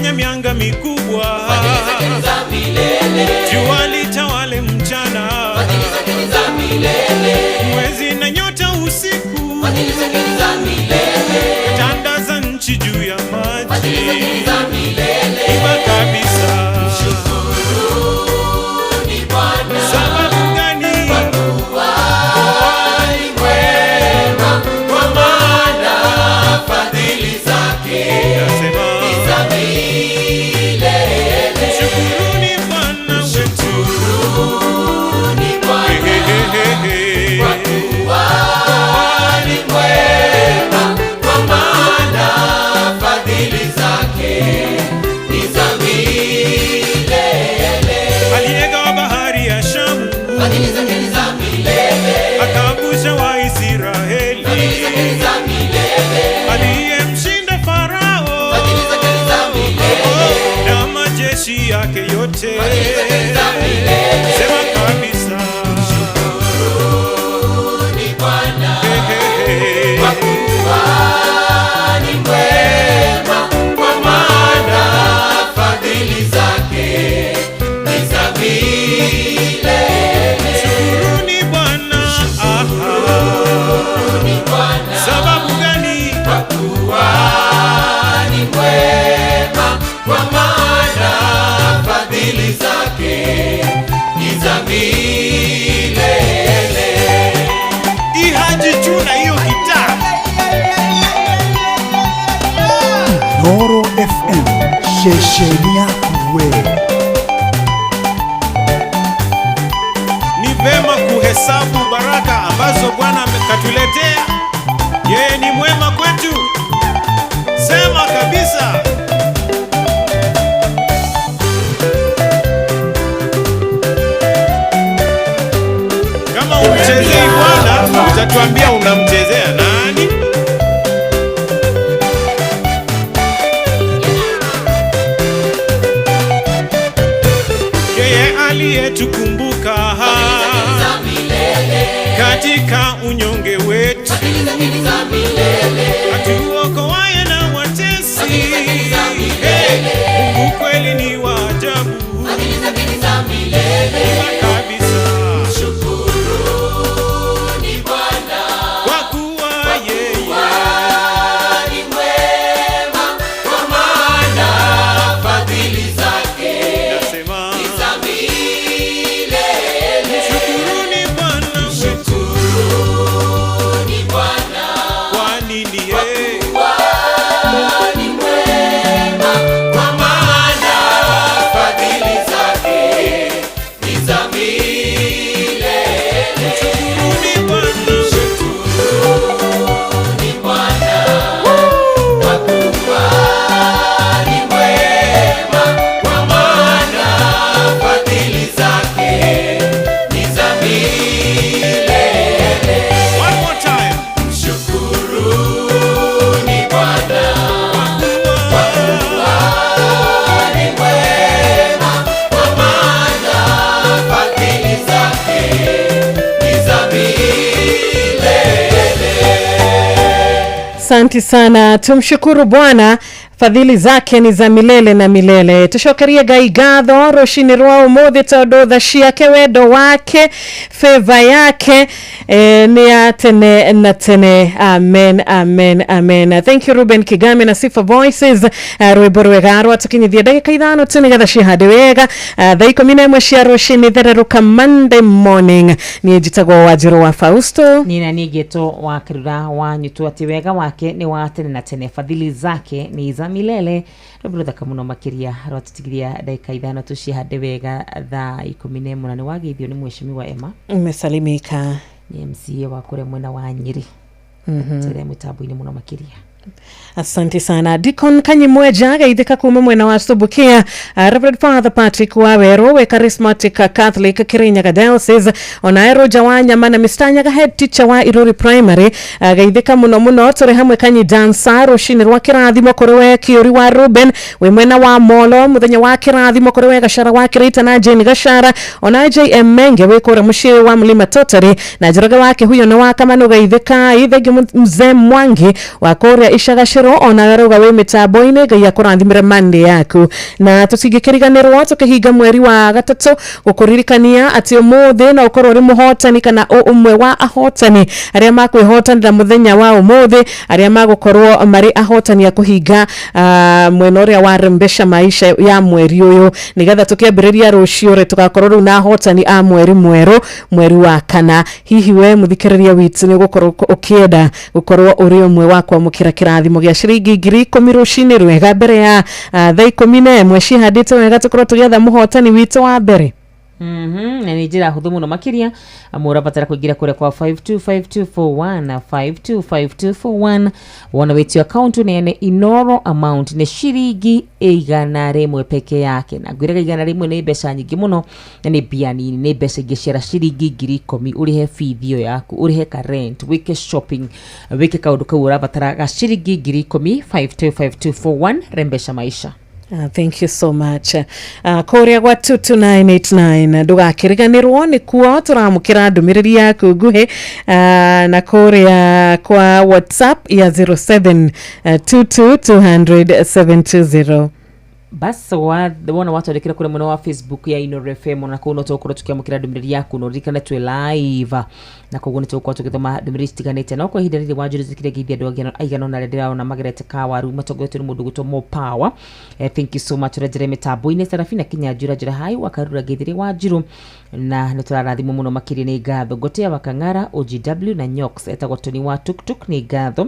Aliyefanya mianga mikubwa, Fadhili zake ni za milele. Jua litawale mchana, Fadhili zake ni za milele. Mwezi na nyota usiku, Fadhili zake ni za milele. Tandaza nchi juu ya maji. Fadhili zake ni za milele. Imba kabisa. Ni Bwana. Sababu gani? Ni mwema, kwa maana fadhili zake Nasema ni za milele. Shukuruni Bwana wetu. Ni Bwana. Hehehehe. Ni mwema, kwa maana fadhili zake ni za milele. Aliyegawa bahari ya Shamu, Fadhili zake ni za milele. Akavusha Waisraeli, Fadhili zake ni za milele. Aliyemshinda Farao Fadhili zake ni za milele. Na majeshi yake yote. Fadhili zake ni za milele. Sema kabisa. Ni Bwana. Hehehe. Kwa kuwa ni mwema, kwa maana fadhili zake ni za milele. Shukuruni Bwana. Aha. Ni Bwana. Sababu gani? Kwa kuwa ni mwema, kwa maana fadhili zake ni za milele. Ihaji chuna hiyo gitaa. Inooro FM, shesheni yaku we. Ni vema kuhesabu baraka ambazo Bwana katuletea. Yeye ni mwema kwetu. Sema kabisa. Kama umchezei Bwana, utatuambia unamchezea nani? Yeye aliyetukumbuka Za milele. Katika unyonge wetu, Fadhili zake ni za milele. Atuokoaye na watesi. Fadhili zake ni za milele. Hey, Mungu kweli ni wa ajabu. Fadhili zake ni za milele. Kabisa. Shukuruni Bwana. Kwa kuwa yeye Ni mwema, kwa maana fadhili zake nasema ni za milele. Shukuruni Bwana wetu. Shukuruni Bwana. Kwa nini yeye Ni mwema, kwa maana fadhili zake ni za milele. Shukuruni Bwana wetu. Shukuruni Bwana, kwa kuwa ni mwema, kwa maana fadhili zake ni za milele. One more time. Shukuruni Bwana, Kwa kuwa ni mwema, kwa maana fadhili zake ni za milele. Asante sana, tumshukuru Bwana, fadhili zake ni za milele na milele. Tucokerie Ngai ngatho rucini rwa umuthi tondu tha ciake, wendo wake, favor yake nĩ ya tene na tene. Amen, amen, amen. Thank you, Ruben Kigame na Sifa Voices. Rwimbo rwega rwatukinyithia ndagĩka 5 tu nĩgetha cihande wega thaa 11 cia rũcinĩ, thererũka Monday morning. Niĩ njĩtagwo Wanjĩrũ wa Fausto. Nina nigeto wa Kirura wa Nyutu, ati wega wake ni wa tene na tene, fadhili zake ni za milele. Rwimbo ruthaka muno makiria rwatutigithia ndagĩka 5 tucihande wega thaa 11, na nĩ wageithio nĩ mheshimiwa Emma. Umesalimika. Nĩ MCA wa kũrĩa mwena wa Nyĩrĩ, tere mũtambo-inĩ mũno makĩria. Asante sana, Deacon Kanyimweja, geithĩka kuma mwena wa Subukia. Reverend Father Patrick Waweru we Charismatic Catholic Kirinyaga Diocese, onaye Roger Wanyama na Mr Nyaga, head teacher wa Iruri Primary, geithĩka mũno mũno, tũrĩ hamwe. Kanyi Dansa, rũcinĩ rwa kĩrathimo kũrĩ we Kĩũri wa Ruben wĩ mwena wa Molo, mũthenya wa kĩrathimo kũrĩ we Gashara wa Kĩrĩita na Jane Gashara, onaye JM Menge wĩ kũrĩa mũciĩ wa Mlima Totary, na Njoroge wake huyo nĩ wa Kamanu, geithĩka. Ithengio mzee Mwangi wa kũrĩa. Icagacĩro ona arauga wĩ mĩtambo-inĩ. Ngai akũrathimĩre Monday yaku. Na tũtingĩkĩriganĩrwo tũkĩhinga mweri wa gatatũ gũkũririkania atĩ ũmũthĩ no ũkorwo ũrĩ mũhotani kana ũmwe wa ahotani arĩa makwĩhotanĩra mũthenya wa ũmũthĩ, arĩa magũkorwo marĩ ahotani a kũhinga mwena ũrĩa wa Rembesha Maisha ya mweri ũyũ, nĩgetha tũkĩambĩrĩria rũciũ rĩ tũgakorwo rĩu na ahotani a mweri mwerũ, mweri wa kana. Hihi we mũthikĩrĩria witũ nĩ ũgũkorwo ũkĩenda gũkorwo ũrĩ ũmwe wa kwamũkĩra kĩrathimo gĩa ciringi 10,000 rũcinĩ rwega mbere ya thaa 11 cihandĩte wega, tũkorwo tũgĩetha mũhotani witũ wa mbere? Na nä njä ra hå thå må no makä amå ũrabatara kå ingä ra kå rä a kwa 525241, 525241, wona wĩtio account ũneane Inoro amount nĩ ciringi 100 peke yake. Na ngwĩraga 100 nĩ mbeca nyingĩ mũno na nĩ mbia nini, nĩ mbeca ingĩciara ciringi 10,000 ũrĩhe bithi ĩyo yaku, ũrĩhe ka rent, wĩke shopping, wĩke kaũndũ kau ũrabatara ga ciringi 10,000. 525241, Rembesha Maisha. Thank you so much. Kũrĩa gwa 22989 ndũgakĩriganĩrwo nĩkuo tũramũkĩra ndũmĩrĩri yaku nguhĩ, na kũrĩa kwa WhatsApp ya 07 22 200 720. Bas wona watwandĩkĩra kũrĩa mwena wa Facebook ya Inoro FM, ona kũu no tũgũkorwo tũkĩamũkĩra ndũmĩrĩri yaku. No ririkane twĩ live na koguo nĩ tũgũkorwo tũgĩthoma ndũmĩrĩri citiganĩte. No kwa ihinda rĩrĩ, Wanjũrĩ, zikire ngeithia andũ angĩ aigana ũna arĩa ndĩraona magerete kawaru matongoretio nĩ mũndũ gwĩtwo Mo Power. Thank you so much. Ũrĩa mĩtambo-inĩ Serafina Kinyanjura njĩra hai wakarura ngeithĩrĩ Wanjiru na nĩ tũrarathimwo mũno makĩria, nĩ ngatho. Ngotea Wakang'ara OGW na Nyox etagwo Tony wa Tuktuk, nĩ ngatho.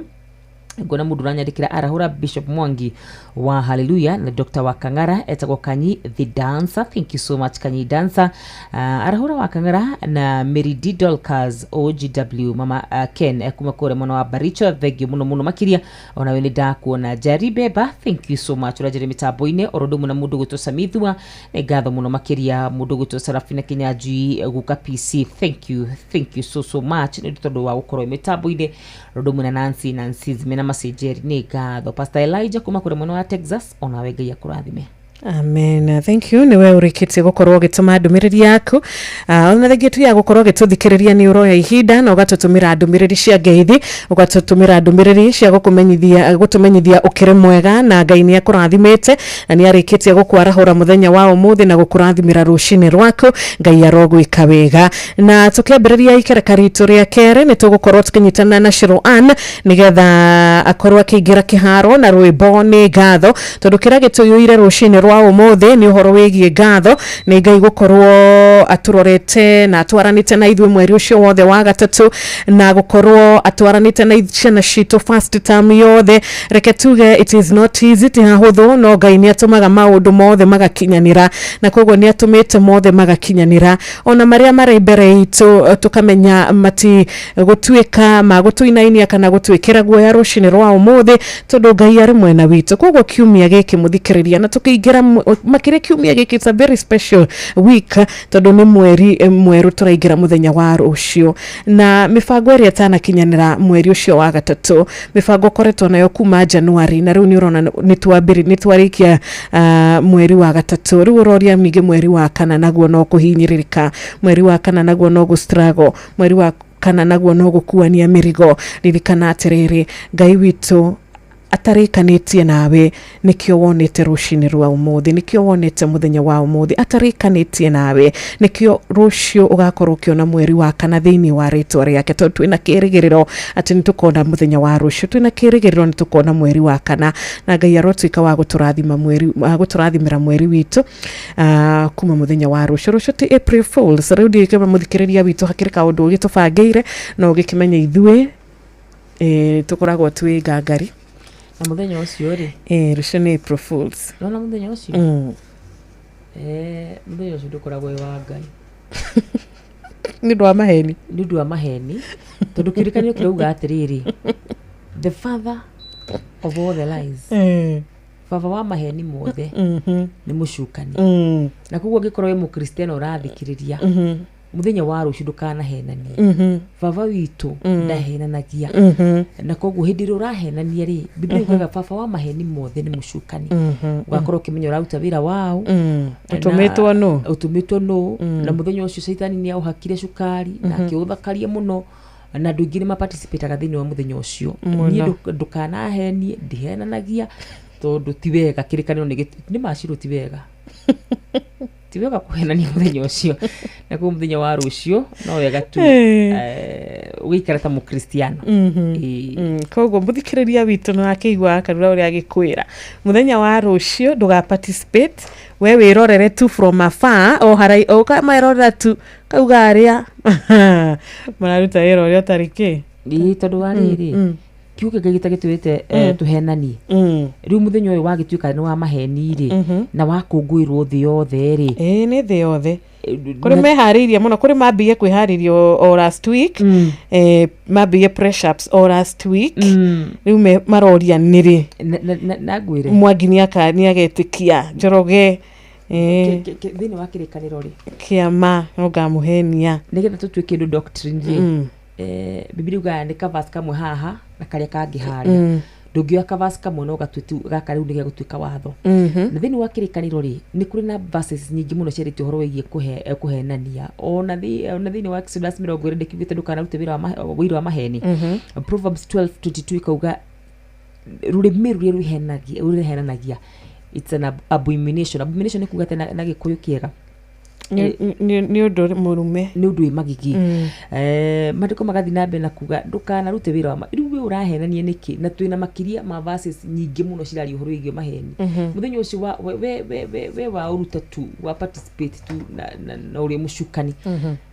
Ngona mundu uranyandikira arahura Bishop Mwangi wa Haleluya na Dr Wakang'ara etagwo Kanyi the Dancer, thank you so much, Kanyi Dancer. Arahura Wakang'ara na Mary D Dolcas OGW, mama Ken kuma kũrĩa mwena wa Baricho, thengio mũno mũno makĩria, ona we nĩ ndakuona. Jari Beba, thank you so much, ũranjĩra mĩtambo-inĩ oro ũndũ ũmwe na mũndũ gwĩtwo Samithua, nĩ ngatho mũno makĩria. Mũndũ gwĩtwo Sarafina Kinyanjui guka PC, thank you, thank you so so much nĩ tondũ wa gũkorwo mĩtambo-inĩ, ũndũ ũmwe na Nancy Nancy Zimena Masejeri, nĩ ngatho. Pastor Elijah kuma kũrĩa mwena wa Texas, onawe Ngai akũrathime. Amen. Thank you. Niwe ũrĩkĩtie gũkorwo ũgĩtũma ndũmĩrĩri yaku. Ona thengia tu ya gũkorwo ũgĩtũthikĩrĩria, nĩ ũroya ihinda na ũgatũtũmĩra ndũmĩrĩri cia ngeithi, ũgatũtũmĩra ndũmĩrĩri cia gũkũmenyithia, gũtũmenyithia ũkĩrĩ mwega na Ngai nĩ akũrathimĩte na nĩ arĩkĩtie gũkwarahũra mũthenya wa ũmũthĩ na gũkũrathimĩra rũcinĩ rwaku. Ngai arogwĩka wega. Na tũkĩambĩrĩria ikereka ritũ rĩa kerĩ, nĩ tũgũkorwo tũkĩnyitana na Shiro Ann nĩgetha akorwo akĩingĩra kĩharo na rwĩmbo nĩ ngatho, tondũ kĩrĩa gĩtũiyũire rũcinĩ rwa ũmũthĩ nĩ ũhoro wĩgiĩ ngatho nĩ Ngai gũkorwo atũrorete na atwaranĩte na ithuĩ mweri ũcio wothe wa gatatũ, na gũkorwo atwaranĩte na ciana citũ first term yothe. Reke tuge it is not easy, ti hahũthũ, no Ngai nĩ atũmaga maũndũ mothe magakinyanĩra, na koguo nĩ atũmĩte mothe magakinyanĩra, ona marĩa marĩ mbere itũ tũkamenya mati gũtuĩka magũtũinainia kana gũtwĩkĩra guoya rũcinĩ rwa ũmũthĩ, tondũ Ngai arĩ mwena witũ. Koguo kiumia gĩkĩ, mũthikĩrĩria, na tũkĩingĩra makĩria kiumia gĩkĩ, it's a very special week, tondũ nĩ mweri mwerũ tũraingĩra mũthenya wa rũciũ, na mĩbango ĩrĩa ĩtanakinyanĩra mweri ũcio wa gatatũ, mĩbango ũkoretwo nayo kuma January, na rĩu nĩ ũrona nĩ twarĩkia mweri wa gatatũ. Rĩu ũroria ningĩ mweri wa kana naguo no kũhinyĩrĩrĩka, mweri wa kana naguo no gũ struggle, mweri wa kana naguo no gũkuania mĩrigo. Ririkana atĩrĩrĩ, Ngai witũ atarĩkanĩtie nawe nĩkĩo wonete rũcinĩ rwa ũmũthĩ, nĩkĩo wonete mũthenya wa ũmũthĩ. Atarĩkanĩtie nawe nĩkĩo rũciũ ũgakorwo ũkĩona mweri wa kana thĩinĩ wa rĩtwa rĩake, tondũ twĩna kĩrĩgĩrĩro atĩ nĩ tũkona mũthenya wa rũciũ, twĩna kĩrĩgĩrĩro nĩ tũkona mweri wa kana, na Ngai arotuĩka wa gũtũrathima mweri wa gũtũrathimĩra mweri witũ kuma mũthenya wa rũciũ. Rũciũ ti April Fools. Rĩu ndiũĩ mũthikĩrĩria witũ hakĩrĩ kaũndũ ũgĩtũbangĩire, no ũgĩkĩmenya ithuĩ tũkoragwo twĩ ngangari. Na mũthenya ũcio rĩ? Rũciũ nĩ April Fools. Nona mũthenya ũcio? Mũthenya ũcio ndũkoragwo wĩ wa Ngai. Nĩ ũndũ wa maheni. Nĩ ũndũ wa maheni, tondũ kĩrĩkanĩro kĩrauga atĩrĩrĩ, the father of all the lies, baba wa maheni mothe, nĩ mũcukani. Na koguo angĩkorwo wĩ mũkristiano ũrathikĩrĩria, mũthenya wa rũciũ ndũkanahenanie. Baba witũ ndahenanagia, na koguo hĩndĩ ĩrĩa ũrahenania rĩ, Biblia yugaga baba wa maheni mothe nĩ mũcukani. Ũgakorwo ũkĩmenya ũraruta wĩra wao. Ũtũmĩtwo nũ? Ũtũmĩtwo nũ? Na mũthenya ũcio caitani nĩ aũhakire cukari na akĩũthakaria mũno. Na andũ aingĩ nĩ maparticipataga thĩinĩ wa mũthenya ũcio. Mũno. Niĩ ndũkanahenie, ndihenanagia tondũ ti wega. Kĩrĩkanĩro nĩ macirũ, ti wega, ti wega kũhenania mũthenya ũcio. Na koguo mũthenya wa rũciũ no wega tu ũgĩikara ta mũkristiano. Ĩĩ. Koguo mũthikĩrĩria witũ nĩ wakĩigua Karura ũrĩa agĩkwĩra, mũthenya wa rũciũ ndũga participate, we wĩrorere tu from afar, o harai ũkamerorera tu kauga arĩa mararuta wĩra ũrĩa ũtarĩ kĩ. Ĩĩ, tondũ wa rĩrĩ, kiugo kĩa Ngai gĩtagĩtwĩrĩte tũhenanie. Rĩu mũthenya ũyũ wagĩtuĩka nĩ wa maheni rĩ, na wakũngũĩrwo thĩ yothe rĩ. Ĩĩ, nĩ thĩ yothe. Kũrĩ meharĩirie mũno, kũrĩ mambirie kwĩharĩria o last week, mambirie press ups o last week. Rĩu maroria nĩrĩ. Na ngwĩre, Mwangi nĩagetĩkia Njoroge. Thĩinĩ wa kĩrĩkanĩro rĩ, kĩama no ngamũhenia. Nĩgetha tũtue kĩndũ doctrine rĩ, Bibilia yugaga nĩ kaverse kamwe haha na karĩa kangĩ harĩa. Ndũngĩoya kaverse kamwe no gatue tu gaka rĩu nĩ gĩgũtuĩka watho. Na thĩinĩ wa kĩrĩkanĩro rĩ, nĩ kũrĩ na verses nyingĩ mũno ciarĩtie ũhoro wĩgiĩ kũhenania. Ona thĩinĩ wa Exodus 20 ndĩkiugĩte ndũkanarute wĩra wa maheni. Proverbs 12:22 ikauga rũrĩmĩ rũrĩa rũhenagia, it's an abomination. Abomination nĩ kuga atĩa na Gĩkũyũ kĩega? Nĩ ũndũ mũrume. Nĩ ũndũ wĩ magigi. Maandĩko magathiĩ na mbere na kuga ndũkanarute wĩra wa rĩu we ũrahenania nĩkĩ? Na twĩna makĩria ma verses nyingĩ mũno ciraria ũhoro wĩgiĩ maheni. Mũthenya ũcio wa we we we we, we wa ũruta tu, wa participate tu na ũrĩa mũcukani.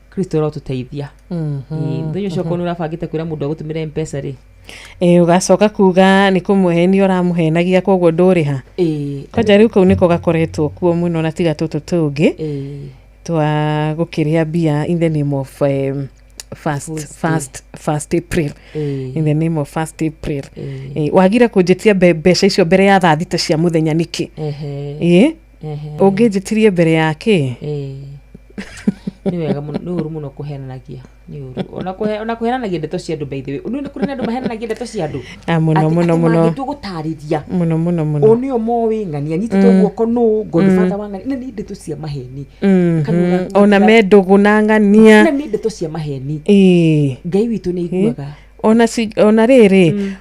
Kristo arotũteithia. Ĩĩ, mũthenya ũcio okorwo nĩ ũrabangĩte kwĩra mũndũ agũtũmĩre Mpesa rĩ, Ũgacoka kuga nĩ kũmũhenia ũramũhenagia, koguo ndũrĩha. Kwanja rĩu kau nĩko gakoretwo kuo mũno, na tiga tũtũ tũngĩ twa gũkĩrĩa mbia in the name of first, Fool's Day. First April. In the name of first April. Ĩĩ. Wagire kũnjĩtia mbeca icio mbere ya thaa 6 cia mũthenya nĩkĩ? Ĩ, ũngĩnjĩtirie mbere ya kĩ? Ĩĩ. Nĩ wega mũno, nĩ ũru mũno kũhenanagia, nĩ ũru ona kũhenanagia ndeto cia andũ. By the way, nĩ kũrĩ na andũ mahenanagia ndeto cia andũ. Ah, mũno. Atĩ Mũno mũno. mangĩtua gũtarĩria Mũno mũno mũno. O nĩo moĩ ng'ania nyitĩtwo guoko nũ godfather wa ng'ania, na nĩ ndeto cia maheni. Kanua gaku Ona me ndũgũ na ng'ania. Na nĩ ndeto cia maheni. Ngai witũ nĩ aiguaga. Ona rĩrĩ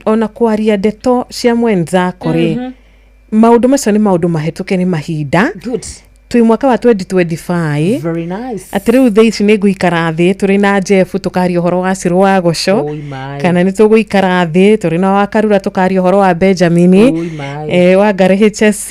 ona kwaria ndeto cia mwenzako rĩ, maũndũ macio nĩ maũndũ mahĩtũke nĩ mahinda. Good. Twĩ mwaka wa 2025. Very nice. Atĩ rĩu thaa ici nĩ ngũikara thĩ tũrĩ na Jeff tũkaria ũhoro wa Cirũ wa Goco, Oi mai. kana nĩ tũgũikara thĩ tũrĩ na Wakarura tũkaria ũhoro wa Benjamini, Oi mai. Wa Ngare HSC,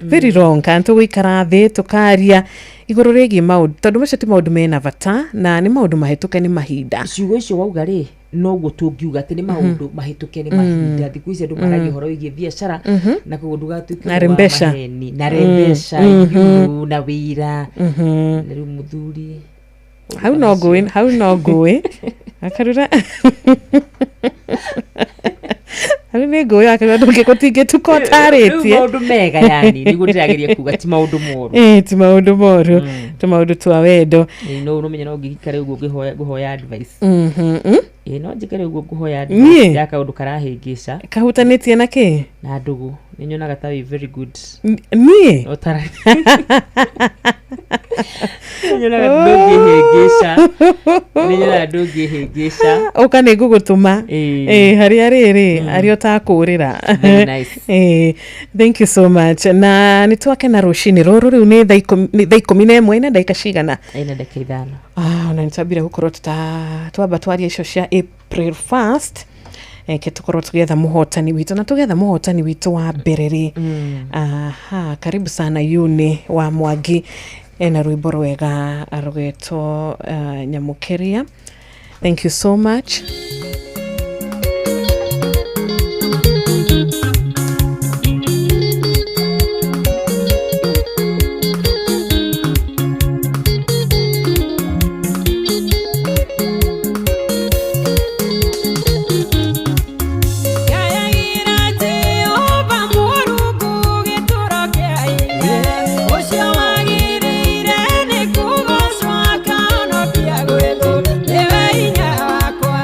very wrong, kana tũgũikara thĩ tũkaria igũrũ rĩgiĩ maũndũ, tondũ macio ti maũndũ mena bata na nĩ maũndũ mahĩtũke nĩ mahinda. Ciugo icio wauga rĩ, noguo tũngiuga atĩ nĩ maũndũ mahĩtũke nĩ mahinda. Thikũ ici andũ maragia ũhoro wĩgiĩ biacara, na koguo ndũgatuĩke Na wa rembeca. maheni na rembeca you na wĩra na rĩu mũthuri. Hau no ngũĩ, hau no ngũĩ Akarura, hau nĩ ngũĩ Akarura, ndũngĩgũtingĩtuka Rĩu ũtarĩtie. maũndũ mega, yani nĩguo ndĩrageria kuga ti maũndũ moru. Ĩĩ, ti maũndũ moru, ti maũndũ twa wendo. Ĩĩ, no ũrũmenye no ngĩikare ũguo ngũhoya advice. Ĩĩ, no njikare ũguo ngũhoya Niĩ? advice ya kaũndũ karahĩngĩca. Kahutanĩtie na kĩ? Na ndũgũ. Nĩ nyonaga ta wĩ very good. Niĩ? Ũtara nyonaga ndũngĩhĩngĩca, nĩ nyonaga ndũngĩhĩngĩca. Ũka nĩ ngũgũtũma. Ĩĩ. Ĩĩ, harĩa rĩrĩ harĩa ũtakũrĩra. Very nice. Ĩĩ, thank you so much, na nĩ twakena rũcinĩ rũrũ. Rĩu nĩ thaa 11 na ndagĩka cigana? Ĩna ndagĩka 5. Ah, ona nĩ twambire gũkorwo tuta twamba twaria icio cia April 1st, ke tũkorwo tũgĩetha mũhotani witũ, na tũgetha mũhotani witũ wa mbere rĩ. Aha, karibu sana Yuni wa Mwangi, ena rwĩmbo rwega rũgetwo Nyamũkĩria. Thank you so much. Ngayagĩra Jehova Mũrungu gĩtũũro kĩa hinya, ũcio wagĩrĩire nĩ kũgoocwo akahonokia gwĩtũ, nĩwe hinya wakwa.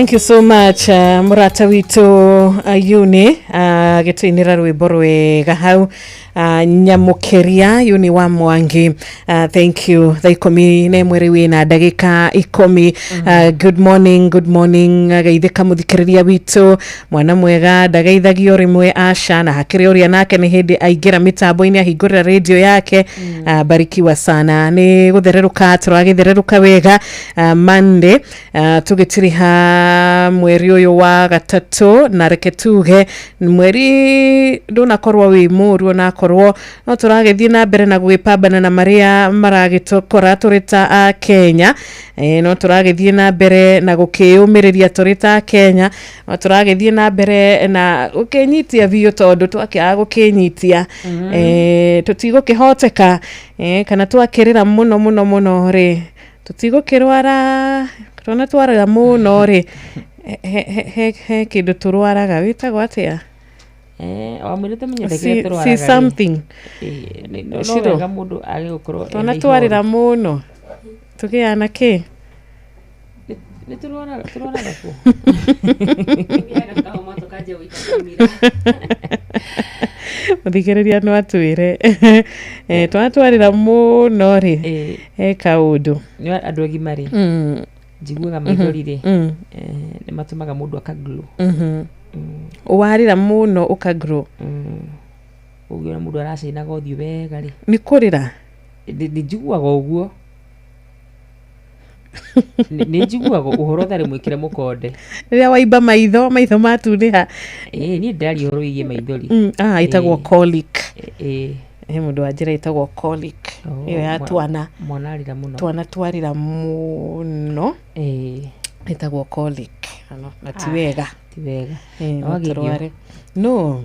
Thank you so much, murata witũ Yuni, gĩtũinĩra rwĩmbo rwega hau, nyamũkĩria Yuni wa Mwangi. Thank you. Thaa 11 rĩu ĩna ndagĩka 10. Good morning, good morning. Geithĩka mũthikĩrĩria witũ, mwana mwega ndageithagio rĩmwe aca, na hakĩrĩ ũrĩa nake nĩ hĩndĩ aingĩra mĩtambo-inĩ ahingũrĩra radio yake. Barikiwa sana. Nĩ gũthererũka tũragĩthererũka wega, Monday, tũgĩtiriha mweri ũyũ wa gatatũ, na reke tuge mweri ndũnakorwo wĩ mũru, onakorwo no tũragĩthiĩ na mbere na gwĩpambana na marĩa maragĩtũkora tũrĩ ta a Kenya. No tũragĩthiĩ na mbere na gũkĩyũmĩrĩria tũrĩ ta Kenya, no tũragĩthiĩ na mbere na gũkĩnyitia biũ, tondũ twakĩaga gũkĩnyitia, tũtigũkĩhoteka, kana twakĩrĩra mũno mũno mũno rĩ, tũtigũkĩrwara. Twana twarĩra mũno rĩ, he kĩndũ tũrwaraga wĩtagwo atĩa? Wamwĩrĩte menyete Si, kĩrĩa si tũrwaraga rĩ. Something. No Shiro. wega mũndũ age gũkorwo Twana ena twarĩra ihoru. mũno tũgĩaga na kĩ? Nĩ tũrwaraga kũ? Mũthikĩrĩria no atwĩre. Twana twarĩra mũno rĩ, he kaũndũ. Nĩ andũ agima rĩ, njiguaga maithori rĩ, nĩ matũmaga mũndũ akaglow. Warĩra mũno ũkagrow? Ũngĩona mũndũ aracainaga ũthiũ wega rĩ. Nĩ kũrĩra. Nĩ njiguaga ũguo. Nĩ njiguaga ũhoro ũtarĩ mwĩkĩre mũkonde. Rĩrĩa waimba maitho, maitho matunĩha. Ĩĩ, niĩ ndĩraria ũhoro wĩgiĩ maithori. Ĩtagwo colic. He mũndũ wa njĩra ĩtagwo colic. Oh, ĩyo ya twana. Mwana arĩra mũno. Twana twarĩra mũno ĩtagwo colic. Ano, na ti wega. Ti wega. No Wageithio? tũrware no.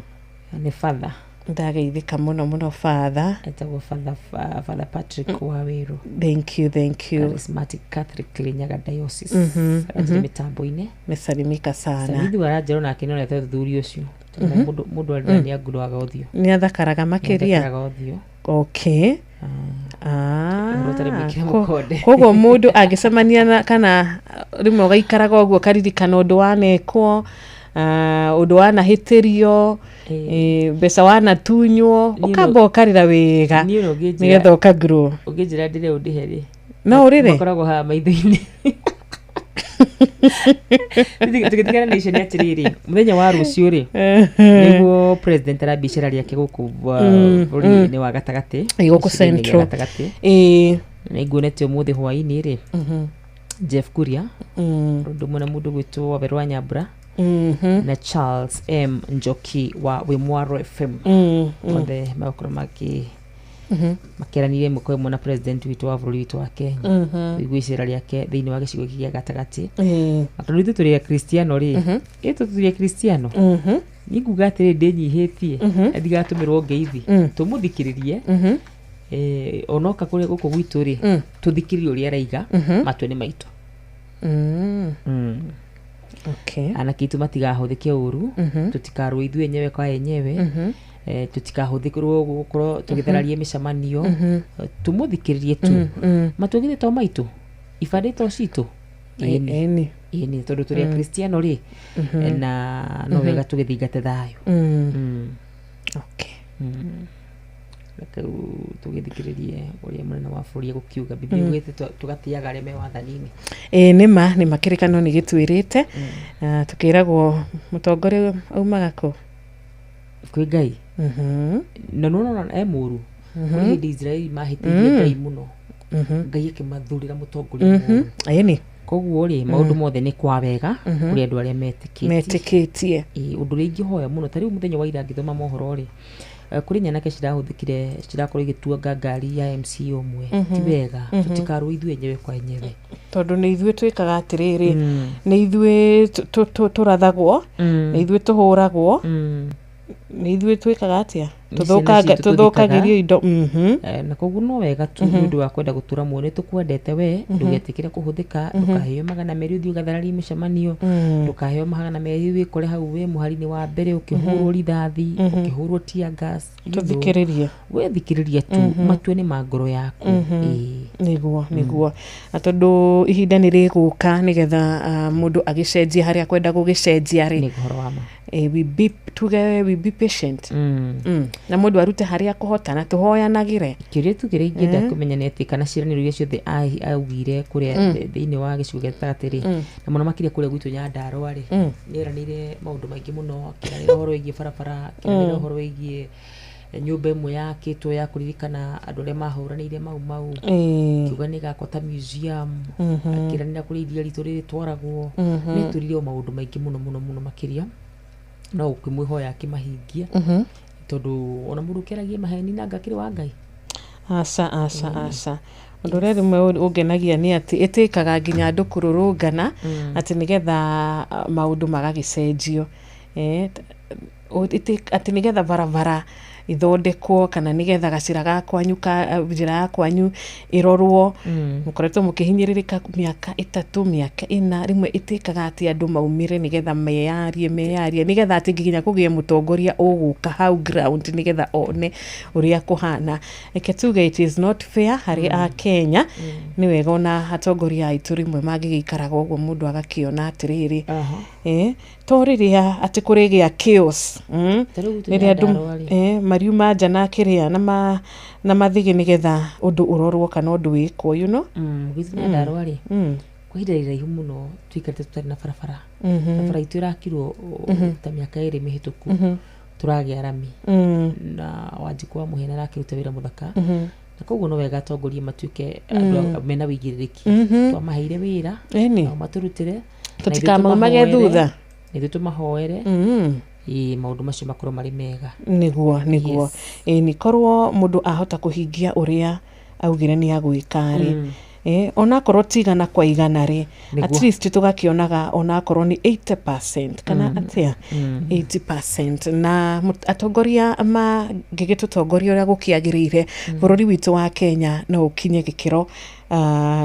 Nĩ father. Ndageithĩka mũno mũno, father. Etagwo Father Patrick Waweru. Thank you, thank you. Charismatic Catholic, Kirinyaga Diocese. Aranjĩra mĩtambo-inĩ. Mesalimika sana. Samithi aranjĩra onake nĩonete ũthuthuria ũcio. Tondũ mũndũ arĩra nĩ anguroaga ũthiũ. Nĩ athakaraga makĩria. Nĩathakaraga ũthiũ. Okay. Ũhoro ũtarĩ mwĩkĩre mũkonde. Koguo mũndũ angĩcemania na kana rĩmwe ũgaikaraga ũguo ũkaririkana ũndũ wanekwo, ũndũ wanahĩtĩrio, mbeca wanatunywo, Niĩ ũkamba ũkarĩra wega Niĩ ona ũngĩnjĩra nĩgetha ũkagrow. Ũngĩnjĩra ndĩre ũndĩhe rĩ, No ũrĩre. makoragwo haha maitho-inĩ. Tũgĩtigana na icio nĩ atĩrĩrĩ, mũthenya wa rũciũ rĩ, nĩguo president arambia icera rĩake gũkũ bũrũri-inĩ wa gatagatĩ. Ĩ, gũkũ gĩcigo-inĩ gĩa Central. gatagatĩ. Ĩ. Na nguonete ũmũthĩ hwaĩ-inĩ rĩ, Jeff Kuria, ũndũ ũmwe na mũndũ gwĩtwo Wawerũ wa Nyambura na Charles M Njoki wa Wĩmwaro FM, othe megũkorwo makĩaranĩria ĩmwe kwa ĩmwe na president witũ wa bũrũri witũ wa Kenya, tũigue icera rĩake thĩinĩ wa gĩcigo gĩkĩ gĩa gatagatĩ. Na tondũ ithuĩ tũrĩ akristiano rĩ, ĩ tũrĩ akristiano, niĩ nguga atĩrĩ, ndĩnyihĩtie na ndigatũmĩrwo ngeithi, tũmũthikĩrĩrie. Onoka kũrĩa gũkũ gwitũ rĩ, tũthikĩrĩrie ũrĩa araiga, matua nĩ maitũ. Okay. Anake aitũ matigahũthĩke ũru, tũtikarũe ithuĩ enyewe kwa enyewe, tũtikahũthĩrwo gũkorwo tũgĩthararia mĩcemanio. Tũmũthikĩrĩrie tu. Matua githĩ to maitũ? Ibandĩ to citũ? Ĩni. Ĩni. Ĩni, tondũ tũrĩ akristiano rĩ, na no wega tũgĩthingate thayũ. Okay. Reke rĩu tũgĩthikĩrĩrie ũrĩa mũnene wa bũrũri egũkiuga. Biblia ugĩte tũgatĩaga arĩa me wathani-inĩ. Ĩ, nĩma nĩma, kĩrĩkanĩro nĩ gĩtwĩrĩte. Tũkĩragwo mũtongoria aumaga kũ? Kwĩ Ngai. Na nĩwona e mũru, kũrĩ hĩndĩ Israeli mahĩtĩirie Ngai mũno, Ngai akĩmathurĩra mũtongoria mũru. Ĩni. Koguo rĩ, maũndũ mothe nĩ kwa wega kũrĩ andũ arĩa metĩkĩtie. Metĩkĩtie. Ĩ, ũndũ ũrĩa ingĩhoya mũno, ta rĩu mũthenya wa ira ngĩthoma mohoro rĩ, kũrĩ nyanake cirahũthĩkire cirakorwo igĩtuanga ngari ya MC ũmwe. Ti wega, tũtikarũe ithuĩ enyewe kwa enyewe. Tondũ nĩ ithuĩ twĩkaga atĩrĩrĩ, nĩ ithuĩ tũrathagwo, nĩ ithuĩ tũhũragwo, nĩ ithuĩ twĩkaga atĩa? Nĩ ciana citũ Tũthũkagĩrio indo. Na koguo no wega tu nĩ ũndũ wa kwenda gũtũra muoyo, nĩ tũkwendete we, ndũgetĩkĩre kũhũthĩka, ndũkaheo 200 ũthiĩ ũgathararie mĩcemanio, ndũkaheo 200 wĩkore hau wĩ mũhari-inĩ wa mbere ũkĩhũrwo rithathi, ũkĩhũrwo tear gas. Tũthikĩrĩrie. Wethikĩrĩrie tu, matua nĩ ma ngoro yaku. Ĩĩ. Nĩguo, nĩguo. Na tondũ ihinda nĩ rĩgũka nĩgetha mũndũ agĩcenjie harĩa kwenda gũgĩcenjia rĩ, Nĩ ũhoro wa ma. We be, tuge we be patient. Na mũndũ arute harĩa akũhota na tũhoyanagĩre. Kĩũria tu kĩrĩa ingĩenda kũmenya nĩ atĩ kana ciĩranĩro iria ciothe augire kũrĩa thĩinĩ wa gĩcigo gĩa gatagatĩ rĩ, na mũno makĩria kũrĩa gwitũ Nyandarũa rĩ, nĩ eranĩire maũndũ maingĩ mũno, akĩranĩra ũhoro wĩgiĩ barabara, akĩranĩra ũhoro wĩgiĩ nyũmba ĩmwe yakĩtwo ya kũririkana andũ arĩa mahũranĩire Mau Mau, kiuga nĩ gakwa ta museum, akĩranĩra kũrĩa iria ritũ rĩrĩtwaragwo, nĩ twĩrire o maũndũ maingĩ mũno mũno mũno makĩria, no ũkĩmwĩhoya akĩmahingia, tondũ ona mũndũ ũkĩaragia maheni na ngakĩrĩ wa Ngai. Aca, aca, aca. Ũndũ ũrĩa rĩmwe ũngenagia nĩ atĩ ĩtĩkaga nginya andũ kũrũrũngana atĩ nĩgetha maũndũ magagĩcenjio, atĩ nĩgetha barabara ithondekwo kana nĩgetha gacĩra ga kwanyu ka njĩra ya kwanyu ĩrorwo, mũkoretwo mũkĩhinyĩrĩrĩka mĩaka 3, mĩaka 4, rĩmwe ĩtĩkaga atĩ andũ maumĩre nĩgetha meyarie, meyarie nĩgetha atĩ nginya kũgĩe mũtongoria ũgũka hau ground nĩgetha one ũrĩa kũhana. Reke tuge it is not fair harĩ Akenya. Nĩ wega ona atongoria aitũ rĩmwe mangĩgĩikaraga ũguo mũndũ agakĩona atĩrĩrĩ, to rĩrĩa atĩ kũrĩgĩa chaos, Ta rĩu gwitũ rĩrĩa andũ Nyandarũa rĩ. Mariuma nja na kĩrĩa na mathige nĩgetha ũndũ ũrorwo kana ũndũ wĩkwo, you know? Gwitũ Nyandarũa rĩ, kwa ihinda iraihu mũno tũikarĩte tũtarĩ na barabara. Barabara itũ ĩrakirwo ta mĩaka 2 mĩhĩtũku, tũragĩa rami, na Wanjikũ wa Mũhĩa nĩarakĩruta wĩra mũthaka, na koguo no wega atongoria matuĩke andũ mena wĩigĩrĩrĩki. Twamaheire wĩra, nao matũrutĩre na ithuĩ Tũtikamaumage thutha. Na ithuĩ tũmahoere, ĩĩ, maũndũ macio makorwo marĩ mega. Nĩguo, nĩguo. Ĩĩ, nĩ korwo mũndũ ahota kũhingia ũrĩa augire nĩ agwĩka rĩ, onakorwo ti igana kwa igana rĩ, at least tũgakĩonaga onakorwo nĩ 80% kana atĩa, 80%, na atongoria mangĩgĩtũtongoria ũrĩa gũkĩagĩrĩire, bũrũri witũ wa Kenya no ũkinye gĩkĩro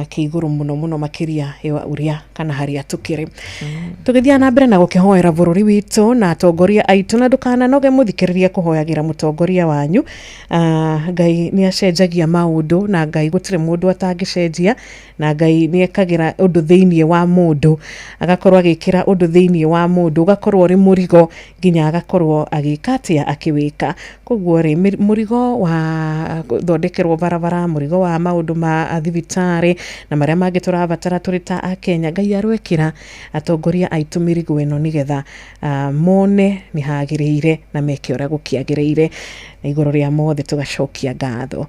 kĩ igũrũ mũno mũno makĩria ya ũrĩa kana harĩa tũkĩrĩ. Tũgĩthiĩ na mbere na gũkĩhoera bũrũri witũ na atongoria aitũ, na ndũkananoge mũthikĩrĩria kũhoyagĩra mũtongoria wanyu. Ngai nĩ acenjagia maũndũ, na Ngai gũtirĩ mũndũ atangĩcenjia, na Ngai nĩ ekagĩra ũndũ thĩiniĩ wa mũndũ, agakorwo agĩkĩra ũndũ thĩiniĩ wa mũndũ ũgakorwo ũrĩ mũrigo nginya agakorwo agĩka atĩa, akĩwĩka. Koguo rĩ, mũrigo wa gũthondekerwo barabara, mũrigo wa maũndũ ma thibitarĩ na marĩa mangĩ tũrabatara tũrĩ ta Akenya, Ngai arwekĩra atongoria aitũ mĩrigo ĩno nĩgetha mone nĩ hagĩrĩire na meke ũrĩa gũkĩagĩrĩire, na igũrũ rĩa mothe tũgacokia ngatho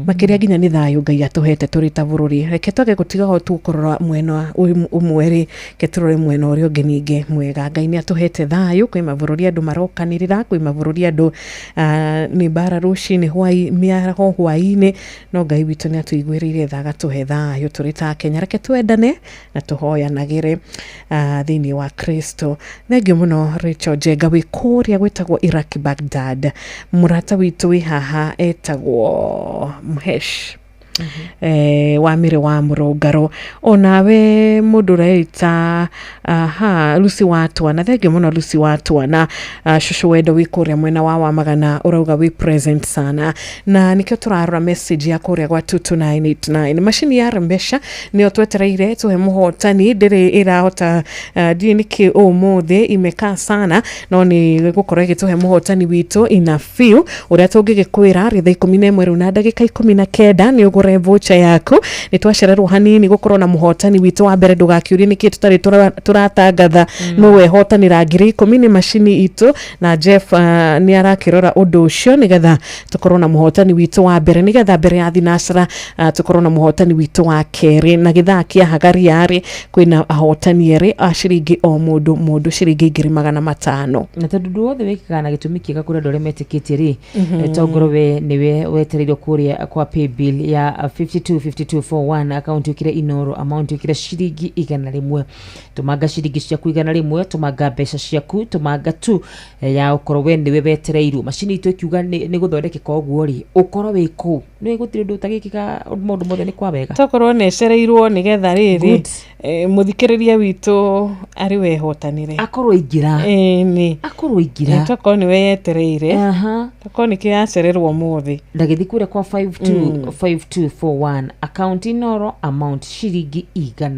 makĩria nginya nĩ thayũ Ngai atũhete tũrĩ ta bũrũri. Reke twage gũtiga o tu kũrora mwena ũmwe rĩ, reke tũrore mwena ũrĩa ũngĩ ningĩ mwega. Ngai nĩ atũhete thayũ, kwĩ mabũrũri andũ marokanĩrĩra, kwĩ mabũrũri andũ nĩ mbara rũcinĩ hwai mĩaraho hwaĩ-inĩ, no Ngai witũ nĩ atũiguĩrĩire tha agatũhe thayũ tũrĩ ta Kenya. Reke twendane na tũhoyanagĩre thĩinĩ wa Kristo. Thengiũ mũno Rachel Njenga wĩ kũrĩa gwĩtagwo Iraq Baghdad. Mũrata witũ wĩ haha etagwo Mhesh wa mĩrĩ wa mũrũngaro, onawe mũndũ ũreita aha Lucy wa Twana, thengiũ mũno Lucy wa Twana. Cũcũ wendo wĩ kũrĩa mwena wa Wamagana ũrauga wĩ present sana, na nĩkĩo tũrarora message ya kũrĩa gwa 22989. Macini ya Rembesha nĩyo twetereire tũhe mũhotani, ndĩrĩ ĩrahota, ndiũĩ nĩkĩ ũmũthĩ imekaa sana, no nĩ gũkorwo ĩgĩtũhe mũhotani witũ ina few. Ũrĩa tũngĩgĩkwĩra rĩ, thaa 11 rĩu na ndagĩka 19 nĩ ũgũre voucher yaku. Nĩ twacererwo hanini gũkorwo na mũhotani witũ wa mbere, ndũgakĩũrie nĩkĩ tũtarĩ tũratangatha nũ wehotanĩra 10,000. Nĩ macini itũ na Jeff nĩ arakĩrora ũndũ ũcio nĩgetha tũkorwo na mũhotani witũ wa mbere, nĩgetha mbere ya thinacara tũkorwo na mũhotani witũ wa kerĩ, na gĩthaa kĩa hagaria rĩ, kwĩna ahotani erĩ a ciringi o mũndũ mũndũ ciringi 500,000. Na tondũ ũndũ wothe wĩkĩkaga na gĩtũmi kĩega kũrĩ andũ arĩa metĩkĩtie rĩ, tongoro we nĩwe wetereirwo kũrĩa kwa paybill ya 525241, account ĩkĩre Inoro, amount ĩkĩre ciringi 100. Tũmanga ciringi ciaku 100, tũmanga mbeca ciaku, tũmanga tu ya ũkorwo we nĩwe wetereirwo. Macini itũ ĩkiuga nĩ gũthondekeka ũguo rĩ, ũkorwo wĩ kũu Nĩ gũtirĩ ũndũ ũtagĩkĩka, maũndũ mothe nĩ kwa wega. Tokorwo necereirwo nĩgetha rĩrĩ Good. Mũthikĩrĩria witũ arĩ wehotanĩre. Akorwo aingĩra. Ĩni. Akorwo aingĩra. Tokorwo nĩwe yetereire. Aha. Tokorwo nĩkĩo yacererwo ũmũthĩ. Ndagĩthiĩ kũrĩa kwa 525241, account Inoro, amount ciringi 100,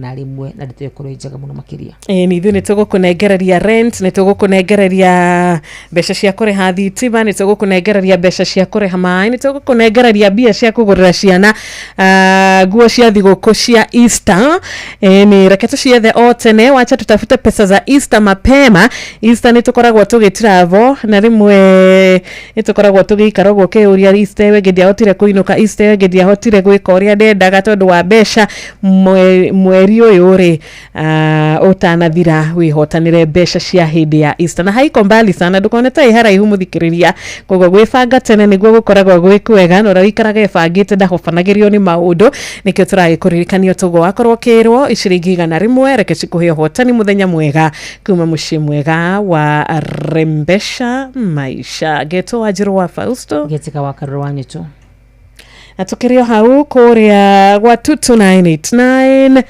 na ndeto ĩkorwo ĩ njega mũno makĩria. Ĩni, ithuĩ nĩ tũgũkũnengereria rent, nĩ tũgũkũnengereria mbeca cia kũrĩha thitima, nĩ tũgũkũnengereria mbeca cia kũrĩha maĩ, nĩ tũgũkũnengereria mbia cia kũgũrĩra ciana nguo cia thigũkũ cia Easter. Ĩni, reke tũciethe o tene, wacha tutafute pesa za Easter mapema. Easter nĩ tũkoragwo tũgĩtravel, na rĩmwe nĩ tũkoragwo tũgĩikara ũguo ũkĩyũria, Easter ĩyo ĩngĩ ndiahotire kũinũka, Easter ĩyo ĩngĩ ndiahotire gwĩka ũrĩa ndendaga tondũ wa mbeca. Mweri ũyũ rĩ, ũtanathira, wĩhotanĩre mbeca cia hĩndĩ ya Easter, na haiko mbali sana, ndũkone ta ĩ haraihu mũthikĩrĩria. Koguo gwĩbanga tene nĩguo gũkoragwo gwĩ kwega, na ũrĩa wĩikaraga ĩbangĩte ndahobanagĩrio nĩ maũndũ. Nĩkĩo tũragĩkũririkania toguo, wakorwo ũkĩrwo ciringi 100, reke cikũhe ũhotani mũthenya mwega kuma mũciĩ mwega wa Rembesha Maisha. Ngetwo Wanjirũ wa Fausto. Ngĩtĩka wa Karũrũ wa Nyũtũ. Na tũkĩrĩ o hau kũrĩa gwa 22989.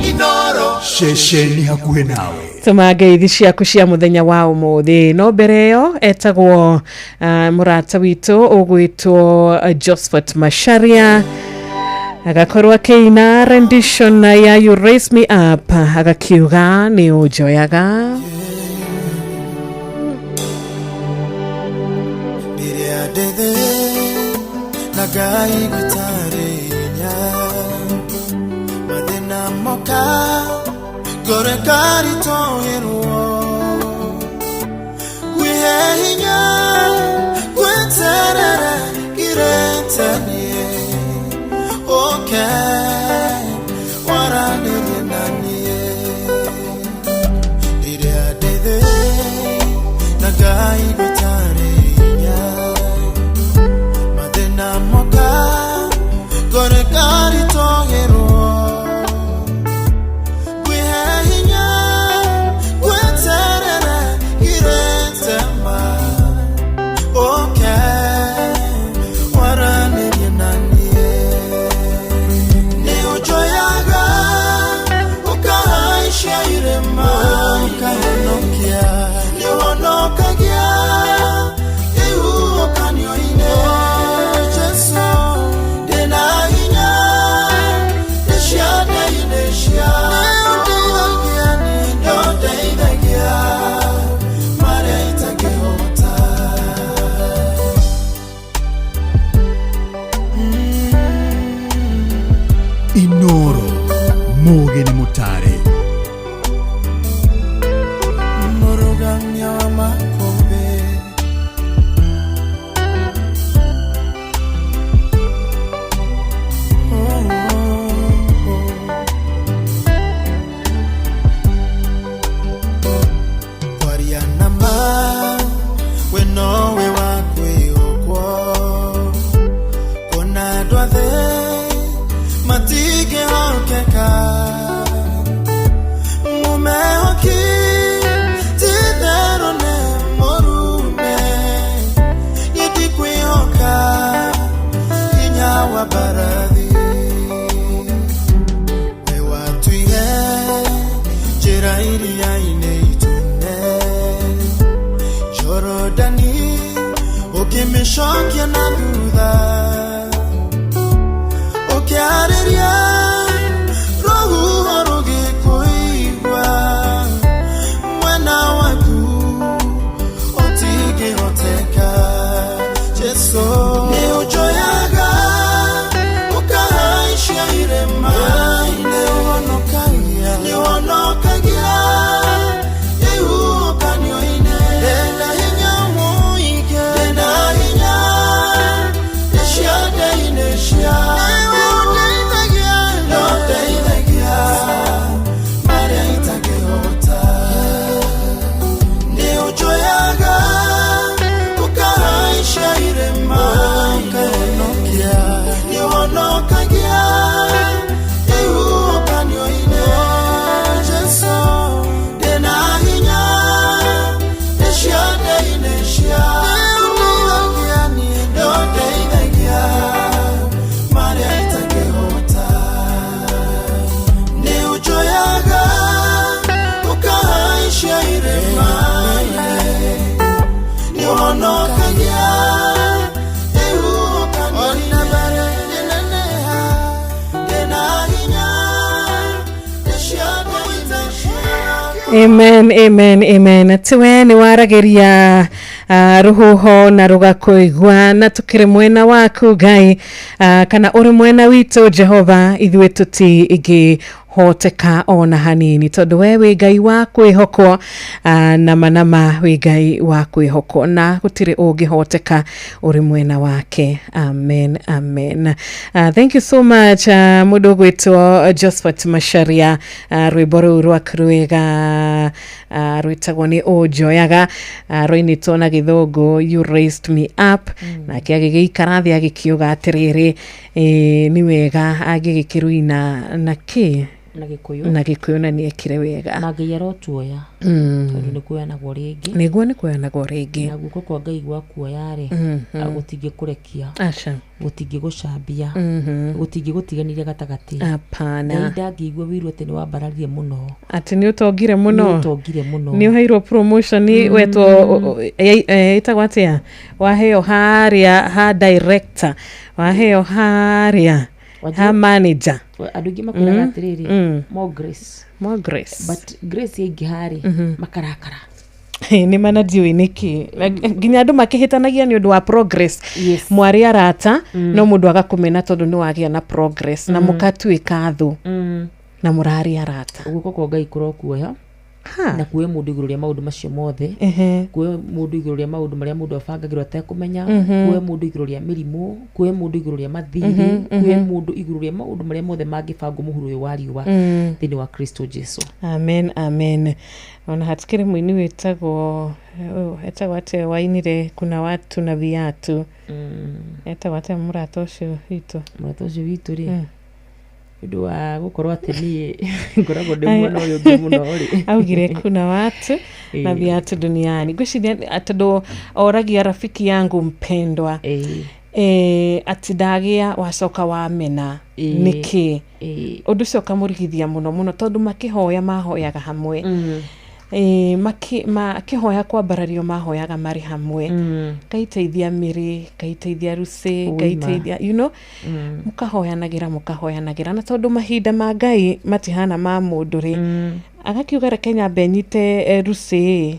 Inoro. Ceceni hakuhĩ nawe. Tũma ngeithi ciaku cia mũthenya wa ũmũthĩ, no mbere ĩyo etagwo mũrata witũ ũgwĩtwo Josphat Macharia, agakorwo akĩina rendition ya You Raise Me Up, agakiuga nĩ ũnjoyaga. Rĩrĩa ndĩthĩ na Ngai gũtarĩ hinya, mathĩna moka, ngoro ĩkaritũhĩrwo, wihe hinya gweterere ngirĩtenie, ũke waranĩrie na niĩ. Rĩrĩa ndĩthĩ na Ngai gũtarĩ hinya, mathĩna moka, ngoro ĩkaritũhĩrwo, ngwĩhe hinya gweterere ngirĩtema, ũke waranĩrie na niĩ. Nĩ ũnjoyaga ũkahaicia irĩma, ũkahonokia, nĩ ũhonokagia ihuhũkanio-inĩ. Jesu, ndĩna hinya nĩ cia nĩ ũndeithagia marĩa itangĩhota. Inoro muge nĩ mũtare. Mũrũgamia wa makũmbĩ. Oh, oh, oh. Kwaria na ma, we nowe wa kwĩhokwo, kuona andũ othe matingĩhokeka, mumehoki titherũ nĩ mũrume, nĩndikwĩhoka hinya wa mbarathi. We watuire njĩra iria-inĩ itune, Jorodani ũkĩmĩcokia na thutha, ũkĩarĩria rũhuho rũgĩkũigua, mwena waku ũtingĩhoteka. Jesu, nĩ ũnjoyaga ũkahaicia irĩma, nĩ ũhonokagia, nĩ ũhonokagia ihuhũkanio-inĩ. Ndĩna hinya mũingĩ, ndĩna hinya nĩ cia Amen, amen, amen. Atĩ we nĩ waragĩria rũhuho na rũgakũigua, na tũkĩrĩ mwena waku Ngai, kana ũrĩ mwena witũ Jehova, ithuĩ tũti ingĩ hoteka ona hanini, tondũ we wĩ Ngai wa kwĩhokwo, nama nama wĩ Ngai wa kwĩhokwo, na gũtirĩ ũngĩhoteka ũrĩ mwena wake. Amen, amen. Thank you so much, mũndũ ũgwĩtwo Josphat Macharia, rwĩmbo rũu rwaku rwega, rwĩtagwo nĩ ũnjoyaga, rwainĩtwo na gĩthũngũ "You Raised Me Up". Nake agĩgĩikara thĩ agĩkiuga atĩrĩrĩ, nĩ wega angĩgĩkĩrũina na kĩ na Gĩkũyũ. Na Gĩkũyũ, na nĩ ekire wega. Na Ngai arotuoya, tondũ nĩ kuoyanagwo rĩngĩ. Nĩguo, nĩ kuoyanagwo rĩngĩ. Na guoko kwa Ngai gwa kuoya rĩ, gũtingĩkũrekia, aca, gũtingĩgũcambia, gũtingĩgũtiganĩria gatagatĩ. Ngai Apana. ndangĩigua wĩiru atĩ nĩ wambararire mũno, atĩ nĩ ũtongire nĩ mũno, ũtongire mũno, nĩ ũheirwo promotion, wetwo ĩtagwo atĩa, waheo harĩa ha director, waheo harĩa ha manager. Andũ aingĩ makwĩraga atĩrĩrĩ, "More grace." More grace. But grace yaingĩha rĩ, makarakara. Nĩ mana ndiũĩ nĩkĩ nginya andũ makĩhĩtanagia nĩ ũndũ wa progress. Mwarĩ arata, no mũndũ agakũmena tondũ nĩ wagĩa na progress, na mũkatuĩka thũ na mũrarĩ arata. Guoko kwa Ngai kũrokuoya Ha. na kuoya mũndũ igũrũ rĩa maũndũ macio mothe, kuoya mũndũ igũrũ rĩa maũndũ marĩa mũndũ abangagĩrwo atekũmenya, kuoya mũndũ igũrũ rĩa mĩrimũ, kuoya mũndũ igũrũ rĩa mathirĩ, kuoya mũndũ igũrũ rĩa maũndũ marĩa mothe mangĩbangwo mũhuro ũyũ wa riũa thĩinĩ wa Kristo Jesu. Amen, amen. Ona hatikĩrĩ mũini wĩtagwo, oh, etagwo atĩa, wainire "Kuna Watu na Viatu"? Etagwo atĩa mũrata ũcio witũ? Mũrata ũcio witũ rĩ, nĩ ũndũ wa gũkorwo atĩ niĩ ngoragwo ndĩ mwena ũyũ ũngĩ mũno rĩ, augire "Kuna watu na viatu duniani". Ngwĩciria tondũ oragia "rafiki yangu mpendwa", atĩ ndagĩa wacoka wamena nĩkĩ? Ũndũ ũcio ũkamũrigithia mũno mũno, tondũ makĩhoya mahoyaga hamwe, makĩhoya kwambarario mahoyaga marĩ hamwe, ngaiteithia Mĩrĩ, ngaiteithia Rucĩ, Ũima. ngaiteithia mũkahoyanagĩra, mũkahoyanagĩra, na tondũ mahinda ma Ngai matihana ma mũndũ rĩ, agakiuga reke nyambe nyite Rucĩ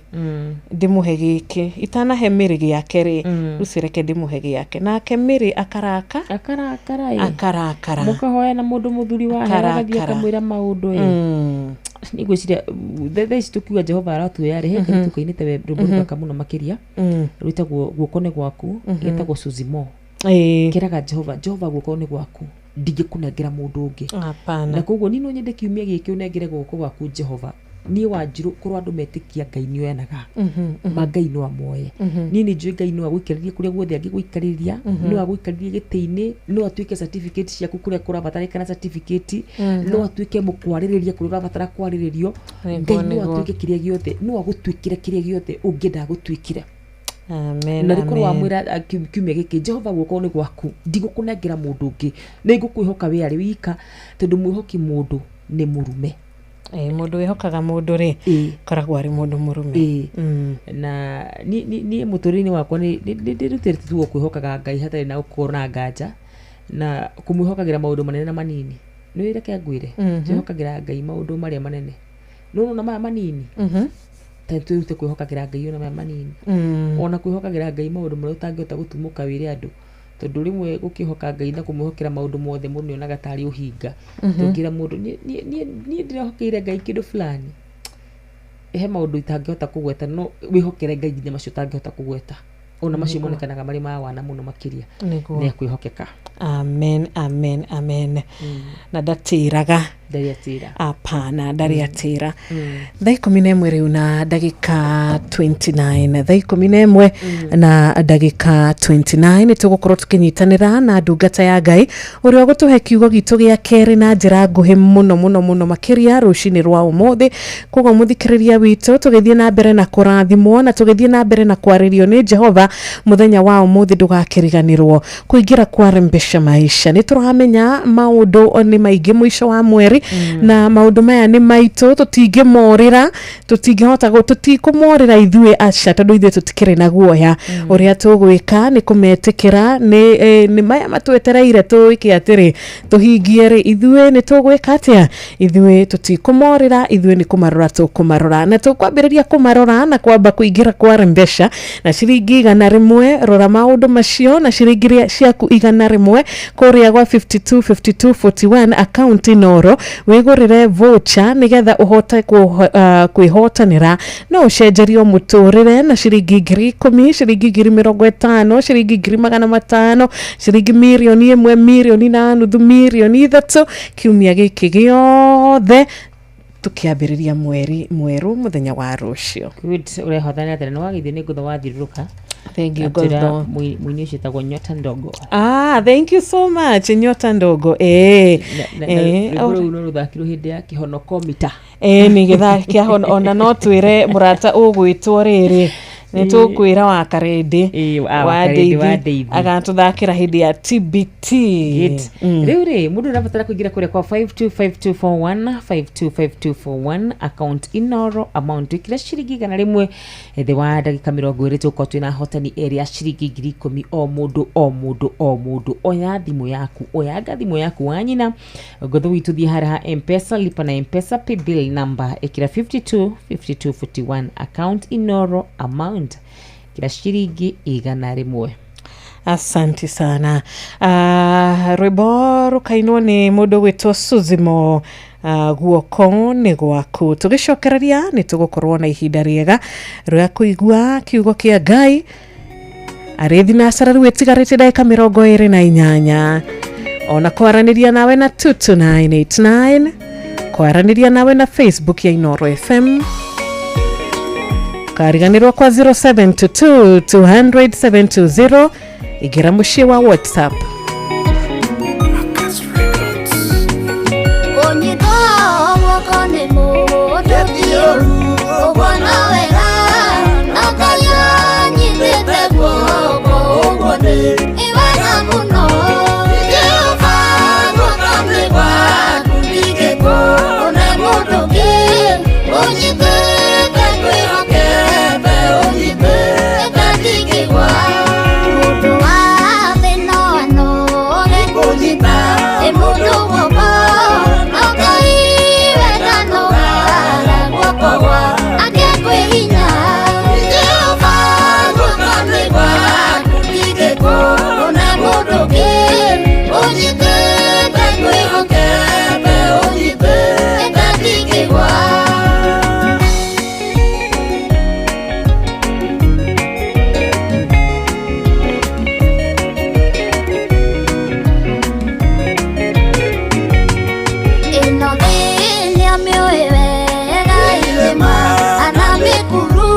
ndĩmũhe gĩkĩ itanahe Mĩrĩ gĩake rĩ. Rucĩ reke ndĩmũhe gĩake, nake Mĩrĩ akaraka. Akarakara ĩ. Akarakara. Mũkahoya na mũndũ mũthuri wa hera agathiĩ Akarakara. akamwĩra maũndũ ĩ. Nĩ ngwĩciria thaa ici tũkiuga Jehova aratuoya rĩ, he kairĩtu kainĩte we rwĩmbo rũthaka mũno makĩria, rwĩtagwo "Guoko nĩ Gwaku", getagwo Suzimo. Keraga Jehova, "Jehova, guoko nĩ gwaku, ndingĩkũnengera mũndũ ũngĩ." Hapana. Na koguo niĩ no nyende kiumia gĩkĩ ũnengere guoko gwaku Jehova. Niĩ Wanjirũ, korwo andũ metĩkia Ngai nĩ oyanaga ma, Ngai no amoye. Niĩ nĩ njũĩ Ngai no agũikarĩrie kũrĩa guothe angĩgũikarĩria, no agũikarĩrie gĩtĩ-inĩ, no atuĩke certificate ciaku kũrĩa kũrabatarĩkana certificate, no atuĩke mũkwarĩrĩria kũrĩa ũrabatara kwarĩrĩrio. Ngai no atuĩke kĩrĩa gĩothe, no agũtuĩkĩre kĩrĩa gĩothe ũngĩenda agũtuĩkĩre. Amen. Na rĩkorwo Amen. wamwĩra kiumia gĩkĩ, "Jehova, guoko nĩ gwaku, ndigũkũnengera mũndũ ũngĩ, nĩ ngũkwĩhoka we arĩ wika," tondũ mwĩhoki mũndũ nĩ mũrume. Mũndũ wĩhokaga mũndũ rĩ, koragwo arĩ mũndũ mũrume. Na niĩ mũtũrĩre-inĩ wakwa nĩ ndĩrutĩte tuo kwĩhokaga Ngai hatarĩ na gũkorwo na nganja, na kũmwĩhokagĩra maũndũ manene na manini. Nĩ reke ngwĩre, twĩhokagĩra Ngai maũndũ marĩa manene, no nona maya manini, ta twĩrute kwĩhokagĩra Ngai ona maya manini, ona kwĩhokagĩra Ngai maũndũ marĩa ũtangĩhota gũtumũka wĩre andũ, tondũ rĩmwe gũkĩhoka Ngai na kũmwĩhokera maũndũ mothe mũndũ nĩonaga tarĩ ũhinga. Tũngĩra mũndũ, "Niĩ ndĩrehokeire Ngai kĩndũ fulani," he maũndũ itangĩhota kũgweta, no wĩhokere Ngai nginya macio ũtangĩhota kũgweta, ona macio monekanaga marĩ ma wana mũno makĩria. Nĩ akwĩhokeka. Amen, amen, amen. Na ndatĩraga. Ndarĩ atĩra. Apana, ndarĩ atĩra. Thaa 11 rĩu na ndagĩka 29, thaa 11 na ndagĩka 29, nĩ tũgũkorwo tũkĩnyitanĩra na ndungata ya Ngai ũrĩa ũgũtũhe kiugo gitũ gĩa kerĩ na njĩra nguhĩ mũno mũno mũno makĩria rũcinĩ rwa ũmũthĩ. Koguo mũthikĩrĩria witũ, tũgĩthiĩ na mbere na kũrathimwo na tũgĩthiĩ na mbere na kwarĩrio nĩ Jehova mũthenya wa ũmũthĩ, ndũgakĩriganĩrwo kũingĩra kwa Rembesha Maisha. Nĩ tũramenya maũndũ nĩ maingĩ mũico wa mweri. Ngai na maũndũ maya nĩ maitũ, tũtingĩmorĩra, tũtingĩhota tũtikũmorĩra ithuĩ aca, tondũ ithuĩ tũtikĩrĩ na guoya. Ũrĩa tũgwĩka nĩ kũmetĩkĩra nĩ maya matwetereire tũĩke atĩrĩ, tũhingie rĩ, ithuĩ nĩ tũgwĩka atĩa? Ithuĩ tũtikũmorĩra, ithuĩ nĩ kũmarora tũkũmarora, na tũkwambĩrĩria kũmarora na kwamba kũingĩra kwa mbeca na ciringi 100. Rora maũndũ macio na ciringi ciaku 100 kũrĩa gwa 52 52 41 account Inoro, wĩgũrĩre voucher nĩgetha ũhote kwĩhotanĩra. No ũcenjerio mũtũrĩre na ciringi 10,000, ciringi 50,000, ciringi 500,000, ciringi 1,000,000, 1.5 mirioni, 3 mirioni kiumia gĩkĩ gĩothe tũkĩambĩrĩria mweri mwerũ mũthenya wa rũciũ. Good, ũrehotanĩra tene nĩ wagĩithio nĩ ngũtho wathiũrũrũka. Thank you. Atwĩra Ngotho. Mũini ũcio etagwo Nyota Ndogo. Ah, thank you so much, Nyota Ndogo, eh. Na rwĩmbo rũu no rũthakirwo hĩndĩ ya kĩhonoko mita. Ĩ nĩ gĩthaa kĩa ona no twĩre mũrata ũgwĩtwo rĩrĩ, nĩ tũkwĩra wa Karĩndĩ. Ĩ, ah, wa Karĩndĩ, wa Ndeithi. Agatũthakĩra hĩndĩ ya TBT. Good. Rĩu rĩ, mũndũ ũrabatara kũingĩra kũrĩa kwa 525241, 525241 account Inoro, amount ĩkĩra ciringi 100. Thĩ wa ndagĩka 20 tũkorwo twĩna ahotani erĩ a ciringi 10,000 o mũndũ, o mũndũ, o mũndũ. Oya thimũ yaku, oyanga thimũ yaku wa nyina ngotho witũ, thiĩ harĩa ha Mpesa, lipa na Mpesa, paybill number ĩkĩra 52 52 41, account Inoro, amount ĩkĩra ciringi 100. Asanti sana. Rwĩmbo rũkainwo nĩ mũndũ gwĩtwo Suzimo, guoko nĩ gwaku. Tũgĩcokereria nĩ tũgũkorwo na ihinda rĩega rĩa kũigua kiugo kĩa Ngai. Arĩ thinacara rĩu ĩtigarĩte ndagĩka 28, ona kwaranĩria nawe na 22989, kwaranĩria nawe na Facebook ya Inoro FM, kariganĩrwo kwa 0722 200 720, ingĩra mũciĩ wa WhatsApp. Kũnyitwo guoko nĩ mũndũ ti ũru, ũguo no wega, no Ngai anyitĩte guoko, ũguo nĩ wega mũno. Jehova, guoko nĩ gwaku, ndingĩkũũna mũndũ ũngĩ, ũnyitĩte ngwĩhokete, ũnyitĩte ndingĩgwa. Mũndũ wa thĩ no anoge kũnyita ĩ mũndũ guoko, no Ngai we ndanogaga, guoko gwake kwĩ hinya. Jehova, guoko nĩ gwaku, ndingĩkũũna mũndũ ũngĩ, ũnyitĩte ngwĩhokete, ũnyitĩte ndingĩgwa. Ĩno thĩ nĩamĩũĩ wega, irĩma ana mĩkuru,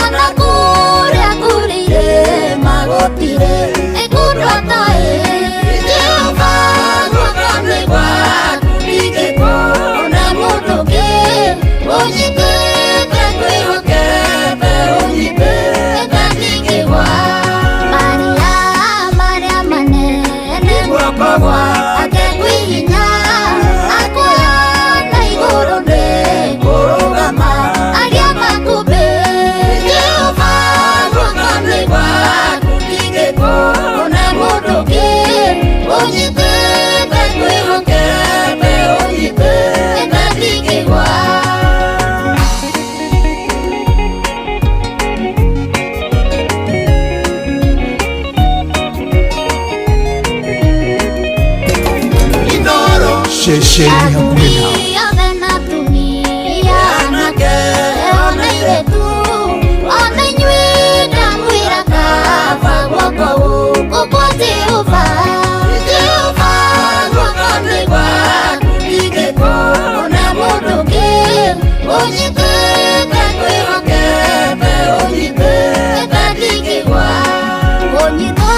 ona kũrĩa kũrĩ irĩma gũtirĩ ĩkũndũ atoĩ. Jehova, guoko nĩ gwaku, ndingĩkũũna mũndũ ũngĩ, ũnyitĩte ngwĩhokete, ũnyitĩte ndingĩgwa. Maria marĩa manene, guoko gwake kwĩ hinya, akuoya na igũrũ nĩ kũrũgama arĩa makũmbĩ. Jehova, guoko nĩ gwaku, ndingĩkũũna mũndũ ũngĩ, ũnyitĩte ngwĩhokete, ũnyitĩte ndingĩgwa. Inoro. Ceceni hakuhĩ nawe. Athuri othe na atumia, anake ona airĩtu, ona inyuĩ ndamwĩra kaba guoko gũkũ kwa Jehova. Jehova, guoko nĩ gwaku, ndingĩkũũna mũndũ ũngĩ, ũnyitĩte ngwĩhokete, ũnyitĩte ndingĩgwa. Kũnyitwo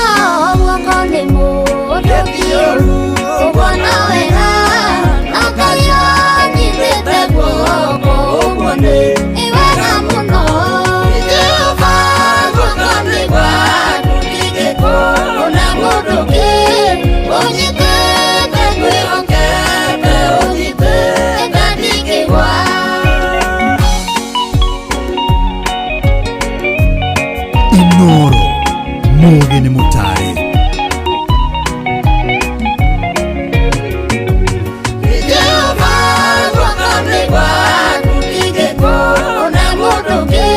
guoko nĩ mũndũ ti ũru, ũguo no wega, no Ngai Inoro mũũgĩ nĩ mũtare. Jehova guoko-inĩ gwaku ndingĩkũũna mũndũ ũngĩ,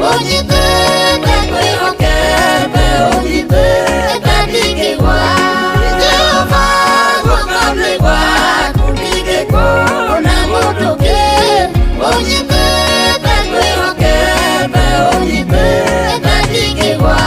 ũnjitĩte ngwĩhokete, ũnjitĩte ndingĩgwa. Jehova guoko-inĩ gwaku ndingĩkũũna mũndũ ũngĩ, ũnjitĩte ngwĩhokete, ũnjitĩte ndingĩgwa.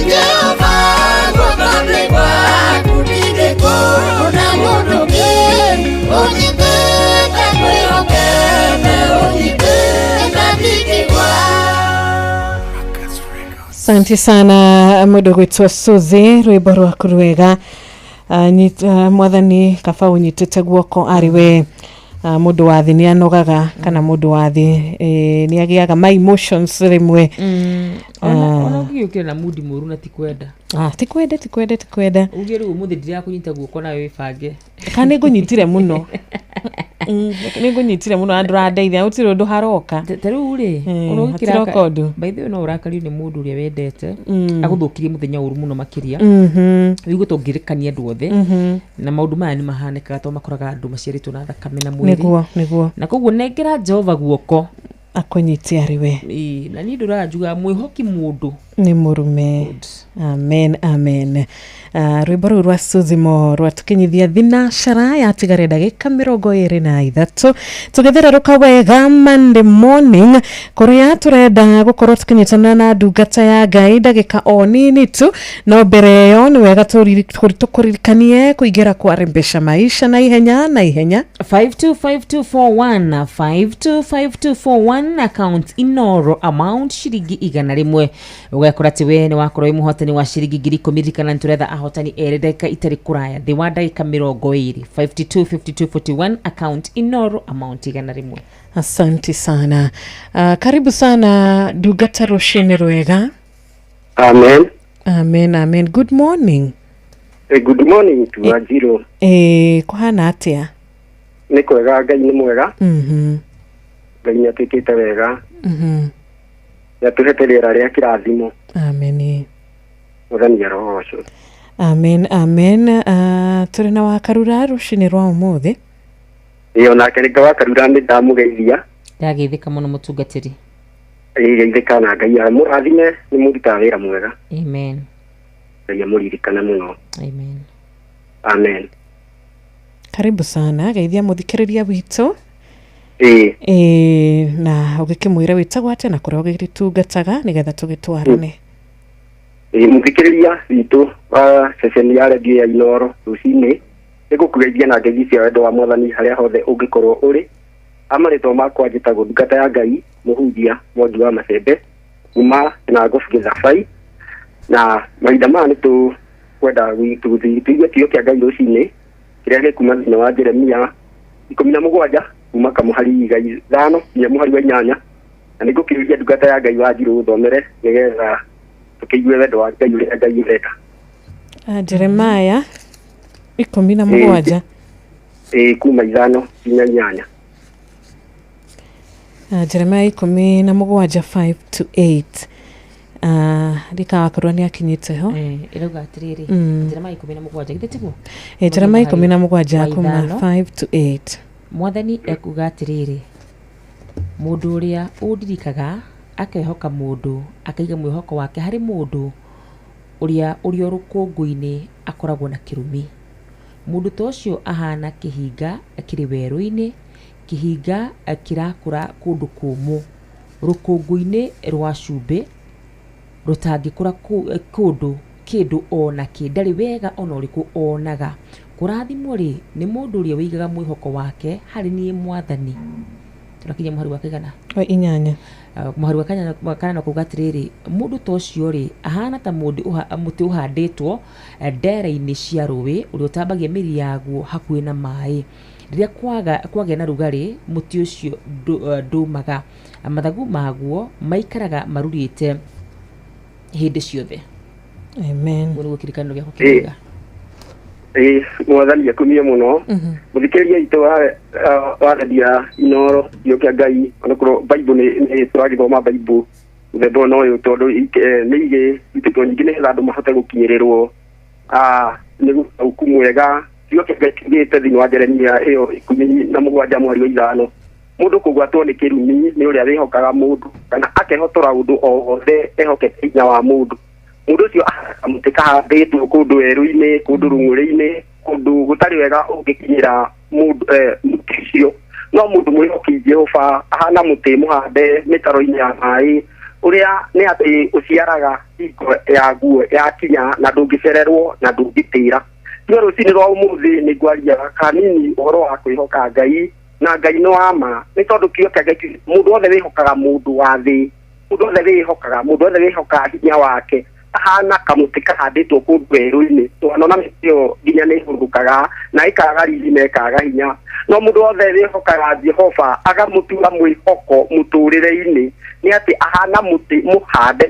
Jehova guoko-inĩ gwaku ndingĩkũũna mũndũ ũngĩ, ũnjitĩte ngwĩhokete, ũnjitĩte ndingĩgwa. Asante sana mũndũ gwĩtwo Suzy, rwĩmbo rwaku rwega. Mwathani kaba ũnyitĩte guoko arĩ we. Mũndũ wa thĩ nĩ anogaga kana mũndũ wa thĩ nĩ agĩaga ma emotions rĩmwe. Ona ũngĩgĩũkĩra na mudi mũru na ti kwenda. Ah, ti kwenda, ti kwenda, ti kwenda. Uge rĩu ũmũthĩ ndirakũnyita guoko nawe wĩbange. Kana nĩ ngũnyitire mũno. Nĩ ngũnyitire mũno na ndũrandeithia, gũtirĩ ũndũ haroka. Ta rĩu rĩ, ona ũngĩkĩraka- Hatiroka ũndũ. By the way, no ũrakario nĩ mũndũ ũrĩa wendete agũthũkirie mũthenya ũru mũno makĩria. Wĩigue ta ũngĩrekania andũ othe, na maũndũ maya nĩ mahanĩkaga tondũ makoraga andũ maciarĩtwo na thakame na mwĩrĩ. Nĩguo, nĩguo. Na koguo nengera Jehova guoko. Akũnyitie arĩ we. Ĩĩ, na niĩ ndũraga njugaga mwĩhoki mũndũ nĩ mũrume. Amen, amen. Rwĩmbo rũu rwa Suzimo rwatũkinyithia thinacara yatigare ndagĩka 23 tũgĩthererũka wega Monday morning kũrĩa tũrenda gũkorwo tũkĩnyitanĩra na ndungata ya Ngai ndagĩka o nini tu, no mbere ĩyo nĩ wega tũkũririkanie kũingĩra kwa Rembesha Maisha na ihenya na ihenya. 525241, 525241, account Inoro, amount ciringi 100. Ũgakora atĩ we nĩ wakorwo wĩ mũhotani wa ciringi 10,000. Ririkana nĩ tũretha ahotani erĩ ndagĩka itarĩ kũraya thĩ wa ndagĩka 20. 525241, account Inoro, amount 100. Asante sana. Karibu sana ndungata, rũcinĩ rwega. Amen. Amen, amen. Good morning. Good morning to Wanjiru. Kũhana atĩa? Nĩ kwega, Ngai nĩ mwega. Ngai nĩ atwĩkĩte wega. Nĩ atũhete rĩera rĩa kĩrathimo. Amen. Mwathani arogocwo. Amen, amen. Tũrĩ na Wakarura rũcinĩ rwa ũmũthĩ. Ĩĩ, onake rĩngĩ Wakarura nĩ ndamũgeithia. Ndageithĩka mũno mũtungatĩri. Ĩĩ, geithĩka na Ngai amũrathime, nĩ mũrutaga wĩra mwega. Amen. Ngai amũririkane mũno. Amen. Amen. Karibu sana, geithia mũthikĩrĩria witũ. Ĩĩ. Na ũgĩkĩmwĩra wĩtagwo atĩa na kũrĩa ũgĩtungataga nĩgetha tũgĩtwarane. Ĩĩ, mũthikĩrĩria witũ wa ceceni ya redio ya Inoro rũcinĩ, nĩngũkũgeithia na ngeithi cia wendo wa Mwathani harĩa hothe ũngĩkorwo ũrĩ. Amarĩtwa makwa njĩtagwo ndungata ya Ngai mũhunjia Mwangi wa Macembe kuma Kĩnangobu Gĩthabai, na mahinda maya nĩ tũkwenda tũigue kiugo kĩa Ngai rũcinĩ kĩrĩa gĩkuma thĩinĩ wa Jeremia 17 kuma kamũhari ga 5 nginya mũhari wa 8, na nĩngũkĩũria ndungata ya Ngai Wanjiru ũthomere nĩgetha tũkĩigue wendo wa Ngai ũrĩa Ngai ũrenda. Jeremaya 17. Ĩĩ, kuma 5 nginya 8. Jeremaya 17, 5 to 8. Ndikawakorwo nĩ akinyĩte ho. Ĩrauga atĩrĩrĩ, Jeremaya 17, githĩ tiguo? Jeremaya 17 Wa kuma 5. 5 to 8. Mwathani ekuga atĩrĩrĩ, mũndũ ũrĩa ũndirikaga akehoka mũndũ, akaiga mwĩhoko wake harĩ mũndũ ũrĩa ũrĩ o rũkũngũ-inĩ akoragwo na kĩrumi. Mũndũ ta ũcio ahana kĩhinga kĩrĩ werũ-inĩ, kĩhinga kĩrakũra kũndũ kũmũ, rũkũngũ-inĩ rwa cumbĩ, rũtangĩkũra kũndũ kĩndũ ona kĩ, ndarĩ wega ona ũrĩkũ onaga. Kũrathimwo rĩ nĩ mũndũ ũrĩa ũigaga mwĩhoko wake harĩ niĩ Mwathani. Tũrakinya mũhari wa kaigana? Wa 8. Mũhari wa kanana kuga atĩrĩrĩ, mũndũ ta ũcio rĩ ahana ta mũtĩ ũhandĩtwo ndera-inĩ cia rũĩ, ũrĩa ũtambagia mĩri yaguo hakuhĩ na maĩ. Rĩrĩa kwagĩa na rugarĩ, mũtĩ ũcio ndũmaga, mathagu maguo maikaraga marurĩte hĩndĩ ciothe. Amen. Ũguo nĩguo kĩrĩkanĩro gĩakwa kĩroiga. Ĩĩ, mwathani akumie mũno. Mũthikĩrĩria itũ wa redio ya Inoro, kiugo kĩa Ngai, onakorwo Bible nĩ tũragĩthoma Bible mũthemba ũyũ na ũyũ, tondũ nĩ igĩ itĩtwo nyingĩ nĩgetha andũ mahote gũkinyĩrĩrwo nĩ ũtaũku mwega. Kiugo kĩa Ngai kiugĩte thĩinĩ wa Jeremia ĩyo 17:5, mũndũ kũgwatwo nĩ kĩrumi nĩ ũrĩa wĩhokaga mũndũ, kana akehotora ũndũ o wothe ehokete hinya wa mũndũ. Mũndũ ũcio ahana mũtĩ kahandĩtwo kũndũ werũ-inĩ, kũndũ rũng'ũrĩ-inĩ, kũndũ gũtarĩ wega ũngĩkinyĩra mũndũ mũtĩ ũcio. No mũndũ mwĩhoki Jehova ahana mũtĩ mũhande mĩtaro-inĩ ya maĩ, ũrĩa nĩ atĩ ũciaraga hingo yaguo yakinya, na ndũngĩcererwo na ndũngĩtĩra. No rũcinĩ rwa ũmũthĩ nĩ ngwaria kanini ũhoro wa kwĩhoka Ngai, na Ngai nĩ wa ma, nĩ tondũ kiugo kĩa Ngai, mũndũ wothe wĩhokaga mũndũ wa thĩ, mũndũ wothe wĩhokaga, mũndũ wothe wĩhokaga hinya wake, ahana kamũtĩ kahandĩtwo kũndũ werũ-inĩ, twanona mĩtĩ ĩyo nginya nĩ ĩhũrũkaga na ĩkaga riri na ĩkaga hinya. No mũndũ wothe wĩhokaga Jehova agamũtua mwĩhoko mũtũrĩre-inĩ, nĩ atĩ ahana mũtĩ mũhande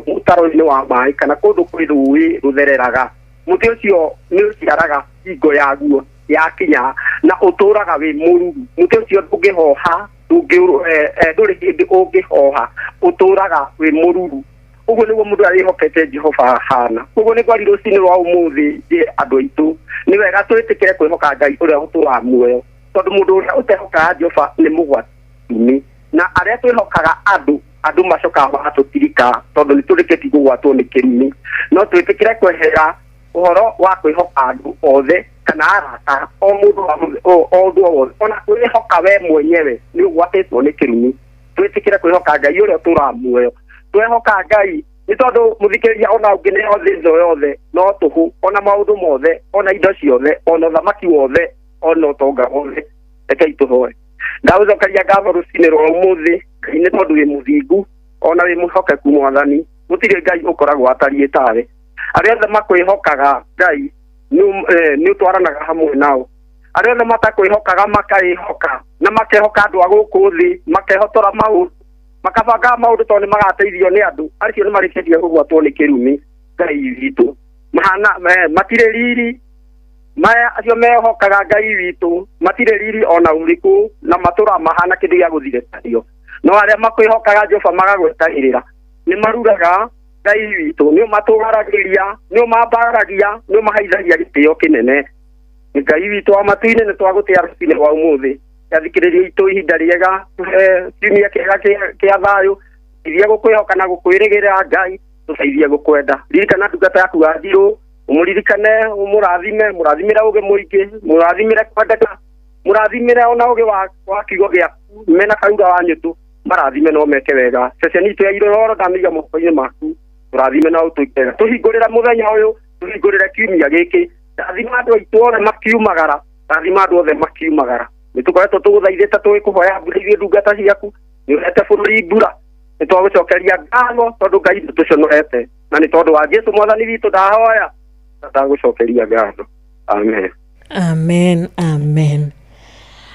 mũtaro-inĩ wa maĩ, kana kũndũ kwĩ rũĩ rũthereraga. Mũtĩ ũcio nĩ ũciaraga hingo yaguo yakinya, na ũtũraga wĩ mũruru. Mũtĩ ũcio ndũngĩhoha, ndũrĩ hĩndĩ ũngĩhoha, ũtũraga wĩ mũruru. Ũguo nĩguo mũndũ arĩhokete Jehova ahana. Ũguo nĩ kwari rũcinĩ rwa ũmũthĩ njĩre andũ aitũ, nĩ wega twĩtĩkĩre kwĩhoka Ngai ũrĩa ũtũraga muoyo, tondũ mũndũ ũrĩa ũtehokaga Jehova nĩ mũgwati. Na arĩa twĩhokaga andũ, andũ macokaga magatũtirika, tondũ nĩ tũrĩkĩtie kũgwatwo nĩ kĩrumi. No twĩtĩkĩre kwehera ũhoro wa kwĩhoka andũ othe kana arata, o mũndũ o ũndũ o wothe, ona kwĩhoka we mwenyewe nĩ ũgwatĩtwo nĩ kĩrumi. Twĩtĩkĩre kwĩhoka Ngai ũrĩa ũtũraga muoyo. Twehoka Ngai nĩ tondũ mũthikĩrĩria ona ũngĩneo thĩ ĩno yothe no tũhũ, ona maũndũ mothe, ona indo ciothe, ona ũthamaki wothe, ona ũtonga wothe. Rekei tũhoe. Ndagũcokeria ngatho rũcinĩ rwa ũmũthĩ, Ngai, nĩ tondũ wĩ mũthingu ona wĩ mwĩhokeku. Mwathani, gũtirĩ Ngai ũkoragwo atariĩ tawe. Arĩa othe makwĩhokaga Ngai nĩ ũtwaranaga hamwe nao. Arĩa othe matakwĩhokaga makaĩhoka na makehoka andũ a gũkũ thĩ, makehotora maũndũ, makabanga maũndũ tondũ nĩ magateithio nĩ andũ, acio nĩ marĩkĩtie kũgwatwo nĩ kĩrumi. Ngai witũ, mahana matirĩ riri, maya acio mehokaga Ngai witũ matirĩ riri ona ũrĩkũ, na matũra mahana kĩndũ gĩa gũthirekanio. No arĩa makwĩhokaga Jehova magagwetagĩrĩra nĩ maruraga. Ngai witũ, nĩ ũmatũgaragĩria, nĩ ũmambaragia, nĩ ũmahaithagia gĩtĩo kĩnene. Ngai witũ wa matu-inĩ, nĩ twagũtĩa rũcinĩ rwa ũmũthĩ. Athikĩrĩria itũ ihinda rĩega, kiumia kĩega kĩa thayũ. Teithia gũkwĩhoka na gũkwĩrĩgĩrĩra Ngai, tũteithie gũkwenda. Ririkana ndungata yaku ya Ndirũ, ũmũririkane, ũmũrathime, mũrathimĩre ũgĩ mũingĩ, mũrathimĩre kwendeka, mũrathimĩre ona ũgĩ wa kiugo gĩaku, mena Karura wa Nyũtũ, marathime no meke wega. Ceceni itũ ya Irororo ndamĩiga moko-inĩ maku, tũrathime na ũtwĩke wega. Tũhingũrĩre mũthenya ũyũ, tũhingũrĩre kiumia gĩkĩ. Rathima andũ aitũ othe makiumagara, rathima andũ othe makiumagara. Nĩ tũkoretwo tũgũthaithĩte tũgĩkũhoya mbura ithuĩ ndungata ciaku, nĩ ũhete bũrũri mbura. Nĩ twagũcokeria ngatho tondũ Ngai ndũtũconorete, na nĩ tondũ wa Jesu mwathani witũ ndahoya na ndagũcokeria ngatho. Amen. Amen, amen.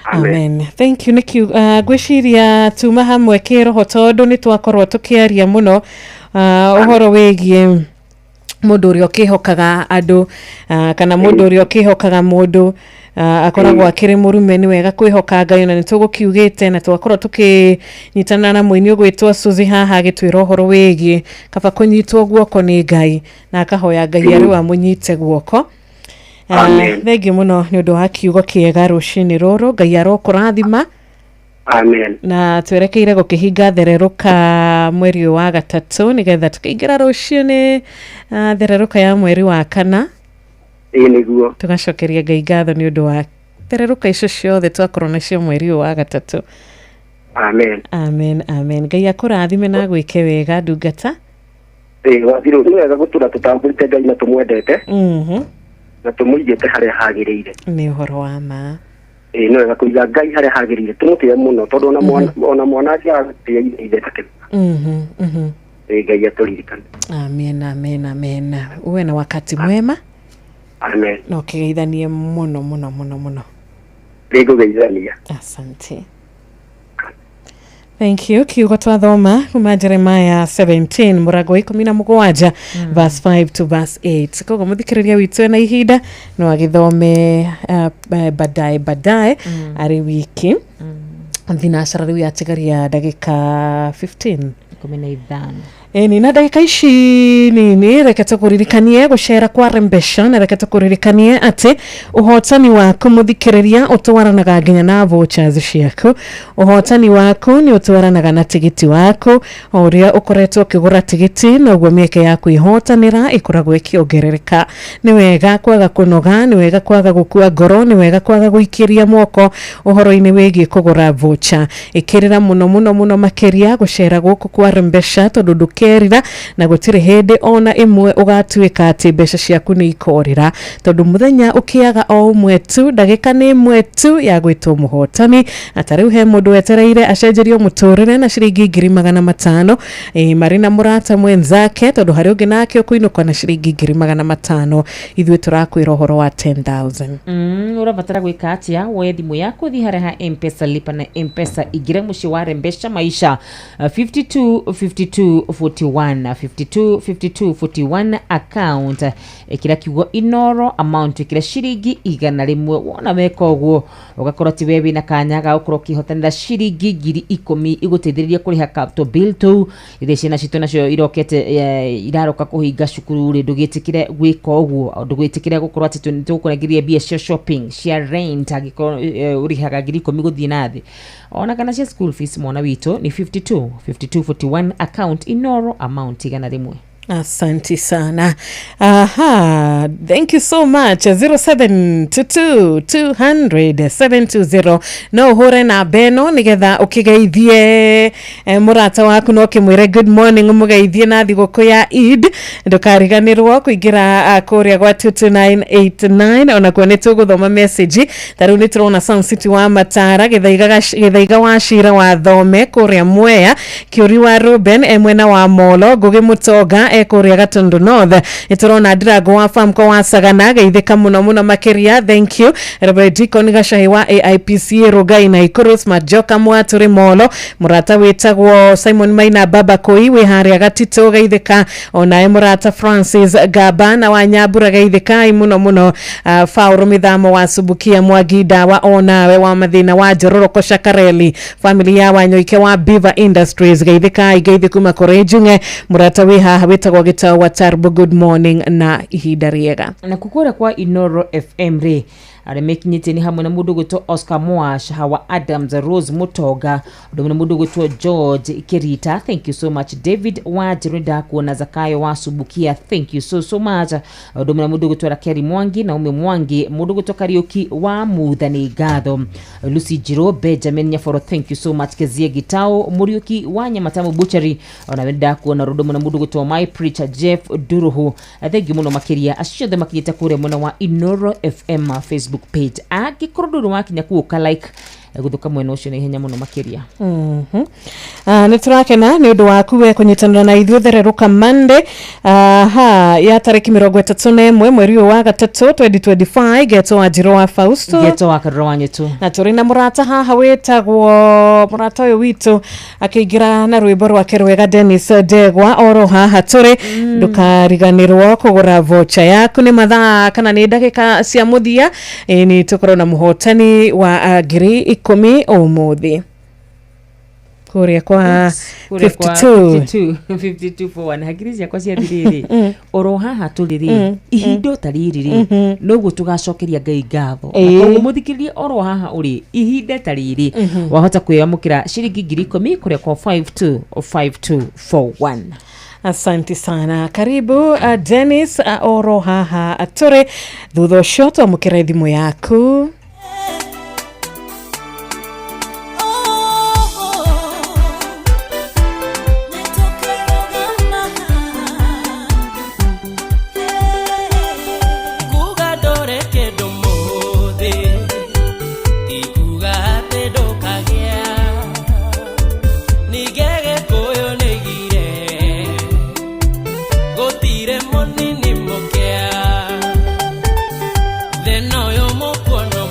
Amen. Thank you. Nĩkĩ ngwĩciria tuma hamwe kĩroho, tondũ nĩ twakorwo tũkĩaria mũno ũhoro wĩgiĩ mũndũ ũrĩa ũkĩhokaga andũ, kana mũndũ ũrĩa ũkĩhokaga mũndũ akoragwo akĩrĩ mũrume. Nĩ wega kwĩhoka Ngai, na nĩ tũgũkiugĩte na twakorwo tũkĩnyitana na mũini ũgwĩtwo Suzy haha agĩtwĩra ũhoro wĩgiĩ kaba kũnyitwo guoko nĩ Ngai, na akahoya Ngai arĩ wamũnyite guoko. Amen. Thengiũ mũno nĩ ũndũ wa kiugo kĩega rũcinĩ rũrũ. Ngai arokũrathima. Amen. Na twerekeire gũkĩhinga thererũka mweri ũyũ wa gatatũ, nĩgetha tũkĩingĩra rũciũ nĩ thererũka ya mweri wa kana. Ĩĩ nĩguo. Tũgacokeria Ngai ngatho nĩ ũndũ wa thererũka icio ciothe twakorwo nacio mweri ũyũ wa gatatũ. Amen. Amen, amen. Ngai akũrathime na agwĩke wega, ndungata. Ĩĩ Wathirũ, nĩ wega gũtũra tũtambũrĩte Ngai na tũmwendete na tũmũigĩte harĩa hagĩrĩire. Nĩ ũhoro wa ma. Ĩĩ nĩ wega kũiga Ngai harĩa hagĩrĩire, tũmũtĩe mũno, tondũ ona mwana, ona mwana angĩaga gũtĩa ithe ndakĩrĩ. Ĩĩ Ngai atũririkane. Amen, amen, amen. Uwe na wakati mwema. Amen. Na ũkĩgeithanie mũno mũno mũno mũno. Nĩngũgeithania. Asante. Thank you. Kiugo twathoma kuma Jeremiah 17 mũrango wa 17, verse 5 to verse 8. Koguo mũthikĩrĩria witũ ena ihinda no agĩthome baadaye baadaye arĩ wiki. Thinacara rĩu yatigaria ndagĩka 15. 15. Ĩni na ndagĩka ici nini reke tũkũririkanie gũcera kwa Rembesha, na reke tũkũririkanie atĩ ũhotani waku mũthikĩrĩria ũtwaranaga nginya na vouchers ciaku. Ũhotani waku nĩ ũtwaranaga na tigiti waku. O ũrĩa ũkoretwo ũkĩgũra tigiti, noguo mĩeke ya kwĩhotanĩra ĩkoragwo ĩkĩongerereka. Nĩ wega kwaga kũnoga, nĩ wega kwaga gũkua ngoro, nĩ wega kwaga gũikĩria moko ũhoro-inĩ wĩgiĩ kũgũra voucher. Ĩkĩrĩra mũno mũno mũno makĩria gũcera gũkũ kwa Rembesha, tondũ ndũkerira na gũtirĩ hĩndĩ ona ĩmwe ũgatuĩka atĩ mbeca ciaku nĩ ikorĩra, tondũ mũthenya ũkĩaga o ũmwe tu, ndagĩka nĩ ĩmwe tu ya gwĩtwo mũhotani. Na ta rĩu he mũndũ wetereire acenjerio mũtũrĩre na ciringi 500,000, marĩ na mũrata mwenzake, tondũ harĩ ũngĩ nake ũkũinũka na ciringi 500,000. Ithuĩ tũrakwĩra ũhoro wa 10,000. Ũrabatara gwĩka atĩa? Woe thimũ yaku, thiĩ harĩa ha Mpesa, lipa na Mpesa, ingĩra mũciĩ wa Rembesha Maisha, 52 52 41, 52 52 41 account, ĩkĩra kiugo Inoro, amount ĩkĩra ciringi 100. Wona weka ũguo, ũgakorwo atĩ we wĩna kanya ga gũkorwo ũkĩhotanĩra ciringi 10,000 igũteithĩrĩria kũrĩha capital bill tũu rĩrĩa ciana citũ nacio irokete, iraroka kũhinga cukuru rĩ. Ndũgĩtĩkĩre gwĩka ũguo, ndũgĩtĩkĩre gũkorwo atĩ tũgũkũnengeria mbia cia shopping, cia rent, angĩkorwo ũrĩhaga 10,000 gũthiĩ na thĩ, ona kana cia school fees. Mwana witũ, nĩ 52 52 41 account, Inoro, amount 100. Asante sana. Aha, thank you so much. 0722 200 720, no ũhũre namba ĩno nĩgetha ũkĩgeithie mũrata waku na ũkĩmwĩre good morning, ũmũgeithie na thigũkũ ya Eid. Ndũkariganĩrwo kũingĩra kũrĩa gwa 22989, onakuo nĩ tũgũthoma message. Ta rĩu nĩ tũrona Sun City wa Matara, Gĩthaiga, Gĩthaiga wa Cira wa Thome kũrĩa Mwea, Kĩũri wa Ruben e mwena wa Molo, Ngũgĩ Mũtonga e kũrĩa Gatundu North. Nĩ tũrona Ndirango wa Famco wa Sagana, geithĩka mũno mũno makĩria, thank you. Reverend Deacon Gacahi wa AIPCA Rugai na Ikuru, Smart Joka Mwatũrĩ Molo, mũrata wĩtagwo Simon Maina Baba Koi wĩ harĩa Gatitũ, geithĩka. Onawe mũrata Francis Gabana wa Nyambura, geithĩkai mũno mũno. Faũrũ Mĩthamo wa Subukia, Mwangi Ndawa, onawe wa Mathĩna wa Njororoko, Shakareli, family ya Wanyoike wa Beaver Industries, geithĩkai, ngeithi kuma kũrĩ Njung'e. Mũrata wĩ haha wĩtagwo Gĩtau wa Tarbo, good morning na ihinda rĩega. Na kũrĩa kwa Inoro FM rĩ, arĩa mekinyĩtie nĩ hamwe na mũndũ gwĩtwo Oscar Mwash, Hawa Adams, Rose Mutoga, ũndũ ũmwe na mũndũ gwĩtwo George Kirita, thank you so much. David Wanjiru, ndakuona. Zakayo wa Subukia, thank you so so much. Ũndũ ũmwe na mũndũ gwĩtwo Rakeri Mwangi, Naomi Mwangi, mũndũ gwĩtwo Kariuki wa Mutha, nĩ ngatho. Lucy Jiro, Benjamin Nyaboro, thank you so much. Kezie Gitao, Muriuki wa Nyamatamu Butchery, ona we ndakuona. Ũndũ ũmwe na mũndũ gwĩtwo My Preacher Jeff Duruhu, thank you mũno makĩria. Acio othe makinyĩte kũrĩa mwena wa Inoro FM Facebook page. Angĩkorwo ndũrĩ wakinya kuo ka like, gũthũka mwena ũcio na ihenya mũno makĩria. Nä tå rakena nä å ndå waku we kå nyitanä na ithuä thererå Monday aha ya tarä 31 mweri ũyũ wa gatatũ 2025. Geto wa Njirũ wa Fausto. Geto wa Karura wa Nyetu. Na tũrĩ na mũrata haha wĩtagwo, mũrata ũyũ witũ akĩingĩra na rwĩmbo rwake rwega, Dennis Ndegwa, oro haha tũrĩ. Ndũkariganĩrwo kũgũra vocha yaku. Nĩ mathaa kana nĩ ndagĩka cia mũthia. Ĩ, nĩ tũkorwo na mũhotani wa 10,000 ũmũthĩ kũrĩa kwa Kũrĩa kwa 52. 52 52 41. Hakiri ciakwa ciathirĩrĩ oro haha tũrĩ rĩ, ihinda o ta rĩrĩ rĩ, noguo tũgacokeria Ngai ngatho. Na koguo mũthikĩrĩrie, oro haha ũrĩ, ihinda ta rĩrĩ wahota kwĩamũkĩra ciringi 10,000 kũrĩa kwa 525241. Asante sana, karibu Dennis, oro haha tũrĩ. Thutha ũcio twamũkĩra thimũ yaku. Kuga ndũrĩ kĩndũ mũthĩ ti kuga atĩ ndũkagĩa. Ningĩ Gĩkũyũ nĩigire gũtirĩ mũnini mũkĩa. Thĩna ũyũ mũkuona.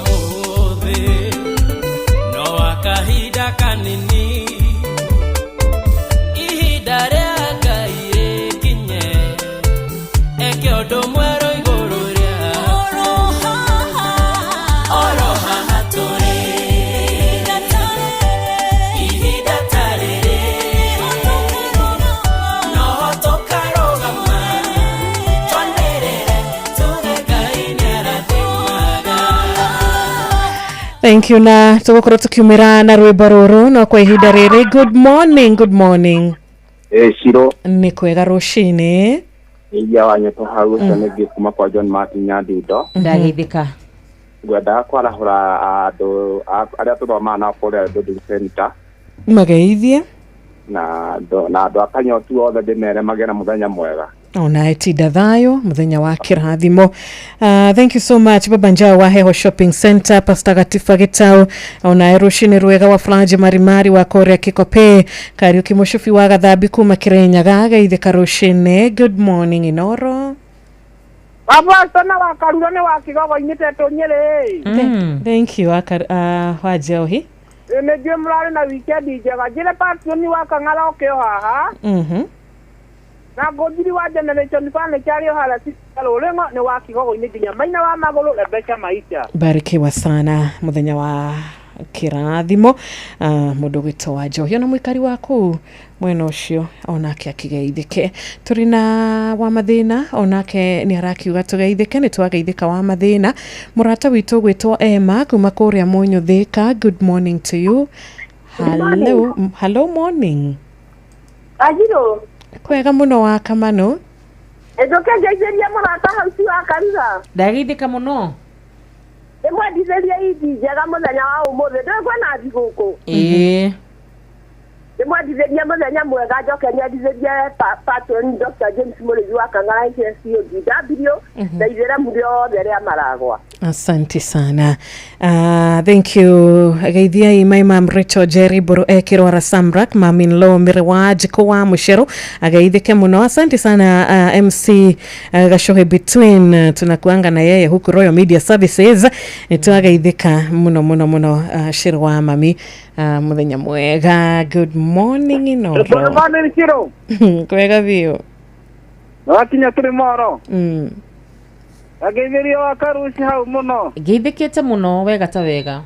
Thank you, na tũgũkorwo tũkiumĩra na rwĩmbo rũrũ no kwa ihinda rĩrĩ. Good morning, good morning. Ĩ Ciro. Nĩ kwega rũcinĩ. Iria wa nyeto hau ũcio nĩ kuma kwa John Martin Nyandindo. Ndageithĩka. Ngwendaga kwarahũra andũ arĩa tũthomaga nao kũrĩa Ndundu Center. Mageithie. Na andũ a Kanyotu othe ndĩmere magĩe na mũthenya mwega. Onae tinda thayo, muthenya wa kirathimo. Thank you so much, Baba Njao wa Heho Shopping Center, Pastor Gatifa Gitau, onae rucini rwega wa Flange Marimari wa Korea Kikope, Kariuki Mushufi wa Gathambi kuma Kirinyaga, geithĩka rucini. Good morning, Inoro. Baba tona wa Karura nĩ wa Kigogo-inĩ tetũ Nyĩrĩ. Thank you, wa Njohi. Nĩ njũĩ mũrarĩ na weekend njega. Njĩre Patron wa Kang'ara oke o haha. Na ngũnjiri wa Generation Furniture arĩ o harĩa Rũrĩng'o nĩ wa Kigogo-inĩ nginya Maina wa Magũrũ Rebecca Maisha. Barikiwa sana muthenya wa kirathimo. Mũndũ gwĩtwo wa Njohi ona mũikari wa kũu mwena ũcio onake akĩgeithĩke. Tũrĩ na wa mathĩna onake nĩ arakiuga tũgeithĩke, nĩ twageithĩka wa mathĩna. Mũrata witũ gwĩtwo Emma kuma kũrĩa Mũnyũ Thĩka, good morning to you. Hello, hello, morning. Ajiro. Kwega mũno wa Kamano. Njoke ngeithĩrie mũrata hau ci wa Karura. Ndageithĩka mũno. Ndĩmwendithĩrie indi njega mũthenya wa ũmũthĩ, ndũĩ kwĩna thigũkũ. Ĩĩ. Ndĩmwendithĩrie mũthenya mwega, njoke nyendithĩrie Patron Dr. James Mũrĩithi wa Kang'ara HSCODW na itheramu rĩothe rĩa Maragwa. Asante sana. Thank you. Geithiai my mam Rachel Jerry Buru ekirwara Samrak, mam in law Mire Jiko wa Mushero ageithike muno. Asante sana, MC Gashohe Between, tunakuanga na yeye huku Royal Media Services, nitwageithika muno muno muno. Shiro wa mami, muthenya mwega. Good morning, Inoro. Good morning, Shiro. Kwega biũ. Wakinya tũrĩ moro. Ageithĩria wa Karuci hau mũno. Ngeithĩkĩte mũno, wega ta wega.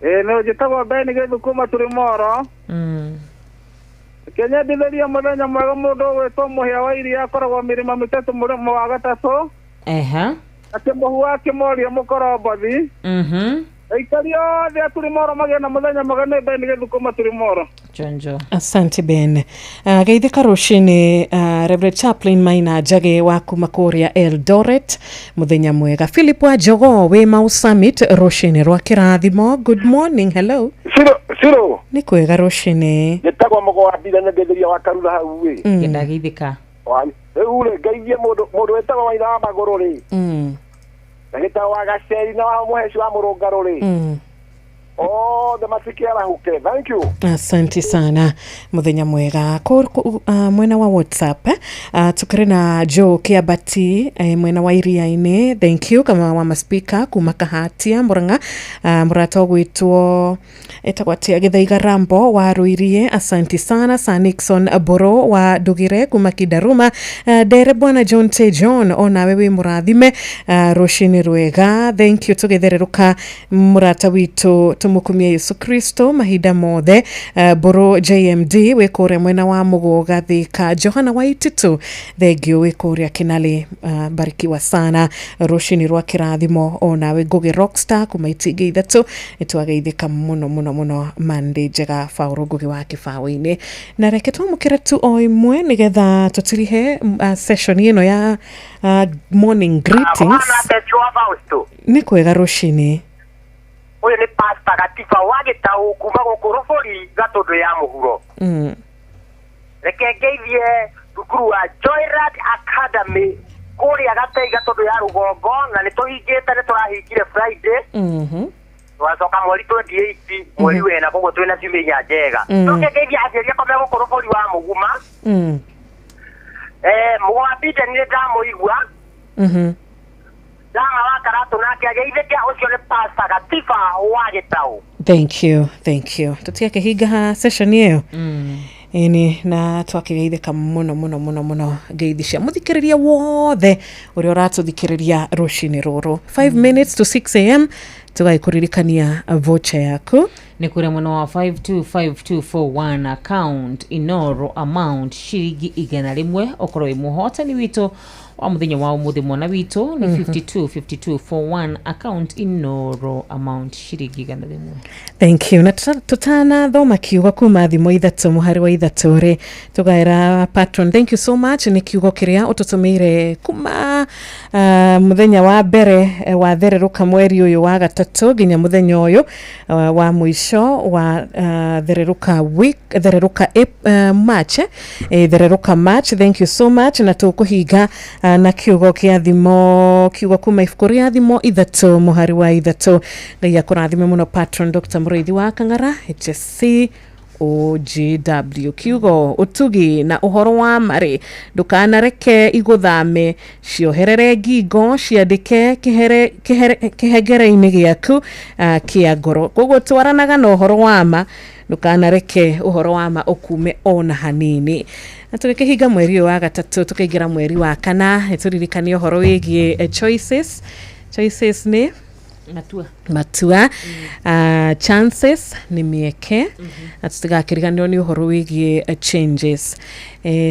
Ĩĩ nĩ njĩtagwo Ben Gĩthukuma tũrĩ moro. Kĩnyendithĩria mũthenya mwega mũndũ ũgwĩtwo Mũhĩa wa Iria akoragwo mĩrĩma mĩtatũ mũrĩmo wa gatatũ. Akĩmũhu wa Kĩmoria mũkorombothi. Aikari othe a tũrĩ moro magĩe na mũthenya mwega, nĩ Ben Gĩthukuma tũrĩ moro. Chonjo. Asante Ben. Geithĩka rũcinĩ, Reverend Chaplain Maina Njage wa kuma kũrĩa Eldoret, mũthenya mwega. Philip wa Jogoo wĩ Mau Summit, rũcinĩ rwa kĩrathimo. Good morning, hello. Ciro, Ciro. Nĩ kwega rũcinĩ. Njĩtagwo Mũgo wa Mbira nyendetheria wa Karura hau ĩ. Ndageithĩka. Rĩu rĩ ngeithie mũndũ wĩtagwo Waitha wa Magũrũ rĩ. Na gĩtagwo wa Gaceri na wa Mũheci wa Mũrũngarũ rĩ. Othe matikĩarahũke. Thank you. Asante sana, muthenya mwega. Mwena wa WhatsApp, tukĩrĩ na Joe Kĩambati, mwena wa Iria-inĩ, thank you. Kama wa maspika kuma Kahatia Murang'a, mũrata ũgwĩtwo etagwo atĩa Gĩthaiga Rambo wa Rũirie, asante sana. Sir Nixon Boro wa Ndugire kuma Kidaruma, Ndere Bwana John T John onawe wĩ mũrathime, rũcinĩ rwega, thank you. Tũgĩthererũka mũrata witũ tũmũkumie Yesu Kristo mahinda mothe, Boro JMD wĩ kũrĩa mwena wa Mũgũga Thika, Johana wa Ititu, thengio wĩ kũrĩa Kinali, barikiwa sana, rũcinĩ rwa kĩrathimo onawe. Ngũgĩ Rockstar kuma itingĩ ithatũ, nĩtwageithĩka mũno mũno mũno. Monday njega, Baũrũ Ngũgĩ wa Kĩbaũ-inĩ, na reke twamũkĩre tu o ĩmwe nĩgetha tũtirihe session ĩno ya morning greetings. Wa Fausto. Nĩ kwega rũcinĩ. Ũyũ nĩ Pastor Gatiba wa Gĩtaũ kuma gũkũ Rũbũri Gatũndũ ya mũhuro. Reke ngeithie thukuru wa Joyrad Academy kũrĩa Gatei Gatũndũ ya rũgongo, na nĩ tũhingĩte, nĩ tũrahingire Friday, twacoka mweri 28 mweri wena, koguo twĩna ciumia inya njega. Coke ngeithie aciari akwa me gũkũ Rũbũri wa Mũguma. Mũgo wa Biden nĩ ndamũigua. Ndama wa Karatũ nake ageithĩke, ũcio nĩ Pastor Gatiba wa Gĩtaũ. Thank you, thank you. Tũtiakĩhinga ha session ĩyo ĩni na twakĩgeithĩka mũno mũno mũno mũno. Ngeithi cia mũthikĩrĩria wothe ũrĩa ũratũthikĩrĩria rũcinĩ rũrũ, 5 minutes to 6 a.m., tũgagĩkũririkania voucher yaku. Nĩ kũrĩa mwena wa 525241 account, Inoro, amount ciringi 100, ũkorwo wĩ mũhotani witũ. Wa mũthenya wa ũmũthĩ mwana witũ nĩ 52 52 41 account Inoro amount ciringi 100. Thank you. Na tutanathoma kiugo kuma thimo 3 muhari wa 3 ri tugaira patron, thank you so much ni kiugo kiria ututumiire kuma muthenya wa mbere wa thereruka mweri uyu wa gatatu nginya muthenya uyu wa muico wa thereruka week, thereruka March, thereruka March. Thank you so much. Na tukuhinga na kiugo kia thimo, kiugo kuma ibuku ria thimo 3 muhari wa 3. Ngai akũrathime mũno patron Dr. Mũrĩithi wa Kang'ara HSC OGW. Kiugo utugi na uhoro wa marĩ ndukanareke igũthame, cioherere ngingo, ciandĩke kĩhengere-inĩ gĩaku kĩa ngoro. Koguo twaranaga na ũhoro wa ma, ndukanareke ũhoro wa ma ũkume ona hanini. Na tũgĩkĩhinga mweri ũyũ wa gatatũ tũkaingĩra mweri wa kana, nĩtũririkanie ũhoro wĩgiĩ choices. Choices nĩ matua, matua. Chances nĩ mĩeke, na tũtigakĩriganĩrwo nĩ ũhoro wĩgiĩ changes.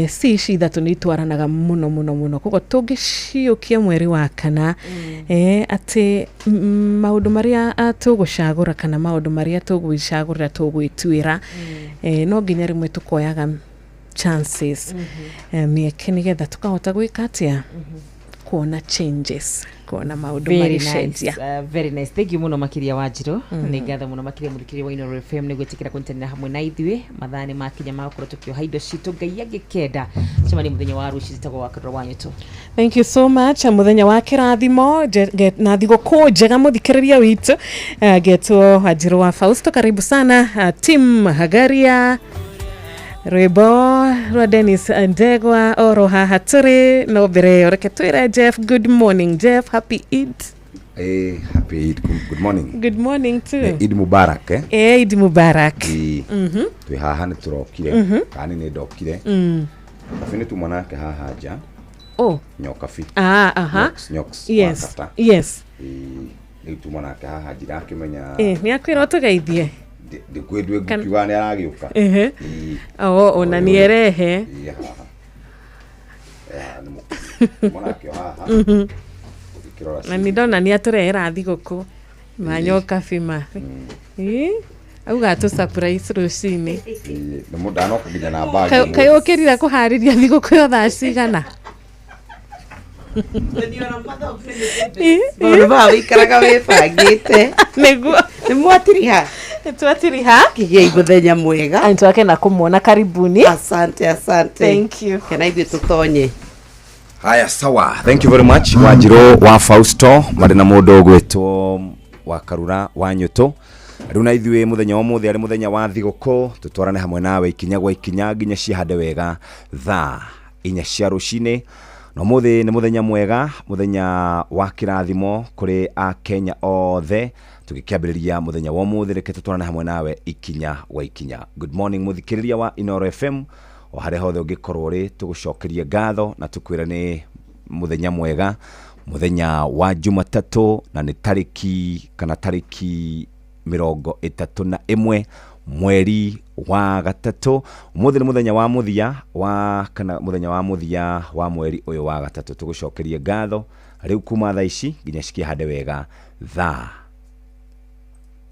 Si ici ithatũ nĩ itwaranaga mũno mũno mũno, koguo tũngĩciũkia mweri wa kana atĩ maũndũ marĩa tũgũcagũra kana maũndũ marĩa tũgwĩcagũrĩra tũgwĩtuĩra, no nginya rĩmwe tũkoyaga chances, mĩeke, nĩgetha tũkahota gwĩka atĩa, kuona changes, kuona maũndũ magĩcenjia. Very nice. Thank you mũno makĩria Wanjirũ. Nĩ ngatho mũno makĩria mũthikĩrĩria wa Inooro FM nĩ gwĩtĩkĩra kũnyitanĩra hamwe na ithuĩ. Mathaa nĩ makinya ma gũkorwo tũkĩoha indo citũ. Ngai angĩkenda cemania mũthenya wa rũciũ. Njĩtagwo wa Karura wa Nyũtũ. Thank you so much. Muthenya wa kĩrathimo na thigũkũ njega mũthikĩrĩria witũ. Ngetwo Wanjirũ wa Fausto, karibu sana. Tim Hagaria, rwĩmbo rwa Dennis Ndegwa oro haha tũrĩ no mbere ĩyo reke twĩre Jeff good morning. Jeff, happy Eid. Hey, happy Eid. Good morning. Good morning too. Eid Mubarak, eh? Eid Mubarak. Twĩ haha nĩ tũrokire, kana nĩ ndokire. Kabi nĩ tuma nake haha nja. Oh. Nyokabi. Ah, aha. Nyox, nyox. Yes. Wakata. Yes. Rĩu tuma nake haha ndirakĩmenya. Nĩ akwĩra ũtũgeithie. Ndĩkwĩndue ngukiuga nĩ aragĩũka. Oh, ona nĩ erehe. Ĩĩ haha. Nĩ tuma nake o haha. Ũgĩkĩrora. Na nĩ ndona nĩ atũrehera thigũkũ ma nyokabi ma. Auga atũ surprise rũcinĩ. Nĩ ndanoka nginya na bag. Kaĩ ũkĩrire kũharĩria thigũkũ ĩyo thaa cigana? Maũndũ maya wĩikaraga wĩbangĩte. Nĩguo. Nĩ mwatiriha? Nĩ twatiriha. Kĩgĩai mũthenya mwega. Nĩtwakena kũmuona, karibuni. Asante, asante. Thank you. Kena ithuĩ tũtonye. Haya, sawa. Thank you very much Wanjirũ wa Fausto marĩ na mũndũ ũgwĩtwo wa Karura wa Nyũtũ. Rĩu na ithuĩ mũthenya wa ũmũthĩ arĩ mũthenya wa thigũkũ, tũtwarane hamwe nawe ikinya gwa ikinya nginya cihande wega thaa 4 cia rũcinĩ. Na ũmũthĩ nĩ mũthenya mwega, mũthenya wa kĩrathimo kũrĩ Akenya othe. Tũgĩkĩambĩrĩria mũthenya wa ũmũthĩ, reke tũtwarane hamwe nawe ikinya gwa ikinya. Good morning mũthikĩrĩria wa Inooro FM o harĩa hothe ũngĩkorwo ũrĩ, tũgũcokerie ngatho na tũkwĩre nĩ mũthenya mwega, mũthenya wa Jumatatũ, na nĩ tarĩki kana tarĩki 31 mweri wa gatatũ. Ũmũthĩ nĩ mũthenya wa mũthia wa kana mũthenya wa mũthia wa mweri ũyũ wa gatatũ. Tũgũcokerie ngatho rĩu kuma thaa ici nginya cikĩhande wega thaa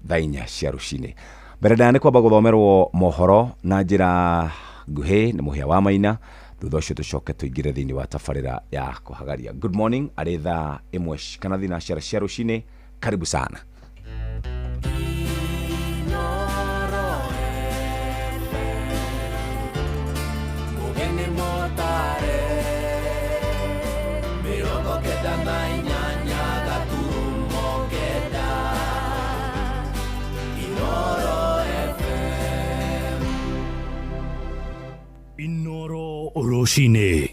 4 cia rũcinĩ. Mbere ndaya nĩ kwamba gũthomerwo mohoro na njĩra nguhĩ nĩ Mũhĩa wa Maina, thutha ũcio tũcoke tũingĩre thĩinĩ wa tabarĩra ya kũhagaria. Good morning, arĩ thaa 1 kana 9 cia rũcinĩ. Karibu sana. Inoro rũcinĩ.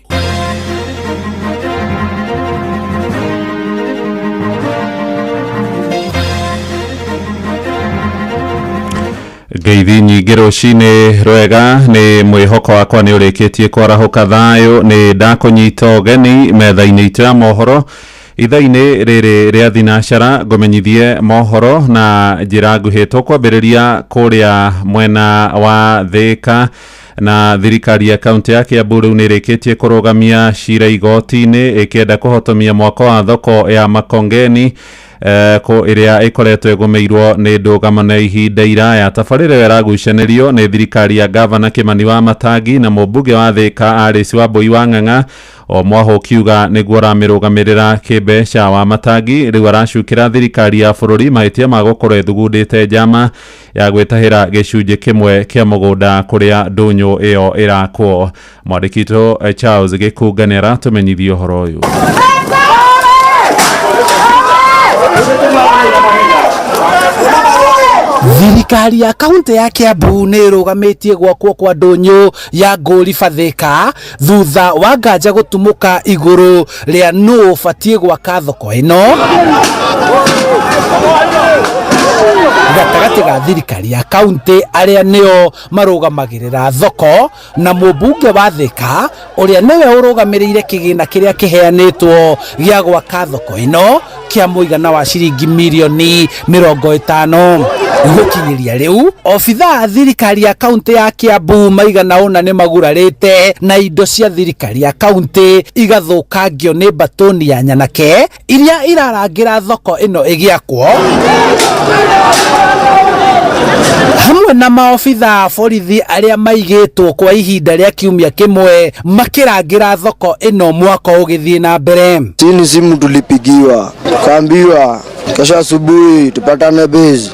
Ngeithi nyingĩ rũcinĩ rwega, nĩ mwĩhoko wakwa nĩ ũrĩkĩtie kwarahũka thayũ. Nĩ ndakũnyita ũgeni metha-inĩ itũ ya mohoro ithaa-inĩ rĩrĩ rĩa thinacara, ngũmenyithie mohoro na njĩra nguhĩ. Tũkwambĩrĩria kũrĩa mwena wa Thĩka Na thirikari ya kaunti ya Kiambu rĩu nĩ ĩrĩkĩtie kũrũgamia cira igoti-inĩ ĩkĩenda kũhotomia mwako wa thoko ya Makongeni ĩrĩa ĩkoretwo ĩgũmĩirwo nĩ ndũgamo ihinda iraya. Tabarĩra ĩyo ĩragucanĩrio nĩ thirikari ya gavana Kimani wa Matangi na mũmbunge wa Thika Alice Wambui wa Ng'ang'a, o mwaho ũkiuga nĩguo ũramĩrũgamĩrĩra kĩmbeca. Wa Matangi rĩu aracukĩra thirikari ya bũrũri mahĩtia ma gũkorwo ĩthugundĩte njama ya gwĩtahĩra gĩcunjĩ kĩmwe kĩa mũgũnda kũrĩa ndũnyũ ĩyo ĩrakwo. Mwandĩki witũ Charles Gĩkunga nĩ aratũmenyithia ũhoro ũyũ. Thirikari ya kaunti ya Kiambu nĩ ĩrũgamĩtie gwakwo kwa ndũnyũ ya Ngũriba Thika thutha wa nganja gũtumũka igũrũ rĩa nũ ũbatiĩ gwaka thoko ĩno gatagatĩ ga thirikari ya kaunti arĩa nĩo marũgamagĩrĩra thoko na mũmbunge wa Thika ũrĩa nĩwe ũrũgamĩrĩire kĩgĩna kĩrĩa kĩheanĩtwo gĩa gwaka thoko ĩno kĩa mũigana wa ciringi mirioni 50. Gũkinyĩria rĩu obithaa a thirikari ya kaunti ya Kiambu maigana ũna nĩ magurarĩte na indo cia thirikari ya kaunti igathũkangio nĩ mbatũni ya nyanake iria irarangĩra thoko ĩno ĩgĩakwo hamwe na maobithaa a borithi arĩa maigĩtwo kwa ihinda rĩa kiumia kĩmwe makĩrangĩra thoko ĩno mwako ũgĩthiĩ na mbere. Sini simu tulipigiwa tukaambiwa kesho asubuhi tupatane base.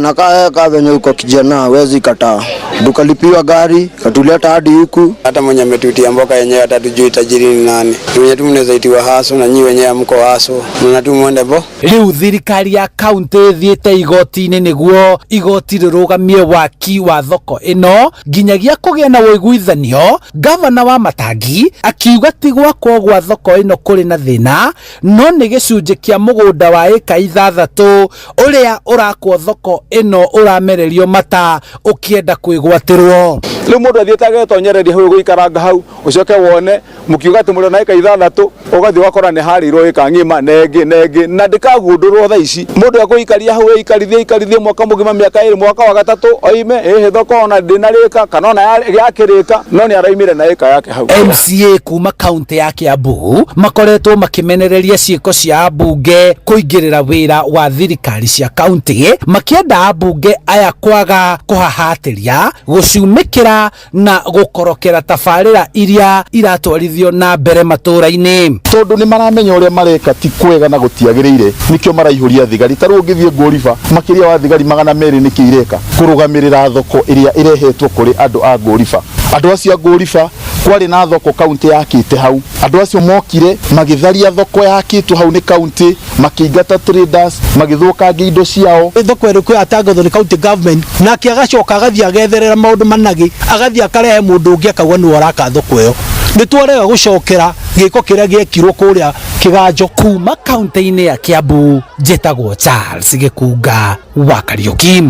Na kaa venye uko kijana huwezi kataa. Tukalipiwa gari katuleta hadi huku. Hata mwenye ametuitia mboka yenyewe hata tujui tajiri ni nani. Mwenye tu mnaweza itiwa haso na nyi wenyewe hamko haso. Mna tu muende bo. Rĩu thirikari ya kaunti ĩthiĩte igoti-inĩ nĩguo igoti rĩrũgamie waki wa thoko ĩno nginyagia kũgĩa na ũiguithanio. Gavana wa Matangi akiuga ti gwakwo gwa thoko ĩno kũrĩ na thĩna, no nĩ gĩcunjĩ kĩa mũgũnda wa ĩka 6 ũrĩa ũrakwo thoko ĩno ũramererio mata ũkĩenda kwĩgwatĩrwo. Rĩu mũndũ athiĩte agetonyereria hau gũikaranga hau ũcoke wone mũkiuga atĩ mũrĩ na ĩka 6 ũgathiĩ ũgakora nĩ harĩirwo ĩka ng'ima na ĩngĩ na ĩngĩ na ndĩkagundũrwo thaa ici. Mũndũ ekũikaria hau eikarithie mwaka mũgima mĩaka 2 mwaka wa gatatũ oime ĩhĩ thoko ona ndĩnarĩka kana ona yakĩrĩka no nĩ araimire na ĩka yake hau. MCA kuma kaunti ya Kiambu makoretwo makĩmenereria ciĩko cia ambunge kũingĩrĩra wĩra wa thirikari cia kaunti makĩenda ambunge aya kwaga kũhahatĩria gũcumĩkĩra na gũkorokera tabarĩra iria iratwarithio na mbere matũra-inĩ. Tondũ nĩ maramenya ũrĩa mareka ti kwega na gũtiagĩrĩire nĩkĩo maraihũria thigari. Ta rĩu ũngĩthiĩ Ngũriba makĩria wa thigari 200 nĩkĩ ireka kũrũgamĩrĩra thoko ĩrĩa ĩrehetwo kũrĩ andũ a Ngũriba. Andũ acio a Ngũriba kwarĩ na thoko kaunti yakĩte hau. Andũ acio mokire magĩtharia thoko yakĩtwo hau nĩ kaunti, makĩingata traders, magĩthũkangia indo ciao. Thoko ĩrĩkũ yatangathwo nĩ county government nake agacoka agathiĩ agetherera maũndũ managĩ agathiĩ akarehe mũndũ ũngĩ akauga nĩwe ũraka thoko ĩyo. Nĩ twarega gũcokera gĩko kĩrĩa gĩekirwo kũrĩa Kĩganjo. Kuma kaunti-inĩ ya Kiambu njĩtagwo Charles Gĩkunga wa Kariũki.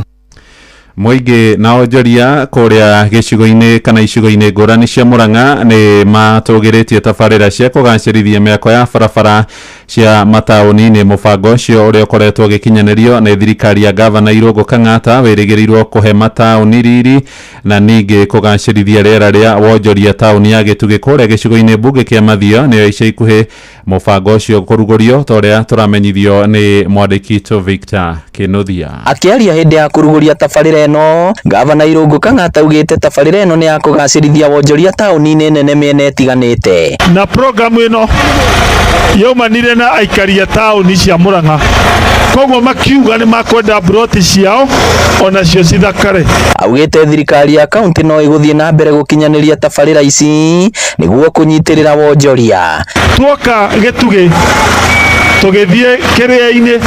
Mũingĩ na onjoria kũrĩa gĩcigo-inĩ kana icigo-inĩ ngũrani cia Murang'a nĩ matũgĩrĩtie tabarĩra cia kũgacĩrithia mĩako ya barabara cia mataũni-inĩ. Mũbango ũcio ũrĩa ũkoretwo ũgĩkinyanĩrio nĩ thirikari ya gavana Irũngũ Kang'ata wĩrĩgĩrĩirwo kũhe mataũni riri na ningĩ kũgacĩrithia rĩera rĩa wonjoria. Taũni ya Gĩtugĩ kũrĩa gĩcigo-inĩ mbunge kĩa Mathio nĩyo ica ikuhĩ mũbango ũcio kũrugũrio ta ũrĩa tũramenyithio nĩ mwandĩki witũ Victor Kĩnuthia. Akĩaria hĩndĩ ya kũrugũria tabarĩra ĩno, gavana Irũngũ Kang'ata augĩte tabarĩra ĩno nĩ ya kũgacĩrithia wonjoria taũni-inĩ nene mĩena ĩtiganĩte. Na programu ĩno yaumanire na aikari a taũni cia Murang'a, koguo makiuga nĩ makwenda broti ciao onacio cithakare. Augĩte thirikari ya kaunti no ĩgũthiĩ na mbere gũkinyanĩria tabarĩra ici nĩguo kũnyitĩrĩra wonjoria. Tuoka Gĩtugĩ tũgĩthiĩ Kĩrĩa-inĩ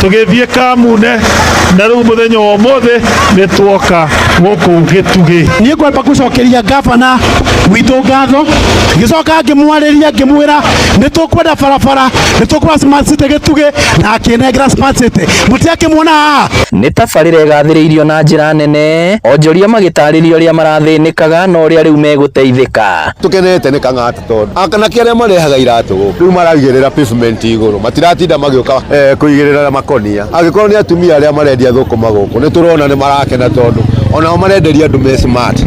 tũgĩthiĩ Kamune na rĩu mũthenya wa ũmũthĩ nĩ tuoka gũkũ Gĩtugĩ. Niĩ ngwamba gũcokeria gavana witũ ngatho, ngĩcoka ngĩmwarĩria ngĩmwĩra nĩ tũkwenda barabara, nĩ tũkwenda smart city Gĩtugĩ, na akĩnengera smart city. Mũtiakĩmuona haha. Nĩ tabarĩra ĩgathĩrĩirio na njĩra nene, onjoria magĩtarĩria ũrĩa marathĩnĩkaga na ũrĩa rĩu megũteithĩka. Tũkenete nĩ Kang'ata tondũ akanake arĩa marehaga iratũ gũkũ rĩu maraigĩrĩra pavement igũrũ, matiratinda magĩũka kũigĩrĩra makonia. Angĩkorwo nĩ atumia arĩa marendia thũkũma gũkũ nĩ tũrona nĩ marakena tondũ onao marenderia andũ me smart.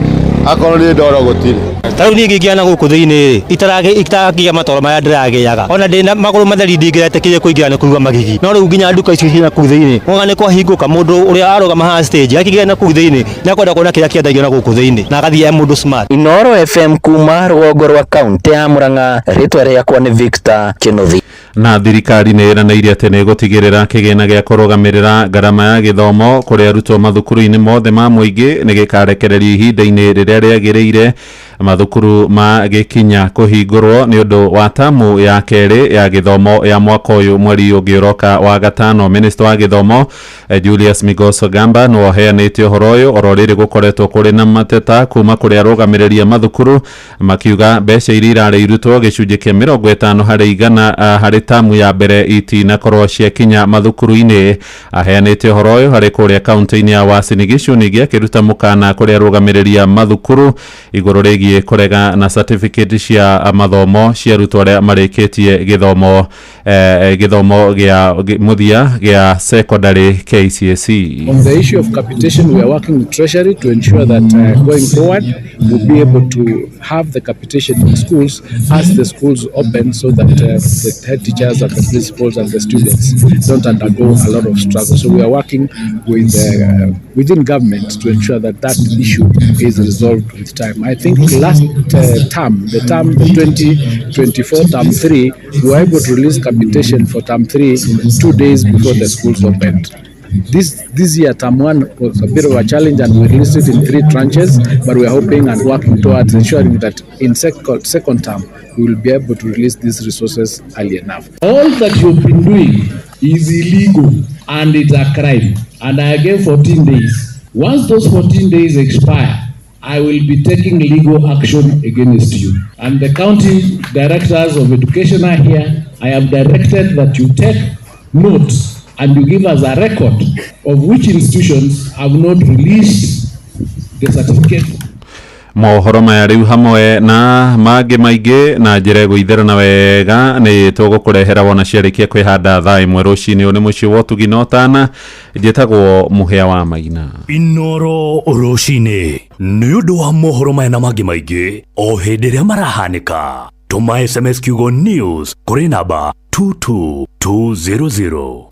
Akorwo nĩ ndoro gũtirĩ. Ta rĩu niĩ ngĩingĩra na gũkũ thĩinĩ rĩ, itaragia matoro marĩa ndĩragĩaga, ona ndĩna magũrũ matheri ndingĩretĩkĩrie kũingĩra nĩ kũigua magigi. No rĩu nginya nduka icio ciĩ na kũu thĩinĩ, wona nĩ kwahingũka, mũndũ ũrĩa arũgama haha stage akĩingĩra na kũu thĩinĩ nĩ akwenda kuona kĩrĩa kĩendagio na gũkũ thĩinĩ na agathiĩ e mũndũ smart. Inooro FM kuma rũgongo rwa kaunti ya Murang'a, rĩtwa rĩakwa nĩ Victor Kĩnuthi. Na thirikari nĩ ĩranĩire atĩ nĩ ĩgũtigĩrĩra kĩgĩna gĩa kũrũgamĩrĩra ngarama ya gĩthomo kũrĩ arutwo mathukuru-inĩ mothe ma mũingĩ nĩ gĩkarekererio ihinda-inĩ rĩrĩa rĩagĩrĩire mathukuru ma gĩkinya kũhingũrwo nĩ ũndũ wa tamu ya kerĩ ya gĩthomo ya mwaka ũyũ mweri ũngĩ ũroka wa gatano. Minista wa gĩthomo Julius Migos Ogamba nĩwe ũheanĩte ũhoro ũyũ oro rĩrĩ gũkoretwo kũrĩ na mateta kuma kũrĩ arũgamĩrĩri a mathukuru makiuga mbeca iria irarĩ irutwo gĩcunjĩ kĩa 50 harĩ igana harĩ tamu ya mbere itinakorwo ciakinya mathukuru-inĩ. Aheanĩte ũhoro ũyũ harĩ kũrĩa kaunti-inĩ ya Uasin Gishu, ningĩ akĩruta mũkana kũrĩ arũgamĩrĩri a mathukuru igũrũ rĩgiĩ kũrega na certificate cia mathomo cia arutwo arĩa marĩkĩtie gĩthomo gĩthomo gĩa mũthia gĩa secondary KCSE. On the issue of capitation, we are working with Treasury to ensure that going forward we'll be able to have the capitation in schools as the schools open, so that the head teachers and the principals and the students don't undergo a lot of struggle. So we are working with within government to ensure that that issue is resolved with time. I think last term, the term 2024 term 3, we were able to release capitation for term 3 2 days before the schools opened. This year, term 1 was a bit of a challenge and we released it in 3 tranches, but we are hoping and working towards ensuring that in second term, we will be able to release these resources early enough. All that you've been doing is illegal and it's a crime. And I gave 14 days. Once those 14 days expire, I will be taking legal action against you. And the county directors of education are here. I have directed that you take notes and you give us a record of which institutions have not released the certificate. Mohoro maya rĩu hamwe na mangĩ maingĩ na njĩra ĩgũitherana wega nĩ tũgũkũrehera wona ciarĩkia kwĩhanda thaa 1 rũcinĩ. Ũyũ nĩ mũciĩ wa ũtugi na ũtana, njĩtagwo Mũhĩa wa Maina. Inooro rũcinĩ nĩ ũndũ wa mohoro maya na mangĩ maingĩ o hĩndĩ ĩrĩa marahanĩka. Tũma SMS kiugo news kũrĩ namba 22200.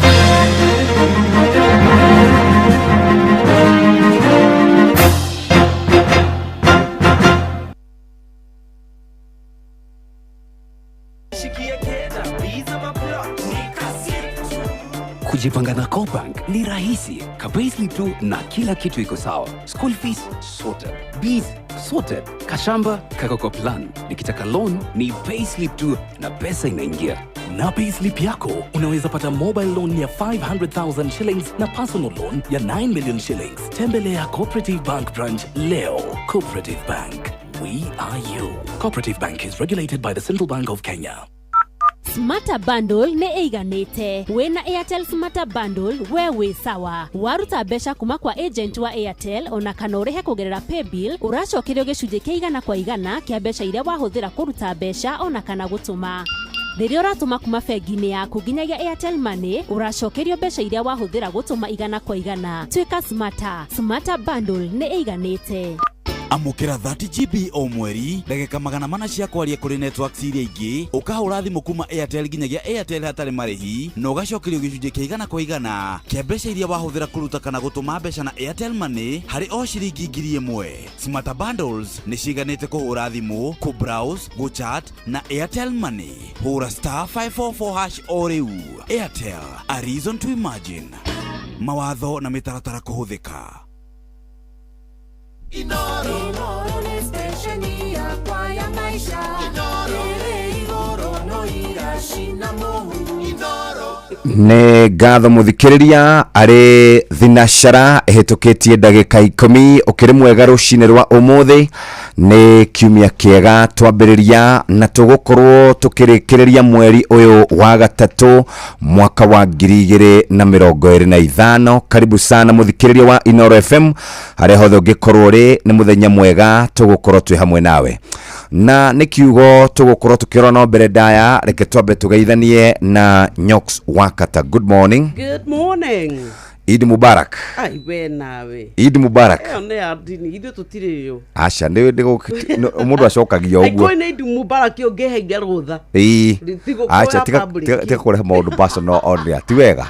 Kujipanga na CoBank ni rahisi. Ka payslip tu na kila kitu iko sawa. School fees sorted, bills sorted, kashamba kako kwa plan. Nikitaka loan ni payslip tu na pesa inaingia. Na payslip yako unaweza pata mobile loan ya 500,000 shillings na personal loan ya 9 million shillings. Tembelea Cooperative Bank branch leo. Cooperative Bank, we are you. Cooperative Bank is regulated by the Central Bank of Kenya. Smarter Bundle nĩ ĩiganĩte. Wĩna Airtel Smarter Bundle we wĩ sawa. Waruta mbeca kuma kwa agent wa Airtel ona kana ũrĩhe kũgerera paybill, ũracokerio gĩcunjĩ kĩa 100 kwa 100 kĩa mbeca iria wahũthĩra kũruta mbeca ona kana gũtũma. Rĩrĩa ũratũma kuma bengi-inĩ yaku nginyagia Airtel Money, ũracokerio mbeca iria wahũthĩra gũtũma 100 kwa 100. Tuĩka smarter. Smarter Bundle nĩ ĩiganĩte. Amũkĩra 30 GB o mweri, ndagĩka 400 cia kwaria kũrĩ networks iria ingĩ, ũkahũra thimũ kuma Airtel nginyagia Airtel hatarĩ marĩhi, na ũgacokerio gĩcunjĩ kĩa 100 kwa 100 kĩa mbeca iria wahũthĩra kũruta kana gũtũma mbeca na Airtel Money harĩ o ciringi 1,000. Smarter Bundles nĩ ciganĩte kũhũra thimũ, kũ-browse, gũ-chat na Airtel Money. Hũra *544# o rĩu. Airtel, a reason to imagine. Mawatho na mĩtaratara kũhũthĩka. Inoro nĩ stesheni yakwa ya maisha. Ĩrĩ igũrũ no iracina mũhu. Nĩ ngatho mũthikĩrĩria arĩ thinacara ĩhĩtũkĩtie ndagĩka 10. Ũkĩrĩ mwega rũcinĩ rwa ũmũthĩ, nĩ kiumia kĩega twambĩrĩria na tũgũkorwo tũkĩrĩkĩrĩria mweri ũyũ wa gatatũ mwaka wa 2025. Karibu sana mũthikĩrĩria wa Inooro FM harĩa hothe ũngĩkorwo ũrĩ, nĩ mũthenya mwega tũgũkorwo twĩ hamwe nawe na nĩ kiugo tũgũkorwo tũkĩrora no mbere ndaya. Reke twambe tũgeithanie na Nyox Wakata. Good morning. Good morning. Eid Mubarak. Ai we nawe. Eid Mubarak. Ĩyo nĩ ya ndini, ithuĩ tũtirĩ yo. Aca nĩ mũndũ acokagia ũguo. Angĩkorwo nĩ Eid Mubarak ũngĩheire rũtha. Ĩĩ. Thigũkũ Aca ya tiga public. tiga tiga kũrehe maũndũ personal on there. Ti wega.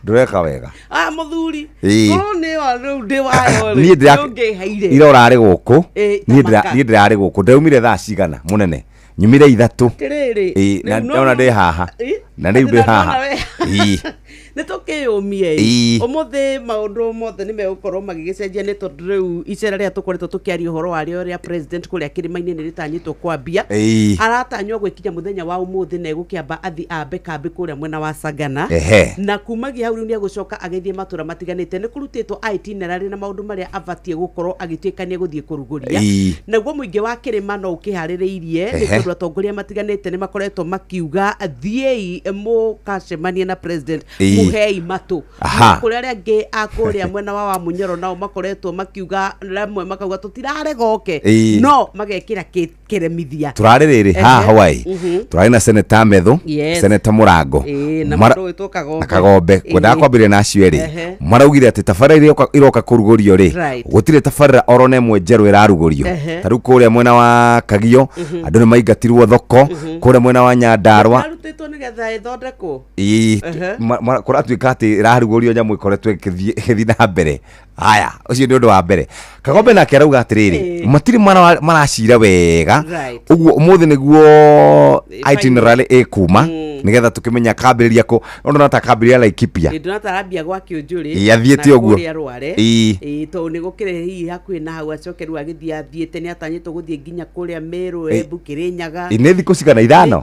Ndũreka wega. Ah mũthuri. Ĩĩ. Korwo nĩ wa rĩu ndĩ wayo rĩ. Niĩ ndĩra Ũngĩheire. ira ũrarĩ gũkũ. Ĩĩ, Niĩ ndĩra tamaka. niĩ ndĩrarĩ gũkũ. Ndaumire thaa cigana mũnene. Nyumire 3. Atĩrĩrĩ. Ĩĩ, na rĩu no- ndona ndĩ haha. Ĩ? Na rĩu Atĩ ndĩ na haha. ndona we- Ĩĩ. nä tå kä yå mie Ĩĩ. å thä maå ndå mothe nä megåkorwo magä gä cenjia nä tondå rä u icera rä a tå koretwo tå kä aria å horo warä o rä a president kå rä a kä rä ma-inä nä rä tanyä two kwambia Ĩĩ. aratanywo gwä kinya må thenya wa å må thä na egå kä amba athi ambe kambä kå rä a mwena wa Sagana Ehe. na kumagia hau rä u nä egå coka agäthiä matå ra matiganä te nä kå rutä two itinerary na maå ndå marä a abatiä gå korwo agä tuä ka nä egå thiä kå rugå ria Ĩĩ. naguo må ingä wa kä rä ma no å kä harä rä irie nä Ehe. tondå atongoria matiganä te nä makoretwo makiuga thiäi må kacemanie na president Ĩĩ. muhei matå Aha. kå rä arä angä a kå rä a mwena wa wa Munyoro nao makoretwo makiuga ramwe makauga tå tiraregoke Ĩĩ. no magekä ra kä remithia Tũrarĩ rĩrĩ haha Ehe. Hawaii. Mhm. Tũrarĩ na Seneta Methu, Yes. Seneta Mũrango. Ĩĩ, na Mara- mũndũ ũgwĩtwo Kagombe. na Kagombe. Kwendaga Ĩĩ. kwambĩrĩria na acio erĩ. Ehe. Maraugire atĩ tabarĩra iria iroka kũrugũrio rĩ, Right. gũtirĩ tabarĩra oro na ĩmwe njerũ ĩrarugũrio. Ehe. Ta rĩu kũrĩa mwena wa Kagio, andũ nĩ maingatirwo thoko, kũrĩa mwena wa Nyandarua, Ĩrarutĩtwo nĩgetha ĩthondekwo Ĩĩ, Ehe. kũratuĩka atĩ ĩrarugũrio nyamũ ĩkoretwo ĩgĩthiĩ na mbere. Haya, ũcio nĩ ũndũ wa mbere. Kagombe nake arauga atĩrĩrĩ, Ĩĩ. matirĩ maracira wega. Right. Ũguo ũmũthĩ nĩguo Ĩĩ, itinerary ĩkuma nĩgetha tũkĩmenya kambĩrĩria kũ. No ndona ta kambĩrĩria Laikipia. Ndona tarambia gwa kä å njå rä Ĩĩ, athiĩte ũguo. rä a rware Ĩĩ. Ĩĩ, tondå nä gå kä rä hihi hakuhä na hau acoke rä u agä thiä athiä te nä atanyä two gå thiä nginya kå rä a mä rå Ĩĩ. Embu kä rä nyaga Ĩĩ, nĩ thikũ cigana 5?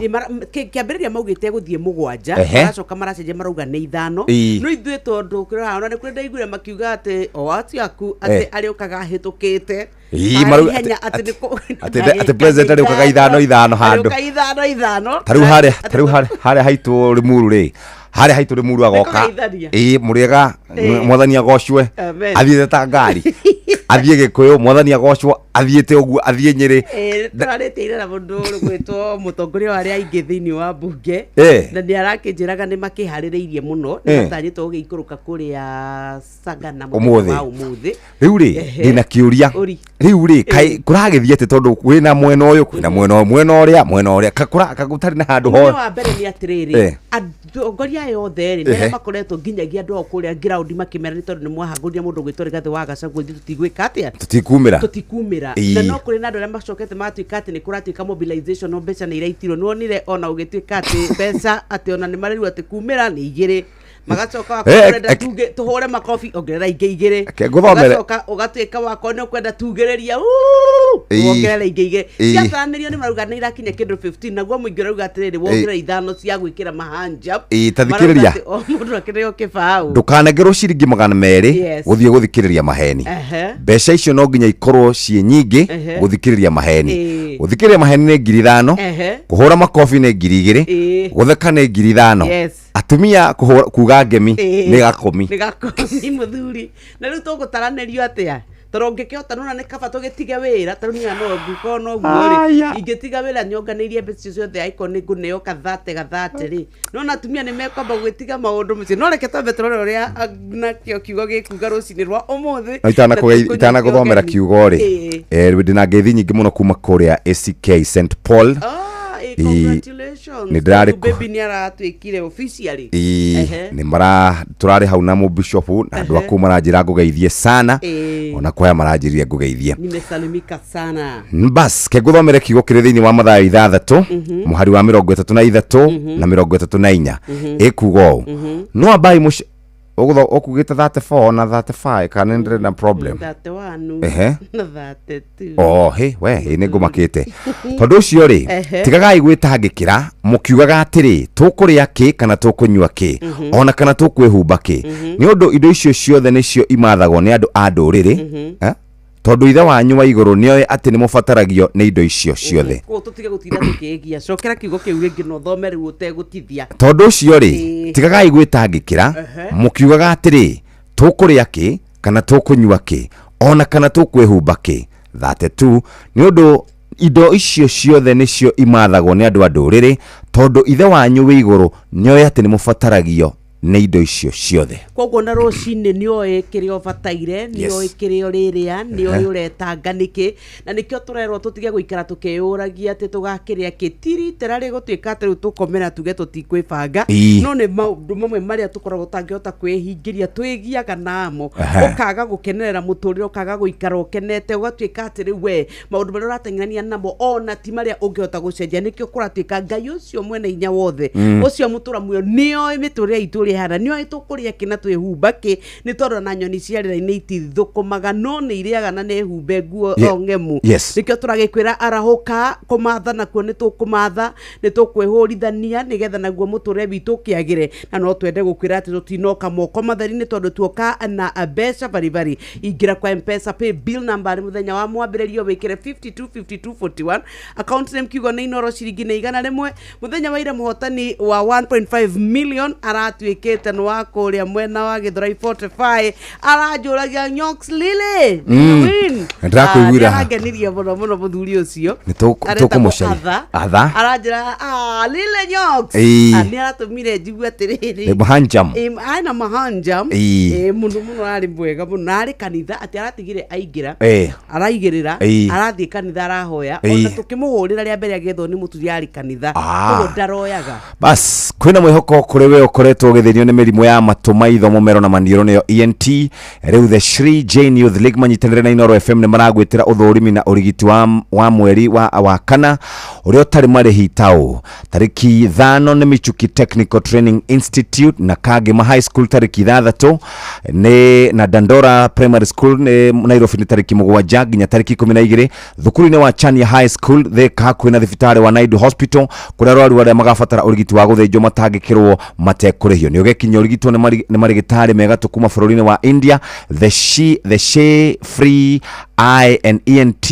kä ambä rä ria maugä te gå thiä 7 Ehe. maracoka maracenjia marauga nä 5 Ĩĩ. no ithuä tondå kä rora ona nä kå rä ndaiguire makiuga atä o acio aku atä Eh. arä å kaga ahä tå kä te Ĩĩ, marauga ihenya atĩ- atä nä atĩ president arĩũkaga 5 5 handũ. 5 5 Ta rĩu harĩa ta rĩu harĩa haitũ Limuru rĩ, harĩa haitũ Limuru agoka. Nĩkũgeithania. Ĩĩ, mũrĩega, Ĩĩ. mwathani agocwe. Amen. Athiĩte ta ngari. Athiĩ Gĩkũyũ, mwathani agocwo, athiĩte ũguo, athiĩ Nyĩrĩ. tũrarĩte ira na mũndũ ũgwĩtwo mũtongoria wa arĩa aingĩ thĩinĩ wa mbunge Eh. na nĩ arakĩnjĩraga nĩ makĩharĩrĩirie mũno nĩ Eh. matanyĩtwo gũgĩikũrũka kũrĩa Sagana Ũmũthĩ. mũthenya wa ũmũthĩ Rĩu rĩ, Ehe. ndĩna kĩũria. Ũri. Rĩu rĩ, kaĩ kũragĩthiĩ atĩ tondũ kwĩna mwena ũyũ, kwĩna mwena ũyũ, mwena ũrĩa, mwena ũrĩa, ka kũra gũtarĩ na handũ Ũndũ ho. wa mbere nĩ atĩrĩrĩ Eh. atongoria aya othe rĩ nĩ Ehe. arĩa makoretwo nginyagia andũ ao kũrĩa ground makĩmera nĩ tondũ nĩ mwahagũrire mũndũ ũgwĩtwo Rigathĩ wa Gachagua ithuĩ tũtigwĩka atĩa Tũtikumĩra. tũtikumĩra Ĩĩ. na no kũrĩ na andũ arĩa macokete magatuĩka atĩ nĩ kũratuĩka mobilization no mbeca nĩ iraitirwo nĩ wonire ona ũgĩtuĩka atĩ mbeca atĩ ona nĩ marerwo atĩ kumĩra nĩ 2 magacoka wakorwo Eh, ũrenda tuge tũhũre makobi ongerera ingĩ 2 Reke ngũthomere. ũgacoka ũgatuĩka wakorwo nĩ ũkwenda tugĩrĩria uuu, Ĩĩ. wongerera ingĩ 2 Ĩĩ. ciataranĩrio nĩ marauga nĩ irakinya kĩndũ 15 naguo mũingĩ ũrauga atĩrĩrĩ wongerera 5 cia gwĩkĩra mahanjam Ĩĩ, ta Marauga thikĩrĩria. atĩ o mũndũ akĩrĩo kĩbaũ Ndũkanengerwo ciringi 200 Yes. gũthiĩ gũthikĩrĩria maheni. Ehe. Mbeca icio no nginya ikorwo ciĩ nyingĩ Ehe. gũthikĩrĩria maheni. Ĩĩ. Gũthikĩrĩria maheni nĩ 5,000. Ehe. Kũhũra makobi nĩ 2,000. Ĩĩ. Gũtheka nĩ 5,000. Yes. Atumia kũhũra kuga ngemi Ĩĩ. nĩ 10. Nĩ 10 mũthuri na rĩu tũgũtaranĩrio atĩa tondũ ũngĩkĩhota nona nĩ kaba tũgĩtige wĩra tarĩu niĩ no ngĩkorwo noguo rĩ Aya. ingĩtiga wĩra nyonganĩirie mbeca icio ciothe angĩkorwo nĩ ngũneo kathate gathate rĩ nona atumia nĩ mekwamba gwĩtiga maũndũ mũciĩ no reke twambe tũrore ũrĩa nakĩo kiugo gĩkuga rũcinĩ rwa ũmũthĩ No itanagũthomera kiugo rĩ, Ĩĩ. ndĩna ngeithi nyingĩ mũno kuma kũrĩa ACK St Paul. Ah, Ĩĩ, congratulations nĩ ndĩrarĩ Tondũ baby nĩ aratuĩkire officially Ĩĩ, Ehe. nĩ mara tũrarĩ hau na mũbishopu na andũ Ehe. aku maranjĩra ngũgeithie sana Ĩĩ. ona kwaya maranjĩrire ngũgeithie. Nimesalimika sana. Bas ke ngũthomere kiugo kĩrĩ thĩinĩ wa Mathayo 6 mũhari wa 33 na 34 ĩkuga ũũ, no ambai mũci ũkugĩte 34 na 35 kana nĩ ndĩrĩ na problem. 31 Ehe. na 32. Oh, he we ĩ nĩ ngũmakĩte tondũ ũcio rĩ, Ehe. tigagai gwĩtangĩkĩra mũkiugaga atĩrĩ tũkũrĩa kĩ kana tũkũnyua kĩ, ona kana tũkwĩhumba kĩ, nĩ ũndũ indo icio ciothe nĩcio imathagwo nĩ andũ a ndũrĩrĩ. Eh? Tondũ ithe wanyu wa igũrũ nĩoĩ atĩ nĩ mũbataragio nĩ indo icio ciothe. Koguo tũtige gũtinda tũkĩĩgia cokera kiugo kĩu rĩngĩ na ũthome rĩu ũtegũtithia. Tondũ ũcio rĩ, Ĩĩ. tigagai gwĩtangĩkĩra Ehe. mũkiugaga atĩrĩ tũkũrĩa kĩ kana tũkũnyua kĩ ona kana tũkwĩhumba kĩ. 32 nĩ ũndũ indo icio ciothe nĩcio imathagwo nĩ andũ a ndũrĩrĩ, tondũ ithe wanyu wĩ igũrũ nĩoĩ atĩ nĩ mũbataragio Nĩ indo icio ciothe. Koguo na rũcinĩ nĩ oĩ kĩrĩa ũbataire, nĩ oĩ kĩrĩa ũrĩrĩa, nĩ oĩ ũretanga nĩkĩ, na nĩkĩo tũrerwo tũtige gũikara tũkĩyũragia atĩ tũgakĩrĩa kĩ. Ti ritera rĩgũtuĩka atĩ rĩu tũkomera tuge tũtikwĩbanga, no nĩ maũndũ mamwe marĩa tũkoragwo tũtangĩhota kwĩhingĩria, twĩgiaga namo, ũkaga gũkenerera mũtũrĩre, ũkaga gũikara ũkenete, ũgatuĩka atĩ rĩu we maũndũ marĩa ũrateng'erania namo ona ti marĩa ũngĩhota gũcenjia. Nĩkĩo kũratuĩka Ngai ũcio mwene hinya wothe, ũcio mũtũra muoyo, nĩoĩ mĩtũrĩre itũ ũrĩa ĩhana, nĩoĩ tũkũrĩa kĩ na twĩhumba kĩ, nĩ tondũ ona nyoni cia rĩera-inĩ itithũkũmaga no nĩ irĩaga na nĩ humbe nguo o ng'emu. Nĩkĩo tũragĩkwĩra arahũka, kũmatha nakuo nĩ tũkũmatha, nĩ tũkwĩhũrithania nĩgetha naguo mũtũrĩre witũ ũkĩagĩre. Na no twende gũkwĩra atĩ tũtinoka moko matheri, nĩ tondũ tuoka na mbeca baribari. Ingĩra kwa Mpesa pay bill number nĩ mũthenya wa mwambĩrĩrio, wĩkĩre 525241, account name kiugo nĩ Inoro, ciringi nĩ 100. Mũthenya wa ira mũhotani wa 1.5 million aratuĩkĩte nĩ wa kũrĩa mwena wa Gĩthũrai 45, aranjũragia, "Nyox Lily, did you win?" Nĩndĩrakũiguĩra. Ah, nĩarangenirie mũno mũno mũthuri ũcio. Nĩ Aretagwo tũkũmũcaria. Atha. Atha. Aranjĩra, "Ah, Lily Nyox." Ah, nĩaratũmire njigue atĩrĩrĩ. Nĩ mũhanjam. Ena mahanjam. Mũno mũno, ararĩ mwega mũno na arĩ kanitha atĩ aratigire aingĩra, araigĩrĩra, arathiĩ kanitha, arahoya. Ona tũkĩmũhũrĩra rĩa mbere agĩethwo nĩ mũturi, arĩ kanitha. Koguo ndaroyaga. Bas, kwĩna mwĩhoko kũrĩ we ũkoretwo ũgĩthĩnio nĩ mĩrimũ ya matũ, maitho, mũmero na maniũrũ, nĩyo ENT. Rĩu the Shri Jane Youth League manyitanĩre na Inoro FM nĩ maragwĩtĩra ũthũrimi na ũrigiti wa mweri wa kana ũrĩa ũtarĩ marĩhi taũ. Tarĩki 5 nĩ Michuki Technical Training Institute na Kangema High School, tarĩki 6 nĩ na Dandora Primary School nĩ Nairobi, nĩ tarĩki 7 nginya tarĩki 12 thukuru-inĩ wa Chania High School Thika, hakuhĩ na thibitarĩ wa Naidu Hospital, kũrĩa arwaru arĩa magabatara ũrigiti wa gũthĩnjwo matangĩkĩrwo matekũrĩhio. Nĩ ũgekinyia ũrigitwo nĩ marĩgĩtarĩ mega kuma bũrũri-inĩ wa India. The She Free Eye and ENT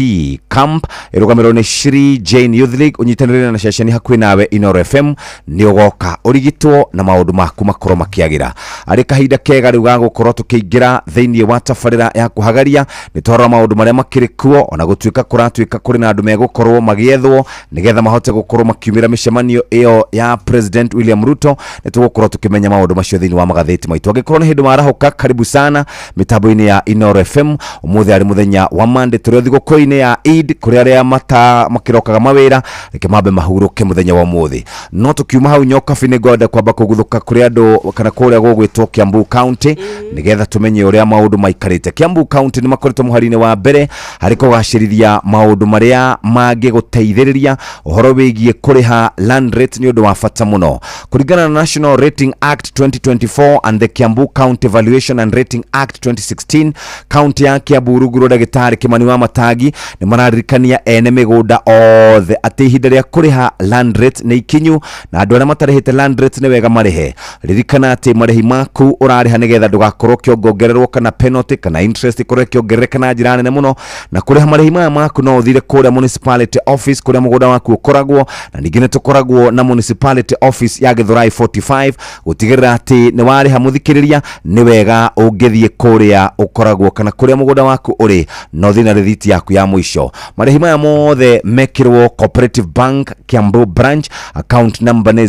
Camp ĩrũgamĩrĩrwo nĩ Shri Jane Youth League ũnyitanĩrĩre na ceceni hakuhĩ nawe Inoro FM. Nĩ ũgoka ũrigitwo na maũndũ maku makorwo makĩagĩra. Arĩ kahinda kega rĩu ga gũkorwo tũkĩingĩra thĩinĩ wa tabarĩra ya kũhagaria, nĩ twarora maũndũ marĩa makĩrĩ kuo, ona gũtuĩka kũratuĩka kũrĩ na andũ megũkorwo magĩethwo nĩgetha mahote gũkorwo makiumĩra mĩcemanio ĩyo ya President William Ruto. Nĩ tũgũkorwo tũkĩmenya maũndũ macio thĩinĩ wa magathĩti maitũ. Angĩkorwo nĩ hĩndĩ warahũka, karibu sana mĩtambo-inĩ ya Inoro FM. Ũmũthĩ arĩ mũthenya wa Monday, tũrĩ o thigũkũ-inĩ ya Eid. Kũrĩ arĩa mata makĩrokaga mawĩra, reke mambe mahurũke mũthenya wa ũmũthĩ. No tũkiuma hau Nyokabi, nĩ ngwenda kwamba kũguthũka kũrĩ andũ kana kũrĩa gũgwĩtwo Kiambu County nĩgetha tũmenye ũrĩa maũndũ maikarĩte. Kiambu County nĩ makoretwo mũhari-inĩ wa mbere harĩ kũgacĩrithia maũndũ marĩa mangĩgũteithĩrĩria. Ũhoro wĩgiĩ kũrĩha land rate nĩ ũndũ wa bata mũno. Kũringana na National Rating Act 2024 and the Kiambu County Valuation and Rating Act 2016, kaunti ya Kiambu rungu rwa ndagĩtarĩ Kimani wa Matangi nĩ mararirikania ene mĩgũnda othe atĩ ihinda rĩa kũrĩha land rate nĩ ikinyu, na andũ arĩa matarĩhĩte land rate nĩ wega marĩhe. Ririkana atĩ marĩhi maku ũrarĩha nĩgetha ndũgakorwo ũkĩongongererwo kana penalty kana interest ĩkorwo ĩkĩongerereka na njĩra nene mũno. Na kũrĩha marĩhi maya maku, no ũthire kũrĩa municipality office kũrĩa mũgũnda waku ũkoragwo, na ningĩ nĩ tũkoragwo na municipality office ya Gĩthũrai 45 gũtigĩrĩra atĩ nĩ warĩha. Mũthikĩrĩria, nĩ wega ũngĩthiĩ kũrĩa ũkoragwo kana kũrĩa mũgũnda waku ũrĩ, na ũthiĩ na rĩthiti yaku ya mũico. Marĩhi maya mothe mekĩrwo Cooperative Bank Kiambu branch, account number nĩ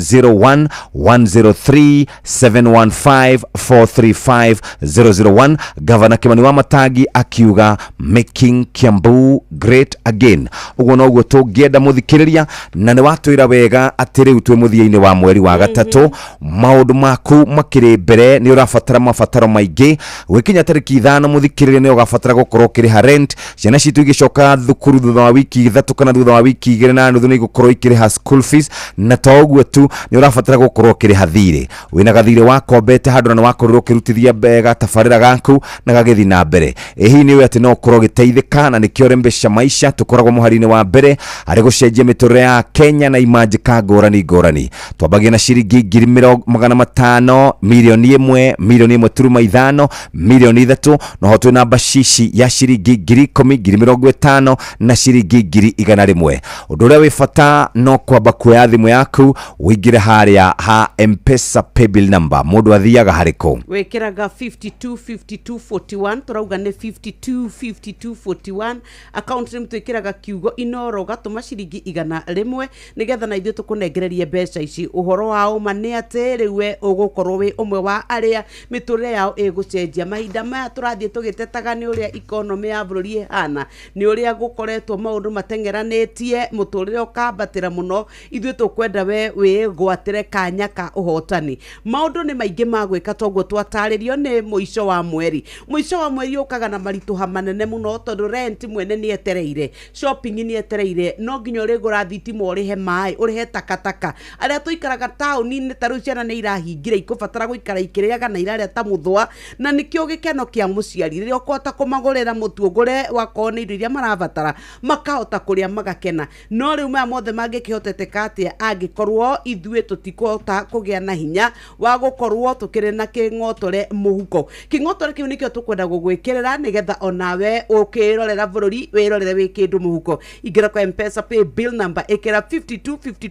01103 715 435 001. Gavana Kimani wa Matangi akiuga, "Making Kiambu great again." Ũguo noguo tũngĩenda, mũthikĩrĩria, na nĩ watwĩra wega atĩ rĩu twĩ mũthia-inĩ wa mweri wa gatatũ, maũndũ maku makĩrĩ mbere, nĩ ũrabatara mabataro maingĩ. Gwĩkinya tarĩki 5, mũthikĩrĩria, nĩ ũgabatara gũkorwo ũkĩrĩha rent. Ciana citũ igĩcoka thukuru thutha wa wiki 3 kana thutha wa wiki 2.5 nĩ igũkorwo ikĩrĩha school fees. Na to ũguo tu, nĩ ũrabatara gũkorwo ũkĩrĩha thirĩ. Wĩna gathirĩ wakombete handũ na nĩ wakorirwo ũkĩrutithia gatabarĩra gaku na gagĩthiĩ na mbere. Ĩ hihi nĩ ũĩ atĩ no ũkorwo ũgĩteithĩka? Na nĩkĩo Rembesha Maisha tũkoragwo mũhari-inĩ wa mbere harĩ gũcenjia mĩtũrĩre ya Kenya na imanjĩka ngũrani ngũrani. Twambagia na ciringi 500,000, 1,000,000, 1.5 million, 3, noho twĩna bacici ya ciringi 10,000, 50,000 na ciringi 100,000. Ũndũ ũrĩa wĩ bata no kwamba kuoya thimũ yaku ũingĩre harĩa ha Mpesa paybill number. Mũndũ athiaga harĩkũ? Wĩkĩraga 525241. Tũrauga nĩ 525241. Account nĩ twĩkĩraga kiugo Inoro, ũgatũma ciringi 100 nĩgetha na ithuĩ tũkũnengererie mbeca ici. Ũhoro wa ũma nĩ atĩ rĩu we ũgũkorwo wĩ ũmwe wa arĩa mĩtũrĩre yao ĩgũcenjia. Mahinda maya tũrathiĩ tũgĩtetaga nĩ ũrĩa ikonomĩ ya bũrũri ĩhana, nĩ ũrĩa gũkoretwo maũndũ mateng'eranĩtie, mũtũrĩre ũkambatĩra mũno. Ithuĩ tũkwenda we wĩgwatĩre kanya ka ũhotani. Maũndũ nĩ maingĩ ma gwĩka, toguo twatarĩrio nĩ mũico wa mweri. Mũico wa mweri ũkaga na maritũha manene mũno, tondũ rent mwene nĩ etereire, shopping nĩ etereire, no nginya ũrĩgũra thitima, ũrĩhe maĩ, ũrĩhe takataka. Arĩa tũikaraga taũni-inĩ, ta rĩu ciana nĩ irahingire, ikũbatara gũikara ikĩrĩaga na irarĩa ta mũthũa, na nĩkĩo gĩkeno kĩa mũciari rĩrĩa ũkũhota kũmagũrĩra mũtu, ũgũre wakorwo nĩ indo iria marabatara, makahota kũrĩa magakena. No rĩu maya mothe mangĩkĩhoteteka atĩa angĩkorwo ithuĩ tũtikũhota kũgĩa na hinya wa gũkorwo tũkĩrĩ na kĩng'otore mũhuko? Kĩng'otore kĩu nĩkĩo tũkwenda gũgwĩkĩrĩra, nĩgetha onawe ũkĩrorera bũrũri wĩrorere wĩ kĩndũ mũhuko. Ingĩra kwa Mpesa pay bill number, ĩkĩra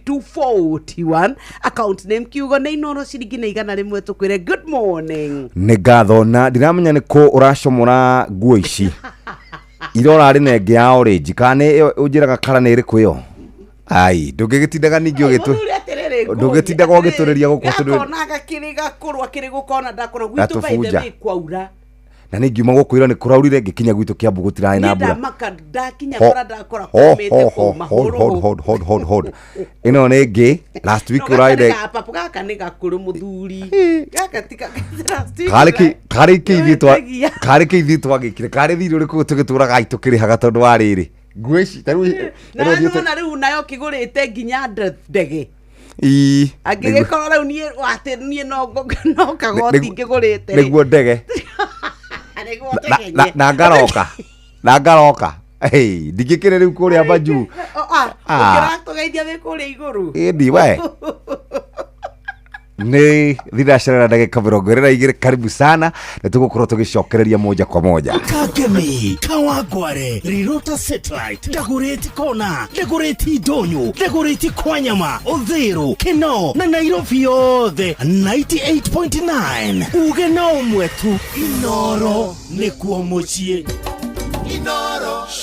525241, account name kiugo nĩ Inoro, ciringi nĩ 100. Tũkwĩre good morning. Nĩ ngatho, na ndiramenya nĩ kũ ũracomora nguo ici ira ũrarĩ na ĩngĩ ya orange, kana nĩ ĩyo ũnjĩraga kara nĩ ĩrĩkũ ĩyo? Ai, ndũngĩgĩtindaga ningĩ ũgĩtũ Mũthuri, atĩrĩrĩ, ndũngĩtindaga ũgĩtũrĩria gũkũ tondũ gakona gakĩrĩ gakũrũ akĩrĩ gũkona ndakona gwitũ by the Gatũbunja. way kwaura. Na nĩ ngiuma gũkũ ira nĩ kũraurire, ngĩkinya gwitũ Kĩambu gũtirarĩ na Niĩ mbura. ndamaka ndakinya Ho- kora ndakora ho kũmĩte ho ho kũu hold hold mahũrũhũ. Hold hold hold hold, ĩno nĩ ĩngĩ last week No, gaka nĩ ũrarĩ gapapu, gaka nĩ gakũrũ mũthuri, gaka ti karĩ kĩ karĩ kĩ ithuĩ twa Nĩwĩtagia. Karĩ kĩ ithuĩ twagĩkire karĩ thirĩ ũrĩkũ tũgĩtũraga ai tũkĩrĩhaga, tondũ wa rĩrĩ nguo ici ta rĩu na ĩno thiĩte- nona rĩu nayo kĩgũrĩte nginya ndege. Ii, Angĩgĩkorwo rĩu niĩ atĩ niĩ no kagoti ngĩgũrĩte rĩ. Nĩguo ndege. Nĩguo Na- na ngaroka. Hey, ndingĩkĩrĩ rĩu kũrĩa majuu. Ah. Ũkĩratũgeithia wĩ kũrĩa igũrũ. Ĩndi we nĩ thinacara na ndagĩka 22. Karibu sana, nĩ tũgũkorwo tũgĩcokereria moja kwa moja. Kangemi, Kawangware, Rirota Satellite, Dagoretti Kona, Dagoretti Ndonyo, Dagoretti Kwanyama, Uthiru, Kinoo na Nairobi yothe 98.9. Uge no ũmwe tu, Inoro nĩkuo mũciĩ.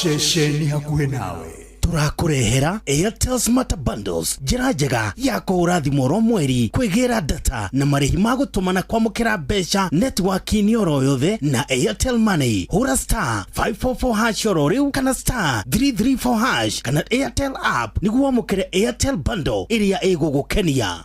Ceceni hakuhĩ nawe. Tũrakũrehera Airtel Smart Bundles, njĩra njega ya kũhũra thimũ oro mweri, kwĩgĩra data na marĩhi ma gũtũma na kwamũkĩra mbeca netiwaki-inĩ oro yothe na Airtel Money. Hũra *544# oro rĩu kana *334# kana Airtel app nĩguo wamũkĩre Airtel bundle ĩrĩa ĩgũgũkenia.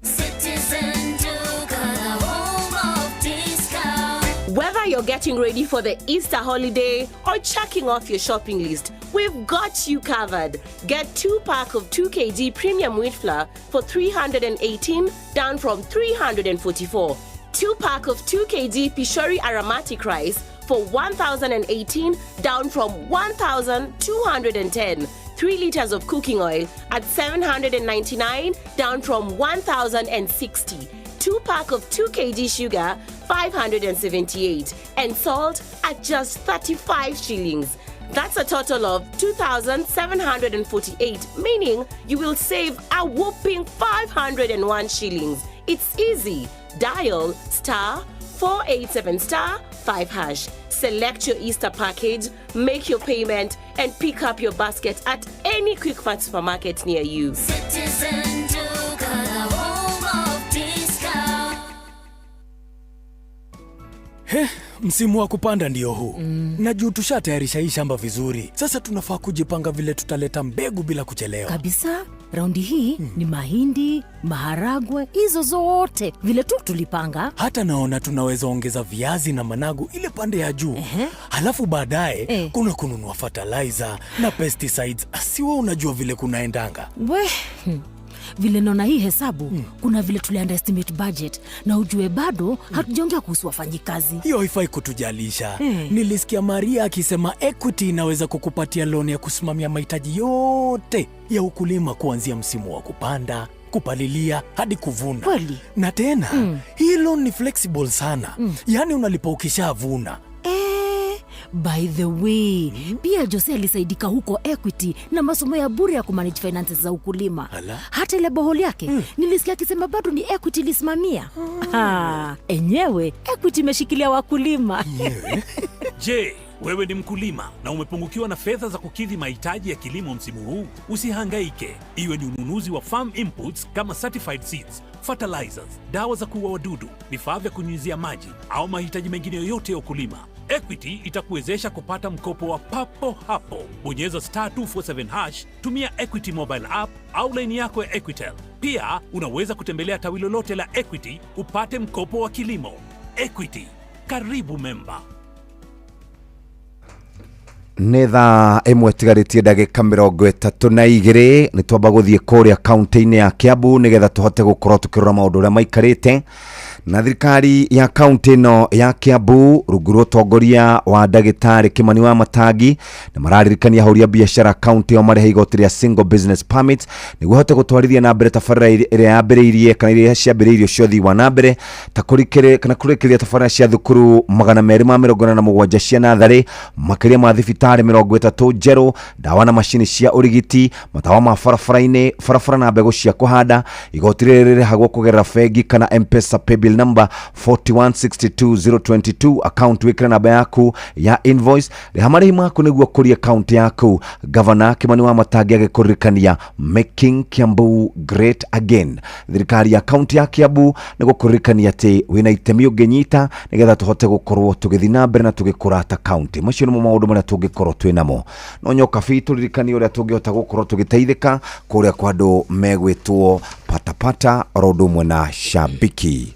Citizen Duka, the home of discount. Whether you're getting ready for the Easter holiday or checking off your shopping list, we've got you covered. Get 2 pack of 2 kg premium wheat flour for 318, down from 344. 2 pack of 2 kg Pishori aromatic rice for 1018, down from 1210. 3 liters of cooking oil at 799, down from 1060. 2 pack of 2 kg sugar 578, and salt at just 35 shillings. That's a total of 2,748, meaning you will save a whopping 501 shillings. It's easy. Dial *487*5#. Select your Easter package, make your payment, and pick up your basket at any Quickmart supermarket near you. Citizen Duka, the home of discount. He, msimu wa kupanda ndio huu. Na juu tushatayarisha hii shamba vizuri, sasa tunafaa kujipanga vile tutaleta mbegu bila kuchelewa. Kabisa, raundi hii ni mahindi, maharagwe, hizo zote vile tu tulipanga. Hata naona tunaweza ongeza viazi na managu ile pande ya juu. Halafu baadaye kuna kununua fertilizer na pesticides. Asiwe unajua vile kunaendanga. We vile naona hii hesabu, kuna vile tuli underestimate budget, na ujue bado hatujaongea kuhusu wafanyikazi. Hiyo haifai kutujalisha. Nilisikia Maria akisema Equity inaweza kukupatia loan ya kusimamia mahitaji yote ya ukulima, kuanzia msimu wa kupanda, kupalilia hadi kuvuna. Kweli? Na tena hii loan ni flexible sana. Yaani unalipa ukishavuna. Eh, By the way, pia Jose alisaidika huko Equity na masomo ya bure ya kumanage finances za ukulima. Ala. Hata ile bohol yake nilisikia akisema bado ni Equity ilisimamia. Ah, enyewe Equity imeshikilia wakulima. Je, wewe ni mkulima na umepungukiwa na fedha za kukidhi mahitaji ya kilimo msimu huu? Usihangaike, iwe ni ununuzi wa farm inputs kama certified seeds, fertilizers, dawa za kuua wadudu, vifaa vya kunyunyizia maji au mahitaji mengine yoyote ya ukulima. Equity itakuwezesha kupata mkopo wa papo hapo. Bonyeza star 247 hash, tumia Equity mobile app au laini yako ya Equitel. Pia unaweza kutembelea tawi lolote la Equity upate mkopo wa kilimo. Equity, karibu memba. Nä thaa ĩmwe tigarĩtie ndagĩka 32. Nĩ twamba gũthiĩ kũrĩa kaunti-inĩ ya Kiambu nĩgetha tũhote gũkorwo tũkĩrora maũndũ ũrĩa maikarĩte na thirikari ya kaunti ĩno ya Kiambu rungu rwa ũtongoria wa ndagĩtarĩ Kimani wa Matangi nĩ mararirikania ahũri a biacara kaunti ĩyo marĩhe igoti rĩa single business permit nĩguo hote gũtwarithia na mbere tabarĩra ĩrĩa yambĩrĩirie kana iria ciambĩrĩirio cia ũthii wa na mbere ta kũrĩkĩrĩ kana kũrĩkĩrĩria tabarĩra cia thukuru 287 cia natharĩ, makĩria ma thibitarĩ 30 njerũ, ndawa na macini cia ũrigiti, matawa ma barabara-inĩ, barabara na mbegũ cia kũhanda. Igoti rĩrĩ rĩrĩhagwo kũgerera bengi kana M-Pesa paybill number 4162022, account wĩkĩre namba yaku ya invoice. Rĩha marĩhi maku nĩguo kũria akaunti yaku. Gavana Kimani wa Matangi agĩkũririkania making Kiambu great again. Thirikari ya kaunti ya Kiambu nĩ gũkũririkania atĩ wĩna itemi ũngĩnyita nĩgetha tũhote gũkorwo tũgĩthiĩ na mbere na tũgĩkũra ta kaunti. Macio nĩmo maũndũ marĩa tũngĩkorwo twĩ namo. No nyoka bi tũririkanie ũrĩa tũngĩhota gũkorwo tũgĩteithĩka kũrĩa kwa andũ megwĩtwo patapata oro ũndũ ũmwe na shabiki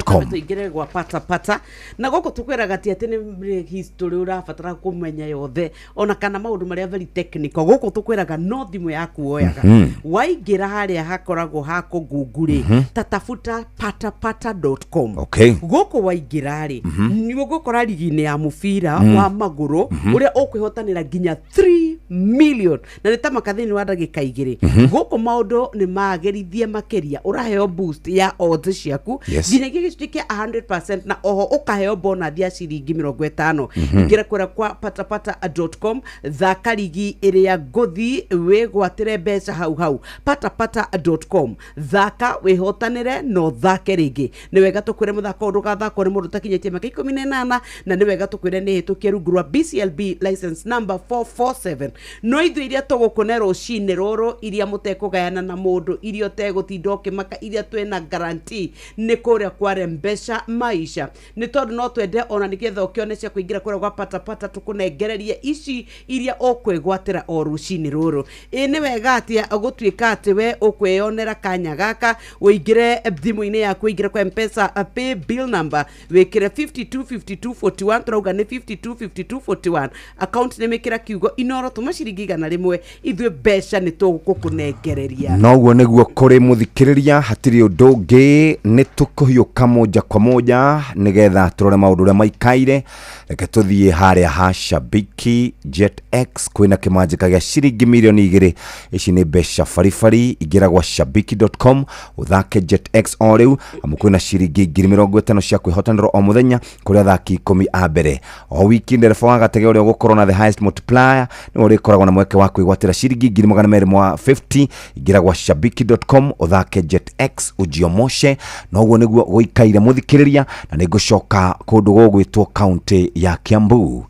com. Tũingĩre gwa patapata na gũkũ tũkwĩraga ti atĩ nĩ history ũrabatara kũmenya yothe ona kana maũndũ marĩa very technical. Gũkũ tũkwĩraga no thimũ yaku woyaga, waingĩra harĩa hakoragwo ha kũngungu-rĩ, tatafuta patapata.com. Gũkũ waingĩra rĩ, nĩ ũgũkora rigi-inĩ ya mũbira wa magũrũ ũrĩa ũkwĩhotanĩra nginya 3 million na nĩ ta maka thĩinĩ wa ndagĩka 2. Gũkũ maũndũ nĩ magĩrithie makĩria, ũraheo boost ya odds ciaku nginyagia gĩcunjĩ kĩa 100% na oho ũkaheo bonus ya ciringi 50. Ingĩra kũrĩa kwa patapata.com, thaka rigi ĩrĩa ngũthi wĩgwatĩre mbeca hau hau. Patapata.com, thaka wĩhotanĩre na ũthake rĩngĩ. Nĩ wega tũkwĩre mũthako ũyũ ndũgathakwo nĩ mũndũ ũtakinyĩtie mĩaka 18, na nĩ wega tũkwĩre nĩ hĩtũkie rungu rwa BCLB license number 447. No ithuĩ iria tũgũkũne rũcinĩ rũrũ, iria mũtekũgayana na mũndũ, iria ũtegũtinda ũkĩmaka, iria twĩna guarantee, nĩ kũrĩa kwa Rembesha Maisha. Nĩ tondũ no twende ona nĩgetha ũkĩone cia kũingĩra kũrĩa gwa patapata tũkũnengererie ici iria ũkwĩgwatĩra o rũcinĩ rũrũ. Ĩ nĩ wega atĩa gũtuĩka atĩ we ũkwĩyonera kanya gaka, ũingĩre thimũ-inĩ yaku, ũingĩre kwa M-Pesa pay bill number, wĩkĩre 525241. Tũrauga nĩ 525241. Account nĩ mĩkĩra kiugo inoro, tũma ciringi 100, ithuĩ mbeca nĩ tũgũkũnengereria. Noguo nĩguo kũrĩ mũthikĩrĩria, hatirĩ ũndũ ũngĩ, nĩ tũkũhiũka moja kwa moja nĩgetha tũrore maũndũ ũrĩa maikaire. Reke tũthiĩ harĩa ha Shabiki Jet X, kwĩna kĩmanjĩka gĩa ciringi mirioni 2. Ici nĩ mbeca baribari. Ingĩra gwa shabiki.com ũthake Jet X o rĩu, amu kwĩna ciringi 50,000 cia kwĩhotanĩrwo o mũthenya kũrĩ athaki 10 a mbere o wiki. Ndereba wa gatege ũrĩa ũgũkorwo na the highest multiplier nĩwe ũrĩkoragwo na mweke wa kwĩgwatĩra ciringi 250,000. Ingĩra gwa shabiki.com ũthake Jet X ujiomoshe. Noguo nĩguo gũikaire mũthikĩrĩria, na nĩ ngũcoka kũndũ gũgwĩtwo kaunti ya Kiambu.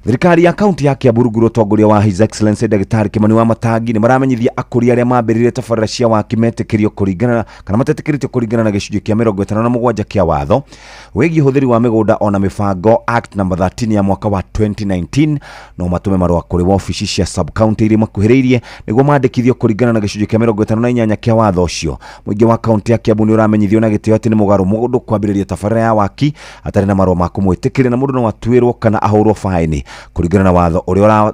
Thirikari ya kaunti ya Kiambu rungu rwa ũtongoria wa His Excellency Ndagĩtarĩ Kimani wa Matangi nĩ maramenyithia akũria arĩa mambĩrĩirie tabarĩra cia waki metĩkĩrio kũringana kana matetĩkĩrĩtio kũringana na gĩcunjĩ kĩa 57 kĩa watho wĩgiĩ ũhũthĩri wa mĩgũnda ona mĩbango Act number 13 ya mwaka wa 2019, no matũme marũa kũrĩ wabici cia sub county iria makuhĩrĩirie nĩguo mandĩkithio kũringana na gĩcunjĩ kĩa 58 kĩa watho ũcio. Mũingĩ wa kaunti ya Kiambu nĩ ũramenyithio na gĩtĩo atĩ nĩ mũgarũ mũndũ kwambĩrĩria tabarĩra ya waki atarĩ na marũa ma kũmwĩtĩkĩria, na mũndũ no atuĩrwo kana ahũrwo baĩni kũringana na watho ũrĩa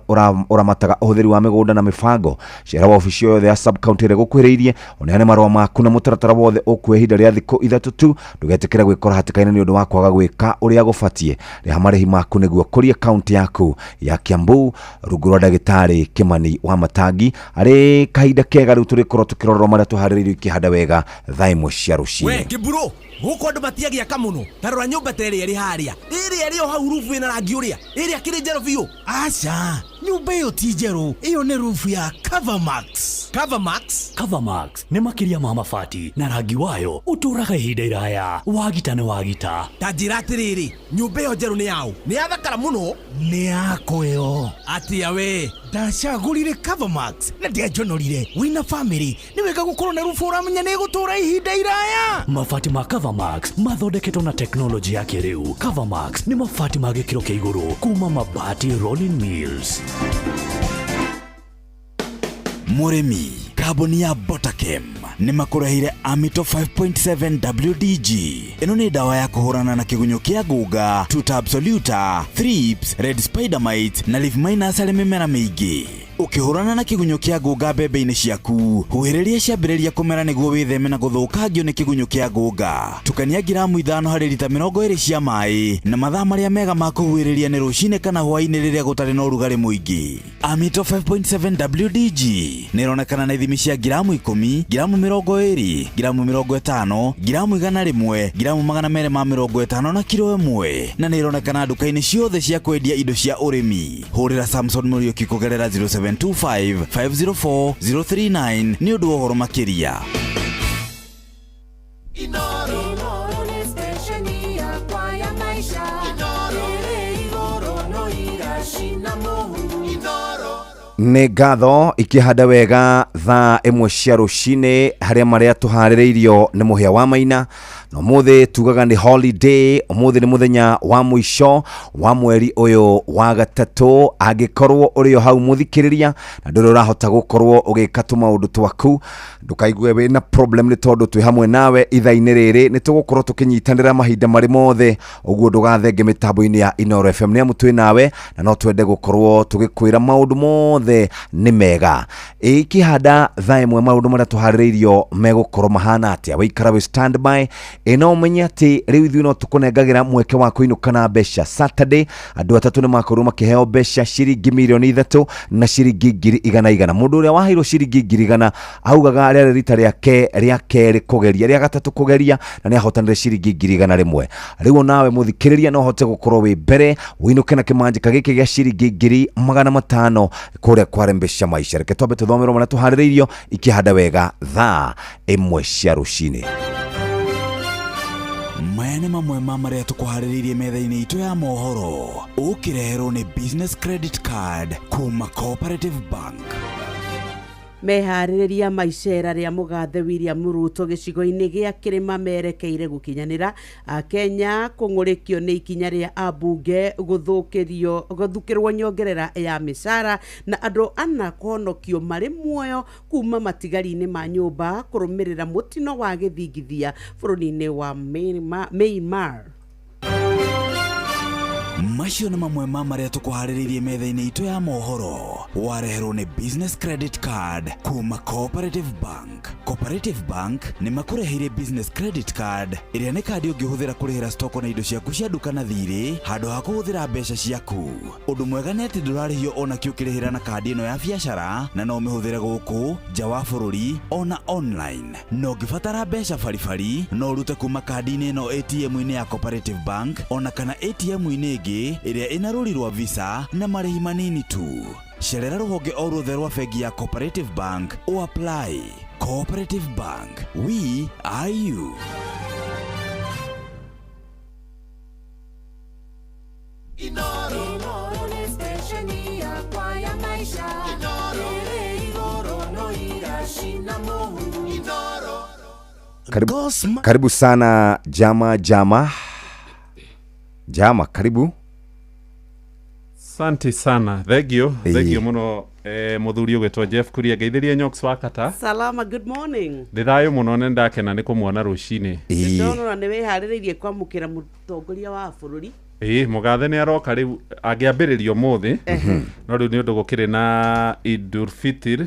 ũramataga ũhũthĩri wa mĩgũnda na mĩbango. Cera wabici yothe ya sub county ĩrĩa ĩgũkuhĩrĩirie, ũneane marũa maku na mũtaratara wothe ũkuoya ihinda rĩa thikũ 3 tu. Ndũgetĩkĩre gwĩkora hatĩka-inĩ nĩ ũndũ wa kwaga gwĩka ũrĩa gũbatiĩ. Rĩha marĩhi maku nĩguo kũria kaunti yaku ya Kiambu rungu rwa ndagĩtarĩ Kimani wa Matangi. Arĩ kahinda kega rĩu tũrĩkorwo tũkĩrorwo marĩa tũharĩrĩirio ikĩhanda wega thaa 1 cia We rũcinĩ. Kiburo, Gũkũ andũ matiagĩaka mũno. Ta rora nyũmba ta ĩrĩa ĩrĩ harĩa. Ĩrĩa ĩrĩ o hau rubu ĩna rangi ũrĩa. Ĩrĩa kĩrĩ njerũ biũ. Aca, nyũmba ĩyo ti njerũ, ĩyo nĩ rubu ya Covermax. Covermax? Covermax nĩ makĩria ma mabati na rangi wayo ũtũũraga ihinda iraya. Wagita nĩ wagita. Ta njĩra atĩrĩrĩ, nyũmba ĩyo njerũ nĩ yaũ? Nĩ yathakara mũno. Nĩ yakwa ĩyo. Atĩa we? Ndacagũrire Covermax na ndianjonorire. Wĩna famĩlĩ nĩ wega gũkorwo na rubu ũramenya nĩ ĩgũtũũra ihinda iraya. Mabati ma Covermax mathondeketwo na teknolojĩ ya kĩrĩu. Covermax nĩ mabati ma gĩkĩro kĩa igũrũ kuma Mabati Rolling Mills. Mũrĩmi, kambuni ya Botakem nĩ makũreheire Amito 5.7 WDG. Ĩno nĩ ndawa ya kũhũrana na kĩgunyũ kĩa ngũnga, Tuta absoluta, thrips, red spider mite na leaf miners harĩ mĩmera mĩingĩ. Ũkĩhũrana na kĩgunyũ kĩa ngũnga mbembe-inĩ ciaku, huhĩrĩria ciambĩrĩria kũmera nĩguo wĩtheme na gũthũkangio nĩ kĩgunyũ kĩa ngũnga. Tukania ngiramu 5 harĩ rita 20 cia maĩ na mathaa marĩa mega ma kũhuhĩrĩria nĩ rũcinĩ kana hwaĩ-inĩ rĩrĩa gũtarĩ na ũrugarĩ mũingĩ. Amito 5.7 WDG nĩ ĩronekana na ithimi cia ngiramu 10, ngiramu 20, ngiramu 50, ngiramu 100, ngiramu 250 na kiro 1, na nĩ ĩronekana nduka-inĩ ciothe cia kwendia indo cia ũrĩmi. Hũrĩra Samson Mũriũki kũgerera 0725 504 039 nĩ ũndũ wa ũhoro makĩria. Inooro nĩ stesheni yakwa ya maisha. Ĩrĩ igũrũ no iracina mũhu. Nĩ ngatho ikĩhanda wega thaa 1 cia rũcinĩ harĩa marĩa tũharĩrĩirio nĩ mũhĩa wa maina. Na ũmũthĩ tugaga nĩ holiday, ũmũthĩ nĩ mũthenya wa mũico wa mweri ũyũ wa gatatũ. Angĩkorwo ũrĩ o hau mũthikĩrĩria na ndũrĩ ũrahota gũkorwo ũgĩka tũmaũndũ twaku, ndũkaigue wĩna problem nĩ tondũ twĩ hamwe nawe ithaa-inĩ rĩrĩ. Nĩ tũgũkorwo tũkĩnyitanĩra mahinda marĩ mothe, ũguo ndũgathenge mĩtambo-inĩ ya Inooro FM nĩ amu twĩ nawe na no twende gũkorwo tũgĩkwĩra maũndũ mothe nĩ mega. Ikĩhanda thaa 1 maũndũ marĩa tũharĩrĩirio megũkorwo mahana atĩa? Wĩikara wĩ standby. Ĩno ũmenye atĩ rĩu ithuĩ no tũkũnengagĩra mweke wa kũinũka na mbeca. Saturday andũ atatũ nĩ makorirwo makĩheo mbeca ciringi mirioni 3 na ciringi 100,000. Mũndũ ũrĩa waheirwo ciringi 100,000 augaga rĩarĩ rita rĩake rĩa kerĩ kũgeria, rĩa gatatũ kũgeria, na nĩ ahotanire ciringi 101,000. Rĩu onawe mũthikĩrĩria no ũhote gũkorwo wĩ mbere ũinũke na kĩmanjĩka gĩkĩ gĩa ciringi 500,000 kũrĩa kwa Mbeca Maisha. Reke twambe tũthomerwo marĩa tũharĩrĩirio ikĩhanda wega thaa 1 cia rũcinĩ. Maya nĩ mamwe ma marĩa tũkũharĩrĩirie metha-inĩ itũ ya mohoro, ũkĩreherwo nĩ Business Credit Card kuma Cooperative Bank. Meharĩrĩria ma icera rĩa mũgathe William Ruto gĩcigo-inĩ gĩa kĩrĩma merekeire gũkinyanĩra. Akenya kũng'ũrĩkio nĩ ikinya rĩa ambunge gũthukĩrwo nyongerera ya mĩcara, na andũ ana kũhonokio marĩ muoyo kuma matigari-inĩ ma nyũmba kũrũmĩrĩra mũtino wa gĩthingithia bũrũri-inĩ wa Myanmar. Macio nĩ mamwe ma marĩa tũkũharĩrĩirie metha-inĩ itũ ya mohoro, wareherwo nĩ Business Credit Card kuma Cooperative Bank. Cooperative Bank nĩ makũreheire Business Credit Card ĩrĩa nĩ kandi ũngĩhũthĩra kũrĩhĩra stoko na indo ciaku cia nduka na thirĩ handũ ha kũhũthĩra mbeca ciaku. Ũndũ mwega nĩ atĩ ndũrarĩhio ona kĩ ũkĩrĩhĩra na kandi ĩno ya biacara, na no ũmĩhũthĩre gũkũ nja wa bũrũri ona online. Na ũngĩbatara mbeca baribari no ũrute kuma kandi-inĩ ĩno ATM-inĩ ya Cooperative Bank ona kana ATM-inĩ ĩngĩ ĩrĩa ĩna rũri rwa Visa na marĩhi manini tu. Cerera rũhonge o ruothe rwa bengi ya Cooperative Bank o apply. Cooperative Bank, we are you. Inooro nĩ stesheni yakwa ya maisha. Ĩrĩ igũrũ no iracina mũhu. Karibu sana Jama Jama. Jama, karibu. Asante sana. Thengio, thengio muno muthuri ũgwĩtwo Jeff Kuria. Ngeithĩrie Nyox wa Kata. Salama, good morning. Ndĩ thayũ mũno nĩ ndakena nĩ kũmuona rũcinĩ. Ndĩrona nĩ wĩharĩrĩirie kwamũkĩra mũtongoria wa bũrũri. Ĩĩ, mũgathe nĩ aroka rĩu angĩambĩrĩria ũmũthĩ. No rĩu nĩ ũndũ gũkĩrĩ na Idul Fitr.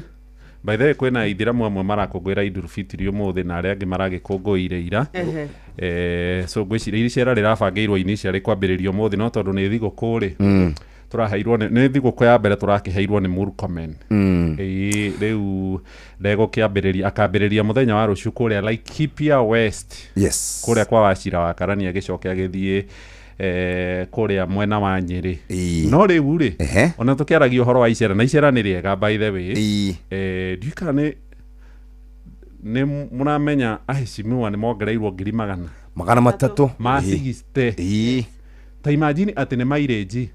By the way, kwĩna ithiramu amwe marakũngũĩra Idul Fitr ũmũthĩ na arĩa angĩ maragĩkũngũĩire ira. So ngwĩciria icera rĩrabangĩirwo initially kwambĩrĩria ũmũthĩ, no tondũ nĩ thigũkũ rĩ, Tũraheirwo nĩ thigũkũ ya mbere tũrakĩheirwo nĩ Murkomen. Ĩĩ, rĩu ndegũkĩambĩrĩria, akambĩrĩria mũthenya wa rũciũ kũrĩa Laikipia West. Kũrĩa kwa Wachira wa Karani, agĩcoke agĩthiĩ kũrĩa mwena wa Nyĩrĩ. No rĩu rĩ, ona tũkĩaragia ũhoro wa icera, na icera nĩ rĩega by the way, ndiũĩ kana nĩ mũramenya aheshimiwa nĩ mongereirwo ngiri magana 300. Ma 60. Ta imagine atĩ nĩ mileage.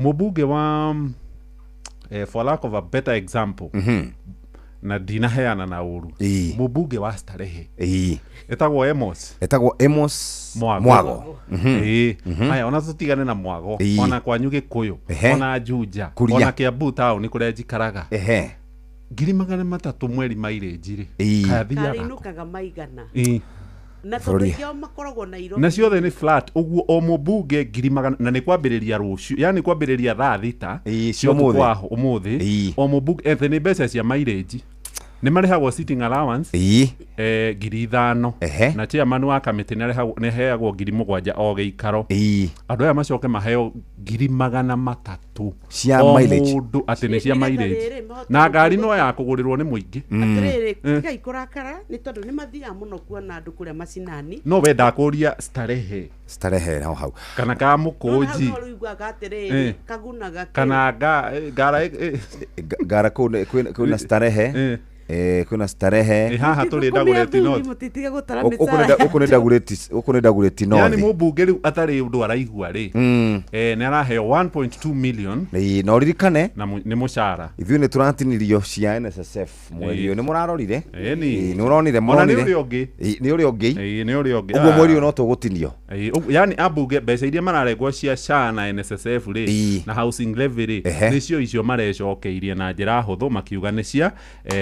Mũmbunge wa for lack of a better example, na ndinaheana na ũru, mũmbunge wa Starehe etagwo Amos. Etagwo Amos Mwago. Mwago. Ĩĩ. Aya, ona tũtigane na Mwago, ona kwanyu Gĩkũyũ, ona Juja, Kuria. ona Kiambu taũni kũrĩa njikaraga, 300,000 mweri mileage rĩ, kayathiaga Karĩinũkaga maigana na tondũ aingĩ ao makoragwo Nairobi. Na ciothe nĩ flat ũguo, o mũmbunge ngiri magana, na nĩ kwambĩrĩria rũciũ, yani kwambĩrĩria thaa 6 cia ũmũthĩ. Ũtukũ wa ũmũthĩ, o mũmbunge ete nĩ mbeca cia mileage. Nĩ marĩhagwo sitting allowance 5,000, na chairman wa kamĩtĩ nĩ aheagwo 7,000 o gĩikaro. Andũ aya macoke maheo 300,000 Cia o mileage. mũndũ, atĩ nĩ cia Nĩgetha mileage. rĩrĩ, mahote Na ngari no ya kũgũrĩrwo nĩ mũingĩ. Atĩrĩrĩ, tigai kũrakara nĩ tondũ nĩ mathiaga mũno kuona andũ kũrĩa macinani. No we ndakũria Starehe. Starehe hau hau. Kana ka mũkũnji. No rũiguaga atĩrĩrĩ, kagunaga kĩ? Kana ngara Ngara kũu kwĩna Starehe, kwĩna Starehe. Ĩ, haha tũrĩ Dagoretti North. Mũtitige gũtara Gũkũ mĩcara. nĩ Dagoretti, gũkũ nĩ Dagoretti Yani North. mũmbunge rĩu atarĩ ũndũ araigua rĩ, nĩ araheo 1.2 million. Ĩĩ, na ũririkane na nĩ mũcara. Ithuĩ nĩ tũratinirio cia NSSF mweri ũyũ, nĩ mũrarorire? Ĩni. Ĩĩ, nĩ ũronire? Ona nĩ Mũronire? ũrĩa ũngĩ. Ĩĩ, nĩ ũrĩa ũngĩ. Ĩĩ, nĩ ũrĩa ũngĩ. Ũguo mweri ũyũ no tũgũtinio. Ĩĩ, yani ambunge mbeca iria mararengwo cia SHA na NSSF rĩ, na housing levy rĩ, nĩcio icio marecokeirie na njĩra hũthũ, makiuga nĩ cia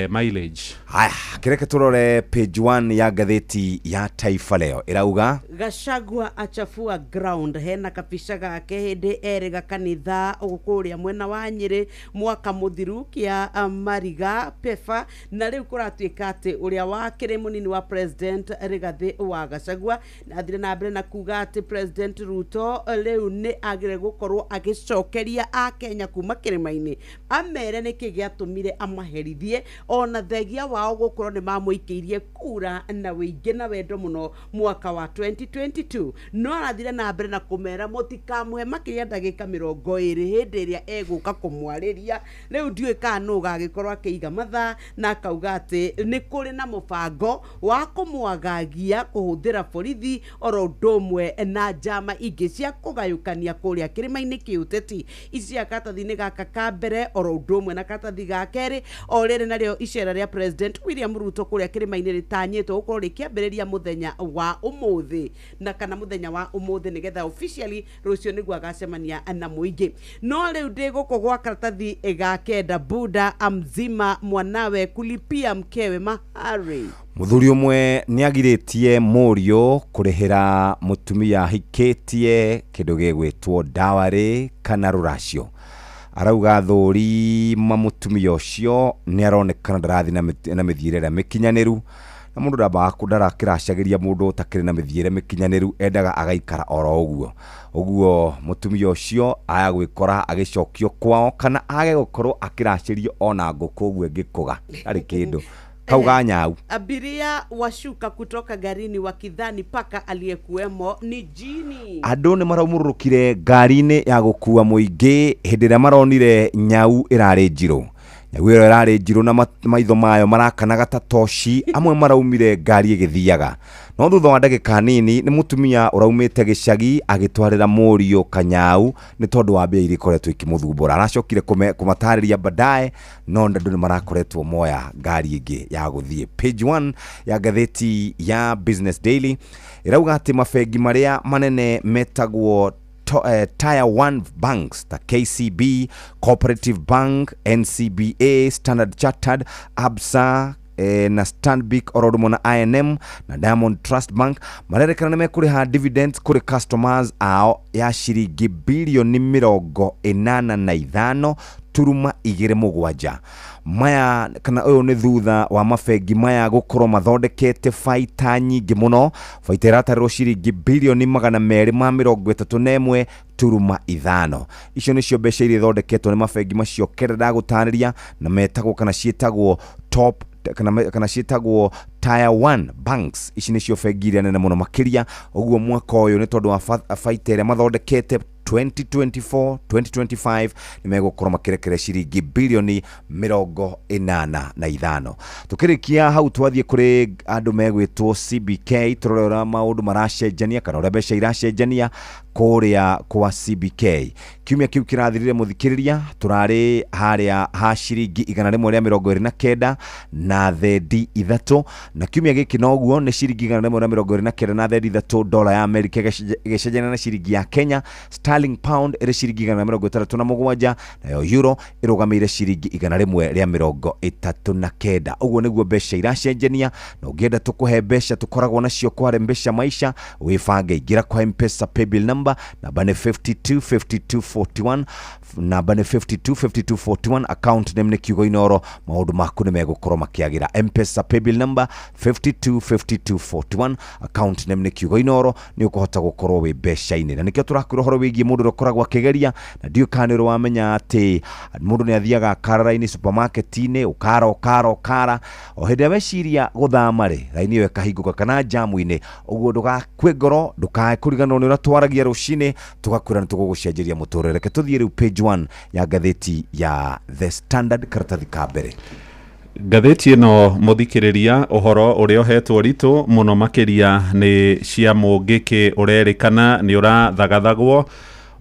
mileage. Haya, kĩreke tũrore page 1 ya ngathĩti ya Taifa Leo, ĩrauga Gachagua achafua ground. Hena kabica gake hĩndĩ erĩga kanitha kũrĩa mwena wa Nyĩrĩ mwaka mũthiru kĩa Mariga Pefa, na rĩu kũratuĩka atĩ ũrĩa wakĩrĩ mũnini wa president Rigathĩ wa Gachagua athire na mbere na kuga atĩ President Ruto rĩu nĩ agĩrĩire gũkorwo agĩcokeria akenya kuma kĩrĩma-inĩ, amere nĩkĩ gĩatũmire amaherithie ona thegia wao gũkorwo nĩ mamũikĩirie kura na wĩingĩ na wendo mũno mwaka wa 2022. No arathire na mbere na kũmera mũtikamũhe makĩria ndagĩka 20 hĩndĩ ĩrĩa egũka kũmwarĩria. Rĩu ndiũĩ kana nũ ũgagĩkorwo akĩiga mathaa, na akauga atĩ nĩ kũrĩ na mũbango wa kũmwagagia kũhũthĩra borithi oro ũndũ ũmwe na njama ingĩ cia kũgayũkania kũrĩa kĩrĩma-inĩ kĩũteti. Ici karatathi-inĩ gaka ka mbere oro ũndũ ũmwe na karatathi ga kerĩ. O rĩrĩ narĩo icera rĩa President William Ruto kũrĩa kĩrĩma-inĩ rĩtanyĩtwo gũkorwo rĩkĩambĩrĩria mũthenya wa ũmũthĩ, na kana mũthenya wa ũmũthĩ, nĩgetha officially rũciũ nĩguo agacemania na mũingĩ. No rĩu ndĩ gũkũ gwa karatathi ga kenda, Buda amzima mwanawe kulipia mkewe mahari. Mũthuri ũmwe nĩ agirĩtie mũriũ kũrĩhĩra mũtumia ahikĩtie kĩndũ gĩgwĩtwo dowry kana rũracio. Arauga thũri ma mũtumia ũcio nĩ aronekana ndarathiĩ na mĩthiĩre ĩrĩa mĩkinyanĩru, na mũndũ ndambaga ndarakĩracagĩria mũndũ ũtakĩrĩ na mĩthiĩre mĩkinyanĩru, endaga agaikara oro ũguo. Ũguo mũtumia ũcio aya gwĩkora agĩcokio kwao kana age gũkorwo akĩracĩrio ona ngũkũ ũguo ĩngĩkũga ndarĩ kĩndũ kau ga nyau. Abiria washuka kutoka garini wakidhani paka aliyekuwemo ni jini. Andũ nĩ maraumũrũrũkire ngari-inĩ ya gũkua mũingĩ hĩndĩ ĩrĩa maronire nyau ĩrarĩ njirũ. Nyau ĩyo ĩrarĩ njirũ na maitho mayo marakanaga ta toci, amwe maraumire ngari ĩgĩthiaga. No thutha wa ndagĩka nini nĩ mũtumia ũraumĩte gĩcagi agĩtwarĩra mũriũ kanyau nĩ tondũ wa mbia iria ikoretwo ikĩmũthumbũra. Aracokire kũmatarĩria baadaye, no andũ nĩ marakoretwo moya ngari ĩngĩ ya gũthiĩ. Page 1 ya ngathĩti ya Business Daily ĩrauga atĩ mabengi marĩa manene metagwo Tier 1 banks ta KCB, Cooperative Bank, NCBA, Standard Chartered, Absa, na Stanbic oro ũndũ ũmwe na I&M na Diamond Trust Bank marerekana nĩ mekũrĩha dividends kũrĩ customers ao ya ciringi bilioni 85.27. Maya kana ũyũ nĩ thutha wa mabengi maya gũkorwo mathondekete baita nyingĩ mũno, baita ĩratarĩrwo ciringi bilioni 231. Gaturuma ithano. Icio nĩcio mbeca iria ithondeketwo nĩ mabengi macio kenda ndagũtarĩria, na metagwo kana ciĩtagwo top kana ciĩtagwo Tier 1 banks. Ici nĩcio bengi iria nene mũno makĩria. Ũguo mwaka ũyũ nĩ tondũ wa baita ĩrĩa mathondekete 2024 2025 nĩ megũkorwo makĩrekereria ciringi birioni 85. Tũkĩrĩkia hau twathiĩ kũrĩ andũ megwĩtwo CBK, tũrore ũrĩa maũndũ maracenjania kana ũrĩa mbeca iracenjania kũrĩa kwa CBK. Kiumia kĩu kĩrathirire, mũthikĩrĩria, tũrarĩ harĩa ha ciringi 129 na thendi ithatũ, na kiumia gĩkĩ noguo nĩ ciringi 129 na thendi ithatũ dola ya Amerika ĩgĩcenjania na ciringi ya Kenya. Sterling pound ĩrĩ ciringi 167, nayo euro ĩrũgamĩire ciringi 139. Ũguo nĩguo mbeca iracenjania, na ũngĩenda tũkũhe mbeca tũkoragwo nacio kware mbeca maisha, wĩbange, ingĩra kwa M-Pesa paybill number, namba nĩ 525241, namba nĩ 525241, account name nĩ kiugo Inoro. Maũndũ maku nĩ megũkorwo makĩagĩra. M-Pesa paybill number 525241, account name nĩ kiugo Inoro, nĩ ũkũhota gũkorwo wĩ mbeca-inĩ. Na nĩkĩo tũrakwĩra ũhoro wĩgiĩ mũndũ ũrĩa ũkoragwo akĩgeria, na ndiũĩ kana nĩ ũrĩ wamenya atĩ mũndũ nĩ athiaga akara raini supermarket-inĩ, ũkara ũkara ũkara, o hĩndĩ ĩrĩa weciria gũthama rĩ, raini ĩyo ĩkahingũka kana jamu-inĩ. Ũguo ndũgakue ngoro, ndũkae kũriganĩrwo nĩ ũrĩa twaragia rũcinĩ, tũgakwĩra nĩ tũgũgũcenjeria mũtũrĩre. Reke tũthiĩ rĩu page 1 ya ngathĩti ya The Standard, karatathi ka mbere. Ngathĩti ĩno, mũthikĩrĩria, ũhoro ũrĩa ũhetwo ritũ mũno makĩria nĩ cia mũngĩkĩ ũrerĩkana nĩ ũrathagathagwo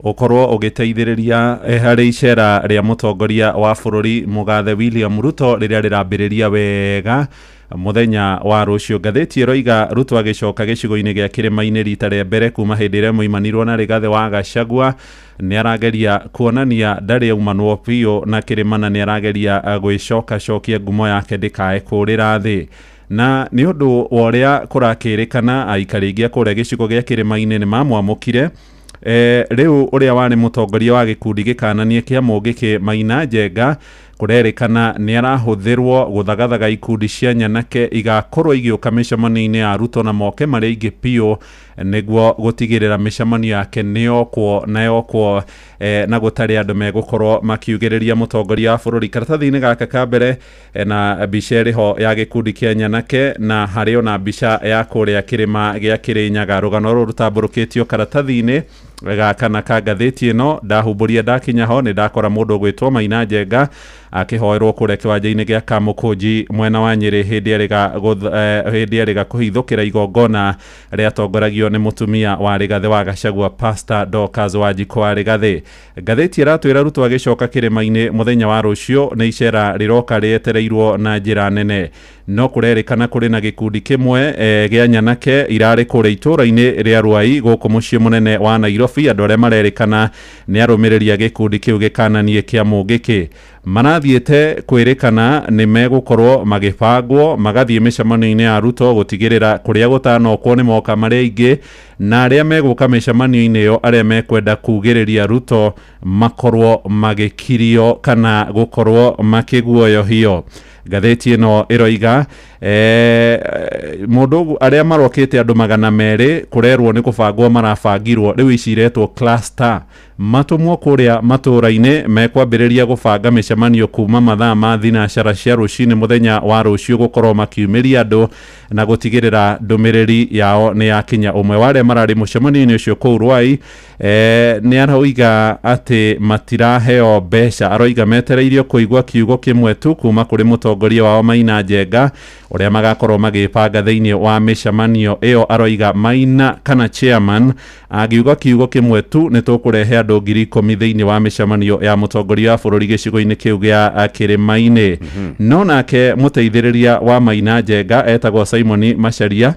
ũkorwo ũgĩteithĩrĩria harĩ icera rĩa mũtongoria wa bũrũri mũgathe William Ruto rĩrĩa rĩrambĩrĩria wega mũthenya wa rũciũ. Ngathĩti ĩroiga Ruto agĩcoka gĩcigo-inĩ gĩa kĩrĩma-inĩ rita rĩa mbere kuma hĩndĩ ĩrĩa mũimanirwo na Rigathĩ wa Gachagua, nĩ arageria kuonania ndarĩ aumanwo biũ na kĩrĩma, na nĩ arageria gwĩcokacokia ngumo yake ndĩkae kũrĩra thĩ. Na nĩ ũndũ wa ũrĩa kũrakĩrĩkana aikari aingĩ a kũrĩa gĩcigo gĩa kĩrĩma-inĩ nĩ mamwamũkire. Rĩu ũrĩa warĩ mũtongoria wa gĩkundi gĩkananie kĩa mũngĩkĩ Maina Njenga kũrerĩkana nĩ arahũthĩrwo gũthagathaga ikundi cia nyanake igakorwo igĩũka mĩcemanio-inĩ ya Ruto na moke marĩ aingĩ biũ nĩguo gũtigĩrĩra mĩcemanio yake nĩ yokwo na yokwo na gũtarĩ andũ megũkorwo makiugĩrĩria mũtongoria wa bũrũri. Karatathi-inĩ gaka ka mbere na mbica ĩrĩho ya gĩkundi kĩa nyanake, na harĩ ona mbica ya kũrĩa kĩrĩma gĩa Kĩrĩnyaga. Rũgano rũrũ rũtambũrũkĩtio karatathi-inĩ gaka na ka ngathĩti ĩno. Ndahumbũria ndakinya ho nĩ ndakora mũndũ ũgwĩtwo Maina Njenga akĩhoerwo kũrĩa kĩwanja-inĩ gĩa Kamũkũnji mwena wa Nyĩrĩ hĩndĩ erĩga kũhithũkĩra igongona rĩatongoragio nĩ mũtumia wa Rigathĩ wa Gachagua, Pastor Dorcas Wanjikũ wa Rigathĩ. Ngathĩti ĩratwĩra Ruto agĩcoka kĩrĩma-inĩ mũthenya wa rũciũ nĩ icera rĩroka rĩetereirwo na njĩra nene, no kũrerĩkana kũrĩ na gĩkundi kĩmwe gĩa nyanake irarĩ kũrĩa itũũra-inĩ rĩa Ruai gũkũ mũciĩ mũnene wa Nairobi. Andũ arĩa marerĩkana nĩ arũmĩrĩri a gĩkundi kĩu gĩkananie kĩa mũngĩkĩ marathiĩte kwĩrĩkana nĩ megũkorwo magĩbangwo magathiĩ mĩcemanio-inĩ ya Ruto gũtigĩrĩra kũrĩa gũtanokwo nĩ moka marĩ aingĩ, na arĩa megũka mĩcemanio-inĩ ĩyo arĩa mekwenda kugĩrĩria Ruto makorwo magĩkirio kana gũkorwo makĩguoyohio. Ngathĩti ĩno ĩroiga mũndũ arĩa marokĩte andũ 200 kũrerwo nĩ kũbangwo marabangirwo, rĩu ici iretwo cluster, matũmwo kũrĩa matũũra-inĩ mekwambĩrĩria gũbanga mĩcemanio kuma mathaa ma thinacara cia rũcinĩ mũthenya wa rũciũ gũkorwo makiumĩria andũ na gũtigĩrĩra ndũmĩrĩri yao nĩ yakinya. Ũmwe wa arĩa mararĩ mũcemanio-inĩ ũcio kũu Ruai nĩ aroiga atĩ matiraheo mbeca, aroiga metereirio kũigua kiugo kĩmwe tu kuma kũrĩ mũtongoria wao Maina Njenga ũrĩa magakorwo magĩbanga thĩinĩ wa mĩcemanio ĩyo. Aroiga Maina kana chairman angiuga kiugo kĩmwe tu nĩ tũkũrehe andũ 10,000 thĩinĩ wa mĩcemanio ya mũtongoria wa bũrũri gĩcigo-inĩ kĩu gĩa kĩrĩma-inĩ. No nake mũteithĩrĩria wa Maina Njenga etagwo Simon Macharia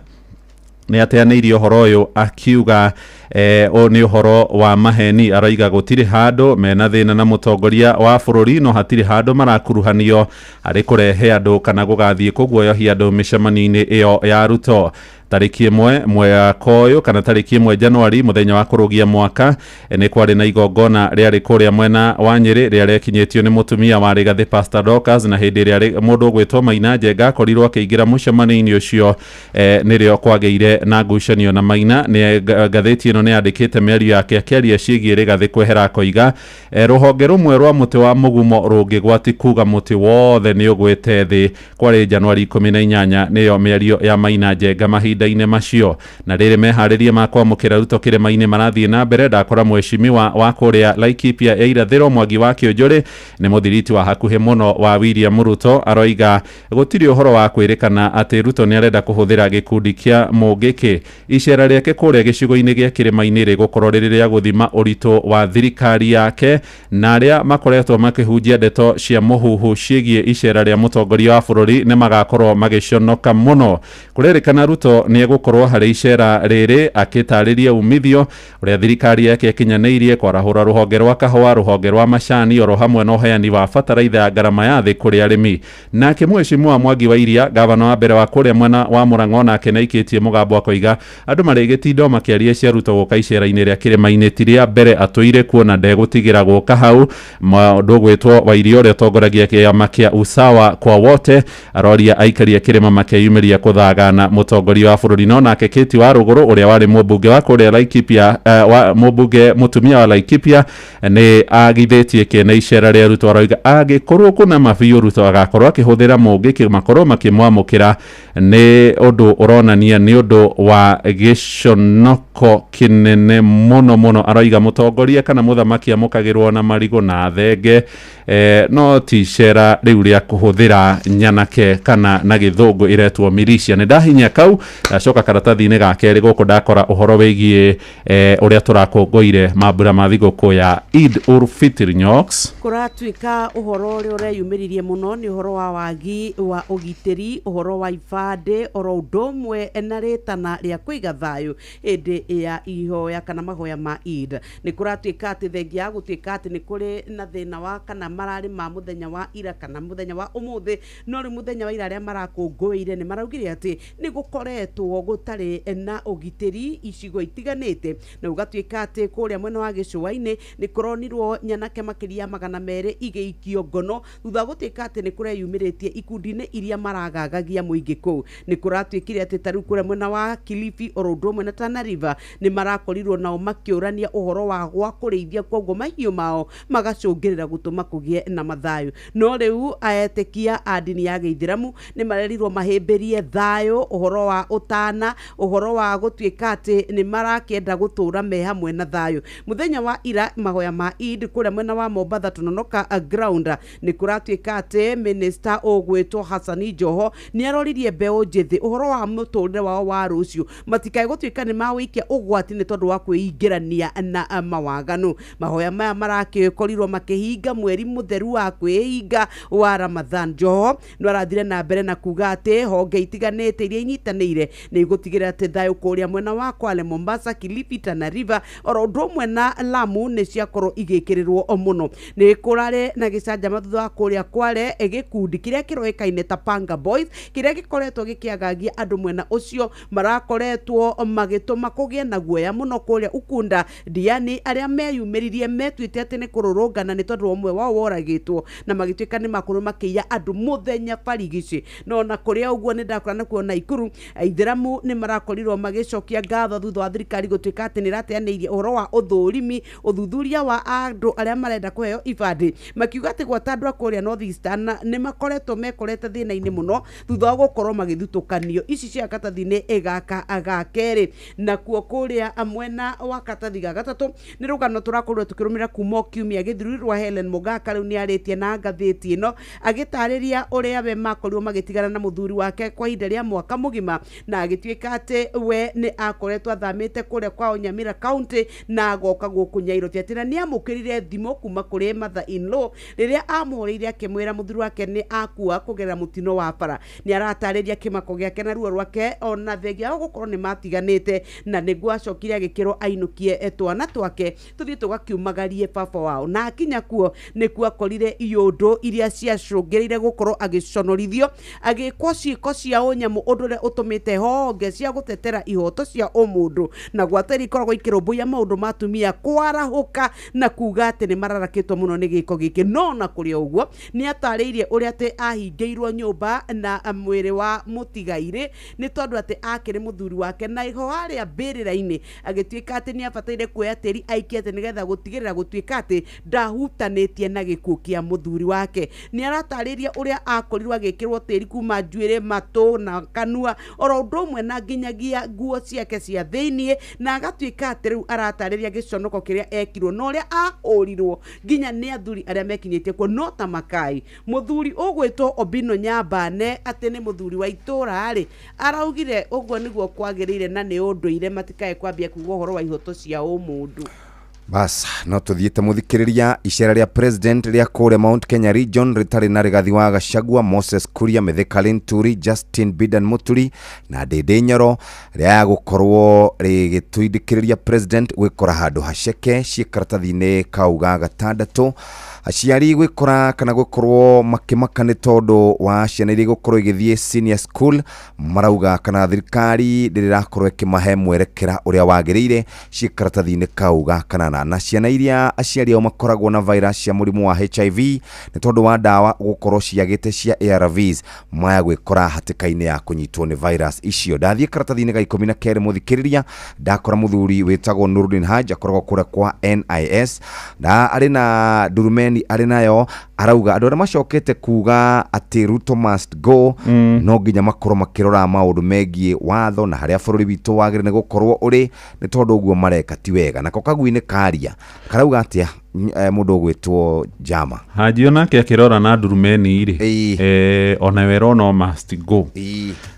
nĩ ateanĩirie ũhoro ũyũ akiuga ũyũ nĩ ũhoro wa maheni. Aroiga gũtirĩ handũ mena thĩna na mũtongoria wa bũrũri, no hatirĩ handũ marakuruhanio harĩ kũrehe andũ kana gũgathiĩ kũguoyohia andũ mĩcemanio-inĩ ĩyo ya Ruto. Tarĩki 1 mwaka ũyũ kana tarĩki 1 Januari, mũthenya wa kũrũgia mwaka, nĩ kwarĩ na igongona rĩarĩ kũrĩa mwena wa Nyĩrĩ rĩrĩa rĩakinyĩtio nĩ mũtumia wa Rigathĩ, Pastor Dorcas, na hĩndĩ ĩrĩa mũndũ ũgwĩtwo Maina Njenga akorirwo akĩingĩra mũcemanio-inĩ ũcio, nĩrĩo kwagĩire na ngucanio na Maina. Nĩ ngathĩti ĩno Nĩ andĩkĩte mĩario yake akĩaria ciĩgiĩ Rigathĩ kwehera, akoiga rũhonge rũmwe rwa mũtĩ wa mũgumo rũngĩgwa ti kuga mũtĩ wothe nĩ ũgwĩte thĩ. Kwarĩ Januari 18, nĩyo mĩario ya Maina Njenga mahinda-inĩ macio. Na rĩrĩ meharĩria ma kwamũkĩra Ruto kĩrĩma-inĩ marathiĩ na mbere, ndakora mheshimiwa wa kũrĩa Laikipia ya irathĩro Mwangi wa Kĩũnjũrĩ, nĩ mũthiriti wa hakuhĩ mũno wa William Ruto, aroiga gũtirĩ ũhoro wa kwĩrĩkana atĩ Ruto nĩ arenda kũhũthĩra gĩkundi kĩa Mũngĩkĩ. Icera rĩake kũrĩa gĩcigo-inĩ gĩa kĩrĩma-inĩ rĩgũkorwo rĩrĩ rĩa gũthima ũritũ wa thirikari yake, na arĩa makoretwo makĩhunjia ndeto cia mũhuhu ciĩgiĩ icera rĩa mũtongoria wa bũrũri nĩ magakorwo magĩconoka mũno. Kũrerĩkana Ruto nĩ egũkorwo harĩ icera rĩrĩ akĩtarĩria umithio ũrĩa thirikari yake ĩkinyanĩirie kwarahũra rũhonge rwa kahũa, rũhonge rwa macani, oro hamwe na ũheani wa bataraitha ya ngarama ya thĩ kũrĩ arĩmi. Nake mheshimiwa Mwangi wa Iria, gavana wa mbere wa kũrĩa mwena wa Mũrang'o, nake nĩaikĩtie mũgambo akoiga andũ marĩgĩtinda makĩaria cia Ruto gũka icera-inĩ rĩa kĩrĩma-inĩ ti rĩa mbere atũire kuo na ndegũtigĩra gũka hau. Mũndũ ũgwĩtwo Wairia ũrĩa ũtongoragia kĩama kĩa Usawa kwa Wote aroria aikari a kĩrĩma makeyumĩria kũthagana mũtongoria wa bũrũri. No nake Kate wa Rũgũrũ ũrĩa warĩ mũmbunge wa kũrĩa Laikipia, mũmbunge mũtumia wa Laikipia, nĩ agithĩtie kĩene icera rĩa Ruto, aroiga angĩkorwo kũna mabiũ Ruto agakorwo akĩhũthĩra Mũngĩkĩ makorwo makĩmwamũkĩra nĩ ũndũ ũronania nĩ ũndũ wa gĩconoko kĩnene mũno mũno. Aroiga mũtongoria kana mũthamaki amũkagĩrwo na marigũ na thenge, no ti icera rĩu rĩa kũhũthĩra nyanake kana na gĩthũngũ ĩretwo militia. Nĩ ndahinya kau, ndacoka karatathi-inĩ ga kerĩ gũkũ ndakora ũhoro wĩgiĩ ũrĩa tũrakũngũire mambura ma thigũkũ ya Eid ul Fitr. Nyox Kũratuĩka ũhoro ũrĩa ũreyumĩririe mũno nĩ ũhoro wa wagi wa ũgitĩri, ũhoro wa ibandĩ, oro ũndũ ũmwe na rĩtana rĩa kũiga thayũ hĩndĩ ya ihoya kana mahoya ma Eid. Nĩ kũratuĩka atĩ thengia ya gũtuĩka atĩ nĩ kũrĩ na thĩna wa kana mararĩ ma mũthenya wa ira kana mũthenya wa ũmũthĩ, no rĩu mũthenya wa ira arĩa marakũngũĩire nĩ maraugire atĩ nĩ gũkoretwo gũtarĩ na ũgitĩri icigo itiganĩte, na gũgatuĩka atĩ kũrĩa mwena wa gĩcũa-inĩ nĩ kũronirwo nyanake makĩria 200 igĩikio ngono thutha wa gũtuĩka atĩ nĩ kũreyumĩrĩtie ikundi-inĩ iria maragagagia mũingĩ kũu. Nĩ kũratuĩkire atĩ ta rĩu kũrĩa mwena wa Kilifi oro ũndũ ũmwe na Tana River nĩ marakorirwo nao makĩũrania ũhoro wa gwa kũrĩithia, koguo mahiũ mao magacũngĩrĩra gũtũma kũgĩe na mathayũ. No rĩu etĩkia a ndini ya gĩithĩramu nĩ marerirwo mahĩmbĩrie thayũ, ũhoro wa ũtana, ũhoro wa gũtuĩka atĩ nĩ marakĩenda gũtũra me hamwe na thayũ. Mũthenya wa ira mahoya ma Eid kũrĩa mwena wa Mombatha Tononoka ground nĩ kũratuĩka atĩ minister ũgwĩtwo Hassani Joho nĩ aroririe mbeũ njĩthĩ ũhoro wa mũtũrĩre wao wa rũciũ, matikae gũtuĩka nĩ mawĩikia ũgwati nĩ tondũ wa kwĩingĩrania na mawaganu. Mahoya maya marakĩkorirwo makĩhinga mweri mũtheru wa kwĩhinga wa Ramadhan. Joho no arathire na mbere na kuga atĩ honge itiganĩte iria inyitanĩire nĩ igũtigĩrĩra atĩ thayũ kũrĩa mwena wa Kwale, Mombasa, Kilifi, Tana River oro ũndũ ũmwe na Lamu nĩ ciakorwo igĩkĩrĩrwo mũno. Nĩ kũrarĩ na gĩcanjama thutha wa kũrĩa Kwale gĩkundi kĩrĩa kĩroĩkaine ta Panga Boys kĩrĩa gĩkoretwo gĩkĩagagia andũ mwena ũcio marakoretwo magĩtũma kũgĩe na guoya mũno kũrĩa Ukunda Diani, arĩa meyumĩririe metuĩte atĩ nĩ kũrũrũngana nĩ tondũ ũmwe wao woragĩtwo na magĩtuĩka nĩ makorwo makĩiya andũ mũthenya barigici. No na kũrĩa ũguo nĩ ndakora nakuo Naikuru aithĩramu nĩ marakorirwo magĩcokia ngatho thutha wa thirikari gũtuĩka atĩ nĩ ĩrateanĩirie ũhoro wa ũthũrimi ũthuthuria wa andũ arĩa marenda kũheo ibandĩ, makiuga atĩ gwata andũ a kũrĩa North Eastern nĩ makoretwo mekorete thĩna-inĩ mũno thutha wa gũkorwo magĩthutũkanio. Ici cia katathi-inĩ gaka ga kerĩ. Nakuo kũrĩa mwena wa katathi ga gatatũ nĩ rũgano tũrakorirwo tũkĩrũmĩrĩra kuma o kiumia gĩthiru rwa Helen Mogaka. Rĩu nĩ arĩtie na ngathĩti ĩno agĩtarĩria ũrĩa we makorirwo magĩtigana na mũthuri wake kwa ihinda rĩa mwaka mũgima, na agĩtuĩka atĩ we nĩ akoretwo athamĩte kũrĩa kwao Nyamira County na agoka gũkũ Nyairobi, atĩ na nĩ amũkĩrire thimũ kuma kũrĩ mother in law rĩrĩa amũhũrĩire akĩmwĩra mũthuri wake nĩ akua kũgerera mũtino wa bara. Nĩ aratarĩria kĩmako gĩake na ruo rwake ona thengia wa gũkorwo nĩ matiganĩte, na nĩguo acokire agĩkĩrwo ainũkie twana twake tũthiĩ tũgakiumagarie baba wao, na akinya kuo nĩkuo nĩkuo akorire iũndũ iria ciacũngĩrĩire gũkorwo agĩconorithio agĩkwo ciĩko cia ũnyamũ, ũndũ ũrĩa ũtũmĩte honge cia gũtetera ihoto cia ũmũndũ na gwata iria ikoragwo ikĩrũmbũiya maũndũ ma atumia kwarahũka na kuga atĩ nĩ mararakĩtwo mũno nĩ gĩko gĩkĩ. No na kũrĩ o ũguo, nĩ atarĩirie ũrĩa atĩ ahingĩirwo nyũmba na mwĩrĩ wa mũtigairĩ nĩ tondũ atĩ akĩrĩ mũthuri wake, na ho harĩa mbĩrĩra-inĩ agĩtuĩka atĩ nĩ abataire kuoya tĩri aikie atĩ nĩgetha gũtigĩrĩra gũtuĩka atĩ ndahutanĩtie na gĩkuũ kĩa mũthuri wake. Nĩ aratarĩria ũrĩa akorirwo agĩkĩrwo tĩri kuma njuĩrĩ, matũ na kanua, oro ũndũ ũmwe na nginyagia nguo ciake cia thĩiniĩ, na agatuĩka atĩ rĩu aratarĩria gĩconoko kĩrĩa ekirwo na ũrĩa ahũrirwo nginya nĩ athuri arĩa mekinyĩtie kuo. No ta makai mũthuri ũgwĩtwo Obino Nyambane atĩ nĩ mũthuri wa itũra rĩ, araugire ũguo nĩguo kwagĩrĩire na nĩ ũndũire matikae kwambia kuga ũhoro wa ihoto cia ũmũndũ. Bas no tuthiĩte mũthikĩrĩria. Icera rĩa president rĩa kũrĩa Mount Kenya region rĩtarĩ na Rigathi wa Gachagua, Moses Kuria, Mithika Linturi, Justin Bidan Muturi na Ndĩndĩ Nyoro rĩa gũkorwo rĩgĩtwindĩkĩrĩria president gwĩkora handũ haceke ciĩ karatathi-inĩ kau ga gatandatũ. Aciari gwĩkora kana gũkorwo makĩmaka nĩ tondũ wa ciana iria igũkorwo igĩthiĩ senior school, marauga kana thirikari ndĩrĩ ĩrakorwo ĩkĩmahe mwerekera ũrĩa wagĩrĩire ciĩ karatathi-inĩ kau ga kanana. Na ciana iria aciari ao makoragwo na virus cia mũrimũ wa HIV nĩ tondũ wa ndawa gũkorwo ciagĩte cia ARVs, maya gwĩkora hatĩka-inĩ ya kũnyitwo nĩ virus icio. Ndathiĩ karatathi-inĩ ga 12 mũthikĩrĩria, ndakora mũthuri wĩtagwo Nurdin Haj, akoragwo kũrĩa kwa NIS na arĩ na ndurumeni arĩ nayo, arauga andũ arĩa macokete kuga atĩ Ruto must go no nginya makorwo makĩrora maũndũ megiĩ watho na harĩa bũrũri witũ wagĩrĩire nĩ gũkorwo ũrĩ, nĩ tondũ ũguo mareka ti wega. Nako kagui-inĩ karia karauga atĩa mũndũ ũgwĩtwo Jama? Haji onake akĩrora na ndurumeni rĩ, ona wero no must go.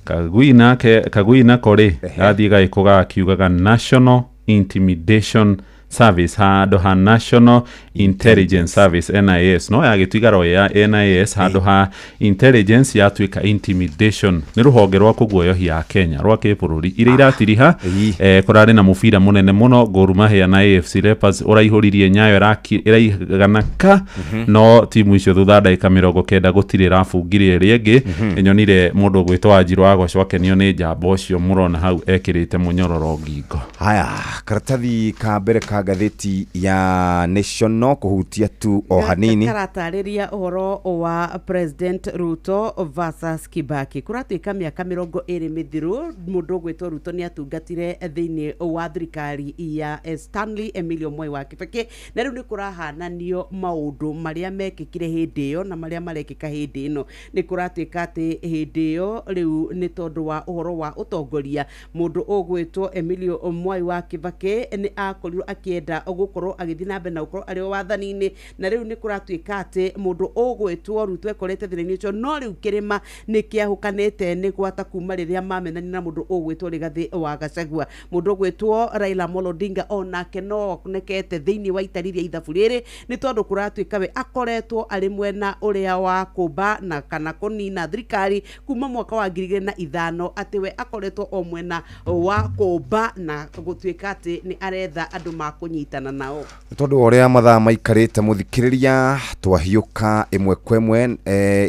Kagui nake, kagui nako rĩ, gathiĩ gagĩkũ gakiugaga National Intimidation Service handũ ha National Intelligence Service, NIS. No yagĩtuiga ro ya NIS handũ ha intelligence yatuĩka intimidation. Nĩ rũhonge rwa kũguoyohia Kenya rwa kĩbũrũri iria iratiriha. Kũrarĩ na mũbira mũnene mũno, Gor Mahia na AFC Leopards ũraihũririe Nyayo ĩraigana ka, no timu icio thutha ndagĩka 90 gũtirĩ ĩrabungire ĩrĩa ĩngĩ. Nyonire mũndũ ũgwĩtwo Wanjiru wa Gocwo akenio nĩ njamba ũcio mũrona hau ekĩrĩte mũnyororo ngingo. Haya, karatathi ka mbere ka ngathĩti ya Nation no kũhutia tu o hanini. Karatarĩria ũhoro wa President Ruto versus Kibaki. Kũratuĩka mĩaka 20 mĩthiru mũndũ ũgwĩtwo Ruto nĩ atungatire thĩinĩ wa thirikari ya Stanley Emilio Mwai wa Kibaki, na rĩu nĩ kũrahananio maũndũ marĩa mekĩkire hĩndĩ ĩyo na marĩa marekĩka hĩndĩ ĩno. Nĩ kũratuĩka atĩ hĩndĩ ĩyo rĩu nĩ tondũ wa ũhoro wa ũtongoria, mũndũ ũgwĩtwo Emilio Mwai wa Kibaki nĩ akorirwo akĩenda gũkorwo agĩthiĩ na mbere na gũkorwo arĩ o wathani-inĩ, na rĩu nĩ kũratuĩka atĩ mũndũ ũgwĩtwo Ruto ekorete thĩna-inĩ ũcio. No rĩu kĩrĩma nĩ kĩahũkanĩte nĩ gwata kuma rĩrĩa mamenanire na mũndũ ũgwĩtwo Rigathĩ wa Gachagua. Mũndũ ũgwĩtwo Raila Amolo Odinga onake no onekete thĩinĩ wa itari rĩa ithabu rĩrĩ, nĩ tondũ kũratuĩka we akoretwo arĩ mwena ũrĩa wa kũmba na kana kũnina thirikari kuma mwaka wa 2005, atĩ we akoretwo o mwena wa kũmba na gũtuĩka atĩ nĩ aretha andũ ma kũnyitana nao. Nĩ tondũ wa ũrĩa mathaa maikarĩte mũthikĩrĩria, twahiũka ĩmwe kwa ĩmwe.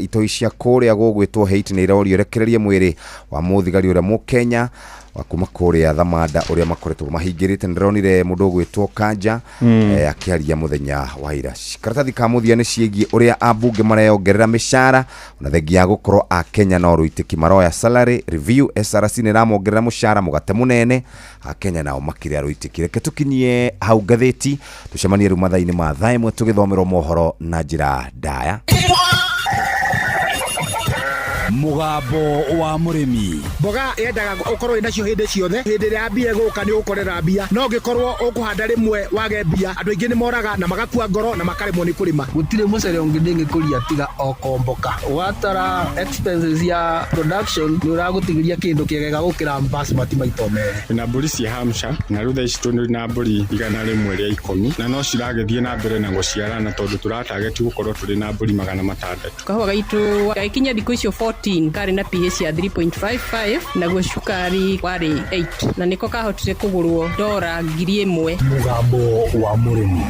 Itoi cia kũrĩa gũgwĩtwo Haiti nĩ irorio rekererie mwĩrĩ wa mũthigari ũrĩa mũkenya wa kuma kũrĩa Thamanda ũrĩa makoretwo mahingĩrĩte. Nĩndĩronire mũndũ ũgwĩtwo Kanja akĩaria mũthenya wa ira. Karatathi ka mũthia nĩ ciĩgiĩ ũrĩa ambunge mareyongerera mĩcara ona thengia ya gũkorwo a Kenya no rũitĩki maroya salary review. SRC nĩ ĩramongerera mũcara mũgate mũnene, a Kenya nao makĩrĩa rũitĩki. Reke tũkinyie hau ngathĩti, tũcemanie rĩu mathaa-inĩ ma thaa 1 tũgĩthomerwo mohoro na njĩra ndaya. Mũgambo wa mũrĩmi. Mboga yendaga ũkorwo wĩnacio hĩndĩ ciothe. Hĩndĩ ĩrĩa yambie gũka nĩ ũgũkorera mbia, no ũngĩkorwo ũkũhanda rĩmwe wage mbia, andũ aingĩ nĩ moraga na magakua ngoro na makaremwo nĩ kũrĩma. Gũtirĩ mũcere ũngĩ ndĩngĩkũria tiga o komboka. Watara expenses ya production nĩ ũragũtigĩria kĩndũ kĩega gũkĩra basmati maita merĩ. Na mbũri cia Hampshire, na rĩu thaa ici tũrĩ na mbũri 110 na no ciragĩthiĩ na mbere na gũciarana tondũ tũratageti gũkorwo tũrĩ na mbũri 600. Kahũa gaitũ gagĩkinya thikũ icio 14 karĩ na pH ya 3.55, naguo cukari warĩ 8, na nĩko kahotire kũgũrwo dora 1000. Mũgambo wa mũrĩmi.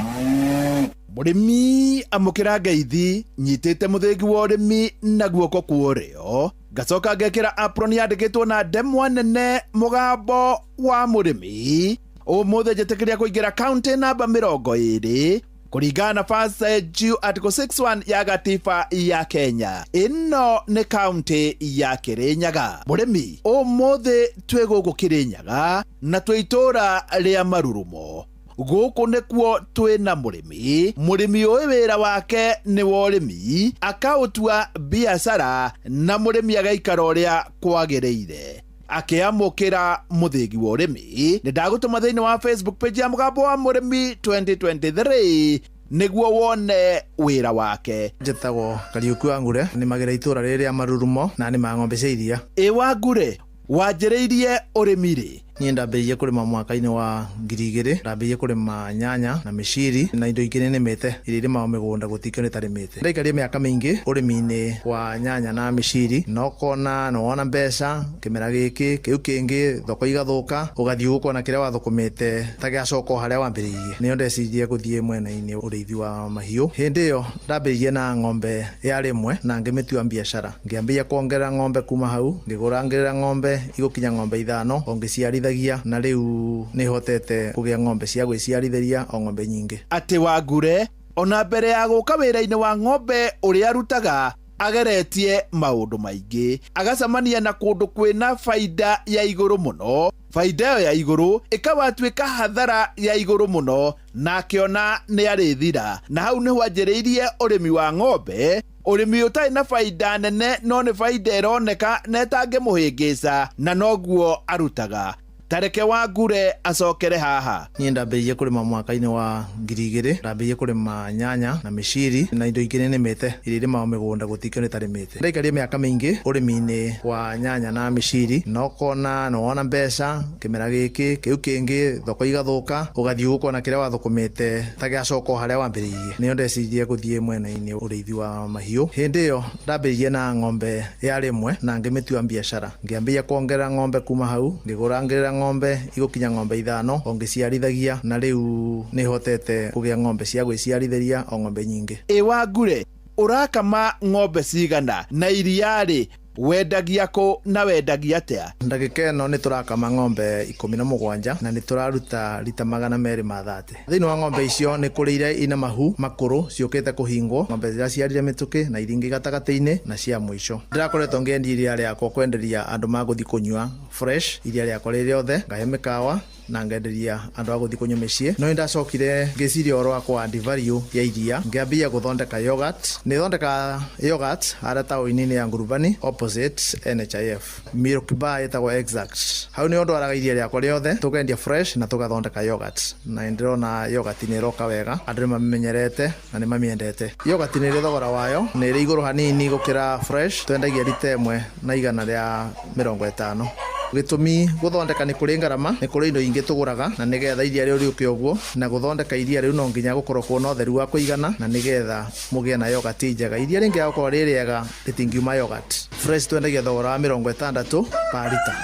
Mũrĩmi amũkĩra ngeithi nyitĩte mũthĩgi wa ũrĩmi na guoko kwa ũrĩo, ngacoka ngekĩra apron yandĩkĩtwo na ndemwa nene mũgambo wa mũrĩmi. Ũmũthĩ njĩtĩkĩria kũingĩra kaunti namba 20 kũringana na First Jew Article 61 ya gatiba ya Kenya. Ĩno nĩ kaunti ya Kĩrĩnyaga. Mũrĩmi, ũmũthĩ twĩ gũkũ Kĩrĩnyaga na twĩ itũũra rĩa Marurumo. Gũkũ nĩkuo twĩna mũrĩmi, mũrĩmi ũĩ wĩra wake nĩ wa ũrĩmi, akaũtua biacara na mũrĩmi agaikara ũrĩa kwagĩrĩire. Akĩamũkĩra mũthĩgi wa ũrĩmi, nĩ ndagũtũma thĩinĩ wa Facebook page ya mũgambo wa mũrĩmi 2023 nĩguo wone wĩra wake. Njĩtagwo Kariũki wa Ngure, nĩmagĩra itũũra rĩrĩ rĩa Marurumo na nĩmaga ng'ombe cia iria. Ĩ wa Ngure, wanjĩrĩirie ũrĩmi rĩ? Niĩ ndambĩrĩirie kũrĩma mwaka-inĩ wa 2000, ndambĩrĩirie kũrĩma nyanya na mĩciri na indo ingĩ nĩnĩmĩte iria irĩmagwo mĩgũnda gũtikĩo nĩtarĩmĩte. Ndaikarire mĩaka mĩingĩ ũrĩmi-inĩ wa nyanya na mĩciri na ũkona nĩwona mbeca kĩmera gĩkĩ kĩu kĩngĩ thoko igathũka ũgathiĩ ũkona kĩrĩa wathũkũmĩte ta gĩacoka o harĩa wambĩrĩirie. Nĩyo ndecirie gũthiĩ mwena-inĩ ũrĩithi wa mahiũ. Hĩndĩ ĩyo ndambĩrĩirie na ng'ombe yarĩ ĩmwe na ngĩmĩtua biacara. Ngĩambĩrĩria kuongerera ng'ombe kuma hau, ngĩgũra ngĩrĩra ng'ombe igũkinya ng'ombe 5 o ngĩciarithagia na rĩu nĩhotete kũgĩa ng'ombe cia gwĩciarithĩria o ng'ombe nyingĩ. Atĩ Wangure ona mbere ya gũka wĩra-inĩ wa ng'ombe ũrĩa arutaga ageretie maũndũ maingĩ, agacemania na kũndũ kwĩna baida ya igũrũ mũno, baida ĩyo ya igũrũ ĩkawatuĩka hathara ya igũrũ mũno, na akĩona nĩ arĩthira, na hau nĩho anjĩrĩirie ũrĩmi wa ng'ombe, ũrĩmi ũtarĩ na baida nene no nĩ baida ĩroneka na ĩtangĩmũhĩngĩca, na noguo arutaga. Tareke Wangure acokere haha. Niĩ ndambĩrĩirie kũrĩma mwaka-inĩ wa 2000, ndambĩrĩirie kũrĩma nyanya na mĩciri na indo ingĩ nĩnĩmĩte iria irĩmagwo mĩgũnda gũtikĩo nĩtarĩmĩte. Ndaikarire mĩaka mĩingĩ ũrĩmi-inĩ wa nyanya na mĩciri na ũkona nĩwona mbeca kĩmera gĩkĩ kĩu kĩngĩ thoko igathũka ũgathiĩ ũkona kĩrĩa wathũkũmĩte ta gĩacoka o harĩa wambĩrĩirie. Nĩyo ndecirie gũthiĩ mwena-inĩ ũrĩithi wa mahiũ. Hĩndĩ ĩyo ndambĩrĩirie na ng'ombe yarĩ ĩmwe na ngĩmĩtua biacara. Ngĩambĩrĩria kuongerera ng'ombe kuma hau, ngĩgũra ngĩrĩra ng'ombe igũkinya ng'ombe 5 o ngĩciarithagia na rĩu nĩhotete kũgĩa ng'ombe cia gwĩciarithĩria o ng'ombe nyingĩ. Ĩ Wangure, ũrakama ng'ombe cigana na iria rĩ wendagia kũ na wendagia atĩa? Ndagĩka ĩno nĩ tũrakama ng'ombe 17 na nĩ tũraruta rita 230. Thĩinĩ wa ng'ombe icio nĩ kũrĩ iria ina mahu makũrũ ciũkĩte kũhingwo, ng'ombe iraciarire mĩtũkĩ na iria ingĩ gatagatĩ-inĩ na cia mũico. Ndĩrakoretwo ngĩendia iria rĩakwa kwenderia andũ magũthiĩ kũnyua fresh iria rĩakwa rĩ rĩothe, ngahe mĩkawa na ngenderia andũ a gũthiĩ kũnyua mĩciĩ. No nĩndacokire ngĩciria ũhoro wa kũ add value ya iria, ngĩambia gũthondeka yogurt. Nĩthondekaga yogurt harĩa taũni-inĩ ya Ngurubani opposite NHIF. Milk bar ĩtagwo Exact. Hau nĩho ndwaraga iria rĩakwa rĩothe, tũkendia fresh na tũgathondeka yogurt. Na nĩndĩrona yogurt nĩ ĩroka wega, andũ nĩmamĩmenyerete na nĩmamĩendete. Yogurt nĩ ĩrĩ thogora wayo, nĩ ĩrĩ igũrũ hanini gũkĩra fresh, twendagia rita 1 na 150. Gĩtũmi gũthondeka nĩ kũrĩ ngarama, nĩ kũrĩ indo ingĩ tũgũraga na nĩgetha iria rĩu rĩũke ũguo, na gũthondeka iria rĩu no nginya gũkorwo kwĩna ũtheru wa kũigana na nĩgetha mũgĩe na yogurt njega. Iria rĩngĩaga gũkorwo rĩ rĩega rĩtingiuma yogurt. Fresh twendagia thogora wa 60 per lita.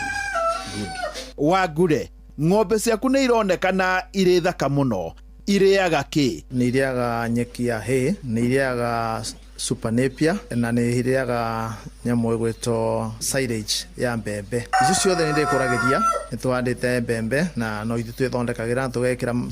Wangure, ng'ombe ciaku nĩ ironekana irĩ thaka mũno, irĩaga kĩ? Nĩ irĩaga nyeki ya hay, nĩ irĩaga super napier na nĩ irĩaga nyamũ ĩgwĩtwo silage ya mbembe. Icio ciothe nĩ ndĩkũragĩria, nĩ tũhandĩte mbembe na no ithuĩ twĩthondekagĩra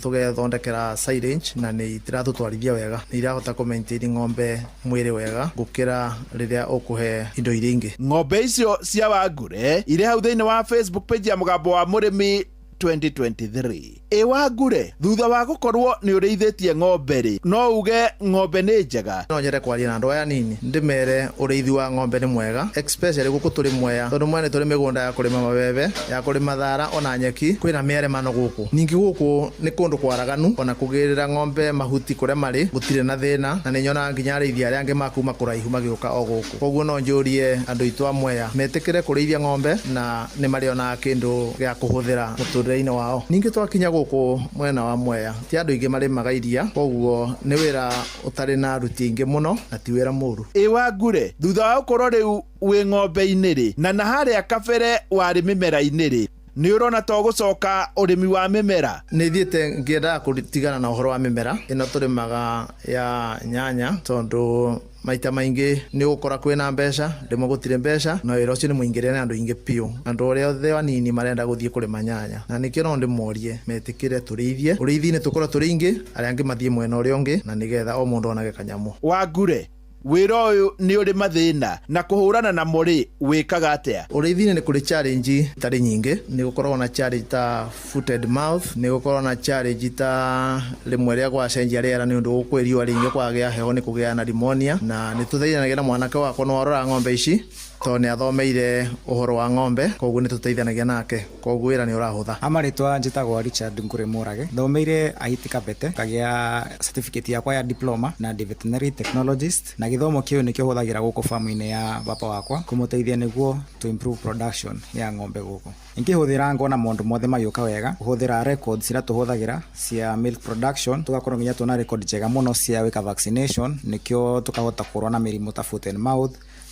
tũgethondekera silage na nĩ itiratũtwarithia wega. Nĩ irahota kũ maintain ng'ombe mwĩrĩ wega gũkĩra rĩrĩa ũkũhe indo iria ingĩ. Ng'ombe icio cia Wangure irĩ hau thĩinĩ wa Facebook page ya mũgambo wa mũrĩmi 2023. Ĩ Wangure, thutha wa gũkorwo nĩ ũrĩithĩtie ng'ombe rĩ, no uge ng'ombe nĩ njega? No nyende kwaria na andũ aya nini ndĩmere ũrĩithi wa ng'ombe nĩ mwega, especially gũkũ tũrĩ Mwea, tondũ Mwea nĩ tũrĩ mĩgũnda ya kũrĩma mabebe, ya kũrĩma thara ona nyeki, kwĩna mĩaremano gũkũ. Ningĩ gũkũ nĩ kũndũ kwaraganu, ona kũgĩrĩra ng'ombe mahuti kũrĩa marĩ gũtirĩ na thĩna, na nĩ nyonaga nginya arĩithi arĩa angĩ makuma kũraihu magĩũka o gũkũ. Koguo no njũrie andũ aitũ a Mwea metĩkĩre kũrĩithia ng'ombe na nĩ marĩonaga kĩndũ gĩa kũhũthĩra mũtũrĩre-inĩ wao. Ningĩ twakinya gũkũ mwena wa Mwea ti andũ aingĩ marĩmaga iria, koguo nĩ wĩra ũtarĩ na aruti aingĩ mũno na ti wĩra mũru. Ĩ Wangure, thutha wa gũkorwo rĩu wĩ ng'ombe-inĩ rĩ, na harĩa kabere warĩ mĩmera-inĩ rĩ, Nĩ ũrona to gũcoka ũrĩmi wa mĩmera? Nĩ thiĩte ngĩendaga kũtigana na ũhoro wa mĩmera ĩno tũrĩmaga ya nyanya, tondũ maita maingĩ nĩ ũgũkora kwĩna mbeca, rĩmwe gũtirĩ mbeca, na wĩra ũcio nĩ mũingĩre nĩ andũ aingĩ biũ. Andũ arĩa othe anini marenda gũthiĩ kũrĩma nyanya, na nĩkĩo no ndĩmorie metĩkĩre tũrĩithie. Ũrĩithi-inĩ tũkorwo tũrĩ aingĩ, arĩa angĩ mathiĩ mwena ũrĩa ũngĩ, na nĩgetha o mũndũ onage kanyamũ. Wangure, wĩra ũyũ nĩ ũrĩ mathĩna na kũhũrana namo rĩ, wĩkaga atĩa? Ũrĩithi-inĩ nĩ kũrĩ challenge itarĩ nyingĩ. Nĩ gũkoragwo na challenge ta foot and mouth, nĩ gũkoragwo na challenge ta rĩmwe rĩa gwacenjia rĩera nĩ ũndũ kwĩ riũa rĩingĩ, kwagĩa heho nĩ kũgĩaga na pneumonia. Na nĩ tũteithanagia na mwanake wakwa nĩ waroraga ng'ombe ici, tondũ nĩ athomeire ũhoro wa ng'ombe, koguo nĩ tũteithanagia nake, koguo wĩra nĩ ũrahũtha. Amarĩtwa njĩtagwo Richard Ngũrĩ Mũrage, thomeire IT Kabete, ngagĩa certificate yakwa ya diploma na ndĩ veterinary technologist, na gĩthomo kĩu nĩkĩo hũthagĩra gũkũ farm-inĩ ya baba wakwa kũmũteithia nĩguo to improve production ya ng'ombe gũkũ. Ngĩhũthĩra ngona maũndũ mothe magĩũka wega, kũhũthĩra records iria tũhũthagĩra cia milk production, tũgakorwo nginya twĩna record njega mũno cia gwĩka vaccination, nĩkĩo tũkahota kũrũa na mĩrimũ ta foot and mouth,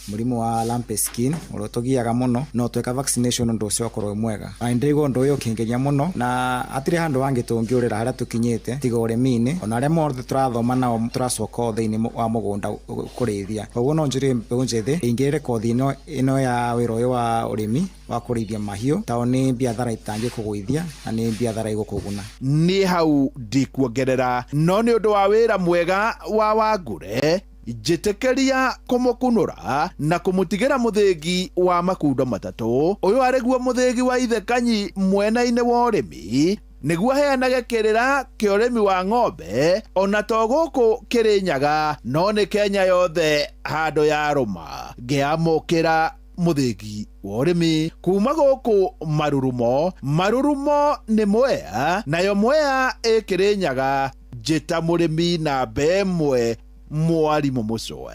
mũrimũ wa lumpy skin ũrĩa ũtũgiaga mũno, no tweka vaccination ũndũ ũcio ũgakorwo wĩ mwega. Na nĩndĩraigua ũndũ ũyũ ũkĩngenia mũno, na hatirĩ handũ hangĩ tũngĩũrĩra harĩa tũkinyĩte tiga ũrĩmi-inĩ, ona arĩa mothe tũrathoma nao tũracoka o thĩinĩ wa mũgũnda kũrĩithia. Koguo no njũrie mbeũ njĩthĩ ĩingĩrĩre kothi ĩno ya wĩra ũyũ wa ũrĩmi wa kũrĩithia mahiũ, tondũ nĩ biathara ĩtangĩkũgũithia na nĩ biathara ĩgũkũguna. Niĩ hau ndikuongerera, no nĩ ũndũ wa wĩra mwega wa Wangure, njĩtĩkĩria kũmũkunũra na kũmũtigĩra mũthĩgi wa makundo matatũ. Ũyũ arĩguo mũthĩgi wa ithe Kanyi mwena-inĩ wa ũrĩmi, nĩguo aheanage kĩrĩra kĩa ũrĩmi wa ng'ombe, ona to gũkũ Kĩrĩnyaga, no nĩ Kenya yothe handũ yarũma. Ngĩamũkĩra mũthĩgi wa ũrĩmi kuma gũkũ Marurumo. Marurumo nĩ Mwea, nayo Mwea ĩ Kĩrĩnyaga. Njĩta mũrĩmi namba ĩmwe, mwarimũ Mũcwe.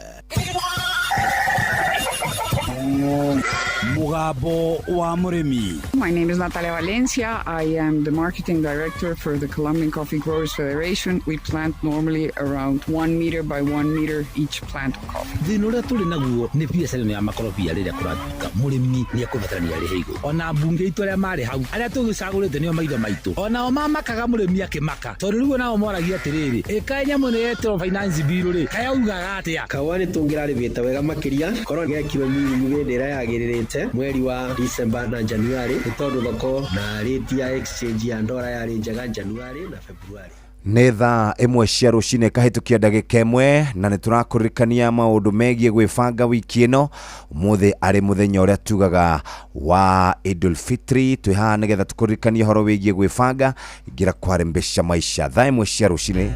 Mũgambo wa mũrĩmi. My name is Natalia Valencia. I am the marketing director for the Colombian Coffee Growers Federation. We plant normally around 1 meter by 1 meter each plant of coffee. Thĩna ũrĩa tũrĩ naguo nĩ biacara ĩno ya makorobia. Rĩrĩa kũratuĩka mũrĩmi nĩ ekũbatarania arĩhe igũrũ, ona mbunge itũ arĩa marĩ hau, arĩa tũgĩcagũrĩte nĩo maitho maitũ, onao mamakaga mũrĩmi akĩmaka, tondũ rĩu onao moragia atĩrĩrĩ, ĩkaĩ nyamũ ĩno yetĩrwo finance bill rĩ, kayaugaga atĩa? Kahũa nĩ tũngĩrarĩmĩte wega makĩria korwo gekirwo mĩruru hĩndĩ ĩrĩa yagĩrĩrĩte, mweri wa December na January, nĩ tondũ thoko na rate ya exchange ya ndora yarĩ njega January na February. Nĩ thaa 1 cia rũcinĩ kahĩtũkia ndagĩka 1, na nĩ tũrakũririkania maũndũ megiĩ gwĩbanga wiki ĩno. Ũmũthĩ arĩ mũthenya ũrĩa tugaga wa Idul Fitri, twĩ haha nĩgetha tũkũririkanie ũhoro wĩgiĩ gwĩbanga. Ingĩra kwarembesha maisha thaa 1 cia rũcinĩ.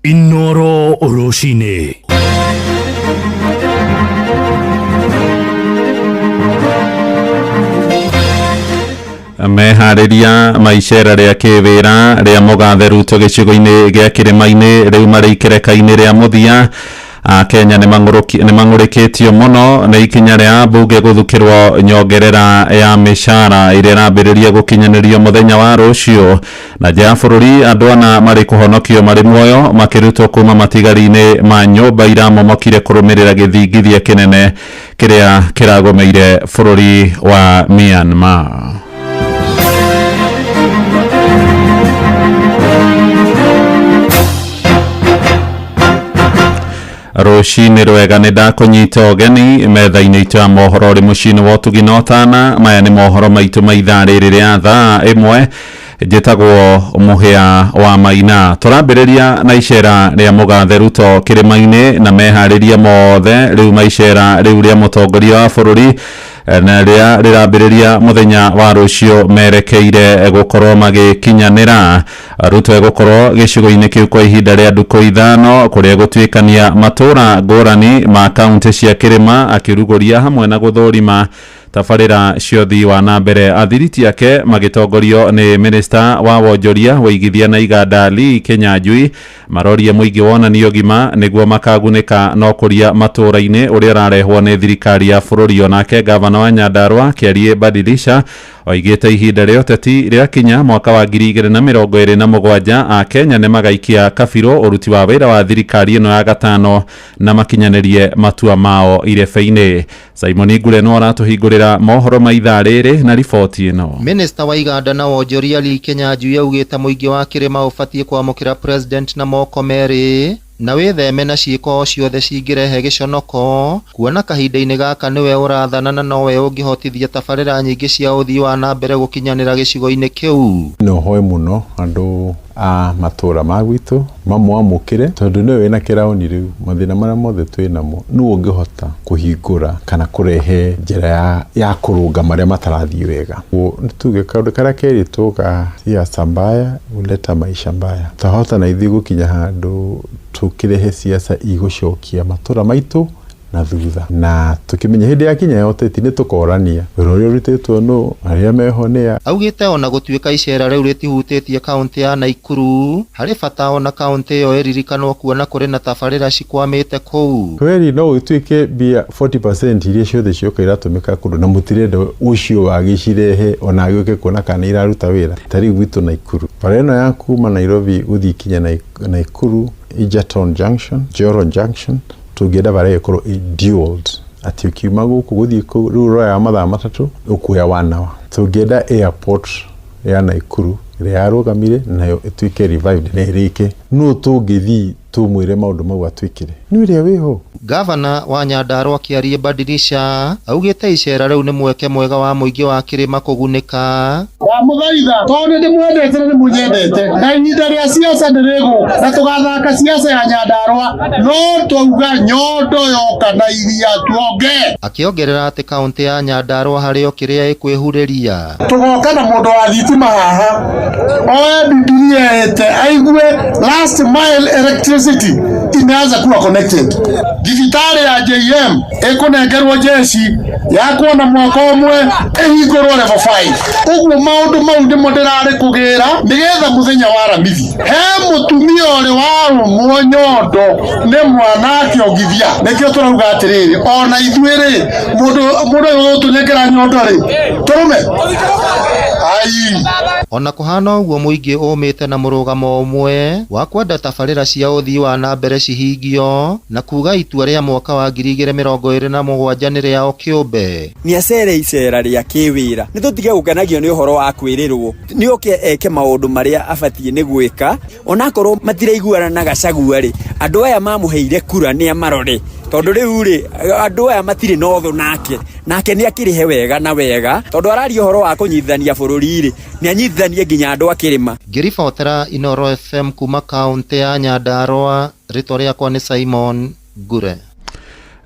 Inoro rũcinĩ. Meharĩria ma icera rĩa kĩwĩra rĩa mũgathe Ruto gĩcigo-inĩ gĩa kĩrĩma-inĩ rĩu marĩ ikereka-inĩ rĩa mũthia. Akenya nĩ mang'ũrĩkĩtio mũno nĩ ikinya rĩa mbunge gũthukĩrwo nyongerera ya mĩcara ĩrĩa ĩrambĩrĩria gũkinyanĩrio mũthenya wa rũciũ. Na nja ya bũrũri, andũ ana marĩ kũhonokio marĩ muoyo makĩrutwo kuma matigari-inĩ ma nyũmba iramomokire kũrũmĩrĩra gĩthingithia kĩnene kĩrĩa kĩragũmĩire bũrũri wa Myanmar. Rũcinĩ rwega, nĩ ndakũnyita ũgeni metha-inĩ itũ ya mohoro ũrĩ mũciĩ-inĩ wa ũtugi na ũtana. Maya nĩ mohoro maitũ ma ithaa rĩrĩ rĩa thaa 1. Njĩtagwo Mũhĩa wa Maina. Tũrambĩrĩria na icera rĩa mũgathe Ruto kĩrĩma-inĩ na meharĩria mothe rĩu ma icera rĩu rĩa mũtongoria wa bũrũri na rĩrĩa rĩrambĩrĩria mũthenya wa rũciũ merekeire gũkorwo magĩkinyanĩra. Ruto egũkorwo gĩcigo-inĩ kĩu kwa ihinda rĩa ndukũ 5, kũrĩa gũtuĩkania matũra ngũrani ma kaunti cia kĩrĩma, akĩrugũria hamwe na gũthũrima Tabarĩra cia ũthii wa na mbere. Athiriti ake magĩtongorio nĩ minista wa wonjoria, wĩigithia na iganda Lee Kinyanjui marorie mũingĩ wonanie ũgima nĩguo makagunĩka na ũkũria matũũra-inĩ ũrĩa ũrarehwo nĩ thirikari ya bũrũri. Onake gavana wa Nyandarua Kĩariĩ Badilisha oigĩte ihinda rĩa ũteti rĩakinya mwaka wa 2027 Akenya nĩ magaikia kabirũ ũruti wa wĩra wa thirikari ĩno ya gatano na makinyanĩrie matua mao irebe-inĩ. Simon Ngure no aratũhingũrĩra mohoro ma ithaa rĩrĩ na riboti ĩno. Minista wa iganda na wonjoria Lee Kinyanjui augĩte mũingĩ wa kĩrĩma ũbatiĩ kwamũkĩra president na moko merĩ na wĩtheme na ciĩko o ciothe cingĩrehe gĩconoko, kuona kahinda-inĩ gaka nĩwe ũrathana na nowe ũngĩhotithia tabarĩra nyingĩ cia ũthii wa na mbere gũkinyanĩra gĩcigo-inĩ kĩu. No hoe mũno andũ a matũra ma gwitũ mamwamũkĩre, tondũ nĩwe wĩna kĩraũni rĩu mathĩna marĩa mothe twĩ namo nĩwe ũngĩhota kũhingũra kana kũrehe njĩra ya kũrũnga marĩa matarathiĩ wega. Nĩ tuge kaũndũ karĩa kerĩtwo ga siasa mbaya huleta maisha mbaya, twahota na ithuĩ gũkinya handũ tũkĩrehe siasa igũcokia matũra maitũ na thutha, na tukimenya hindi yakinya ya ũteti nĩ tũkorania wĩra ũrĩa ũrutĩtwo nũ, arĩa meho nĩ a. Augĩte ona gũtuĩka icera rĩu rĩtihutĩtie kaũntĩ ya Naikuru, harĩ bata ona kaũntĩ ĩyo ĩririkanwo kuona kũrĩ na tabarĩra cikwamĩte kũu. Kweri no ũtuĩke mbia 40% iria ciothe cioka iratũmĩka kũndũ na mũtirenda ũcio wagĩcirehe ona agĩũke kuona kana iraruta wĩra. Ta rĩu gwitũ Naikuru, bara ĩno ya kuma Nairobi gũthiĩ kinya Naikuru, Egerton Junction, Joro Junction, tũngĩenda bara ĩyo ĩkorwo ĩ dualed, atĩ ũkiuma gũkũ gũthiĩ kũu rĩu ũroya mathaa matatũ ũkuoya 1 hour. Tũngĩenda airport ya Naikuru ĩrĩa yarũgamire nayo ĩtuĩke revived na ĩrĩke, nũ tũngĩthiĩ tũmwĩre maũndũ mau atwĩkĩre? Nĩ ũrĩa wĩho. Gavana wa Nyandarua Kĩariĩ Badilisha augĩte icera rĩu nĩ mweke mwega wa mũingĩ wa kĩrĩma kũgunĩka. Ndamũthaitha tondũ nĩ ndĩmwendete na nĩ mũnyendete, na ihinda rĩa siasa nĩ rĩgũka na tũgathaka siasa ya Nyandarua, no twauga nyondo yoka na iria tuonge. Akĩongerera atĩ kaũntĩ ya Nyandarua harĩ o kĩrĩa ĩkwĩhurĩria. Tũgoka na mũndũ wa thitima haha oe Bibilia ĩte aigue last mile electricity imeanza kuwa connected. Thibitarĩ ya JM ĩkũnengerwo jeshi ya kuona mwaka ũmwe ĩhingũrwo level 5. Ũguo maũndũ mau nĩmo ndĩrarĩ kũgĩra nĩgetha mũthenya wa Aramithi he mũtumia ũrĩ warũmwo nyondo nĩ mwana akĩongithia. Nĩkĩo tũrauga atĩrĩrĩ, ona ithuĩ rĩ, mũndũ ũyũ ũgũtũnengera nyondo rĩ, tũrũme ai. Ona kũhana ũguo mũingĩ ũmĩte na mũrũgamo ũmwe wa kwenda tabarĩra cia ũthii wa na mbere cihingio na kuga itua rĩa mwaka wa 2027 nĩ rĩao kĩũmbe. Nĩ acere icera rĩa kĩwĩra, nĩ tũtige gũkenagio nĩ ũhoro wa kwĩrĩrwo, nĩ oke eke maũndũ marĩa abatiĩ nĩ gwĩka, onakorwo matiraiguana na Gachagua rĩ, andũ aya mamũheire kura nĩ amarore, tondũ rĩu rĩ andũ aya matirĩ na ũthũ nake, nake nĩ akĩrĩhe wega na wega, tondũ araria ũhoro wa kũnyitithania bũrũri rĩ, nĩ anyitithanie nginya andũ a kĩrĩma. Ngĩribotera Inooro FM kuma kaũntĩ ya Nyandarua, rĩtwa rĩakwa nĩ Simon Ngure.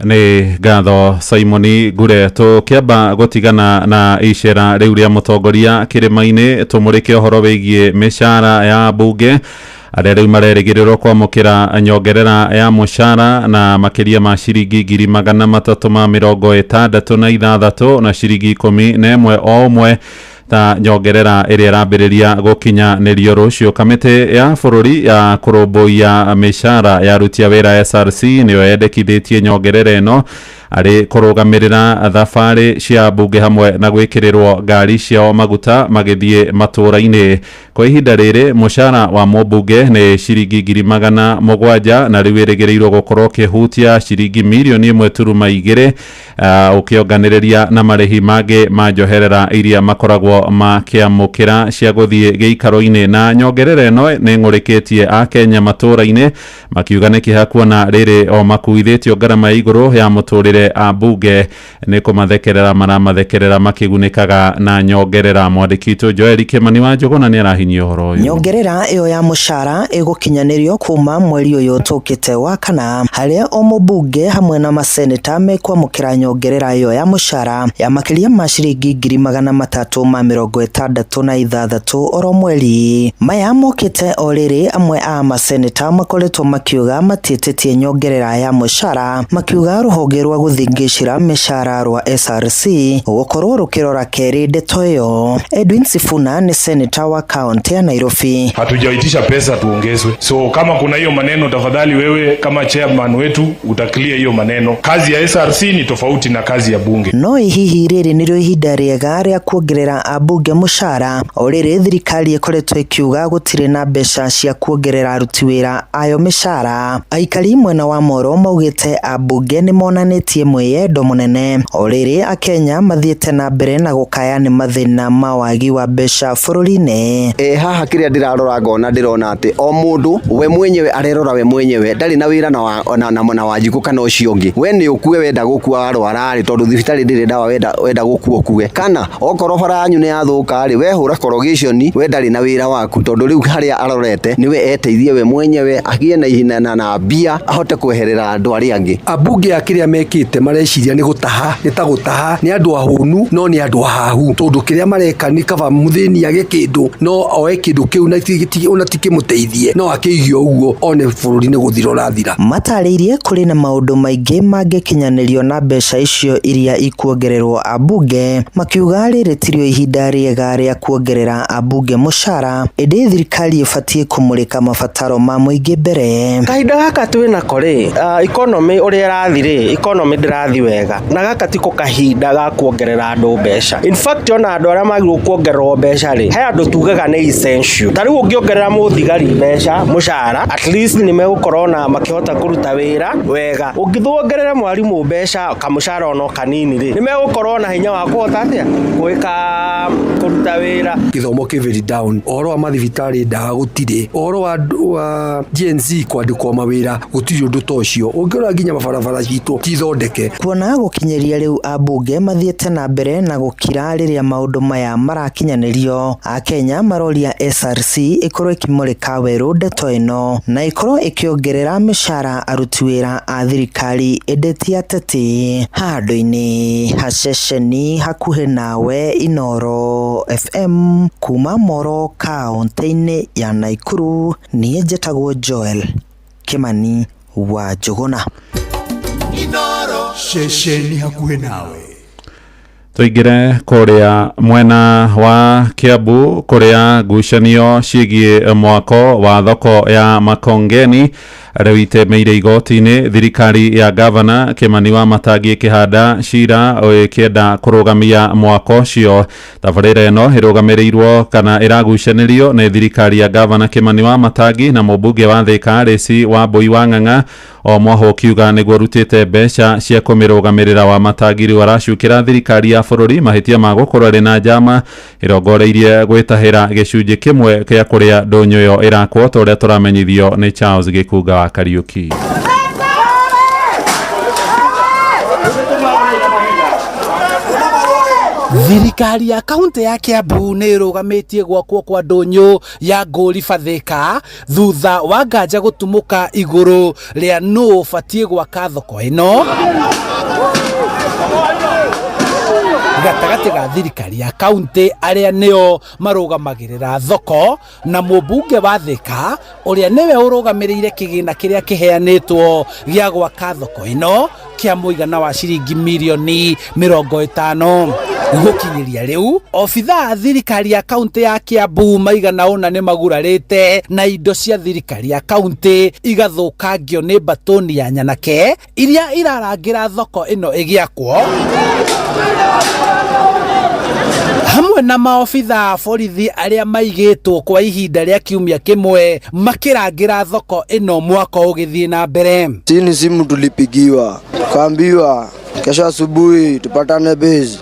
Nĩ ngatho Simon Ngure. Tũkĩamba gũtigana na icera rĩu rĩa mũtongoria kĩrĩma-inĩ, tũmũrĩke ũhoro wĩgiĩ mĩcara ya mbunge arĩa rĩu marerĩgĩrĩrwo kwamũkĩra nyongerera ya mũcara na makĩria ma ciringi 366 na ciringi 11 o ũmwe ta nyongerera ĩrĩa ĩrambĩrĩria gũkinyanĩrio rũciũ. Kamĩtĩ ya bũrũri ya kũrũmbũiya mĩcara ya aruti a wĩra SRC nĩyo yendekithĩtie nyongerera ĩno arĩ kũrũgamĩrĩra thabarĩ cia mbunge hamwe na gwĩkĩrĩrwo ngari ciao maguta magĩthiĩ matũũra-inĩ. Kwa ihinda rĩrĩ mũcara wa mũmbunge nĩ ciringi 700,000 na rĩu ĩrĩgĩrĩirwo gũkorwo ũkĩhutia ciringi 1.2 mirioni ũkĩonganĩrĩria na marĩhi mangĩ ma njoherera iria makoragwo makĩamũkĩra cia gũthiĩ gĩikaro-inĩ. Na nyongerera ĩno nĩ ng'ũrĩkĩtie akenya matũũra-inĩ makiuga nĩ kĩeha kuona rĩrĩ o makuithĩtio ngarama ya igũrũ ya mũtũrĩre a mbunge nĩ kũmathekerera maramathekerera makĩgunĩkaga na nyongerera. Mwandĩki witũ Joel Kĩmani wa Njũgũna nĩ arahinyia ũhoro ũyũ. Nyongerera ĩyo ya mũcara ĩgũkinyanĩrio kuma mweri ũyũ tũkĩte wa kana, harĩa o mũmbunge hamwe na maseneta mekwamũkĩra nyongerera ĩyo ya mũcara ya makĩria ma ciringi 366,000 oro mweri. Maya mokĩte o rĩrĩ amwe a maseneta makoretwo makiuga matiĩtĩtie nyongerera ya mũcara, makiuga rũhonge rwa gũthingĩcĩra mĩcara rwa SRC gũkorwo rũkĩrora kerĩ ndeto ĩyo. Edwin Sifuna nĩ seneta wa kaunti ya Nairobi. Hatujaitisha pesa tuongezwe, so kama kuna hiyo maneno, tafadhali wewe kama chairman wetu utaclear hiyo maneno. Kazi ya SRC ni tofauti na kazi ya bunge. No hihi rĩrĩ nĩrĩo ihinda rĩega rĩa kuongerera ambunge mũcara o rĩrĩ thirikari ĩkoretwo ĩkiuga gũtirĩ na mbeca cia kuongerera aruti wĩra ayo mĩcara. Aikari mwena wa Moro maugĩte ambunge nĩ monanĩtie mwĩyendo mũnene o rĩrĩ akenya mathiĩte na mbere na gũkaya nĩ mathĩna ma wagi wa mbeca bũrũri-inĩ. E, haha kĩrĩa ndĩrarora ngona ndĩrona atĩ o mũndũ we mwenyewe arerora we mwenyewe ndarĩ na wĩra na, wa, na, na, na wanjikũ kana ũcio ũngĩ. We nĩ ũkue wenda gũkua warwara rĩ, tondũ thibitarĩ ndĩrĩ ndawa wenda, wenda gũkua ũkue, kana okorwo bara yanyu nĩ yathũka rĩ, we hũra korogĩconi, we ndarĩ na wĩra waku, tondũ rĩu harĩa arorete nĩwe eteithie we mwenyewe agĩe na ihina na, na mbia ahote kweherera andũ arĩa angĩ. Ambunge a kĩrĩa mekĩte mareciria nĩ gũtaha, nĩ ta gũtaha, nĩ andũ ahũnu no nĩ andũ ahahu, tondũ kĩrĩa mareka nĩ kaba mũthĩni age kĩndũ no oe kĩndũ kĩu na ona tikĩmũteithie, no akĩige ũguo one bũrũri nĩ gũthira ũrathira. Matarĩirie kũrĩ na maũndũ maingĩ mangĩkinyanĩrio na mbeca icio iria ikuongererwo ambunge, makiuga rĩrĩ tirio ihinda rĩega rĩa kuongerera ambunge mũcara, ĩndĩ thirikari ĩbatiĩ kũmũrĩka mabataro ma mũingĩ mbere. Kahinda gaka twĩ nako rĩ, economy ũrĩa ĩrathi rĩ, economy ndĩrathi wega, na gaka tiko kahinda ga kuongerera andũ mbeca. In fact ona andũ arĩa magĩrĩirwo kuongererwo mbeca rĩ, he andũ tugaga nĩ essential. Ta rĩu ũngĩongerera mũthigari mbeca mũcara, at least nĩ megũkorwo na makĩhota kũruta wĩra wega. Ũngĩthiĩ wongerere mwarimũ mbeca kamũcara ono kanini rĩ, nĩ megũkorwo na hinya wa kũhota atĩa gwĩka kũruta wĩra. Gĩthomo kĩ very down, ũhoro wa mathibitarĩ ndawa gũtirĩ, ũhoro wa, wa Gen Z kwandĩkwo mawĩra gũtirĩ ũndũ ta ũcio, ũngĩrora nginya mabarabara citũ ti thondeke. Kuona gũkinyĩria rĩu ambunge mathiĩte na mbere na gũkira rĩrĩa maũndũ maya marakinyanĩrio, akenya maroria SRC ĩkorwo ĩkĩmũrĩka werũ ndeto ĩno na ĩkorwo ĩkĩongerera mĩcara aruti wĩra a thirikari ĩndĩ ti ateti. Handũ-inĩ ha ceceni hakuhĩ nawe Inooro FM kuma Moro kaũntĩ-inĩ ya Naikuru, niĩ njĩtagwo Joel Kimani wa Njũgũna. Ceceni hakuhĩ nawe. Tũingĩre kũrĩa mwena wa Kiambu kũrĩa ngucanio ciĩgiĩ mwako wa thoko ya Makongeni rĩu itemeire igoti-inĩ. Thirikari ya gavana Kimani wa Matangi ĩkĩhanda cira ĩkĩenda kũrũgamia mwako ũcio. Tabarĩra ĩno ĩrũgamĩrĩirwo kana ĩragucanĩrio nĩ thirikari ya gavana Kimani wa Matangi na mũmbunge wa Thika Alice Wambui wa Ng'ang'a, o mwaho ũkiuga nĩguo rutĩte mbeca cia kũmĩrũgamĩrĩra. Wa Matangi rĩu aracukĩra thirikari ya bũrũri mahĩtia ma gũkorwo ĩrĩ na njama ĩrongoreirie gwĩtahĩra gĩcunjĩ kĩmwe kĩa kũrĩa ndũnyũ ĩyo ĩrakwo, ta ũrĩa tũramenyithio nĩ Charles Gĩkunga wa Kariũki. Thirikari ya kaunti ya Kiambu nĩ ĩrũgamĩtie gwakwo kwa ndũnyũ ya Ngũriba Thika thutha wa nganja gũtumũka igũrũ rĩa nũ ũbatiĩ gwaka thoko ĩno gatagatĩ ga thirikari ya kaunti arĩa nĩo marũgamagĩrĩra thoko na mũmbunge wa Thika ũrĩa nĩwe ũrũgamĩrĩire kĩgĩna kĩrĩa kĩheanĩtwo gĩa gwaka thoko ĩno kĩa mũigana wa ciringi mirioni 50. Gũkinyĩria rĩu obithaa a thirikari ya kaunti ya Kiambu maigana ũna nĩ magurarĩte na indo cia thirikari ya kaunti igathũkangio nĩ mbatũni ya nyanake iria irarangĩra thoko ĩno ĩgĩakwo, hamwe na maobithaa a borithi arĩa maigĩtwo kwa ihinda rĩa kiumia kĩmwe makĩrangĩra thoko ĩno mwako ũgĩthiĩ na mbere. Sini simu tulipigiwa tukaambiwa kesho asubuhi tupatane base.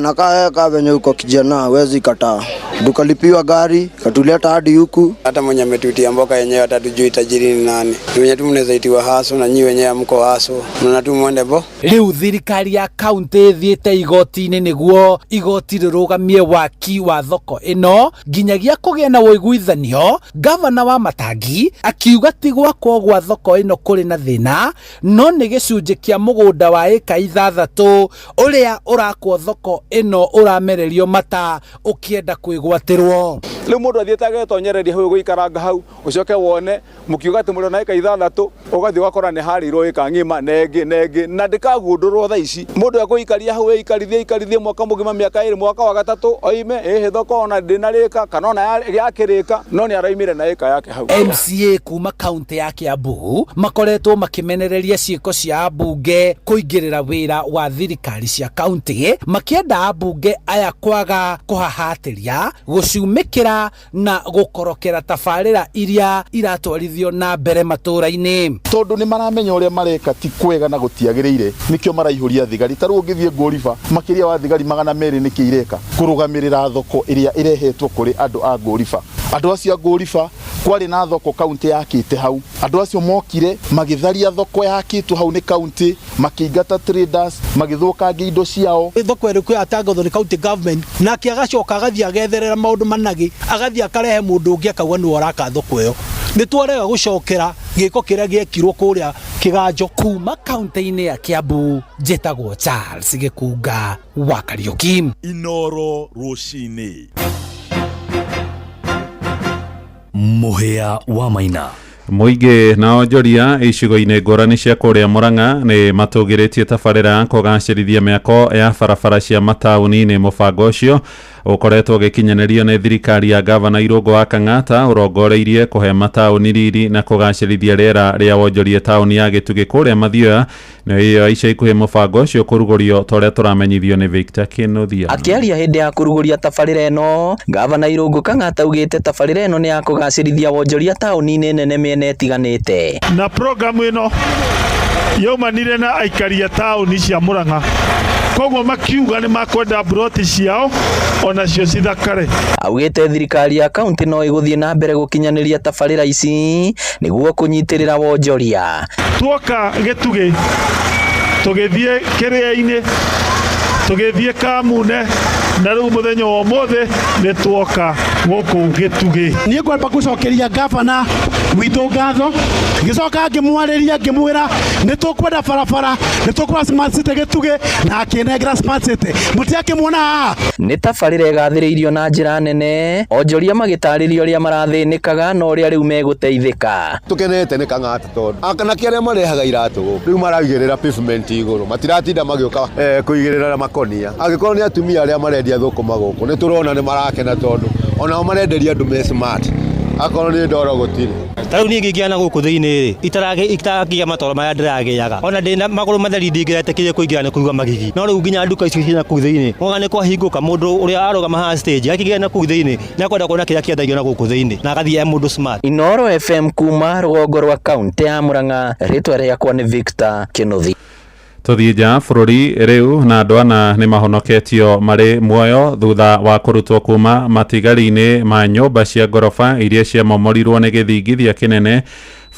Nakaa kaa venye uko kijana huwezi kataa. Tukalipiwa gari katuleta hadi huku. Hata mwenye ametuitia mboka yenyewe hata tujui tajiri ni nani. Ni wenye tu mnaweza itiwa haso na nyi wenyewe mko haso. Mnaona tu mwende bo. Rĩu thirikari ya kaunti ĩthiĩte igoti-inĩ nĩguo igoti rĩrũgamie waki wa thoko ĩno nginyagia kũgĩe na ũiguithanio. Gavana wa Matangi akiuga ti gwakwo gwa thoko ĩno kũrĩ na thĩna, no nĩ gĩcunjĩ kĩa mũgũnda wa ĩka 6 ũrĩa ũrakwo thoko ĩno ũramererio mata ũkĩenda kwĩgwatĩra. kwĩgwatĩrwo. Rĩu mũndũ athiĩte agetonyereria hau gũikaranga hau, ũcoke wone mũkiuga atĩ mũrĩ na ĩka 6 ũgathiĩ ũgakora nĩ harĩirwo ĩka ng'ima na ĩngĩ na ĩngĩ, na ndĩkagundũrwo thaa ici. Mũndũ ekũikaria hau ĩikarithie ikarithie mwaka mũgima, mĩaka 2, mwaka wa gatatũ oime ĩhĩ thoko ona ndĩnarĩka kana ona yakĩrĩka, no nĩ araimire na ĩka yake hau. MCA kuma kaunti ya Kiambu makoretwo makĩmenereria ciĩko cia ambunge kũingĩrĩra wĩra wa thirikari cia kaunti, makĩenda ambunge aya kwaga kũhahatĩria, gũcumĩkĩra na gũkorokera tabarĩra iria iratwarithio na mbere matũra-inĩ. Tondũ nĩ maramenya ũrĩa mareka ti kwega na gũtiagĩrĩire, nĩkĩo maraihũria thigari. Ta rĩu ũngĩthiĩ Ngũriba, makĩria wa thigari 200 nĩkĩ ireka kũrũgamĩrĩra thoko ĩrĩa ĩrehetwo kũrĩ andũ a Ngũriba. Andũ acio a Ngũriba kwarĩ na thoko kaunti yakĩte hau, andũ acio mokire magĩtharia thoko yakĩtwo hau nĩ kaunti, makĩingata traders, magĩthũkangia indo ciao. Thoko ĩrĩkũ yatangathwo nĩ county government, nake agacoka agathiĩ agetherera maũndũ managĩ, agathiĩ akarehe mũndũ ũngĩ akauga nĩwe ũraka thoko ĩyo. Nĩ twarega gũcokera gĩko kĩrĩa gĩekirwo kũrĩa Kĩganjo. Kuma kaunti-inĩ ya Kiambu, njĩtagwo Charles Gĩkunga wa Kariuki. Inoro rũcinĩ. Mũhĩa wa Maina. Mũingĩ na onjoria icigo-inĩ ngũrani cia kũrĩa Murang'a nĩ matũgĩrĩtie tabarĩra ya kũgacĩrithia mĩako ya barabara cia mataũni-inĩ. Mũbango ũcio ũkoretwo ũgĩkinyanĩrio nĩ thirikari ya gavana Irũngũ wa Kang'ata, ũrongoreirie kũhe mataũni riri na kũgacĩrithia rĩera rĩa wonjoria taũni ya Gĩtugĩ kũrĩa Mathioya. Nayo ĩyo ica ikuhĩ mũbango ũcio kũrugũrio ta ũrĩa tũramenyithio nĩ Victor Kinuthia. Akĩaria hĩndĩ ya kũrugũria tabarĩra ĩno, gavana Irũngũ Kang'ata augĩte tabarĩra ĩno nĩ ya kũgacĩrithia wonjoria taũni-inĩ nene mĩena ĩtiganĩte. Na programu ĩno yaumanire na aikari a taũni cia Murang'a, koguo makiuga nĩ makwenda mburoti ciao onacio cithakare. Augĩte thirikari ya kaunti no ĩgũthiĩ na mbere gũkinyanĩria tabarĩra ici nĩguo kũnyitĩrĩra wonjoria. Tuoka Gĩtugĩ tũgĩthiĩ Kĩrĩa-inĩ, tũgĩthiĩ Kamune, na rĩu mũthenya wa ũmũthĩ nĩ tuoka gũkũ Gĩtugĩ. Niĩ ngwamba gũcokeria gavana witũ ngatho, ngĩcoka ngĩmwarĩria ngĩmwĩra nĩ tũkwenda barabara, nĩ tũkwenda smart city Gĩtugĩ, na akĩnengera smart city. Mũtiakĩmuona haha. Nĩ tabarĩra ĩgathĩrĩirio na njĩra nene, onjoria magĩtarĩria ũrĩa marathĩnĩkaga na ũrĩa rĩu megũteithĩka. Tũkenete nĩ Kang'ata tondũ anake arĩa marehaga iratũ gũkũ rĩu maraigĩrĩra pavement igũrũ, matiratinda magĩũka kũigĩrĩra makonia. Angĩkorwo nĩ atumia arĩa marendia thũkũma gũkũ, nĩ tũrona nĩ marakena tondũ onao marenderia andũ me smart, akorwo nĩ ndoro gũtirĩ. Ta rĩu niĩ ngĩingĩra na gũkũ thĩinĩ rĩ, itaragia matoro marĩa ndĩragĩaga, ona ndĩna magũrũ matheri ndingĩretĩkĩrie kũingĩra nĩ kũigua magigi. No rĩu nginya nduka icio ciĩ na kũu thĩinĩ, wona nĩ kwahingũka, mũndũ ũrĩa arũgama haha stage akĩingĩra na kũu thĩinĩ nĩ akwenda kuona kĩrĩa kĩendagio na gũkũ thĩinĩ, na agathiĩ e mũndũ smart. Inoro FM kuma rũgongo rwa kaunti ya Murang'a, rĩtwa rĩakwa nĩ Victor Kĩnuthi. Tũthiĩ nja bũrũri rĩu, na andũ ana nĩ mahonoketio marĩ muoyo thutha wa kũrutwo kuma matigari-inĩ ma nyũmba cia ngoroba iria ciamomorirwo nĩ gĩthingithia kĩnene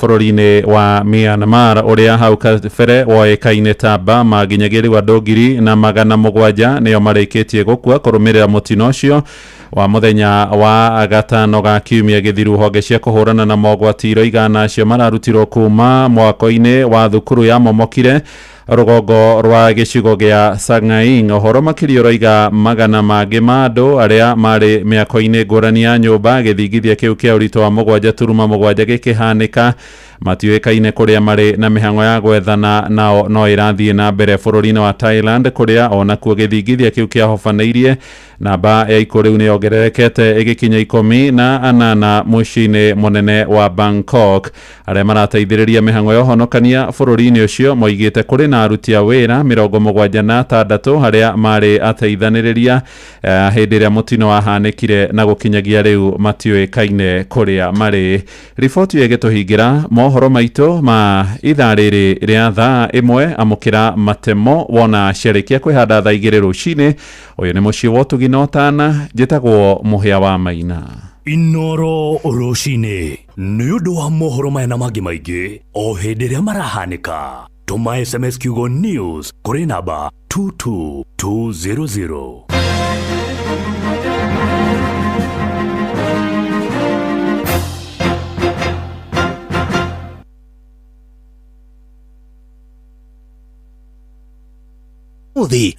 bũrũri-inĩ wa Myanmar ũrĩa hau kabere woĩkaine ta Burma. Nginyagia rĩu andũ 1700 nĩo marĩkĩtie gũkua kũrũmĩrĩra mũtino ũcio wa mũthenya wa gatano ga kiumia gĩthiru. Honge cia kũhũrana na mogwati iroiga ana acio mararutirwo kuma mwako-inĩ wa thukuru ya momokire rũgongo rwa gĩcigo gĩa Sagaing. Ũhoro makĩria ũroiga magana mangĩ ma andũ arĩa marĩ mĩako-inĩ ngũrani ya nyũmba gĩthingithia kĩu kĩa ũritũ wa 7.7 gĩkĩhanĩka matiũĩkaine kũrĩa marĩ, na mĩhang'o ya gwethana nao no ĩrathiĩ na mbere bũrũri-inĩ wa Thailand kũrĩa onakuo gĩthingithia kĩu kĩahobanĩirie. Namba ya ikuũ rĩu nĩ yongererekete ĩgĩkinya 18 mũciĩ-inĩ mũnene wa Bangkok. Arĩa marateithĩrĩria mĩhang'o ya ũhonokania bũrũri-inĩ ũcio moigĩte kũrĩ na aruti a wĩra 76 arĩa marĩ ateithanĩrĩria hĩndĩ ĩrĩa mũtino wahanĩkire, na gũkinyagia rĩu matiũĩkaine kũrĩa marĩ. Riboti ĩyo ĩgĩtũhingĩra mohoro maitũ ma ithaa rĩrĩ rĩa thaa 1. Amũkĩra matemo wona ciarĩkia kwĩhanda thaa 2 rũcinĩ. Ũyũ nĩ mũciĩ wa ũtugi na ũtana, njĩtagwo Mũhĩa wa Maina. Inoro rũcinĩ nĩ ũndũ wa mohoro maya na mangĩ maingĩ o hĩndĩ ĩrĩa marahanĩka. Tũma SMS kiugo news kũrĩ namba 22200. Ũthĩ.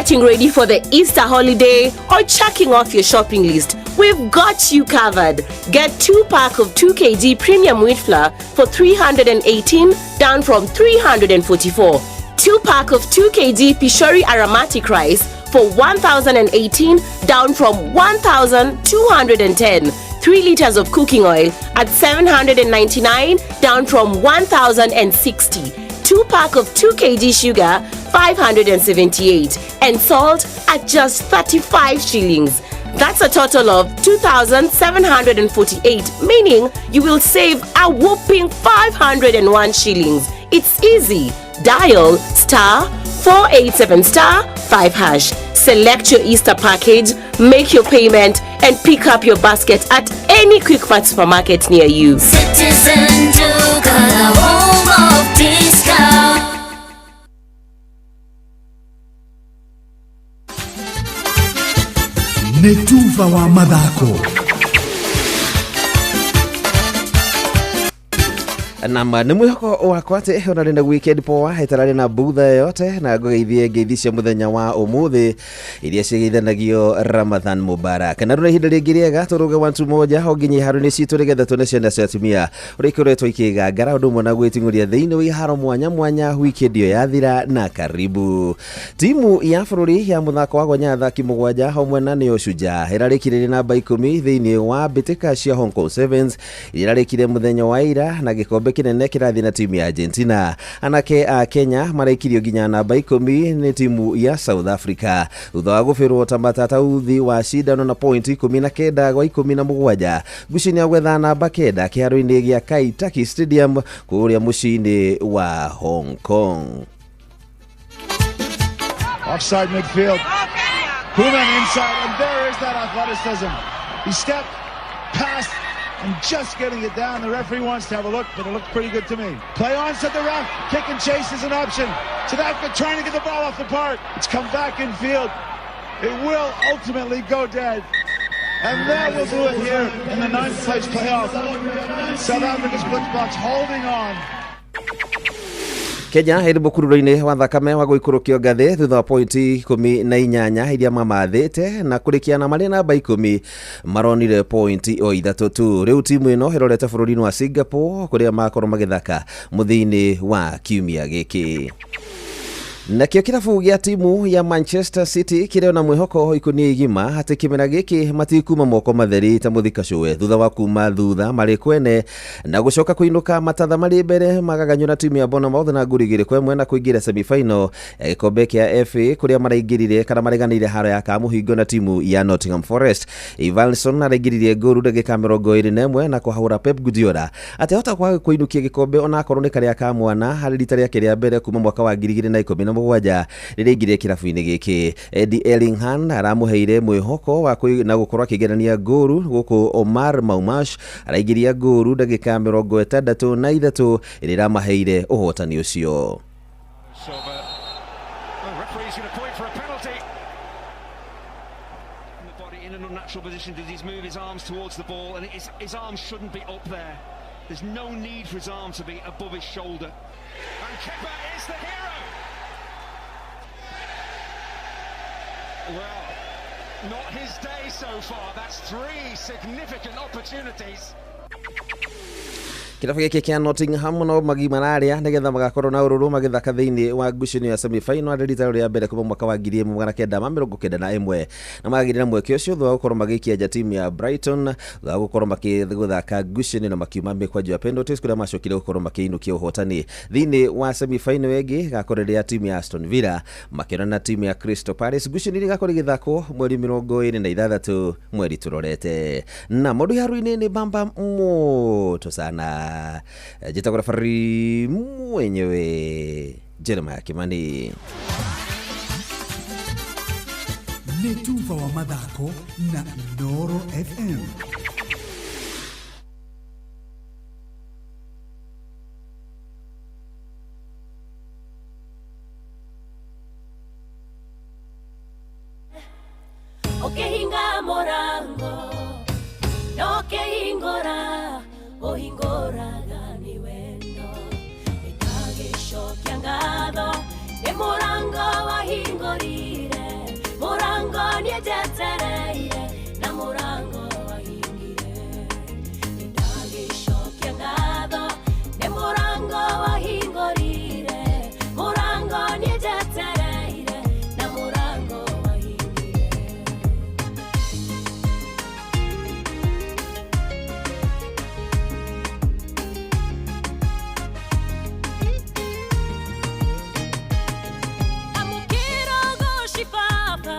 getting ready for the Easter holiday or checking off your shopping list, we've got you covered. Get 2 pack of 2 kg premium wheat flour for 318 down from 344. 2 pack of 2 kg Pishori aromatic rice for 1018 down from 1210. 3 liters of cooking oil at 799 down from 1060. 2 pack of 2 kg sugar 578 and salt at just 35 shillings. That's a total of 2,748, meaning you will save a whopping 501 shillings. It's easy. Dial star 487 star 5 hash. Select your Easter package, make your payment, and pick up your basket at any Quickmart supermarket near you. Citizen Duka, the home of discount. Nĩ tuba wa mathako. Nam nĩ mwĩhoko wakwa atĩ ũrarĩ na weekend poa ĩtararĩ na butha yote na ngũgeithie ngeithi cia mũthenya wa ũmũthĩ iria cigeithanagio Ramadhan Mubarak. Na rĩu ihinda rĩngĩ rĩega tũrũge wantu moja o nginya iharo-inĩ citũ nĩgetha tuone ciana cia atumia ũrĩa ikoretwo ikĩgangara ũndũ ũmwe na gwĩting'ũria thĩinĩ wa iharo mwanya mwanya weekend ĩyo yathira. Na karibu timu ya bũrũri ya mũthako wa gonya athaki 7 hamwe na nĩo Shujaa ĩrarĩkire namba 10 thĩinĩ wa mbĩtĩka cia Hong Kong Sevens ĩrarĩkire mũthenya wa ira na gĩkombe kĩnene kĩrathiĩ na timu ya Argentina. Anake a Kenya maraikirio nginya namba 10 nĩ timu ya South Africa thutha wa gũbĩrwo ta matatauthi wa cindano na point 19 gwa 17 ngucanio ya gwetha namba 9 kĩharo-inĩ gĩa Kai Taki Stadium kũrĩa mũciĩ-inĩ wa Hong Kong. Offside midfield. Koeman inside, and there is that athleticism. He stepped past and just getting it down. The referee wants to have a look, but it looked pretty good to me. Play on, said the ref. Kick and chase is an option. South Africa trying to get the ball off the park. It's come back in field. It will ultimately go dead. And that will do it here in the 9th place playoff. South Africa's Blitzboks holding on. Kenya ĩrĩ mũkururo-inĩ wa thakame wa gũikũrũkio ngathĩ thutha wa pointi 18 iria mamathĩte na kũrĩkia na marĩ namba 10 maronire pointi o 3 tu. Rĩu timu ĩno ĩrorete bũrũri-inĩ wa Singapore kũrĩa makorwo magĩthaka mũthia-inĩ wa kiumia gĩkĩ. Nakĩo kĩrabu gĩa timu ya Manchester City kĩrĩ na mwĩhoko ikunia igima atĩ kĩmera gĩkĩ matikuma moko matheri ta mũthikacũwe thutha wa kuma thutha marĩ kwene na gũcoka kũinũka matatha marĩ mbere magaganywo na timu ya Bournemouth na ngũri 2-1 na kũingĩra semi-final ya gĩkombe kĩa FA kũrĩa maraingĩrire kana mareganĩire haro ya kamũhingo na timu ya Nottingham Forest. Ivanson araingĩririe ngũru ndagĩka 21 na kũhahũra Pep Guardiola atĩ ahota kwaga kũinũkia gĩkombe onakorwo nĩ karĩa ka mwana harĩ rita rĩake rĩa mbere kuma mwaka wa 2017 rĩrĩa aingĩrire kĩrabu-inĩ gĩkĩ. Eddie Ellingham aramũheire mwĩhoko wa na gũkorwo akĩgerania ngũru gũkũ Omar Maumash araingĩria ngũru ndagĩka 63 ĩrĩa ĩramaheire ũhotani ũcio. There's no need for his arm to be above his shoulder. And Kepa is the hero. Well, not his day so far. That's 3 significant opportunities. Kĩrabu gĩkĩ kĩa Nottingham no magimararia nĩgetha magakorwo na ũrũrũ magĩthaka thĩinĩ wa ngucanio ya semi-final harĩ rita rĩa mbere kuma mwaka wa 1991 na magagĩrĩra na mweke ũcio thutha wa gũkorwo magĩikia nja timu ya Brighton thutha wa gũkorwo makĩgũthaka ngucanio na makiuma mĩkwanjo ya penalties kũrĩa macokire gũkorwo makĩinũkia ũhotani thĩinĩ wa semi-final ĩngĩ ĩgakorwo ĩrĩ ya timu ya Aston Villa makĩonana na timu ya Crystal Palace. Ngucanio ĩrĩa ĩgakorwo ĩgĩthakwo mweri 26 mweri tũrorete na maũndũ iharo-inĩ nĩ bamba moto sana. Njĩtagwo referee mwenyewe Jeremiah Kimani. Nĩ tuba wa mathako na Inooro FM. Okehinga morango nokehingora ohingoraga ni wendo ĩtagĩcokia ngatho nĩ mũrango wahingũrire. njetereire na mũrango wahingire. Nĩndagĩcokia ngatho nĩ mũrango wahingũrire, mũrango niĩ njetereire na mũrango wahingire. Amũkĩra ũgoci Baba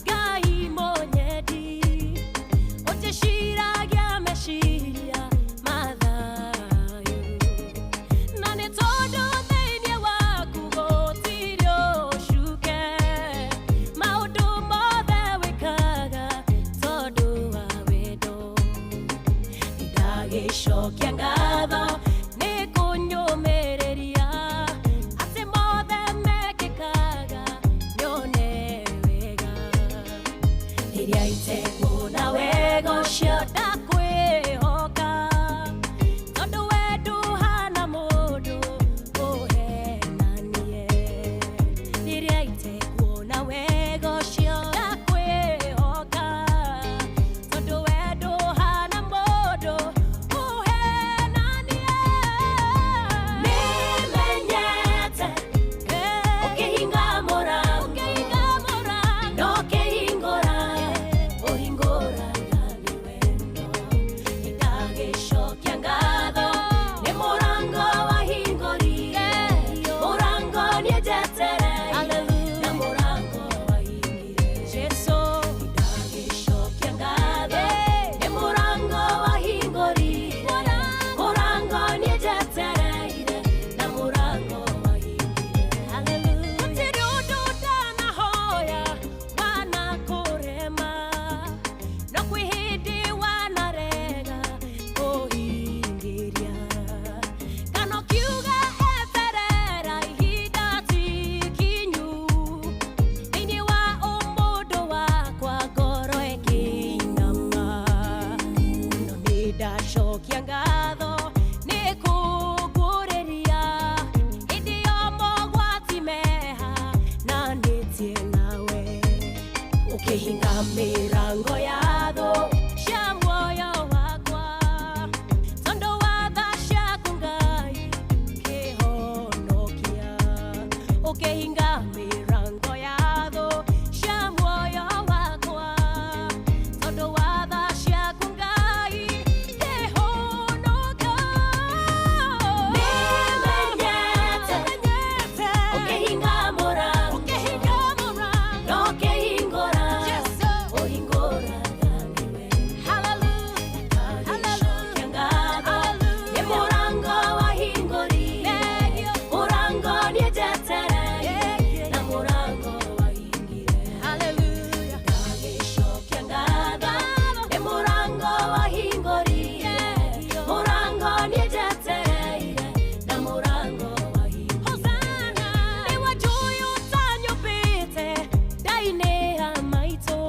Ngai mũnyendi, ũtĩciragia meciria mathayo, na nĩ tondũ thĩinĩ waku gũtirĩ ũcuke, maũndũ mothe wĩkaga tondũ wa wendo. Nĩndagĩcokia ngatho nĩ kũnyũmĩrĩria atĩ mothe mekĩkaga nyone wega. Rĩrĩa itekuona wega ũcio ndakwĩhoka, tondũ we ndũhana mũndũ ũhenanie. Rĩrĩa itekuona wega ũcio ndakwĩhoka, tondũ we ndũhana mũndũ ũhenanie. Nĩmenyete ũkĩhinga mũrango, na ũkĩhingũra, ũhingũraga nĩ wendo. Nĩndagĩcokia ngatho nĩ mũrango wahingũrire, mũrango niĩ njetereire na mũrango wahingire. Jesũ, nĩndagĩcokia ngatho nĩ mũrango wahingũrire, mũrango niĩ njetereire na mũrango wahingire. Gũtirĩ ũndũ ndanahoya wanakũrema, no kwĩ hĩndĩ wanarega kũhingĩria. Kana ũkiuga eterera ihinda ti ikinyu, thĩinĩ wa ũmũndũ wakwa ngoro ĩkĩinama. No nĩndacokia ngatho nĩ kũngũrĩria hĩndĩ yo mogwati meha na nĩtie nawe, ũkĩhinga mĩrango ya thũ cia muoyo wakwa, tondũ wa tha ciaku Ngai kĩhonokia. Ũkĩhinga mĩrango ya thũ cia muoyo wakwa, tondũ wa tha ciaku Ngai kĩhonoka. Nĩmenyete ũkĩhinga mũrango, na ũkĩhingũra, ũhingũraga nĩ wendo. Ndagĩcokia ngatho nĩ mũrango wahingũrire, mũrango niĩ njetereire na mũrango wahingire. Ndagĩcokia ngatho nĩ mũrango wahingũrire, mũrango niĩ njetereire na mũrango wahingire. Nĩwe njũĩ ũtanyũmbĩte ndainĩ ya maitũ,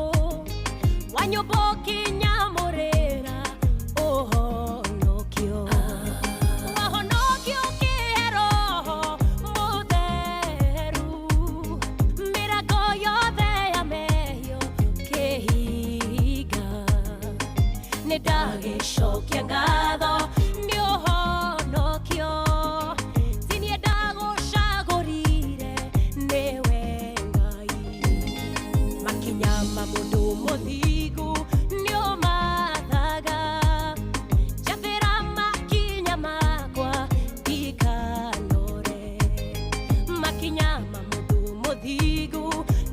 wanyũmba ũkĩnyamũrĩra ũhonokio, wahonokio ũkĩhe Roho Mũtheru, mĩrango yothe ya mehia ũkĩhinga. Nĩndagĩcokia ngatho nĩ ũhonokio, ti niĩ ndagũcagũrire nĩwe Ngai. Makinya ma mũndũ mũthingu nĩ ũmathaga, njathĩra makinya makwa ndikanore. Makinya ma mũndũ mũthingu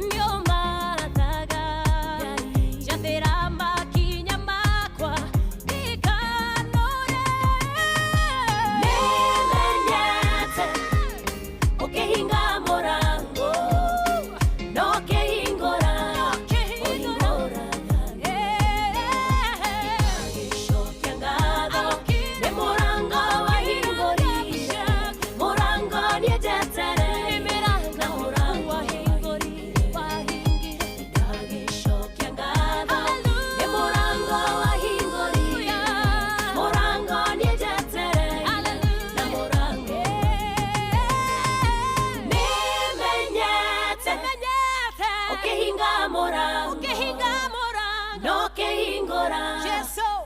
nĩ ũmathaga, njathĩra makinya makwa ndikanore. Ũhingũra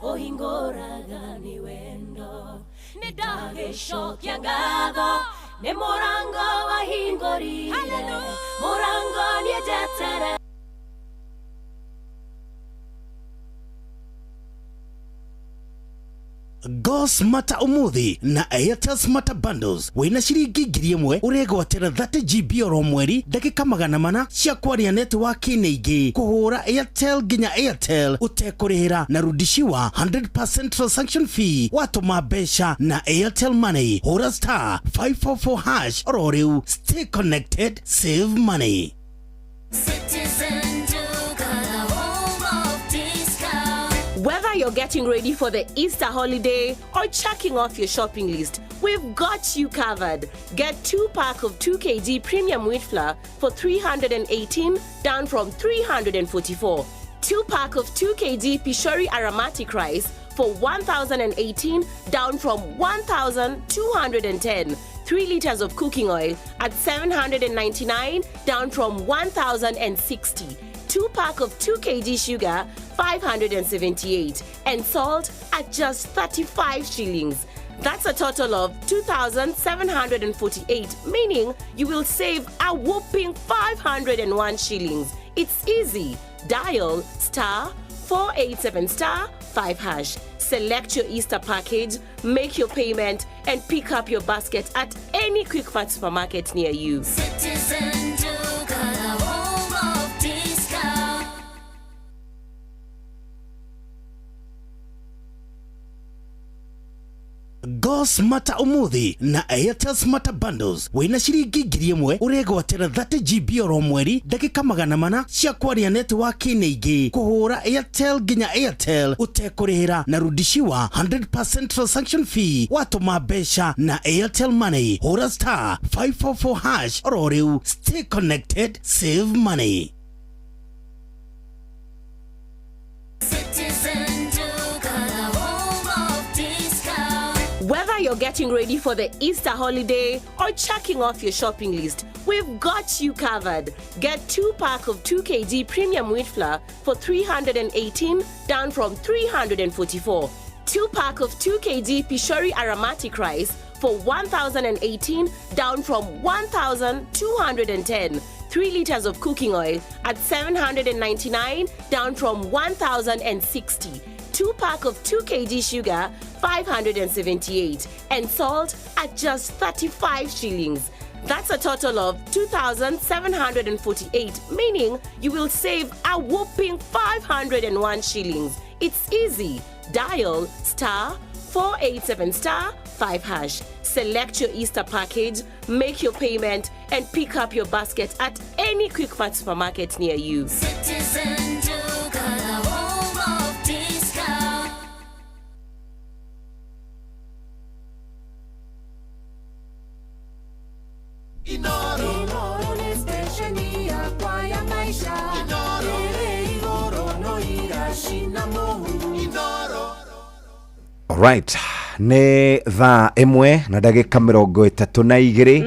ũhingũraga nĩ wendo. Nĩ ndagĩcokia ngatho nĩ mũrango wahingũrire, mũrango niĩ njeterere. Go Smarter umuthi na Airtel Smarter Bundles. Wina ciringi 1000 uregwatĩra 30 GB oro mweri, ndagĩka 400 cia kwaria netiwaki-inĩ ingĩ, kũhũra Airtel nginya Airtel ũtekũrĩhĩra na rudishiwa 100% transaction fee watũma mbeca na Airtel Money. Hũra star 544 hash oro rĩu. Stay connected, save money. Citizen Duka, the home of discount. Whether you're getting ready for the Easter holiday or checking off your shopping list, we've got you covered. Get 2 pack of 2 kg premium wheat flour for 318, down from 344. 2 pack of 2 kg Pishori aromatic rice for 1018, down from 1210. 3 liters of cooking oil at 799, down from 1060. 2 pack of 2 kg sugar, 578, and salt at just 35 shillings. That's a total of 2,748, meaning you will save a whopping 501 shillings. It's easy. Dial star 487 star 5 hash. Select your Easter package, make your payment, and pick up your basket at any Quickmart supermarket near you. Citizen Duka, the home of discount. Go Smarter umuthi na Airtel Smarter Bundles. Wina ciringi 1000 uregwatĩra 30 GB oro mweri, ndagĩka 400 cia kwaria netiwaki-inĩ ingĩ, kũhũra Airtel nginya Airtel ũtekũrĩhĩra na rudishiwa 100% transaction fee watũma mbeca na Airtel Money. Hũra star 544 hash oro rĩu. Stay connected, save money. Citizen Duka, the home of discount. Whether you're getting ready for the Easter holiday or checking off your shopping list, we've got you covered. Get 2 pack of 2 kg premium wheat flour for 318, down from 344. 2 pack of 2 kg Pishori aromatic rice for 1018, down from 1210. 3 liters of cooking oil at 799, down from 1060. 2 pack of 2 kg sugar, 578, and salt at just 35 shillings. That's a total of 2,748, meaning you will save a whopping 501 shillings. It's easy. Dial star 487 star 5 hash. Select your Easter package, make your payment, and pick up your basket at any Quickmart supermarket near you. Citizen Duka, the home of discount. Inoro nĩ stesheni yakwa ya maica ĩrĩ igũrũ no iracina mũhu. Alright, nĩ thaa 1 na ndagĩka 32.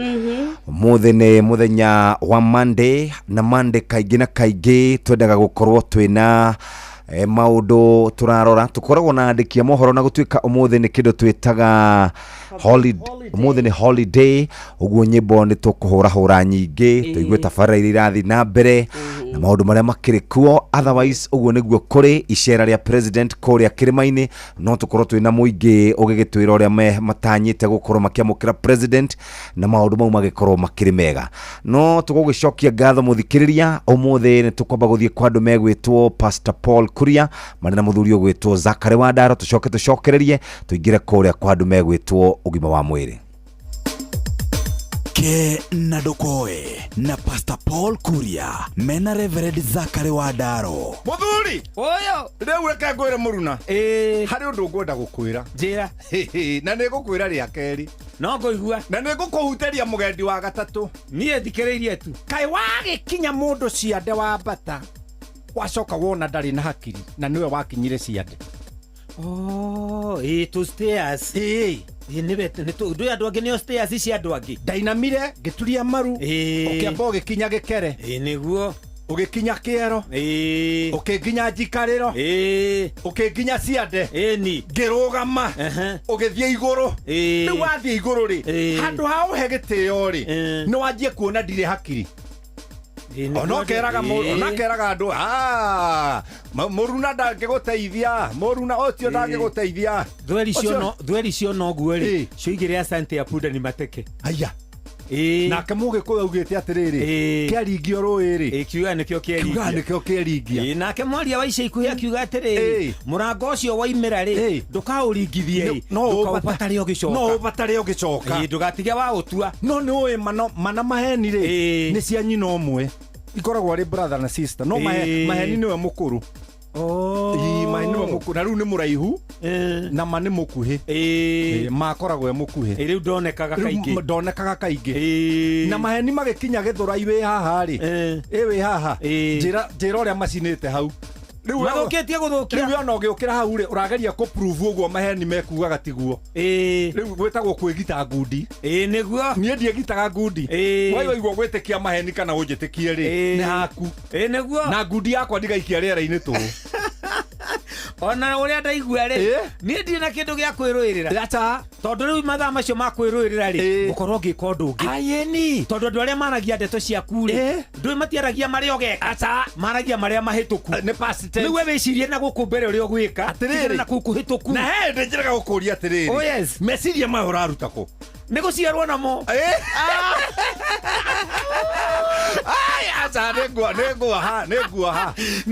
Ũmũthĩ nĩ mũthenya wa Monday, na Monday kaingĩ na kaingĩ twendaga gũkorwo twĩna maũndũ tũrarora. Tũkoragwo na andĩki a mohoro, na gũtuĩka ũmũthĩ nĩ kĩndũ twĩtaga holiday, ũmũthĩ nĩ holiday, ũguo nyĩmbo nĩ tũkũhũrahũra nyingĩ tũigue tabarĩra iria irathiĩ na mbere na maũndũ marĩa makĩrĩ kuo. Otherwise ũguo nĩguo kũrĩ icera rĩa president kũrĩa kĩrĩma-inĩ, no tũkorwo twĩna mũingĩ ũgĩgĩtwĩra ũrĩa matanyĩte gũkorwo makĩamũkĩra president na maũndũ mau magĩkorwo makĩrĩ mega. No tũgũgĩcokia ngatho mũthikĩrĩria, ũmũthĩ nĩ tũkwamba gũthiĩ kwa andũ megwĩtwo Pastor Paul Kuria marĩ na mũthuri ũgwĩtwo Zachary Wandaro, tũcoke tũcokererie tũingĩre kũrĩa kwa andũ megwĩtwo ũgima wa mwĩrĩ. Ke na ndũkoe na Pastor Paul Kuria mena Reverend Zachary Wandaro. Muthuri ũyũ rĩu reke ngwĩre mũruna, harĩ ũndũ ngwenda gũkwĩra. Njĩra. Na nĩ ngũkwĩra rĩa kerĩ. No ngũigua. Na nĩ ngũkũhutĩria mũgendi wa gatatũ. Niĩ thikĩrĩirie tu. Kaĩ wagĩkinya mũndũ ciande wa mbata, wacoka wona ndarĩ na hakiri na nĩwe wakinyire ciande. Oh, ĩ tũ stairs. Ĩ. Ĩ nĩwe ndũĩ andũ angĩ nĩo stairs cia andũ angĩ. Ndainamire ngĩturia maru, Ĩ. ũkĩamba ũgĩkinya gĩkere. Ĩ nĩguo. Ũgĩkinya kĩero, ũkĩnginya njikarĩro, ũkĩnginya ciande, ngĩrũgama, ũgĩthiĩ igũrũ. Rĩu wathiĩ igũrũ rĩ, handũ ha ũhe gĩtĩo rĩ, nĩ wanjie kuona ndirĩ hakiri. Ona ũkeraga ona ũkeraga andũ, "Ah, mũruna ndangĩgũteithia, mũruna ũcio ndangĩgũteithia." Thweri Ũcio- thweri ciona ũguo rĩ, cioigire asante ya punda ni mateke. Aya, nake mũgĩkũyũ augĩte atĩrĩrĩ, kĩaringio rũĩ rĩ, kiuga nĩkĩo kĩeringia. Kiuga nĩkĩo kĩeringia. Nake mwaria wa ica ikuhĩ akiuga atĩrĩrĩ, mũrango ũcio waimĩra rĩ, ndũkaũringithie rĩ, No ndũkaũbatare ũgĩcoka. No ũbatare ũgĩcoka. Ndũgatige waũtua. No nĩ ũĩ mana maheni rĩ, nĩ cia nyina ũmwe, ikoragwo arĩ brother na sister, no maheni nĩwe mũkũrũ. Ii, maheni nĩwe mũkũrũ na rĩu nĩ mũraihu na ma nĩ mũkuhĩ. Makoragwo e mũkuhĩ. Rĩu ndonekaga Rĩu kaingĩ. Ndonekaga kaingĩ. Na maheni magĩkinya Gĩthũrai wĩ haha rĩ, ĩ wĩ haha, njĩra njĩra ũrĩa macinĩte hau. Rĩu we- Mathũkĩtie gũthũkia. Rĩu we ona ũgĩũkĩra hau rĩ, ũrageria kũ-prove ũguo maheni mekugaga tiguo. Rĩu gwĩtagwo kwĩgita ngundi. Nĩguo. Niĩ ndiĩgitaga ngundi. We waigua gwĩtĩkia maheni kana ũnjĩtĩkie rĩ, nĩ haku. Nĩguo. Na ngundi yakwa ndigaikia rĩera-inĩ tũhũ. Ona ũrĩa ndaigua rĩ, niĩ ndirĩ na kĩndũ gĩa kwĩrũĩrĩra. Tondũ rĩu mathaa macio ma kwĩrũĩrĩra rĩ, ngũkorwo ngĩka ũndũ ũngĩ. Ayeni. Tondũ andũ arĩa maragia ndeto ciaku rĩ, ndũĩ matiaragia marĩa ũgeka, maragia marĩa mahĩtũku. Nĩ past tense. Rĩu we wĩcirie na gũkũ mbere ũrĩa ũgwĩka, Atĩrĩrĩ. tigana na kũu kũhĩtũku. Na he hĩndĩ njĩraga gũkũria atĩrĩrĩ. Oh, yes. Meciria maya ũraruta kũ? Nĩ gũciarwo namo. Ai, aca nĩ nguoha. Nĩ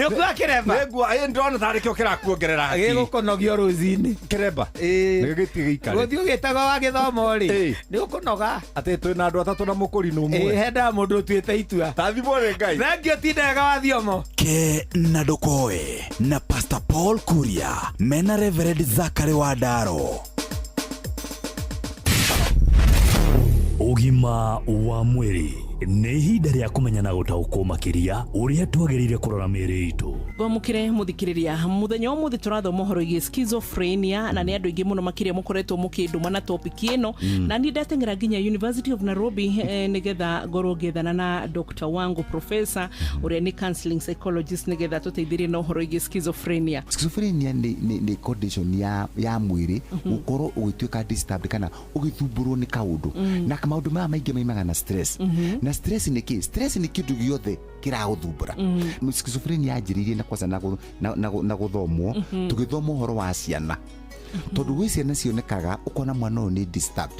ũkuoha kĩremba? Nĩ nguoha, ĩ ndĩrona tarĩ kĩo kĩrakuongerera hakiri. Gĩgũkũnogia rũcinĩ. Kĩremba. Nĩ gĩthiĩ gĩikare. Gũthiĩ ũgĩtagwo wa gĩthomo rĩ, nĩ ũkũnoga. Atĩ twĩna andũ atatũ na mũkũrinũ ũmwe. Hendaga mũndũ ũtuĩte itua. Tathimwo nĩ Ngai. Thengiũ tindaga wa thiomo. Ke na ndũkoe na Pastor Paul Kuria mena Reverend Zachary wa Ndaro. Ũgima wa mwĩrĩ nĩ ihinda rĩa kũmenya na gũtaũkwo makĩria ũrĩa twagĩrĩire kũrora mĩĩrĩ itũ. Ngwamũkĩre mũthikĩrĩria mũthenya wa ũmũthĩ tũrathoma ũhoro wĩgiĩ schizophrenia, na nĩ andũ aingĩ mũno makĩria mũkoretwo mũkĩndũma na topic ĩno. Na niĩ ndateng'era nginya University of Nairobi, nĩgetha ngorwo ngĩethana na Dr. Wangu professor ũrĩa nĩ counseling psychologist, nĩgetha tũteithĩrie na ũhoro wĩgiĩ schizophrenia. Schizophrenia nĩ condition ya mwĩrĩ gũkorwo ũgĩtuĩka disturbed kana ũgĩthumbũrwo nĩ kaũndũ. Na maũndũ maya maingĩ maimaga na stress. Na stress nĩ kĩ? Stress nĩ kĩndũ gĩothe kĩragũthumbũra. Schizophrenia yanjĩrĩirie na kwanza na gũthomwo, tũgĩthoma ũhoro wa ciana, tondũ gwĩ ciana cionekaga ũkona mwana ũyũ nĩ disturbed.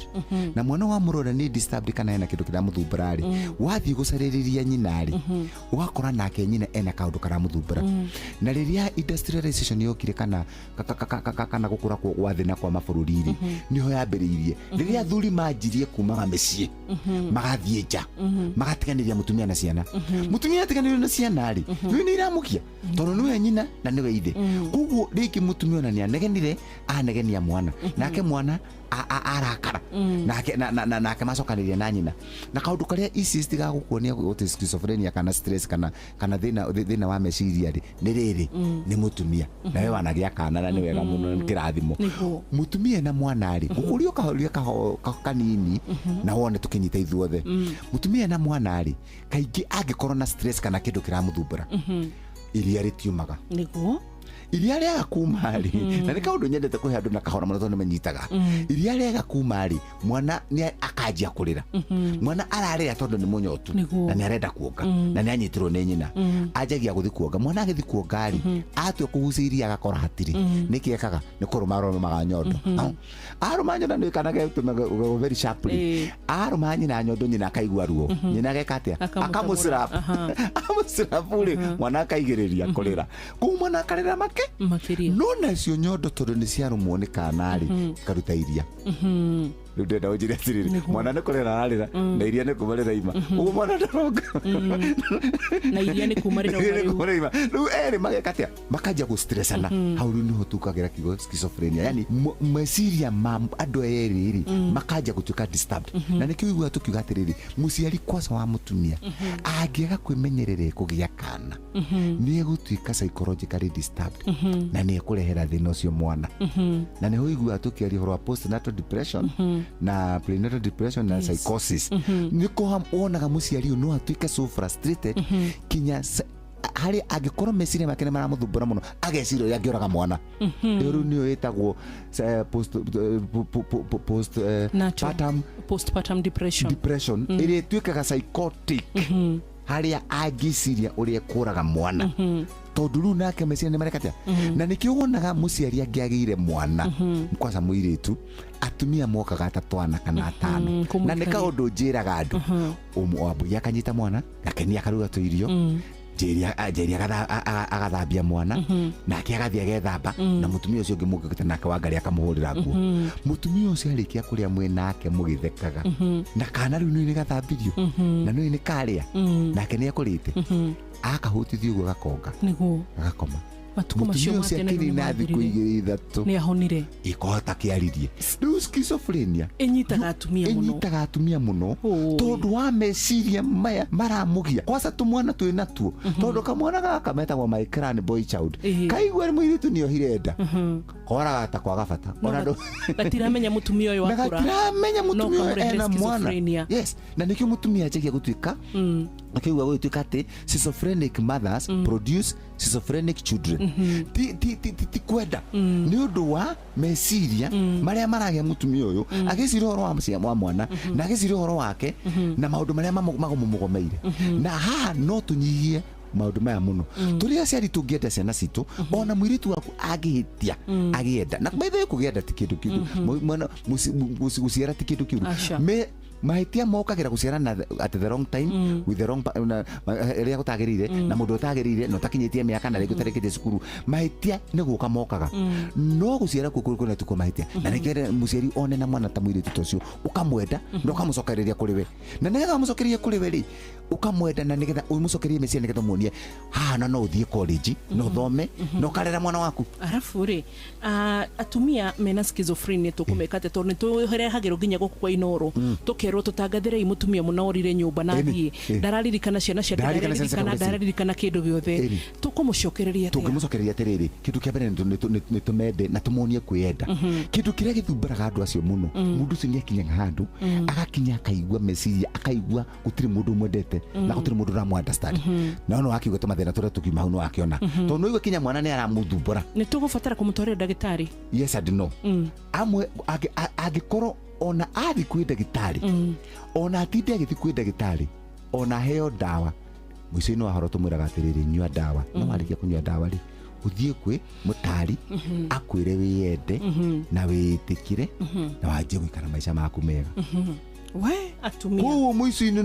Na mwana wa mũrora nĩ disturbed kana hena kĩndũ kĩramũthumbũra rĩ, wathiĩ gũcarĩrĩria nyina rĩ, ũgakora nake nyina ena kaũndũ karamũthumbũra. Na rĩrĩa industrialization yokire kana kana gũkũra gwa thĩ na kwa mabũrũri rĩ, nĩho yambĩrĩirie. Rĩrĩa athuri manjirie kumaga mĩciĩ, magathiĩ nja, magatiganĩria mũtumia na ciana. Mũtumia atiganĩrio na ciana rĩ, nĩwe nĩ iramũkia, tondũ nĩwe nyina na nĩwe ithe. Koguo rĩngĩ mũtumia ona nĩ anegenire, anegenia mwana, nake mwana arakara, nake nake macokanĩria na nyina. Na kaũndũ karĩa ici citigagukuonia gũtĩ schizophrenia kana stress kana thĩna wa meciria rĩ, nĩ rĩrĩ, nĩ mũtumia nawe wanagĩa kana na nĩ wega mũno, nĩ kĩrathimo. Mũtumia na mwana rĩ, ngũkũria ũkahoria kanini na wone tũkĩnyita ithuothe. Mũtumia na mwana rĩ, kaingĩ angĩkorwo na stress kana kĩndũ kĩramũthumbũra, iria rĩtiumaga. Nĩguo. Iria rĩaga kuma rĩ, na nĩ kaũndũ nyendete kũhe andũ na kahora mũno tondũ nĩmanyitaga. Iria rĩaga kuma rĩ, mwana nĩ akanjia kũrĩra. Mwana ararĩra tondũ nĩ mũnyotu na nĩ arenda kuonga na nĩ anyitirwo nĩ nyina. Anjagia gũthiĩ kuonga. Mwana agĩthiĩ kuonga rĩ, atua kũgucia iria agakora hatirĩ. Nĩkĩ ekaga? Nĩ kũrũma arũmaga nyondo. Arũma nyondo nĩ kanage very sharply. Arũma nyina nyondo, nyina akaigua ruo. Nyina ageka atĩa? Akamũslap. Amũslap rĩ, mwana akaigĩrĩria kũrĩra. Koguo mwana akarĩra make makĩria. No nacio nyondo tondũ nĩ ciarũmwo nĩ kana rĩ, ikaruta iria. Rĩu ndĩrenda ũnjĩre atĩrĩrĩ, mwana nĩ kũrĩra ararĩra na iria nĩ kuma rĩraima. Ũguo mwana ndaronga. Na iria nĩ kuma Iria nĩ rĩrauma kuma rĩraima. Rĩu erĩ mageka atĩa? Makanjia gũstressana. Hau rĩu nĩho tukagĩra kiugo schizophrenia. Yani meciria ma andũ erĩ rĩ, makanjia gũtuĩka disturbed. Na nĩkĩo ũiguaga tũkiuga atĩrĩrĩ, mũciari kwanza wa mũtumia angĩaga kwĩmenyerera kũgĩa kana, nĩ egũtuĩka psychologically disturbed. disturbed na nĩ ekũrehera thĩna ũcio mwana. Na nĩho ũiguaga tũkĩaria ũhoro wa postnatal depression na prenatal depression na psychosis. Nĩko wonaga mũciari ũyũ no atuĩke so frustrated kinya harĩ angĩkorwo meciria make nĩ maramũthumbũra mũno, ageciria ũrĩa angĩũraga mwana. Ĩyo rĩu nĩyo ĩtagwo post post partum postpartum depression. Depression ĩrĩa ĩtuĩkaga psychotic, harĩa angĩciria ũrĩa ekũraga mwana, tondũ rĩu nake meciria nĩ mareka atĩa. Na nĩkĩo wonaga mũciari angĩagĩire mwana, kwanza mũirĩtu, atumia mokaga ta twana kana atano. Na nĩ Kũmũikaria. Kaũndũ njĩraga andũ, Wambui akanyita mwana, Gakenia akaruga tũirio, Njeri Njeri agathambia mwana, nake agathiĩ agethamba, na mũtumia ũcio ũngĩ mũngĩte nake Wangari akamũhũrĩra nguo. Mũtumia ũcio arĩkia kũrĩa mwĩ nake mũgĩthekaga, na kana rĩu nĩ gathambirio na nĩ karĩa, nake nĩ ekũrĩte, akahutithio ũguo gakonga, nĩguo agakoma. Matukũ macio Mũtumia ũcio ma tene rĩu akĩnina thikũ nĩmathirire. 2 3 Nĩ ahonire. Ĩkohota kĩaririe. Rĩu schizophrenia ĩnyitaga atumia mũno. Ĩnyitaga atumia mũno tondũ wa meciria maya maramũgia, kwanza tũmwana twĩ natuo, tondũ kamwana gaka metagwo my clan boy child kaigua nĩ mũirĩtu nĩohire nda, koraga ta kwaga bata ona gatiramenya mũtumia ũyũ na akũra. Gatiramenya No mũtumia ũyũ kamũrehere ena mwana. schizophrenia. Yes, na nĩkĩo mũtumia anjagia gũtuĩka, akĩigua gũgĩtuĩka atĩ schizophrenic mothers produce schizophrenic children. Ti kwenda, nĩ ũndũ wa meciria marĩa maragĩa mũtumia ũyũ, agĩciria ũhoro wa wa mwana na agĩciria ũhoro wake na maũndũ marĩa magũmũgomeire. Na haha no tũnyihie maũndũ maya mũno tũrĩ aciari tũngĩenda ciana citũ. Ona mũirĩtu waku angĩhĩtia agĩenda, na by the way, kũgĩa ti kĩndũ kĩũru. Mwana gũciara ti kĩndũ kĩũru. Aca. Mahĩtia mokagĩra gũciara na at the wrong time, with the wrong na rĩrĩa gũtagĩrĩire, na mũndũ ũtagĩrĩire, na ũtakinyĩtie mĩaka, na rĩngĩ ũtarĩkĩtie cukuru. Mahĩtia nĩ gũka mokaga, no gũciara kuo kũrĩ tuko mahĩtia. Na nĩkĩo mũciari one na mwana ta mũirĩtu ta ũcio, ũkamwenda na ũkamũcokereria kũrĩ we, na nĩgetha ũmũcokererie kũrĩ we rĩ, ũkamwenda na nĩgetha ũmũcokerie meciria, nĩgetha ũmuonie haha na no ũthiĩ college na ũthome na ũkarera mwana waku. Arabu rĩ, atumia mena schizophrenia tũkũmeka atĩa? Tondũ nĩ tũrehagĩrwo nginya gũkũ kwa Inoro, tũkerwo tũtangathĩrei mũtumia mũna orire nyũmba na Ĩni, thiĩ, ndararirikana ciana ciake, Ndararirikana ciana ciake ndararirikana mũciĩ. Ndararirikana kĩndũ gĩothe. Tũkũmũcokereria atĩa? Tũngĩmũcokereria atĩrĩrĩ, kĩndũ kĩa mbere nĩ tũmende na tũmonie kwĩyenda. Kĩndũ kĩrĩa gĩthumbũraga andũ acio mũno, mũndũ ũcio nĩ akinyaga handũ, agakinya akaigua meciria, akaigua gũtirĩ mũndũ ũmwendete na gũtirĩ mũndũ ũramũ understand. Na no akiuga tũmathĩna tũrĩa tũkiuma hau no akĩona, tondũ no igua kinya mwana nĩ aramũthumbũra. Nĩ tũgũbatara kũmũtwarĩra ndagĩtarĩ? Yes and no. Amwe angĩkorwo ona athiĩ kwĩ ndagĩtarĩ, ona atinde agĩthiĩ kwĩ ndagĩtarĩ, ona aheo ndawa, mũico-inĩ wa horo tũmwĩraga atĩrĩrĩ, nyua ndawa, no warĩkia kũnyua ndawa rĩ, ũthiĩ kwĩ mũtari akwĩre wĩyende na wĩĩtĩkĩre na wanjie gũikara maica maku mega. We atumia. Koguo mũico-inĩ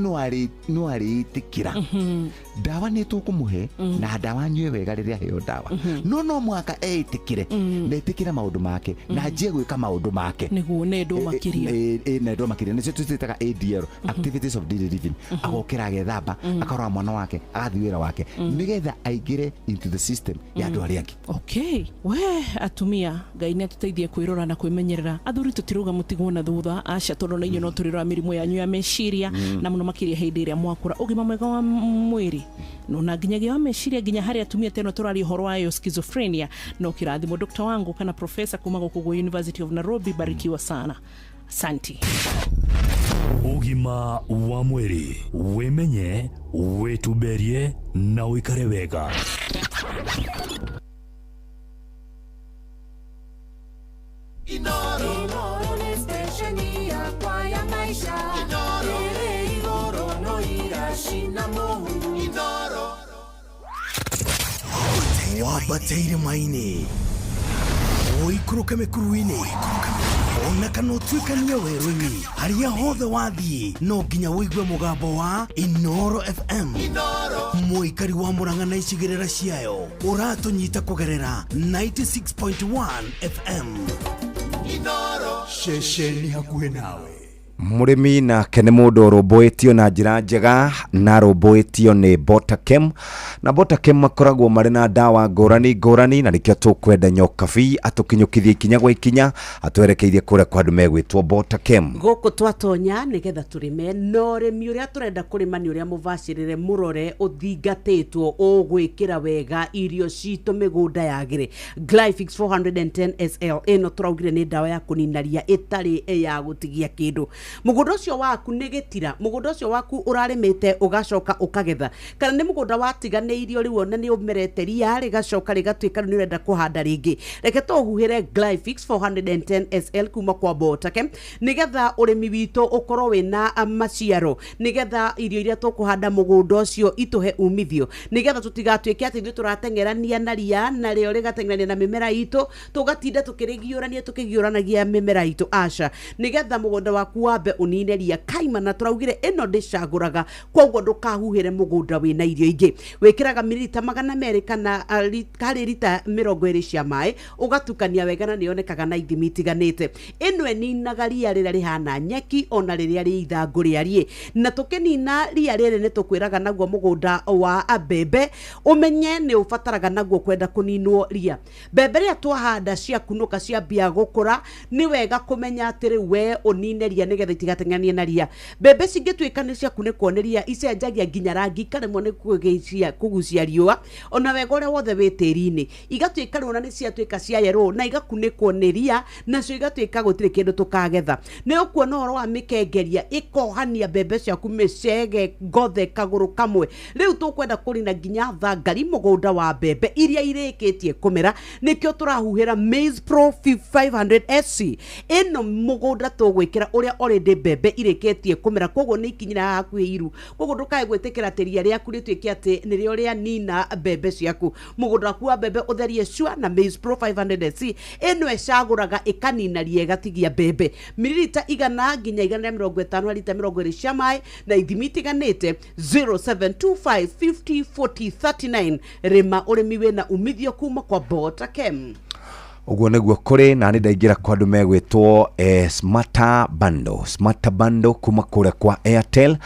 no arĩĩtĩkĩra ndawa nĩ tũkũmũhe, na ndawa anyue wega rĩrĩa aheo ndawa, no mũhaka eĩtĩkĩre na etĩkĩre maũndũ make na anjie gwĩka maũndũ make. Nĩguo nendwo makĩria. Nendwo makĩria nĩcio tũciĩtaga ADL, activities of daily living. Agokĩra, agethamba, akarora mwana wake, agathiĩ wĩra wake, nĩgetha aingĩre into the system ya andũ arĩa angĩ. Okay, we atumia, Ngai nĩ atũteithie kwĩrora na kwĩmenyerera. Athuri, tũtirauga mũtigwo na thutha, aca, tondũ na inyuĩ no tũrĩrora mĩrimũ yanyu ya meciria, na mũno makĩria hĩndĩ ĩrĩa mwakũra. Ũgima mwega wa mwĩrĩ no na nginyagia wa meciria, nginya harĩ atumia teno tũraria ũhoro wayo schizophrenia, no kĩrathimo. Dr. wangu kana profesa kuma gũkũ gwa University of Nairobi, barikiwa sana, asanti. Ũgima wa mwĩrĩ: wĩmenye, wĩtumberie na ũikare wega. Inoro nĩ stesheni yakwa ya maisha. Ĩrĩ igũrũ no iracina mũhu. Wambate irĩma-inĩ, ũikũrũke mĩkuru-inĩ, ona kana ũtuĩkanie werũ-inĩ, harĩa hothe wathiĩ no nginya ũigue mũgambo wa Inoro FM. Mũikari wa Mũrang'a na icigĩrĩra ciayo, ũratũnyita kũgerera 96.1 FM. Ceceni hakuhĩ nawe. Mũrĩmi nake nĩ mũndũ ũrũmbũĩtio na njĩra njega na arũmbũĩtio nĩ Botakem, na Botakem makoragwo marĩ na ndawa ngũrani ngũrani, na nĩkĩo tũkwenda Nyokabi atũkinyũkithie ikinya gwa ikinya atwerekeirie kũrĩa kwa andũ megwĩtwo Botakem. Gũkũ twatonya nĩgetha tũrĩme, na ũrĩmi ũrĩa tũrenda kũrĩma nĩ ũrĩa mũbacĩrĩre, mũrore, ũthingatĩtwo, ũgwĩkĩra wega irio citũ mĩgũnda yagĩre. Glyphix 410 SL ĩno tũraugire nĩ ndawa ya kũnina ria ĩtarĩ ya gũtigia kĩndũ. Mũgũnda ũcio waku nĩ gĩtira, mũgũnda ũcio waku ũrarĩmĩte ũgacoka ũkagetha, kana nĩ mũgũnda watiganĩirio rĩu ona nĩ ũmerete ria rĩgacoka rĩgatuĩka rĩu nĩ ũrenda kũhanda rĩngĩ, reke tũhuhĩre Glyphix 410 SL kuma kwa Botakem nĩgetha ũrĩmi witũ ũkorwo wĩna maciaro, nĩgetha irio iria tũkũhanda mũgũnda ũcio itũhe umithio, nĩgetha tũtigatuĩke atĩ ithuĩ tũrateng'erania na ria narĩo rĩgateng'erania na mĩmera itũ, tũgatinda tũkĩrĩgiũrania tũkĩgiũranagia mĩmera itũ, aca. Nĩgetha mũgũnda waku wambe ũnine ria kaima, na tũraugire ĩno ndĩcagũraga, koguo ndũkahuhĩre mũgũnda wĩna irio ingĩ. Wĩkĩraga mililita 200 kana harĩ rita 20 cia maĩ, ũgatukania wega, na nĩyonekaga na ithimi itiganĩte. Ĩno ĩninaga ria rĩrĩa rĩhana nyeki ona rĩrĩa rĩ ithangũ rĩa riĩ, na tũkĩnina ria rĩrĩ nĩ tũkwĩraga naguo mũgũnda wa mbembe ũmenye nĩ ũbataraga naguo kwenda kũninwo ria. Mbembe rĩrĩa twahanda ciakunũka ciambia gũkũra, nĩ wega kũmenya atĩ rĩu we ũnine ria nĩgetha itigateng'eranie na ria. Mbembe cingĩtuĩka nĩ ciakunĩkwo nĩ ria, icenjagia nginya rangi, ikaremwo nĩ kũgucia riũa ona wega ũrĩa wothe wĩ tĩri-inĩ, igatuĩka rĩu ona nĩ ciatuĩka cia yerũ na igakunĩkwo nĩ ria, nacio igatuĩka gũtirĩ kĩndũ tũkagetha. Nĩ ũkuona ũhoro wa mĩkengeria ĩkohania mbembe ciaku mĩcege ngothe kagũrũ kamwe. Rĩu tũkwenda kũrina nginya thangari mũgũnda wa mbembe iria irĩkĩtie kũmera, nĩkĩo tũrahuhĩra Maize Pro 500 SC. Ĩno mũgũnda tũgwĩkĩra ũrĩa already mbembe irĩkĩtie kũmera, koguo nĩ ikinyire haha hakuhĩ iru, koguo ndũkae gwĩtĩkĩra atĩ ria rĩaku rĩtuĩke atĩ nĩrĩo rĩanina mbembe ciaku. Mũgũnda waku wa mbembe ũtherie cua na Maize Pro 500 SC. Ĩno ĩcagũraga ĩkanina ria ĩgatigia mbembe mililita 100 nginya 150 rita 20 cia maĩ na ithimi itiganĩte. 0725 50 40 39. Rĩma ũrĩmi wĩna umithio kuma kwa Botakem. Ũguo nĩguo kũrĩ na nĩ ndaingĩra kwa andũ megwĩtwo Smarter Bundle. Smarter Bundle kuma kũrĩa kwa Airtel.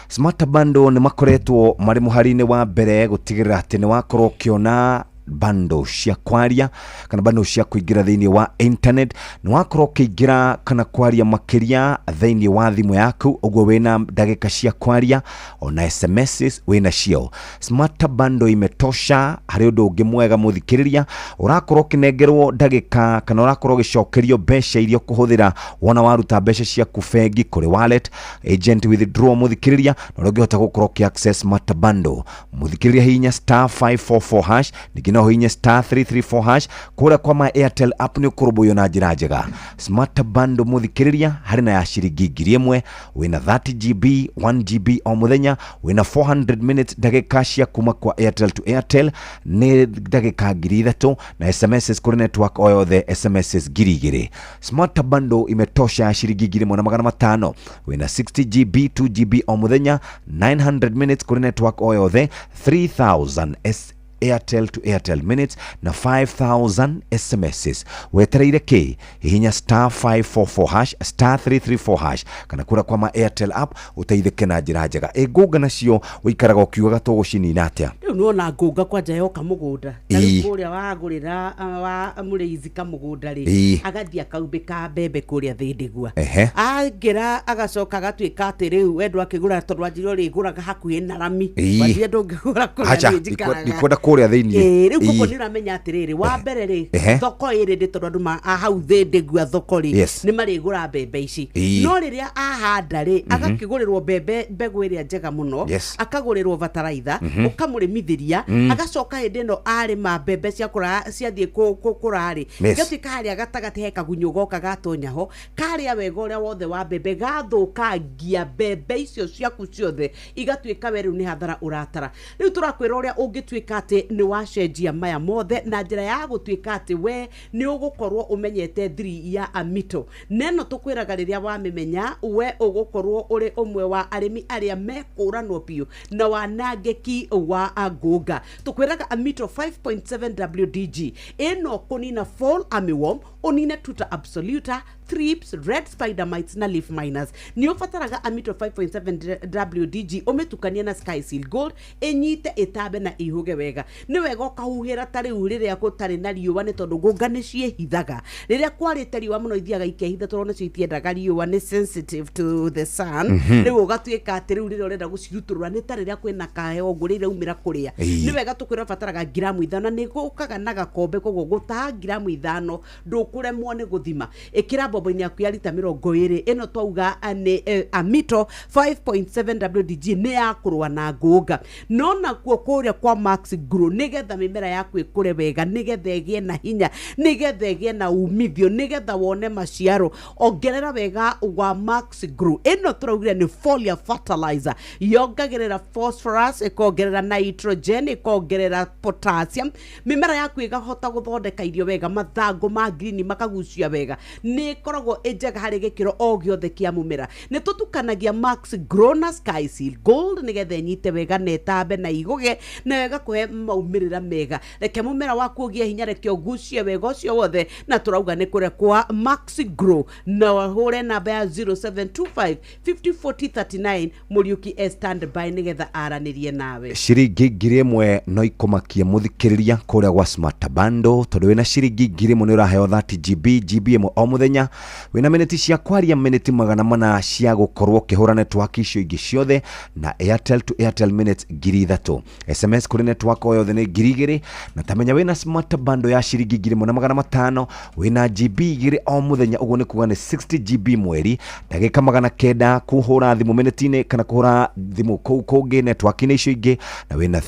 Smarter Bundle nĩ makoretwo marĩ mũhari-inĩ wa mbere gũtigĩrĩra atĩ nĩ wakorwo ũkĩona bundle cia kwaria kana bundle cia kũingĩra thĩinĩ wa internet, nĩ wakorwo ũkĩingĩra kana kwaria makĩria thĩinĩ wa thimũ yaku, ũguo wĩna ndagĩka cia kwaria ona SMSs wĩna cio. Smarter Bundle imetosha. Harĩ ũndũ ũngĩ mwega mũthikĩrĩria, ũrakorwo ũkĩnengerwo ndagĩka kana ũrakorwo ũgĩcokerio mbeca iria ũkũhũthĩra wona waruta mbeca ciaku bengi kũrĩ wallet agent withdraw mũthikĩrĩria, na ũrĩa ũngĩhota gũkorwo ũkĩ access Smarter Bundle mũthikĩrĩria, hihinya star 544 hash, ningĩ no ũhihinye star 334 hash kũrĩa kwa my Airtel app, nĩ ũkũrũmbũiyo na njĩra njega. Smarter Bundle mũthikĩrĩria, harĩ na ya ciringi 1000, wĩna 30 GB, 1 GB o mũthenya, wĩna 400 minutes ndagĩka cia kuma kwa Airtel to Airtel nĩ ndagĩka 3000, na SMSs kũrĩ network o yothe SMSs 2000. Smarter Bundle imetosha ya ciringi 1500, wĩna 60 GB, 2 GB o mũthenya, 900 minutes kũrĩ network o yothe, 3000 S Airtel to Airtel minutes na 5000 SMSs. Wetereire kĩ? Hihinya star 544 hash, star 334 hash kana kũrĩa kwa ma Airtel app ũteithĩke na njĩra njega. Ĩ ngũnga nacio ũikaraga ũkiugaga tũgũcinina atĩa? Rĩu nĩwona ngũnga kwanja yoka mũgũnda ta rĩu kũrĩa wagũrĩra wa mũrĩithi kamũgũnda rĩ, agathiĩ akaumbĩka mbembe kũrĩa thĩndĩgua, angĩra agacoka agatuĩka atĩ rĩu we ndwakĩgũra tondũ wanjire ũrĩgũraga hakuhĩ na rami. Wanjire ndũngĩgũra kũrĩa Acha, niĩ njikaraga. Ndikwenda kũrĩa thĩiniĩ. Rĩu koguo nĩ ũramenya atĩrĩrĩ, wa mbere rĩ, thoko ĩrĩ ndĩ tondũ andũ a hau thĩndĩgua thoko rĩ, nĩ marĩgũra mbembe ici. No rĩrĩa ahanda rĩ, agakĩgũrĩrwo mbembe mbegũ ĩrĩa njega mũno, akagũrĩrwo bataraitha, ũkamũrĩmithĩria, agacoka hĩndĩ ĩno arĩma mbembe ciakũra ciathiĩ kũra rĩ, igatuĩka harĩa gatagatĩ he kagunyũ goka gatonya ho karĩa wega ũrĩa wothe wa mbembe gathũkangia mbembe icio ciaku ciothe, igatuĩka we rĩu nĩ hathara ũratara. Rĩu tũrakwĩra ũrĩa ũngĩtuĩka atĩ nĩ wacenjia maya mothe na njĩra ya gũtuĩka atĩ we nĩ ũgũkorwo ũmenyete thiri ya amito neno tũkwĩraga rĩrĩa wamĩmenya we ũgũkorwo ũrĩ ũmwe wa arĩmi arĩa mekũranwo biũ na wanangĩki wa ngũnga. Tũkwĩraga amito 5.7 WDG ĩno kũnina fall armyworm. Ũnine tuta absoluta, thrips, red spider mites na leaf miners. Nĩ ũbataraga Amito 5.7 WDG ũmĩtukanie na Sky Seal Gold ĩnyite, ĩtambe na ĩihũge wega. Nĩ wega ũkahuhĩra ta rĩu rĩrĩa gũtarĩ na riũa, nĩ tondũ ngũnga nĩ ciĩhithaga. Rĩrĩa kwarĩte riũa mũno ithiaga ikehitha, tondũ nacio itiendaga riũa, nĩ sensitive to the sun. Rĩu ũgatuĩka atĩ rĩu rĩrĩa ũrenda gũcirutũrũra nĩ ta rĩrĩa kwĩna kaheho ũguo, rĩrĩa iraumĩra kũrĩa. Nĩ wega tũkwĩra ũbataraga ngiramu 5 na nĩ gũkaga na gakombe, koguo gũtaha ngiramu 5 ndũkũremwo nĩ gũthima. Ĩkĩra mbombo-inĩ yaku ya rita 20. Ĩno twauga nĩ Amito 5.7 WDG, nĩ ya kũrũa na ngũnga. No nakuo kũrĩa kwa Max Grow, nĩgetha mĩmera yaku ĩkũre wega, nĩgetha ĩgĩe na hinya, nĩgetha ĩgĩe na umithio, nĩgetha wone maciaro, ongerera wega wa Max Grow. Ĩno tũraugire nĩ foliar fertilizer, yongagĩrĩra phosphorus, ĩkongerera nitrogen, ĩkongerera potassium, mĩmera yaku ĩgahota gũthondeka irio wega, mathangũ ma green makagucia wega. Nĩ ĩkoragwo ĩ njega harĩ gĩkĩro o gĩothe kĩa mũmera. Nĩ tũtukanagia Max Grow na Sky Seal Gold nĩgetha ĩnyite wega na ĩtambe na igũge na ĩgakũhe maumĩrĩra mega. Reke mũmera waku ũgĩe hinya, reke ũgucie wega ũcio wothe, na tũrauga nĩ kũrĩa kwa Max Grow. Na ũhũre namba ya 0725 504039. Mũriũki e standby nĩgetha aranĩrie nawe. Ciringi 1000 no ikũmakie mũthikĩrĩria kũrĩa gwa Smart Bundle, tondũ wĩna ciringi 1000 nĩ ũraheo 30 GB, GB 1 o mũthenya, wĩna miniti cia kwaria miniti 400 cia gũkorwo ũkĩhũra network icio ingĩ ciothe, na Airtel to Airtel minutes 3000. SMS kũrĩ network o yothe nĩ 2000. Na tamenya wĩna Smart Bundle ya ciringi 1500, wĩna GB 2 o mũthenya, ũguo nĩ kuga nĩ 60 GB mweri, ndagĩka 900 kũhũra thimũ miniti-inĩ kana kũhũra thimũ kũu kũngĩ network-inĩ icio ingĩ, na wĩna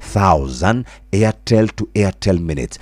3000 Airtel to Airtel minutes.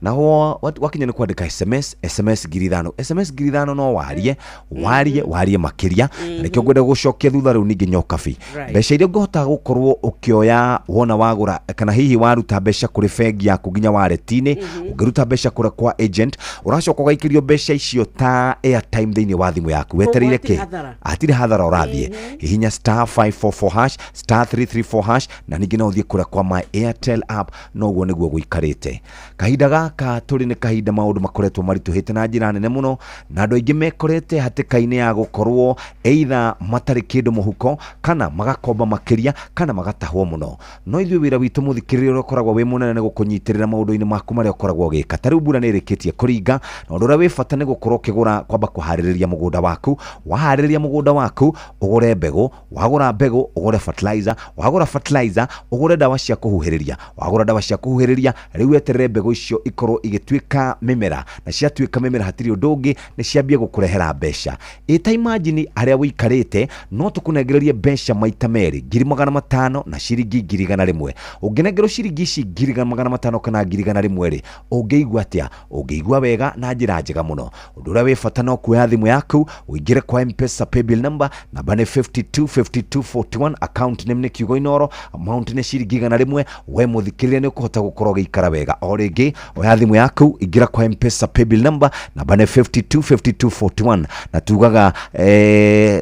Naho wakinya nĩ kwandĩka SMS, SMS 5000, SMS 5000, no warie warie warie makĩria, na nĩkĩo ngwenda gũcokia thutha rĩu ningĩ nyokabi. Mbeca iria ũngĩhota gũkorwo ũkĩoya wona wagũra kana hihi waruta mbeca kũrĩ bengi yaku nginya wallet-inĩ, ũngĩruta mbeca kũrĩa kwa agent, ũracoka ũgaikĩrio mbeca icio ta airtime thĩinĩ wa thimũ yaku wetereire. Koguo kĩ hatirĩ hathara. Hatirĩ hathara. Ũrathiĩ hihinya star 544 hash, star 334 hash, na ningĩ no ũthiĩ kũrĩa kwa My Airtel app. Noguo nĩguo gũikarĩte kahinda gaka tũrĩ. Nĩ kahinda maũndũ makoretwo maritũhĩte na njĩra nene mũno, na andũ aingĩ mekorete hatĩka-inĩ ya gũkorwo either matarĩ kĩndũ mũhuko, kana magakomba makĩria, kana magatahwo mũno. No ithuĩ wĩra witũ, mũthikĩrĩria, ũrĩa ũkoragwo wĩ mũnene nĩ gũkũnyitĩrĩra maũndũ-inĩ maku marĩa ũkoragwo ũgĩka. Ta rĩu mbura nĩ ĩrĩkĩtie kũringa, na ũndũ ũrĩa wĩ bata nĩ gũkorwo ũkĩgũra, kwamba kũharĩrĩria mũgũnda waku. Waharĩrĩria mũgũnda waku, ũgũre mbegũ. Wagũra mbegũ, ũgũre fertilizer. Wagũra fertilizer, ũgũre ndawa cia kũhuhĩrĩria. Wagũra ndawa cia kũhuhĩrĩria, rĩu weterere mbegũ icio ikorwo igĩtuĩka mĩmera, na ciatuĩka mĩmera hatirĩ ũndũ ũngĩ, nĩ ciambie gũkũrehera mbeca. Ĩta imagine harĩa ũikarĩte no tũkũnengererie mbeca maita merĩ, 500,000 na ciringi 100,000. Ũngĩnengerwo ciringi ici 500,000 kana 100,000 rĩ, ũngĩigua atĩa? Ũngĩigua wega na njĩra njega mũno. Ũndũ ũrĩa wĩ bata no kuoya thimũ yaku, ũingĩre kwa M-Pesa paybill number, namba nĩ 525241, account name nĩ kiugo Inoro, amount nĩ ciringi 100. We mũthikĩrĩria, nĩ ũkũhota gũkorwo ũgĩikara wega. O rĩngĩ, oya thimũ yaku, ingĩra kwa M-Pesa paybill number, namba nĩ 525241, na tugaga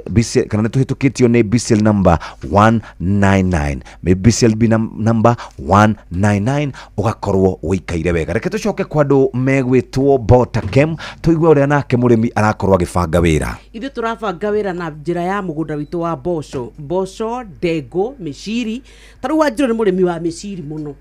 BCL, kana nĩ tũhĩtũkĩtio nĩ BCL number 199, nĩ BCLB number 199, ũgakorwo ũikaire wega. Reke tũcoke kwa andũ megwĩtwo Botakem, tũigue ũrĩa nake mũrĩmi arakorwo agĩbanga wĩra. Ithuĩ tũrabanga wĩra na njĩra ya mũgũnda witũ wa mboco, mboco, ndengũ, mĩciri. Ta rĩu Wanjirũ nĩ mũrĩmi wa mĩciri mũno.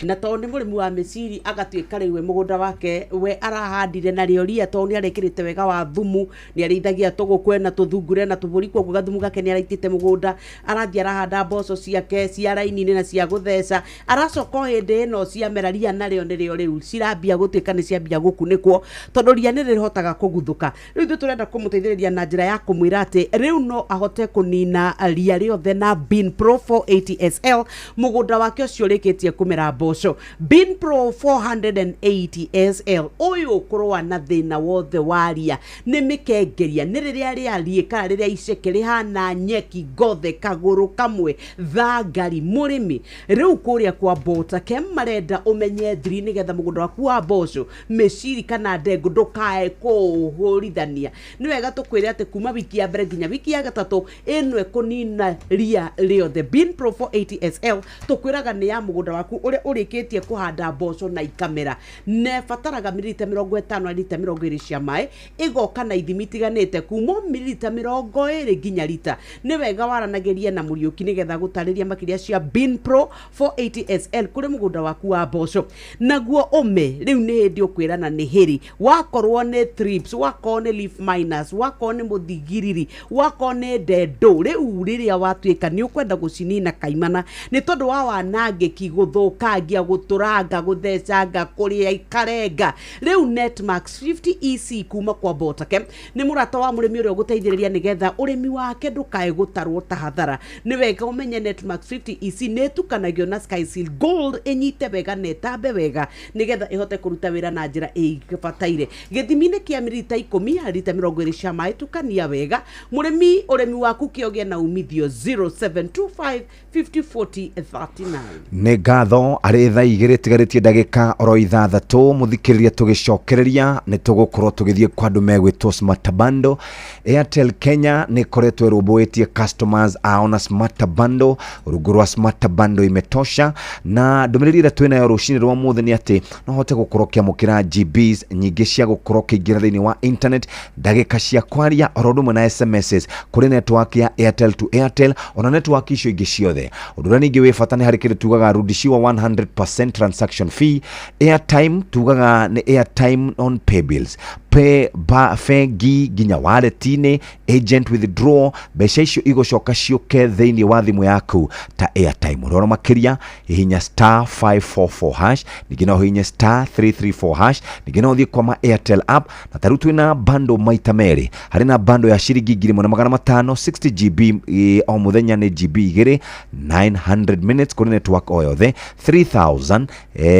Na tondũ nĩ mũrĩmi wa mĩciri, agatuĩka rĩu we mũgũnda wake we arahandire narĩo ria, tondũ nĩ arekĩrĩte wega wa thumu, nĩ arĩithagia tũgũkũ, ena tũthungure na tũbũri, koguo gathumu gake nĩ araitĩte mũgũnda. Arathiĩ arahanda mboco ciake cia raini-inĩ na cia gũtheca. Aracoka o hĩndĩ ĩno ciamera ria, narĩo nĩrĩo rĩu cirambia gũtuĩka nĩ ciambia gũkunĩkwo, tondũ ria nĩ rĩhotaga kũguthũka. Rĩu ithuĩ tũrenda kũmũteithĩrĩria na njĩra ya kũmwĩra atĩ rĩu no ahote kũnina ria rĩothe na Bin Pro 480 SL mũgũnda wake ũcio ũrĩkĩtie kũmera mboco. Bin Pro 480 SL ũyũ ũkũrũa na thĩna wothe wa ria, nĩ mĩkengeria, nĩ rĩrĩa rĩariĩ kana rĩrĩa iceke rĩhana nyeki ngothe kagũrũ kamwe thangari. Mũrĩmi, rĩu kũrĩa kwa Botakem marenda ũmenye thiri nĩgetha mũgũnda waku wa mboco, mĩciri kana ndengũ ndũkae kũũhũrithania. Nĩ wega tũkwĩre atĩ kuma wiki ya mbere nginya wiki ya gatatũ, ĩno ĩkũnina ria rĩothe. Bin Pro 480 SL tũkwĩraga nĩ ya mũgũnda waku ũrĩa ũrĩkĩtie kũhanda mboco na ikamera. Na ĩbataraga mililita 50 na lita 20 cia maĩ, ĩgoka na ithimi itiganĩte kuma mililita 20 nginya lita. Nĩ wega waranagĩrie na Mũriũki nĩgetha gũtarĩria makĩria cia Bin Pro 480 SL kũrĩ mũgũnda waku wa mboco. Naguo ũme rĩu nĩ hĩndĩ ũkwĩrana nĩ hĩrĩ, wakorwo nĩ thrips, wakorwo nĩ leaf miners, wakorwo nĩ mũthigiriri, wakorwo nĩ ndendũ. Rĩu rĩrĩa watuĩka nĩ ũkwenda gũcinina kaimana nĩ tondũ wa wanangĩki, gũthũkangia, gũtũranga, gũthecanga, kũrĩa ikarenga, rĩu Netmax 50 EC kuma kwa Botake nĩ mũrata wa mũrĩmi ũrĩa ũgũteithĩrĩria nĩgetha ũrĩmi wake ndũkae gũtarwo ta hathara. Nĩ wega ũmenye Netmax 50 EC nĩ ĩtukanagio na Skyseal Gold ĩnyite wega na ĩtambe wega nĩgetha ĩhote kũruta wĩra na njĩra ĩbataire. Gĩthimi-inĩ kĩa mililita 10 harĩ lita 20 cia maĩ, tukania wega mũrĩmi, ũrĩmi waku kĩogĩa na umithio. 0725 50 40 39. Nĩ ngatho. Arĩ thaa 2 tigarĩtie ndagĩka oro 6, mũthikĩrĩria, tũgĩcokereria nĩ tũgũkorwo tũgĩthiĩ kwa andũ megwĩtwo Smart Bundle. Airtel Kenya nĩ ĩkoretwo ĩrũmbũĩtie customers ao na Smart Bundle. Rungu rwa Smart Bundle imetosha, na ndũmĩrĩri ĩrĩa twĩnayo rũcinĩ rwa mũthĩ nĩ atĩ no hote gũkorwo ũkĩamũkĩra GBs nyingĩ cia gũkorwo ũkĩingĩra thĩinĩ wa internet, ndagĩka cia kwaria, oro ũndũ ũmwe na SMSs kũrĩ network ya Airtel to Airtel ona network icio ingĩ ciothe. Ũndũ ũrĩa ningĩ wĩ bata nĩ harĩ kĩndũ tugaga rudishiwa 100% transaction fee. Airtime tugaga nĩ airtime on pay bills, pay ba bengi nginya wallet-inĩ, agent withdraw, mbeca icio igũcoka ciũke thĩinĩ wa thimũ yaku ta airtime. Ũrora makĩria, hihinya star 544 hash, ningĩ no ũhihinye star 334 hash, ningĩ no ũthiĩ kwa ma Airtel app. Na tarĩu twĩna bundle maita merĩ. Harĩ na bundle ya ciringi 1500, 60 GB o mũthenya, nĩ GB 2, 900 minutes kũrĩ network o yothe, 3000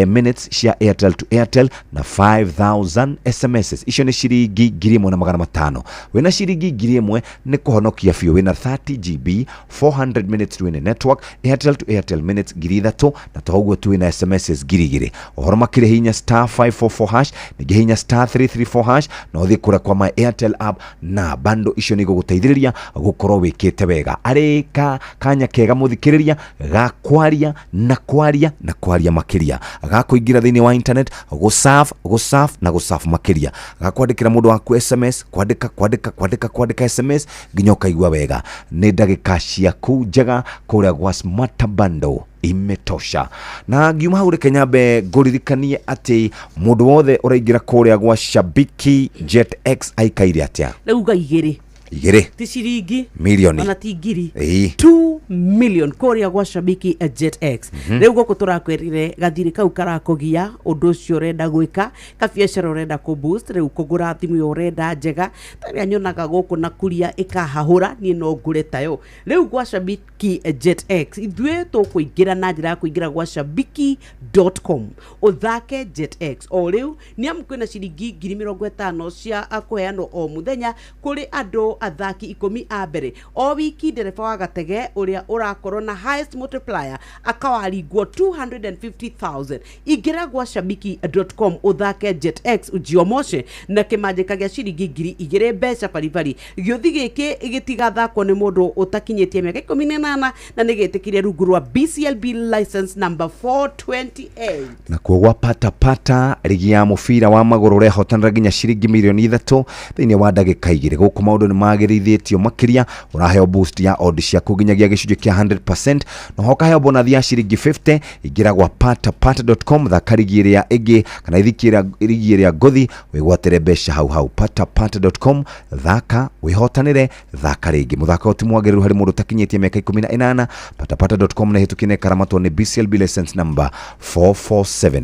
minutes cia Airtel to Airtel na 5000 SMSs. Icio nĩ ciringi 1500. Wĩna ciringi 1000 nĩ kũhonokia biũ. Wĩna 30 GB, 400 minutes to any network, Airtel to Airtel minutes 3000, na to ũguo tu, wĩna SMSs 2000. Ũhoro makĩria, hihinya star 544 hash, ningĩ hihinya star 334 hash, na ũthiĩ kũrĩa kwa my Airtel app, na bando icio nĩ igũgũteithĩrĩria gũkorwo wĩkĩte wega. Arĩ ka kanya kega, mũthikĩrĩria, ga kwaria na kwaria na kwaria makĩria, ga kũingĩra thĩinĩ wa internet, gũsurf, gũsurf na gũsurf makĩria, ga kwandĩkĩra mũndũ waku SMS, kwandĩka, kwandĩka, kwandĩka, kwandĩka SMS nginya ũkaigua wega. Nĩ ndagĩka ciaku njega kũrĩa gwa Smart Bundle imetosha. Na ngiuma hau, reke nyambe ngũririkanie atĩ mũndũ wothe ũraingĩra kũrĩa gwa Shabiki Jet X aikaire atĩa? Rĩu ga 2. 2. Ti ciringi. Milioni. Ona ti ngiri. Ĩĩ. 2 million kũrĩa gwa Shabiki Jet X. Rĩu gũkũ tũrakwĩrire gathirĩ kau karakũgia ũndũ ũcio ũrenda gwĩka, kabiacara ũrenda kũ boost, rĩu kũgũra thimũ ĩyo ũrenda njega ta ĩrĩa nyonaga gũkũ na kuria ĩkahahũra, niĩ no ngũre tayo. Rĩu gwa Shabiki Jet X ithuĩ tũkũingĩra na njĩra ya kũingĩra gwa shabiki.com, ũthake Jet X o rĩu, nĩ amu kwĩna ciringi 50,000 cia kũheanwo o mũthenya kũrĩ andũ athaki 10 a mbere o wiki. Ndereba wa gatege ũrĩa ũrakorwo na highest multiplier akawaringwo 250,000. Ingĩra gwa shabiki.com, ũthake Jet X, ujiomoshe na kĩmanjĩka gĩa ciringi 2000, mbeca baribari. Gĩũthi gĩkĩ gĩtigathakwo nĩ mũndũ ũtakinyĩtie mĩaka 18, na nĩ gĩtĩkĩrie rungu rwa BCLB license number 428. Nakuo gwa patapata, rigi ya mũbira wa magũrũ, ũrehotanĩra nginya ciringi mirioni 3 thĩinĩ wa ndagĩka 2. Gũkũ maũndũ nĩ magĩrithĩtio makĩria. Ũraheo boost ya odds ciaku nginyagia gĩcunjĩ kĩa 100%, na ho ũkaheo bonathi ya ciringi 50. Ingĩra gwa patapata.com, thaka rigi ĩrĩa ĩngĩ kana ithiki rigi ĩrĩa ngũthi, wĩgwatĩre mbeca hau hau. Patapata.com, thaka wĩhotanĩre, thaka rĩngĩ. Mũthako ũyũ ti mwagĩrĩru harĩ mũndũ ũtakinyĩtie mĩaka 18. Patapata.com nĩ hĩtũkie na ĩkaramatwo nĩ BCLB license number 447.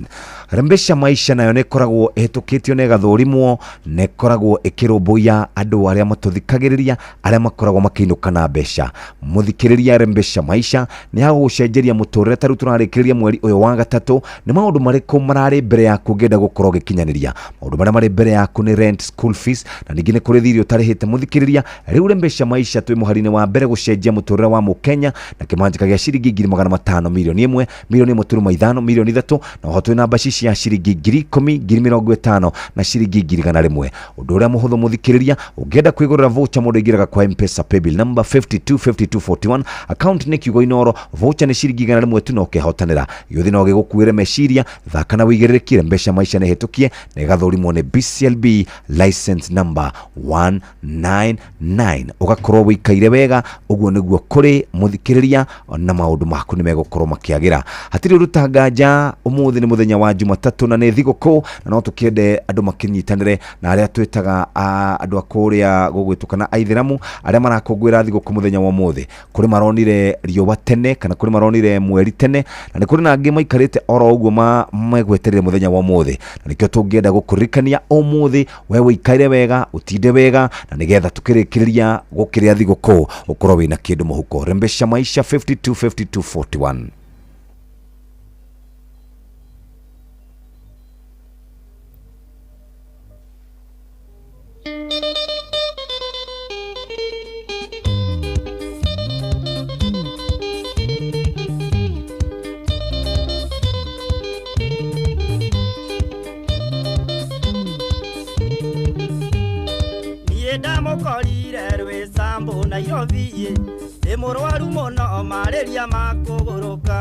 Rembesha Maisha nayo nĩ ĩkoragwo ĩhĩtũkĩtio na ĩgathũrimwo, na ĩkoragwo ĩkĩrũmbũiya andũ arĩa matũthikagĩrĩria, arĩa makoragwo makĩinũka na mbeca. Mũthikĩrĩria, Rembesha Maisha nĩ ya gũgũcenjeria mũtũrĩre. Ta rĩu tũrarĩkĩrĩria mweri ũyũ wa gatatũ, nĩ maũndũ marĩkũ mararĩ mbere yaku ũngĩenda gũkorwo ũgĩkinyanĩria? Maũndũ marĩa marĩ mbere yaku nĩ rent, school fees, na ningĩ nĩ kũrĩ thirĩ ũtarĩhĩte. Mũthikĩrĩria, rĩu Rembesha Maisha twĩ mũhari-inĩ wa mbere gũcenjia mũtũrĩre wa mũkenya na kĩmanjĩka gĩa ciringi 500,000, 1,000,000, 1.5 million, 3 milioni, na oho twĩ na mbacici. cia ciringi 10,000, 50,000 na ciringi 100,000. Ũndũ ũrĩa mũhũthũ mũthikĩrĩria, ũngĩenda kwĩgũrĩra voucher mũndũ aingĩraga kwa Mpesa paybill number 525241, account nĩ kiugo Inoro, voucher nĩ ciringi 100 tu na ũkehotanĩra. Gĩũthĩ no gĩgũkuĩre meciria, thaka na wĩigĩrĩrĩkire mbeca maica nĩ hĩtũkie na ĩgathũrimwo nĩ BCLB license number 199. Ũgakorwo wĩikaire wega, ũguo nĩguo kũrĩ mũthikĩrĩria, na maũndũ maku nĩ megũkorwo makĩagĩra. Hatirĩ ũndũ ta nganja, ũmũthĩ nĩ mũthenya wa Jumatatũ na nĩ thigũkũ, na no tũkĩende andũ makĩnyitanĩre na arĩa twĩtaga andũ a kũrĩa gũgwĩtwo kana aithĩramu arĩa marakũngũĩra thigũkũ mũthenya wa ũmũthĩ. Kũrĩ maronire riũa tene kana kũrĩ maronire mweri tene, na nĩ kũrĩ na angĩ maikarĩte oro ũguo megweterere mũthenya wa ũmũthĩ, na nĩkĩo tũngĩenda gũkũririkania ũmũthĩ we wĩikaire wega, ũtinde wega, na nĩgetha tũkĩrĩkĩrĩria gũkĩrĩa thigũkũ ũkorwo wĩna kĩndũ mũhuko. Rembesha maisha 525241. Niĩ ndamũkorire rwĩcambũ Nairobi ndĩ mũrwaru mũno marĩria ma kũgũrũka,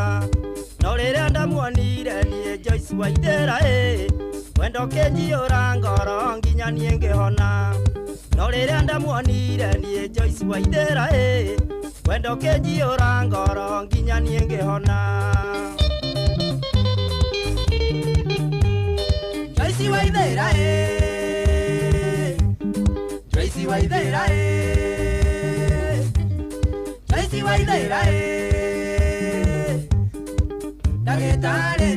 no rĩrĩa ndamuonire niĩ Joyce Waithera ĩ wendo kĩnjiyũra ngoro nginya niĩ ngĩhona, no rĩrĩa ndamuonire niĩ Joyce Waithera ĩ wendo kĩnjiyũra ngoro nginya niĩ ngĩhona. Joyce Waithera ĩ, Joyce Waithera ĩ, Joyce Waithera ĩ, ndagĩtarĩ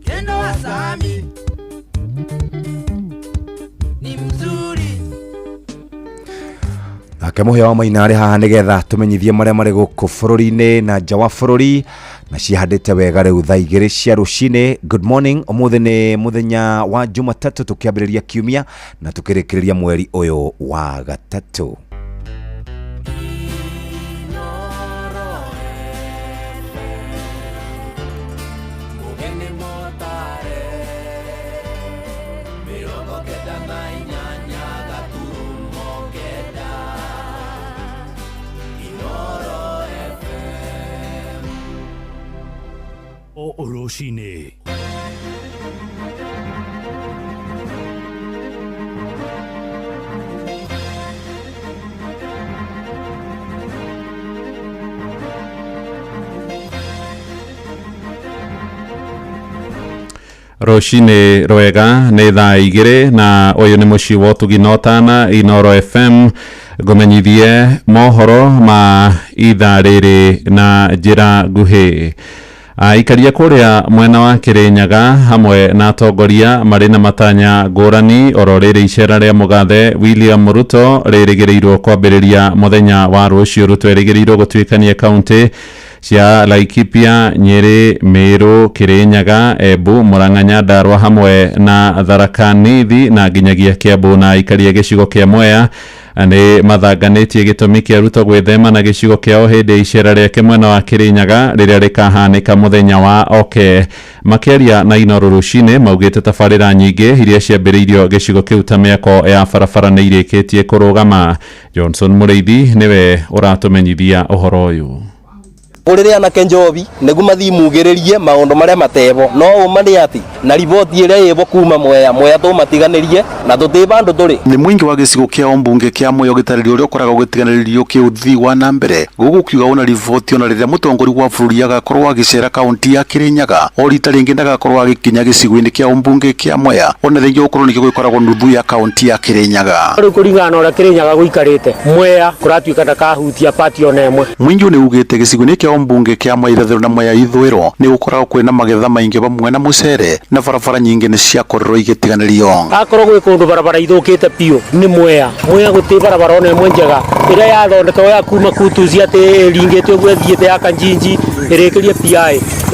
Kendo wa Sami ni mzuri. Nake mũhĩa wa maina arĩ haha nĩgetha tũmenyithie marĩa marĩ gũkũ bũrũri-inĩ na nja wa bũrũri, na cihandĩte wega rĩu thaa 2 cia rũcinĩ. Good morning, ũmũthĩ nĩ mũthenya wa Jumatatũ, tũkĩambĩrĩria kiumia na tũkĩrĩkĩrĩria mweri ũyũ wa gatatũ. Mugeni motare 98 gaturumo 9 Inoro FM. O rũcinĩ. Rũcinĩ rwega nĩ thaa 2 na ũyũ nĩ mũciĩ wa ũtugi na ũtana Inoro FM ngũmenyithie mohoro ma ithaa rĩrĩ na njĩra nguhĩ. Aikaria kũrĩa mwena wa Kĩrĩnyaga hamwe na atongoria marĩ na matanya ngũrani oro rĩrĩ icera rĩa mũgathe William Ruto rĩrĩgĩrĩirwo kwambĩrĩria mũthenya wa rũciũ. Ruto erĩgĩrĩirwo gũtuĩkania kaũntĩ cia Laikipia, Nyeri, Meru, Kirinyaga, Embu, Murang'a, Nyandarua hamwe na Tharaka Nithi na nginyagia Kiambu. Na aikaria gĩcigo kĩa Mwea nĩ mathanganĩtie gĩtũmi kĩa Ruto gwĩthema na gĩcigo kĩao hĩndĩ ya icera rĩake mwena wa Kirinyaga rĩrĩa rĩkahanĩka mũthenya wa oke. Makĩaria na Inoro rũcinĩ maugĩte tabarĩra nyingĩ iria ciambĩrĩirio gĩcigo kĩu ta mĩako ya barabara nĩ irĩkĩtie kũrũgama. Johnson Mũrĩithi nĩwe ũratũmenyithia ũhoro ũyũ. Ngũrĩre anake njobi nĩguo mathiĩ mugĩrĩrie maũndũ marĩa matebo, no ũma nĩ atĩ na riboti ĩrĩa ĩbo kuma Mwea, Mwea tũmatiganĩrie na tũtĩ bandũ tũrĩ. Nĩ mũingĩ wa gĩcigo kĩa ũmbunge kĩa Mwea ũgĩtarĩria ũrĩa ũkoragwo ũgĩtiganĩrio kĩũthii wa na mbere gũkũ kiuga ona riboti ona rĩrĩa mũtongoria wa bũrũri agakorwo agĩcera kaunti ya Kirinyaga o rita rĩngĩ ndagakorwo agĩkinya gĩcigo-inĩ kĩa ũmbunge kĩa Mwea ona thengia gũkorwo nĩkĩo gĩkoragwo nuthu ya kaunti ya Kirinyaga. Rĩu kũringana na ũrĩa Kirinyaga gũikarĩte, Mwea kũratuĩka ndakahutia pati ona ĩmwe. Mũingĩ nĩ ugĩte gĩcigo-inĩ kĩa ũmbunge kĩa Mwea irathĩro na Mwea ithũĩro nĩ gũkoragwo kwĩna magetha maingĩ vamwe na mũcere na barabara nyingĩ nĩ ciakorirwo igĩtiganĩrio. Akorwo gwĩ kũndũ barabara ithũkĩte biũ nĩ Mwea. Mwea gũtirĩ barabara ona ĩmwe njega ĩrĩa yathondekagwo ya kuma Kutuzi atĩ ĩringĩte ũguo ĩthiĩte ya Kanjinji ĩrĩkĩrie PI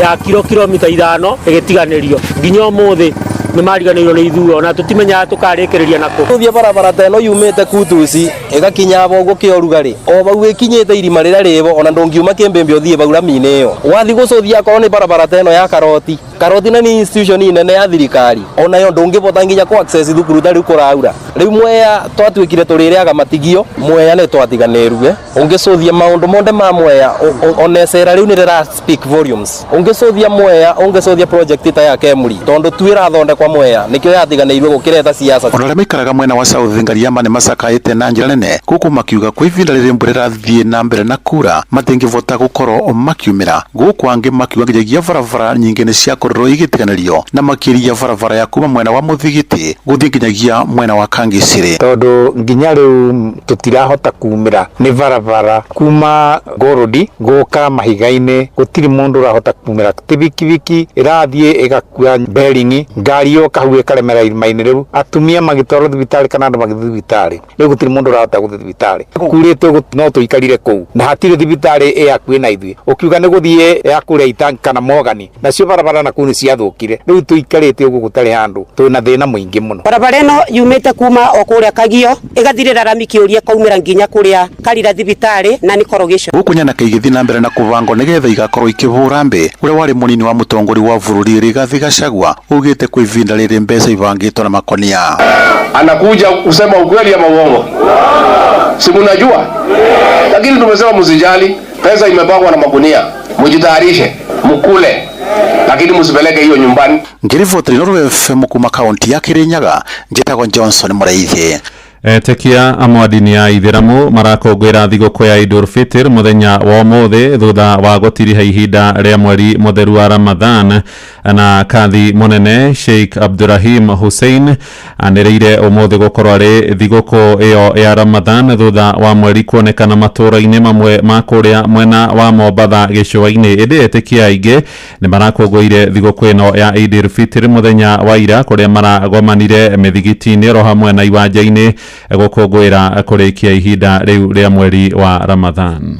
ya kilomita 5 ĩgĩtiganĩrio nginya ũmũthĩ. Nĩ mariganĩirwo nĩ ithuĩ, ona tũtimenyaga tũkarĩkĩrĩria nakũ. Gũthiĩ barabara ta ĩno yumĩte Kutusi ĩgakinya aba ũguo kĩorugarĩ, o bau ĩkinyĩte irima rĩrĩa rĩbo, ona ndũngiuma kĩmbĩmbĩ ũthiĩ bau rami-inĩ ĩyo. Wathiĩ gũcũthia akorwo nĩ barabara ta ĩno ya Karoti, Karoti na nĩ institution nene ya thirikari, onayo ndũngĩbota nginya kũ access thukuru ta rĩu kũraura. Rĩu Mwea twatuĩkire tũrĩrĩaga matigio, Mwea nĩ twatiganĩrue. Ũngĩcũthia maũndũ monde ma Mwea, ona icera rĩu nĩ rĩra speak volumes. Ũngĩcũthia Mwea, ũngĩcũthia project ta ya Kemri, tondũ tu ĩrathondekwa Mwea, nĩkĩo yatiganĩirwe gũkĩreta siasa. Ona arĩa maikaraga mwena wa South Ngariama nĩ macakaĩte na njĩra nene gũkũ makiuga kwa ihinda rĩrĩ mbura ĩrathiĩ na mbere na kura matingĩvota gũkorwo makiumĩra, gũkũ angĩ makiuga nginyagia barabara nyingĩ nĩ ciakorirwo igĩtiganĩrio na makĩria barabara ya kuma mwena wa Mũthigiti gũthiĩ nginyagia mwena wa Kangisiri. Tondũ nginya rĩu tũtirahota kumĩra nĩ barabara kuma Ngorodi gũka mahiga-inĩ, gũtirĩ mũndũ ũrahota kumĩra. Ti bikibiki ĩrathiĩ ĩgakua bearing, ngari yoka hau ĩkaremera irima-inĩ rĩu, atumia magĩtwarwo thibitarĩ kana andũ magĩthiĩ thibitarĩ, rĩu gũtirĩ mũndũ ũrahota gũthiĩ thibitarĩ. Kurĩte no tũikarire kũu na hatirĩ thibitarĩ ĩ hakuhĩ na ithuĩ, ũkiuga nĩ gũthiĩ ya kũrĩa Itangi kana Mogani, nacio barabara na kũu nĩ ciathũkire, rĩu tũikarĩte ũguo gũtarĩ handũ, twĩna thĩna mũingĩ mũno. Barabara ĩno yumĩte kuma o kũrĩa Kagio ĩgathirĩra rami kĩũria ĩkaumĩra nginya kũrĩa Karira thibitarĩ na nĩ corrugation. Gũkũ nyanake igĩthiĩ na mbere na kũbangwo nĩgetha igakorwo ikĩhũra mbĩ ũrĩa warĩ mũnini wa mũtongoria wa bũrũri Rigathi Gachagua ugĩte kwa ihinda rĩrĩ mbeca ibangĩtwo na makonia. Anakuja kusema ukweli ama uongo? Si mnajua? Lakini tumesema msijali, pesa imepangwa na magunia, mjitayarishe, mkule, lakini msipeleke hiyo nyumbani. Ngĩribotera Inooro FM kuma kaunti ya Kirinyaga, njĩtagwo Johnson Mũraithi. Etĩkia amwe a ndini ya Ithĩramu marakũngũĩra thigũkũ ya Idul Fitr mũthenya wa ũmũthĩ thutha wa gũtiriha ihinda rĩa mweri mũtheru wa Ramadhan, na kathi mũnene Sheikh Abdurahim Hussein anĩrĩire ũmũthĩ gũkorwo arĩ thigũkũ ĩyo ya Ramadhan thutha wa mweri kuonekana matũũra-inĩ mamwe ma kũrĩa mwena wa Mombatha gĩcũa-inĩ. Ĩndĩ etĩkia aingĩ nĩ marakũngũĩire thigũkũ ĩno ya Idul Fitr mũthenya wa ira kũrĩa maragomanire mĩthigiti-inĩ oro hamwe na iwanja-inĩ gũkũngũĩra kũrĩkia ihinda rĩu rĩa mweri wa Ramadhan.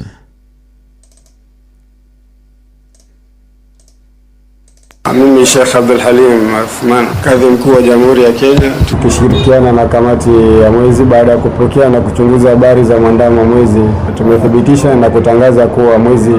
Mimi Sheikh Abdul Halim Athman, kadhi mkuu wa Jamhuri ya Kenya, tukishirikiana na kamati ya mwezi, baada ya kupokea na kuchunguza habari za mwandamo wa mwezi, tumethibitisha na kutangaza kuwa mwezi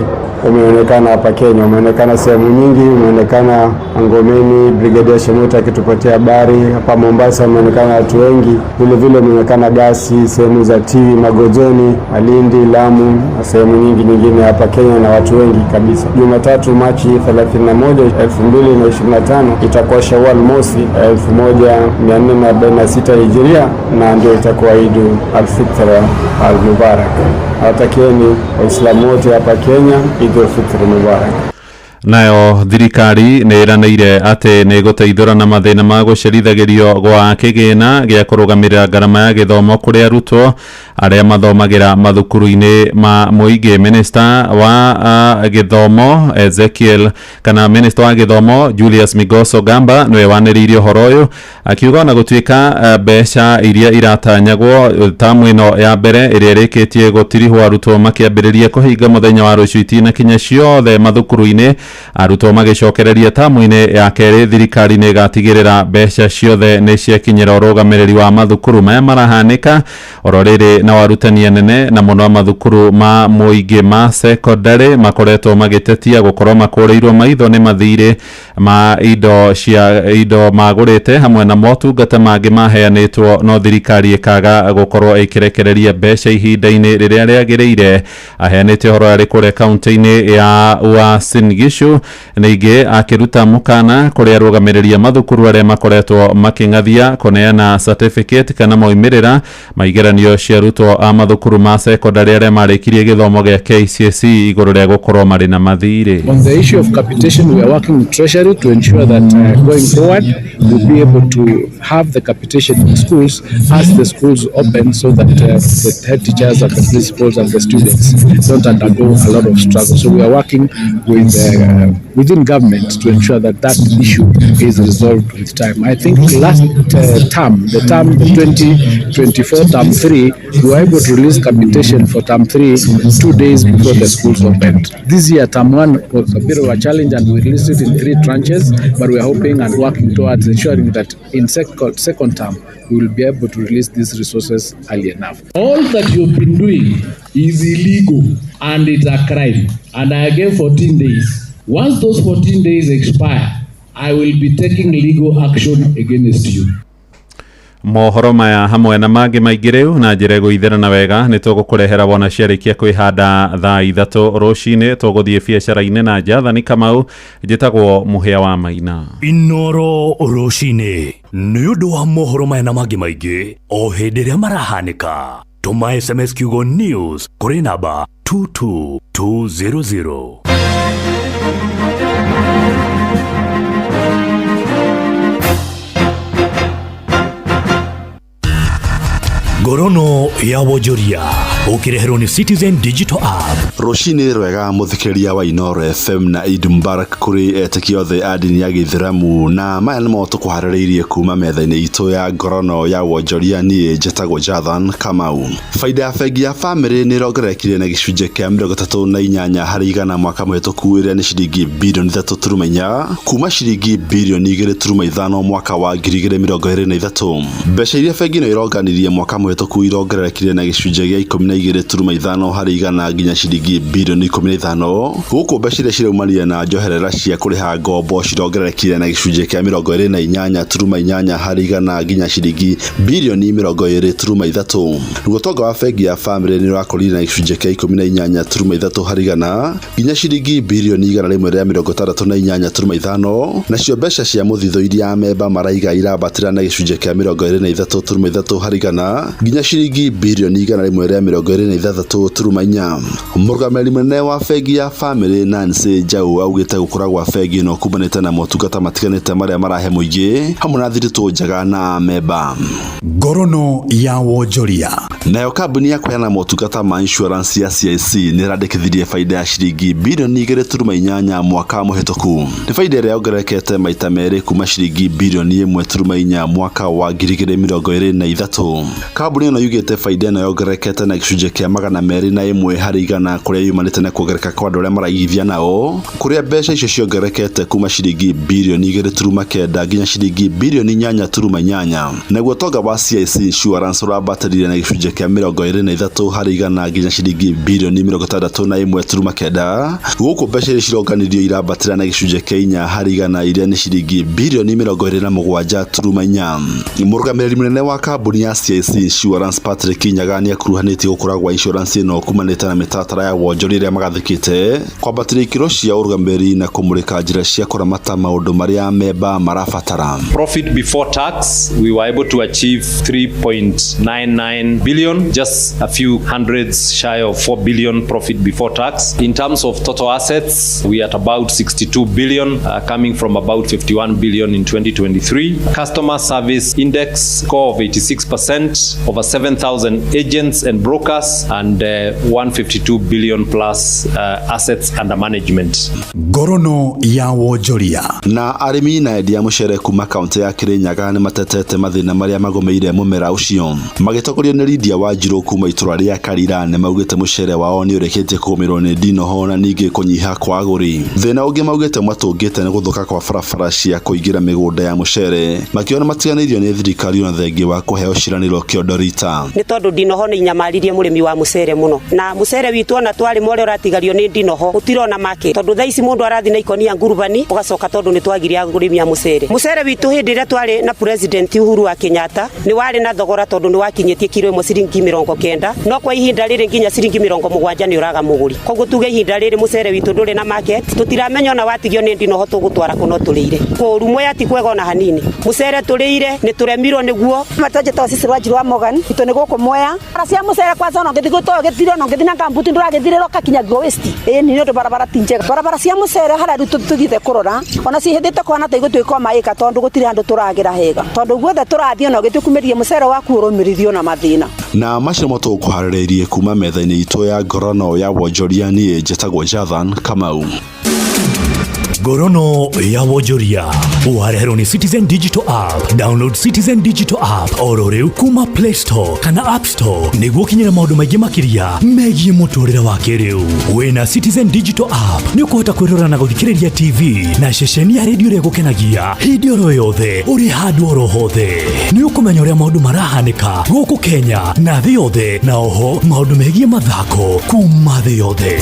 umeonekana hapa Kenya, umeonekana sehemu nyingi, umeonekana Ngomeni, Brigadier Shemuta akitupatia habari hapa Mombasa, umeonekana watu wengi, vile vile umeonekana Gasi, sehemu za Tiwi, Magojeni, Malindi, Lamu na sehemu nyingi nyingine hapa Kenya na watu wengi kabisa. Jumatatu Machi 31, 2025 itakuwa Shawwal mosi 1446 Hijiria na ndio itakuwa Eid al-Fitr al-Mubarak. Nawatakieni Waislamu wote hapa Kenya Eid al-Fitr Mubarak. Nayo thirikari nĩ ĩranĩire atĩ nĩ ĩgũteithũra na mathĩna ma gũcerithagĩrio gwa kĩgĩna gĩa kũrũgamĩrĩra ngarama ya gĩthomo kũrĩ arutwo arĩa mathomagĩra mathukuru-inĩ ma mũingĩ. Minister wa gĩthomo Ezekiel kana Minister wa gĩthomo Julius Migos Ogamba nĩwe wanĩrĩirie ũhoro ũyũ akiuga ona gũtuĩka mbeca iria iratanyagwo tamu ĩno ya mbere ĩrĩa ĩrĩkĩtie gũtirihwo arutwo makĩambĩrĩria kũhinga mũthenya wa rũciũ itinakinya ciothe mathukuru-inĩ, arutwo magĩcokereria tamu-inĩ ya kerĩ, thirikari nĩ ĩgatigĩrĩra mbeca ciothe nĩ ciakinyĩra ũrũgamĩrĩri wa mathukuru. Maya marahanĩka oro rĩrĩ na arutani anene na mũno a mathukuru ma mũingĩ ma secondary makoretwo magĩtetia gũkorwo makũrĩirwo maitho nĩ mathirĩ ma indo cia indo magũrĩte hamwe na motungata mangĩ maheanĩtwo, no thirikari ĩkaga gũkorwo ĩkĩrekereria mbeca ihinda-inĩ rĩrĩa rĩagĩrĩire. Aheanĩte ũhoro arĩ kũrĩa kaunti-inĩ ya Uasin Gishu, ningĩ akĩruta mũkana kũrĩ arũgamĩrĩri a mathukuru arĩa makoretwo makĩng'athia kũneana certificate kana moimĩrĩra ma igeranio cia arutwo a mathukuru ma secondary arĩa marĩkirie gĩthomo gĩa KCSE igũrũ rĩa gũkorwo marĩ na mathirĩ. On the issue of capitation, we are working with Treasury to ensure that going forward we'll be able to have the capitation in schools as the schools open, so that the head teachers and the principals and the students don't undergo a lot of struggle. So we are working with within government to ensure that that issue is resolved with time. I think last term, the term the 2024 term 3, we were able to release capitation for term 3 2 days before the schools opened. This year, term 1 was a bit of a challenge and we released it in three tranches, but we are hoping and working towards ensuring that in second term, we will be able to release these resources early enough. All that you've been doing is illegal and it's a crime. And I gave 14 days. Once those 14 days expire, I will be taking legal action against you. Mohoro maya hamwe na mangĩ maingĩ rĩu na njĩra ĩgũithĩrana wega nĩ tũgũkũrehera wona ciarĩkia kwĩhanda thaa 3 rũcinĩ. Tũgũthiĩ biacara-inĩ na Jathani Kamau. Njĩtagwo Mũhĩa wa Maina. Inoro rũcinĩ nĩ ũndũ wa mohoro maya na mangĩ maingĩ o hĩndĩ ĩrĩa marahanĩka, tũma SMS kiugo news kũrĩ namba 22200. Ngorono ya wonjoria ũkĩreherwo nĩ Citizen Digital App. Rũcinĩ rwega mũthikĩrĩria wa Inoro FM, na Eid Mubarak kũrĩ etĩkia othe a ndini ya gĩithĩramu. Na maya nĩmo tũkũharĩrĩirie kuma metha-inĩ itũ ya ngorono ya wonjoria. Niĩ njĩtagwo Jathan Kamau. Baida ya bengi ya Family nĩ ĩrongererekire na gĩcunjĩ kĩa 38% mwaka mũhĩtũku, ĩrĩa nĩ ciringi birioni 3.4 kuma ciringi birioni 2.5 mwaka wa 2023. Mbeca iria bengi ĩno ĩronganirie mwaka mũhĩtũku irongererekire na gĩcunjĩ gĩa 12.5% nginya ciringi birioni 15. Gũkũ mbeca iria ciraumanire na njoherera cia kũrĩha ngombo cirongererekire na gĩcunjĩ kĩa 28.8% nginya ciringi birioni 20.3. Naguo ũtonga wa bengi ya Family nĩ ũrakũrire na gĩcunjĩ kĩa 18.3% nginya ciringi birioni 168.5. Nacio mbeca cia mũthithũ iria amemba maraiga irambatĩra na gĩcunjĩ kĩa 23.3% nginya ciringi birioni 126.4. Mũrũgamĩrĩri mũnene wa bengi ya Family Nancy Njau augĩte gũkũra gwa bengi ĩno kumanĩte na motungata matiganĩte marĩa marahe mũingĩ hamwe na thiritũ njega na amemba. Ngorono ya wonjoria. Nayo kambuni ya kũheana motungata ma insurance ya CIC nĩ ĩrandĩkithirie baida ya ciringi birioni 2.8 mwaka mũhĩtũku. Nĩ baida ĩrĩa yongererekete maita merĩ kuma ciringi birioni 1.4 mwaka wa 2023. Kambuni ĩno yugĩte baida ĩno yongererekete na gĩcunjĩ kĩa 201% kũrĩa yumanĩte na kuongerereka kwa andũ arĩa maraigithia nao, kũrĩa mbeca icio ciongererekete kuma ciringi birioni 2.9 nginya ciringi birioni 8.8. Naguo ũtonga wa CIC Insurance ũrambatĩrire na gĩcunjĩ kĩa 23% nginya ciringi birioni 61.9. Gũkũ mbeca iria cironganirio irambatĩra na gĩcunjĩ kĩa 4% iria nĩ ciringi birioni 27.4. Mũrũgamĩrĩri mũnene wa kambuni ya CIC Insurance Patrick Nyaga nĩ akuruhanĩtie gũkũra gwa insurance ĩno kumanĩte na mĩtaratara ya wonjoria ĩrĩa magathĩkĩte, kwambatĩria ikĩro cia ũrũgamĩrĩri na kũmũrĩka njĩra cia kũramata maũndũ marĩa memba marabatara. Profit before tax, we were able to achieve 3.99 billion, just a few hundreds shy of 4 billion profit before tax. In terms of total assets, we are at about 62 billion, coming from about 51 billion in 2023. Customer service index score of 86%, over 7,000 agents and brokers, and 152 billion plus assets under management. Ngorono ya wonjoria. Na arĩmi na endia mũcere kuma kaunti ya Kirinyaga nĩ matetete mathĩna marĩa magũmĩire mũmera ũcio. Magĩtongorio nĩ Lydia Wanjiru kuma itũra rĩa Karira, nĩ maugĩte mũcere wao nĩ ũrĩkĩtie kũgũmĩrwo nĩ ndinoho na ningĩ kũnyiha kwa agũri. Thĩna ũngĩ maugĩte matũngĩte nĩ gũthũka kwa barabara cia kũingĩra mĩgũnda ya mũcere, makiona matiganĩirio nĩ thirikari ona thengia wa kũheo ciĩranĩro kĩondo rita. Nĩ tondũ ndinoho nĩ inyamaririe mũrĩmi wa mũcere mũno, na mũcere witũ ona twarĩma ũrĩa ũratigario nĩ ndinoho ũtirona market, tondũ thaa ici mũndũ arathiĩ na ikonia ngurubani ũgacoka, tondũ nĩ twagire arĩmi a mũcere. Mũcere witũ hĩndĩ ĩrĩa twarĩ na President Uhuru wa Kenyatta nĩ warĩ na thogora, tondũ nĩ wakinyĩtie kiro ĩmwe ciringi 90, no kwa ihinda rĩrĩ nginya ciringi 70 nĩ ũraga mũgũri. Koguo tuge ihinda rĩrĩ mũcere witũ ndũrĩ na market, tũtiramenya ona watigio nĩ ndinoho tũgũtwara kũ, no tũrĩire kũru Mwea ti kwega ona hanini. Mũcere tũrĩire nĩ tũremirwo nĩguo. Matajeta sisi Wanjiru wa Morgan itu nĩ gũkũ Mwea bara cia mũcere kwanza ona ũngĩthiĩ gũtoyo gĩthire, ona ũngĩthiĩ na ngambuti ndũragĩthirĩra ũkakinya go waste ĩĩ nĩ ũndũ barabara ti njega. Barabara cia mũcere harĩa rĩu tũthiĩte kũrora ona cihĩthĩte kũhana ta igũtuĩka o maĩka, tondũ gũtirĩ handũ tũragĩra hega, tondũ guothe tũrathiĩ ona ũgĩtukumĩria mũcere waku ũrũmĩrithio na mathĩna. Na macio nĩmo tũgũkũharĩrĩirie kuma metha-inĩ itũ ya ngorono ya wonjoria. Niĩ njĩtagwo Jathan Kamau. Ngorono ya wonjoria wareherwo nĩ Citizen Digital App. Download Citizen Digital App oro rĩu kuma Play Store kana App Store nĩguo ũkinyĩre maũndũ maingĩ makĩria megiĩ mũtũrĩre wa kĩrĩu. Wĩna Citizen Digital App nĩ ũkũhota kwĩrora na gũthikĩrĩria TV na ceceni ya redio ĩrĩa ĩgũkenagia hĩndĩ oro yothe ũrĩ handũ oro hothe. Nĩ ũkũmenya ũrĩa maũndũ marahanĩka gũkũ Kenya na thĩ yothe, na oho maũndũ megiĩ mathako kuma thĩ yothe.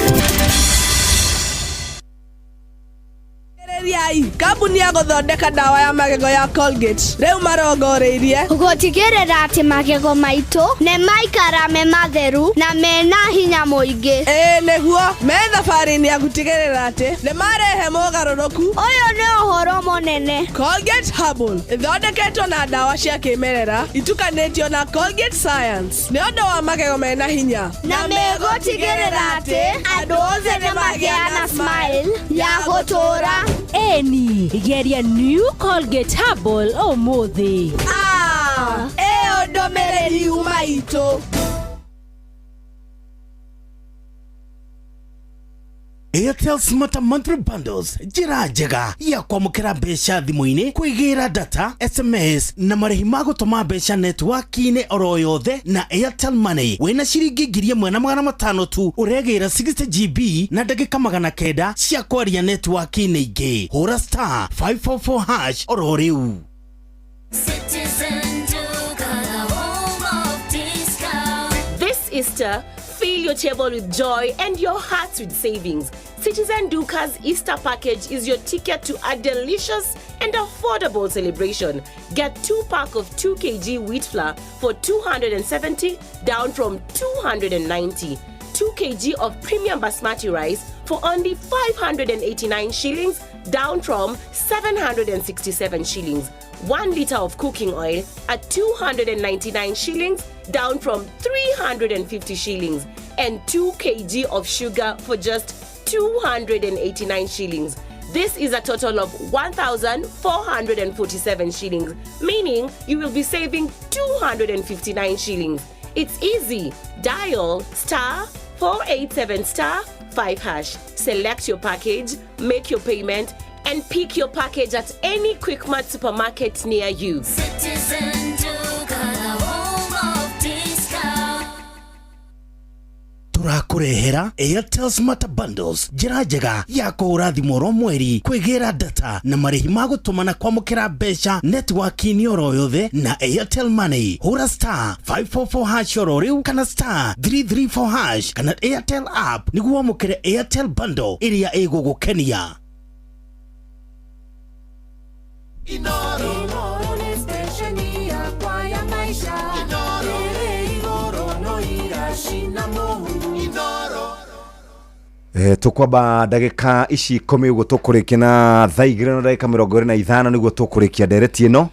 Riai, kambuni ya gũthondeka ndawa ya magego ya Colgate rĩu marongoreirie gũtigĩrĩra atĩ magego maitũ nĩ maikara me matheru na mena hinya mũingĩ. Ĩĩ nĩguo me thabarĩ-inĩ ya gũtigĩrĩra atĩ nĩ marehe mogarũrũku. Ũyũ nĩ ũhoro mũnene. Colgate Herbal ĩthondeketwo na ndawa cia kĩmerera itukanĩtio na Colgate Science nĩ ũndũ wa magego mena hinya na megũtigĩrĩra atĩ andũ othe nĩ magĩa na smile ya gũtũũra. Eni, geria New Colgate Herbal ũmũthĩ. Ah, ĩyo ndũmĩrĩri yuma itũ. Airtel Smarter Monthly Bundles, njĩra njega ya kwamũkĩra mbeca thimũ-inĩ, kwĩgĩra data, SMS na marĩhi ma gũtũma mbeca netiwaki-inĩ oro yothe na Airtel Money. Wĩna ciringi 1500 tu ũregĩra 60 GB na ndagĩka 900 cia kwaria netiwaki-inĩ ingĩ. Hũra star 544 hash oro rĩu. Citizen Duka, the home of discount. This Easter, fill your table with joy and your hearts with savings. Citizen Duka's Easter package is your ticket to a delicious and affordable celebration. Get 2 pack of 2 kg wheat flour for 270 down from 290. 2 kg of premium basmati rice for only 589 shillings down from 767 shillings. 1 liter of cooking oil at 299 shillings down from 350 shillings, and 2 kg of sugar for just 289 shillings. This is a total of 1,447 shillings, meaning you will be saving 259 shillings. It's easy. Dial star 487 star 5 hash. Select your package, make your payment, and pick your package at any Quickmart supermarket near you. Citizen Duka, the home of discount. Tũrakũrehera Airtel Smart Bundles, njĩra njega ya kũhũra thimũ oro mweri, kwĩgĩra data na marĩhi ma gũtũma na kwamũkĩra mbeca netiwaki-inĩ oro yothe na Airtel Money. Hũra star 544 hash oro rĩu kana star 334 hash kana Airtel app nĩguo wamũkĩre Airtel bundle ĩrĩa ĩgũgũkenia. Inoro nĩ stesheni yakwa ya maisha. Ĩrĩ igũrũ no iracina mũhu. Inoro. Tũkwamba ndagĩka ici 10 ũguo tũkũrĩkia na thaa 2 na ndagĩka 25 nĩguo tũkũrĩkia ndereti ĩno.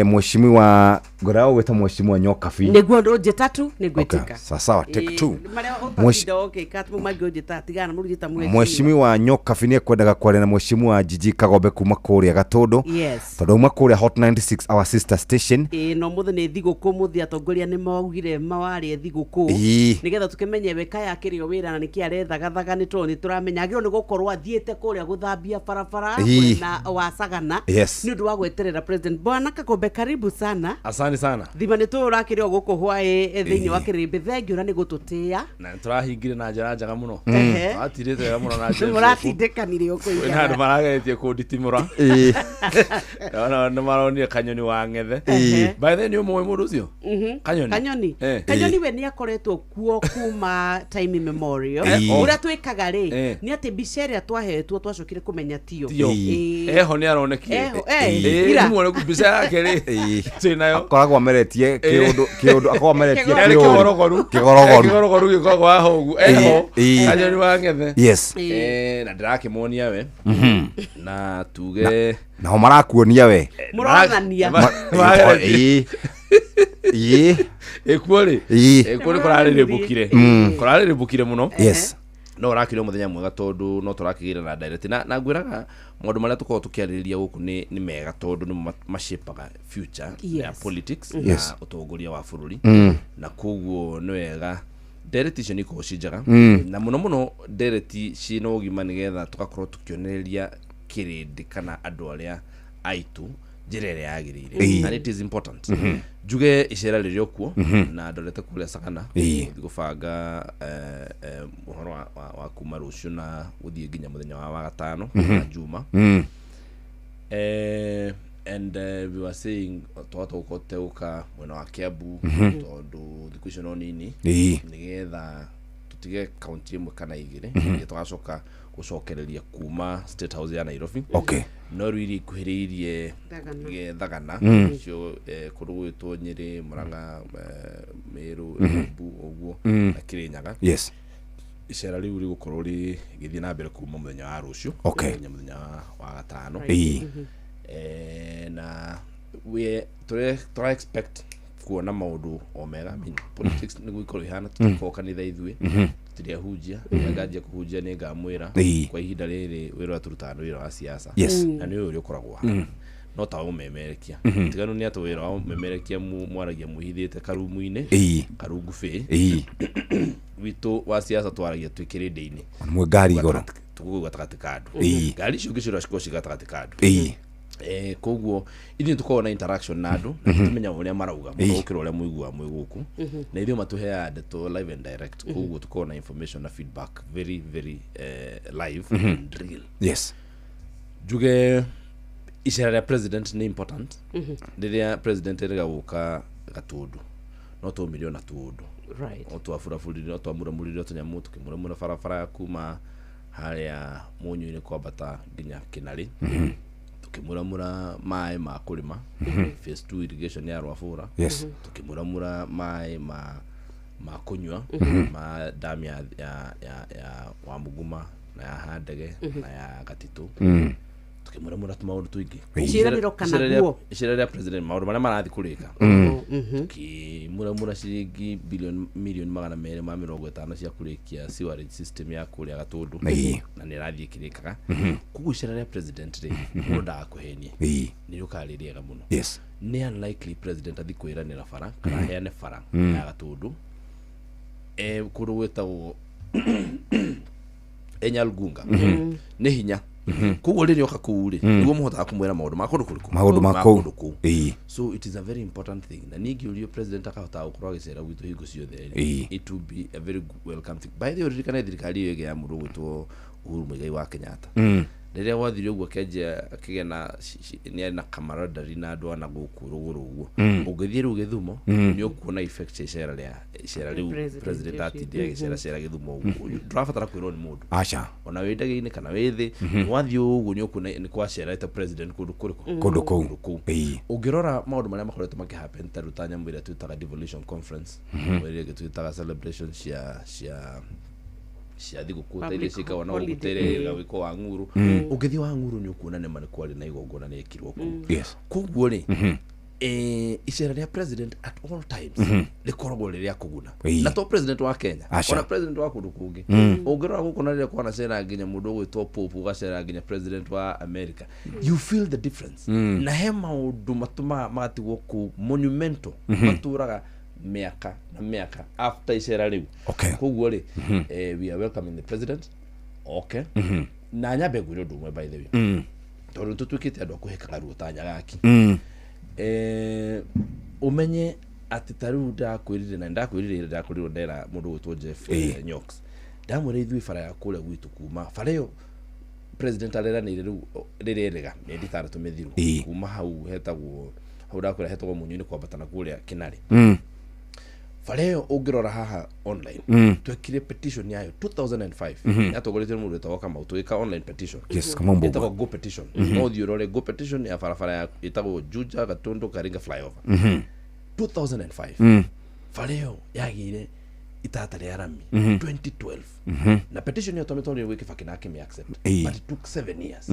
Mheshimiwa ngoragwo gwĩta Mheshimiwa Nyokabi. Nĩguo ndũnjĩta tu nĩ ngwĩtĩka. Sawa sawa, take two. Marĩa ũtatinda ũgĩka atĩ mangĩ ũnjĩta tigana na mũrũnjĩta mheshimiwa. Mheshimiwa Nyokabi nĩ ekwendaga kwaria na Mheshimiwa Jiji Kagombe kuma kũrĩa Gatũndũ. Yes. Tondũ auma kũrĩa Hot 96, our sister station. Ĩĩ, no mũthĩ nĩ thigũkũ, mũthĩ atongoria nĩ maugire mawarĩe thigũkũ nĩgetha tũkĩmenye we kaya akĩrĩ o wĩra na nĩkĩ arethagathaga, nĩ tondũ nĩ tũramenya agĩrĩirwo nĩ gũkorwo athiĩte kũrĩa gũthambia barabara mwena wa Sagana nĩ ũndũ wa gweterera president. Bwana Kagombe, karibu sana. Asante sana. Thima nĩ tũĩ ũrakĩrĩ o gũkũ hwaĩ thĩinĩ wa kĩrĩmbĩ, thengiũ na nĩ gũtũtĩa. Na nĩ tũrahingire na njĩra njega mũno. Tũratirĩte wega mũno na njĩra. Mũratindĩkanire o Kwĩna andũ kũigana. marageretie kũnditimũra. Ona nĩ maronire Kanyoni wa Ng'ethe. By the way, nĩ ũmũĩ mũndũ ũcio? Kanyoni. Kanyoni. Kanyoni we nĩ akoretwo kuo kuma time immemorial. Ũrĩa twĩkaga rĩ nĩ atĩ mbica ĩrĩa twahetwo twacokire kũmenya tio. Tio. Eho nĩ aronekire. Eho, ira. Nĩ muone mbica yake rĩ. Twĩ nayo. Akoragwo ameretie kĩũndũ kĩũndũ, akoragwo ameretie Yarĩ kĩũndũ. kĩgorogoru. Kĩgorogoru. Kĩgorogoru gĩkoragwo haha ũguo. Eho. Kanyoni wa Ng'ethe. Na ndĩrakĩmuonia we. Na tuge Nao marakuonia we. Mũronania. Ĩkuo rĩ, ĩkuo nĩ kũrarĩrĩmbũkire. Kũrarĩrĩmbũkire mũno. No ũrakĩrĩ mũthenya mwega tondũ no tũrakĩgĩra na direct na ngwĩraga maũndũ marĩa tũkoragwo tũkĩarĩrĩria gũkũ nĩ mega tondũ nĩmo mashapaga future ya politics na ũtongoria wa bũrũri. Na koguo nĩ wega ndereti icio nĩ ikoragwo ci njega. Na mũno mũno ndereti ciĩna ũgima nĩgetha tũgakorwo tũkĩonereria kĩrĩndĩ kana andũ arĩa aitũ njĩra ĩrĩa yagĩrĩire. And it is important. Njuge icera rĩrĩ o kuo na ndorete kũrĩa Sagana gũthiĩ gũbanga ũhoro wa kuma rũciũ na gũthiĩ nginya mũthenya wa wagatano na Juma. And we were saying twahota gũkorwo tũtegũka mwena wa Kiambu tondũ thikũ icio no nini, nĩgetha tũtige kaunti ĩmwe kana igĩrĩ, nĩgetha tũgacoka gũcokereria kuma State House ya Nairobi. No rĩu iria ikuhĩrĩirie Thagana. Thagana icio, kũndũ gwĩtwo Nyĩrĩ, Murang'a, Meru, Embu ũguo na Kĩrĩnyaga. Icera rĩu rĩgũkorwo rĩgĩthiĩ na mbere kuma mũthenya wa rũciũ nginya mũthenya wa gatano. Na we tũra expect kuona maũndũ o mega. I mean, politics nĩguo ikorwo ihana, tũtikorwo kanitha ithuĩ, tũtirĩ ahunjia. Nganjia kũhunjia nĩ ngamwĩra. Kwa ihinda rĩrĩ wĩra ũrĩa tũrutaga nĩ wĩra wa siasa. Na nĩ ũyũ ũrĩa ũkoragwo haha no ta ũmemerekia. Tiganu nĩ atĩ wĩra wa ũmemerekia mwaragia mwĩhithĩte karumu-inĩ, karungu bĩ. Witũ wa siasa twaragia twĩ kĩrĩndĩ-inĩ. Mwĩ ngari igũrũ. Tũgũgũ gatagatĩ ka andũ. Ngari icio ingĩ ciũra cikorwo ci gatagatĩ ka andũ. Koguo ithuĩ tũkoragwo na interaction na andũ na tũmenyaga ũrĩa marauga mũno gũkĩra ũrĩa mũiguaga mwĩ gũkũ, na ithuĩ matũheaga ndeto live and direct. Koguo tũkoragwo na information na feedback very very live and real. Njuge icera rĩa president nĩ important. Rĩrĩa president erĩga gũka Gatũndũ, no twaumire ona tũũndũ, no twaburaburire, no twamuramurire tũnyamũ, tũkĩmuramura barabara ya kuma harĩa Mũnyũ-inĩ kwambata nginya Kĩnarĩ, tukĩmuramura maĩ ma kũrĩma, phase 2 irrigation ya Rwabũra, tukĩmuramura maĩ ma kũnyua ma damu ya Wamuguma na ya Handege na ya Gatitũ, tukĩmuramura tũmaũndũ tũingĩ. Ciĩranĩro kana guo? Icera rĩa president, maũndũ marĩa marathiĩ kũrĩka, tukĩmuramura ciringi bilioni milioni 250 cia kũrĩkia sewerage system ya kũrĩa Gatũndũ, na nĩ ĩrathiĩ ĩkĩrĩkaga. Koguo icera rĩa president rĩ, mũndũ ndagakũhenie, nĩ rĩũkaga rĩ rĩega mũno. Nĩ unlikely president athiĩ kwĩranĩra bara kana aheane bara ya Gatũndũ kũndũ gwĩtagwo Enyalgunga, nĩ hinya. Koguo rĩrĩa oka kũu rĩ, nĩguo mũhotaga kũmwĩra maũndũ ma kũndũ kũrĩkũ. Maũndũ ma kũu. Kũndũ kũu. So it is a very important thing, na niĩ ngĩũrio president akahotaga gũkorwo agĩcera gwitũ hingo ciothe rĩ, it will be a very good welcome thing. By the way, ririkane thirikari ĩyo ĩngĩ ya mũndũ ũgwĩtwo Uhuru Muigai wa Kenyatta, rĩrĩa gwathire ũguo akĩanjia akĩgĩa na nĩ arĩ na camaraderie na andũ ana gũkũ rũgũrũ ũguo. Ũngĩthiĩ rĩu Gĩthumo, nĩ ũkuona effect cia icera rĩa icera rĩu President president ũcio. atindire agĩceracera Gĩthumo ũguo. Ndũrabatara kwĩrwo nĩ mũndũ, Aca. ona wĩ ndege-inĩ kana wĩ thĩ, wathiĩ ũguo nĩ ũkuona nĩ kwacerete president kũndũ kũrĩkũ. Kũndũ kũu. Kũndũ kũu. Ũngĩrora maũndũ marĩa makoretwo makĩhappen, ta rĩu ta nyamũ ĩrĩa twĩtaga devolution conference, ĩrĩa ĩngĩ twĩtaga celebration cia thigũkũ ta iria Public ciĩkagwo na holiday. gũkũ ta ĩrĩa ĩgwĩkwo wa ng'uru. Ũngĩthiĩ wa ng'uru nĩ ũkuona nĩma nĩ kwarĩ na igongona rĩekirwo kũu. Koguo rĩ, icera rĩa president at all times rĩkoragwo rĩ rĩa kũguna, na to president wa Kenya, Aca. ona president wa kũndũ kũngĩ. Ũngĩrora gũkũ na rĩrĩa kwanacera nginya mũndũ ũgwĩtwo Pope, ũgacera nginya president wa America, you feel the difference. Na he maũndũ matũmaga magatigwo kũu monumental, matũraga mĩaka na mĩaka after icera rĩu. Koguo rĩ, we are welcoming the president, okay? Na nyambe ngwĩre ũndũ ũmwe, by the way, tondũ tũtuĩkĩte andũ a kũhĩkaga ruo ta Nyagaki. Ũmenye atĩ ta rĩu ndakwĩrire na ndakwĩrire ndakorirwo ndera mũndũ ũgwĩtwo Jeff Nyox, ndamwĩra ithuĩ bara ya kũrĩa gwitũ kuma bara ĩyo president areranĩire rĩu rĩrĩa ĩrĩga mĩeri 6 mĩthiru, kuma hau hetagwo, hau ndakwĩra hetagwo Mũnyũ-inĩ kwambata na kũrĩa Kĩnarĩ, bara ĩyo ũngĩrora haha online, twekire petition yayo 2005, yatongoretio nĩ mũndũ wĩtagwo Kamau, tũgĩka online petition. Yes, Kamau Mbugua. Ĩtagwo go petition. No ũthiĩ ũrore go petition ya barabara ya ĩtagwo Juja Gatundu Karinga flyover 2005. Bara ĩyo yagĩire itata rĩa rami 2012, na petition ĩyo twamĩtwarire gwĩ Kibaki na akĩmĩ accept, but it took 7 years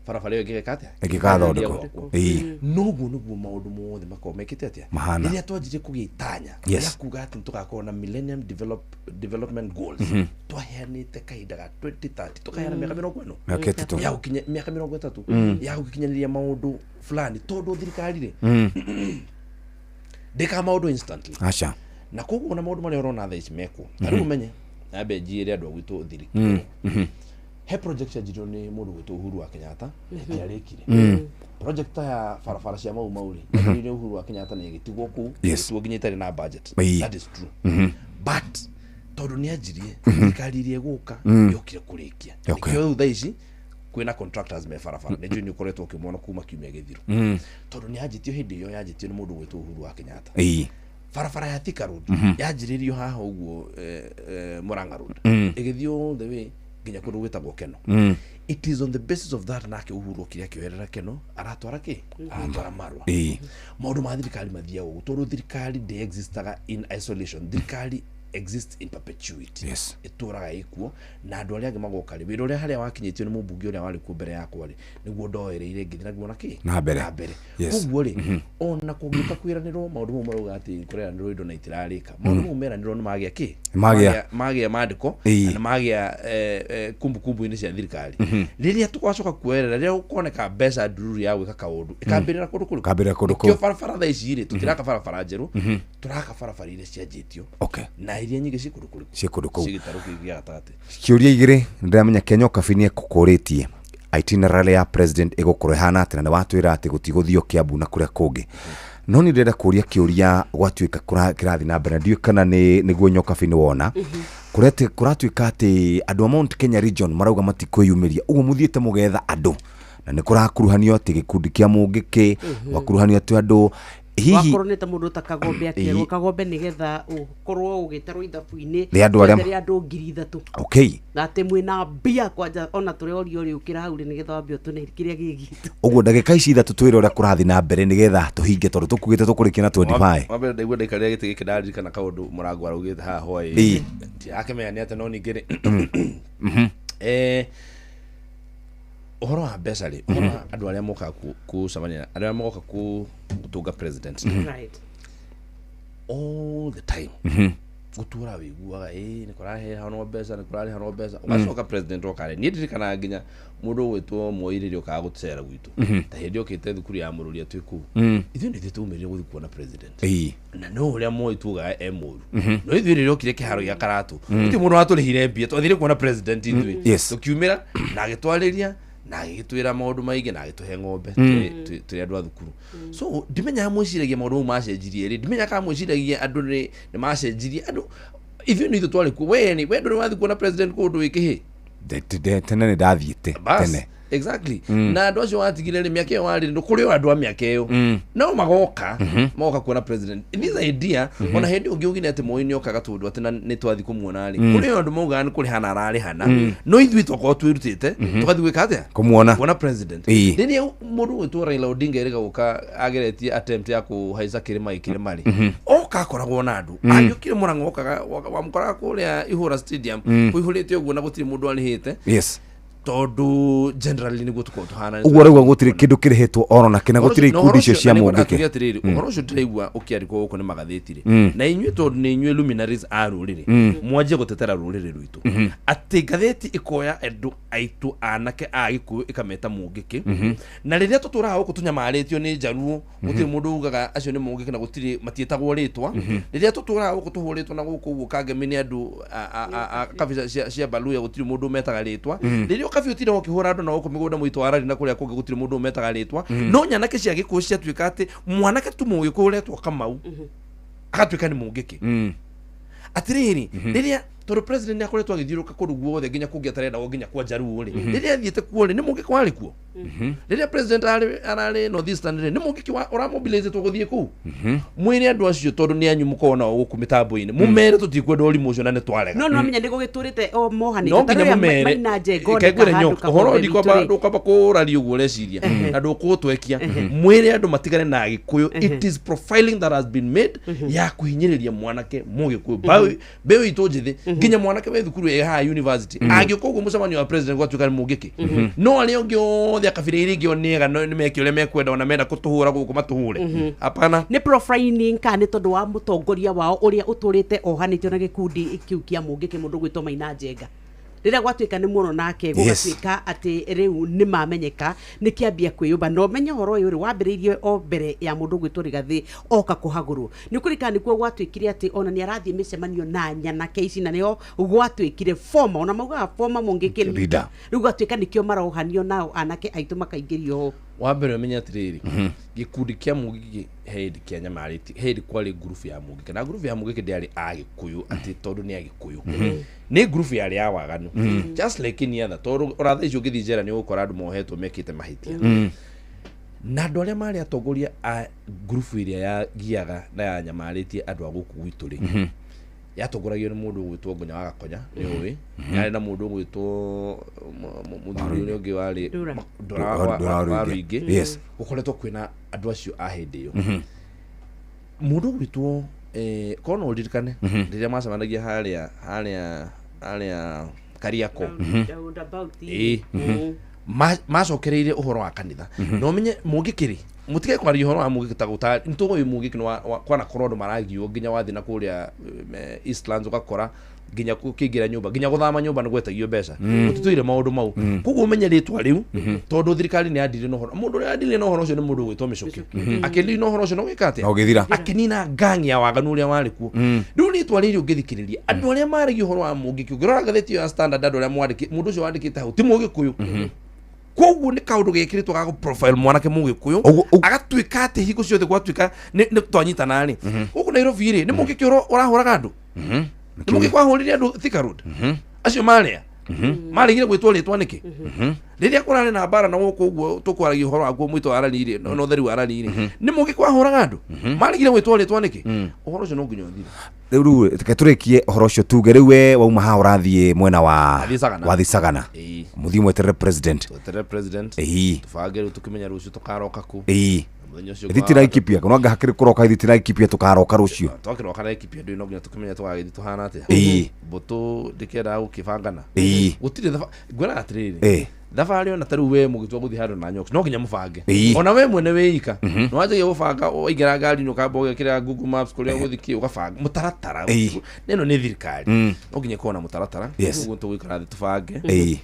barabara ĩyo ĩngĩgeka atĩa? Ĩngĩgathondekwo. Ĩngĩgathondekwo. Noguo nĩguo maũndũ mothe makoragwo mekĩte atĩa? Mahana. Rĩrĩa twanjirie kũgĩa itanya rĩa kuga atĩ nĩtũgakorwo na millennium development goals, twaheanĩte kahinda ga 2030, tũkaheana mĩaka 40 Mĩaka 30. ya gũkinya mĩaka 30 ya gũkinyanĩria maũndũ fulani, tondũ thirikari rĩ, ndĩkaga maũndũ instantly. Aca. Na koguo ona maũndũ marĩa ũrona thaa ici mekwo, ta rĩu ũmenye nambe njiĩre andũ a gwitũ thirikari, He project yanjirio nĩ mũndũ gwĩtwo Uhuru wa Kenyatta na ĩtiarĩkire. Project ta ya barabara cia Mau Mau rĩ, yanjirio nĩ Uhuru wa Kenyatta na ĩgĩtigwo kũu, ĩgĩtigwo nginya ĩtarĩ na budget. That is true. But tondũ nĩ anjirie, thirikari ĩrĩa ĩgũka yokire kũrĩkia. Nĩkĩo rĩu thaa ici kwĩna contractors me barabara, nĩ njũĩ nĩ ũkoretwo ũkĩmona kuma kiumia gĩthiru, tondũ nĩ yanjĩtio hĩndĩ ĩyo yanjĩtio nĩ mũndũ gwĩtwo Uhuru wa Kenyatta. Barabara ya Thika Road yanjĩrĩirio haha ũguo, Murang'a Road, ĩgĩthiĩ all the way nginya kũndũ gwĩtagwo Keno. It is on the basis of that nake Uhuru okire akĩoerera Keno, aratwara kĩ, aratwara Marwa. Maũndũ ma thirikari mathiaga ũguo tondũ thirikari ndĩ existaga in isolation, thirikari exists in perpetuity. Ĩtũraga ĩkuo na andũ arĩa angĩ magoka rĩ, wĩra ũrĩa harĩa wakinyĩtio nĩ mũmbunge ũrĩa warĩ kuo mbere yakwa rĩ, nĩguo ndoereire ngĩthiĩ naguo na kĩ, Na mbere. Na mbere. Koguo rĩ, ona kũngĩũka kwĩranĩrwo maũndũ mau marauga atĩ kũreranĩrwo indo na itirarĩka, maũndũ mau meranĩrwo nĩ magĩa kĩ, Magĩa. Magĩa mandĩko na magĩa kumbukumbu-inĩ cia thirikari. Rĩrĩa tũgacoka kuoerera, rĩrĩa gũkoneka mbeca ndururu ya gwĩka kaũndũ, ĩkambĩrĩra kũndũ kũrĩkũ? Kambĩrĩra kũndũ Nĩkĩo kũu. barabara thaa ici rĩ, tũtiraka barabara njerũ, tũraka barabara iria cianjĩtio na iria nyingĩ ciĩ kũndũ kũrĩkũ? Ciĩ kũndũ kũu. Ciĩ gĩtarũ kĩu gĩa gatagatĩ. Ciũria igĩrĩ ndĩramenya Kenya Kabi nĩ ekũkũrĩtie itinerary ya president ĩgũkorwo ĩhana atĩa, na nĩ watwĩra atĩ gũtigũthio Kiambu na kũrĩa kũngĩ, no nĩ ndĩrenda kũria kĩũria gwatuĩka kĩrathiĩ na mbere na ndiũĩ kana nĩ nĩguo Nyokabi nĩ wona kũratuĩka atĩ andũ a Mount Kenya region marauga matikwĩyumĩria, ũguo mũthiĩte mũgetha andũ na nĩ kũrakuruhanio atĩ gĩkundi kĩa Mũngĩkĩ, gwakuruhanio atĩ andũ hihi Wakorwo nĩ ta mũndũ ta Kagombe akĩerwo, Kagombe, nĩgetha ũkorwo ũgĩtarwo ithabu-inĩ, Nĩ andũ arĩa- twethere andũ 3,000 na atĩ mwĩna mbia kwanja ona tũrorio rĩ ũkĩra hau rĩ nĩgetha wambe ũtũne kĩrĩa gĩ gitũ. Ũguo ndagĩka ici 3 twĩre ũrĩa kũrathiĩ na mbere nĩgetha tũhinge tondũ tũkugĩte tũkũrĩkia na 25. Wa mbere, ndaigua ndaikarĩra gĩtĩ gĩkĩ ndaririkana kaũndũ mũrango araugĩte haha hwaĩ, ndirakĩmenya nĩ atĩa, no ningĩ rĩ, ũhoro wa mbeca rĩ, ũhoro wa andũ arĩa mokaga gũcemania, andũ arĩa moka gũtũnga president all the time, gũtũra wĩiguaga ĩ nĩ kũraheanwo mbeca, nĩ kũrarĩhanwo mbeca, ũgacoka president oka rĩ, niĩ ndirikanaga nginya mũndũ ũgwĩtwo Moi rĩrĩa okaga gũcera gwitũ, ta hĩndĩ okĩte thukuru ya Mũrũria twĩ kũu, ithuĩ nĩ ithuĩ tumĩrire gũthiĩ kuona president, na no ũrĩa Moi tugaga e mũru, no ithuĩ rĩrĩa okire kĩharo gĩa Karatũ, gũtirĩ mũndũ watũrĩhire mbia, twathire kuona president ithuĩ. Tũkiumĩra na agĩtwarĩria na agĩgĩtwĩra maũndũ maingĩ na agĩtũhe ng'ombe tũrĩ andũ a thukuru. So ndimenyaga mwĩciragia maũndũ mau macenjirie rĩ, ndimenyaga kana mwĩciragia andũ nĩ macenjirie andũ. Ithuĩ nĩ ithuĩ twarĩ kuo, we nĩ we ndũrĩ wathiĩ kuona president kũndũ wĩ kĩhĩ? Tene nĩ ndathiĩte. Bas, tene. Exactly. Na andũ acio watigire rĩ, mĩaka ĩyo warĩ rĩ, kũrĩ o andũ a mĩaka ĩyo no magoka, magoka kuona president. This idea, ona hĩndĩ ũngĩ ugire atĩ Moi nĩ okaga tondũ atĩ na nĩ twathi kũmuona rĩ, kũrĩ o andũ maugaga nĩ kũrĩhana ararĩhana, no ithuĩ twakorwo twĩrutĩte tũgathiĩ gwĩka atĩa? Kũmuona. Kuona president. Rĩrĩa mũndũ gwĩtwo Raila Odinga erĩga gũka ageretie attempt ya kũhaica kĩrĩma gĩkĩrĩma rĩ, oka akoragwo na andũ. Angĩokire Mũrang'o, okaga wamũkoraga kũrĩa Ihũra Stadium, kũihũrĩte ũguo na gũtirĩ mũndũ arĩhĩte, tondũ generally nĩguo tũkorwo tũhana. Ũguo rauga gũtirĩ kĩndũ kĩrĩhĩtwo oro nakĩ na gũtirĩ ikundi icio cia Mũngĩkĩ. Atĩrĩrĩ, ũhoro ũcio ndĩraigua ũkĩandĩkwo gũkũ nĩ magathĩti rĩ, na inyuĩ tondũ nĩ inyuĩ luminaries a rũrĩrĩ, mwanjie gũtetera rũrĩrĩ rwitũ, atĩ ngathĩti ĩkoya andũ aitũ anake a Gĩkũyũ ĩkameta Mũngĩkĩ, na rĩrĩa tũtũraga gũkũ tũnyamarĩtio nĩ Njaruo, gũtirĩ mũndũ ugaga acio nĩ Mũngĩkĩ na gũtirĩ matiĩtagwo rĩtwa. Rĩrĩa tũtũraga gũkũ tũhũrĩtwo na gũkũ ũguo kangemi nĩ andũ a kabisa cia Baluya, gũtirĩ mũndũ ũmetaga rĩtwa. Rĩrĩa ũkabi ũtinda ũkĩhũra andũ na gũkũ mĩgũnda mũitũ wa Rari na kũrĩa kũngĩ, gũtirĩ mũndũ ũmetaga rĩtwa, no nyanake cia Gĩkũyũ ciatuĩka atĩ mwanake tu Mũgĩkũyũ ũretwo Kamau agatuĩka nĩ Mũngĩkĩ. Atĩrĩrĩ, rĩrĩa tondũ president nĩ akoretwo agĩthiũrũka kũndũ guothe nginya kũngĩ atarendagwo, nginya kwa Njaruo rĩ, rĩrĩa athiĩte kuo rĩ, nĩ Mũngĩkĩ warĩ kuo? Rĩrĩa president ararĩ North Eastern rĩ, nĩ Mũngĩkĩ ũramobilizĩtwo gũthiĩ kũu? Mwĩre andũ acio, tondũ nĩ anyu mũkorwo nao gũkũ mĩtambo-inĩ, mũmere tũtikwenda ũrimũ ũcio na nĩ twarega. No nĩwamenya nĩ gũgĩtũrĩte o mohanĩte. No Ta nginya rĩrĩa mũmere. Maina Njenga Reke ngwĩre oneka Nyok, handũ ũhoro Kagombe ndikwamba witũ rĩ. ndũkwamba kũraria ũguo ũreciria na ndũkũtwekia. Mwĩre andũ matigane na Agĩkũyũ. It is profiling that has been made ya kũhinyĩrĩria mwanake Mũgĩkũyũ, mbeũ itũ njĩthĩ, nginya mwanake wĩ thukuru ĩ haha university angĩũka ũguo mũcemanio wa president gwatuĩka nĩ Mũngĩkĩ, no arĩa ũngĩ othe akabira iria ingĩ o nĩega, no nĩ meke ũrĩa mekwenda, ona menda kũtũhũra gũkũ matũhũre, hapana. Nĩ profiling kana nĩ tondũ wa mũtongoria wao ũrĩa ũtũrĩte ohanĩtio na gĩkundi kĩu kĩa Mũngĩkĩ, mũndũ gwĩtwo Maina Njenga? Rĩrĩa gwatuĩka nĩ muono nake Yes. gũgatuĩka atĩ rĩu nĩ mamenyeka nĩ kĩambia kwĩyũmba na ũmenye ũhoro ũyũ rĩ wambĩrĩirie o mbere ya mũndũ ũgwĩtwo Rigathĩ oka kũhagũrwo. Nĩ ũkũririkana nĩkuo gwatuĩkire atĩ ona nĩ arathiĩ mĩcemanio na nyanake ici na nĩho gwatuĩkire former, ona maugaga former Mũngĩkĩ Leader. Rĩu gwatuĩka nĩkĩo marohanio nao anake aitũ makaingĩrio ho. Wa mbere ũmenye atĩrĩrĩ, gĩkundi kĩa Mũngĩkĩ he hĩndĩ kĩanyamarĩtie, he hĩndĩ kwarĩ ngurubu ya Mũngĩkĩ, na ngurubu ya Mũngĩkĩ ndĩarĩ Agĩkũyũ atĩ tondũ nĩ Agĩkũyũ, nĩ ngurubu yarĩ ya waganu just like any other, tondũ ona thaa ici ũngĩthiĩ njera nĩ ũgũkora andũ mohetwo mekĩte mahĩtia. Na andũ arĩa marĩ atongoria a ngurubu ĩrĩa yagiaga na yanyamarĩtie andũ a gũkũ gwitũ rĩ, yatongoragio nĩ mũndũ ũgwĩtwo Ngonya wa Gakonya, nĩ ũĩ, yarĩ na mũndũ ũgwĩtwo mũthuri ũrĩa ũngĩ warĩ Ndura. Ndura Ndura wa wa Rũingĩ. Rũingĩ. Yes. Gũkoretwo kwĩna andũ acio a hĩndĩ ĩyo. Mũndũ ũgwĩtwo korwo no ũririkane rĩrĩa macemanagia harĩa Kariakoo. Roundabout. Ĩĩ. Macokereire ũhoro wa kanitha, na ũmenye Mũngĩkĩ rĩ, mũtige kwaria ũhoro wa Mũngĩkĩ ta gũta nĩ tũĩ Mũngĩkĩ nĩ kwanakorwo andũ maragio nginya wathiĩ na kũrĩa Eastlands ũgakora nginya ũkĩingĩra nyũmba, nginya gũthama nyũmba nĩ gwetagio mbeca. Mũtitũire maũndũ mau. Koguo ũmenye rĩtwa rĩu, tondũ thirikari nĩ yandire na ũhoro, mũndũ ũrĩa yandire na ũhoro ũcio nĩ mũndũ ũgwĩtwo Mĩcũkĩ. Akĩndiri na ũhoro ũcio na ũgĩka atĩa? Na ũgĩthira. Akĩnina ngangi ya waganu ũrĩa warĩ kuo. Rĩu rĩtwa rĩrĩ ũngĩthikĩrĩria andũ arĩa maragia ũhoro wa Mũngĩkĩ, ũngĩrora ngathĩti ĩyo ya Standard, andũ arĩa mwandĩki, mũndũ ũcio wandĩkĩte hau ti Mũgĩkũyũ. Koguo nĩ kaũndũ gekĩrĩtwo ga profile mwanake Mũgĩkũyũ agatuĩka atĩ hingo ciothe gwatuĩka nĩ twanyitana rĩ, gũkũ Nairobi rĩ, nĩ Mũngĩkĩ ũrahũraga andũ, nĩ Mũngĩkĩ wahũrire andũ Thika Road, acio marĩa marĩgire gwĩtwo rĩtwa nĩkĩ rĩrĩa kũrarĩ na mbara na gũkũ ũguo tũkwaragia ũhoro wakuo mwĩtũ wa rari rĩ, na ũtheri wa rari rĩ, nĩ Mũngĩkĩ wahũraga andũ, marĩgire gwĩtwo rĩtwa nĩkĩ? Ũhoro ũcio no nginya ũthire. Rĩu reke tũrĩkie ũhoro ũcio, tuge rĩu we wauma haha ũrathiĩ mwena wa Athiĩ Sagana. Wathiĩ Sagana. Ĩĩ. Mũthiĩ mweterere president. Tweterere president. Ĩĩ. Tũbange rĩu tũkĩmenya rũciũ tũkaroka kũ. Ĩĩ. Na mũthenya ũcio Ithiti na Laikipia no anga hakĩrĩ kũroka ithiti na Laikipia tũkaroka rũciũ. Twakĩroka na Laikipia ndũĩ no nginya tũkĩmenye tũgagĩthiĩ tũhana atĩa. Ĩĩ. Mbũtũ ndĩkĩendaga gũkĩbangana. Ĩĩ. Gũtirĩ ngwĩraga atĩrĩrĩ, Ĩĩ. thabarĩ ona ta rĩu we mũgĩtua gũthiĩ handũ na nyoka no nginya mũbange. Ĩĩ. Ona we mwene wĩika nĩ wanjagia gũbanga, waingĩra ngari-inĩ ũkamba ũgekĩra Google Maps kũrĩa ũgũthiĩ kĩ, ũgabanga mũtaratara. Ĩĩ. Na ĩno nĩ thirikari, no nginya ĩkorwo na mũtaratara. Yes. Ũguo tũgũikara thĩ tũbange Ĩĩ.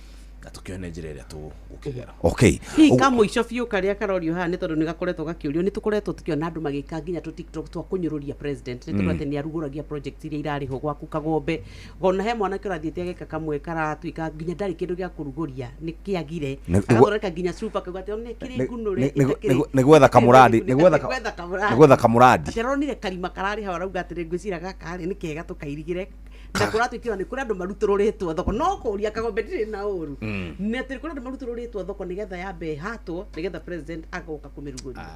na tũkĩone njĩra ĩrĩa tũgũkĩgera. Okay. Hihi ka mũico biũ karĩa karorio haha nĩ tondũ nĩ gakoretwo gakĩũrio, nĩ tũkoretwo tũkĩona andũ magĩka nginya tũ TikTok twa kũnyũrũria president nĩ tondũ atĩ nĩ arugũragia project iria irarĩhwo gwaku Kagombe. Ona he mwanake ũrathiĩte ageka kamwe karatuĩka nginya ndarĩ kĩndũ gĩa kũrugũria nĩ kĩagire, agathondeka nginya cuba akauga atĩ ona ĩkĩrĩ ngunũre ĩtakĩrĩ- Nĩ gwetha kamũradi, nĩ gwetha gwetha kamũradi. nĩ gwetha kamũradi. Atĩ aronire karima kararĩ hau arauga atĩrĩ, ngwĩciria gaka rĩ nĩ kega tũkairigĩre, na kũratuĩkĩra nĩ kũrĩ andũ marutũrũrĩtwo thoko, no kũria Kagombe ndirĩ na ũru, nĩ atĩ kũrĩ andũ marutũrũrĩtwo thoko nĩgetha yambe ĩhatwo nĩgetha president agoka kũmĩrugũria.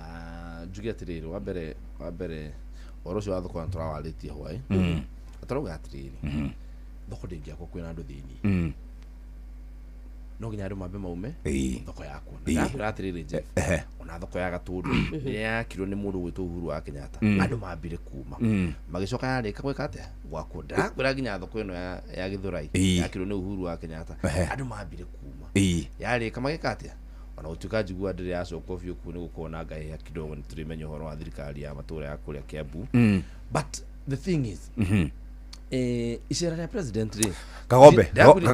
Njuge atĩrĩrĩ, wa mbere ũhoro ũcio wa thoko na tũrawarĩtie hwaĩ, tũrauga atĩrĩrĩ, thoko ndĩngĩakwo kwĩna andũ thĩiniĩ, no nginya andũ mambe maume Ĩĩ. thoko yakwo. Ĩĩ. Na ndakwĩra atĩrĩrĩ Jeff, Ehe. ona thoko ya Gatũndũ rĩrĩa yakirwo nĩ mũndũ ũgwĩtwo Uhuru wa Kenyatta, andũ mambire kuma, magĩcoka yarĩka gwĩka atĩa, gwakwo. Ndakwĩra nginya thoko ĩno ya Gĩthũrai yakirwo nĩ Uhuru wa Kenyatta, andũ mambire kuma, yarĩka magĩka atĩa, ona gũtuĩka njigua ndĩrĩ yacokwo biũ kũu nĩ gũkorwo na ngahĩha kidogo, nĩ tũrĩmenya ũhoro wa thirikari ya matũra ya kũrĩa Kiambu. But the thing is, icera rĩa president rĩ, Kagombe,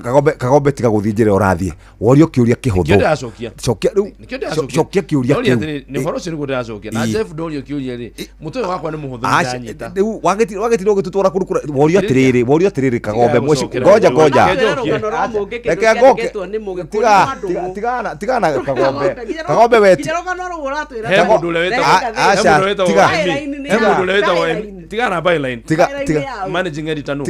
Kagombe, Kagombe, tiga gũthiĩ njĩra ũrathiĩ, worio kĩũria Nĩkĩo kĩhũthũ. ndĩracokia. Cokia rĩu. Nĩkĩo ndĩracokia. Cokia kĩũria Ndoria kĩu. atĩrĩrĩ, nĩ ũhoro ũcio nĩguo ndĩracokia na Ĩĩ. Jeff ndorio kĩũria rĩ, mũtwe ũyũ wakwa nĩ mũhũthũ, Aca, nĩndanyita. rĩu wagĩtirwo ũgĩtũtwara kũndũ kũrĩa. Worio atĩrĩrĩ, worio atĩrĩrĩ Kagombe, Tiga mweci gũcokera ngoja ũndũ. ngoja. Reke njokie. Rũgano rwa Mũngĩkĩ Reke ngoke. rũkĩandĩkĩtwo nĩ Mũgĩkũyũ Tiga nĩ Wandũgũ. tigana Kagombe. Kagombe we Nginya rũgano rũu ũratwĩra He mũndũ ũrĩa wĩtagwo Aca, he mũndũ ũrĩa wĩtagwo tiga. Emi. He mũndũ ũrĩa wĩtagwo Emi. Tigana na byline. Tiga. Managing editor nũ?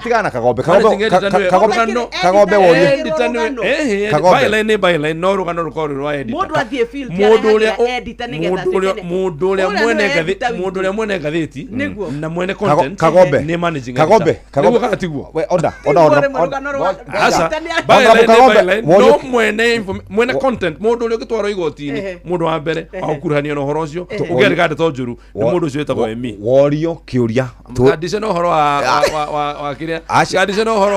Tigana Kagombe. Managing Kagombe editor nĩwe. Kagombe Rũgano- Kagombe worio. Editor nĩwe. Kagombe. Byline nĩ byline, no rũgano rũkorwo rwĩ rwa editor. Mũndũ athiĩ field Mũndũ ũrĩa arehagĩra editor nĩgetha mũndũ ũrĩa atuĩke nĩ- mũndũ ũrĩa Ũrĩa mwene nĩwe editor witũ. mũndũ ũrĩa mwene ngathĩti Nĩguo. na mwene content Kagombe. nĩ managing Kagombe, editor. Kagombe. Nĩguo kana tiguo? We onda onda onda. Rĩmwe rũgano rwa- Aca, editor nĩ- byline nĩ Kagombe, byline, no mwene content, mũndũ ũrĩa ũngĩtwarwo igoti-inĩ, mũndũ wa mbere wa gũkuruhanio na ũhoro ũcio, ũngĩandĩka ndeto njũru nĩ mũndũ ũcio wĩtagwo Emi. Worio Worio kĩũria. Mũkandice na ũhoro wa kĩrĩa. Aca. Mũkandice na ũhoro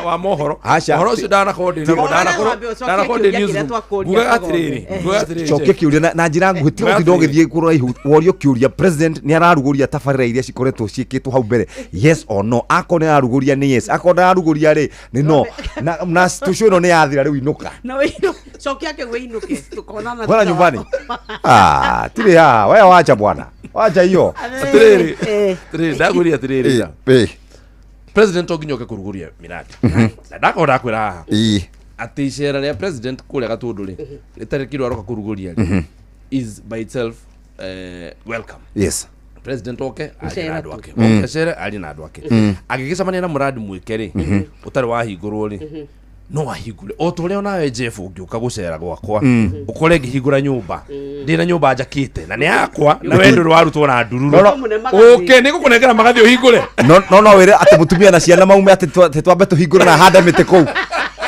wa mohoro. Aca. Ũhoro ũcio ndanakorwo ndĩ naguo, Wambe ũcokie ndanakorwo ndĩ kĩũria kĩrĩa newsroom. twakũria Ngugaga Kagombe. atĩrĩrĩ, ngugaga atĩrĩrĩ, Cokia Jeff. kĩũria na njĩra nguhĩ, tiga Ngugaga gũtinda atĩrĩrĩ. ũgĩthiĩ kũraihu. Worio kĩũria, president nĩ ararugũria tabarĩra iria cikoretwo ciĩkĩtwo hau mbere, yes or no? Akorwo nĩ ararugũria nĩ yes, akorwo ndararugũria rĩ nĩ no. Na tũcũ ĩno nĩ yathira rĩu, inũka. Na wĩinũ cokia kĩu wĩinũke, tũkonana Bwana thutha wa- nyumbani. Ah, tirĩ haha we, wacha bwana, wacha hiyo. Atĩrĩrĩ, atĩrĩrĩ, ndagwĩria atĩrĩrĩ, president to nginya oke kũrugũria miradi, na ndakorwo ndakwĩra haha atĩ icera rĩa president kũrĩa Gatũndũ rĩ, rĩtarĩ kĩndũ aroka kũrugũria rĩ, is by itself welcome. President oke arie na Gũcera andũ tu. ake, oke acere arie na andũ ake. Angĩgĩcemania na mũradi mwĩke rĩ, ũtarĩ wahingũrwo rĩ, no ahingũre o ta ũrĩa onawe Jeff ũngĩũka gũcera gwakwa, ũkore ngĩhingũra nyũmba, ndĩna nyũmba njakĩte na nĩ yakwa, na we ndũrĩ warutwo na ndururu. No, no. Ũke nĩ ngũkũnengera magathĩ ũhingũre. No wĩre atĩ mũtumia na ciana maume atĩ atĩ twambe tũhingũre na hande mĩtĩ kũu.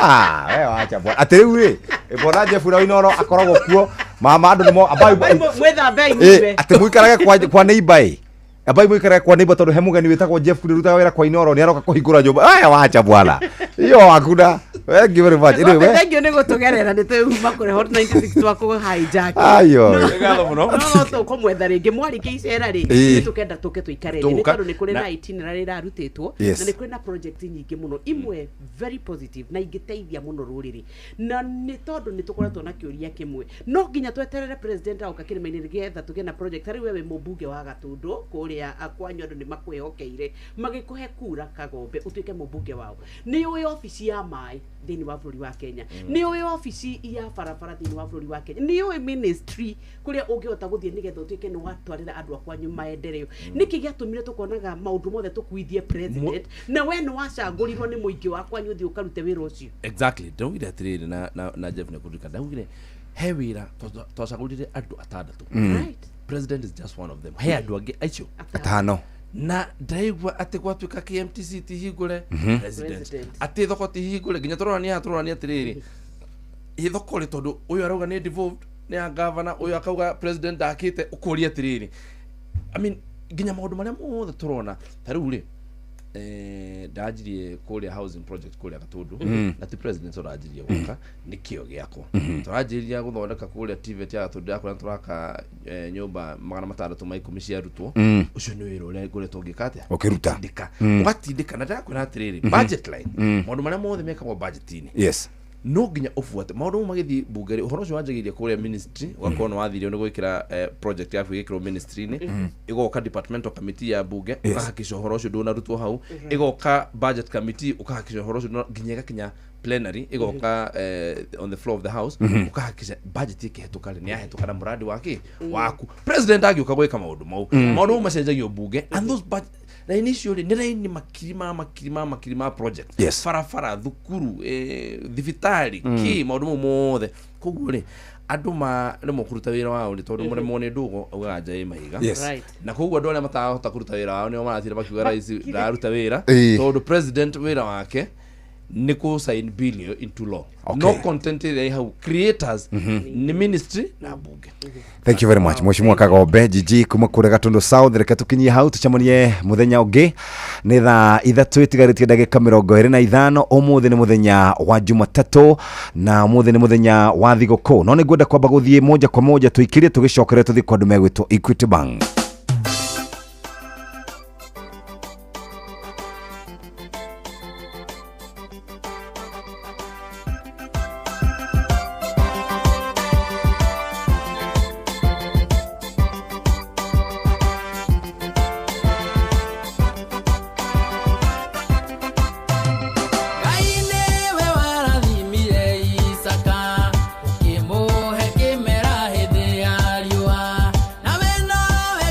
Ah, we wacha bwana, atĩ rĩu rĩ, bwana Jeff na Inooro akoragwo kuo, mama andũ nĩmo ambai. Mwĩthambei Eh, mume. Atĩ mũikarage kwa neighbor, ĩ ambai mũikarage kwa neighbor, tondũ he mũgeni wĩtagwo Jeff rutaga wĩra kwa Inooro nĩ aroka kũhingũra nyũmba. Aya, wacha bwana, hiyo hakuna. Thank you very much. Anyway, Thank you nĩ gũtũgerera, nĩ twĩuma kũrĩ Hot 96 twakũ hijack. Ayo. Nĩ ngatho mũno. No tũkũmwetha rĩngĩ mwarĩkia icera rĩ, nĩ tũkenda tũke tũikare thĩ, nĩ Tũgũka. tondũ nĩ kũrĩ na itinerary ĩrarutĩtwo, na nĩ kũrĩ na project nyingĩ mũno, imwe very positive na ingĩteithia mũno rũrĩrĩ, na nĩ tondũ nĩ tũkoretwo na kĩũria kĩmwe, no nginya tweterere president agoka kĩrĩma-inĩ nĩgetha tũgĩe na project. Tarĩu we wĩ mũmbunge wa Gatũndũ kũrĩa, kwanyu andũ nĩ makwĩhokeire magĩkũhe kura Kagombe ũtuĩke mũmbunge wao. Nĩ ũĩ obici ya maĩ thĩinĩ wa bũrũri wa Kenya, nĩ ũĩ obici ya barabara thĩinĩ wa bũrũri wa Kenya, nĩ ũĩ ministry kũrĩa ũngĩhota gũthiĩ nĩgetha ũtuĩke nĩ watwarĩra andũ a kwanyu maendeleo. Nĩkĩ gĩatũmire tũkonaga maũndũ mothe tũkuithie president, na we nĩ wacagũrirwo nĩ mũingĩ wa kwanyu ũthiĩ ũkarute wĩra ũcio? Exactly, ndaugire atĩrĩrĩ, na Jeff nĩ kũririkana ndaugire he wĩra twacagũrire andũ atandatũ. Right. President is just one of them, he andũ angĩ acio Atano. Na ndaigua atĩ gwatuĩka KMTC ti hingũre, president President. atĩ thoko ti hingũre, nginya tũrorania haha tũrorania atĩrĩrĩ, ĩ thoko rĩ, tondũ ũyũ arauga nĩ devolved, nĩ ya governor, ũyũ akauga president ndakĩte, ũkũria atĩrĩrĩ, I mean, nginya maũndũ marĩa mothe tũrona ta rĩu rĩ, ndanjirie kũrĩa housing project kũrĩa Gatũndũ, na ti president ũranjirie gwaka, nĩ kĩo gĩakwa. Tũranjĩrĩria gũthondeka kũrĩa TVET ya Gatũndũ yakwa, na tũraka nyũmba 610 cia arutwo. Ũcio nĩ wĩra ũrĩa ngoretwo ngĩka atĩa? Ũkĩruta. Ngĩtindĩka. Ũgatindĩka, na ndĩrakwĩra atĩrĩrĩ, budget line, maũndũ marĩa mothe mekagwo budget-inĩ, no nginya ũbuate maũndũ mau magĩthiĩ mbunge rĩ. Ũhoro ũcio wanjagĩrĩria kũrĩa ministry, ũgakorwo nĩ wathirio nĩ gwĩkĩra project yaku ĩgĩkĩrwo ministry-inĩ, ĩgoka departmental committee ya mbunge, ũkahakica ũhoro ũcio ndũnarutwo hau, ĩgoka budget committee, ũkahakica ũhoro ũcio nginya ĩgakinya plenary, ĩgoka on the floor of the house, ũkahakica budget ĩkĩhetũka rĩ, nĩ yahetũka na mũradi wake waku. President angĩũka gwĩka maũndũ mau, maũndũ mau macenjagio mbunge, and those budget raini icio rĩ, nĩ raini makiri ma makiri ma makiri ma project, barabara, thukuru, thibitarĩ, kĩ maũndũ mau mothe. Koguo rĩ, andũ maremwo kũruta wĩra wao rĩ, tondũ mũremwo nĩ ndũgo augaga nja ĩ mahiga. Na koguo andũ arĩa matarahota kũruta wĩra wao nĩo maratinda makiuga rais ndararuta wĩra, tondũ president wĩra wake nĩ kũ sign bill ĩyo into law. No content ĩrĩa ĩ hau, creators nĩ ministry na mbunge. Thank you very much, Mheshimiwa Kagombe Jiji kuma kũrĩa Gatundu South. Reke tũkinyie hau, tũcemanie mũthenya ũngĩ. Nĩ thaa 3 itigarĩtie ndagĩka 25. Ũmũthĩ nĩ mũthenya wa Jumatatũ na ũmũthĩ nĩ mũthenya wa thigũkũ, no nĩ ngwenda kwamba gũthiĩ moja kwa moja tũikĩrie, tũgĩcokere tũthiĩ kwa andũ megwĩtwo Equity Bank. Ngai nĩwe warathimire Isaka, ũkĩmũhe kĩmera hĩndĩ ya riũa, nawe nowe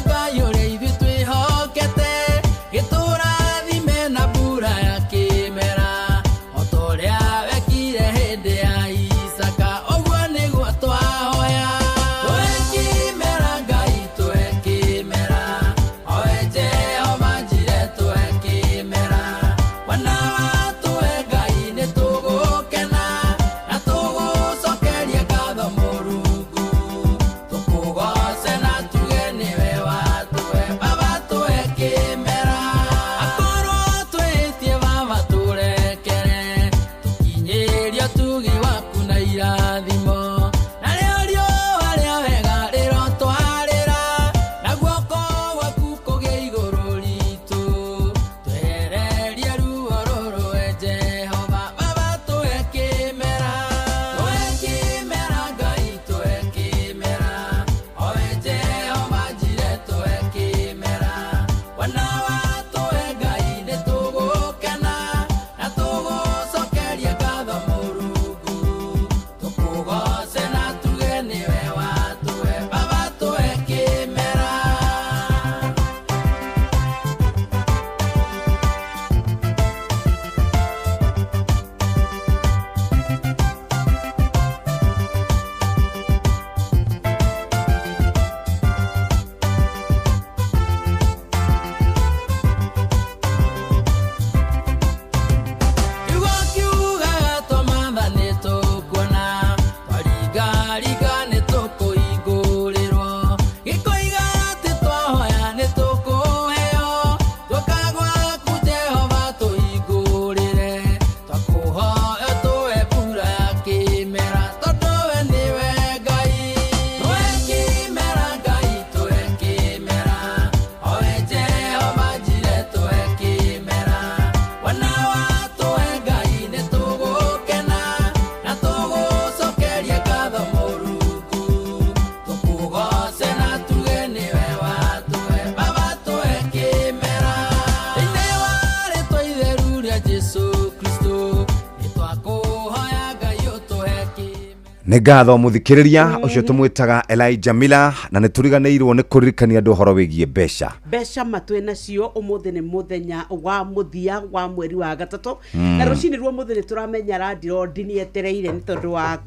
Nĩ ngatho mũthikĩrĩria ũcio tũmwĩtaga Elijah Miller, na nĩ tũriganĩirwo nĩ kũririkania andũ ũhoro wĩgiĩ mbeca. Mbeca matwĩ nacio ũmũthĩ nĩ mũthenya wa mũthia wa mweri wa gatatũ. Na rũcinĩ rwa mũthĩ nĩ tũramenya landirondi nĩ etereire nĩ tondũ wa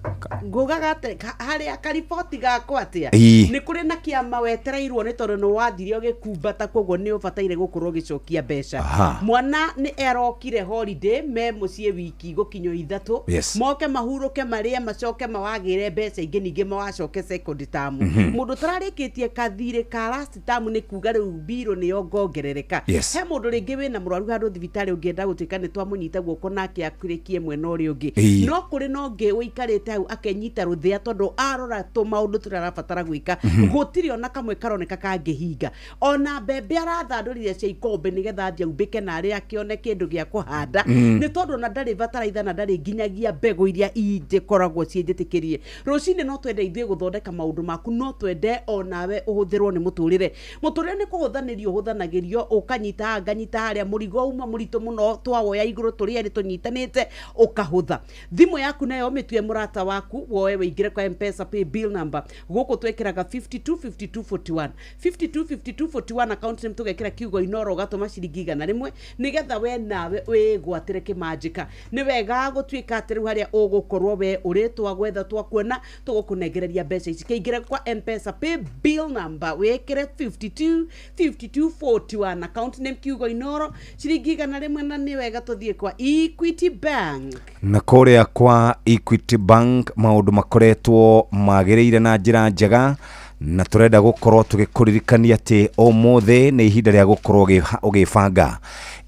ngugaga atĩ harĩa kariboti gakwa atĩa. Nĩ kũrĩ na kĩama wetereirwo nĩ tondũ nĩ wathire ũgĩkumbata, koguo nĩ ũbataire gũkorwo ũgĩcokia mbeca. Mwana nĩ arokire holiday me mũciĩ wiki gũkinywo 3. Moke mahurũke marĩe macoke mawagĩre mbeca ingĩ ningĩ mawacoke second term. Mũndũ ũtararĩkĩtie kathirĩ ka last term nĩ kuga rĩu mbirũ nĩyo ngongerereka. He mũndũ rĩngĩ wĩna mũrwaru handũ thibitarĩ ũngĩenda gũtuĩka nĩ twamũnyita guoko nake akĩrĩkie mwena ũrĩa ũngĩ. No kũrĩ na ũngĩ ũikarĩte hau akenyita rũthĩa tondũ arora tũmaũndũ tũrĩa arabatara gwĩka, gũtirĩ ona kamwe karoneka kangĩhinga. Ona mbembe arathandũrire cia ikombe nĩgetha athiĩ aumbĩke na arĩa akĩone kĩndũ gĩa kũhanda. Nĩ tondũ ona ndarĩ bataraitha na ndarĩ nginyagia mbegũ iria ingĩkoragwo ciĩ njĩtĩkĩrie. Rũcinĩ no twende ithuĩ gũthondeka maũndũ maku, no twende onawe ũhũthĩrwo nĩ mũtũrĩre. Mũtũrĩre nĩ kũhũthanĩrio ũhũthanagĩrio, ũkanyita haha nganyita harĩa, mũrigo uma mũritũ mũno twawoya igũrũ tũrĩ erĩ tũnyitanĩte ũkahũtha. Thimũ yaku nayo ũmĩtue mũrata waku, woe wĩingĩre kwa M-Pesa pay bill number. Gũkũ twĩkĩraga 52 52 41. 52 52 41 account name tũgekĩra kiugo Inoro, ũgatũma ciringi 100 nĩgetha we nawe wĩgwatĩre kĩmanjĩka. Nĩ wega gũtuĩka atĩ rĩu harĩa ũgũkorwo we ũrĩ twagwetha twakuona tũgũkũnengereria mbeca ici. Kĩingĩre kwa M-Pesa pay bill number wĩkĩre 52 52 41 account name kiugo Inoro ciringi 100, na nĩ wega tũthiĩ kwa Equity Bank. Na kũrĩa kwa Equity Bank maũndũ makoretwo magĩrĩire na njĩra njega, na tũrenda gũkorwo tũgĩkũririkania atĩ ũmũthĩ nĩ ihinda rĩa gũkorwo ũgĩbanga.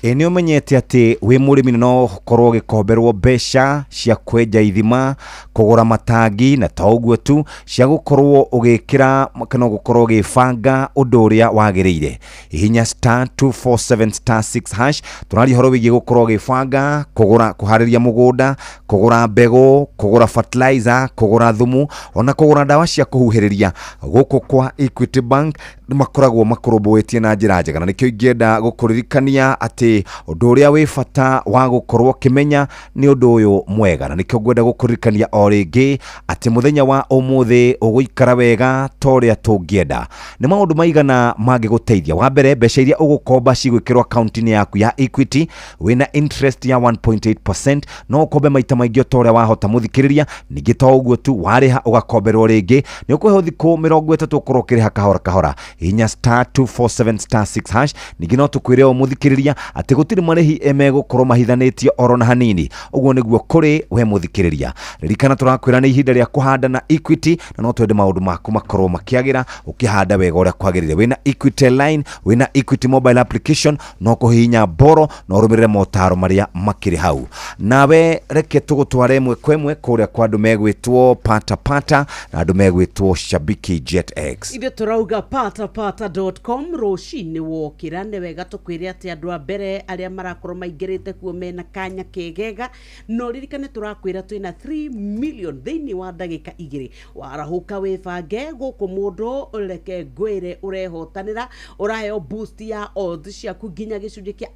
Ĩ nĩ ũmenyete atĩ wĩ mũrĩmi no ũkorwo ũgĩkomberwo mbeca cia kwenja ithima, kũgũra matangi, na to ũguo tu, cia gũkorwo ũgĩkĩra kana gũkorwo ũgĩbanga ũndũ ũrĩa wagĩrĩire. Hihinya star 247 star 6 hash. Tũraria ũhoro wĩgiĩ gũkorwo ũgĩbanga kũgũra, kũharĩria mũgũnda, kũgũra mbegũ, kũgũra fertilizer, kũgũra thumu, ona kũgũra ndawa cia kũhuhĩrĩria. Gũkũ kwa Equity Bank nĩ makoragwo makũrũmbũĩtie na njĩra njega, na nĩkĩo ingĩenda gũkũririkania atĩ ũndũ ũrĩa wĩ bata wa gũkorwo ũkĩmenya nĩ ũndũ ũyũ mwega, na nĩkĩo ngwenda gũkũririkania o rĩngĩ atĩ mũthenya wa ũmũthĩ ũgũikara wega ta ũrĩa tũngĩenda. Nĩ maũndũ maigana mangĩgũteithia. Wa mbere, mbeca iria ũgũkomba cigwĩkĩrwo akaunti-inĩ yaku ya Equity wĩna interest ya 1.8%, no ũkombe maita maingĩ o ta ũrĩa wahota mũthikĩrĩria. Ningĩ to ũguo tu, warĩha ũgakomberwo rĩngĩ, nĩ ũkũheo thikũ 30 ũkorwo ũkĩrĩha kahora kahora. Hihinya star 247 star 6 hash. Ningĩ no tũkwĩre ũũ mũthikĩrĩria atĩ gũtirĩ marĩhi megũkorwo mahithanĩtio oro na hanini. Ũguo nĩguo kũrĩ we mũthikĩrĩria. Ririkana tũrakwĩra nĩ ihinda rĩa kũhanda na Equity, na no twende maũndũ maku makorwo makĩagĩra ũkĩhanda wega ũrĩa kwagĩrĩire. Wĩna Equity line, wĩna Equity mobile application, no kũhihinya boro na ũrũmĩrĩre motaro marĩa makĩrĩ hau. Nawe reke tũgũtware ĩmwe kwa ĩmwe kũrĩa kwa andũ megwĩtwo Pata Pata na andũ megwĩtwo Shabiki Jet X. Ithuĩ tũrauga patapata.com rũcinĩ wokĩra nĩ wega tũkwĩre atĩ andũ a mbere arĩa marakorwo maingĩrĩte kuo mena kanya kegega, no ririkane tũrakwĩra twĩna 3 million thĩinĩ wa ndagĩka 2. Warahũka wĩbange gũkũ mũndũ reke ngwĩre ũrehotanĩra, ũraheo boost ya odds ciaku nginya gĩcunjĩ kĩa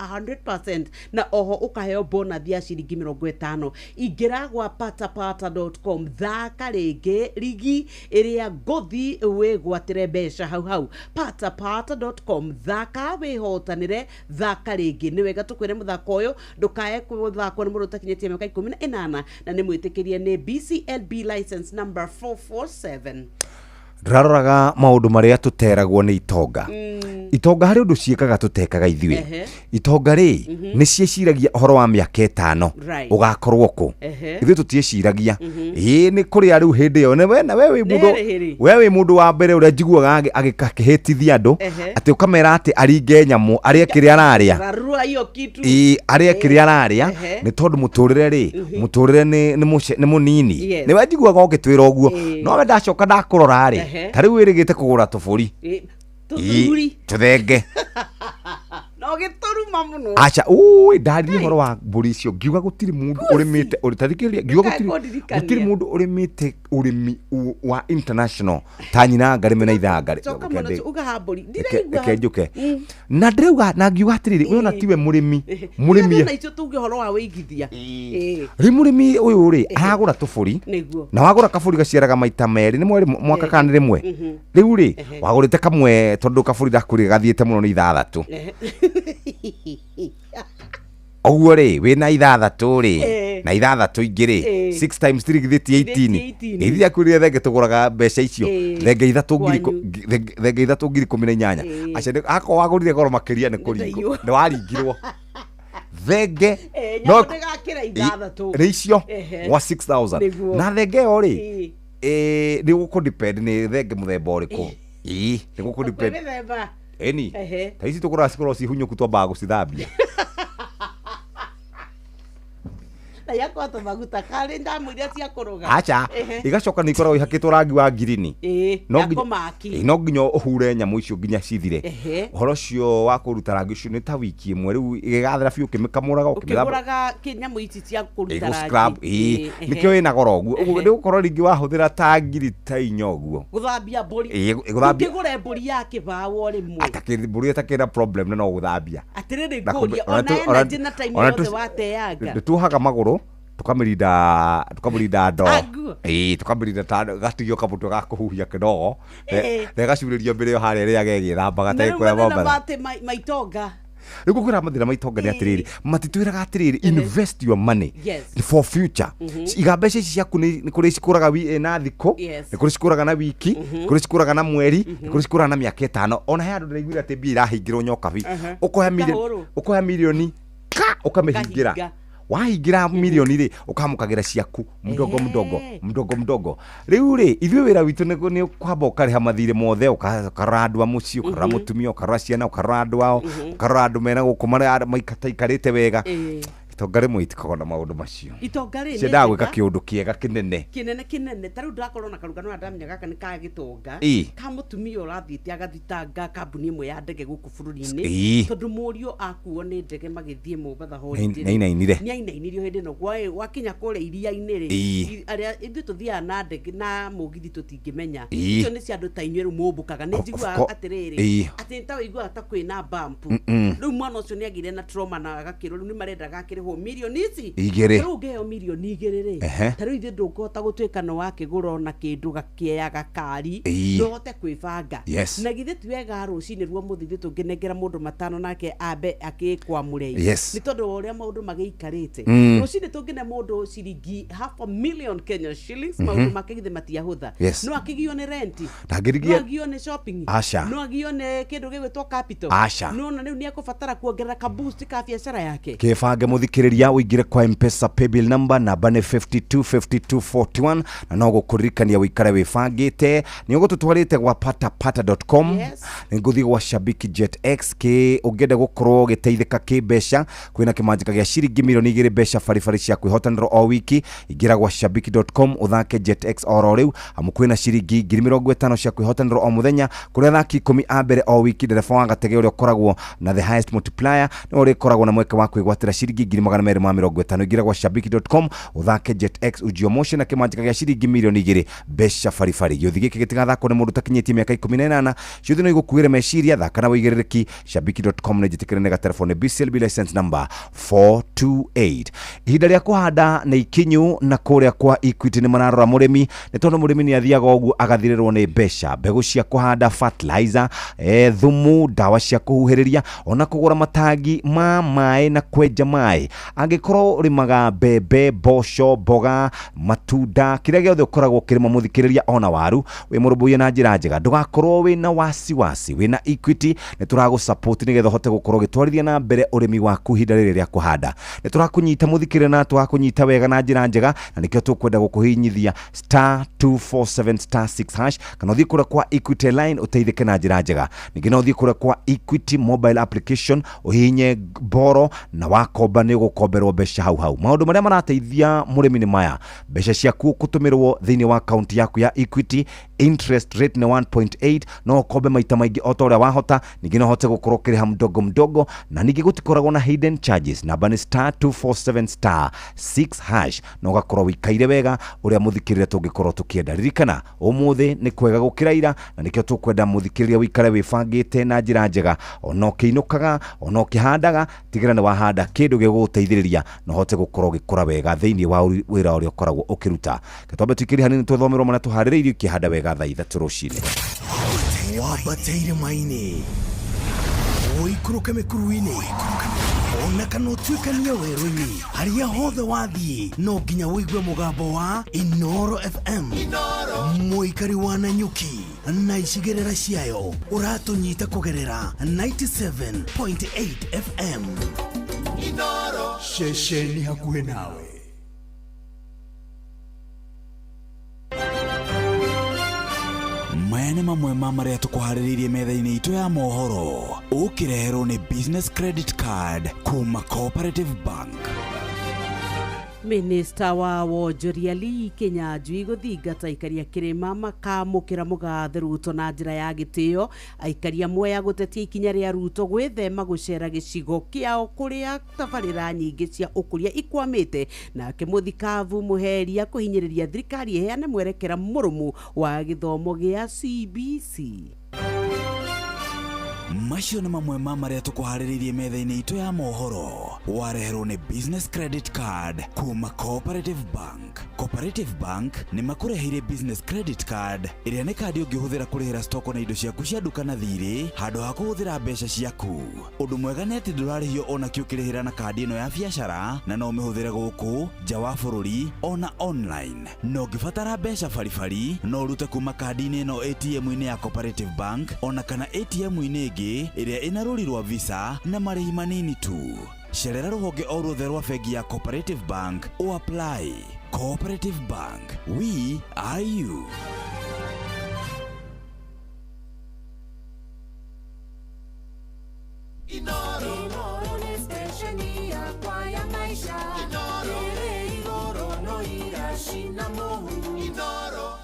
100%, na oho ũkaheo bonus ya ciringi 50. Ingĩra gwa patapata.com, thaka rĩngĩ rigi ĩrĩa ngũthi wĩgwatĩre mbeca hau hau. Patapata.com, thaka wĩhotanĩre, thaka rĩngĩ. Nĩ wega tũkwĩre mũthako ũyũ ndũkae gũthakwo nĩ mũndũ ũtakinyĩtie mĩaka 18, na nĩ mwĩtĩkĩrie nĩ BCLB license number 447. Ndĩraroraga maũndũ marĩa tũteragwo nĩ itonga. Itonga harĩ ũndũ ciĩkaga tũtekaga ithuĩ. Itonga rĩ, nĩ ciĩciragia ũhoro wa mĩaka 5 ũgakorwo kũ. Ithuĩ tũtiĩciragia. Ĩĩ nĩ kũrĩa rĩu hĩndĩ ĩyo we na we wĩ mũndũ, we wĩ mũndũ wa mbere ũrĩa njiguaga akĩhĩtithia andũ atĩ ũkamera atĩ aringe nyamũ arĩe kĩrĩa ararĩa. Rarua hiyo kitu. Ĩĩ, arĩe kĩrĩa ararĩa nĩ tondũ mũtũrĩre rĩ, mũtũrĩre nĩ mũnini. Nĩ we njiguaga ũgĩtwĩra ũguo, no we ndacoka ndakũrora rĩ, ta rĩu wĩrĩgĩte kũgũra tũbũri, tũthuri, tũthenge. No Na ũgĩtũruma mũno. Aca, ui, ndaririe ũhoro wa mbũri icio, ngiuga gũtirĩ mũndũ ũrĩmĩte tathikĩrĩria, ngiuga Ndũkae gũtirĩ kũndirikania. gũtirĩ mũndũ ũrĩmĩte ũrĩmi wa international ta nyina ngarĩme na ithangarĩ. Coka mũno, uga ha mbũri. Ndiraigua. Reke njũke na ndĩrauga na ngiuga atĩrĩrĩ, ũyũ ona tiwe mũrĩmi mũrĩmi. Na icio tuge ũhoro wa wĩigithia. Ĩĩ. Rĩu mũrĩmi ũyũ rĩ, aragũra tũbũri. Nĩguo. Na wagũra kabũri gaciaraga maita merĩ nĩ mweri mwaka kana nĩ rĩmwe. Rĩu rĩ, wagũrĩte kamwe tondũ kabũri ndakũrire gathiĩte mũno nĩ ithathatũ. Ũguo rĩ, wĩna ithathatũ rĩ, na ithathatũ ingĩ rĩ, 6 times 3 githĩ ti 18? Githĩ ti 18? Githĩ akwĩrire thenge tũgũraga mbeca icio? Thenge ithatũ ngiri Kwanyu. thenge ithatũ 18,000. Aca akorwo wagũrire goro makĩria nĩ kũringwo. Nĩndaiywo. Nĩ waringirwo thenge. Nyamũ ndĩgakĩra ithathatũ. Rĩ icio wa 6000. Na thenge ĩyo rĩ, nĩ gũkũ depend nĩ thenge mũthemba ũrĩkũ. Ĩĩ, nĩ gũkũ Kwĩ depend. mĩthemba. Ĩni ta ici tũgũraga cikoragwo ciĩ hunyũku, twambaga gũcithambia. Na yakwa tũmaguta karĩ ndamũiria cia kũruga. Aca, igacoka nĩ ikoragwo ihakĩtwo rangi wa ngirini. No Ya nginya- kũmaki. Ĩĩ, no nginya ũhure nyamũ icio nginya cithire. Ũhoro ũcio wa kũruta rangi ũcio nĩ ta wiki ĩmwe, rĩu ĩgĩgathera biũ ũkĩmĩkamũraga, ũkĩmĩthamba. Ũkĩgũraga kĩnyamũ ici cia kũruta Ĩgũ rangi. scrub, ĩĩ, nĩkĩo ĩna goro ũguo. Ũguo nĩ gũkorwo rĩngĩ wahũthĩra ta ngiri ta inya ũguo. Gũthambia mbũri. Ĩĩ, gũthambia. Ũngĩgũra mbũri ya kĩbaũ o rĩmwe. Mbũri ĩtakĩrĩ na problem na no gũthambia. Atĩrĩrĩ, Na ngũria ona ona energy na time ona yothe wateanga. Nĩtuohaga magũrũ, tũkamĩrinda, tũkamĩrinda ndoo. Ta nguo. Ĩĩ, tũkamĩrinda ta gatigio kamũtwe ga kũhuhia kĩnogo. Ĩĩ. Na ĩgacurĩrio mbere ĩyo harĩa ĩrĩage ĩgĩthambaga Na rĩu tegũkũrĩa mathĩna Mombatha. ma atĩ maitonga. Rĩu ngũkwĩra mathĩna ma itonga nĩ atĩrĩrĩ, matitwĩraga atĩrĩrĩ, invest your money for future. Iga mbeca ici ciaku, nĩ kũrĩ cikũraga na thikũ, nĩ kũrĩ cikũraga na wiki, nĩ kũrĩ cikũraga na mweri, nĩ kũrĩ cikũraga na mĩaka ĩtano. Ona he andũ ndĩraiguire atĩ mbia irahingĩrwo nyokabi. Ũkoya milioni, Ikahũrwo. ũkoya milioni ka ũkamĩhingĩra. Ũkahinga. Wahingĩra milioni rĩ, ũkamũkagĩra ciaku mdogo mdogo mdogo mdogo. Rĩu rĩ, ithuĩ wĩra witũ nĩ kwamba ũkarĩha mathirĩ mothe, ũkarora andũ a mũciĩ, ũkarora mũtumia, ũkarora ciana, ũkarora andũ ao, ũkarora andũ mena gũkũ marĩa maitaikarĩte wega. Itonga rĩmwe itikoragwo na maũndũ macio. Itonga rĩ nĩ Ciendaga gwĩka njega. kĩũndũ kĩega kĩnene. Kinene kinene. Ta rĩu ndĩrakorwo na karugano na ndamenya gaka nĩ ka gĩtonga, ka mũtumia ũrathiĩte agathitanga kambuni ĩmwe ya ndege gũkũ bũrũri-inĩ, tondũ mũriũ akuo nĩ ndege magĩthiĩ Mombatha holiday. Nĩainainire. Nĩ ainainirio hĩndĩ ĩno gwakinya kũrĩa iria-inĩ rĩ, arĩa ithuĩ tũthiaga na ndege na mũgithi tũtingĩmenya. Icio nĩ cia andũ ta inyuĩ rĩu mũmbũkaga. Nĩ njiguaga atĩrĩrĩ, atĩ nĩ ta ũiguaga ta kwĩna bump. Rĩu mwana ũcio nĩ agĩire na trauma na agakĩrwo rĩu nĩ marendaga akĩrĩhwo mirioni ici Igĩrĩ. Rĩu ũngĩheo mirioni igĩrĩ rĩ, ta rĩu ithuĩ ndũngĩhota gũtuĩka nĩ wakĩgũra ona kĩndũ gakĩea gakari, ndũhote kwĩbanga. Na githĩ ti wega rũcinĩ rwa mũthĩ ithuĩ tũngĩnengera mũndũ matano nake ambe akĩkwamũre? Nĩ tondũ wa ũrĩa maũndũ magĩikarĩte. Rũcinĩ tũngĩne mũndũ ciringi half a million Kenya shillings, maũndũ make githĩ matiahũtha? No akĩgio nĩ renti? Ndangĩrigia- No agio nĩ shopping? Aca. No agio nĩ kĩndũ gĩgwĩtwo capital? Aca. No ona rĩu nĩ ekũbatara kuongerera ka boost ka biacara yake. Kĩbange mũthikĩrĩria, ũingĩre kwa Mpesa paybill number, namba nĩ 525241, na no gũkũririkania ũikare wĩbangĩte nĩ ũgũtũtwarĩte gwa patapata.com. Nĩ ngũthiĩ gwa Shabiki Jet X kĩ ũngĩenda gũkorwo ũgĩteithĩka kĩmbeca, kwĩna kĩmanjĩka gĩa ciringi mirioni 2 mbeca baribari cia kwĩhotanĩrwo o wiki. Ingĩra gwa shabiki.com ũthake Jet X oro rĩu, amu kwĩna ciringi 50,000 cia kwĩhotanĩrwo o mũthenya kũrĩ athaki 10 a mbere o wiki. Ndereba wa gatege ũrĩa ũkoragwo na the highest multiplier nĩwe ũrĩkoragwo na mweke wa kwĩgwatĩra ciringi 250,000. Ingĩra gwa shabiki.com ũthake Jet X ujio motion na kĩmanjĩka gĩa ciringi mirioni 2 mbeca baribari. Gĩũthi gĩkĩ gĩtigathakwo nĩ mũndũ ũtakinyĩtie mĩaka 18. Ciũthi no igũkuĩre meciria, thaka na wĩigĩrĩrĩki. Shabiki.com nĩ njĩtĩkĩre nĩ gatelefoni BCLB license number 428. Ihinda rĩa kũhanda nĩ ikinyu, na kũrĩa kwa Equity nĩ mararora mũrĩmi, nĩ tondũ mũrĩmi nĩ athiaga ũguo agathirĩrwo nĩ mbeca, mbegũ cia kũhanda, fertilizer, thumu, ndawa cia kũhuhĩrĩria, ona kũgũra matangi ma maĩ na kwenja maĩ. Angĩkorwo ũrĩmaga mbembe, mboco, mboga, matunda, kĩrĩa gĩothe ũkoragwo ũkĩrĩma mũthikĩrĩria, ona waru, wĩ mũrũmbũiye na njĩra njega, ndũgakorwo wĩna wasiwasi. Wĩna Equity nĩ tũragũ support nĩgetha ũhote gũkorwo ũgĩtwarithia na mbere ũrĩmi waku ihinda rĩrĩ rĩa kũhanda. Nĩ tũrakũnyita mũthikĩrĩria na tũgakũnyita wega na njĩra njega, na nĩkĩo tũkwenda gũkũhinyithia star 247 star 6 hash, kana ũthiĩ kũrĩa kwa Equity line ũteithĩke na njĩra njega. Ningĩ no ũthiĩ kũrĩa kwa Equity mobile application ũhihinye boro na wakomba nĩ Ũgũkomberwo mbeca hau hau. Maũndũ marĩa marateithia mũrĩmi nĩ maya: mbeca ciaku ũkũtũmĩrwo thĩinĩ wa akaunti yaku ya Equity, interest rate nĩ 1.8, no ũkombe maita maingĩ o ta ũrĩa wahota, ningĩ no ũhote gũkorwo ũkĩrĩha mdogo mdogo, na ningĩ gũtikoragwo na hidden charges. Namba nĩ star 247 star 6 hash, na ũgakorwo wĩikaire wega ũrĩa mũthikĩrĩria tũngĩkorwo tũkĩenda. Ririkana ũmũthĩ nĩ kwega gũkĩra ira, na nĩkĩo tũkwenda mũthikĩrĩria wĩikare wĩbangĩte na njĩra njega, ona ũkĩinũkaga, ona ũkĩhandaga, tigĩra nĩ wahanda kĩndũ gĩgũgũteithĩrĩria na ũhote gũkorwo ũgĩkũra wega thĩinĩ wa wĩra ũrĩa ũkoragwo ũkĩruta. Reke twambe tũikĩrie hanini tũthomerwo marĩa tũharĩrĩirie ũkĩhanda wega thaa 3 rũcinĩ. Wambate irĩma-inĩ, ũikũrũke mĩkuru-inĩ, ona kana ũtuĩkanie werũ-inĩ, harĩa hothe wathiĩ no nginya ũigue mũgambo wa Inoro FM. Mũikari wa Nanyuki na icigĩrĩra ciayo, ũratũnyita kũgerera 97.8 FM. Ceceni hakuhĩ nawe. Maya nĩ mamwe ma marĩa tũkũharĩrĩirie metha-inĩ itũ ya mohoro, ũkĩreherwo nĩ Business Credit Card kuma Cooperative Bank. Minista wa wonjoria Lee Kinyanjui gũthingata aikari a kĩrĩma makamũkĩra mũgathe Ruto na njĩra ya gĩtĩo. Aikari a Mwea gũtetia ikinya rĩa Ruto gwĩthema gũcera gĩcigo kĩao kũrĩa tabarĩra nyingĩ cia ũkũria ikwamĩte. Nake mũthikabu Mũheria kũhinyĩrĩria thirikari ĩheane mwerekera mũrũmu wa gĩthomo gĩa CBC. Macio nĩ mamwe ma marĩa tũkũharĩrĩirie metha-inĩ itũ ya mohoro, wareherwo nĩ Business Credit Card kuma Cooperative Bank. Cooperative Bank nĩ makũreheire Business Credit Card, ĩrĩa nĩ kandi ũngĩhũthĩra kũrĩhĩra stoko na indo ciaku cia nduka na thirĩ handũ ha kũhũthĩra mbeca ciaku. Ũndũ mwega nĩ atĩ ndũrarĩhio ona kĩ ũkĩrĩhĩra na kandi ĩno ya biacara, na no ũmĩhũthĩre gũkũ nja wa bũrũri ona online. Na ũngĩbatara mbeca baribari, no ũrute kuma kandi-inĩ ĩno ATM-inĩ ya Cooperative Bank ona kana ATM-inĩ ĩngĩ ĩrĩa ĩna rũri rwa Visa na marĩhi manini tu. Cerera rũhonge o ruothe rwa bengi ya Cooperative Bank o apply. Cooperative Bank, we are you. Inoro nĩ stesheni yakwa ya maica ĩrĩ igũrũ no iracina mũhu. Inoro.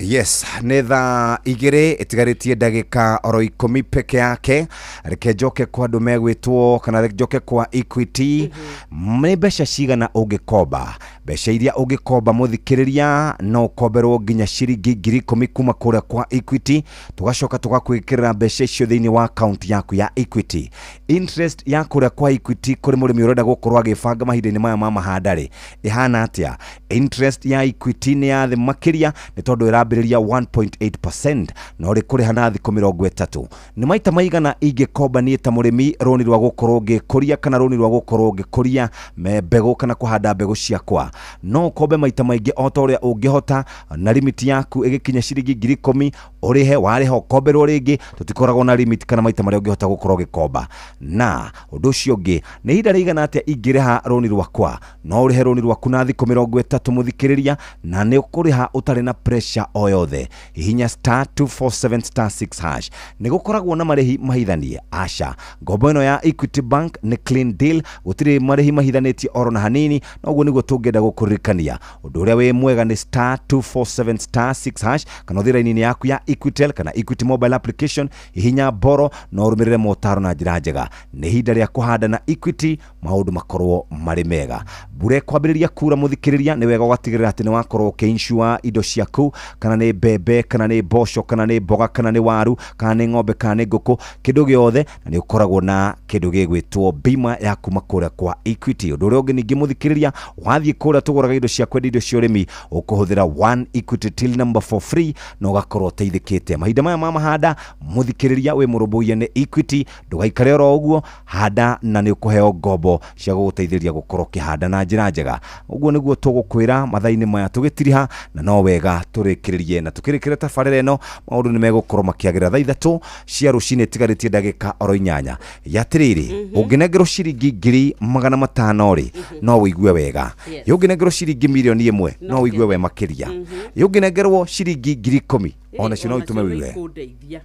Yes, nĩ thaa 2 ĩtigarĩtie ndagĩka oro 10 peke yake. Reke njoke kwa andũ megwĩtwo, kana reke njoke kwa Equity. Nĩ mbeca cigana ũngĩkomba? Mbeca iria ũngĩkomba mũthikĩrĩria, no ũkomberwo nginya ciringi 10,000 kuma kũrĩa kwa Equity, tũgacoka tũgakwĩkĩrĩra mbeca icio thĩinĩ wa akaunti yaku ya Equity. Interest ya kũrĩa kwa Equity kũrĩ mũrĩmi ũrenda gũkorwo agĩbanga mahinda-inĩ maya ma mahanda rĩ, ĩhana atĩa? Interest ya Equity nĩ ya thĩ makĩria, nĩ tondũ ĩrambĩrĩria 1.8% na ũrĩ kũrĩha na thikũ 30. Nĩ maita maigana ingĩkomba niĩ ta mũrĩmi rũni rwa gũkorwo ngĩkũria, kana rũni rwa gũkorwo ngĩkũria mbegũ kana kũhanda mbegũ ciakwa? No ũkombe maita maingĩ o ta ũrĩa ũngĩhota, na limit yaku ĩgĩkinya ciringi 10,000 ũrĩhe, warĩha ũkomberwo rĩngĩ. Tũtikoragwo na limit kana maita marĩa ũngĩhota gũkorwo ũgĩkomba. Na ũndũ ũcio ũngĩ, nĩ ihinda rĩigana atĩa ingĩrĩha rũni rwakwa? No ũrĩhe rũni rwaku na thikũ 30 mũthikĩrĩria, na nĩ ũkũrĩha ũtarĩ na pressure o yothe. Hihinya star 247 star 6 hash. Nĩ gũkoragwo na marĩhi mahithanie? Aca, ngombo ĩno ya Equity Bank nĩ clean deal, gũtirĩ marĩhi mahithanĩtie oro na hanini, na ũguo nĩguo tũngĩenda gũkũririkania. Ũndũ ũrĩa wĩ mwega nĩ star 247 star 6 hash, kana ũthiĩ raini-inĩ yaku ya Equitel kana Equity mobile application, hihinya boro na ũrũmĩrĩre motaro na njĩra njega. Nĩ ihinda rĩa kũhanda na Equity, maũndũ makorwo marĩ mega. Mbura ĩkwambĩrĩria kura mũthikĩrĩria, nĩ wega ũgatigĩrĩra atĩ nĩ wakorwo ũkĩinsure indo ciaku, kana nĩ mbembe, kana nĩ mboco, kana nĩ mboga, kana nĩ waru, kana nĩ ng'ombe, kana nĩ ngũkũ, kĩndũ gĩothe, na nĩ ũkoragwo na kĩndũ gĩgwĩtwo bima ya kuma kũrĩa kwa Equity. Ũndũ ũrĩa ũngĩ ningĩ mũthikĩrĩria, wathiĩ kũrĩa tũgũraga indo cia kwendia indo cia ũrĩmi, ũkũhũthĩra one Equity till number for free na ũgakorwo ũteithĩkĩte. Mahinda maya ma mahanda mũthikĩrĩria, wĩ mũrũmbũiye nĩ Equity, ndũgaikare oro ũguo, handa na nĩ ũkũheo ngombo cia gũgũteithĩrĩria gũkorwo ũkĩhanda na njĩra njega. Ũguo nĩguo tũgũkwĩra mathaa-inĩ maya tũgĩtiriha, na no wega tũrĩkĩrĩrie. Tũkĩambĩrĩrie na tũkĩrĩkĩre tabarĩra ĩno maũndũ nĩ megũkorwo makĩagĩra thaa 3 cia rũcinĩ tigarĩtie ndagĩka oro 8. Ya atĩrĩrĩ, ũngĩnengerwo ciringi 500,000 rĩ, no ũigue wega. Ũngĩnengerwo ciringi 1 million no ũigue we makĩria. Ũngĩnengerwo ciringi 10,000 onacio no itume ũigue. Kũndeithia.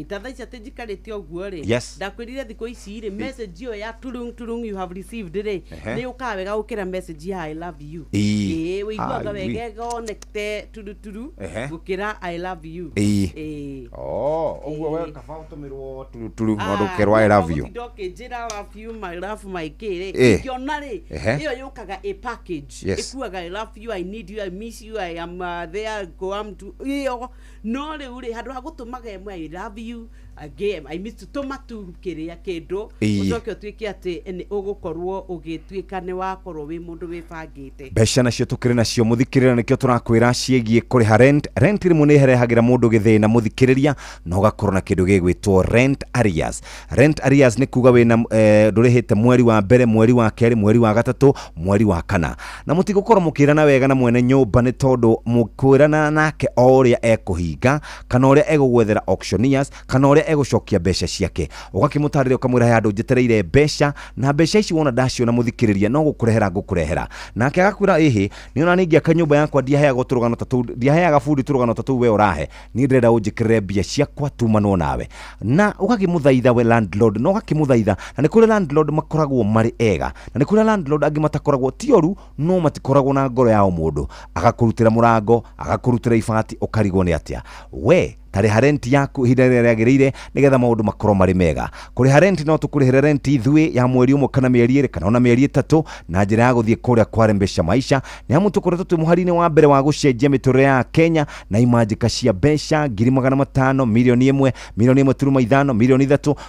Ta thaa ici atĩ njikarĩte ũguo rĩ, ndakwĩrire thikũ ici rĩ, message ĩyo ya turung turung you have received rĩ, nĩ yũkaga wega gũkĩra message ya I love you. Ĩĩ, ũiguaga wega ĩgonekte turu turu gũkĩra I love you. Ĩĩ. Oh, ũguo we kaba ũtũmĩrwo turu turu no ndũkerwo I love you. Ũgũtinda ũkĩnjĩra love you my love my kĩ rĩ, ingĩona rĩ, ĩyo yũkaga ĩ package, ĩkuaga I love you, I need you, I miss you, I am there, go am to ĩyo. No rĩu rĩ, handũ ha gũtũmaga ĩmwe I love you again I miss you, tũma tu kĩrĩa kĩndũ, ũcoke ũtuĩke atĩ nĩ ũgũkorwo ũgĩtuĩka nĩ wakorwo wĩ mũndũ wĩbangĩte. Mbeca nacio tũkĩrĩ nacio, mũthikĩrĩria, nĩkĩo tũrakwĩra ciĩgiĩ kũrĩha rent. Rent rĩmwe nĩ ĩrehagĩra mũndũ gĩthĩna, mũthikĩrĩria, na ũgakorwo na kĩndũ gĩgwĩtwo rent arrears. Rent arrears nĩ kuga wĩna ndũrĩhĩte mweri wa mbere, mweri wa kerĩ, mweri wa gatatũ, mweri wa kana, na mũtigũkorwo mũkĩrana wega na mwene nyũmba, nĩ tondũ mũkwĩrana nake o ũrĩa ekũhinga kana ũrĩa egũgwethera auctioneers kana ũrĩa egũcokia mbeca ciake. Ũgakĩmũtarĩria, ũkamwĩra he handũ njetereire mbeca, na mbeca ici wona ndaciona, mũthikĩrĩria, no gũkũrehera ngũkũrehera. Nake agakwĩra, ĩhĩ, nĩ ona ningĩaka nyũmba yakwa ndiaheagwo tũrũgano ta tũu, ndiaheaga bundi tũrũgano ta tũu we ũrahe niĩ, ndĩrenda ũnjĩkĩrĩre mbia ciakwa tumanwo nawe. Na ũgakĩmũthaitha we landlord, na ũgakĩmũthaitha, na nĩ kũrĩ landlord makoragwo marĩ ega na nĩ kũrĩ landlord angĩ matakoragwo ti oru, no matikoragwo na ngoro ya mũndũ. Agakũrutĩra mũrango, agakũrutĩra ibati, ũkarigwo nĩ atĩa. We tarĩha rent yaku ihinda rĩrĩa rĩagĩrĩire nĩgetha maũndũ makorwo marĩ mega. Kũrĩha rent, no tũkũrĩhĩre rent ithuĩ ya mweri 1 kana mĩeri 2 kana ona mĩeri 3 na njĩra ya gũthiĩ kũrĩa kwa Rembesha Maisha, nĩ amu tũkoretwo twĩ mũhari-inĩ wa mbere wa gũcenjia mĩtũrĩre ya Kenya na imanjĩka cia mbeca 500,000, 1 million, 1.5 million, 3 million.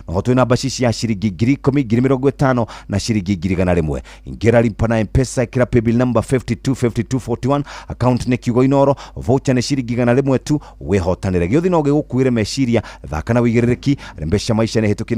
Noho twĩna mbaci cia ciringi 10,000, 50,000 na ciringi 100,000. Ingĩra lipa na Mpesa, ĩkĩra paybill number 525241, account nĩ kiugo Inoro, voucher nĩ ciringi 100 tu, wĩhotanĩre. Gĩũthi no gĩgũkuĩre meciria, thaka na wĩigĩrĩrĩki. Rembesha Maisha nĩ hĩtũkie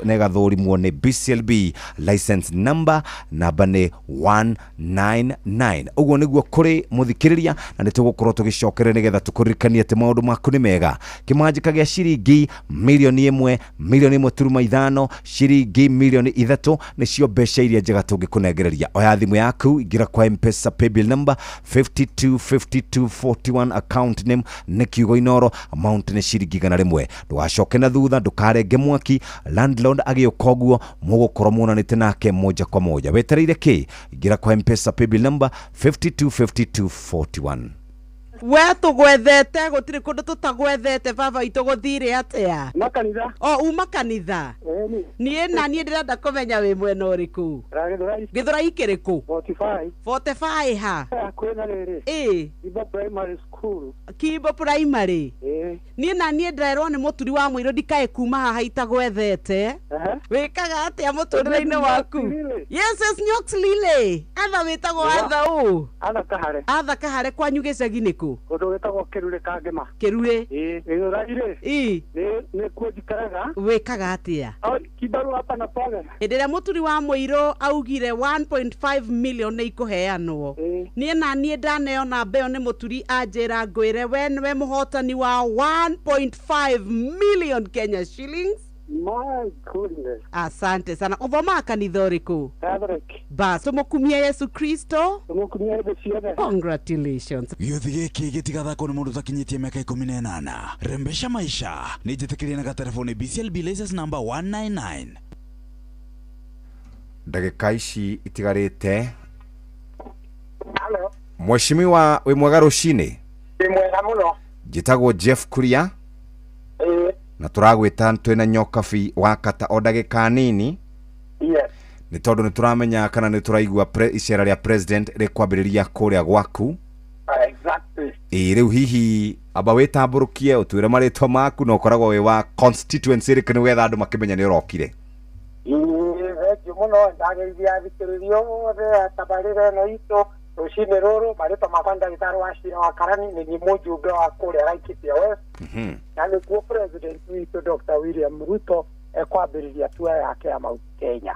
na ĩgathũrimwo nĩ BCLB license number, namba nĩ 199. Ũguo nĩguo kũrĩ, mũthikĩrĩria, na nĩ tũgũkorwo tũgĩcokerera nĩgetha tũkũririkanie atĩ maũndũ maku nĩ mega. Kĩmanjĩka gĩa ciringi 1 million, 1.5 million, ciringi 3 million nĩcio mbeca iria njega tũngĩkũnengereria. Oya thimũ yaku, ingĩra kwa Mpesa, paybill number 525241, account name nĩ kiugo Inoro, amount nĩ ciringi 100. Ndũgacoke na thutha, ndũkarenge mwaki. Landlord agĩũka ũguo mũgũkorwo muonanĩte nake moja kwa moja. Wetereire kĩ? Ingĩra kwa Mpesa, paybill number 525241. We tũgwethete, gũtirĩ kũndũ tũtagwethete, baba witũ, gũthire atĩa? Ma kanitha. O uma kanitha? Niĩ na niĩ ndĩrenda kũmenya wĩ mwena ũrĩkũ. Gĩthũrai kĩrĩkũ? 45. 45 ha? Kwĩna rĩrĩ. Ĩ. Kimbo Primary School. Kimbo Primary. Ĩĩ. Niĩ na niĩ ndĩrerwo nĩ mũturi wa mũirũ ndikae kuma haha itagwethete. Wĩkaga atĩa mũtũrĩre-inĩ waku? Yes, Nyox Lily. Atha wĩtagwo atha ũ? Atha Kahare. Atha Kahare, kwanyu gĩcagi nĩkũ? Kũndũ gwĩtagwo Kĩrurĩ Kangĩma. Kĩrurĩ. Ĩĩ. Gĩthũrai rĩ. Ĩ. Nĩ nĩkuo njikaraga. Wĩkaga atĩa? O, kibarua hapa na pale. Hĩndĩ ĩrĩa mũturi wa mũirũ augire 1.5 million nĩ ikũheanwo, niĩ na niĩ ndaneo namba ĩyo nĩ mũturi, anjĩra ngwĩre we nĩwe mũhotani wa 1.5 million Kenya shillings. My goodness. Asante sana. Ũthomaga kanitha ũrĩkũ? Catholic. Bas, tũmũkumie Yesu Kristo. Tũmũkumie hĩndĩ ciothe. Congratulations. Gĩũthi gĩkĩ gĩtigathakwo nĩ mũndũ ũtakinyĩtie mĩaka 18. Rembesha Maisha nĩ njĩtĩkĩrie na gatereboni BCLB license number 199. Ndagĩka ici itigarĩte. Mheshimiwa, wĩ mwega rũcinĩ? Ndĩ mwega mũno. Njĩtagwo Jeff Kuria na tũragwĩta twĩna Nyokabi wa kata o ndagĩka nini, nĩ tondũ nĩ tũramenya kana nĩ tũraigua icera rĩa president rĩkwambĩrĩria kũrĩa gwaku. Exactly. Ĩ rĩu hihi amba wĩtambũrũkie, ũtwĩre marĩtwa maku na ũkoragwo wĩ wa constituency ĩrĩkũ, nĩgetha andũ makĩmenya nĩ ũrokire. Ĩĩ, thengiũ mũno. Ndageithia athikĩrĩria othe a tabarĩra ĩno itũ rũcinĩ rũrũ. Marĩtwa makwa nĩ ndagĩtarĩ wa Cira wa Karani, nĩ niĩ mũjumbe wa kũrĩa Laikipia West, na nĩkuo president witũ Dr. William Ruto ekwambĩrĩria tour yake ya Mount Kenya.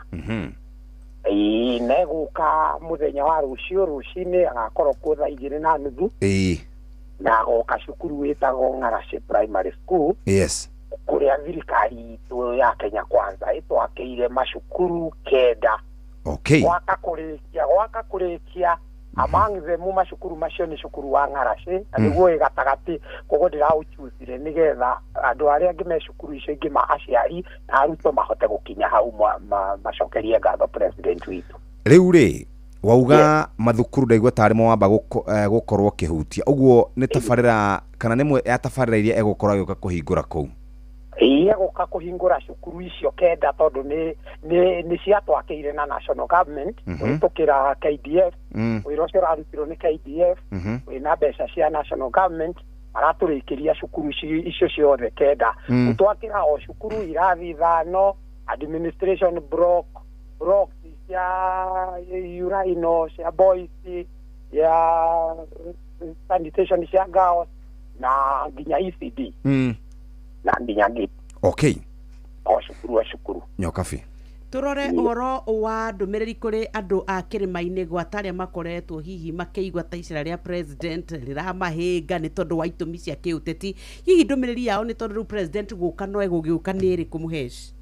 Ĩĩ, na egũka mũthenya wa rũciũ rũcinĩ, agakorwo kuo thaa 2:30. Na agoka cukuru wĩtagwo Ng'aracĩ Primary School. Yes. Kũrĩa thirikari itũ ya Kenya Kwanza ĩtwakĩire macukuru 9. Okay. Gwaka kũrĩkia, gwaka kũrĩkia, among them macukuru macio nĩ cukuru wa Ng'aracĩ, na nĩguo wĩ gatagatĩ, koguo ndĩraũchusire nĩgetha andũ arĩa angĩ me cukuru icio ingĩ, ma aciari na arutwo mahote gũkinya hau macokerie ngatho president witũ. Rĩu rĩ, wauga mathukuru, ndaigua tarĩ mo wamba gũkorwo ũkĩhutia ũguo, nĩ tabarĩra kana nĩ ĩmwe ya tabarĩra iria egũkorwo agĩũka kũhingũra kũu? Ĩĩ, egũka kũhingũra cukuru icio 9, tondũ nĩ ciatwakĩire na national government kũhĩtũkĩra KDF. Wĩra ũcio ũrarutirwo nĩ KDF wĩna mbeca cia national government, maratũrĩkĩria cukuru icio ciothe 9. Gũtwakĩra o cukuru irathi 5, administration block, blocks cia urinal cia boys, ya sanitation cia girls, na nginya ECD na nginya gate. O cukuru o cukuru. Nyokabi. Turore ũhoro wa ndũmĩrĩri kũrĩ andũ a kĩrĩma-inĩ, gwata arĩa makoretwo hihi makĩigua ta icera rĩa president rĩramahĩnga nĩ tondũ wa itũmi cia kĩũteti. Hihi ndũmĩrĩri yao, nĩ tondũ rĩu president gũka no egũgĩũka, nĩ ĩrĩkũ, Mũhesh?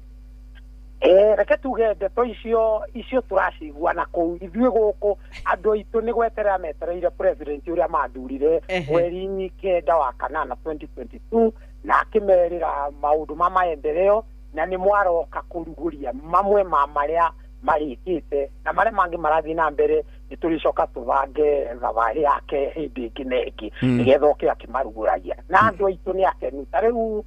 Reke tuge ndeto icio tũracigua na kũu. Ithuĩ gũkũ andũ aitũ nĩ gweterera metereire president ũrĩa mathurire mweri 9 wa kanana 2022, na akĩmerĩra maũndũ ma maendeleo, na nĩ mwaroka kũrugũria mamwe ma marĩa marĩkĩte, na marĩa mangĩ marathiĩ na mbere. Nĩ tũrĩcoka tũbange thabarĩ yake hĩndĩ ĩngĩ na ĩngĩ nĩgetha oke akĩmarugũragia, na andũ aitũ nĩ akenu. Ta rĩu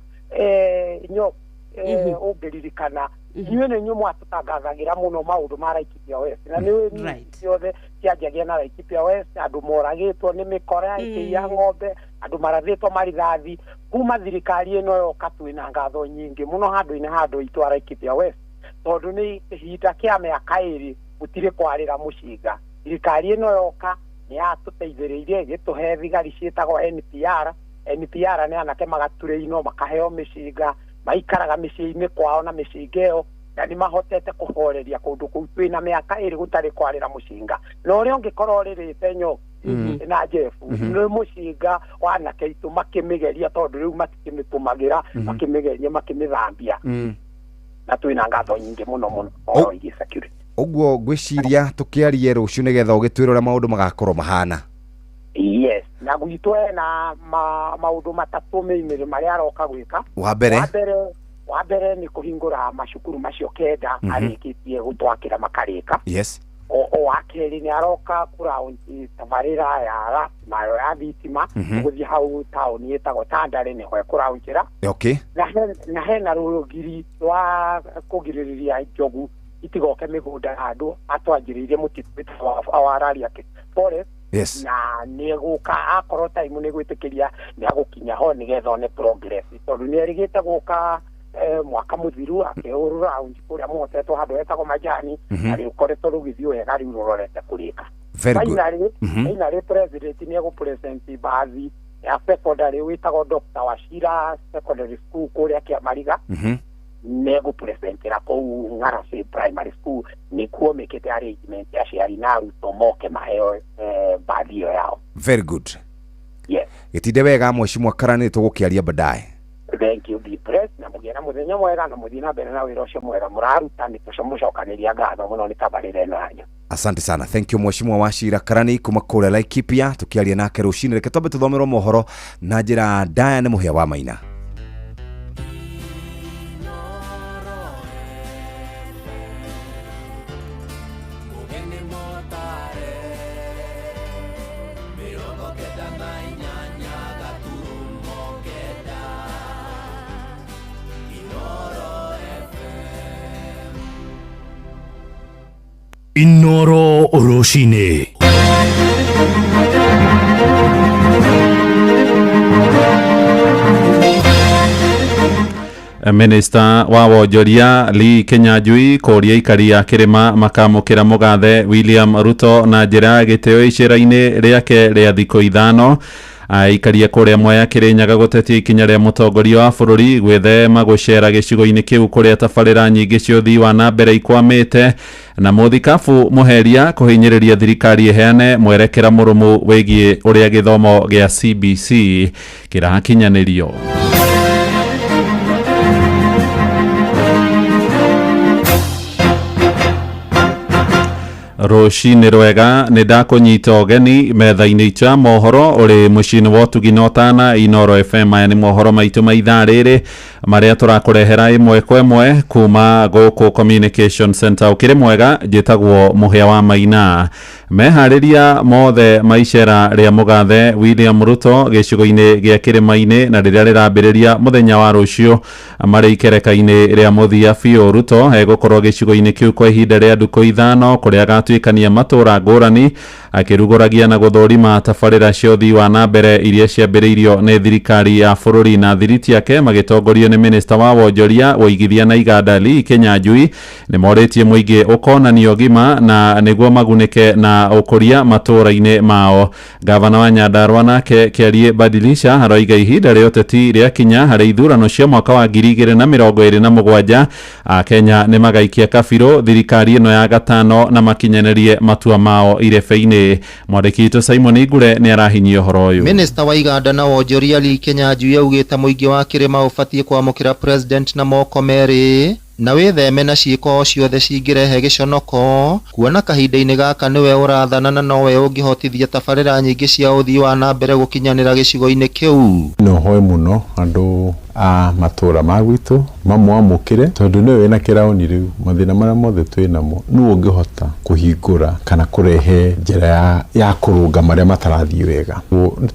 nyo ũngĩririkana, inyuĩ nĩ inyuĩ mwatũtangathagĩra mũno maũndũ ma Laikipia West, na nĩ ciothe cianjagia na Laikipia West, andũ moragĩtwo nĩ mĩkora ĩkĩiya ng'ombe, andũ marathĩtwo marithathi. Kuma thirikari ĩno yoka, twĩna ngatho nyingĩ mũno handũ-inĩ ha andũ aitũ a Laikipia West, tondũ nĩ ihinda kĩa mĩaka 2 gũtirĩ kwarĩra mũcinga. Thirikari ĩno yoka nĩ yatũteithĩrĩirie, ĩgĩtũhe thigari ciĩtagwo NPR. NPR nĩ anake magaturĩinwo, makaheo mĩcinga, maikaraga mĩciĩ-inĩ kwao na mĩcinga ĩyo, na nĩ mahotete kũhoreria kũndũ kũu. Twĩna mĩaka 2 gũtarĩ kwarĩra mũcinga, na ũrĩa ũngĩkorwo ũrĩrĩte nyo na Jeff nĩ mũcinga wa anake aitũ makĩmĩgeria, tondũ rĩu matikĩmĩtũmagĩra, makĩmĩgeria, makĩmĩthambia, na twĩna ngatho nyingĩ mũno mũno ũhoro wĩgiĩ security. Ũguo ngwĩciria tũkĩarie rũciũ nĩgetha ũgĩtwĩre ũrĩa maũndũ magakorwo mahana. Yes, na gwitũ hena maũndũ matatũ maimĩrĩ marĩa aroka gwĩka. Wa mbere? Wa mbere nĩ kũhingũra macukuru macio 9 arĩkĩtie gũtwakĩra makarĩka. O wa kerĩ, nĩ aroka kũraunchi tabarĩra ya last mile ya thitima. Gũthiĩ hau taũni ĩtagwo Tandare nĩho ekũraunchĩra. Na hena rũgiri rwa kũgirĩrĩria njogu itigoke mĩgũnda ya andũ, atwanjĩrĩirie mũtitũ wĩtagwo wa Rariak Forest. Na nĩ egũka, akorwo time nĩ gwĩtĩkĩria, nĩ agũkinya ho nĩgetha one progress, tondũ nĩ erĩgĩte gũka mwaka mũthiru akĩhũrũra kũrĩa mũhotetwo handũ hetagwo Majani, na rĩu ũkoretwo rũgĩthiĩ wega, rĩu rũrorete kũrĩka. Very good. Finally, finally president nĩ egũpresent bathi ya secondary wĩtagwo Dr. Wachira Secondary School kũrĩa Kĩamariga. Nĩ egũpresentera kũu Ng'aracĩ Primary School, nĩkuo mĩkĩte arrangement ya aciari na arutwo moke maheo bathi ĩyo yao. Very good. Yes. Gĩtinde wega, mheshimiwa Karani, tũgũkĩaria baadaye. Thank you, be blessed, na mũgĩe na mũthenya mwega, na mũthiĩ na mbere na wĩra ũcio mwega mũraruta. Nĩ tũcamũcokanĩria ngatho mũno nĩ tabarĩra ĩno yanyu. Asante sana, thank you, mheshimiwa Wachira Karani kuma kũrĩa Laikipia, tũkĩaria nake rũcinĩ. Reke twambe tũthomerwo mohoro na njĩra ndaya nĩ Mũhĩa wa Maina. Mũgeni motare 98.9 Inoro FM. Inoro Rũcinĩ. Minista wa wonjoria Lee Kinyanjui kũria aikari a kĩrĩma makamũkĩra mũgathe William Ruto na njĩra ya gĩtĩo icera-inĩ rĩake rĩa thikũ 5. Aikaria kũrĩa Mwea Kĩrĩnyaga gũtetia ikinya rĩa mũtongoria wa bũrũri gwĩthema gũcera gĩcigo-inĩ kĩu kũrĩa tabarĩra nyingĩ cia ũthii wa na mbere ikwamĩte. Na mũthikabu Mũheria kũhinyĩrĩria thirikari ĩheane mwerekera mũrũmu wĩgiĩ ũrĩa gĩthomo gĩa CBC kĩrakinyanĩrio. Rũcinĩ rwega, nĩ ndakũnyita ũgeni metha-inĩ itũ ya mohoro ũrĩ mũciĩ-inĩ wa ũtugi na ũtana Inoro FM. Aya nĩ mohoro maitũ ma ithaa rĩrĩ marĩa tũrakũrehera ĩmwe kwa ĩmwe kuma gũkũ Communication Center. Ũkĩrĩ mwega, njĩtagwo Mũhĩa wa Maina. Meharĩria mothe ma icera rĩa mũgathe William Ruto gĩcigo-inĩ gĩa kĩrĩma-inĩ na rĩrĩa rĩrambĩrĩria mũthenya wa rũciũ marĩ ikereka-inĩ rĩa mũthia biũ. Ruto egũkorwo gĩcigo-inĩ kĩu kwa ihinda rĩa ndukũ 5 kũrĩa agatuĩkania matũũra ngũrani akĩrugũragia na gũthũrima tabarĩra cia ũthii wa na mbere iria ciambĩrĩirio nĩ thirikari ya bũrũri. Na thiriti yake magĩtongorio nĩ minista wa wonjoria, ũigithia na iganda Lee Kinyanjui nĩ morĩtie mũingĩ ũkonanio ũgima na nĩguo magunĩke na ũkũria matũũra-inĩ mao. Gavana wa Nyandarua nake Kĩarie Badilisha aroiga ihinda rĩa ũteti rĩakinya harĩ ithurano cia mwaka wa 2027 Akenya nĩ magaikia kabirũ thirikari ĩno ya gatano na makinyanĩrie matua mao irebe-inĩ. Mwandĩki witũ Simon Ngure nĩ arahinyia ũhoro ũyũ. Minista wa iganda na wonjoria Lee Kinyanjui augĩte mũingĩ wa kĩrĩma ũbatiĩ kwamũkĩra president na moko merĩ na wĩtheme na ciĩko ciothe cingĩrehe gĩconoko, kuona kahinda-inĩ gaka nĩwe ũrathana na nowe ũngĩhotithia tabarĩra nyingĩ cia ũthii wa na mbere gũkinyanĩra gĩcigo-inĩ kĩu. No hoe mũno andũ a matũra ma gwitũ mamwamũkĩre tondũ nĩwe wĩna kĩraũni rĩu mathĩna marĩa mothe twĩ namo nĩwe ũngĩhota kũhingũra kana kũrehe njĩra ya kũrũnga marĩa matarathiĩ wega.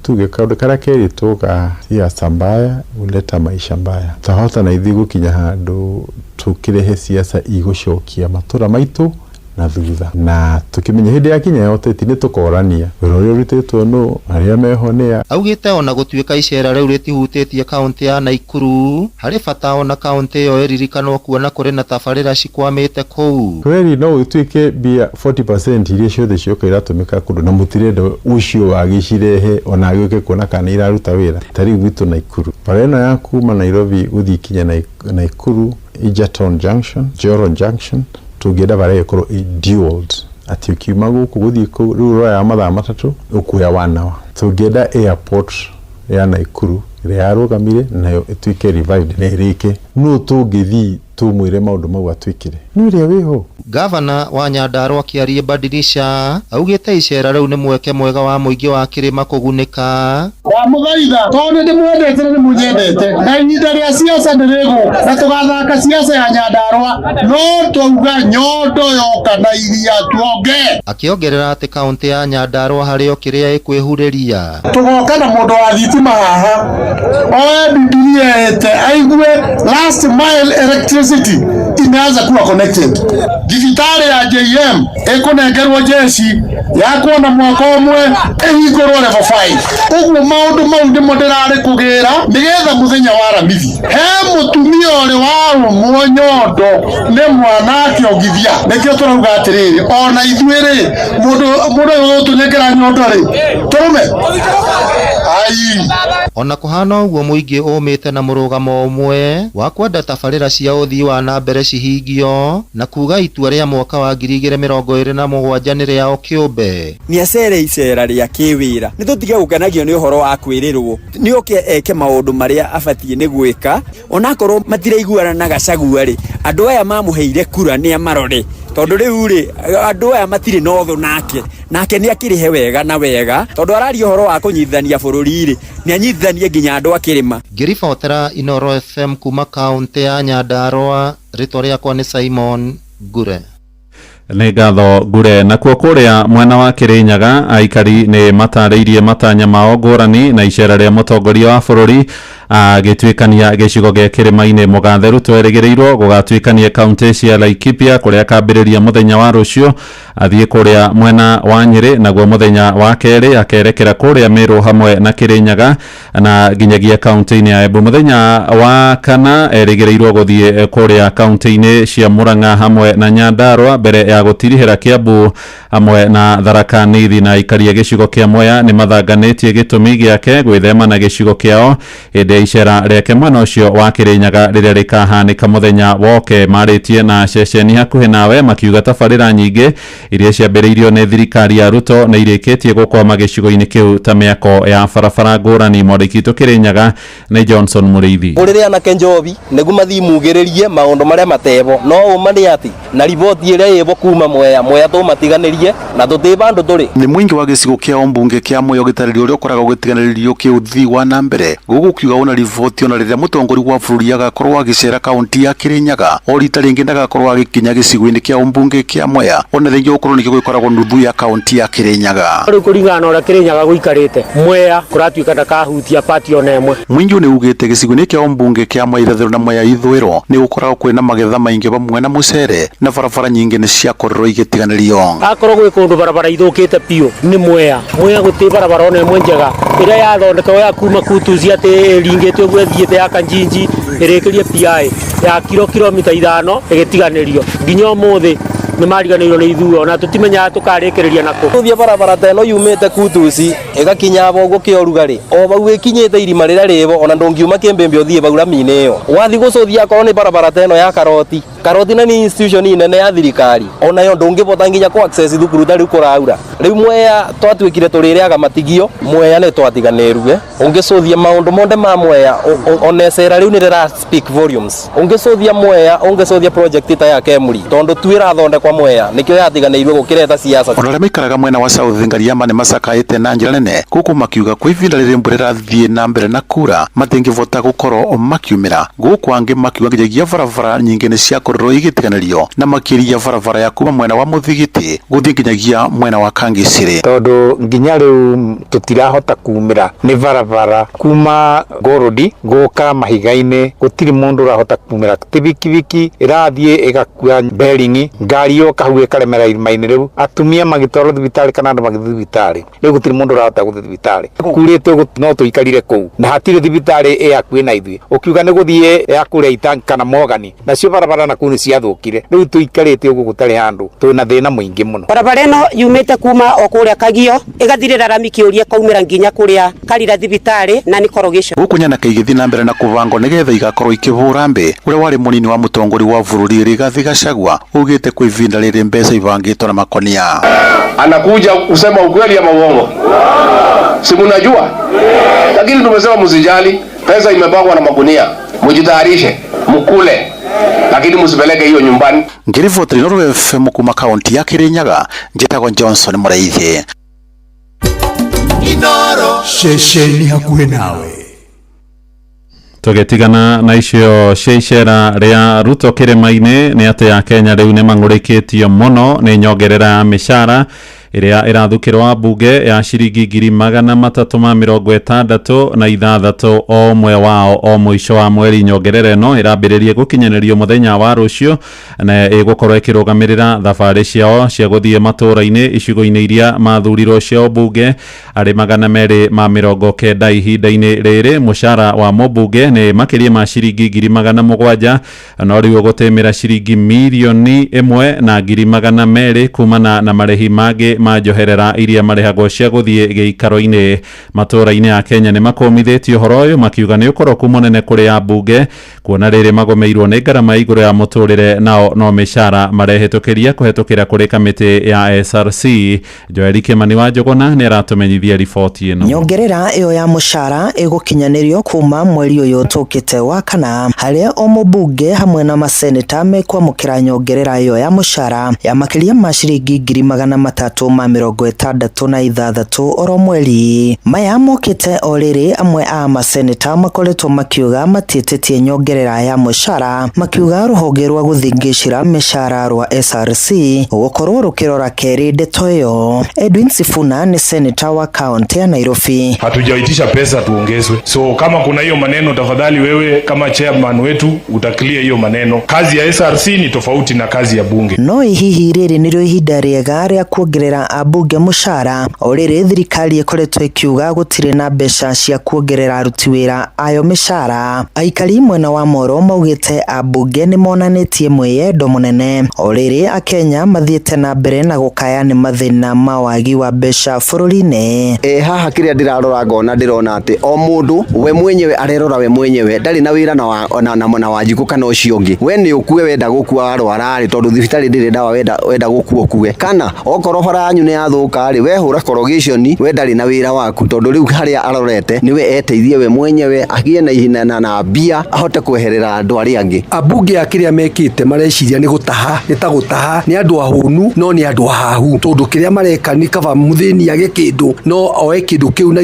Tuge kaũndũ karĩa kerĩtwo ga siasa mbaya huleta maisha mbaya, twahota na ithuĩ gũkinya handũ tũkĩrehe siasa igũcokia matũra maitũ na thutha, na tukimenya hindi yakinya ya ũteti nĩ tũkorania wĩra ũrĩa ũrutĩtwo nũ arĩa meho nĩa. Augĩte ona gũtuĩka icera rĩu rĩtihutĩtie kaũntĩ ya Naikuru, harĩ bata ona kaũntĩ ĩyo ĩririkanwo kuona kũrĩ na tabarĩra cikwamĩte kũu. Kweli no gũtuĩke mbia 40% iria ciothe cioka iratũmĩka kũndũ na mũtirenda ũcio wagĩcirehe ona agĩũke kuona kana iraruta wĩra. Ta rĩu gwitũ Naikuru, bara ĩno ya kuma Nairobi gũthiĩ kinya Naikuru, Egerton Junction, Joro Junction, tũngĩenda bara ĩkorwo ĩ dualed atĩ ũkiuma gũkũ gũthiĩ kũu rĩu ũroya mathaa 3 ũkuoya 1 hour. Tũngĩenda airport ya Naikuru ĩrĩa yarũgamire nayo ĩtuĩke revived na ĩrĩke, nũ tũngĩthiĩ tũmwĩre maũndũ mau atwĩkĩre? Nĩ ũrĩa wĩho. Gavana wa Nyandarua Kĩarie Badilisha augĩte icera rĩu nĩ mweke mwega wa mũingĩ wa kĩrĩma kũgunĩka. Ndamũthaitha tondũ nĩ ndĩmwendete na nĩ mũnyendete, na ihinda rĩa siasa nĩ rĩgũka na tũgathaka siasa ya Nyandarua, no twauga nyondo yoka na iria tuonge. Akĩongerera atĩ kaũntĩ ya Nyandarua harĩ o kĩrĩa ĩkwĩhurĩria. Tũgoka na mũndũ wa thitima haha oe Bibilia ete aigue last mile electricity imeanza kuwa connected. Thibitarĩ ya JM ĩkũnengerwo jeshi ya kuona mwaka ũmwe ĩhingũrwo level 5. Ũguo maũndũ mau nĩmo ndĩrarĩ kũgĩra nĩgetha mũthenya wa Aramithi he mũtumia ũrĩ warũmwo nyondo nĩ mwana akĩongithia. Nĩkĩo tũrauga atĩrĩrĩ, ona ithuĩ rĩ, mũndũ ũyũ ũgũtũnengera nyondo rĩ, tũrũme ai. Ona kũhana ũguo mũingĩ ũmĩte na mũrũgamo ũmwe wa kwenda tabarĩra cia ũthii wa na mbere cihingio na kuga itua rĩa mwaka wa 2027 nĩ rĩao kĩũmbe. Nĩ acere icera rĩa kĩwĩra, nĩ tũtige gũkenagio nĩ ũhoro wa kwĩrĩrwo, nĩ oke eke maũndũ marĩa abatiĩ nĩ gwĩka, onakorwo matiraiguana na Gachagua rĩ, andũ aya mamũheire kura nĩ amarore, tondũ rĩu rĩ andũ aya matirĩ na ũthũ nake, nake nĩ akĩrĩhe wega na wega, tondũ araria ũhoro wa kũnyitithania bũrũri rĩ, nĩ anyitithanie nginya andũ a kĩrĩma. Ngĩribotera Inoro FM kuma kaũntĩ ya Nyandarua, rĩtwa rĩakwa nĩ Simon Ngure. Nĩ ngatho Ngure. Nakuo kũrĩa mwena wa Kĩrĩnyaga aikari nĩ matarĩirie matanya mao ngũrani na icera rĩa mũtongoria wa bũrũri agĩtuĩkania gĩcigo gĩa kĩrĩma-inĩ. Mũgathe Ruto erĩgĩrĩirwo gũgatuĩkania kaũntĩ cia Laikipia kũrĩa akambĩrĩria mũthenya wa rũciũ athiĩ kũrĩa mwena wa Nyĩrĩ, naguo mũthenya wa kerĩ akerekera kũrĩa Meru hamwe na Kĩrĩnyaga na nginyagia kaũntĩ-inĩ ya Embu. Mũthenya wa kana erĩgĩrĩirwo gũthiĩ kũrĩa kaũntĩ-inĩ cia Murang'a hamwe na Nyandarua mbere ya ya gũtirihĩra Kiambu hamwe na Tharaka Nithi na aikari a gĩcigo kĩa Mwea nĩ mathanganĩtie gĩtũmi gĩake gwĩthema na gĩcigo kĩao hĩndĩ ya icera rĩake mwena ũcio wa Kĩrĩnyaga rĩrĩa rĩkahanĩka mũthenya woke. Marĩtie na ceceni hakuhĩ nawe makiuga tabarĩra nyingĩ iria ciambĩrĩirio nĩ thirikari ya Ruto nĩ irĩkĩtie gũkwama gĩcigo-inĩ kĩu ta mĩako ya barabara ngũrani. Mwandĩki witũ Kĩrĩnyaga nĩ Johnson Mũrĩithi. Ngũrĩre anake njobi nĩguo mathiĩ mugĩrĩrie maũndũ marĩa matebo no ũma nĩ atĩ na riboti ĩrĩa ĩbo kuma Mwea Mwea tũmatiganĩrie na tũtĩ bandũ tũrĩ. Nĩ mũingĩ wa gĩcigo kĩa ũmbunge kĩa Mwea ũgĩtarĩria ũrĩa ũkoragwo ũgĩtiganĩrio kĩũthii wa na mbere gũkũ kiuga ona riboti ona rĩrĩa mũtongoria wa bũrũri agakorwo agĩcera kaunti ya Kĩrĩnyaga o rita rĩngĩ ndagakorwo agĩkinya gĩcigo-inĩ kĩa ũmbunge kĩa Mwea ona rĩngĩ gũkorwo nĩkĩo gĩkoragwo nuthu ya kaunti ya Kĩrĩnyaga. Rĩu kũringana na ũrĩa Kĩrĩnyaga gũikarĩte Mwea kũratuĩka ndakahutia pati ona ĩmwe. Mũingĩ nĩ ugĩte gĩcigo-inĩ kĩa ũmbunge kĩa Mwea irathĩro na Mwea ithũĩro nĩ gũkoragwo kwĩna magetha maingĩ vamwe na mũcere na barabara nyingĩ nĩ ciakorirwo igĩtiganĩrio. Akorwo gwĩ kũndũ barabara ithũkĩte biũ nĩ Mwea. Mwea gũtirĩ barabara ona ĩmwe njega ĩrĩa yathondekagwo ya kuma Kutuzi atĩ ĩringĩte ũguo ĩthiĩte ya Kanjinji ĩrĩkĩrie PI ya kilomita 5 ĩgĩtiganĩrio nginya ũmũthĩ nĩ mariganĩirwo nĩ ithuĩ ona tũtimenyaga tũkarĩkĩrĩria nakũ. Gũthiĩ barabara ta ĩno yumĩte Kutuzi ĩgakinya abo ũguo kĩorugarĩ o bau ĩkinyĩte irima rĩrĩa rĩbo ona ndũngiuma kĩmbĩmbĩ ũthiĩ bau rami-inĩ ĩyo wathiĩ gũcũthia akorwo nĩ barabara ta ĩno ya Karoti. Karoti na nĩ institution nene ya thirikari onayo ndũngĩbota nginya kũ access thukuru ta rĩu kũraura. Rĩu Mwea twatuĩkire tũrĩrĩaga matigio Mwea nĩ twatiganĩrue. Ũngĩcũthia maũndũ mothe ma Mwea ona icera rĩu nĩ rĩra speak volumes. Ũngĩcũthia Mwea ũngĩcũthia project ta ya Kemri tondũ tu ĩrathondekwa Mwea nĩkĩo yatiganĩirwe gũkĩreta siasa. Ona arĩa maikaraga mwena wa South Ngariama nĩ macakaĩte na njĩra nene gũkũ makiuga kwa ihinda rĩrĩ mbura ĩrathiĩ na mbere na kura matingĩvota gũkorwo makiumĩra gũkũ angĩ makiuga nginyagia barabara nyingĩ nĩ ciakorirwo igĩtiganĩrio na makĩria barabara ya kuma mwena wa Mũthigiti gũthiĩ nginyagia mwena wa Kangiciri. Tondũ nginya rĩu tũtirahota kumĩra nĩ barabara kuma Ngorodi gũka mahiga-inĩ gũtirĩ mũndũ ũrahota kumĩra ti bikibiki ĩrathiĩ ĩgakua bearing ngari yoka hau ĩkaremera irima-inĩ rĩu atumia magĩtwarwo thibitarĩ kana andũ magĩthiĩ thibitarĩ rĩu gũtirĩ mũndũ ũrahota gũthiĩ thibitarĩ kurĩte no tũikarire kũu na hatirĩ thibitarĩ ĩ hakuhĩ na ithuĩ ũkiuga nĩ gũthiĩ ya kũrĩa Itangi kana Mogani nacio barabara na kũu nĩ ciathũkire rĩu tũikarĩte ũguo gũtarĩ handũ twĩna thĩna mũingĩ mũno. Barabara ĩno yumĩte kuma o kũrĩa Kagio ĩgathirĩra rami kĩũria kaumĩra nginya kũrĩa Karira thibitarĩ na nĩ corrugation. Gũkũ nyanake igĩthiĩ na mbere na kũbangwo nĩgetha igakorwo ikĩhũra mbĩ ũrĩa warĩ mũnini wa mũtongoria wa bũrũri Rigathi Gachagua ugĩte kwa ihinda rĩrĩ mbeca ibangĩtwo na makonia. Anakuja kusema ukweli ama uongo? Si mnajua? Lakini tumesema msijali, pesa imepangwa na magunia, mjitayarishe, mkule, lakini msipeleke hiyo nyumbani. Ngiriboti Inooro FM kuma kaunti ya Kirinyaga, njĩtagwo Johnson Mũraithi. Inooro ceceni hakuhĩ nawe. Tũgĩtigana na icio cia icera rĩa Ruto kĩrĩma-inĩ nĩ atĩ ya Kenya rĩu nĩ mang'ũrĩkĩtio mũno nĩ nyongerera ya mĩcara ĩrĩa ĩrathukĩrwo mbunge ya ciringi 366 o ũmwe wao o mũico wa mweri. Nyongerera ĩno ĩrambĩrĩria gũkinyanĩrio mũthenya wa rũciũ na ĩgũkorwo ĩkĩrũgamĩrĩra thabarĩ ciao cia gũthiĩ matũũra-inĩ icigo-inĩ iria mathurirwo cia ũmbunge arĩ 290. Ihinda-inĩ rĩrĩ mũcara wa mũmbunge nĩ makĩria ma ciringi 700,000 no rĩu ũgũtĩmĩra ciringi 1,200,000 kumana na marĩhi mangĩ ma njoherera iria marĩhagwo cia gũthiĩ gĩikaro-inĩ. Matũũra-inĩ ya Kenya nĩ makũmithĩtie ũhoro ũyũ makiuga nĩ ũkoroku mũnene kũrĩ ambunge kuona rĩrĩ magomeirwo nĩ ngarama ya igũrũ ya mũtũrĩre nao no mĩcara marehĩtũkĩria kũhetũkĩra kũrĩ kamĩtĩ ya SRC. Joeli Kimani wa Njũgũna nĩ aratũmenyithia riboti ĩno. Nyongerera ĩyo ya mũcara ĩgũkinyanĩrio kuma mweri ũyũ tũkĩte wa kana harĩa o mũmbunge hamwe na maseneta mekwamũkĩra nyongerera ĩyo ya mũcara ya makĩria ma ciringi 366 oro mweri. Maya mokĩte o rĩrĩ amwe a maseneta makoretwo makiuga matiĩtĩtie nyongerera ya mũcara makiuga rũhonge rwa gũthingĩcĩra mĩcara rwa SRC gũkorwo rũkĩrora kerĩ ndeto ĩyo. Edwin Sifuna nĩ seneta wa kaunti ya Nairobi. Hatujaitisha pesa tuongezwe, so kama kuna hiyo maneno tafadhali wewe kama chairman wetu utaklia hiyo maneno. Kazi ya SRC ni tofauti na kazi ya bunge. No hihi rĩrĩ nĩrĩo ihinda rĩega rĩa kuongerera kuongerera ambunge mũcara o rĩrĩ thirikari ĩkoretwo ĩkiuga gũtirĩ na mbeca cia kuongerera aruti wĩra ayo mĩcara. Aikari mwena wa Moro maugĩte ambunge nĩ monanĩtie mwĩyendo mũnene o rĩrĩ akenya mathiĩte na mbere na gũkaya nĩ mathĩna ma wagi wa mbeca bũrũri-inĩ. E, haha kĩrĩa ndĩrarora ngona ndĩrona atĩ o mũndũ we mwenyewe arerora we mwenyewe ndarĩ na wĩra na, wa, na, na, na wanjikũ kana ũcio ũngĩ we nĩ ũkue wenda gũkua warwara rĩ tondũ thibitarĩ ndĩrĩ ndawa wenda, wenda gũkua ũkue kana okorwo bara yanyu nĩ yathũka rĩ we hũra korogĩconi we ndarĩ na wĩra waku tondũ rĩu harĩa arorete nĩwe eteithie we mwenyewe agĩe na ihina na, na mbia ahote kweherera andũ arĩa angĩ. Ambunge a kĩrĩa mekĩte mareciria nĩ gũtaha nĩ ta gũtaha nĩ andũ ahũnu no nĩ andũ ahahu tondũ kĩrĩa mareka nĩ kaba mũthĩni age kĩndũ no oe kĩndũ kĩu na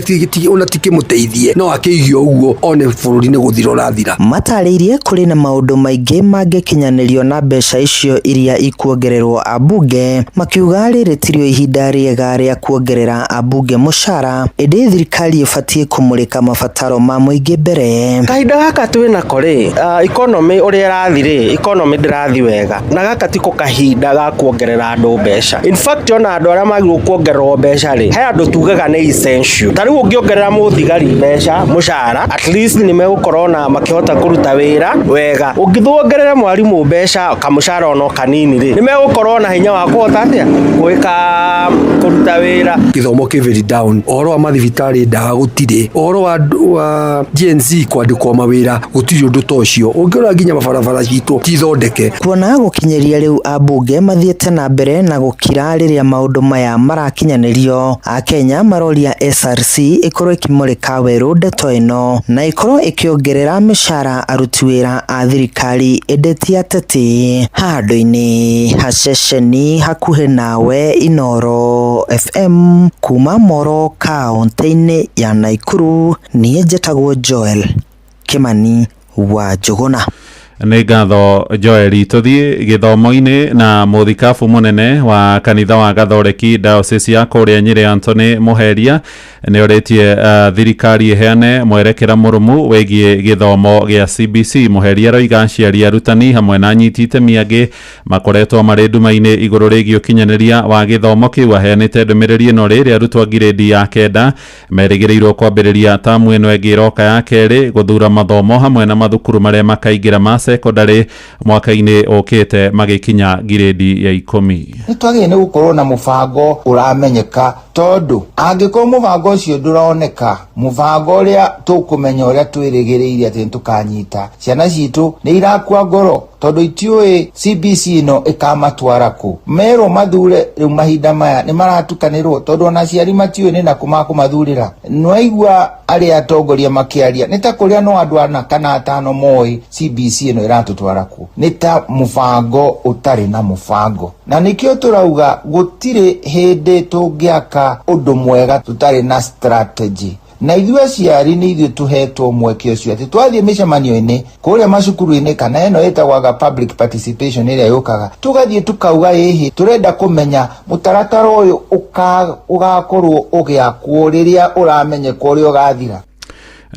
ona tikĩmũteithie no akĩige ũguo one bũrũri nĩ gũthira ũrathira. Matarĩirie kũrĩ na maũndũ maingĩ mangĩkinyanĩrio na mbeca icio iria ikuongererwo ambunge, makiuga rĩrĩ tirio ihinda rĩega rĩa kuongerera ambunge mũcara, ĩndĩ thirikari ĩbatiĩ kũmũrĩka mabataro ma mũingĩ mbere. Kahinda gaka twĩ nako rĩ, economy ũrĩa ĩrathi rĩ, economy ndĩrathi wega na gaka tiko kahinda ga kuongerera andũ mbeca. In fact ona andũ arĩa magĩrĩirwo kuongererwo mbeca rĩ, he andũ tugaga nĩ essential. Ta rĩu ũngĩongerera mũthigari mbeca mũcara, at least nĩ megũkorwo na makĩhota kũruta wĩra wega. Ũngĩthiĩ wongerere mwarimũ mbeca kamũcara ono kanini rĩ, nĩ megũkorwo na hinya wa kũhota atĩa gwĩka kũruta wĩra. Gĩthomo kĩ very down, ũhoro wa mathibitarĩ ndawa gũtirĩ, ũhoro wa, wa Gen Z kwandĩkwo mawĩra gũtirĩ ũndũ ta ũcio, ũngĩrora nginya mabarabara citũ ti thondeke. Kuona gũkinyĩria rĩu ambunge mathiĩte na mbere na gũkira rĩrĩa maũndũ maya marakinyanĩrio, akenya maroria SRC ĩkorwo ĩkĩmũrĩka werũ ndeto ĩno na ĩkorwo ĩkĩongerera mĩcara aruti wĩra a thirikari ĩndĩ ti ateti. Handũ-inĩ ha ceceni hakuhĩ nawe Inooro FM kuma Moro kaũntĩ-inĩ ya Naikuru, niĩ njĩtagwo Joel Kimani wa Njũgũna. Nĩ ngatho Joeli. Tũthiĩ gĩthomo-inĩ na mũthikabu mũnene wa kanitha wa Gathoreki diocese ya kũrĩa Nyĩrĩ Anthony Mũheria nĩ orĩtie thirikari ĩheane mwerekera mũrũmu wĩgiĩ gĩthomo gĩa CBC. Mũheria aroiga aciari, arutani hamwe na anyiti itemi angĩ makoretwo marĩ nduma-inĩ igũrũ rĩgiĩ ũkinyanĩria wa gĩthomo kĩu. Aheanĩte ndũmĩrĩri ĩno rĩrĩa arutwo a ngirĩndi ya kenda merĩgĩrĩirwo kwambĩrĩria tamu ĩno ĩngĩ ĩroka ya kerĩ gũthura mathomo hamwe na mathukuru marĩa makaingĩra ma sekondarĩ mwaka-inĩ ũkĩte magĩkinya ngirĩndi ya 10. Nĩ twagĩrĩire nĩ gũkorwo na mũbango ũramenyeka tondũ angĩkorwo mũbango ũcio ndũroneka, mũbango ũrĩa tũkũmenya ũrĩa twĩrĩgĩrĩire atĩ nĩtũkanyita, ciana citũ nĩ irakua ngoro tondũ itiũĩ CBC ĩno ĩkamatwara kũ. Merwo mathure rĩu mahinda maya nĩ maratukanĩrwo tondũ ona aciari matiũĩ nĩ nakũ makũmathurĩra. Nĩwaigua arĩa atongoria makĩaria nĩ ta kũrĩa no andũ 4 kana 5 moĩ CBC ĩno ĩratũtwara kũ. Nĩ ta mũbango ũtarĩ na mũbango. Na nĩkĩo tũrauga gũtirĩ hĩndĩ tũngĩaka ũndũ mwega tũtarĩ na strategy. Na ithuĩ aciari nĩ ithuĩ tũhetwo mweke ũcio atĩ twathiĩ mĩcemanio-inĩ kũrĩa macukuru-inĩ kana ĩno ĩtagwaga public participation ĩrĩa yũkaga, tũgathiĩ tukauga ĩhĩ tũrenda kũmenya mũtaratara ũyũ ũgakorwo ũgĩakwo rĩrĩa ũramenyeka ũrĩa ũgathira.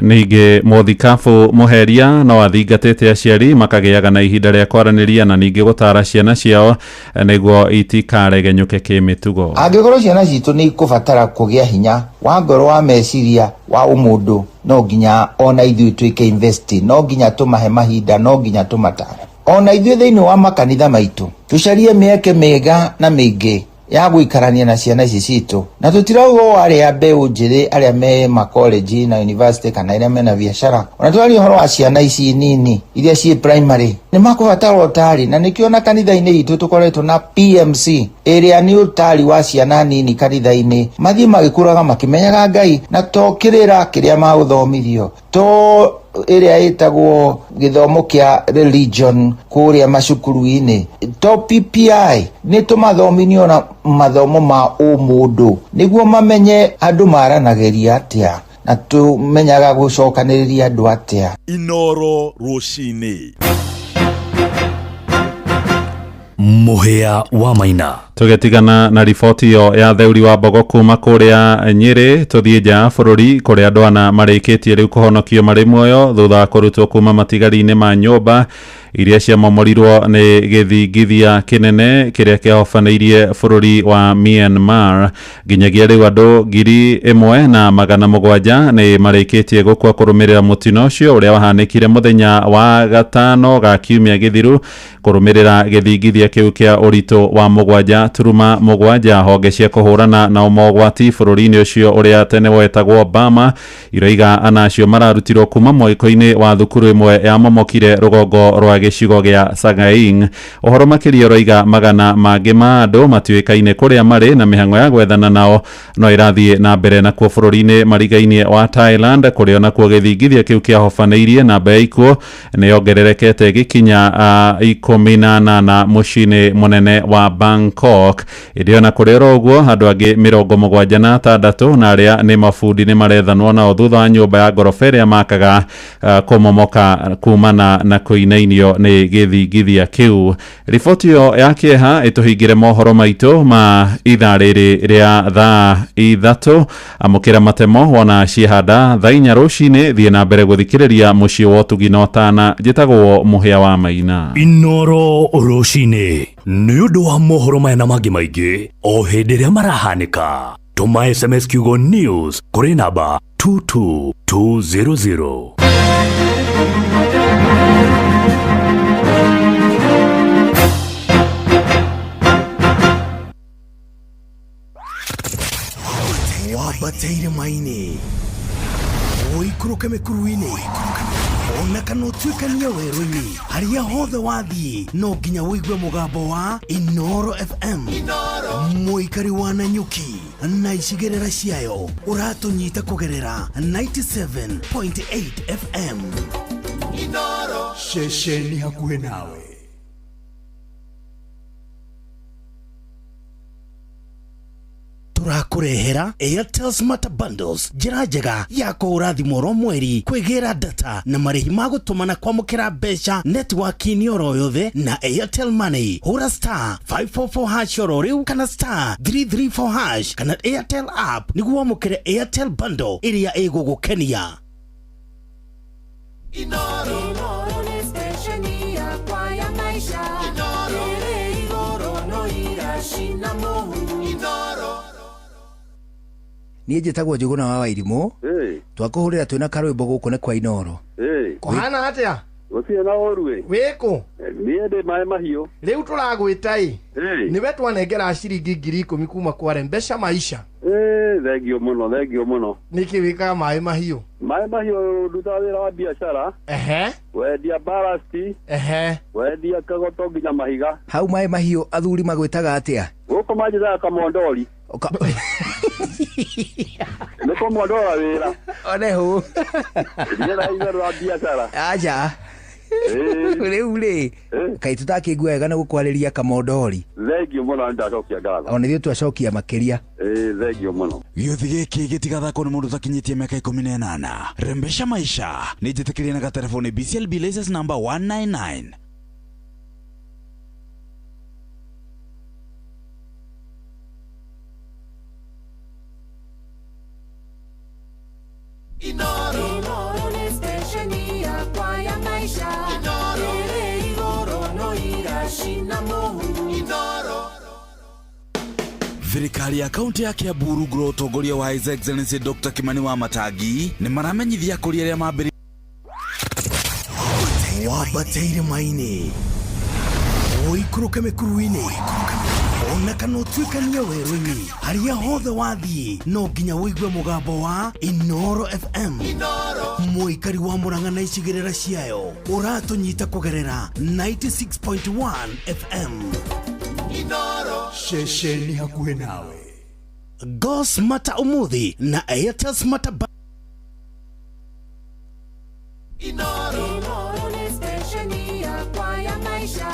Ningĩ mũthikabu Mũheria no athingatĩte aciari makagĩaga na ihinda rĩa kwaranĩria na ningĩ gũtara ciana ciao nĩguo itikaregenyũke kĩmĩtugo. Angĩkorwo ciana citũ nĩ ikũbatara kũgĩa hinya wa ngoro, wa meciria, wa ũmũndũ, no nginya ona ithuĩ twĩke invest, no nginya tũmahe mahinda, no nginya tũmatare. Ona ithuĩ thĩinĩ wa makanitha maitũ tũcarie mĩeke mĩega na mĩingĩ ya gũikarania na ciana ici citũ, na tũtirauga o arĩa mbeũ njĩthĩ arĩa me makoleji na university kana arĩa mena biacara, ona tũraria ũhoro wa ciana ici nini iria ciĩ primary nĩ makũbatara ũtari, na nĩkĩo na kanitha-inĩ itũ tũkoretwo na PMC ĩrĩa nĩ ũtari wa ciana nini kanitha-inĩ, mathiĩ magĩkũraga makĩmenyaga Ngai na to kĩrĩra kĩrĩa magũthomithio, to ĩrĩa ĩtagwo gĩthomo kĩa religion kũrĩa macukuru-inĩ, to PPI, nĩ tũmathomithio na mathomo ma ũmũndũ nĩguo mamenye andũ maranagĩria atĩa na tũmenyaga gũcokanĩrĩria andũ atĩa. Inooro rũcinĩ. Mũhĩa wa Maina. Tũgĩtigana na riboti ĩyo ya Theuri wa Mbogo kuma kũrĩa Nyĩrĩ, tũthiĩ nja ya bũrũri kũrĩa andũ ana marĩkĩtie rĩu kũhonokio marĩ muoyo thutha wa kũrutwo kuma matigari-inĩ ma nyũmba iria ciamomorirwo nĩ gĩthingithia kĩnene kĩrĩa kĩahobanĩirie bũrũri wa Myanmar. Nginyagia rĩu andũ 1700 nĩ marĩkĩtie gũkua kũrũmĩrĩra mũtino ũcio ũrĩa wahanĩkire mũthenya wa gatano ga kiumia gĩthiru kũrũmĩrĩra gĩthingithia kĩu kĩa ũritũ wa 7.7. Honge cia kũhũrana na mogwati bũrũri-inĩ ũcio ũrĩa tene wetagwo Burma iroiga ana acio mararutirwo kuma mwiko-inĩ wa thukuru ĩmwe yamomokire rũgongo rwa gĩcigo gĩa Sagaing. Ũhoro makĩria ũroiga magana mangĩ ma andũ matuĩkaine kũrĩa marĩ na mĩhang'o ya gwethana nao no ĩrathiĩ na mbere. Nakuo bũrũri-inĩ mariga-inĩ wa Thailand kũrĩa onakuo gĩthingithia kĩu kĩahobanĩirie namba ya ikuũ nĩ yongererekete gĩkinya 18 mũciĩ-inĩ mũnene wa Bangkok. Ĩndĩ ona kũrĩ oro ũguo andũ angĩ 76 na arĩa nĩ mabundi nĩ marethanwo nao thutha wa nyũmba ya ngoroba ĩrĩa makaga kũmomoka kumana na kũinainio nĩ gĩthingithia kĩu. Riboti ĩyo ya kĩeha ĩtũhingĩre mohoro maitũ ma ithaa rĩrĩ rĩa thaa 3. Amũkĩra matemo wona ciehanda thaa 4 rũcinĩ. Thiĩ na mbere gũthikĩrĩria mũciĩ wa ũtugi na ũtana. Njĩtagwo Mũhĩa wa Maina. Inoro rũcinĩ nĩ ũndũ wa mohoro maya na mangĩ maingĩ o hĩndĩ ĩrĩa marahanĩka. Tũma SMS kiugo news kũrĩ namba 22200. Wambate irĩma-inĩ, ũikũrũke mĩkuru-inĩ, ona kana ũtuĩkanie werũ-inĩ, harĩa hothe wathiĩ no nginya ũigue mũgambo wa Inoro FM. Mũikari wa Nanyuki na icigĩrĩra ciayo ũratũnyita kũgerera 97.8 FM. Ceceni hakuhĩ nawe. Tũrakũrehera Airtel Smart Bundles, njĩra njega ya kũhũra thimũ oro mweri, kwĩgĩra data na marĩhi ma gũtũma na kwamũkĩra mbeca netiwaki-inĩ oro yothe na Airtel Money. Hũra star 544 hash oro rĩu kana star 334 hash kana Airtel app nĩguo wamũkĩre Airtel Bundle ĩrĩa ĩgũgũkenia. Inoro nĩ stesheni yakwa ya maisha. Ĩrĩ igũrũ no iracina mũhu. Niĩ njĩtagwo Njũgũna wa Wairimũ. Twakũhũrĩra twĩna karwĩmbo gũkũ nĩ kwa Inoro. Kũhana atĩa? Gũtirĩ na ũru ĩ. Wĩkũ? Niĩ ndĩ maĩ mahiũ. Rĩu tũragwĩta ĩ. Nĩwe twanengera ciringi 10,000 kuma kwa Rembesha Maisha. Thengio mũno, thengio mũno. Nĩkĩ wĩkaga maĩ mahiũ? Maĩ mahiũ ndutaga wĩra wa biacara. Wendia barasti. Wendia kagoto nginya mahiga. Hau maĩ mahiũ athuri magwĩtaga atĩa? Gũkũ manjĩtaga kamondori. Nĩ kũmondora wĩra. One hũ. Niĩ igũrũ wa biacara. Aca. Rĩu rĩ, kaĩ tũtakĩigua wega nĩ gũkwarĩria kamondori. Thengio mũno nĩ ndacokia ngatho. Ona ithuĩ twacokia makĩria. Thengio mũno. Gĩũthi gĩkĩ gĩtigathakwo nĩ mũndũ ũtakinyĩtie mĩaka 18. Rembesha Maisha nĩ njĩtĩkĩrie na gatelefoni BCLB license number 199. Inoro nĩ stesheni yakwa ya maisha. Ĩrĩ igũrũ no iracina mũhu. Thirikari ya kaunti ya Kiambu rungu rwa ũtongoria wa His Excellency Dr. Kimani wa Matangi nĩ maramenyithia akũria arĩa mambĩrĩirie Wambate irĩma-inĩ, ũikũrũke mĩkuru-inĩ, ona kana ũtuĩkanie werũ-inĩ, harĩa hothe wathiĩ no nginya ũigue mũgambo wa Inoro FM. Mũikari wa Murang'a na icigĩrĩra ciayo ũratũnyita kũgerera 96.1 FM. Ceceni hakuhĩ nawe. Go smarter ũmũthĩ na Airtel Smart. Inoro nĩ stesheni yakwa ya maisha.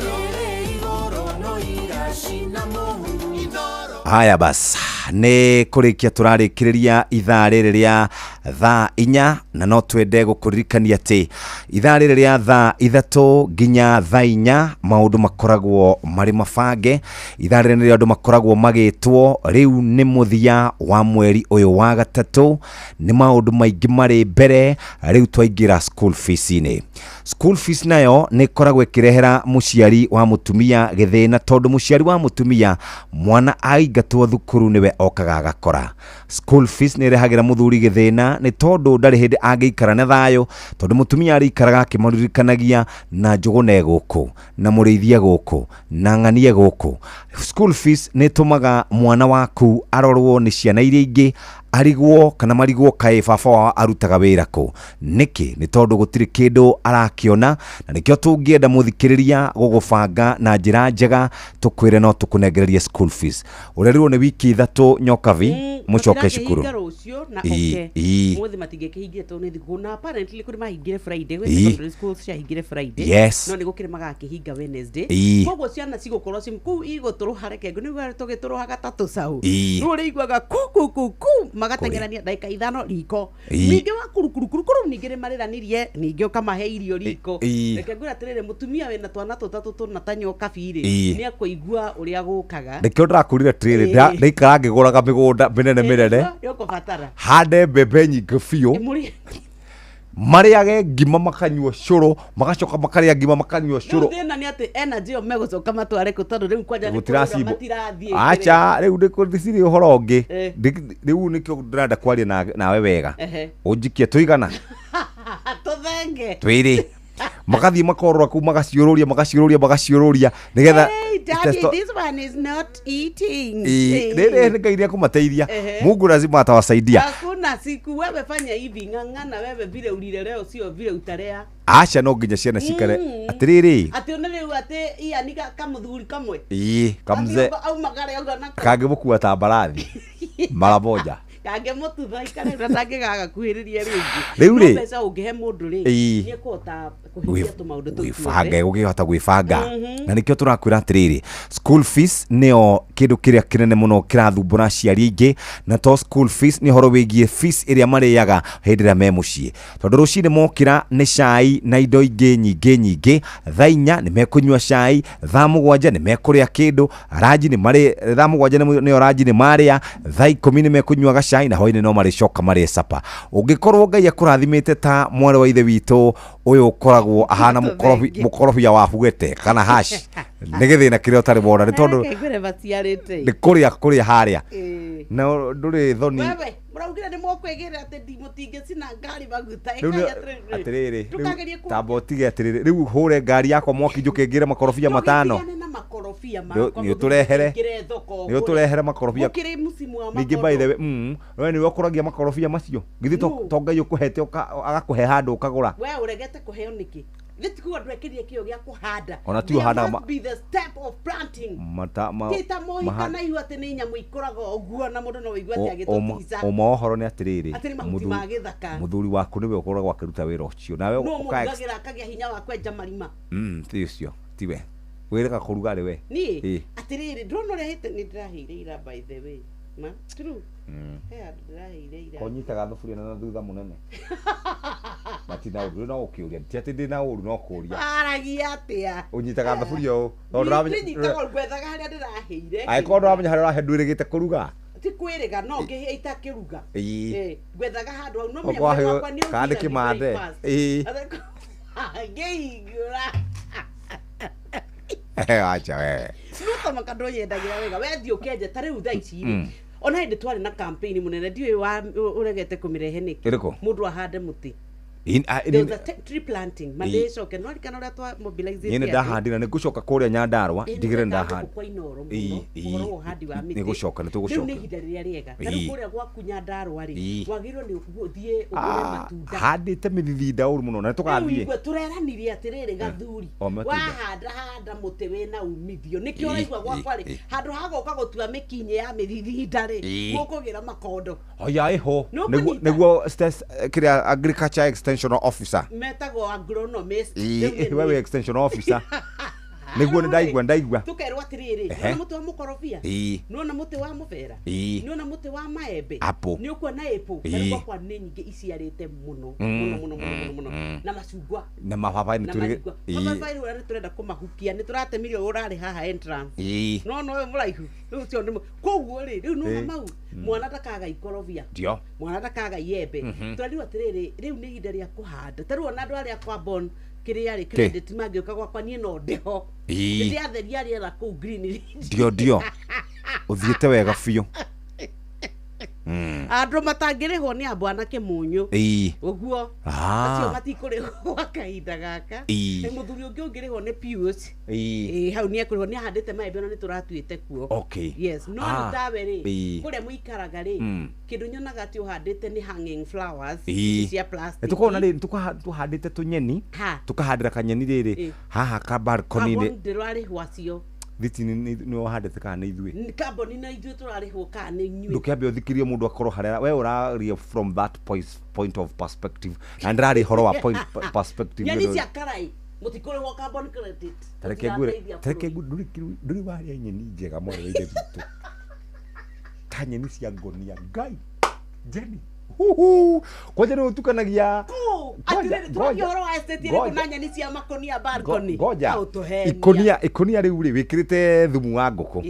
Ĩrĩ igũrũ no iracina mũhu. Haya bas, nĩ kũrĩkia tũrarĩkĩrĩria ithaa rĩrĩ rĩa Thaa 4, na no twende gũkũririkania atĩ ithaa rĩrĩ rĩa thaa 3 nginya thaa 4 maũndũ makoragwo marĩ mabange. Ithaa rĩrĩ nĩrĩo andũ makoragwo magĩtwo. Rĩu nĩ mũthia wa mweri ũyũ wa gatatũ, nĩ maũndũ maingĩ marĩ mbere. Rĩu twaingĩra school fees-inĩ. School fees nayo nĩ ĩkoragwo ĩkĩrehera mũciari wa mũtumia gĩthĩna, tondũ mũciari wa mũtumia mwana aingatwo thukuru nĩwe okaga agakora. School fees nĩ ĩrehagĩra mũthuri gĩthĩna, nĩ tondũ ndarĩ hĩndĩ angĩikara na thayũ, tondũ mũtumia arĩikaraga akĩmũririkanagia na njũgũna gũkũ na mũrĩithie gũkũ na ng'anie gũkũ. School fees nĩ ĩtũmaga mwana waku arorwo nĩ ciana iria ingĩ, arigwo kana marigwo kaĩ baba wao arutaga wĩra kũ. Nĩkĩ? Nĩ tondũ gũtirĩ kĩndũ arakĩona, na nĩkĩo tũngĩenda mũthikĩrĩria gũgũbanga na njĩra njega, tũkwĩre no tũkũnengererie school fees. Ũrerirwo nĩ wiki 3 nyokabi mũcoke cukuru. Rũciũ na Ii, oke ii. Mũthĩ matingĩkĩhingire tondũ nĩ thigũkũ, na apparently kũrĩ mahingire Friday, gwĩ secondary schools ciahingire Friday. No nĩ gũkĩrĩ magakĩhinga Wednesday. Koguo ciana cigũkorwo ci kũu igũtũrũha, reke nĩguo tũgĩtũrũhaga ta tũcaũ. Rĩu ũrĩiguaga ku ku ku ku magateng'erania ndagĩka 5 riko. Ningĩ wa kuru kuru kuru kuru, ningĩ nĩ marĩranirie, ningĩ ũkamahe irio riko. Reke ngwĩre atĩrĩrĩ, mũtumia wĩna twana tũtatũ tũna ta nyoka birĩ, nĩ akũigua ũrĩa gũkaga. Nĩkĩo ndĩrakwĩrire atĩrĩrĩ, ndaikara ngĩgũraga mĩgũnda mĩnene mĩnene, Nĩ ũkũbatara hande mbembe nyingĩ biũ, marĩage ngima makanyua cũrũ, magacoka makarĩa ngima makanyua Rĩu cũrũ. thĩna nĩ atĩ energy ĩyo megũcoka matware kũ, tondũ rĩu kwanja nĩ kũrũga Gũtiracimbo. matirathiĩ. Aca, rĩu ndĩcirĩ ũhoro ũngĩ. Rĩu nĩkĩo ndĩrenda kwaria nawe wega. Ũnjikie tũigana Tũthenge. Twĩrĩ magathiĩ makorora kũu, magaciũrũria magaciũrũria magaciũrũria nĩgetha Hey, daddy, this one is not eating. Rĩrĩ nĩ Ngai nĩekũmateithia. Mungu lazima atawasaidia. Hakuna siku wewe fanya hivi, ng'ang'ana wewe, vile ulilelewa sio vile utalea. Aca, no nginya ciana cikare atĩrĩrĩ. Atĩ ona rĩu atĩ iya ni kamũthuri kamwe. Ii kamze. Athiĩ aumagare ũguo nako. Kangĩmũkua ta mbarathi mara moja. Kangĩmũtutha ikare na ndangĩgagakuhĩrĩria rĩngĩ. Rĩu No rĩ, mbeca ũngĩhe mũndũ rĩ, nĩ ekũhota kũhingia tũmaũndũ tũu gwĩbanga, tuothe. ũgĩhota gwĩbanga. Na nĩkĩo tũrakwĩra atĩrĩrĩ, school fees nĩyo kĩndũ kĩrĩa kĩnene mũno kĩrathumbũra aciari aingĩ. Na to school fees, nĩ ũhoro wĩgiĩ fees ĩrĩa marĩaga hĩndĩ ĩrĩa me mũciĩ, tondũ rũcinĩ mokĩra nĩ cai na indo ingĩ nyingĩ nyingĩ, thaa 4 nĩ mekũnyua cai, thaa 7 nĩ mekũrĩa kĩndũ ranji, nĩ marĩ thaa 7 nĩyo ranji nĩ marĩa, thaa 10 nĩ mekũnyua gacai, na hwainĩ no marĩcoka marĩe sapa. Ũngĩkorwo Ngai akũrathimĩte ta mwarĩ wa ithe witũ ũyũ ũkoragwo ahana mũkorobia wa bugete kana hash, nĩ gĩthĩna kĩrĩa ũtarĩ wona, nĩ tondũ Reke ngwĩre maciarĩte. Nĩ kũrĩa kũrĩa harĩa na ndũrĩ thoni. Wewe mũraugire nĩ mũkwĩgĩra atĩ mũtingĩcina ngari maguta. Rĩu Ĩkai atĩrĩrĩ. Atĩrĩrĩ, rĩu Ndũkagerie tamba ũtige atĩrĩrĩ, rĩu hũre ngari yakwa mwaki njũke ngĩre makorobia 5. Ndũgĩtigane na makorobia makwa. Nĩ ũtũrehere. Mũingĩre thoko Nĩ ũtũrehere makorobia. Gũkĩrĩ mũcimu wa Ningĩ by the way, we nĩwe ũkũragia makorobia macio, githĩ to Ngai ũkũhete agakũhe handũ ũkagũra? We ũregete kũheo nĩkĩ? Gĩtikuga ndwekĩrire kĩo gĩa kũhanda. Ona ti ũhandaga There must be the step of planting. Ti ta mũhika na ihu atĩ nĩ nyamũ ikũraga ũguo na mũndũ no wĩigue atĩ agĩtũtica. Ũma wa ũhoro nĩ atĩrĩrĩ, Atĩ nĩ mahuti ma gĩthaka. Mũthuri waku nĩwe ũkoragwo akĩruta wĩra ũcio, nawe No mũrugagĩra akagĩa hinya wa kwenja marima. Ti ũcio tiwe wĩrĩga kũruga rĩ we. Niĩ atĩrĩrĩ, ndĩrona ũrĩa hĩte nĩ ndĩraheire ira, by the way. Ma true. He handũ ndĩraheire ira. Kũnyitaga thuburia na thutha mũnene matina ũndũ, no ũkĩũria, ti atĩ ndĩna ũru, no kũria. Aragia atĩa? Ũnyitaga thaburia ũũ tondũ ndũramenya. Nyitaga ngwethaga harĩa ndĩraheire. Angĩkorwo ndũramenya harĩa ũrahe, ndwĩrĩgĩte kũruga. Ti kwĩrĩga, no ngĩhĩa itakĩruga. Ngwethaga handũ hau no Okorwo menya mwĩrĩ waheo wakwa nĩ kana nĩ ũthira nĩ kĩmande. breakfast. Ngĩhingũra. Acha we. No tamaka ndũnyendagĩra wega, wethiĩ ũkenje ta rĩu thaa ici rĩ, ona hĩndĩ twarĩ na campaign mũnene, ndiũĩ wa ũregete kũmĩrehe nĩkĩ. Ĩrĩkũ? Mũndũ ahande mũtĩ. There was a tree planting mandĩcoke no arikana ũrĩa twa mobilize. Niĩ nĩ ndahandire, nĩ ngũcoka kũrĩa Nyandarua ndigĩre nĩ ndahanda. Kwa Inooro mũno ũhoro wa ũhandi wa mĩtĩ. Nĩ gũcoka, nĩ Rĩu tũgũcoka. nĩ ihinda rĩrĩa rĩega ta rĩu kũrĩa gwaku Nyandarua rĩ, wagĩrĩirwo nĩ ũthiĩ ũgũre matunda. Handĩte mĩthithinda ũru mũno na nĩ Rĩu tũgathiĩ. igue tũreranire atĩrĩrĩ, gathuri, O matunda. Wahanda handa mũtĩ wĩna umithio, nĩkĩo ũraigua gwakwa rĩ, handũ ha gũka gũtua mĩkinyĩ ya mĩthithinda rĩ, mũkũgĩra makondo. Oya ĩho. Nĩ ũkũnyita? Nĩguo kĩrĩa agriculture extension officer. Metagwo agronomist. Ii, Rĩu nĩ wewe niĩ. Extension officer. Nĩguo nĩ ndaigua ndaigua. Tũkerwo atĩrĩrĩ, nĩwona mũtĩ wa mũkorobia, nĩwona mũtĩ wa mũbera, nĩwona mũtĩ wa maembe, Apple. nĩ ũkuona apple. Na rĩu gwakwa nĩ nyingĩ iciarĩte mũno mũno mũno mũno mũno mũno, na macungwa Na mababaĩ nĩ na tũrĩ. marigũ. Mababaĩ rĩu nĩ tũrenda kũmahukia, nĩ tũratemire ũyũ ũrarĩ haha entrance. No no ũyũ mũraihu rĩu ũcio nĩ koguo rĩ, rĩu nĩwona mau, mwana ndakaga ikorobia, Ndio. Mwana ndakaga iembe. Tũrerirwo atĩrĩrĩ, rĩu nĩ ihinda rĩa kũhanda. Ta rĩu ona andũ arĩa kwa bon kĩrĩa rĩ, credit mangĩũka gwakwa niĩ no ndĩho. Nĩndĩatheria rĩera kũu green ridge. Ndio ndio. Ũthiĩte wega biũ. Andũ matangĩrĩhwo nĩ a bwana Kĩmunyũ. Ũguo acio matikũrĩhwo gwa kahinda gaka. Nĩ mũthuri ũngĩ ũngĩrĩhwo nĩ Pius. Ĩĩ, hau nĩ ekũrĩhwo, nĩ ahandĩte maembe ona nĩ tũratuĩte kuo. Yes, no rĩu tawe rĩ, kũrĩa mũikaraga rĩ, kĩndũ nyonaga atĩ ũhandĩte nĩ hanging flowers ici cia plastic. Nĩtũkorwo na rĩ tũhandĩte tũnyeni. Ha. Tũkahandĩra kanyeni rĩrĩ haha ka balcony-inĩ. Carbon ndĩrarĩhwo acio. Thiti nĩ ũhandĩte kana nĩ ithuĩ? Nĩ carbon na ithuĩ tũrarĩhwo kana nĩ inyuĩ? Ndũkĩambe ũthikĩrie mũndũ akorwo harĩa we ũraria from that point of perspective, na ndĩraria ũhoro wa point perspective. Nyeni ĩno. Cia karai mũtikũrĩhwo carbon credit. Ta reke ngwĩre, Mũtirateithia ta reke bũrũri. ngwĩre, ndũrĩ warĩa nyeni njega mwarĩ wa ithe witũ ta nyeni cia ngonia ngai njeni. Huhu. Kwanja nĩ ũtukanagia. Kũ? Ngoja, Atĩrĩrĩ, tũragia ngoja, ũhoro wa estate ĩrĩkũ ngoja. na nyeni cia makonia balcony? Ngoja. Kaũtũhenia. Ikonia rĩu rĩ, wĩkĩrĩte thumu wa ngũkũ,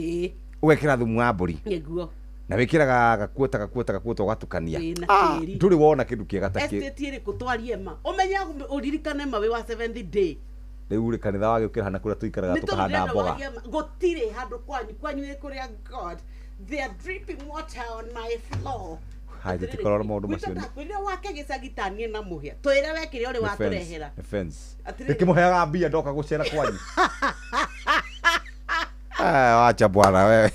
ũgekĩra thumu wa mbũri, Nĩguo. Na wĩkĩraga gakuota gakuota gakuota ũgatukania. Ĩĩ, na Ah, tĩri. Ndũrĩ wona kĩndũ kĩega ta kĩ. Estate ĩrĩkũ? Twarie ma, ũmenye ũririkane ma wĩ wa seventh day. Rĩu rĩ, kanitha wagĩũkĩra hana kũrĩa tũikaraga Nĩ tondũ tũkahanda ndĩrenda mboga. warie ma. Gũtirĩ handũ kwanyu, kwanyu nĩ kũrĩa God, they are dripping water on my floor. Hai, tũtikorwo na maũndũ macio. Ndakwĩrire wake gĩcagi tanie na mũhĩa, twĩre we kĩrĩa ũrĩ Nĩ fence, watũrehera. nĩ fence. Atĩrĩrĩ. Ndĩkĩmũheaga mbia ndoka gũcera kwanyu. Ah, wacha bwana wewe.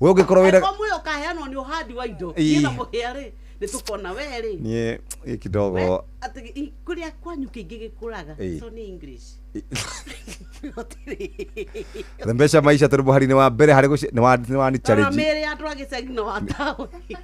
We ũngĩkorwo wĩna Angĩkorwo muoyo ũkaheanwo nĩ ũhandi wa indo, Ii. niĩ na mũhĩa rĩ, nĩ tũkona we rĩ. Niĩ ĩ kidogo. Atĩ kũrĩa kwanyu kĩingĩ gĩkũraga. So nĩ English. Gũtirĩ. Thembesha maisha tũrĩ mũhari-inĩ wa mbere harĩ nĩ wa ni Rora challenge. mĩĩrĩ ya andũ a gĩcagi na wa taũni.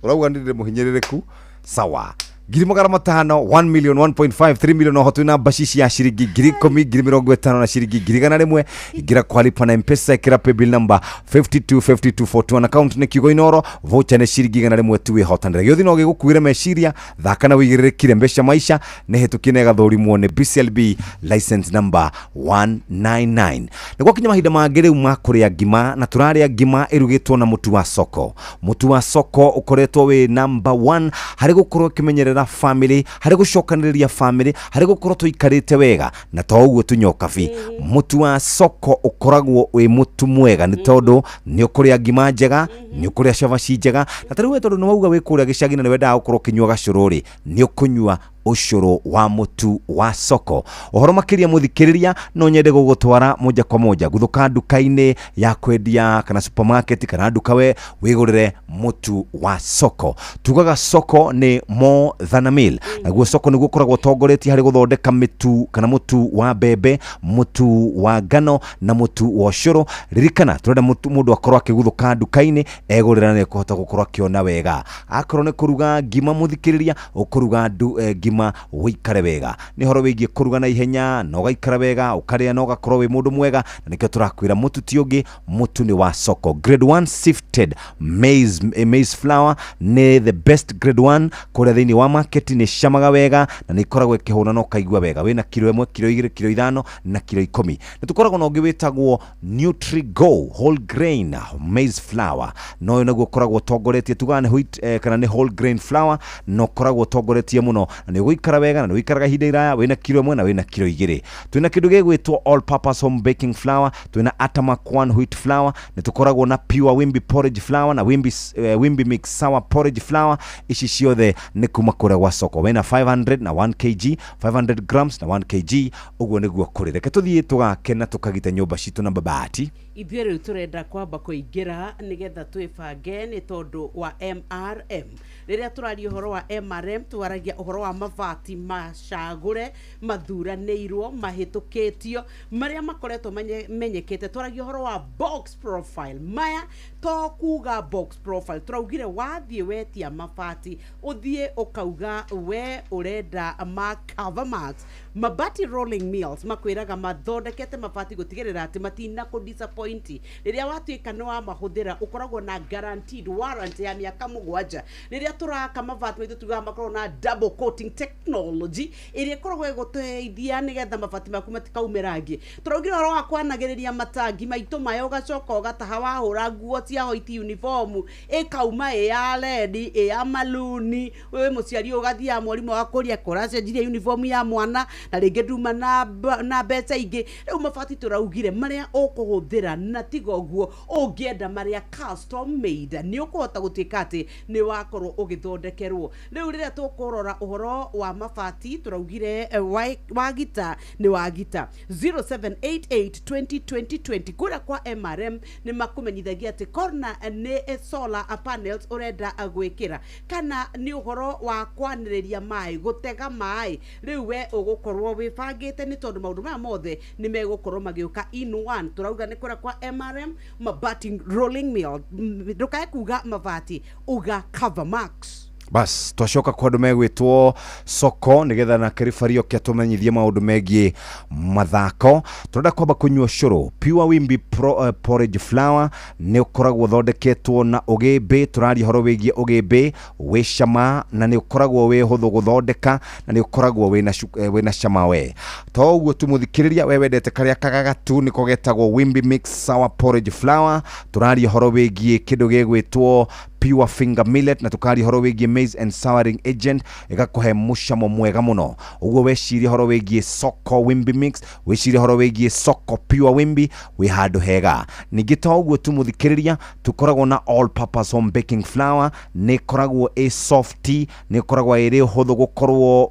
Ũrauga nĩ ndĩ mũhinyĩrĩrĩku. Sawa. 500,000, 1 million, 1.5, 3 million, oho twĩna mbaci cia ciringi 10,000, 50,000 na ciringi 100,000. Ingĩra kwa lipa na mpesa, ĩkĩra paybill number 525241, account nĩ kiugo inoro, voucher nĩ ciringi 100 tu, wĩhotanĩre. Gĩũthi no gĩgũkuĩre meciria, thaka na wĩigĩrĩrĩkire. Mbeca maisha nĩ hĩtũkie na ĩgathũrimwo nĩ BCLB license number 199. Nĩ gwakinya mahinda mangĩ rĩu ma kũrĩa ngima, na tũrarĩa ngima ĩrugĩtwo na mũtu wa soko. Mũtu wa soko ũkoretwo wĩ number one harĩ gũkorwo ĩkĩmenyerera family, harĩ gũcokanĩrĩria family, harĩ gũkorwo tũikarĩte wega na to ũguo tunyokabi. Mũtu wa soko ũkoragwo wĩ mũtu mwega nĩ tondũ nĩ ũkũrĩa ngima njega, nĩ ũkũrĩa cabaci njega, na tarĩu we tondũ nĩ wauga wĩ kũrĩa gĩcagi na nĩ wendaga gũkorwo ũkĩnyua gacũrũ rĩ, nĩ ũkũnyua ũcũrũ wa mũtu wa soko. Ũhoro makĩria mũthikĩrĩria, no nyende gũgũtwara moja kwa moja guthũka nduka-inĩ ya kwendia kana supermarket kana nduka we wĩgũrĩre mũtu wa soko. Tugaga soko nĩ more than a meal. Naguo soko nĩguo ũkoragwo ũtongoretie harĩ gũthondeka mĩtu kana mũtu wa mbembe, mũtu wa ngano na mũtu wa ũcũrũ. Ririkana tũrenda mũndũ akorwo akĩguthũka nduka-inĩ egũrĩra na ekũhota gũkorwo akĩona wega. Akorwo nĩ kũruga ngima mũthikĩrĩria, ũkũruga ngima ũikare wega. Nĩ ũhoro wĩgiĩ kũruga na ihenya na ũgaikara wega, ũkarĩa na ũgakorwo wĩ mũndũ mwega, na nĩkĩo tũrakwĩra mũtu ti ũngĩ, mũtu nĩ wa soko. Grade 1 sifted maize flour nĩ the best grade 1 kũrĩa thĩinĩ wa market, nĩ camaga wega na nĩ ikoragwo ĩkĩhũna na ũkaigua wega. Wĩna kiro 1, kiro 2, kiro 5 na kiro 10. Nĩ tũkoragwo na ũngĩ wĩtagwo Nutri-Go whole grain maize flour, na ũyũ naguo ũkoragwo ũtongoretie, tugaga nĩ wheat, kana nĩ whole grain flour, na ũkoragwo ũtongoretie mũno na nĩ ũgũikara wega na nĩ ũikaraga ihinda iraya. Wĩna kiro 1 na wĩna kiro 2. Twĩna kĩndũ gĩgwĩtwo all purpose home baking flour, twĩna Atamak 1 wheat flour, nĩ tũkoragwo na pure wimbi porridge flour na wimbi mix sour porridge flour. Ici ciothe nĩ kuma kũrĩa gwa soko. Wĩna 500 na 1 kg, 500 grams na 1 kg. Ũguo nĩguo kũrĩ. Reke tũthiĩ tũgake na tũkagita nyũmba citũ na mabati. Ithuĩ rĩu tũrenda kwamba kũingĩra nĩgetha twĩbange nĩ tondũ wa MRM. Rĩrĩa tũraria ũhoro wa MRM twaragia ũhoro wa mabati macagũre, mathuranĩirwo, mahĩtũkĩtio, marĩa makoretwo menyekete. Twaragia ũhoro wa box profile. Maya to kuga box profile, tũraugire wathiĩ wetia mabati ũthiĩ ũkauga we ũrenda ma Cover Max. Mabati Rolling Mills makwĩraga mathondekete mabati gũtigĩrĩra atĩ matina kũ disappoint. Rĩrĩa watuĩka nĩ wamahũthĩra ũkoragwo na guaranteed warranty ya mĩaka 7. Rĩrĩa tũraka mabati maitũ tugaga makoragwo na double coating technology ĩrĩa ĩkoragwo ĩgũteithia nĩgetha mabati maku matikaume rangi. Tũraugire ũhoro wa kwanagĩrĩria matangi maitũ maya, ũgacoka ũgataha wahũra nguo cia white uniform ĩkauma ĩ ya red, ĩ ya maluni. Wĩ mũciari ũgathiaga mwarimũ agakũria kũracenjirie uniform ya mwana na rĩngĩ nduma na mbeca ingĩ. Rĩu mabati tũraugire marĩa ũkũhũthĩra, na tiga ũguo ũngĩenda marĩa custom made nĩ ũkũhota gũtuĩka atĩ nĩ wakorwo ũgĩthondekerwo. Rĩu rĩrĩa tũkũrora ũhoro wa mabati tũraugire wagita nĩ wagita 0788 20 20 20 kũrĩa kwa MRM nĩ makũmenyithagia atĩ kona nĩ solar panels ũrenda gwĩkĩra kana nĩ ũhoro wa kwanĩrĩria maĩ, gũtega maĩ. Rĩu we ũgũkorwo wĩbangĩte nĩ tondũ maũndũ maya mothe nĩ megũkorwo magĩũka in one. Tũrauga nĩ kũrĩa kwa MRM Mabati Rolling Mill. Ndũkae kuga mabati, uga Cover Max. Bas twacoka kwa andũ megwĩtwo soko nĩgetha na kĩribari oke atũmenyithie maũndũ megiĩ mathako. Tũrenda kwamba kũnyua cũrũ Pure Wimbi porridge flour nĩ ũkoragwo ũthondeketwo na ũgĩmbĩ. Tũraria ũhoro wĩgiĩ ũgĩmbĩ wĩ cama na nĩ ũkoragwo wĩ hũthũ gũthondeka na nĩ ũkoragwo wĩna cama we. To ũguo tu mũthikĩrĩria, we wendete karĩa kagagatu nĩko getagwo Wimbi Mix Sour Porridge Flour. Tũraria ũhoro wĩgiĩ kĩndũ gĩgwĩtwo Pure Finger Millet na tukaria ũhoro wĩgiĩ maize and souring agent ĩgakũhe mũcamo mwega mũno. Ũguo weciria ũhoro wĩgiĩ Soko Wimbi Mix, wĩcirie ũhoro wĩgiĩ Soko Pure Wimbi, wĩ handũ hega. Ningĩ to ũguo tu mũthikĩrĩria, tũkoragwo na all purpose home baking flour, nĩ ĩkoragwo ĩ soft, nĩ ĩkoragwo ĩrĩ ũhũthũ gũkorwo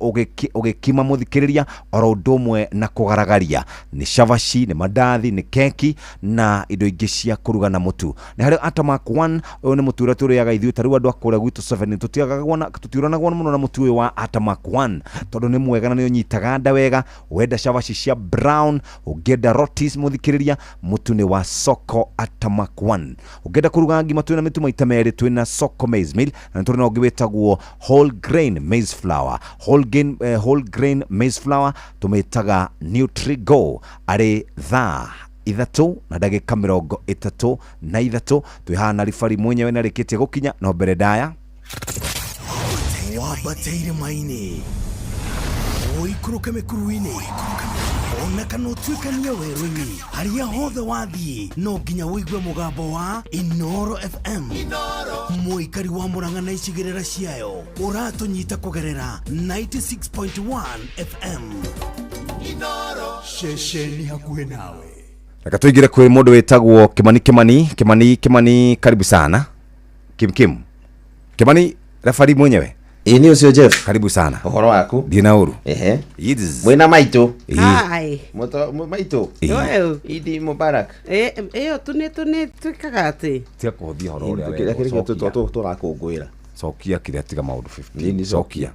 ũgĩkima mũthikĩrĩria, oro ũndũ ũmwe na kũgaragaria. Nĩ cabaci, nĩ mandathi, nĩ keki na indo ingĩ cia kũruga na mũtu. Nĩ harĩ Atamark 1, ũyũ nĩ mũtu ũrĩa tũrĩaga ithuĩ ta rĩu andũ a kũrĩa gwitũ 7 tũtiũranagwo mũno na mũtu ũyũ wa Atamark 1 tondũ nĩ mwega na nĩ ũnyitaga nda wega. Wenda cabaci cia brown, ũngĩenda rotis mũthikĩrĩria, mũtu nĩ wa Soko Atamark 1. Ũngĩenda kũruga ngima twĩna mĩtu maita merĩ, twĩna Soko maize meal na nĩ tũrĩ na ũngĩ wĩtagwo whole grain maize flour. Whole grain maize flour tũmĩtaga Nutrigo. Arĩ thaa 3 na ndagĩka 33 twĩ haha na ribari mwenyewe na rĩkĩtie gũkinya no mbere ndaya wambate irĩma-inĩ, ũikũrũke mĩkuru-inĩ, ona kana ũtuĩkanie werũ-inĩ, harĩa hothe wathiĩ no nginya ũigue mũgambo wa Inoro FM. Mũikari wa Murang'a na icigĩrĩra ciayo ũratũnyita kũgerera 96.1 FM. Ceceni hakuhĩ nawe. Reke tũingĩre kwĩ mũndũ wĩtagwo Kimani. Kimani, Kimani, Kimani, karibu sana. Kim Kim Kimani, refari mwenyewe. Ĩĩ nĩ ũcio Jeff. Karibu sana. Ũhoro waku? Ndiĩ na ũru. Ehe. Yes. Mwĩna maitũ? Hi. Maitũ. Well. Idi Mubarak. Ĩyo tũnĩ twĩkaga atĩ Tiga kũhũthia ũhoro ũrĩa Kĩrĩa wega. kĩrĩa Cokia. tũrakũngũĩra. Cokia kĩrĩa, tiga maũndũ 15. Cokia.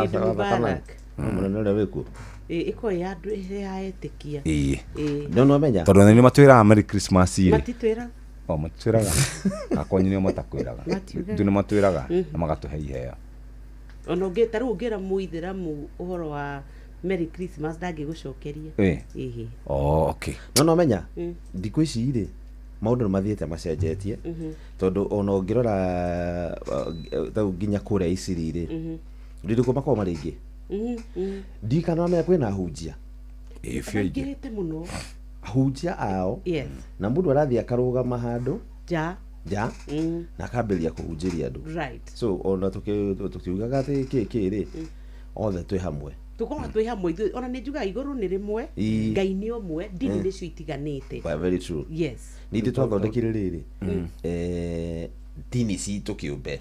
Idi Mubarak. Mũnene ũrĩa wĩkuo. Ĩkoragwo ya andũ ĩrĩa ya etĩkia. Ĩĩ. Ĩĩ. No no menya. Tondũ nĩ matwĩraga Merry Christmas rĩ. Matitwĩraga. O matwĩraga. Akwanyu nĩo matakwĩraga. Matiugaga. Ithuĩ nĩ matwĩraga na magatũhe iheo. Ona ũngĩ ta rĩu ũngĩra mũithĩramu ũhoro wa Merry Christmas ndangĩgũcokeria. Ĩĩ. Ĩhĩ. Oh, okay. No no menya. Thikũ ici rĩ maũndũ nĩ mathiĩte macenjetie tondũ ona ũngĩrora tau nginya kũrĩa Isiri rĩ ririkũ makoragwo marĩ aingĩ. Ndirikana wamenya kwĩna ahunjia. Ĩĩ biũ aingĩ. Maingĩhĩte mũno. Ahunjia ao. Yes. Na mũndũ arathiĩ akarũgama handũ nja nja na akambĩrĩria kũhunjĩria andũ. Right. So ona tũkiugaga atĩ kĩ kĩ rĩ othe twĩ hamwe. Tũkoragwo twĩ hamwe ithuĩ, ona nĩ njugaga igũrũ nĩ rĩmwe, Ngai nĩ ũmwe, ndini nĩcio itiganĩte. Well, very true. Yes. Nĩ ithuĩ twathondekire rĩrĩ ndini citũ kĩũmbe.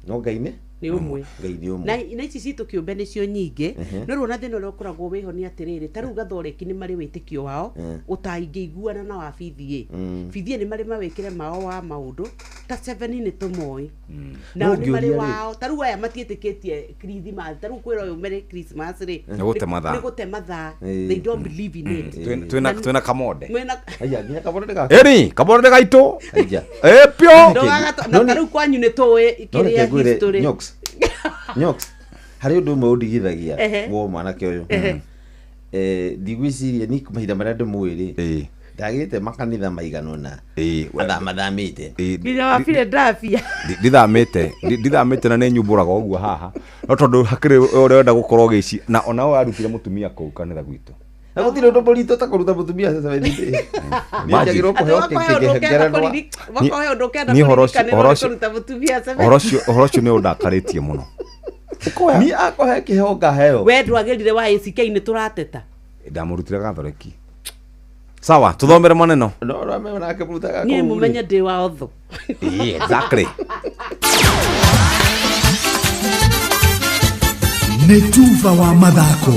No Ngai nĩ Nĩ ũmwe. Ngai nĩ ũmwe. Na ici citũ kĩũmbe nĩcio nyingĩ. No rĩu ona thĩna ũrĩa ũkoragwo wĩho nĩ atĩrĩrĩ, ta rĩu gathoreki nĩ marĩ wĩtĩkio wao ũtaingĩiguana na wa BDA. BDA nĩ marĩ mawĩkĩre mao wa maũndũ ta seven nĩ tũmoĩ, nao No nĩ marĩ ngĩũria rĩ- wao. Ta rĩu aya matiĩtĩkĩtie Christmas, ta rĩu kwĩra ũyũ Merry Christmas rĩ, Nĩ gũte mathaa. nĩ gũte mathaa. They don't believe in it. Twĩna kamonde. Mwena Aya, nginya kamonde nĩ gaku. Ĩni kamonde nĩ gaitũ. Aija. Ĩ pio. Na ta rĩu kwanyu nĩ tũĩ No reke kĩrĩa ngwĩre, history. Nyox, Nyox, harĩ ũndũ ũmwe ũndigithagia wo mwanake ũyũ. Ndigwĩciria ni mahinda marĩa ndĩmũĩ rĩ, ndagĩte makanitha maigana ũna mathamĩte. Nginya wa Philadelphia. Ndithamĩte na nĩ nyumbũraga ũguo haha, no tondũ hakĩrĩ ũrĩa ũrenda gũkorwo gĩci na ona ũyũ arutire mũtumia kũu kanitha gwitũ. Na gũtirĩ ũndũ mũritũ ta kũruta mũtumia Seventh Day. Nĩnjagĩrĩirwo kũheo Atĩ wakohe ũndũ ũkenda ngerenwa. wakohe ũndũ ũkenda Niĩ ũhoro ũcio- kũririkanĩrwo ũhoro nĩ ũcio- kũruta mũtumia seven. Ũhoro ũcio nĩ ũndakarĩtie mũno. Niĩ akohe kĩheo ngaheo. We ndwagĩrire wa ACK nĩ tũrateta. Ndamũrutire gathoreki. Sawa, tũthomere maneno. No no nake mũrutaga Niĩ kũu rĩ. mũmenye ndĩ wa otho. Ĩĩ, exactly. Nĩ tuba wa mathako.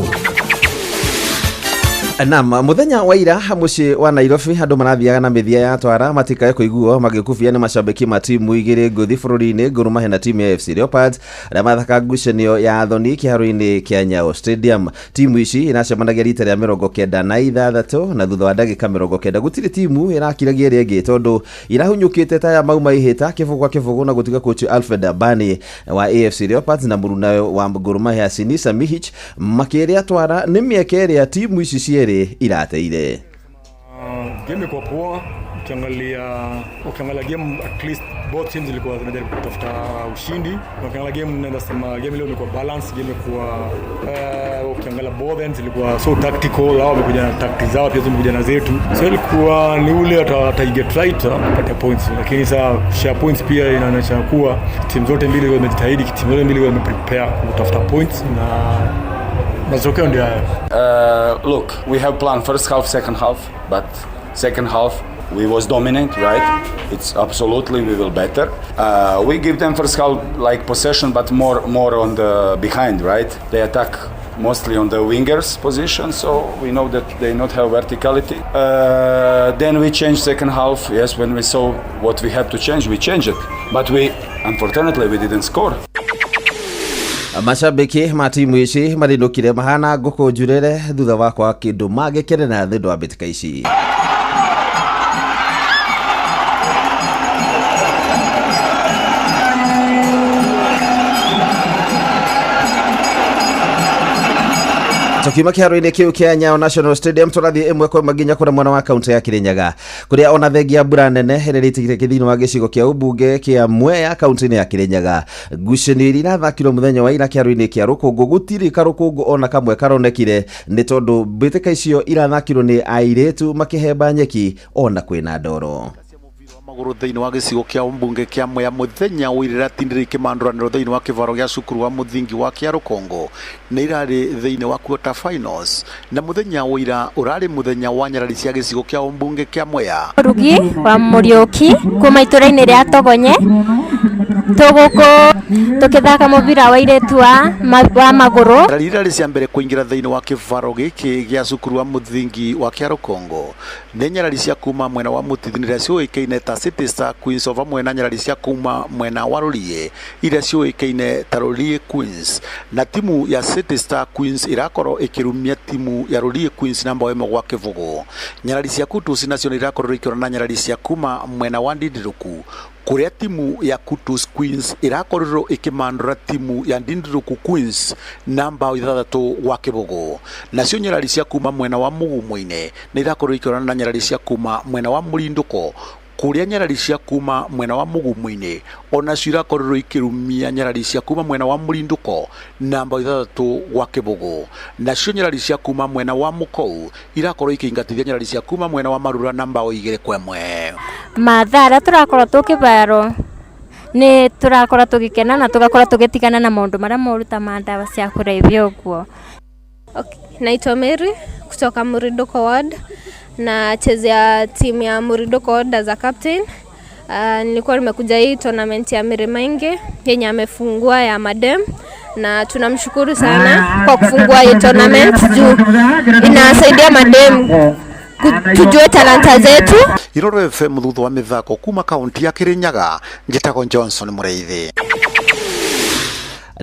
Nam muthenya wa ira muciĩ wa Nairobi andũ marathiaga na mĩthia ya twara matikae kũiguo magĩkubia nĩ macambĩki ma timu igĩrĩ ngũthi bũrũri-inĩ, Gor Mahia na timu ya AFC Leopards, arĩa mathaka ngucanio ya thoni kĩharo-inĩ kĩa Nyayo Stadium. Timu ici iracemanagia rita rĩa 96, na thutha wa ndagĩka 90 gũtirĩ timu ĩrakiragia ĩrĩa ĩngĩ tondũ irahunyũkĩte ta ya mauma ihĩta kĩbũgũ kwa kĩbũgũ, na gũtiga coach Alfred Ambani wa AFC Leopards na mũrunawe wa Gor Mahia Sinisa Mihic makĩrĩa twara nĩ mĩeke ĩrĩa timu ici cierĩ irateire. Game ilikuwa poa. Ukiangalia game, at least both teams zilikuwa zinajaribu kutafuta ushindi. Na ukiangalia game, naweza sema game leo imekuwa balance, game imekuwa, ukiangalia both ends ilikuwa so tactical, hao wamekuja na tactics zao, pia tumekuja na zetu. So ilikuwa ni ule ata get right apate points, lakini saa share points pia inaonyesha kuwa timu zote mbili zimejitahidi, timu zote mbili zimeprepare kutafuta points na matokeo ndio hayo. Look, we have plan first half, second half, but second half we was dominant, right? It's absolutely we will better. We give them first half like possession, but more on the behind, right? They attack mostly on the wingers position, so we know that they not have verticality. Then we change second half. Yes, when we saw what we have to change, we change it. But we unfortunately we didn't score. Macambĩki ma timu ici marinũkire mahana ngũkũ njurĩre thutha wa kwaga kĩndũ mangĩkenera thĩ ũndũ wa mbĩtĩka ici. Tukiuma kĩharo-inĩ kĩu kĩa Nyayo National Stadium, tũrathiĩ ĩmwe kwa ĩmwe nginya kũrĩa mwena wa kaunti ya Kirinyaga, kũrĩa ona thengia mbura nene ĩrĩa ĩrĩitĩkire thĩinĩ wa gĩcigo kĩa ũmbunge kĩa Mwea kaunti-inĩ ya Kirinyaga. Ngucanio iria irathakirwo mũthenya wa ira kĩharo-inĩ kĩa rũkũngũ, gũtirĩ karũkũngũ ona kamwe karonekire nĩ tondũ mbĩtĩka icio irathakirwo nĩ airĩtu makĩhemba nyeki ona kwĩna ndoro. Magũrũ thĩinĩ wa gĩcigo kĩa mbunge kĩa Mwea mũthenya ũirĩra tindĩrĩ kĩmanduranĩro thĩinĩ wa kĩvaro gĩa cukuru wa mũthingi wa kĩa rũkũngũ nĩ irarĩ thĩinĩ wa quarter finals, na mũthenya ũira ũrarĩ mũthenya wa nyarari cia gĩcigo kĩa mbunge kĩa Mwea. Rugi wa Muriuki kuma itũra-inĩ rĩa Togonye, tũgũkũ tũkĩthaka mũbira wa airĩtu wa magũrũ. Nyarari irarĩ cia mbere kũingĩra thĩinĩ wa kĩvaro gĩkĩ gĩa cukuru wa mũthingi wa kĩa rũkũngũ nĩ nyarari cia kuma mwena wa mũtithini iria ciũĩkaine ta City Star Queens, o vamwe na nyarari cia kuma mwena wa Rũriĩ iria ciũĩkaine ta Rũriĩ Queens, na timu ya City Star Queens ĩrakorwo ĩkĩrumia timu ya Rũriĩ Queens namba 1-0. Nyarari cia Kutus nacio nĩ irakorwo ikĩona na nyarari cia kuma mwena wa Ndindiruku, kũrĩa timu ya Kutus Queens ĩrakorirwo ĩkĩmandũra timu ya Ndindiruku Queens namba 6-0. Nacio nyarari cia kuma mwena wa Mugumu-inĩ nĩ irakorwo ikĩonana na nyarari cia kuma mwena wa Mũrindũko, kũrĩa nyarari cia kuma mwena wa Mugumu-inĩ onacio irakorirwo ikĩrumia nyarari cia kuma mwena wa Mũrindũko namba 6-0. Nacio nyarari cia kuma mwena wa Mũkou irakorwo ikĩingatithia nyarari cia kuma mwena wa Marura namba 2-1. Mathaa arĩa tũrakorwo tũkĩbarwo nĩ tũrakorwo tũgĩkena na tũgakorwo tũgĩtigana na maũndũ marĩa moru ta ma ndawa cia kũrebia ũguo. Okay. Naitwa Mary kutoka Muridoko Ward, nachezea timu ya Muridoko Ward as a captain. Nilikuwa nimekuja hii tournament ya Mirimaingi yenye amefungua ya madem, na tunamshukuru sana kwa kufungua hii tournament juu inasaidia madem tujue talanta zetu. Iroro FM thutha wa mithako kuma kaunti ya Kirinyaga, njitagwo Johnson Mureithi.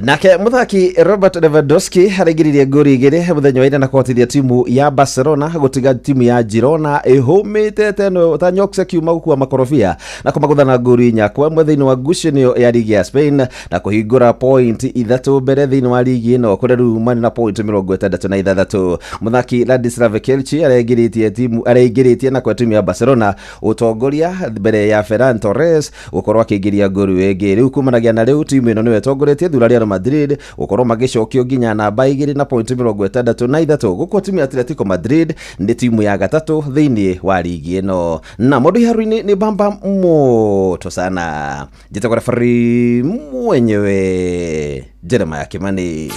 Nake muthaki Robert Lewandowski araingĩririe ngori igĩrĩ mũthenya wa ira na kũhotithia timu ya Barcelona gũtiga timu ya Girona ĩhũmĩte teno ta nyokse kiuma gũkua makorobia na kũmagũtha na ngori 4-1 thĩinĩ wa ngucanio ya ligi ya Spain na kũhingũra point 3 mbere thĩinĩ wa ligi ĩno kũrĩa rĩu marĩ na point 66. Muthaki Ladislav Kelchi araingĩrĩtie na kwa timu ya Barcelona ũtongoria mbere ya Ferran Torres gũkorwo akĩingĩria ngori ĩngĩ. Rĩu kumanagia na rĩu timu ĩno nĩyo ĩtongoretie thura Real Madrid gukorwo magicokio nginya namba 2 na point 63. Guko timu ya Atletico Madrid ni timu ya gatatu thiini wa ligi ino na mundu iharu-ini ni bamba moto sana. Njitagwo referee mwenyewe Jeremiah Kimani.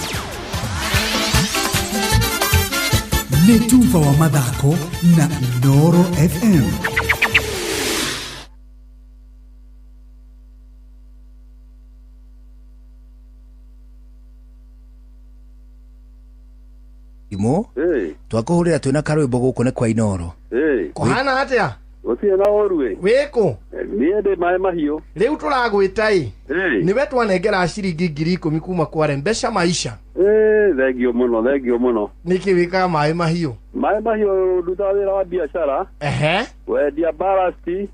Nĩ tuva wa mathako na Inooro FM. Imo twakuhurira twina karwimbo guku ni kwa Inooro. Kuhana atia? Gutirĩ na ũru ĩ. Wĩkũ? Niĩ ndĩ maĩ mahiũ. Rĩu tũragwĩta ĩ. Nĩwe twanengera ciringi 10,000 kuma kwa Rembesha Maisha. Thengio mũno, thengio mũno. Nĩkĩ wĩkaga maĩ mahiũ? Maĩ mahiũ ndutaga wĩra wa biacara. Wendia barasti.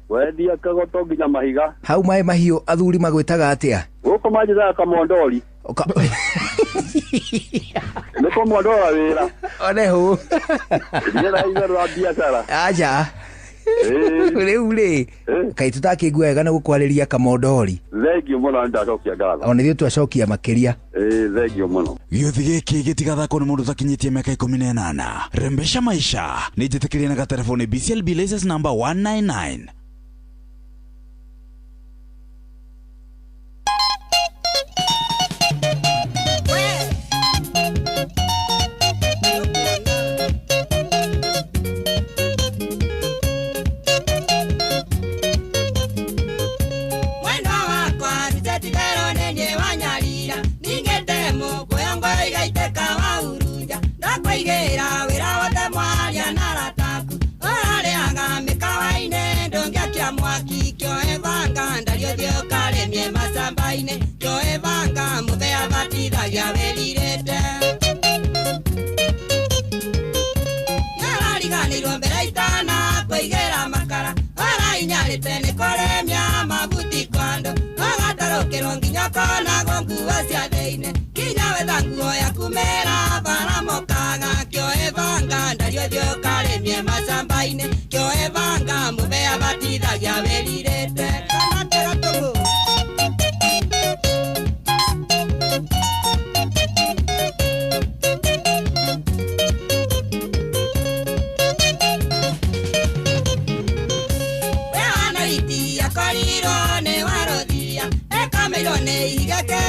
Wendia kagoto nginya mahiga. Hau maĩ mahiũ athuri magwĩtaga atĩa? Gũkũ manjĩtaga kamondori. Nĩ kũmondora wĩra. Onehu. Ndĩra igũrũ wa biacara. Aja. Rĩu rĩ kaĩ tũtakĩigua wega nĩ gũkwarĩria kamondori. Thengio mũno nĩ ndacokia ngatho. Ona ithuĩ twacokia makĩria. Thengio mũno. Gĩũthi gĩkĩ gĩtigathakwo nĩ mũndũ ũtakinyĩtie mĩaka 18. Rembesha Maisha nĩ njĩtĩkĩrie na gatelefoni BCLB license number 199.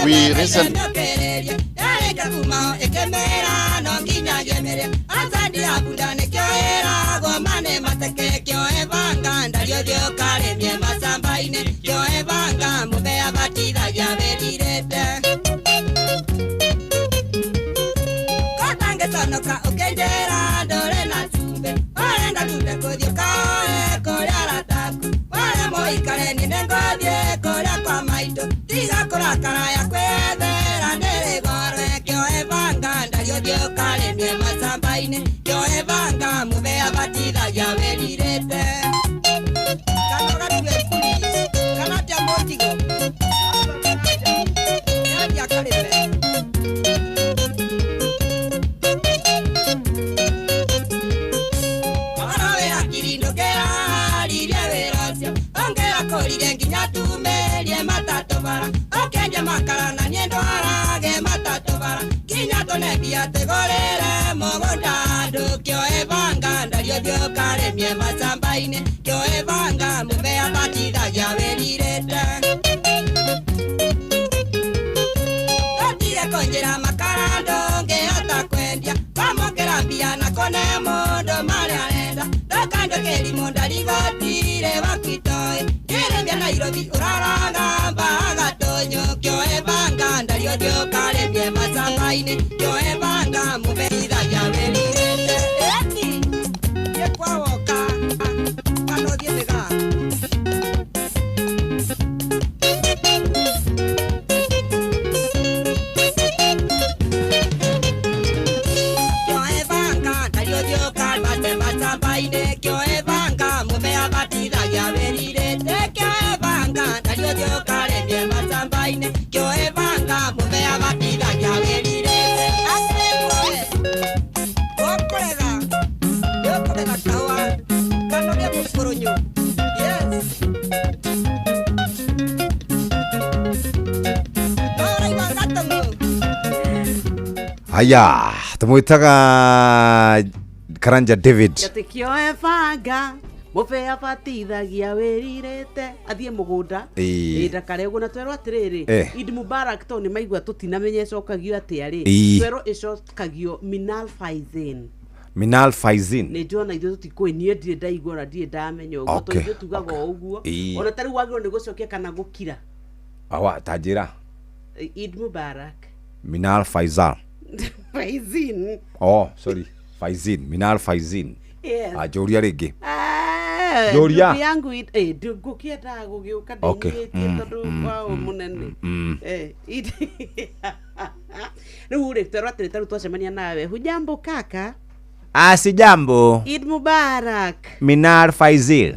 We recently Kendo Nairobi ũraragamba gatũnyũ kĩoe banga ndario ndĩũkarĩmie macamba-inĩ kĩoe banga mũbeithagia wĩrirĩte eti thiĩ kwa woka kana ũthiĩ mĩgaa. Kĩoe banga ndario ndĩũkarĩmate macamba-inĩ kĩoe banga mũbea batithagia wĩrirĩte kĩoe banga ndario ndĩũkarĩmie macamba-inĩ kĩoe banga mũbea batithagia wĩrirĩte atĩkuoe ũkũrega nĩũkũgetha kahũa kana ũrĩe mũkũrũnyũ. Yes. No ũraigua gatũng'ũ. Haya, tũmwĩtaga Karanja David. Atĩ kĩoe banga mũbea batithagia wĩrirĩte athiĩ mũgũnda. Ĩĩ. Ĩ, ndakare ũguo na twerwo atĩrĩrĩ, Eid Mubarak tondũ nĩ maigua tũtinamenya ĩcokagio atĩa rĩ, twerwo ĩcokagio Minal Faizin. Minal Faizin. Nĩ njona ithuĩ tũtikũĩ, niĩ ndirĩ ndaigua ona ndirĩ ndamenya ũguo, tondũ ithuĩ tugaga o ũguo. Ona ta rĩu wagĩrĩirwo nĩ gũcokia kana gũkira. Awa, ta njĩra. Eid Mubarak. Minal Faizal. Faizin. Oh, sorry. Faizin, Minal Faizin. Yes. Anjũria rĩngĩ. Eh, Njũria. ndugu yangu ngũkĩendaga gũgĩũka ndĩnyihĩtie tondũ wao mũnene. Eh, rĩu rĩ twerwo atĩrĩ, ta rĩu twacemania nawe, hujambo kaka? Asijambo. Eid Mubarak. Minal Faizil.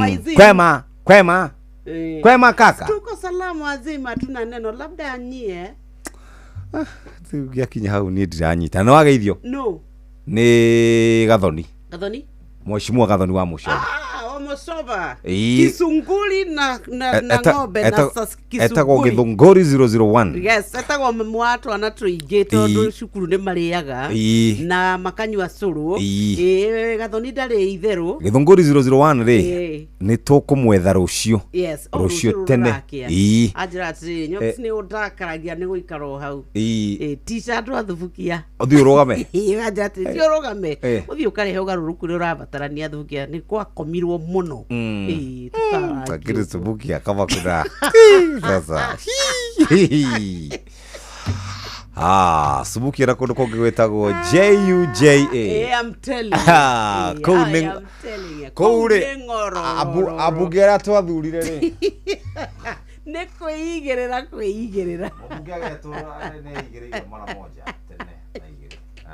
Faizin. Kwema, kwema. Kwema kaka. Tuko salama wazima, tuna neno labda nyie. Gĩakinya hau niĩ ndiranyita. No wageithio? No. Nĩ Gathoni. Gathoni? Mheshimiwa Gathoni wa Mũcomba. Ah, wa Mũcomba. Ĩĩ. Kisunguri na na, na ng'ombe na Etagwo kisunguri. Gĩthũngũri 001. Yes, etagwo mwa twana tũingĩ tondũ cukuru nĩ marĩaga na makanyua cũrũ. Ĩĩ, Gathoni ndarĩ itherũ. Gĩthũngũri 001 rĩ, nĩ tũkũmwetha rũciũ. Yes, o Rũciũ rũciũ tene. rũrakĩa. Anjĩra atĩrĩrĩ, Nyox nĩ ũndakaragia nĩ gũikara o hau. Tica andũ athubukia. Ũthiĩ ũrũgame. Anjĩra atĩrĩ, ti ũrũgame. Ũthiĩ ũkarehe ũgarũrũku ũrĩa ũrabatarania athubukia nĩ gwakomirwo mũno. Ĩĩ, tũkarangio. Lakini subukia kama kuna sasa. Ah, subukia na kũndũ kũngĩ gwĩtagwo JUJA. Eh, I'm telling you. Ah, kũu I nĩ am telling you. kũu rĩ, nĩ ng'ororo. Ambunge arĩa twathurire rĩ, Nĩ kwĩigĩrĩra kwĩigĩrĩra.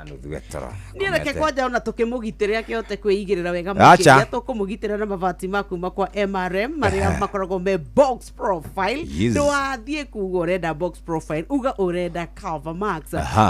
Nuthu getoro. Niĩ reke kwanja ona tũkĩmũgitĩre akĩhote kwĩigĩrĩra wega Acha. makĩria, tũkũmũgitĩra na mabati ma kuma kwa MRM marĩa makoragwo me box profile. Ndũgathiĩ kuga ũrenda box profile, uga ũrenda Cover Max.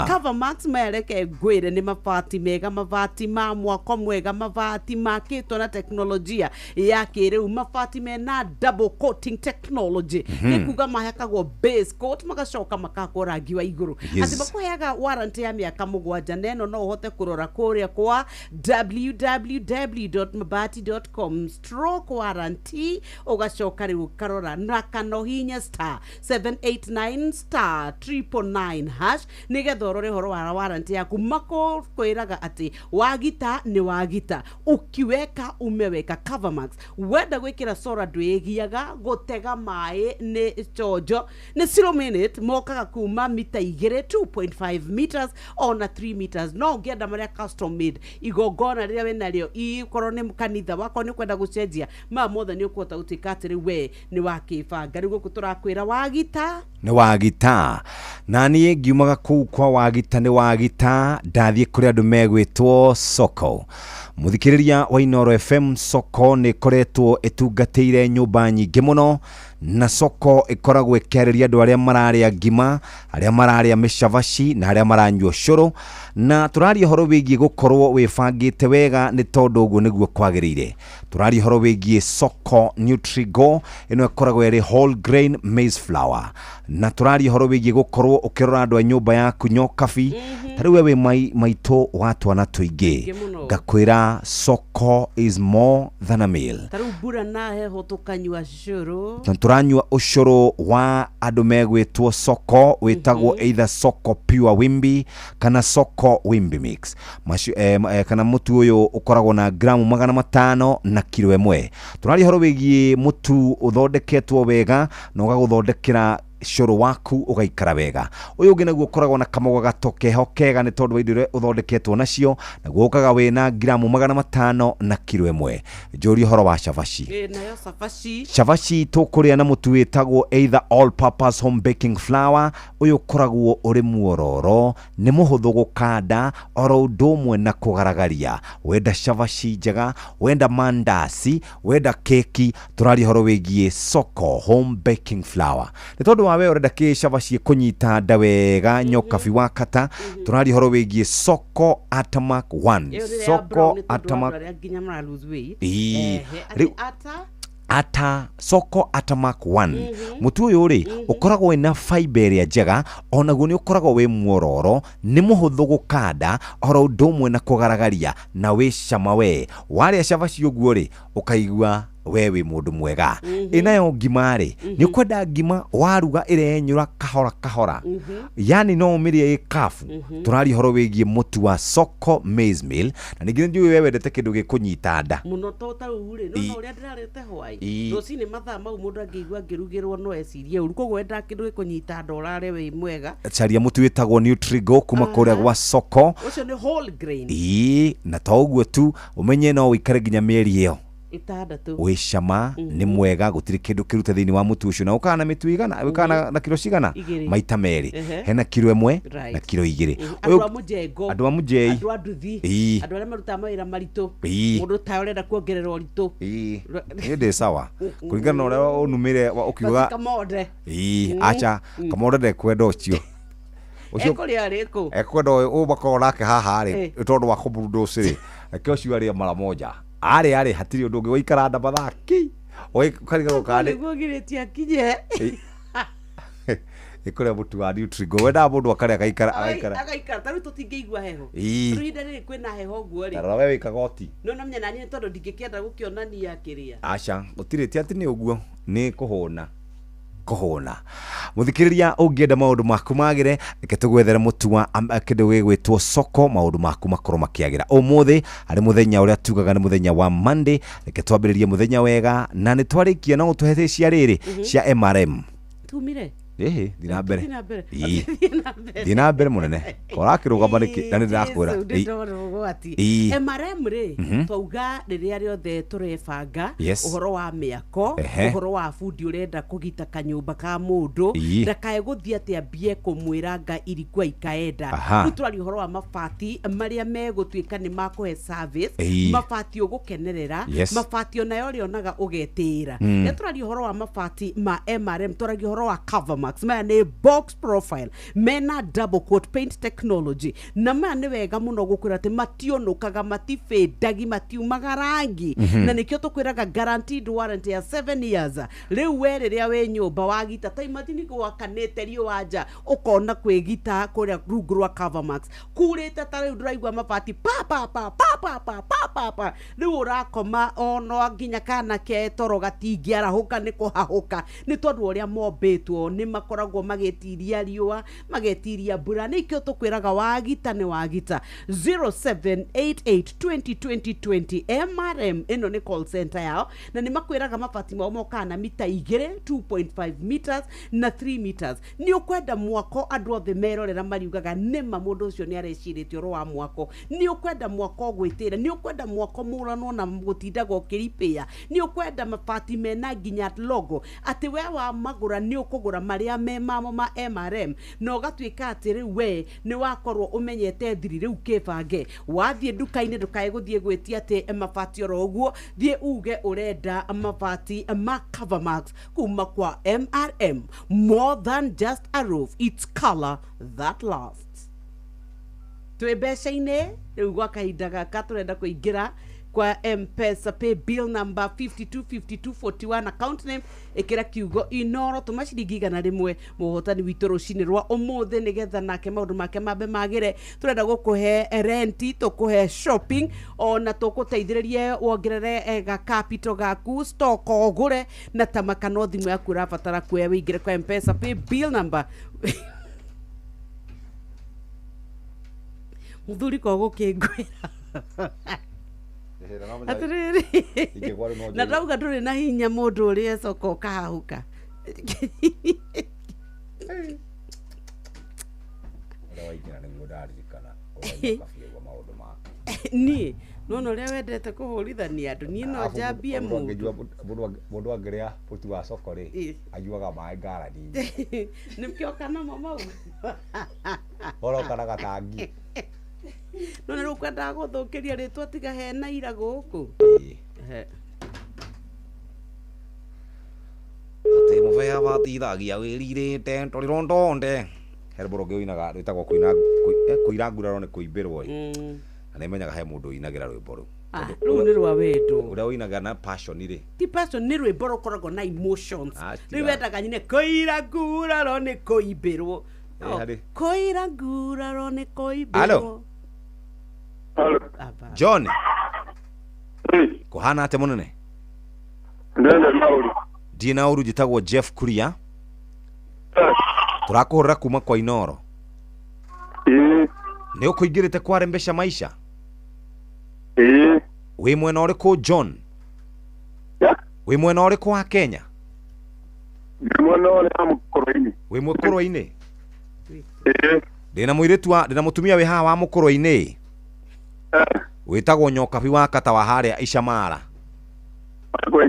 Cover Max maya reke ngwĩre nĩ mabati mega, mabati ma mwako mwega, mabati makĩtwo na teknolojia ya kĩrĩu, mabati mena double coating technology. Nĩ kuga mahakagwo base coat magacoka makahakwo rangi wa igũrũ. Atĩ makũheaga warranty ya mĩaka 7, na ĩno no ũhote kũrora kũrĩa kwa www.mabati.com/warranty, ũgacoka rĩu ũkarora na kana ũhihinye star 789 star 999 hash nĩgetha ũrore ũhoro wa warranty yaku. Makũkwĩraga atĩ wagita nĩ wagita, ukiweka umeweka. Covermax wenda gwĩkĩra sora ndwĩgiaga, gũtega maĩ nĩ chonjo nĩ 0 minute, mokaga kuma mita igĩrĩ 2.5 meters ona 3 meters. No ũngĩenda marĩa custom made, igongona rĩrĩa wĩnarĩo, ikorwo nĩ kanitha wakorwo nĩ ũkwenda gũcenjia, maya mothe nĩ ũkũhota gũtuĩka atĩrĩ we nĩ wakĩbanga. Rĩu gũkũ tũrakwĩra wagita nĩ wagita, na niĩ ngiumaga kũu kwa wagita nĩ wagita, ndathiĩ kũrĩ andũ megwĩtwo soko. Mũthikĩrĩria wa Inooro FM, soko nĩ ĩkoretwo ĩtungatĩire nyũmba nyingĩ mũno, na soko ĩkoragwo ĩkĩarĩria andũ arĩa mararĩa ngima, arĩa mararĩa mĩcabaci na arĩa maranyua ũcũrũ, na tũraria ũhoro wĩgiĩ gũkorwo wĩbangĩte wega nĩ tondũ ũguo nĩguo kwagĩrĩire. Tũraria ũhoro wĩgiĩ Soko Nutrigo, ĩno ĩkoragwo ĩrĩ whole grain maize flour. Na tũraria ũhoro wĩgiĩ gũkorwo ũkĩrora andũ a nyũmba yaku nyokabi. Ta rĩu we wĩ maitũ wa twana tũingĩ, Tũingĩ mũno. Ngakwĩra soko is more than a meal. Ta rĩu mbura na heho tũkanyua cũrũ. Na tũranyua ũcũrũ wa andũ megwĩtwo soko, wĩtagwo either Soko Pure Wimbi kana Soko Wimbi Mix. Macio, kana mũtu ũyũ ũkoragwo na gramu 500 na kiro 1. Tũraria ũhoro wĩgiĩ mũtu ũthondeketwo wega na ũgagũthondekera cũrũ waku ũgaikara wega. Ũyũ ũngĩ naguo ũkoragwo na kamũgagato keho kega nĩ tondũ wa indo iria ũthondeketwo nacio, naguo ũkaga wĩna gramu 500 na kiro 1. Njũrie ũhoro wa cabaci. Nayo cabaci. Cabaci tũkũrĩa na mũtu wĩtagwo either all purpose home baking flour. Ũyũ ũkoragwo ũrĩ muororo, nĩ mũhũthũ gũkanda oro ũndũ ũmwe na kũgaragaria. Wenda cabaci njega, wenda mandasi, wenda keki, tũraria ũhoro wĩgiĩ Soko home baking flour. Nĩ tondũ wa we ũrenda kĩ cabaci ĩkũnyita nda wega nyokabi wa kata, tũraria ũhoro wĩgiĩ Soko Atamak 1. Ĩyo nĩ ya Soko brown nĩ tondũ wa Atamak andũ arĩa nginya mara lose weight. Ĩĩ. Ehe, atĩ Rĩu- ata ata Soko Atamak 1. Mũtu ũyũ rĩ, ũkoragwo wĩna fiber ĩrĩa njega, onaguo nĩ ũkoragwo wĩ muororo, nĩ mũhũthũ gũkanda oro ũndũ ũmwe na kũgaragaria, na wĩ cama we. Warĩa cabaci ũguo rĩ, ũkaigua we wĩ mũndũ mwega. Ĩnayo ngima rĩ, nĩ ũkwenda ngima waruga ĩrenyũra kahora kahora, yani no ũmĩrĩe ĩ kabu. Tũraria ũhoro wĩgiĩ mũtu wa Soko maize meal, na ningĩ nĩ njũĩ we wendete kĩndũ gĩkũnyita nda mũno. To ta rĩu rĩ, Ĩ. no ũrĩa ndĩrarĩte hwaĩ rũcinĩ mathaa mau mũndũ angĩigua angĩrugĩrwo no ecirie ũru, koguo wendaga kĩndũ gĩkũnyita nda ũrare wĩ mwega. Caria mũtu wĩtagwo Nutrigo kuma kũrĩa gwa Soko. Ũcio nĩ whole grain. Ĩĩ, na to ũguo tu, ũmenye no ũikare nginya mĩeri ĩyo 6. Wĩ cama, nĩ mwega, gũtirĩ kĩndũ kĩrute thĩinĩ wa mũtu ũcio. Na ũkaga na mĩtu igana, ũkaga na kiro cigana? 2. Maita merĩ. Hena kiro 1 na kiro 2. Andũ a mũjengo, Andũ a mũjei. Andũ a nduthi, andũ arĩa marutaga mawĩra maritũ, mũndũ tawe ũrenda kuongerera ũritũ. Ĩĩ, niĩ ndĩ sawa kũringana na ũrĩa ũnumĩre ũkiuga. Basi kamonde. Ĩĩ, acha kamonde ndekwenda ũcio. Ũcio Ekũrĩa rĩkũ? Ekwenda ũyũ ũyũ makoragwo nake haha rĩ, nĩ tondũ wa kũmurundũci rĩ, reke ũcio arĩe mara moja. Arĩa rĩ, hatirĩ ũndũ ũngĩ waikara nda mathaa ki ũkarigagwo kana nĩ Nĩguo ngirĩtie akinye. Ĩkũrĩa mũtu wa Nutrigo, wendaga mũndũ akarĩa agaikara agaikara. Agaikara ta rĩu tũtingĩigua heho. Ĩĩ. Rĩu ihinda rĩrĩ kwĩna heho ũguo rĩ. Ta rora we wĩ kagoti. No namenya naniĩ tondũ ndingĩkĩenda gũkĩonania kĩrĩa. Aca, gũtirĩ, ti atĩ nĩ ũguo, nĩ kũhũna kũhũna. Mũthikĩrĩria, ũngĩenda maũndũ maku magĩre, reke tũgwethere mũtu wa kĩndũ gĩgwĩtwo Soko, maũndũ maku makorwo makĩagĩra. Ũmũthĩ harĩ mũthenya ũrĩa tugaga nĩ mũthenya wa Monday, reke twambĩrĩrie mũthenya wega, na nĩ twarĩkia no ũtũhe cia rĩrĩ cia MRM. Tumire. Ĩhĩ, thiĩ na mbere. Thiĩ na mbere. Ĩĩ. Thiĩ na mbere. Thiĩ na mbere mũnene, ũrakĩrũgama nĩkĩ na nĩ ndĩrakwĩra? Jesu, ndĩndona ũgwati. Ĩĩ. MRM rĩ, twauga rĩrĩa rĩothe tũrebanga ũhoro wa mĩako, ũhoro wa bundi ũrenda kũgita kanyũmba ka mũndũ, ndakae gũthiĩ atĩ ambie kũmwĩra nga irikua ikaenda. Rĩu tũraria ũhoro wa mabati marĩa megũtuĩka nĩ makũhe service, mabati ũgũkenerera, mabati onayo ũrĩonaga ũgetĩĩra. Rĩrĩa tũraria ũhoro wa mabati ma MRM, tũraria ũhoro wa Covermax. Maya nĩ box profile mena double coat paint technology, na maya nĩ wega mũno gũkwĩra atĩ mationũkaga, matibĩndagi, matiumaga rangi. Na nĩkĩo tũkwĩraga guaranteed warranty ya 7 years. Rĩu we rĩrĩa wĩ nyũmba wagita, ta imagine gwakanĩte riũa nja, ũkona kwĩgita kũrĩa rungu rwa Covermax kurĩte, ta rĩu ndũraigua mabati pa pa pa pa pa pa pa pa pa. Rĩu ũrakoma ono nginya kana ke toro gatingĩarahũka nĩ kũhahũka, nĩ tondũ ũrĩa mombĩtwo nĩ makoragwo magĩtiria riũa, magetiria mbura. Nĩkĩo tũkwĩraga wagita nĩ wagita. 0788202020 MRM, ĩno nĩ call center yao, na nĩ makwĩraga mabati mao mokaga na mita 2, 2.5 meters na 3 meters. Nĩ ũkwenda mwako andũ othe merorera mariugaga nĩma mũndũ ũcio nĩ arecirĩtie ũhoro wa mwako. Nĩ ũkwenda mwako ũgwĩtĩra, nĩ ũkwenda mwako mũranwo na gũtindaga ũkĩripĩa, nĩ ũkwenda mabati mena nginya logo atĩ we wa magũra nĩ ũkũgũra marĩa me mamo ma MRM, na ũgatuĩka atĩ rĩu we nĩ wakorwo ũmenyete thiri. Rĩu kĩbange wathiĩ nduka-inĩ, ndũkae gũthiĩ gwĩtia atĩ mabati oro ũguo, thiĩ uge ũrenda mabati ma Covermax kuma kwa MRM. More than just a roof, it's color that lasts. Twĩ mbeca-inĩ rĩu gwa kahinda gaka tũrenda kũingĩra Kwa Mpesa pay bill number 525241, account name ikira kiugo Inoro, tuma ciringi 100 muhotani witũ rũcinĩ rwa ũmũthĩ, nĩgetha nake maũndũ make mambe magĩre. Tũrenda gũkũhe renti, tũkũhe shopping, ona tũkũteithĩrĩrie wongerere ga capital gaku stock ũgũre na tamaka no thimũ yaku ũrabatara kuoya wĩingĩre kwa Mpesa pay bill number. Mũthuri ko gũkĩngwĩra atĩrĩrĩ, na ndauga ndũrĩ na hinya mũndũ ũrĩa ecoka ũkahahũka. Ũrĩa waingĩra nĩguo ndaririkana ũrĩa ũkabiagua maũndũ maku. Niĩ nona ũrĩa wendete kũhũrithania andũ, niĩ no njambie mũndũ. Mũndũ angĩrĩa mũtu wa coko rĩ, anyuaga maĩ ngarani. Nĩkĩo namo mau Oroka na gatangi. Nona rĩu kwendaga gũthũkĩria rĩtwa tiga hena ira gũkũ. Atĩ mũbea batithagia wĩrirĩte tũrirondonde. He rwĩmbo rũngĩ ũinaga rwĩtagwo kũira nguraro nĩ kũimbĩrwo ĩ. Na nĩmenyaga he mũndũ ũinagĩra rwĩmbo rũu. Rũu nĩ rwa wendo. Ũrĩa ũinaga na passion rĩ. Ti passion, nĩ rwĩmbo rũkoragwo na emotions. Rĩu wendaga nyine kũira nguraro nĩ kũimbĩrwo. Kũira nguraro nĩ kũimbĩrwo. Hello. John. Kũhana atĩa mũnene? Ndiĩ na ũru, njĩtagwo Jeff Kuria. Tũrakũhũrĩra kuma kwa Inoro. Nĩ ũkũingĩrĩte kwa Mbeca Maisha? Wĩ mwena ũrĩkũ John? Wĩ mwena ũrĩkũ wa Kenya? Ndĩ mwena ũrĩa wa Mũkũrwe-inĩ. Wĩ Mũkũrwe-inĩ? Ndĩna mũirĩtu wa ndĩna mũtumia wĩ haha wa Mũkũrwe-inĩ. Wĩtagwo Nyokabi wa kata wa harĩa Icamara.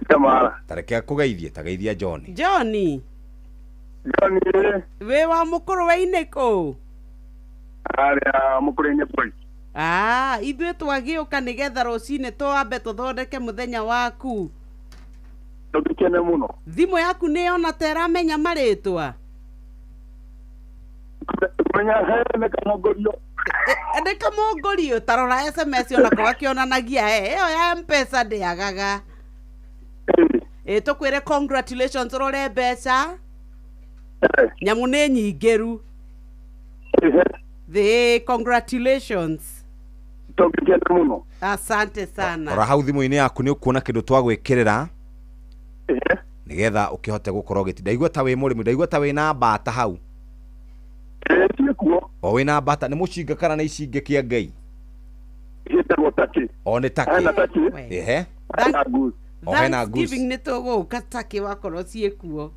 Icamara. Tareke akũgeithie, tageithia John. John. John. Wĩ wa Mũkũrwe-inĩ kũ? Harĩa Mũkũrwe-inĩ boy. Ah, ithuĩ twagĩũka nĩgetha rũcinĩ twambe tũthondeke mũthenya waku. Tũgĩkene mũno. Thimũ yaku nĩ yona ta ĩramenya marĩtwa? Menya he nĩ kamongorio. Nĩ kamongorio, ta rora SMS onako gakĩonanagia ĩyo ya Mpesa ndĩagaga. Tũkwĩre congratulations ũrore mbeca. Nyamũ nĩ nyingĩru. The congratulations. Tũgĩkene mũno. Asante sana. Rora hau thimũ-inĩ yaku nĩ ũkuona kĩndũ twagwĩkĩrĩra. Nĩgetha ũkĩhote gũkorwo ũgĩti. Ndaigua ta wĩ mũrĩmi, ndaigua ta wĩna mbata hau. O wĩna mbata, nĩ mũcinga kana nĩ icinge kĩa Ngai? Gĩtagwo taki. O nĩ taki. Hena taki. Ehe. O hena goose. Thanksgiving nĩ tũgũka taki wakorwo ciĩkuo.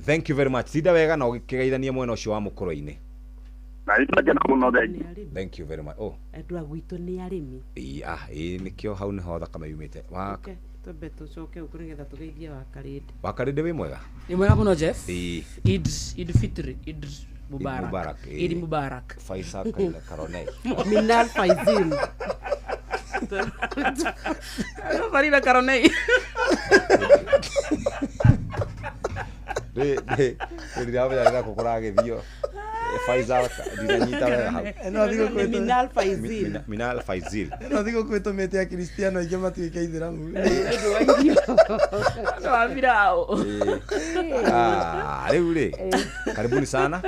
Thank you very much. Tinda wega na ũgĩkĩgeithania mwena ũcio wa Mũkũrwe-inĩ. Na itagena mũno thengi. Thank you very much. Oh. Andũ a gwitũ nĩ arĩmi. Ĩĩ, nĩkĩo hau nĩho thakame yumĩte. Twambe tũcoke gũkũ nĩgetha tũgeithie Wakarĩndĩ. Wakarĩndĩ wĩ mwega? Nĩ mwega mũno Jeff. Ĩĩ. Eid Fitri, Eid Mubarak. Eid Mubarak. Faisal Karonei. Minal Faizin. Farida Karonei. Rĩ ndĩramenya rĩrĩa kũragĩthio. Faisal ndinanyita wega hau. Minal Faizil. Minal Faizil. Ĩno thigũkũ ĩtũmĩte Akristiano aingĩ matuĩke Aithĩramu. Nĩ wa biraũ. Rĩu rĩ, karibuni sana.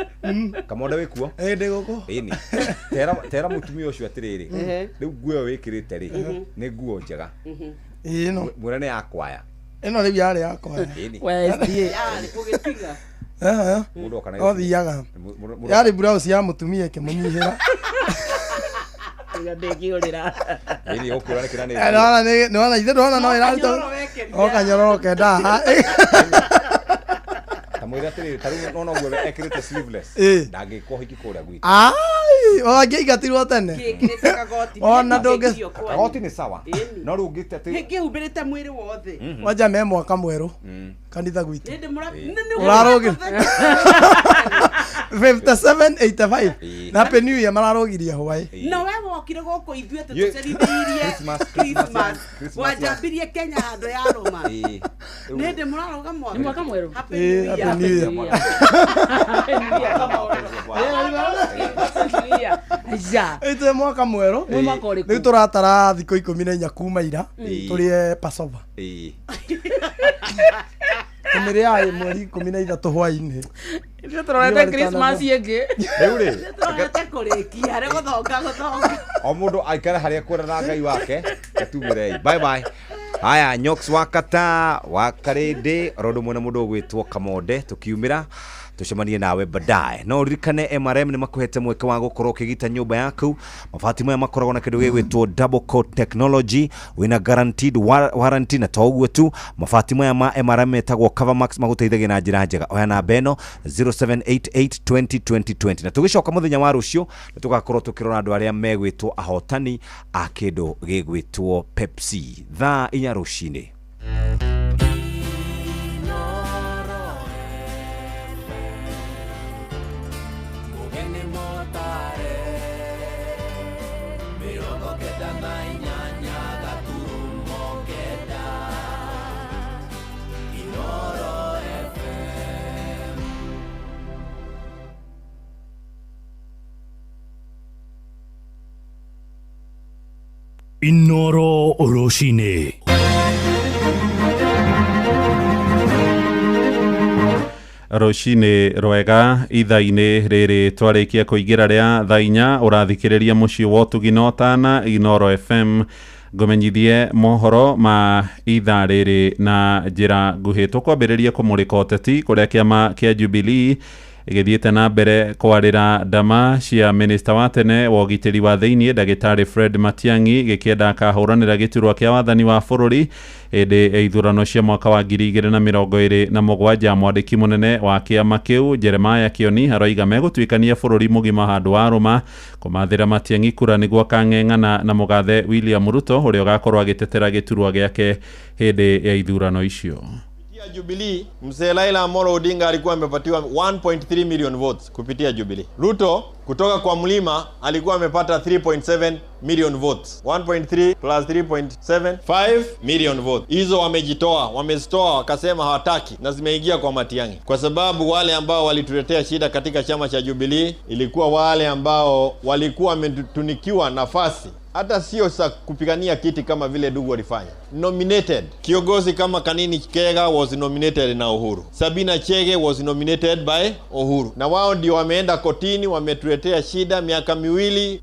Kamonda wĩ kuo? Ndĩ gũkũ. Ĩni. Tera mũtumia ũcio atĩrĩrĩ, rĩu nguo ĩyo wĩkĩrĩte rĩ, nĩ nguo njega. Ĩno. Mwĩre nĩ ya kwaya. Ĩno rĩu yarĩ ya kwaya. Ĩni. Kwaya SDA. Yarĩ gũgĩtiga. No thiaga. Yarĩ blouse ya mũtumia ĩkĩmũnyihĩra. Ndĩngĩũrĩra. Ĩni ũkũra nĩ kĩra nĩ. Nĩwona ithe ndona no ĩraruta. O kanyororo kendaha. Ta mwĩre atĩrĩrĩ, ta rĩu nona ũguo ekĩrĩte sleeveless. Ndangĩkwo hiki kũrĩa gwitũ. Ai, wangĩingatirwo tene. Gĩkĩrĩte kagoti. Ona ndũngĩ Kagoti nĩ sawa. No rĩu ũngĩte atĩ Gĩkĩhumbĩrĩte mwĩrĩ wothe. Wanja me mwaka mwerũ kanitha gwitũ. Nĩ ndĩmũra Ũrarũgire 5785 na Happy New Year mararũgirie hwaĩ. No we wokire gũkũ ithuĩ tũtũcerithĩirie Christmas. Wanjambirie Kenya handũ ya rũma. Nĩ ndĩ mũrarũga mwaka. Nĩ mwaka mwerũ. Happy New Year. Happy New Year. Ĩtwe mwaka mwerũ. Mwĩ mwaka ũrĩkũ? Rĩu tũratara thikũ 14 kuma ira Ĩĩ. tũrĩe Passover. Ĩĩ. Tũmĩrĩaga mweri 13 hwaĩ-inĩ. Ithuĩ tũrorete Christmas ĩngĩ. Rĩu rĩ, Tũrorete kũrĩkia rĩ gũthonga gũthonga. O mũndũ aikare harĩa kwenda na Ngai wake, gatumĩrei. Bye bye. Haya, Nyox wa Kata wa Karĩndĩ, oro ũndũ ũmwe na mũndũ ũgwĩtwo Kamonde, tũkiumĩra tũcemanie nawe baadaye. No ũririkane MRM nĩ makũhete mweke wa gũkorwo ũkĩgita nyũmba yaku. Mabati maya makoragwo na kĩndũ gĩgwĩtwo double coat technology, wĩna guaranteed warranty, na to ũguo tu, mabati maya ma MRM metagwo Covermax magũteithagia na njĩra njega. Oya namba ĩno 0788 20 20 20. Na tũgĩcoka mũthenya wa rũciũ nĩ tũgakorwo tũkĩrora andũ arĩa megwĩtwo ahotani a kĩndũ gĩgwĩtwo Pepsi thaa 4 rũcinĩ. Mugeni motare 98.9 Inoro FM. Inoro rũcinĩ. Rũcinĩ rwega ithaa-inĩ rĩrĩ twarĩkia kũingĩra rĩa thaa 4, ũrathikĩrĩria mũciĩ wa ũtugi na ũtana Inoro FM. Ngũmenyithie mohoro ma ithaa rĩrĩ na njĩra nguhĩ. Tũkwambĩrĩria kũmũrĩka ũteti kũrĩa kĩama kĩa Jubilee gĩthiĩte na mbere kwarĩra ndama cia minista wa tene wa ũgitĩri wa thĩinĩ ndagĩtarĩ Fred Matiang'i gĩkĩenda akahũranĩra gĩturwa kĩa wathani wa bũrũri hĩndĩ ya ithurano cia mwaka wa 2027. Mwandĩki mũnene wa kĩama kĩu Jeremiah Kĩoni aroiga megũtuĩkania bũrũri mũgima handũ wa rũma kũmathĩra Matiang'i kura nĩguo akang'eng'ana na mũgathe William Ruto ũrĩa ũgakorwo agĩtetera gĩturwa gĩake hĩndĩ ya ithurano icio. Jubilee, mzee Raila Amolo Odinga alikuwa amepatiwa 1.3 million votes kupitia Jubilee. Ruto kutoka kwa mlima alikuwa amepata 3.7 million votes. 1.3 plus 3.7, 5 million votes. Hizo wamejitoa, wamezitoa wakasema hawataki na zimeingia kwa Matiang'i. Kwa sababu wale ambao walituletea shida katika chama cha Jubilee ilikuwa wale ambao walikuwa wametunikiwa nafasi hata sio sa kupigania kiti kama vile Dugu walifanya. Nominated. Kiongozi kama Kanini Kega was nominated na Uhuru. Sabina Chege was nominated by Uhuru. Na wao ndio wameenda kotini, wametuletea shida miaka miwili.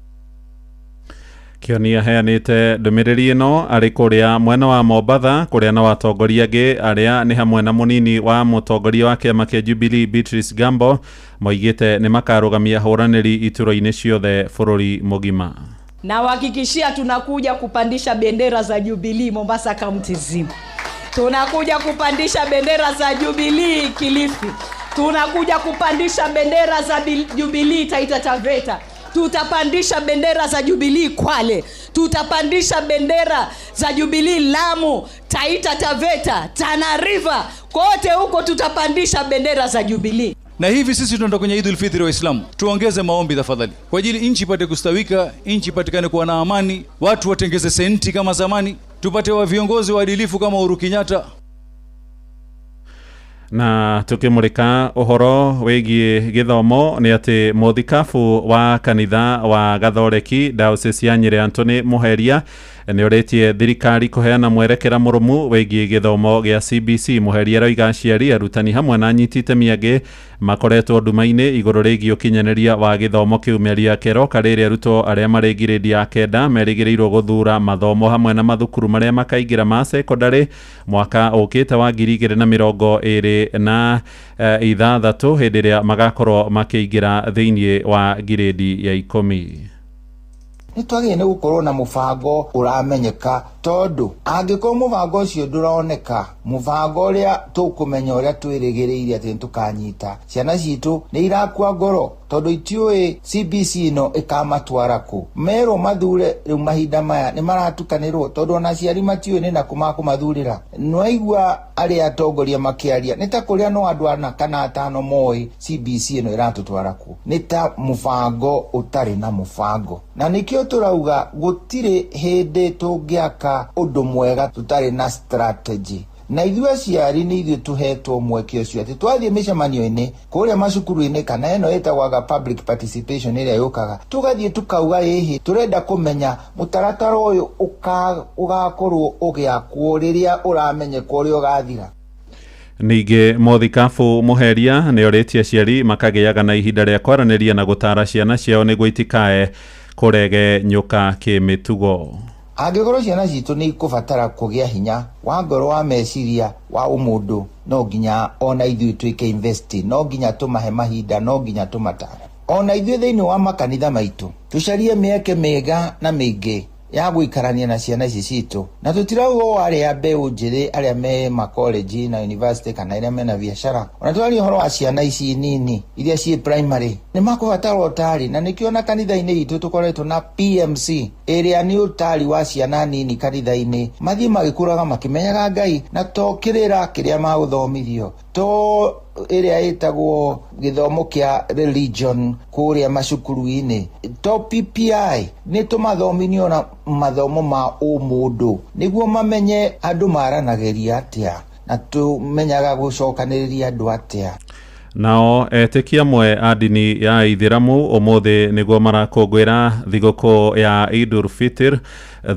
Kĩoni aheanĩte ndũmĩrĩri ĩno arĩ kũrĩa mwena wa Mombatha kũrĩa na watongoria angĩ arĩa nĩ hamwe na mũnini wa mũtongoria wa kĩama kĩa Jubilee Beatrice Gambo moigĩte nĩ makarũgamia hũranĩri iturwa-inĩ ciothe bũrũri mũgima. Nawahakikishia tunakuja kupandisha bendera za Jubilee Mombasa County zima. Tunakuja kupandisha bendera za Jubilee Kilifi. Tunakuja kupandisha bendera za Jubilee Taita Taveta. Tutapandisha bendera za Jubilee Kwale. Tutapandisha bendera za Jubilee Lamu, Taita Taveta, Tana River. Kote huko tutapandisha bendera za Jubilee. Na hivi sisi tunaenda kwenye Idul Fitri Waislamu, tuongeze maombi tafadhali, kwa ajili nchi ipate kustawika, nchi ipatikane kuwa na amani, watu watengeze senti kama zamani, tupate wa viongozi waadilifu kama Uhuru Kenyatta. Na tukimurika uhoro wigie githomo ni ati muthikabu wa kanitha wa Gathoreki Diocese ya Nyeri Anthony Muheria ni uritie thirikari kuheana mwerekera murumu wigie githomo gia CBC. Muheria aroiga aciari, arutani hamwe na anyiti itemi angĩ makoretwo nduma-inĩ igũrũ rĩgiĩ ũkinyanĩria wa gĩthomo kĩu. Mĩario yake ĩroka rĩrĩa arutwo arĩa marĩ ngirĩndi ya 9 merĩgĩrĩirwo gũthura mathomo hamwe na mathukuru marĩa makaingĩra ma sekondarĩ mwaka ũkĩte wa 2026 hĩndĩ ĩrĩa magakorwo makĩingĩra thĩinĩ wa ngirĩndi ya 10. Nĩ twagĩrĩire nĩ gũkorwo na mũbango ũramenyeka, tondũ angĩkorwo mũbango ũcio ndũroneka, mũbango ũrĩa tũkũmenya ũrĩa twĩrĩgĩrĩire atĩ nĩtũkanyita, ciana citũ nĩ irakua ngoro tondũ itiũĩ CBC ĩno ĩkamatwara kũ. Merwo mathure rĩu mahinda maya nĩ maratukanĩrwo tondũ ona aciari matiũĩ nĩ nakũ makũmathurĩra. Nĩwaigua arĩa atongoria makĩaria nĩ ta kũrĩa no andũ 4 kana 5 moĩ CBC ĩno ĩratũtwara kũ. Nĩ ta mũbango ũtarĩ na mũbango, na nĩkĩo tũrauga gũtirĩ hĩndĩ tũngĩaka ũndũ mwega tũtarĩ na strategy. Na ithuĩ aciari nĩ ithuĩ tũhetwo mweke ũcio atĩ twathiĩ mĩcemanio-inĩ kũrĩa macukuru-inĩ kana ĩno ĩtagwaga public participation ĩrĩa yũkaga, tũgathiĩ tukauga ĩhĩ tũrenda kũmenya mũtaratara ũyũ ũgakorwo ũgĩakwo rĩrĩa ũramenyeka ũrĩa ũgathira. Ningĩ Mũthikabu Mũheria nĩ orĩtie aciari makagĩaga na ihinda rĩa kwaranĩria na gũtara ciana ciao nĩguo itikae kũregenyũka kĩmĩtugo. Angĩkorwo ciana citũ nĩ ikũbatara kũgĩa hinya wa ngoro, wa meciria, wa ũmũndũ, no nginya ona ithuĩ twĩke invest, no nginya tũmahe mahinda, no nginya tũmatare. Ona ithuĩ thĩinĩ wa makanitha maitũ tũcarie mĩeke mĩega na mĩingĩ ya gũikarania na ciana ici citũ, na tũtirauga o arĩa mbeũ njĩthĩ arĩa me makoleji na university kana arĩa mena biacara, ona tũraria ũhoro wa ciana ici nini iria ciĩ primary nĩ makũbatara ũtari, na nĩkĩo na kanitha-inĩ itũ tũkoretwo na PMC ĩrĩa nĩ ũtari wa ciana nini kanitha-inĩ, mathiĩ magĩkũraga makĩmenyaga Ngai na to kĩrĩra kĩrĩa magũthomithio, to ĩrĩa ĩtagwo gĩthomo kĩa religion kũrĩa macukuru-inĩ, to PPI, nĩ tũmathomithio na mathomo ma ũmũndũ nĩguo mamenye andũ maranagĩria atĩa na tũmenyaga gũcokanĩrĩria andũ atĩa. Nao etĩkia amwe a ndini ya Ithĩramu ũmũthĩ nĩguo marakũngũĩra thigũkũ ya Idul Fitr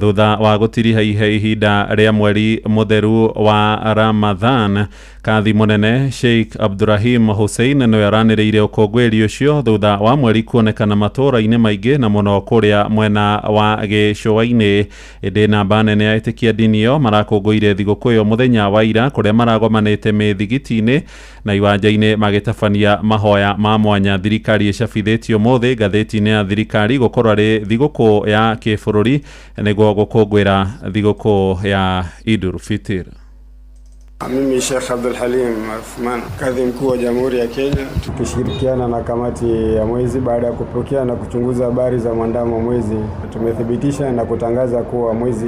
thutha wa gũtiriha ihinda rĩa mweri mũtheru wa Ramadhan. Kathi mũnene Sheikh Abdurahim Hussein nĩwe aranĩrĩire ũkũngũĩri ũcio thutha wa mweri kuonekana matũũra-inĩ maingĩ na mũno kũrĩa mwena wa gĩcũa-inĩ. Ĩndĩ namba nene ya etĩkia ndini ĩyo marakũngũĩire thigũkũ ĩyo mũthenya wa ira kũrĩa maragomanĩte mĩthigiti-inĩ na iwanja-inĩ magĩtabania mahoya ma mwanya. Thirikari ĩcabithĩtie ũmũthĩ ngathĩti-inĩ ya thirikari gũkorwo arĩ thigũkũ ya kĩbũrũri nĩguo gũkũngũĩra thigũkũ ya Idul Fitr. Mimi Sheikh Abdul Halim Athman, kadhi mkuu wa Jamhuri ya Kenya, tukishirikiana na kamati ya mwezi, baada ya kupokea na kuchunguza habari za mwandamo wa mwezi, tumethibitisha na kutangaza kuwa mwezi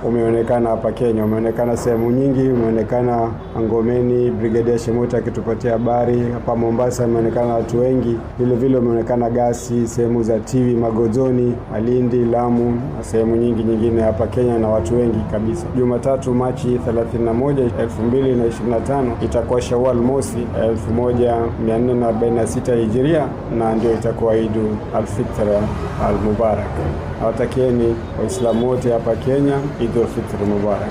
umeonekana hapa Kenya, umeonekana sehemu nyingi, umeonekana Ngomeni, Brigadia Shemota akitupatia habari, hapa Mombasa umeonekana watu wengi, vile vile umeonekana Gasi, sehemu za Tiwi, Magozoni, Malindi, Lamu na sehemu nyingi nyingine hapa Kenya na watu wengi kabisa. Jumatatu Machi 31, 2025 itakuwa Shawwal mosi 1446 Hijiria na ndio itakuwa Idul al-Fitr al-Mubarak. Nawatakieni Waislamu wote hapa Kenya Idul Fitr Mubarak.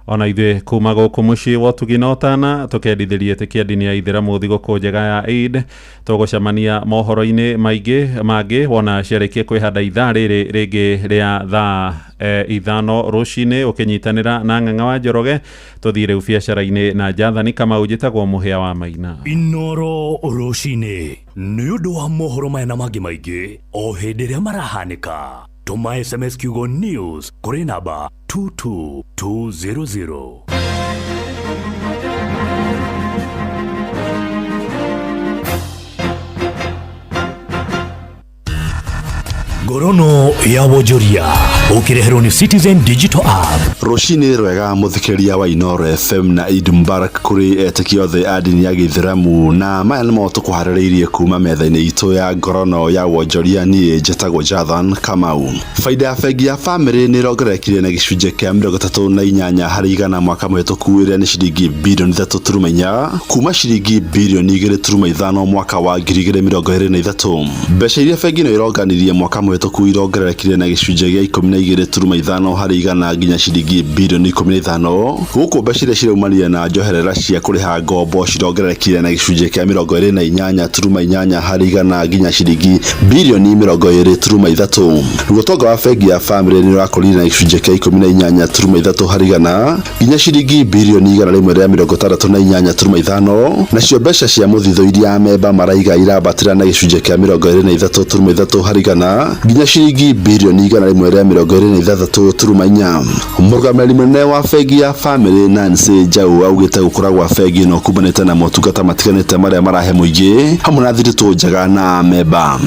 Ona ithuĩ kuma gũkũ mũciĩ wa ũtugi na ũtana tũkendithĩrie etĩkia ndini ya Ithĩramu thigũkũ njega ya Eid. Tũgũcemania mohoro-inĩ maingĩ mangĩ wona ciarĩkia kwĩhanda ithaa rĩrĩ rĩngĩ rĩa thaa 5 rũcinĩ ũkĩnyitanĩra na Ng'ang'a wa Njoroge. Tũthiĩ rĩu biacara-inĩ na Jathani Kamau, njĩtagwo Mũhĩa wa Maina. Inoro rũcinĩ nĩ ũndũ wa mohoro maya na mangĩ maingĩ o hĩndĩ ĩrĩa marahanĩka. Tũma SMS kiugo news kũrĩ namba 22200. Ngorono ya wonjoria ũkĩreherwo nĩ Citizen Digital App. Rũcinĩ rwega mũthikĩrĩria wa Inoro FM na Eid Mubarak kũrĩ etĩkia othe a ndini ya Gĩithĩramu, na maya nĩmo tũkũharĩrĩirie kuma metha-inĩ itũ ya ngorono ya wonjoria. Niĩ njĩtagwo Jathan Kamau. Baida ya bengi ya bamĩrĩ nĩ ĩrongererekire na gĩcunjĩ kĩa 38 harĩ igana mwaka mũhĩtũku, ĩrĩa nĩ ciringi birioni 3.4 kuma ciringi birioni 2.5 mwaka wa 2023. Mbeca iria bengi ĩno ĩronganirie mwaka mũhĩtũku irongererekire na gĩcunjĩ gĩa 12.5 harĩ igana nginya ciringi birioni 15. Gũkũ mbeca iria ciraumanire na njoherera cia kũrĩha ngombo cirongererekire na gĩcunjĩ kĩa 28.8 harĩ igana nginya ciringi birioni 20.3. Naguo ũtonga wa bengi ya bamĩrĩ nĩ ũrakũrire na gĩcunjĩ kĩa 18.3 harĩ igana nginya ciringi birioni 168.5. Nacio mbeca cia mũthithũ iria amemba maraiga irambatĩra na gĩcunjĩ kĩa 23.3 harĩ igana nginya ciringi birioni 126.4. Mũrũgamĩrĩri mũnene wa bengi ya bamĩrĩ Nancy Njau augĩte gũkũra gwa bengi ĩno kumanĩte na motungata matiganĩte marĩa marahe mũingĩ hamwe na thiritũ njega na amemba.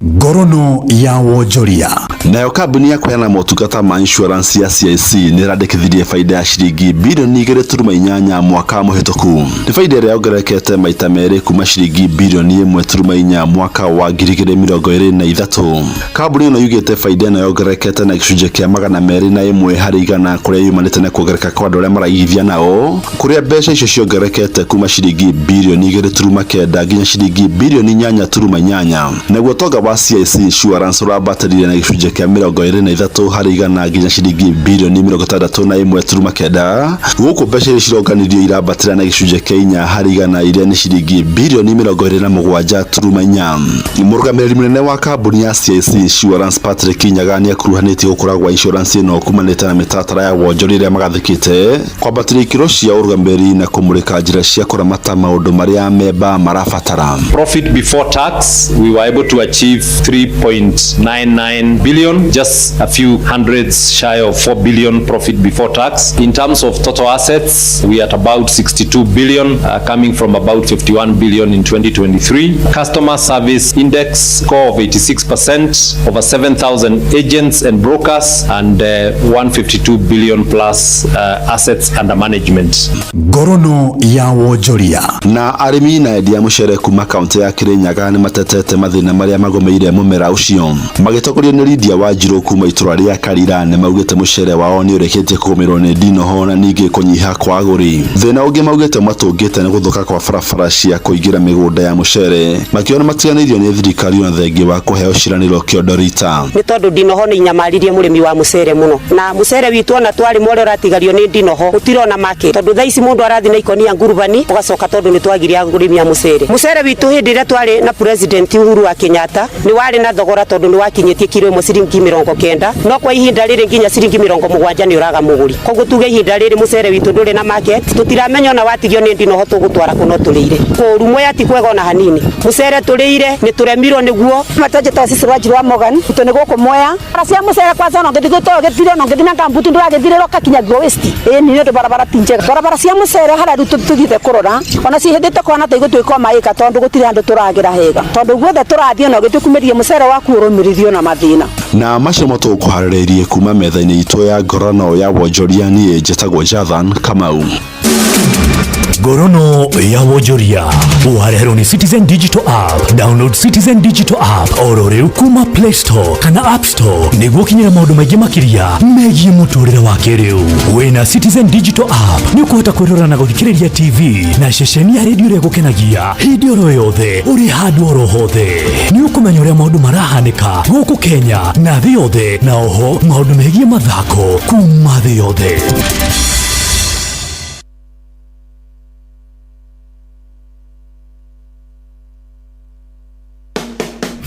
Ngorono ya wonjoria. Nayo kambuni ya kũheana motungata ma insurance ya CIC nĩ ĩrandĩkithirie baida ya ciringi birioni 2.8 mwaka mũhĩtũku. Nĩ baida ĩrĩa yongererekete maita merĩ kuma ciringi birioni 1.4 mwaka wa 2023. Kambuni ĩno yugĩte baida ĩno yongererekete na gĩcunjĩ gĩcunjĩ kĩa 201 harĩ igana kũrĩa yumanĩte na kuongerereka kwa andũ arĩa maraigithia nao, kũrĩa mbeca icio ciongererekete kuma ciringi birioni 2.9 nginya ciringi birioni 8.8. Naguo ũtonga wa CIC Insurance ũrambatĩrire na gĩcunjĩ kĩa 23 harĩ igana nginya ciringi birioni 61.9, gũkũ mbeca iria cironganirio irambatĩra na gĩcunjĩ kĩa 4 harĩ igana iria nĩ ciringi birioni 27.4. Mũrũgamĩrĩri mũnene wa kambuni ya CIC Insurance Patrick Nyaga nĩakuruhanĩtie gũkũra gwa insurance ĩno kumanĩte na mĩtaratara ya wonjoria ĩrĩa magathĩkĩte, kwambatĩria ikĩro cia ũrũgamĩrĩri na kũmũrĩka njĩra cia kũramata maũndũ marĩa memba marabatara. Profit before tax, we were able to achieve 3.99 billion, just a few hundreds shy of 4 billion profit before tax. In terms of total assets, we are at about 62 billion, coming from about 51 billion in 2023. Customer service index score of 86%, over 7,000 agents and brokers, and 152 billion plus assets under management. Ngorono ya wonjoria. Na arĩmi na endia mũcere kuma kaunti ya Kirinyaga nĩ matetete mathĩna marĩa magomeire mũmera ũcio. Magĩtongorio nĩ Lydia Wanjiru kuma itũra rĩa Karira nĩ maugĩte mũcere wao nĩ ũrĩkĩtie kũgũmĩrwo nĩ ndinoho na ningĩ kũnyiha kwa agũri. Thĩna ũngĩ maugĩte matũngĩte nĩ gũthũka kwa barabara cia kũingĩra mĩgũnda ya mũcere, makiona matiganĩirio nĩ thirikari ona thengia wa kũheo ciĩranĩro kĩondo rita. Nĩ tondũ ndinoho nĩ inyamaririe mũrĩmi wa mũcere mũno, na mũcere witũ ona twarĩma ũrĩa ũratigario nĩ ndinoho gũtirona market, tondũ thaa ici mũndũ arathiĩ na ikonia ngurubani ũgacoka tondũ nĩ twagire arĩmi a mũcere. Mũcere witũ hĩndĩ ĩrĩa twarĩ na President Uhuru wa Kenyatta nĩ warĩ na thogora tondũ nĩ wakinyĩtie kiro ĩmwe ciringi 90, no kwa ihinda rĩrĩ nginya ciringi 70 nĩ ũraga mũgũri. Koguo tuge ihinda rĩrĩ mũcere witũ ndũrĩ na market, tũtiramenya ona watigio nĩ ndinoho tũgũtwara kũ no tũrĩire. Kũũru Mwea ti kwega ona hanini, mũcere tũrĩire nĩ tũremirwo nĩguo. Matajeta sisi Wanjiru wa Morgan itu nĩ gũkũ Mwea. Bara cia mũcere kwanza ona ũngĩthiĩ gũtoyo gĩthire ona ũngĩthiĩ na ngambuti ndũragĩthire ũgakinya Go West. Ĩĩ nĩ ũndũ barabara ti njega. Barabara cia mũcere harĩa rĩu tũthiĩte kũrora ona cihĩndĩte kũhana ta igũtuĩka o maĩka tondũ gũtirĩ handũ tũragĩra hega, tondũ guothe tũrathiĩ ona ũgĩtũkumĩria mũcere waku ũrũmĩrĩrio na mathĩna. Na macio mo tũgũkũharĩrĩirie kuma metha-inĩ itũ ya ngorano ya wonjoria. Niĩ njĩtagwo Jathan Kamau. Ngorono ya wonjoria wareherwo nĩ Citizen Digital App. Download Citizen Digital App oro rĩu kuma Play Store kana App Store nĩguo ũkinyĩre maũndũ maingĩ makĩria megiĩ mũtũrĩre wa kĩrĩu. Wĩna Citizen Digital App nĩ ũkũhota kwĩrora na gũthikĩrĩria TV na ceceni ya redio ĩrĩa ĩgũkenagia hĩndĩ oro yothe ũrĩ handũ oro hothe. Nĩ ũkũmenya ũrĩa maũndũ marahanĩka gũkũ Kenya na thĩ yothe, na oho maũndũ megiĩ mathako kuma thĩ yothe.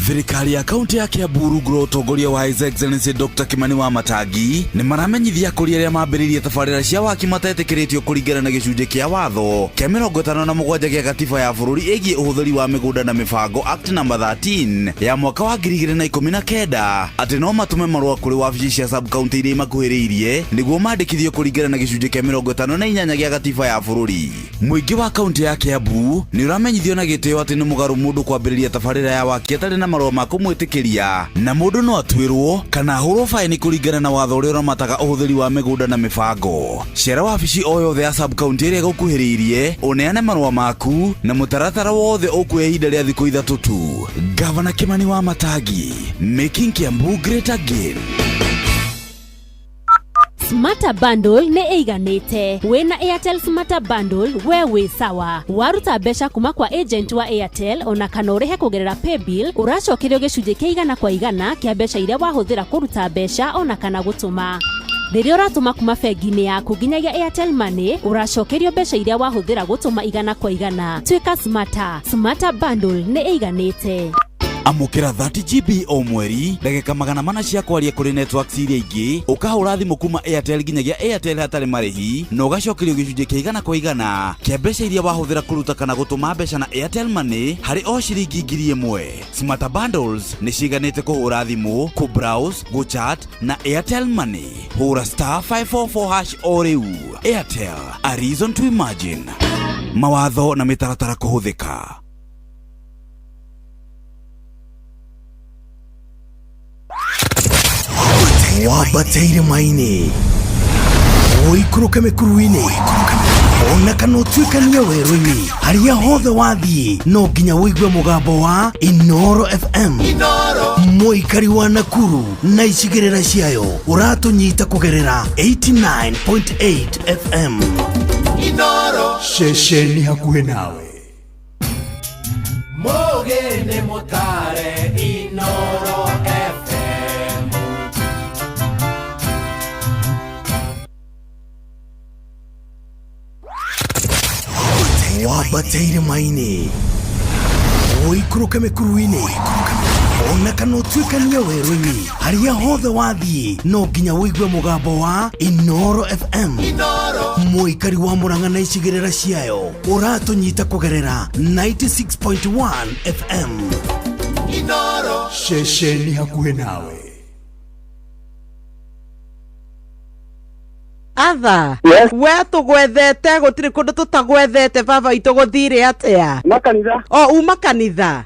Thirikari ya kaunti ya Kiambu rungu rwa ũtongoria wa His Excellency Dr. Kimani wa Matangi nĩ maramenyithia akũria arĩa mambĩrĩirie tabarĩra cia waki matetĩkĩrĩtio kũringana na gĩcunjĩ kĩa watho kĩa 57 gĩa gatiba ya bũrũri ĩgiĩ ũhũthĩri wa mĩgũnda na mĩbango Act number 13 ya mwaka wa 2019 atĩ no matũme marũa kũrĩ wabici cia sub county iria imakuhĩrĩirie nĩguo mandĩkithio kũringana na gĩcunjĩ kĩa 58 gĩa gatiba ya bũrũri. Mũingĩ wa kaunti ya Kiambu nĩ ũramenyithio na gĩtĩo atĩ nĩ mũgarũ mũndũ kwambĩrĩria tabarĩra ya waki atarĩ na marũa ma kũmwĩtĩkĩria, na mũndũ no atuĩrwo kana ahũrwo baĩni kũringana na watho ũrĩa ũramataga ũhũthĩri wa mĩgũnda na mĩbango. Cera wabici o yothe ya sub county ĩrĩa ĩgũkuhĩrĩirie ũneane marũa maku na mũtaratara wothe ũkuoya ihinda rĩa thikũ 3 tu. Gavana Kimani wa Matangi, making Kiambu great again. Smarter Bundle nĩ ĩiganĩte. Wĩna Airtel Smarter Bundle we wĩ sawa. Waruta mbeca kuma kwa agent wa Airtel ona kana ũrĩhe kũgerera paybill, ũracokerio gĩcunjĩ kĩa 100 kwa 100 kĩa mbeca iria wahũthĩra kũruta mbeca ona kana gũtũma. Rĩrĩa ũratũma kuma bengi-inĩ yaku nginyagia Airtel Money, ũracokerio mbeca iria wahũthĩra gũtũma 100 kwa 100. Tuĩka smarter. Smarter Bundle nĩ ĩiganĩte. Amũkĩra 30 GB o mweri, ndagĩka 400 cia kwaria kũrĩ networks iria ingĩ, ũkahũra thimũ kuma Airtel nginyagia Airtel hatarĩ marĩhi, na ũgacokerio gĩcunjĩ kĩa 100 kwa 100 kĩa mbeca iria wahũthĩra kũruta kana gũtũma mbeca na Airtel Money harĩ o ciringi 1000. Smarter Bundles nĩ ciiganĩte kũhũra thimũ, kũ-browse, gũ-chat na Airtel Money. Hũra star 544 hash o rĩu. Airtel, a reason to imagine. Mawatho na mĩtaratara kũhũthĩka. Wambate irĩma-inĩ, ũikũrũke mĩkuru-inĩ, Ona kana ũtuĩkanie werũ-inĩ, harĩa hothe wathiĩ no nginya ũigue mũgambo wa Inoro FM. Mũikari wa Nakuru na icigĩrĩra ciayo ũratũnyita kũgerera 89.8 FM. Inoro. Ceceni hakuhĩ nawe. Mũgĩ nĩ mũtare Inoro FM. Wambate irĩma-inĩ, ũikũrũke mĩkuru-inĩ, ona kana ũtuĩkanie werũ-inĩ, harĩa hothe wathiĩ no nginya ũigue mũgambo wa Inoro FM. Mũikari wa Murang'a na icigĩrĩra ciayo ũratũnyita kũgerera 96.1 FM. Inoro. Ceceni hakuhĩ nawe. Atha. Yes. We tũgwethete gũtirĩ kũndũ tũtagwethete baba witũ gũthire atĩa? Ma kanitha. O uma kanitha.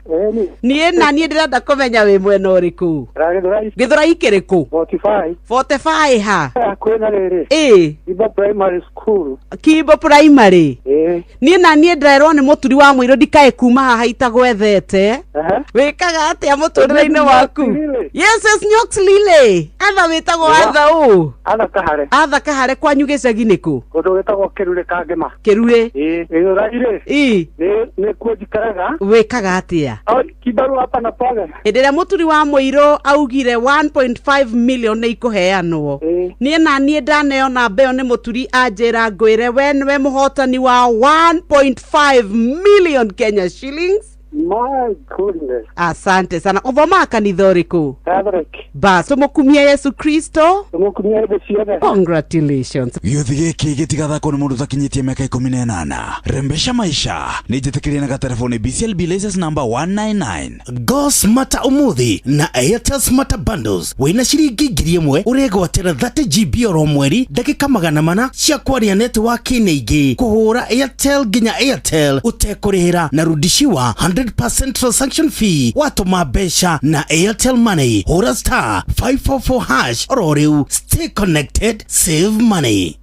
Niĩ na niĩ ndĩrenda kũmenya wĩ mwena ũrĩkũ. Gĩthũrai. Gĩthũrai kĩrĩkũ? 45. 45 ha? Hakuhĩ na rĩrĩ. Ĩ. Kimbo Primary School. Kimbo Primary. Ĩ. Niĩ na niĩ ndĩrerwo nĩ mũturi wa mũirũ ndikae kuma haha itagwethete. Wĩkaga atĩa mũtũrĩre-inĩ waku? Yes, yes, Nyox Lily. Atha wĩtagwo Atha ũ? Atha Kahare. Atha Kahare kwanyu gĩcagi nĩkũ? Kũndũ gwĩtagwo Kĩrurĩ Kangema. Kĩrurĩ. Ĩ. Gĩthũrai rĩ. Ĩ. Nĩ kuo njikaraga. Wĩkaga atĩa? Kibarua hapa na pale. Hĩndĩ ĩrĩa mũturi wa mũirũ augire 1.5 million nĩ ikũheanwo, niĩ na niĩ ndaneo namba ĩyo nĩ mũturi anjĩra ngwĩre we nĩwe mũhotani wa 1.5 million Kenya shillings. My goodness. Asante sana. Ũthomaga kanitha ũrĩkũ? Catholic. Bas, tũmũkumie Yesu Kristo. Tũmũkumie hĩndĩ ciothe. Congratulations. Gĩũthi gĩkĩ gĩtigathakwo nĩ mũndũ ũtakinyĩtie mĩaka 18. Rembesha maisha nĩ njĩtĩkĩrie na gatelefoni BCLB license number 199. Go Smarter umuthi na Airtel Smarter Bundles wĩna ciringi 1000 ũregwatĩra 30 GB oro mweri, ndagĩka 400 cia kwaria netiwaki-inĩ ingĩ, kũhũra Airtel nginya Airtel ũtekũrĩhĩra na rudishiwa 100% transaction fee watũma mbeca na Airtel Money. Hũra star 544 hash oro rĩu. Stay connected, save money.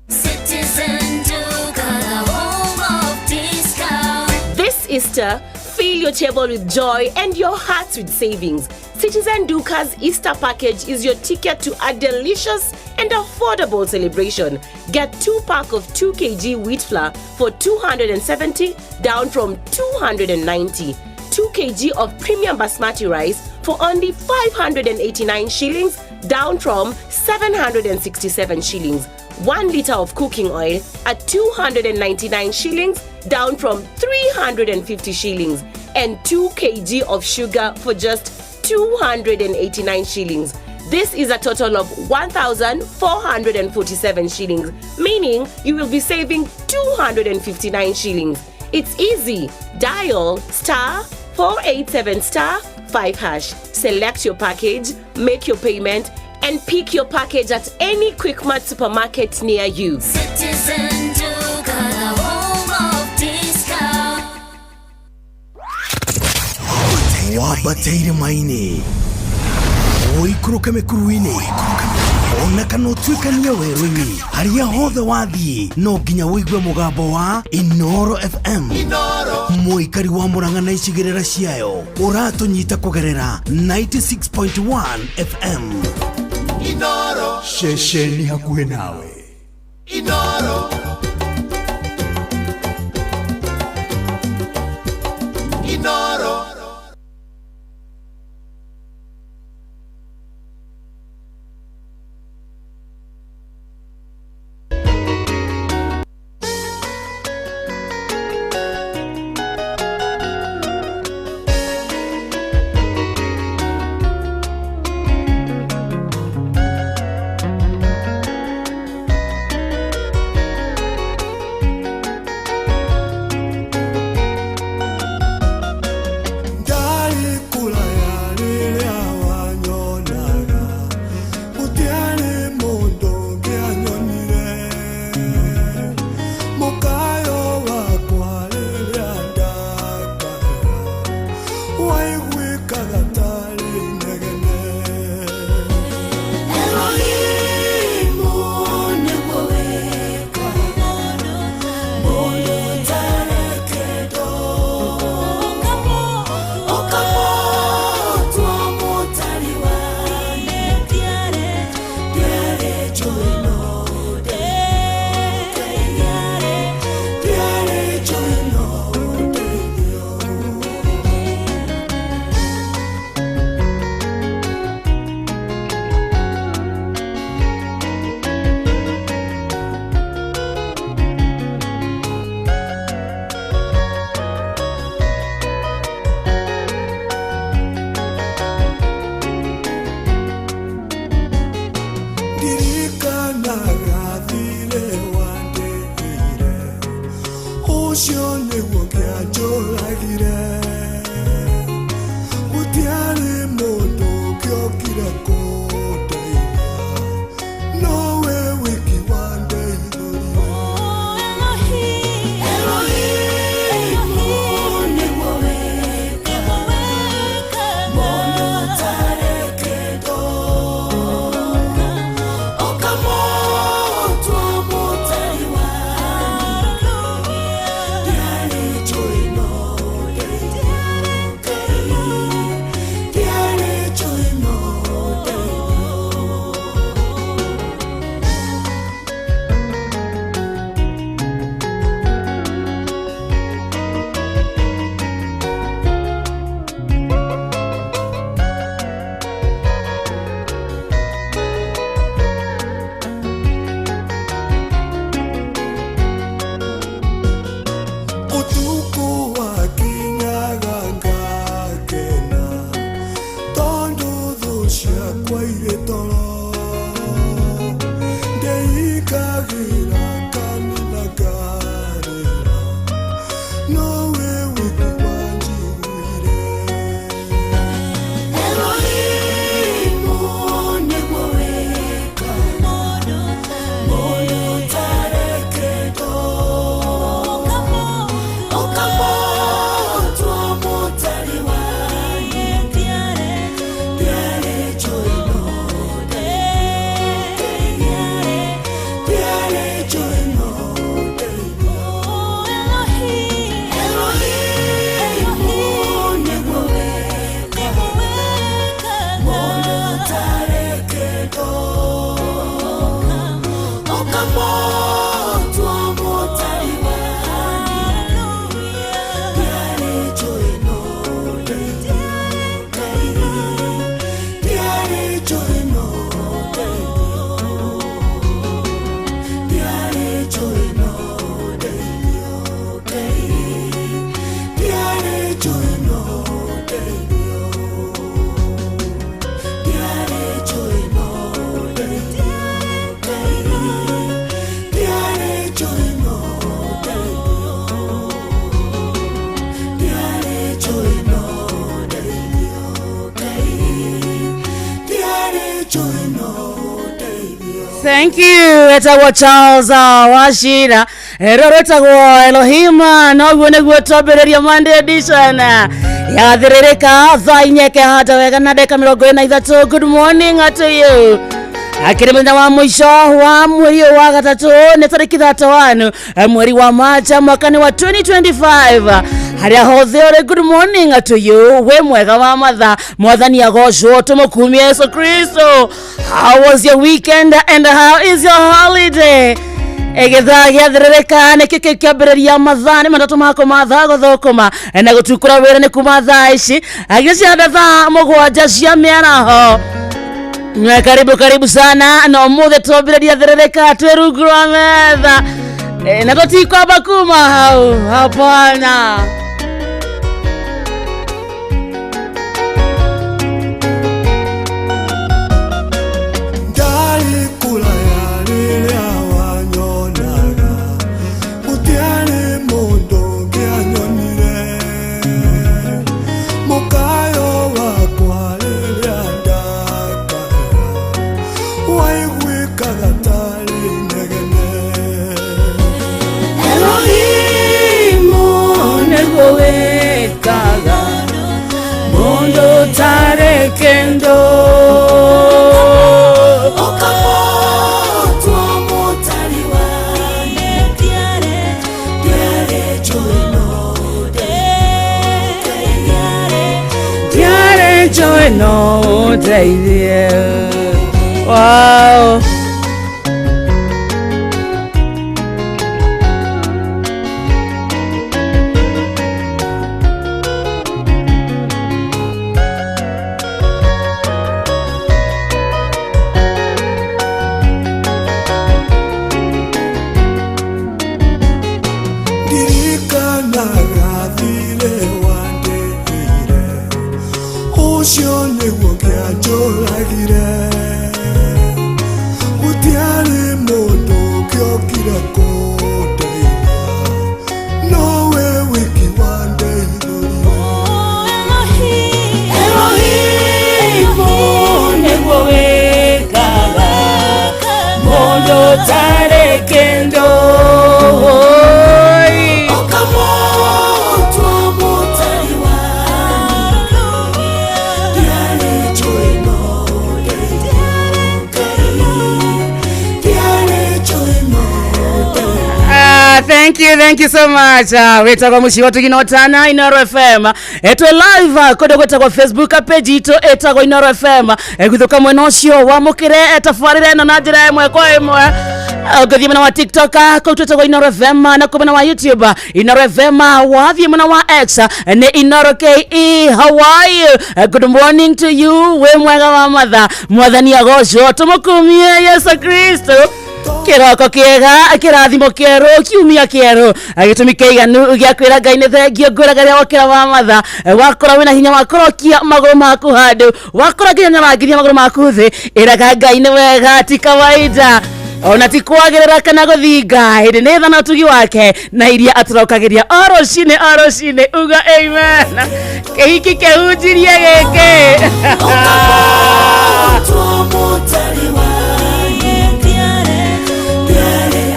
Citizen Duka, the home of discount. This Easter, fill your table with joy and your hearts with savings. Citizen Duka's Easter package is your ticket to a delicious and affordable celebration. Get 2 pack of 2 kg wheat flour for 270, down from 290. 2 kg of premium basmati rice for only 589 shillings, down from 767 shillings. 1 liter of cooking oil at 299 shillings, down from 350 shillings, and 2 kg of sugar for just 289 shillings. This is a total of 1,447 shillings, meaning you will be saving 259 shillings. It's easy. Dial star 487 star 5 hash. Select your package, make your payment, and pick your package at any Quickmart supermarket near you. Citizen Duka, the home of discount. Wambate irĩma-inĩ, ũikũrũke mĩkuru-inĩ, ona kana ũtuĩkanie werũ-inĩ, harĩa hothe wathiĩ no nginya ũigue mũgambo wa Inoro FM. Mũikari wa Murang'a na icigĩrĩra ciayo ũratũnyita kũgerera 96.1 FM. Inoro. Ceceni hakuhĩ nawe. Inoro. Inoro. Ũcio nĩguo kĩanjũragire. Gũtiarĩ mũndũ ũngĩokire kũndeithia, nowe wiki wandeithũrire. Elohimu nĩguo wĩkaga, mũndũ ũtarĩ kĩndũ. Ũkamũtua mũtari wa ndiarĩ njũĩ no ndeithio Ngai, ndiarĩ njũĩ no ndeithio. Ũtukũ wakinyaga ngakena, tondũ thũ ciakwa irĩ toro. Ndeikagĩra kanitha ngarĩra, nowe wiki wanjiguire. Elohimu nĩguo wĩkaga, mũndũ ũtarĩ kĩndũ. Ũkamũtua mũtari wa ndiarĩ njũĩ no ndeithio Ndiarĩ njũĩ no ndeithio. Elohimu nĩguo wĩkaga, mũndũ ũtarĩ kĩndũ. Ũkamũtua mũtari wa ndiarĩ njũĩ no ndeithio Ngai, ndiarĩ njũĩ no ndeithio. Ndiarĩ njũĩ no ndeithio Ngai, ndiarĩ njũĩ no ndeithio. Ndiarĩ njũĩ no ndeithio Ngai, ndiarĩ njũĩ no ndeithio. Ndiarĩ njũĩ no ndeithio Ngai, ndiarĩ njũĩ no ndeithio. Thank you. Etagwo Charles Wachira rũrũ rwĩtagwo Elohima. Noguo nĩguo twambĩrĩria Monday edition yathĩrĩrĩka thaa inyeke hata wega na ndagĩka 43. Good morning to you. Akĩrĩ mũthenya wa mũico wa mweri ũyũ wa gatatũ, nĩ tarĩki 31 mweri wa Macha, mwaka nĩ wa 2025. Harĩa hothe ũrĩ, good morning to you. Wĩ mwega wa matha, mwathani agocwo, tũmũkumie Yesu Kristo. How was your weekend and how is your holiday? Gĩthaa gĩathĩrĩrĩka nĩkĩo kĩu kĩambĩrĩria mathaa nĩ matatũ ma thaa gũthũkũma na gũtukũra wĩra nĩ kuma thaa ici agĩcianda thaa 7 cia mĩaraho. Na karibu karibu sana na ũmũthĩ twambĩrĩria thĩrĩrĩka twĩ rungu rwa metha. Na tũtikwamba kuma hau, hapana. Ndarĩ kũraya rĩrĩa wanyonaga, gũtiarĩ mũndũ ũngĩanyonire. Mũkayo wakwa rĩrĩa ndakayaga, waiguĩkaga tarĩ inegene. Elohimu nĩguo wĩkaga, mũndũ ũtarĩ kĩndũ. Ũkamũtua mũtari wa ndiarĩ njũĩ no ndeithio. Ndiarĩ njũĩ no ũndeithie. Wow. Ndirikanaga thirĩ wandĩhĩire, ũcio nĩguo kĩanjũragire. Gũtiarĩ mũndũ ũngĩokire kũndeithia, no Thank you, thank you so much. Wĩtagwo mũciĩ wa Tugina Ũtana, Inoro FM. Twĩ live kũndũ gwĩtagwo Facebook page itũ ĩtagwo Inoro FM. Guthũka mwena ũcio wamũkĩre tabarĩra ĩno na njĩra ĩmwe kwa ĩmwe. Ũngĩthiĩ mwena wa TikTok kũu twĩtagwo Inoro FM, na kũu mwena wa YouTube Inoro FM, wathiĩ mwena wa X nĩ Inoro KE. How are you? Good morning to you. Wĩ mwega wa matha. Mwathani agocwo, tũmũkumie Yesu Kristo. Kĩroko kĩega, kĩrathimo kĩerũ, kiumia kĩerũ, gĩtũmi kĩiganu gĩa kwĩra Ngai nĩ thengio. Ngwĩraga rĩrĩa wokĩra wa matha, wakora wĩna hinya wa kũrokia magũrũ maku handũ, wakora nginya nĩũrangiria magũrũ maku thĩ, ĩraga Ngai nĩ wega, ti kawaida ona ti kwagĩrĩra kana gũthinga, hĩndĩ nĩ tha na ũtugi wake na iria atũrokagĩria o rũcinĩ o rũcinĩ. Uga amen. Kĩhiki kĩhunjirie gĩkĩ.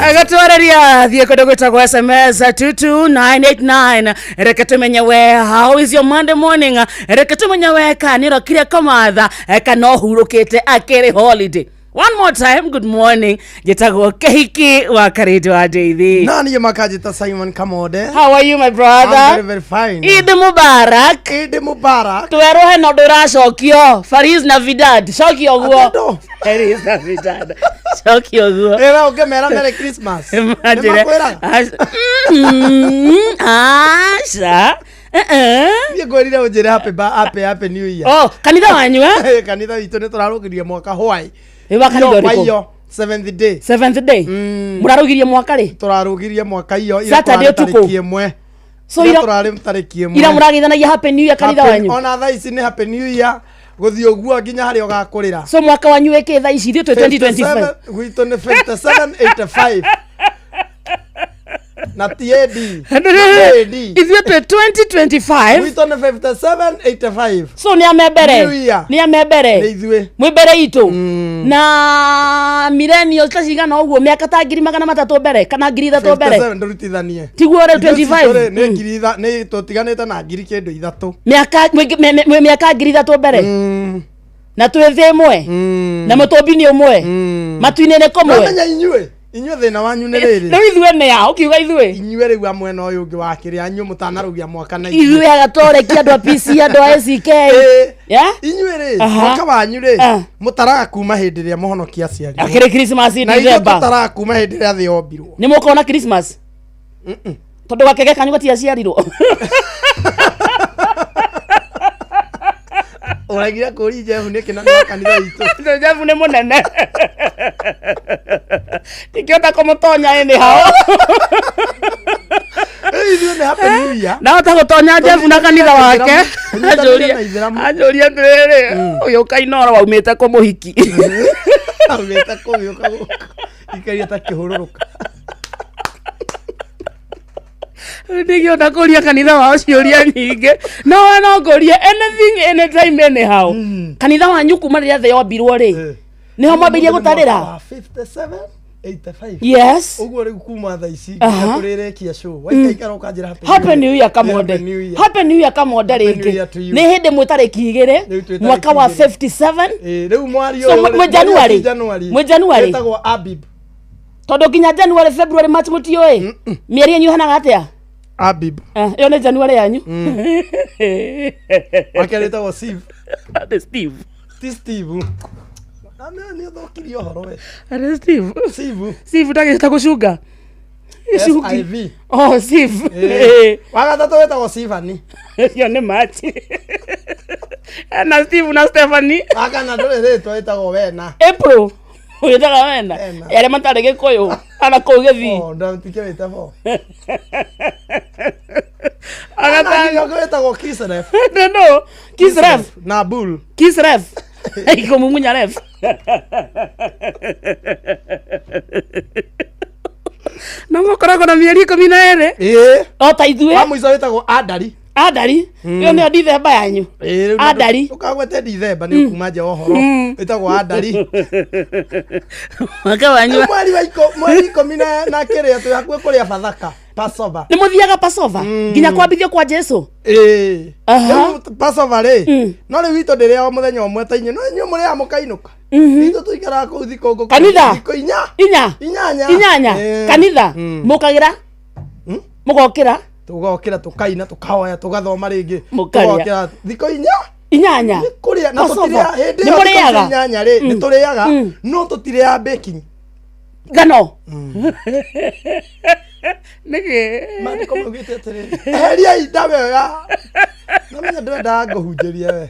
Agatwarĩria thiĩ kũndũ gwĩtagwo SMS 22989. Reke tũmenye we, how is your Monday morning? Reke tũmenye we kana nĩũrokire kũmatha kana ũhurũkĩte akĩrĩ holiday. One more time, good morning. Njĩtagwo Kĩhiki wa Karĩndũ wa Ndeithi. Na niĩ makanjĩta Simon Kamode. How are you, my brother? I'm very, very fine. Eid Mubarak. Eid Mubarak. Twerwo hena ũndũ ũracokio. Fariz Navidad. Cokio guo. Fariz Navidad. Cokio guo. Ĩra ũngĩmera Merry Christmas. Manjĩre. Nĩmakwĩraga? Aca. Niĩ ngwĩrire ũnjĩre happy ba happy happy new year. Oh, kanitha wanyu eh? Kanitha witũ nĩ tũrarũgirie mwaka hwai. Ĩ wa kanitha Iyo kwa ũrĩkũ? iyo, seventh day. Seventh day. Mũrarũgirie mwaka rĩ? Tũrarũgirie mwaka iyo ira Saturday tũrarĩ ũtukũ? tarĩki ĩmwe. So Ira ira tũrarĩ tarĩki ĩmwe. ira mũrageithanagia happy new year kanitha wanyu? Ona thaa ici nĩ happy new year gũthiĩ ũguo nginya harĩa ũgakũrĩra. So mwaka wanyu wĩkĩ thaa ici? Ithuĩ twĩ 2025. 57 gwitũ nĩ 5785 na ti AD. Na AD. Ithuĩ twĩ 2025. Gwitũ nĩ 5785. So nĩ ame mbere. New year. Nĩ ame mbere. Nĩ ithuĩ. Mwĩ mbere itũ. Na millennials ta cigana ũguo, mĩaka ta 300,000 mbere kana 3,000 mbere. 57 ndũrutithanie. Tiguo rĩu Ithuĩ 25? citũ rĩ, nĩ nĩ tũtiganĩte na ngiri kĩndũ ithatũ. Mĩaka mwĩ mĩaka 3,000 mbere. Na twĩ thĩ ĩmwe. Na mũtũmbi nĩ ũmwe. Matu-inĩ nĩ kũmwe. Ũramenya inyuĩ inyuĩ thĩna wanyu nĩ rĩrĩ. Rĩu ithuĩ nĩ a ũkiuga ithuĩ? Inyuĩ rĩu a mwena ũyũ ũngĩ wa kĩrĩa inyuĩ mũtanarũgia mwaka na Ithuĩ agatoreki andũ a PC andũ a ACK. Yeah? Inyuĩ rĩ Aha. mwaka wanyu rĩ mũtaraga kuma hĩndĩ ĩrĩa mũhonokia aciarirwo. Akĩrĩ Christmas Na ithuĩ December. tũtaraga kuma hĩndĩ ĩrĩa thĩ yombirwo. Nĩ mũkona Christmas? Tondũ gakenge kanyu gatiaciarirwo. Ũraigire kũri Jeff nĩkĩ na nĩ wa kanitha witũ. Jeff nĩ mũnene. Ndingĩhota kũmũtonya anyhow. Ithuĩ nĩ happy new year. Ndahota gũtonya Jeff na kanitha wake. Tũnyitanĩire na Ithĩramu. Anjũria atĩrĩrĩ, ũyũ kainoro waumĩte kũ mũhiki? Aumĩte kũ gĩũka gũkũ. Ikaria ta kĩhũrũrũka. Ndingĩhota kũria kanitha wao ciũria nyingĩ. No we no ngũrie anything anytime anyhow. Kanitha wanyu kuma rĩrĩa thĩ yombirwo rĩ, nĩho mwambĩrĩirie gũtarĩra? Wa 5785. Yes. Ũguo rĩu kuma thaa ici Aha. nginya tũrĩrĩkia show. Waikaikara ũkanjĩra happy Happy New Year Kamonde. Happy New Year. Happy New Year Kamonde Happy New rĩngĩ. Year to you. Nĩ hĩndĩ mwĩ tarĩki igĩrĩ Rĩu twĩ mwaka wa tarĩki igĩrĩ. 57. Ĩĩ, rĩu mwari So, ũyũ mwĩ rĩ, mwari ũyũ January? ti January. Mwĩ January? Wĩtagwo Abib. Tondũ nginya January, February, March mũtiũĩ. Mĩeri yanyu ĩhanaga atĩa? Abib. Ĩyo nĩ January yanyu. Wake wĩtagwo Steve. Atĩ Steve. Ti Steve. Na nĩ ũthũkirie ũhoro we. Atĩ Steve. Steve. Steve ta gũcunga. Gĩcungi. SIV. Oh, Steve. Ĩĩ. Wa gatatũ wĩtagwo Sivani. Ũcio nĩ March. Na Steve na Stephanie. Wa kana ndũrĩ rĩtwa wĩtagwo Wena. April. Wĩtaga Wena. Arĩa matarĩ Gĩkũyũ. Ana kũu Gĩthii. Oh, ndatikĩ wĩtagwo. Agatano. Wĩtagwo Kisref. No, no. Kisref. Na Bull. Kisref. Ikũmumunya ref. Na mũkoragwo na mĩeri 12. Ĩĩ. O ta ithuĩ. Wa mũico wĩtagwo Adari. Adari. Ĩyo nĩyo Dithemba yanyu. Ĩĩ, rĩu Adari. Ndũkagwete Dithemba nĩ ũkuma nja wa ũhoro. Wĩtagwo Adari. Mwaka wanyu. Rĩu mweri wa mweri ikũmi na kĩrĩa twĩ hakuhĩ kũrĩa Bathaka. Passover. Nĩ mũthiaga Passover? Nginya kwambithio kwa Jesu? Ĩĩ. Aha. Rĩu Passover rĩ, no rĩu itũ ndĩrĩaga mũthenya ũmwe ta inyuĩ, no inyuĩ mũrĩaga mũkainũka. Itũ tũikaraga kũu thikũ ngũkũ. Kanitha? Thikũ inya. Inya. Inyanya. Inyanya. Ĩĩ. Kanitha. Mũkagĩra? Mũgokĩra? Tũgokĩra tũkaina tũkahoya tũgathoma rĩngĩ. Mũkarĩa. Tũgokĩra thikũ inya. Inyanya. Nĩ kũrĩa na Passover. tũtirĩa hĩndĩ Nĩ ĩyo thikũ icio mũrĩaga? inyanya rĩ nĩ tũrĩaga no tũtirĩaga baking. Ngano. Nĩkĩ? Maandĩko maugĩte atĩrĩrĩ, eheriai ndawa ĩyo ya namenya ndwendaga ngũhunjĩrie we.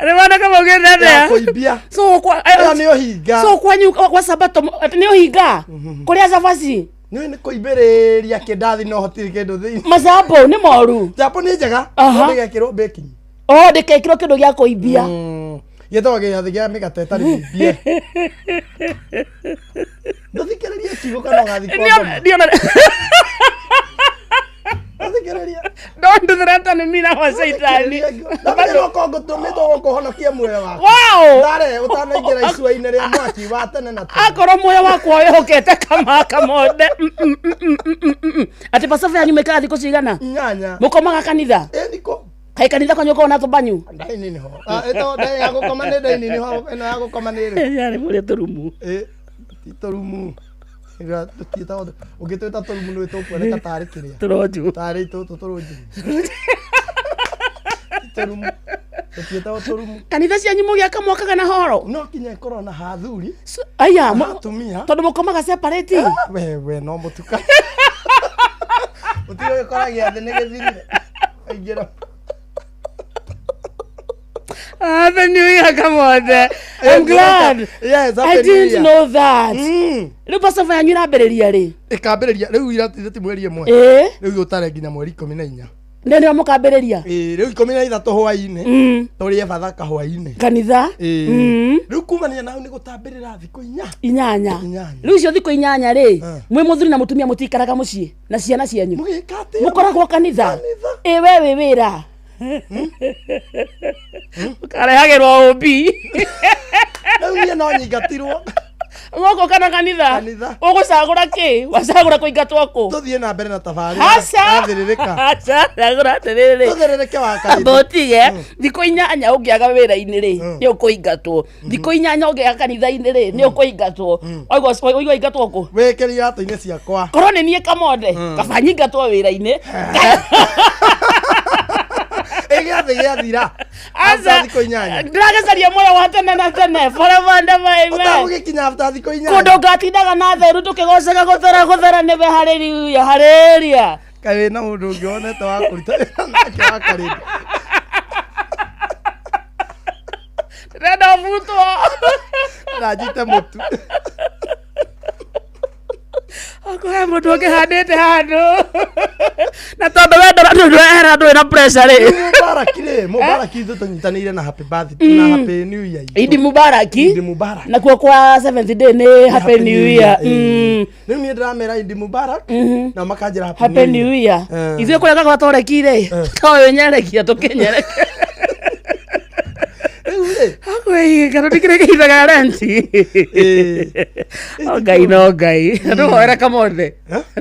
Nĩ maandĩko maugĩte atĩa? Ya kũimbia. So kwa Ĩyo nĩ ũhinga. So kwanyu kwa sabato atĩ nĩ ũhinga? Kũrĩa cabaci? Nĩ nĩ kũimbĩrĩria kĩndathi no hatirĩ kĩndũ thĩinĩ. Macambo nĩ moru. Chapo nĩ njega. Aha. No ndĩgekĩrwo baking. Oh, ndĩkekĩrwo kĩndũ gĩa kũimbia. Gĩtagwo gĩathĩ kĩa mĩgate ĩtarĩ mĩimbie. Ndũthikĩrĩrie kiugo kana ũgathiĩ kwa ngoma. Ndiona Ndũthikĩrĩrie. Don't threaten me na shaitani. Ndamenya no kongo tũmĩtwo gũkũhonokia muoyo waku. Wow! Ndare ũtanaingĩra icua-inĩ rĩa mwaki wa tene na tene. Akorwo muoyo wakwa wĩhokete kamaka monde. Atĩ Passover yanyu mĩkaga thikũ cigana? Inyanya. Mũkomaga kanitha? Ĩ thikũ. Kaĩ kanitha kwanyu ũkoragwo na tũbanyu? Ndaini nĩho. Ah, ĩtagwo ndai ya gũkoma nĩ ndaini nĩho ĩno ya gũkoma nĩ ĩrĩkũ? Yarĩ mũrĩ tũrumu. Ĩ ti tũrumu. Ĩga tũtiĩtagwo ũngĩtwĩta tũrumu nĩ tũkuoneka tarĩ kĩrĩa. Tũronju. Tarĩ tũtũ tũrũnju. Ti tũrumu. Tũtiĩtagwo tũrumu. Kanitha cianyu mũgĩaka mwakaga na horo? No kinya ĩkorwo na hathuri. Aya, na atumia. Tondũ mũkomaga separate? We we no mũtuka. Ũtige gũkora gĩathĩ nĩ gĩthirire. Aingĩra. Happy New Year, come on. I'm glad. Yes, Happy I New didn't Year. know that. Rĩu Passover yanyu ĩrambĩrĩria rĩ? Ĩkambĩrĩria rĩu ira ti mweri ĩmwe. Ĩĩ. Rĩu ũtare nginya mweri 14. Nĩ nĩo mũkambĩrĩria? Ĩĩ, rĩu 13 hwaĩ-inĩ. Tũrĩe bathaka hwaĩ-inĩ. Kanitha? Ĩĩ. Mm. Rĩu kumania na hau nĩ gũtambĩrĩra thikũ inya. Inyanya. Inyanya. Rĩu icio thikũ inyanya rĩ, mwĩ mũthuri na mũtumia mũtikaraga mũciĩ na ciana cianyu. Mũkoragwo kanitha? Ĩ we wĩ wĩra. Ũkarehagĩrwo ũmbi. Rĩu niĩ no nyingatirwo. Gũkũ kana kanitha? Ũgũcagũra kĩ? Wacagũra kũingatwo kũ? Tũthiĩ na mbere na tabarĩra. Aca. Yathĩrĩrĩka. Aca, cagũra atĩrĩrĩ. Tũthĩrĩrĩke wa Amba kanitha. ũtige thikũ inyanya ũngĩaga wĩra-inĩ rĩ nĩ ũkũingatwo thikũ inyanya ũngĩaga kanitha-inĩ rĩ nĩ ũkũingatwo waigua ingatwo kũ Wĩkĩre iratũ-inĩ ciakwa. Korwo nĩ niĩ kamonde kaba nyingatwo wĩra-inĩ. Ĩ gĩathĩ gĩathira. Aca. After thikũ inyanya. Ndĩragĩcaria muoyo wa tene na tene forever and ever amen. Ũtagũgĩkinya after thikũ inyanya. Kũndũ ngatindaga na theru tũkĩgocaga gũthera gũthera nĩwe haleluya haleluya. Kaĩ wĩna mũndũ ũngĩ wonete wa kũruta wĩra nake wa karĩndĩ. Ndĩrenda ũbutwo. Na njite mũtu. Okorwo he mũndũ ũngĩhandĩte handũ na tondũ we ndũrehera ndũrĩ na pressure rĩ. Mubaraki rĩ, Mubaraki ithuĩ tũnyitanĩire na happy birthday na happy new year. itũ. Idi Mubaraki. Idi Mubarak. Nakuo kwa seventh day nĩ happy new year. Ĩĩ. Rĩu niĩ ndĩramera Idi Mubarak nao makanjĩra happy Happy new year. Eh. Ithuĩ kũrĩa gakwa twarekire toyũ nyerekia tũkĩnyereke. Akwĩhinga tũtikĩrĩ kĩhinda renti. O Ngai no Ngai. Na ndũhoere kamothe.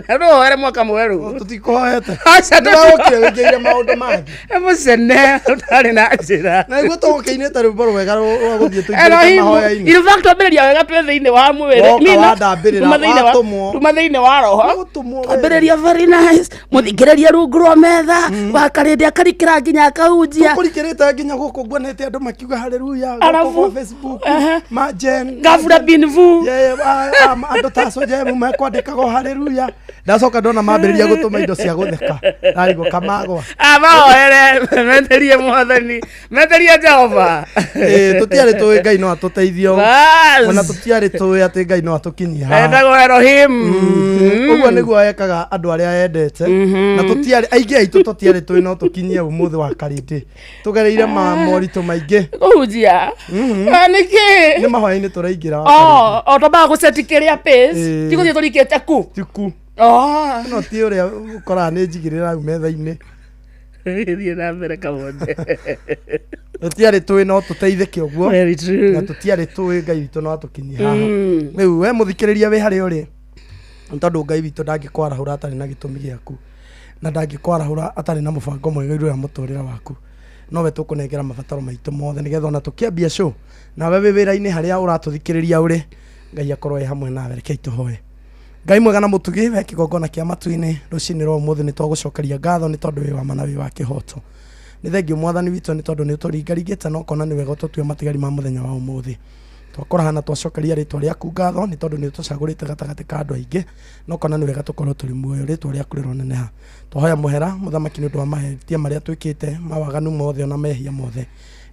Na ndũhoere mwaka mwerũ. Tũtikũhoete. Aca Nĩwagũkire wĩkĩire maũndũ mangĩ. Mũcene ũtarĩ na njĩra. Na nĩguo tũgũkĩinĩte rwĩmbo rwega rwa gũthiĩ tũingĩrĩte Elohim, mahoya-inĩ. in fact twambĩrĩria wega twĩ thĩinĩ wa mwĩrĩ. Woka Mina, wandambĩrĩra, watũmwo. tuma thĩinĩ wa roho. Twambĩrĩria very nice. Mũthikĩrĩria rungu rwa metha. Wakarĩndĩ akarikĩra nginya akahunjia. Tũkũrikĩrĩte nginya gũkũ nguonete andũ makiuga haleluya gũkũ Arabu. kwa Facebook majen Gafura binvu. Andũ ta cojemu mekwandĩkago haleluya ndacoka ndona mambĩrĩria gũtũma indo cia gũtheka ndarigwo kamagwa Amahoere metherie mwathani metherie Jehova. Ĩĩ, tũtiarĩ tũĩ Ngai no atũteithie ũũ. Bas. Ona tũtiarĩ tũĩ atĩ Ngai no atũkinyie haha. Etagwo Elohim. Ũguo nĩguo ekaga andũ arĩa endete na tũtiarĩ aingĩ aitũ tũtiarĩ tũĩ no tũkinyie ũmũthĩ wa karĩndĩ tũgereire ma moritũ maingĩ Kũhunjia. Ah, nĩkĩ? Nĩ mahoya-inĩ tũraingĩra wa Karĩndĩ. Oh, o twambaga gũceti kĩrĩa pace. Ĩĩ. Ti gũthiĩ tũrikĩte ku. Ti ku. Oh. No ti ũrĩa ũkoraga nĩ njigĩrĩra hau metha-inĩ. Thiĩ na mbere kamonde. Tũtiarĩ tũĩ no tũteithĩke ũguo. Very true. Na tũtiarĩ tũĩ Ngai witũ no atũkinyie haha. Mm. Rĩu we mũthikĩrĩria wĩ harĩa ũrĩ nĩ tondũ Ngai witũ ndangĩkwarahũra atarĩ na gĩtũmi gĩaku na ndangĩkwarahũra atarĩ na mũbango mwega igũrũ rĩa mũtũrĩre waku nowe tũkũnengera mabataro maitũ mothe nĩgetha ona tũkĩambia show nawe wĩ wĩra-inĩ harĩa ũratũthikĩrĩria ũrĩ Ngai akorwo e hamwe nawe. Rekei tũhoe. Ngai mwega na mũtugi, we kĩgongona kĩa matu-inĩ, rũcinĩ rwa ũmũthĩ nĩ twagũcokeria ngatho nĩ tondũ wĩ wa ma na wĩ wa kĩhoto. Nĩ thengiũ Mwathani witũ nĩ tondũ nĩ ũtũringaringĩte na ũkona nĩ wega ũtũtue matigari ma mũthenya wa ũmũthĩ. Twakũraha na twacokeria rĩtwa rĩaku ngatho nĩ tondũ nĩ ũtũcagũrĩte gatagatĩ ka andũ aingĩ na ũkona nĩ wega tũkorwo tũrĩ muoyo, rĩtwa rĩaku rĩroneneha. Twahoya mũhera mũthamaki nĩ ũndũ wa mahĩtia marĩa twĩkĩte, mawaganu mothe ona mehia mothe.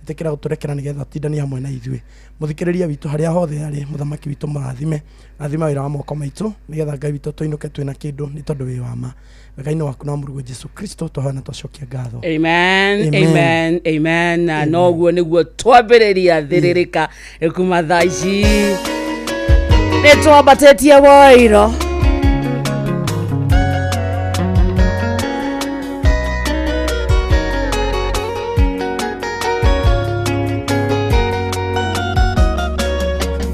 Ĩtĩkĩra gũtũrekera nĩgetha ũtindanie hamwe na ithuĩ. Mũthikĩrĩria witũ harĩa hothe arĩ, mũthamaki witũ mũrathime, rathima wĩra wa moko maitũ nĩgetha Ngai witũ tũinũke twĩna kĩndũ nĩ tondũ wĩ wa ma. Wega-inĩ waku na wa Mũrũguo Jesu Kristo twahoya na twacokia ngatho. Amen, amen, amen. Na noguo nĩguo twambĩrĩria thĩrĩrĩka kuma thaa ici nĩ twambatĩtie woiro.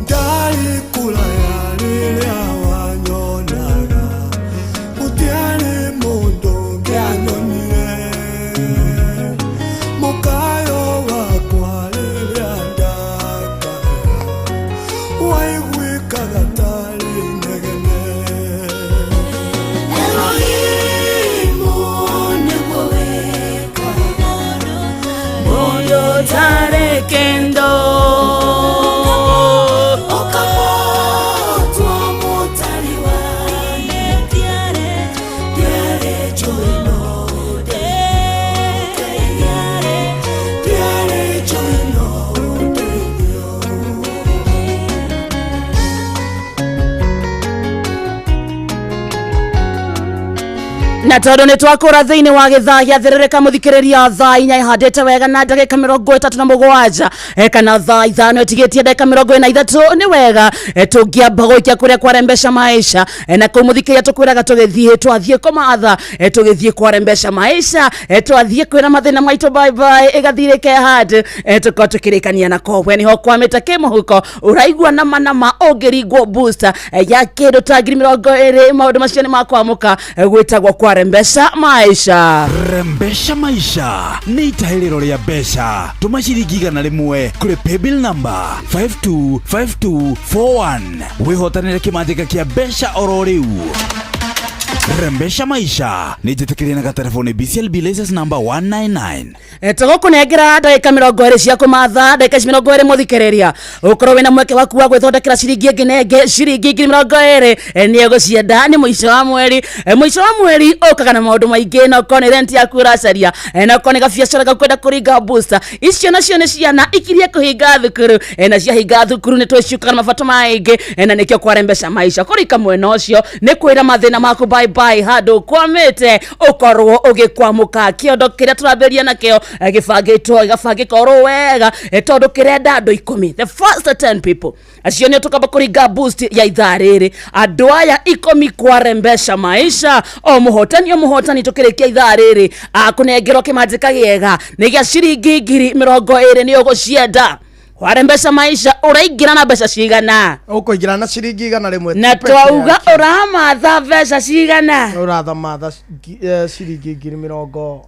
Ndarĩ kũraya rĩrĩa wanyonaga, gũtiarĩ mũndũ ũngĩanyonire. Mũkayo wakwa rĩrĩa ndakayaga, waiguĩkaga tarĩ inegene. Elohimu nĩguo wĩkaga mũndũ ũtarĩ kĩndũ. Ũkamũtua mũtari wa ndiarĩ njũĩ no ndiarĩ njũĩ no ũndeithio. Na tondå nä twakå thä inä wa gä thaa gä athä må thikä rä ria thaa 4 ihandä te wega na ndagä ka 37 kana thaa 5 ĩtigä tie ndagä ka 43 nä wega tå ngä amba gå ikia kå rä a kwarembesha maisha. Na kå u må thikä ria tå kwä raga tå gä thiä twathiä kå matha, tå gä thiä kwarembesha maisha, twathiä kwä ra mathä na maitå bye bye ĩgathirä ke handå tå korwo tå kä rä kania na kowe nä ho kwamä te kä må huko å raigua nama nama å ngä ringwo booster ya kä ndå ta 20,000 maå ndå macio nä makwamå ka gwä tagwo kwarembesha maisha. Rembesha maisha nĩ itahĩrĩro rĩa mbeca. Tũma ciringi 100 kũrĩ paybill number 525241 wĩhotanĩre kĩmanjĩka kĩa mbeca oro rĩu. Rembesha maisha nĩ njĩtĩkĩrie na gatelefoni BCLB license number 199. Tũgũkũnengera ndagĩka 20 cia kũmatha, ndagĩka ici 20 mũthikĩrĩria ũkorwo wĩna mweke waku wa gwĩthondekera ciringi ĩngĩ na ĩngĩ, ciringi 20,000 nĩ ũgũcienda nĩ mũico wa mweri. Mũico wa mweri ũkaga na maũndũ maingĩ, na ũkorwo nĩ rent yaku ũracaria, na ũkorwo nĩ gabiacara gaku kwenda kũringa booster, icio nacio nĩ ciana ikirie kũhinga thukuru, na ciahinga thukuru nĩ twĩciũkaga na mabata maingĩ, na nĩkĩo kwarembesha maisha kũrika mwena ũcio nĩ kwĩra mathĩna maku bye bye handũ kwamĩte ũkorwo ũgĩkwamũka. Kĩondo kĩrĩa tũrambĩrĩria nakĩo gĩbangĩtwo gĩgabangĩka oro wega, tondũ kĩrenda andũ 10, the first 10 people acio nĩo tũkamba kũringa boost ya ithaa rĩrĩ. Andũ aya 10 kwarembesha maisha, o mũhotani o mũhotani tũkĩrĩkia ithaa rĩrĩ akũnengerwo kĩmanjĩka gĩega nĩ gĩa ciringi 20,000 nĩ ũgũcienda. Kwarembesha maisha ũraingĩra na mbeca cigana? Ũkũingĩra na ciringi 100 na tu peke twauga yake. Ũramatha mbeca cigana? Ũrathamatha ciringi 20,000.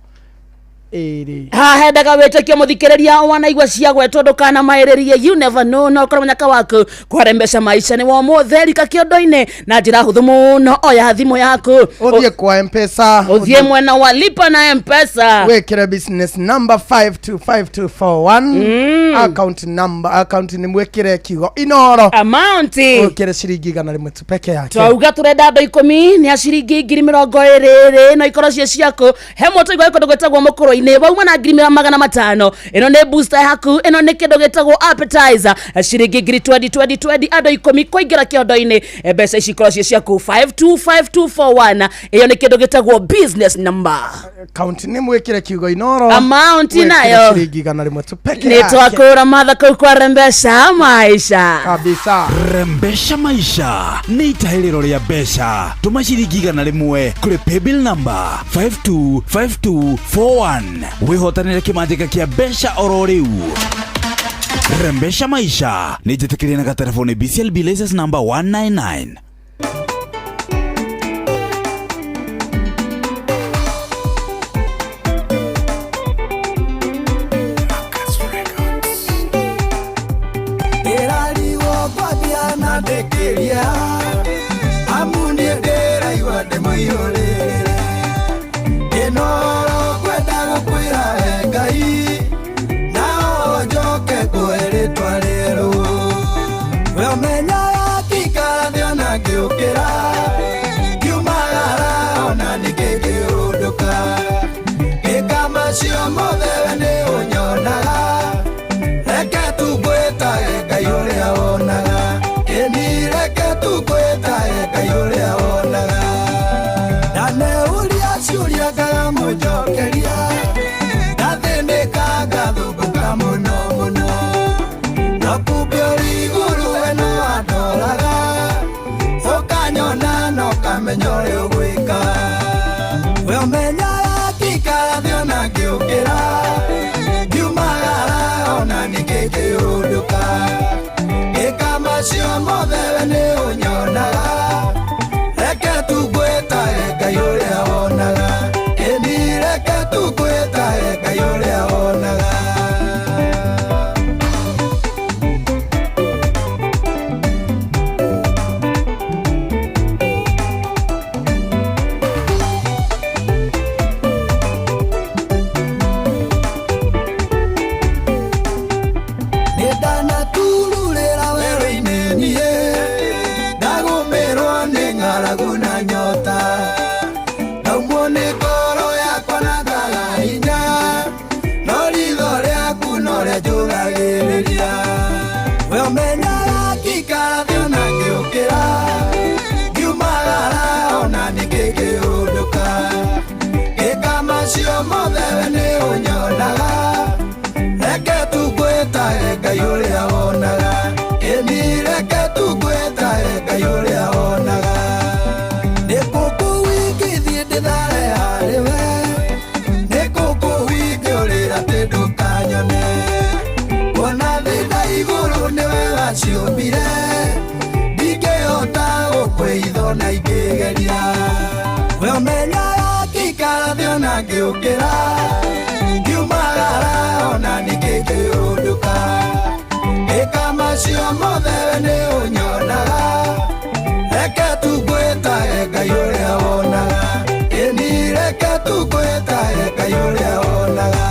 Haha hendaga wĩtĩkio mũthikĩrĩria wanaigua cia gwetwo ndũkanamaĩrĩrie, you never know, no ũkorwo mũnyaka waku kwarembesha maisha nĩ wa ũmũthĩ. Rika kĩondo-inĩ na njĩra hũthũ mũno, oya thimũ yaku ũthiĩ kwa Mpesa, ũthiĩ mwena wa lipa na Mpesa, wĩkĩre business number 525241, account number, account nĩ mwĩkĩre kiugo Inoro, amount wĩkĩre ciringi 100 tu peke yake. Twauga tũrenda andũ 10 nĩ a ciringi 20,000 no ikorwo cie ciaku. He mũtũ igwa kũndũ gwĩtagwo mũkũrũ-inĩ wauma na 500,000, ĩno nĩ booster yaku, ĩno nĩ kĩndũ gĩtagwo appetizer, ciringi ngiri 20 20 20, andũ 10 kũingĩra kĩondo-inĩ, mbeca ici ikorwo cie ciaku 525241, ĩyo nĩ kĩndũ gĩtagwo business number. Account nĩ mwĩkĩre kiugo Inoro, amount wĩkĩre nayo ciringi 100 tu peke nĩ yake. twakũra matha kũu kwarembesha maisha kabisa. Rembesha maisha nĩ itahĩrĩro rĩa mbeca. Tũma ciringi 100 kũrĩ paybill number 525241 wĩhotanĩre kĩmanjĩka kĩa mbeca oro rĩu. Rembesha maisha nĩ njĩtĩkĩrie na gatelefoni BCLB license number 199. Ndĩrarigwo ngwambia na ndĩkĩria amu nĩ Ngakamũnjokeria Ngathĩnĩka ngathũmbũka mũno mũno No kumbe ũrĩ igũrũ we no andoraga Ũkanyona na ũkamenya ũrĩa ũgwĩka We ũmenyaga ngĩikara thĩ ona ngĩũkĩra Ngiumagara ona ningĩ ngĩũndũka Ngĩka macio mothe we nĩ ũnyonaga Reke tu ngwĩtage Ngai ũrĩa wonaga Ĩni reke tu ngwĩtage Ngai ũrĩa wonaga. Nĩ ndanatururĩra werũ-inĩ niĩ ndagũmĩrwo nĩ ng'aragu na nyota ndaumwo nĩ ngoro yakwa na ngaga hinya no ritho rĩaku no rĩanjũthagĩrĩria we ũmenyaga ngĩikara thĩ ona ngĩũkĩra ngiumagara ona ningĩ ngĩũndũka ngĩka macio mothe we nĩ ũnyonaga reke tu ngwĩtage Ngai ũrĩa wonaga ĩni reke tu ngwĩtage Ngai ũrĩa wonaga nĩ kũkũ wingĩthiĩ ndĩthare harĩ we nĩ kũkũ wingĩũrĩra atĩ ndũkanyone kuona thĩ na igũrũ nĩwe waciũmbire ndingĩhota gũkwĩitho na ingĩgeria we ũmenyaga ngĩikara thĩ ona ngĩũkĩra ngiumagara ona ningĩ ngĩũndũka ngĩka macio mothe we nĩ ũnyonaga reke tu ngwĩtage Ngai ũrĩa wonaga ĩni reke tu ngwĩtage Ngai ũrĩa wonaga.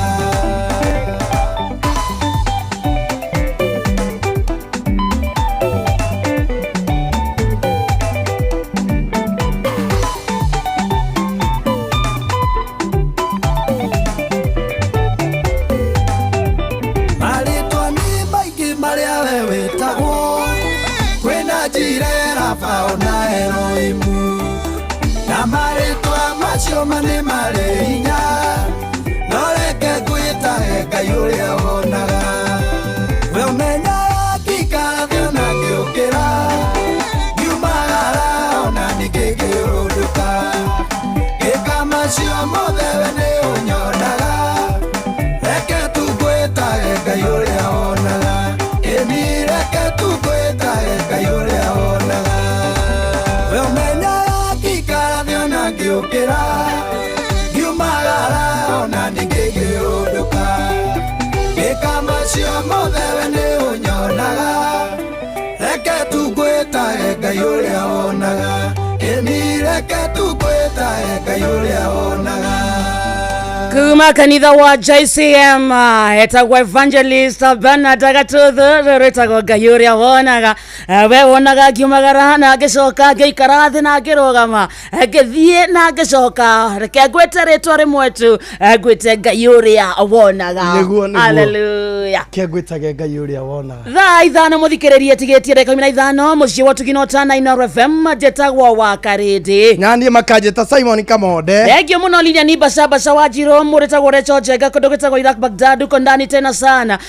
Marĩtwa nĩ maingĩ marĩa we wĩtagwo kwĩna Njire, Rafa ona Elohimu na marĩtwa macio ma nĩ marĩ hinya no reke ngwĩtage Ngai ũrĩa wonaga we ũmenyaga ngĩikara thĩ ona ngĩũkĩra ngiumagara ona ningĩ ngĩũndũka ngĩka macio mothe we nĩ ũnyonaga reke tu ngwĩtage Ngai ũrĩa wonaga ĩni reke tu ngwĩtage Ngai ũrĩa wonaga we ũmenyaga ngĩikara thĩ ona ngĩũkĩra ngiumagara ona ningĩ ngĩũndũka ngĩka macio mothe we nĩ ũnyonaga reke tu ngwĩtage Ngai ũrĩa wonaga ĩni reke tu ngwĩtage Ngai ũrĩa wonaga. Kuma kanitha wa JCM etagwo Evangelist Bernard Gatuthu rwĩtagwo Ngai ũrĩa wonaga. We wonaga ngiumagara na ngĩcoka ngĩikara thĩ na ngĩrũgama ngĩthiĩ na ngĩcoka reke ngwĩte rĩtwa rĩmwe tu ngwĩte Ngai ũrĩa wonaga. Nĩguo, nĩguo. Hallelujah. Ke ngwĩtage Ngai ũrĩa wonaga. Thaa 5 mũthikĩrĩrie tigĩtie ndagĩka 15 mũciĩ wa Tugino Tana Inooro FM njĩtagwo wa Karĩndĩ. Naniĩ makanjĩta Simon Kamonde. Thengio mũno Lilian Basha Basha wa Njirũ mũrĩtagwo Recho Njenga kũndũ gwĩtagwo Iraq Baghdad uko ndani tena sana.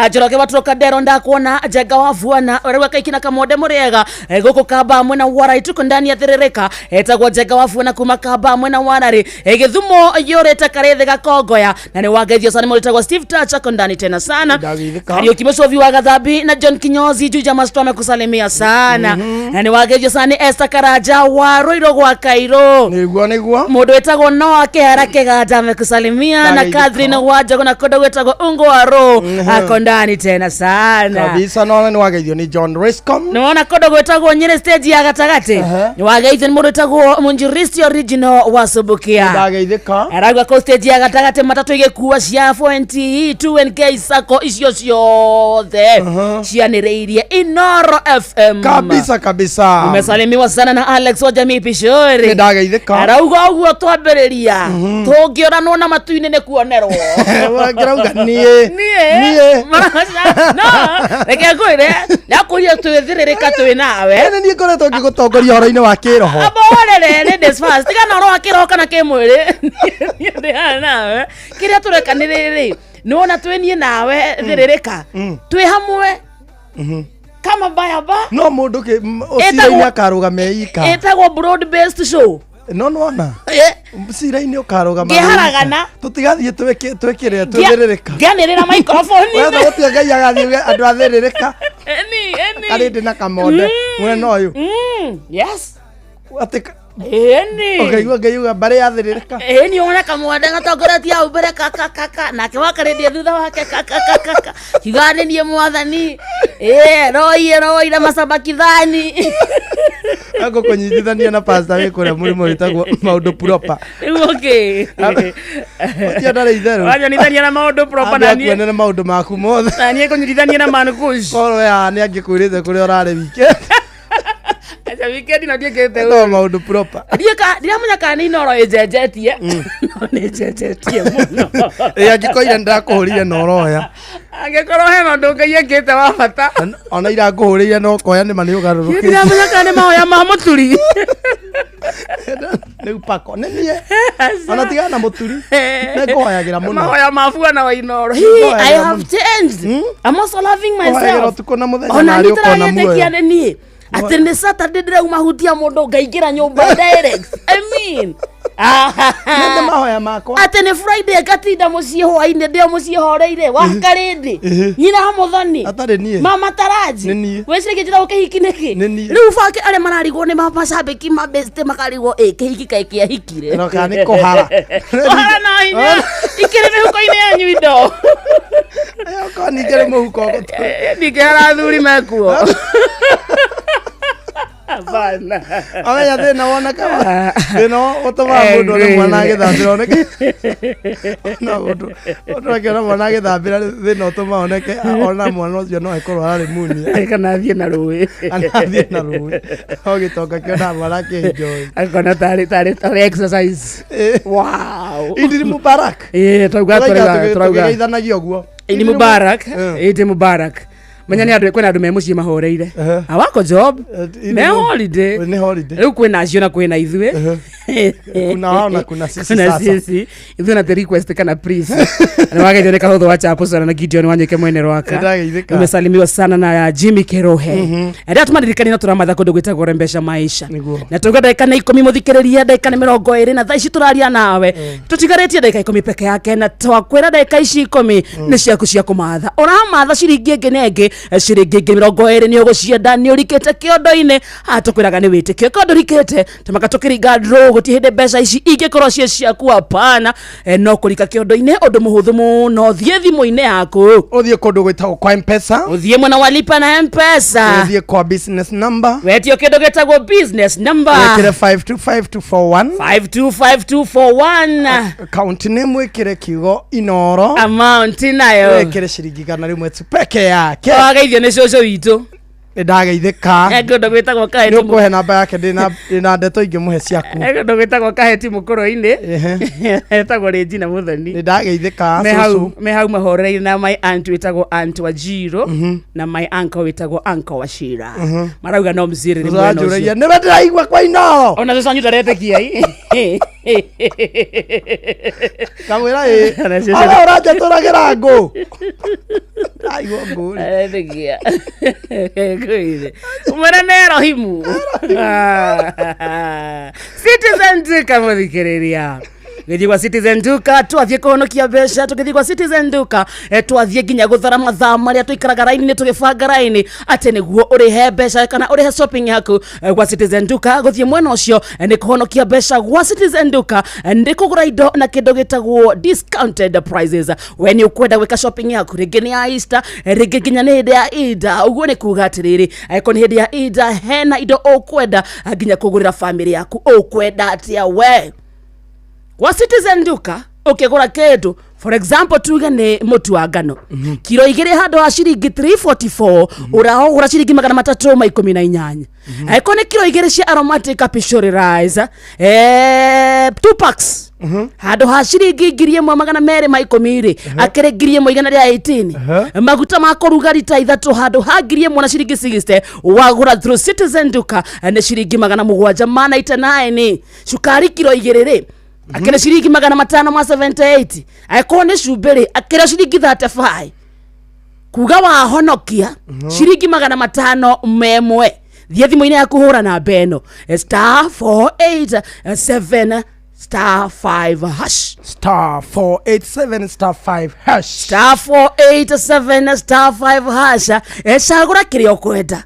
Njoroge wa Trocadero ndakuona Njenga wa Fuana ũrauga Kaikina Kamonde mũrĩega gũkũ Kamba mwena wa Rai tuko ndani ya Thĩrĩrĩka etagwo Njenga wa Fuana kuma Kamba mwena wa Rari Gĩthumo yũrĩte Karĩthĩ Gakongoya na nĩ wangeithio sana mũrĩtagwo Steve Touch ako ndani tena sana. Kariuki Mũcovi wa Gathambi na John Kinyozi Juja Master amekusalimia sana. Na nĩ wangeithio sana nĩ Esther Karanja wa Rũirũ gwa Kairũ. Nĩguo nĩguo. Mũndũ wĩtagwo Noah Kĩhara Kĩganda amekusalimia na Ndageithĩka. Catherine Wanjago na kũndũ gwĩtagwo Ungo wa Rũ ako ndani tena sana. Kabisa nona nĩ wageithio nĩ John Riscom. Nĩwona kũndũ gwĩtagwo Nyĩrĩ stage ya gatagatĩ nĩ wageithio nĩ mũndũ wĩtagwo Mũnjiristi original wa Subukia. Ndageithĩka. Arauga kũu stage ya gatagatĩ matatũ igĩkua cia 4NTE 2NK Sacco icio icio ciothe cianĩrĩirie Inoro FM. Kabisa kabisa. Umesalimiwa sana na Alex wa Jamii Pishori. Nĩndageithĩka. Arauga ũguo twambĩrĩria tũngĩoranwo na matu-inĩ nĩ kuonerwo. Ngĩrauga niĩ. Niĩ. Niĩ. No, reke ngwĩre, ndakũria twĩthĩrĩrĩka twĩ nawe. Ĩĩ niĩ ngoretwo ngĩgũtongoria ũhoro-inĩ wa kĩroho. Amborere ladies first, tiga na ũhoro wa kĩroho kana kĩmwĩrĩ. Niĩ ndĩ haha nawe. Kĩrĩa tũreka nĩ rĩrĩ, nĩwona twĩ niĩ nawe thĩrĩrĩka. Twĩ hamwe kama bayaba. No mũndũ ũcira-inĩ akarũgama eika. Ĩtagwo broad based show. No nĩwona? Cira-inĩ ũkarũgama Ngĩharagana. Tũtigathiĩ twĩkĩre twĩthĩrĩrĩka. Ngĩanĩrĩra microphone. Wetha gũtiga Ngai agathiĩ uge andũ athĩrĩrĩka. Eni, eni. Karĩ ndĩ na kamonde mwena ũyũ. Yes. Atĩ Eni. Ũkaigua Ngai uga mbarĩ yathĩrĩrĩka. Eni wona kamwande gatongoretie hau mbere ka ka ka ka nake wakarĩndie thutha wake ka ka ka ka ka kiugaga nĩ niĩ mwathani ĩ roi roi na macabakithani. Ngũkũnyitithania na pastor wĩ kũrĩa mũrĩmo wĩtagwo maũndũ proper. Rĩu okay. Ũcio ndarĩ itherũ. Wanyonithania na maũndũ proper na niĩ. Akuonere maũndũ maku mothe. Na niĩ ngũnyitithania na Mankush. Korwo we haha nĩ angĩkwĩrĩte kũrĩa ũrarĩ weekend. Aca weekend na ndiĩkĩte No maũndũ proper. Ndiramenya kana nĩ Inoro ĩnjenjetie. No nĩ ĩnjenjetie mũno. Ĩ angĩkorwo ira nĩndakũhũrire na ũroya. Angĩkorwo he maũndũ Ngai ekĩte wa bata. Ona ira ngũhũrĩire na ũkoya nĩma nĩ ũgarũrũkĩte. Ndiramenya kana nĩ mahoya ma mũturi. Rĩu pako nĩ niĩ. Ona tigana na mũturi. Nĩ ngũhoyagĩra mũno. Mahoya ma buana wa Inoro. Nĩngũhoyagĩra I have mũno. changed. I'm also loving Ngũhoyagĩra myself. ũtukũ na mũthenya Ona narĩ niĩ ũkona ndĩragetĩkia muoyo. nĩ niĩ. Atĩ nĩ Saturday ndĩrauma hutia mũndũ ngaingĩra nyũmba direct. I mean. Nĩ mahoya makwa. Atĩ nĩ Friday ngatinda mũciĩ hwainĩ ndĩ o mũciĩ horeire wa karĩndĩ. Nyina wa mũthoni. Atarĩ niĩ. Mama Taraji. Nĩ niĩ. Wĩciragia njĩra kĩhiki nĩkĩ? Nĩ niĩ. Rĩu bake arĩa mararigwo nĩ macambĩki mabeste makarigwo ĩ kĩhiki kaĩ kĩahikire. No kana nĩ kũhara. Kũhara na hinya. Ikĩrĩ mĩhuko-inĩ yanyu indo. Okorwo ningĩ rĩ mũhuko. Ningĩ athuri mekuo. Hapana. Amenya thĩna woneka thĩna ũtũmaga mũndũ one mwana agĩthambĩra oneke ona mũndũ mũndũ akĩona mwana agĩthambĩra thĩna ũtũmaga oneke ona mwana ũcio no akorwo ararĩ munia kana athiĩ na rũĩ. Kana athiĩ na rũĩ o gĩtonga kĩona mwana akĩenjoy Akona tarĩ tarĩ tarĩ exercise. Wow. Idil Mubarak. Eh, turauga turauga turauga. Tũkĩgeithanagia ũguo. Idi Mubarak. Idi Mubarak. Menya nĩ andũ kwĩna andũ me mũciĩ mahoreire. Awako job. Me holiday. Nĩ holiday. Rĩu kwĩna acio na kwĩna ithuĩ. Kuna wao na kuna sisi Kuna sasa. sisi. Ithuĩ na the request kana please. Nĩ wageithio nĩ kahũthũ wa chapo sana na Gideon Wanyike mwene rwaka. Nĩndageithĩka. Umesalimiwa sana na Jimmy Kerohe. Rĩrĩa tũmaririkania na tũramatha kũndũ gwĩtagwo Rembesha Maisha. Na tauga ndagĩka nĩ 10 mũthikĩrĩria ndagĩka nĩ 20 na thaa ici tũraria nawe. Tũtigarĩtie ndagĩka 10 peke yake na twakwĩra ndagĩka ici 10 nĩ ciaku cia kũmatha. Ũramatha ciringi ĩngĩ na ĩngĩ, ciringi ĩngĩ 20 nĩ ũgũcienda nĩ ũrikĩte kĩondo-inĩ. Haha tũkwĩraga nĩ wĩtĩkio kĩondo ũrikĩte tamaka tũkĩringa draw gũtirĩ hĩndĩ mbeca ici ingĩkorwo ciĩ ciaku hapana. No kũrika kĩondo-inĩ ũndũ mũhũthũ mũno thiĩ thimũ-inĩ yaku ũthiĩ kũndũ gwĩtagwo kwa Mpesa ũthiĩ mwena wa lipa na Mpesa ũthiĩ kwa business number wetio kĩndũ gĩtagwo business number wĩkĩre 525241 525241 account name wĩkĩre kiugo Inoro amount nayo wĩkĩre ciringi 100 tu peke yake wageithio nĩ cũcũ witũ nĩndageithĩka He kũndũ gwĩtagwo kaheti nĩ ũkũhe namba yake ndĩna ndeto ingĩmũhe ciaku He kũndũ gwĩtagwo kaheti mũkũrũ-inĩ etagwo Regina Mũthoni nĩndageithĩka me hau cũcũ me hau mahoreire na my aunt wĩtagwo aunt Wanjiru na my uncle wĩtagwo uncle Wachira marauga no mziri nĩ mwena Ũranjũragia, ũcio nĩwe ndĩraigua kwa Inoro ona cũcũ wanyu ndaretĩkia i kamwĩra ĩ Ona cũcũ- ona ũranjatũragĩra ngũ ndaigua ngũ rĩ. Aretĩkia ngũire umwĩre nĩ Erohimu Citizen Duka mũthikĩrĩria gĩthiĩ gwa Citizen Duka twathiĩ kũhonokia mbeca tũgĩthiĩ gwa Citizen Duka twathiĩ nginya gũthara mathaa marĩa tũikaraga raini-inĩ tũgĩbanga raini atĩ nĩguo ũrĩhe mbeca kana ũrĩhe shopping yaku gwa Citizen Duka gũthiĩ mwena ũcio nĩ kũhonokia mbeca gwa Citizen Duka nĩ kũgũra indo na kĩndũ gĩtagwo discounted prices we nĩ ũkwenda gwĩka shopping yaku rĩngĩ nĩ ya Easter rĩngĩ nginya nĩ hĩndĩ ya Eid ũguo nĩ kuga atĩrĩrĩ angĩkorwo nĩ hĩndĩ ya Eid hena indo ũkwenda nginya kũgũrĩra famĩlĩ yaku ũkwenda atĩa we kwa Citizen Duka ukigura kindu For example, tuge nĩ mũtu wa ngano kiro 2 handũ ha ciringi 344 ũraũgũra ciringi 318. Angĩkorwo nĩ kiro 2 cia aromatic pishori rice, 2 packs, handũ ha ciringi 1210 rĩ, akĩrĩ 1118. Maguta ma kũruga rita 3 handũ ha 1000 na ciringi 60, wagũra through Citizen Duka nĩ ciringi 799. Cukari kiro 2 rĩ, akĩrĩ ciringi 578. Angĩkorwo nĩ cumbĩ rĩ, akĩrĩ ciringi 35. Kuga wahonokia ciringi 501. Thiĩ thimũ-inĩ yaku, hũra namba ĩno, *487 *5 hash. *487 *5 hash. *487 *5 hash. Cagũra kĩrĩa ũkwenda,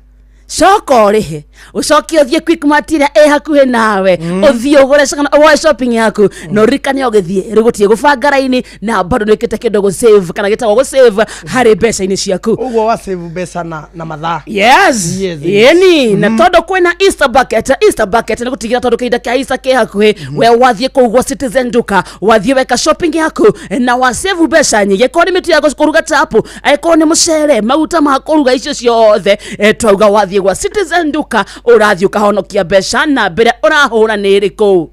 coka ũrĩhe, ũcoke ũthiĩ Quickmart ĩrĩa ĩ hakuhĩ nawe, ũthiĩ ũgũre kana woe shopping yaku, na ũririkane ũgĩthiĩ rĩu gũtirĩ gũbanga raini, na bado nĩ wĩkĩte kĩndũ gũsave kana gĩtagwo gũsave harĩ mbeca-inĩ ciaku. Ũguo wa save mbeca na mathaa. Yes. Yes. Yeni na tondũ kwĩna Easter bucket. Easter bucket nĩ gũtigĩra tondũ kĩhinda kĩa Easter kĩ hakuhĩ, we wathiĩ kũu gwa Citizen Duka, wathiĩ weka shopping yaku na wasave mbeca nyingĩ. Korwo nĩ mĩtu ya kũruga chapo, angĩkorwo nĩ mũcere, maguta ma kũruga, icio ciothe, twauga wathiĩ gwa Citizen Duka ũrathiĩ ũkahonokia mbeca. Na mbere ũrahũra nĩ ĩrĩkũ?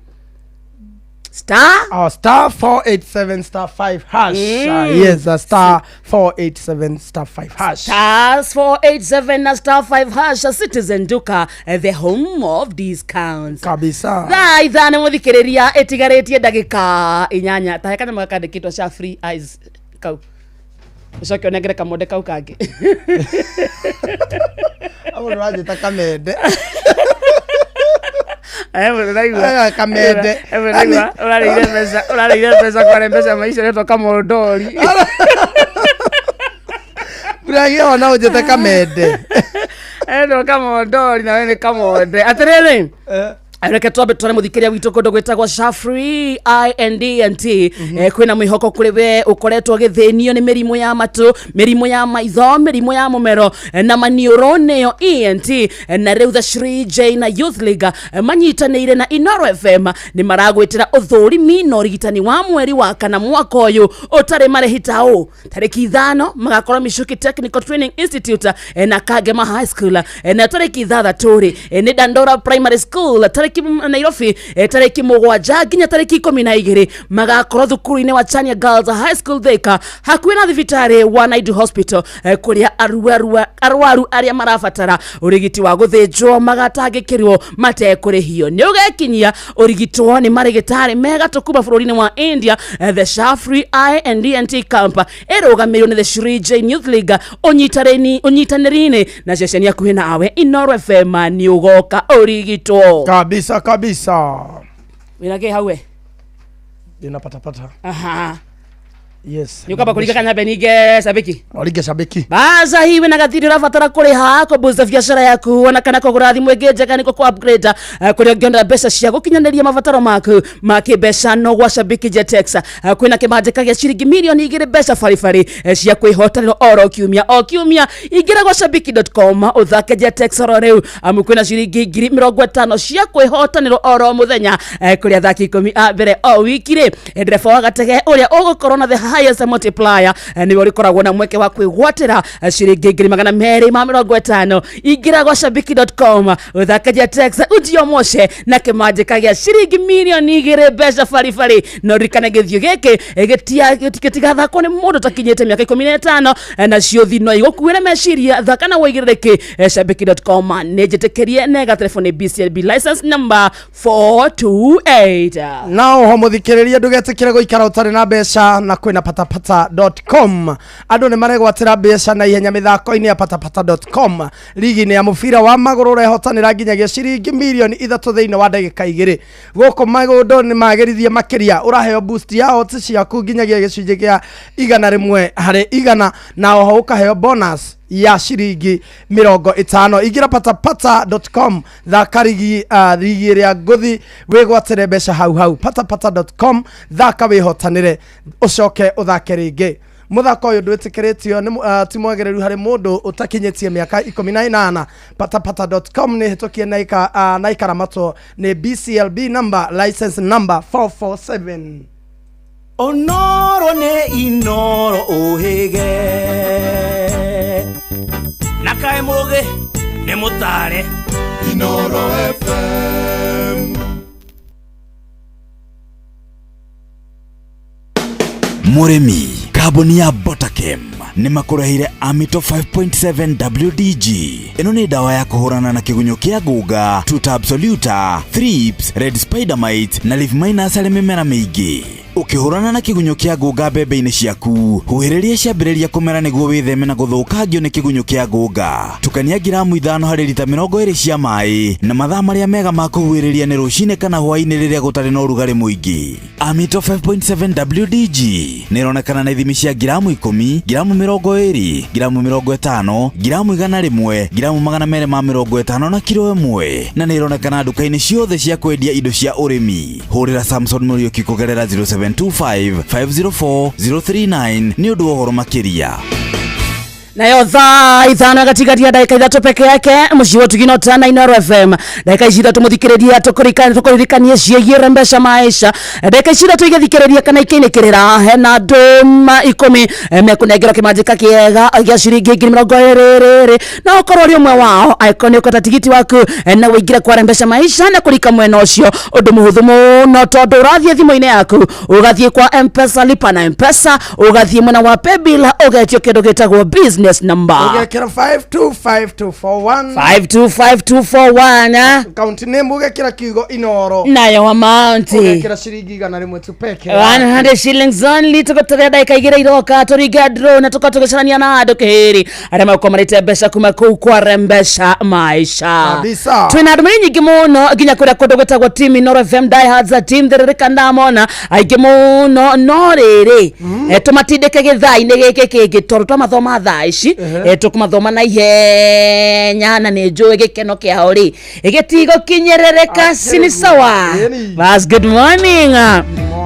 Star Oh, *487 *5 hash. Yes, *487 *5 hash. *487 na *5 hash. Citizen Duka, the home of discounts. Kabisa. Thaa 5 mũthikĩrĩria ĩtigarĩtie ndagĩka 8. Tahe kanyamũ gakandĩkĩtwo ca free eyes kau, ũcoke ũnengere kamonde kau kangĩ. Abo ũranjĩta kamende. Ũraigua? Aya, kamende. Ũraigua? Ũrarĩire mbeca, ũrarĩire mbeca kware mbeca maica retwo kamondori. Ũragia ona ũnjĩte kamende. Etwo kamondori nawe nĩ kamonde. Atĩrĩrĩ, reke twambe tware mũthikĩria witũ kũndũ gwĩtagwo Shafree INDNT. Kwĩna mwĩhoko kũrĩ we ũkoretwo ũgĩthĩnio nĩ mĩrimũ ya matũ, mĩrimũ ya maitho, mĩrimũ ya mũmero na maniũrũ, nĩyo ENT. Na rĩu the Shri Jain Youth League manyitanĩire na Inoro FM nĩ maragwĩtĩra ũthũrimi na ũrigitani wa mweri wa kana mwaka ũyũ ũtarĩ marĩhi ta ũũ: tarĩki 5 magakorwo Michuki Technical Training Institute na Kangema High School, na tarĩki 6 rĩ, nĩ Dandora Primary School. Tarĩki Nairobi, tarĩki 7 nginya tarĩki 12 magakorwo thukuru-inĩ wa Chania Girls High School, Thika, hakuhĩ na thibitarĩ wa Naidu Hospital, kũrĩa arwaru arĩa marabatara ũrigiti wa gũthĩnjwo magatangĩkĩrwo matekũrĩhio. Nĩ ũgekinyia ũrigitwo nĩ marĩgĩtarĩ megatũ kuma bũrũri-inĩ wa India. The Shafree Eye and ENT Camp ĩrũgamĩrĩirwo nĩ the Shri Jain Youth League ũnyitanĩri-inĩ na ceceni hakuhĩ nawe Inoro FM. Nĩ ũgoka ũrigitwo. Kabisa kabisa. Wĩna kĩ hau we? Ndĩna patapata. Aha. Yes. Nĩ ũkamba kũringa kanyambe ninge cabiki. Oringe cabiki. Baza hii wĩna gathiri ũrabatara kũrĩha kũbusta biacara yaku ona kana kũgũra thimũ ĩngĩ njega nĩguo kũ upgrade, kũrĩa ũngĩonera mbeca cia gũkinyanĩria mabataro maku ma kĩmbeca no gwa Shabiki Jetex. Kwĩna kĩmanjĩka gĩa ciringi 2,000,000 mbeca baribari cia kwĩhotanĩra oro kiumia o kiumia. Ingĩra gwa shabiki.com ũthake Jetex oro rĩu, amu kwĩna ciringi 50,000 cia kwĩhotanĩrwo oro mũthenya, kũrĩ athaki 10 a mbere o wiki rĩ, ndereba wa gatege ũrĩa ũgũkorwo na the highest multiplier nĩwe ũrĩkoragwo na mweke wa kwĩgwatĩra ciringi 250,000. Ingĩra gwa shabiki.com ũthake Jetex ujiomoshe na kĩmanjĩka gĩa ciringi 2,000,000 mbeca baribari. Na ũririkane gĩthiũ gĩkĩ gĩtigathakwo nĩ mũndũ takinyĩte mĩaka 15, nacio thino igũkuĩre meciria. Thaka na wĩigĩrĩrĩki. Shabiki.com nĩ njĩtĩkĩrie nega telefoni BCLB license number 428. Na oho mũthikĩrĩria, ndũgetĩkĩre gũikara ũtarĩ na mbeca, na kwĩna patapata.com. Andũ nĩ maregwatĩra mbeca na ihenya mĩthako-inĩ ya patapata.com. Ligi-inĩ ya mũbira wa magũrũ ũrehotanĩra nginyagia ciringi 3,000,000 thĩinĩ wa ndagĩka 2. Gũkũ magũndũ nĩ magĩrithie makĩria, ũraheo boost ya odds ciaku nginyagia gĩcunjĩ kĩa 100%, na oho ũkaheo bonus ya ciringi 50. Ingĩra patapata.com, thaka ligi ĩrĩa ngũthi, wĩgwatĩre mbeca hau hau. patapata.com, thaka wĩhotanĩre, ũcoke ũthake rĩngĩ. Mũthako ũyũ ndwĩtĩkĩrĩtio nĩ ti mwagĩrĩru harĩ mũndũ ũtakinyĩtie mĩaka 18. patapata.com nĩ hĩtũkie na ĩkaramatwo nĩ BCLB number license number 447. Onoro nĩ Inoro ũhĩge na kaĩ mũgĩ nĩ mũtare. Inoro FM. Mũrĩmi, kambuni ya Botakem nĩ makũreheire Amito 5.7 WDG. Ĩno nĩ ndawa ya kũhũrana na kĩgunyũ kĩa ngũnga, Tuta absoluta, thrips, red spider mite na leaf miners harĩ mĩmera mĩingĩ. Ũkĩhũrana na kĩgunyũ kĩa ngũnga mbembe-inĩ ciaku, huhĩrĩria ciambĩrĩria kũmera nĩguo wĩtheme na gũthũkangio nĩ kĩgunyũ kĩa ngũnga. Tukania ngiramu 5 harĩ rita 20 cia maĩ na mathaa marĩa mega ma kũhuhĩrĩria nĩ rũcinĩ kana hwaĩ-inĩ rĩrĩa gũtarĩ na ũrugarĩ mũingĩ. Amito 5.7 WDG nĩ ĩronekana na ithimi cia ngiramu 10, ngiramu 20, ngiramu 50, ngiramu 100, ngiramu 250 na kiro 1, na nĩ ĩronekana nduka-inĩ ciothe cia kwendia indo cia ũrĩmi. Hũrĩra Samson Mũriũki kũgerera 0725 504 039 nĩ ũndũ wa ũhoro makĩria. Nayo thaa 5 gatigatia ndagĩka 3 peke yake mũciĩ wa Tugino Tana Inoro FM. Ndagĩka ici ithatũ mũthikĩrĩria tũkũririkanie ciĩgiĩ Rembesha Maisha. Ndagĩka ici ithatũ igĩthikĩrĩria kana ikĩinĩkĩrĩra hena andũ 10 mekũnengerwo kĩmanjĩka kĩega gĩa ciringi 20,000 na ũkorwo ũrĩ ũmwe wao angĩkorwo nĩ ũkwenda tigiti waku na ũingĩre kwa Rembesha Maisha na kũrika mwena ũcio ũndũ mũhũthũ mũno tondũ ũrathiĩ thimũ-inĩ yaku ũgathiĩ kwa M-Pesa lipa na M-Pesa ũgathiĩ mwena wa paybill ũgetio kĩndũ gĩtagwo business number. Ugekira 525241. 525241. Account name ugekira kiugo Inoro. Nayo amount. Ugekira ciringi 100 tu peke. 100 shillings only tugutoria ndagĩka 2 iroka tũringe draw na tũkorwo tũgĩcarania na andũ kĩhĩri arĩa megũkorwo marĩte mbeca kuma kũu kwa Rembesha Maisha. Kabisa. Twĩna ndũmĩrĩri nyingĩ mũno nginya kũrĩa kũndũ gwĩtagwo team Inoro FM Diehards team thĩrĩrĩka ndamona aingĩ mũno no rĩrĩ tũmatindĩke gĩthaa-inĩ gĩkĩ kĩngĩ tondũ twamathoma thaa ici tũkũmathoma na ihenya na nĩ njũĩ gĩkeno kĩao rĩ gĩtigũkinyĩrĩrĩka sini sawa. Bas, good morning.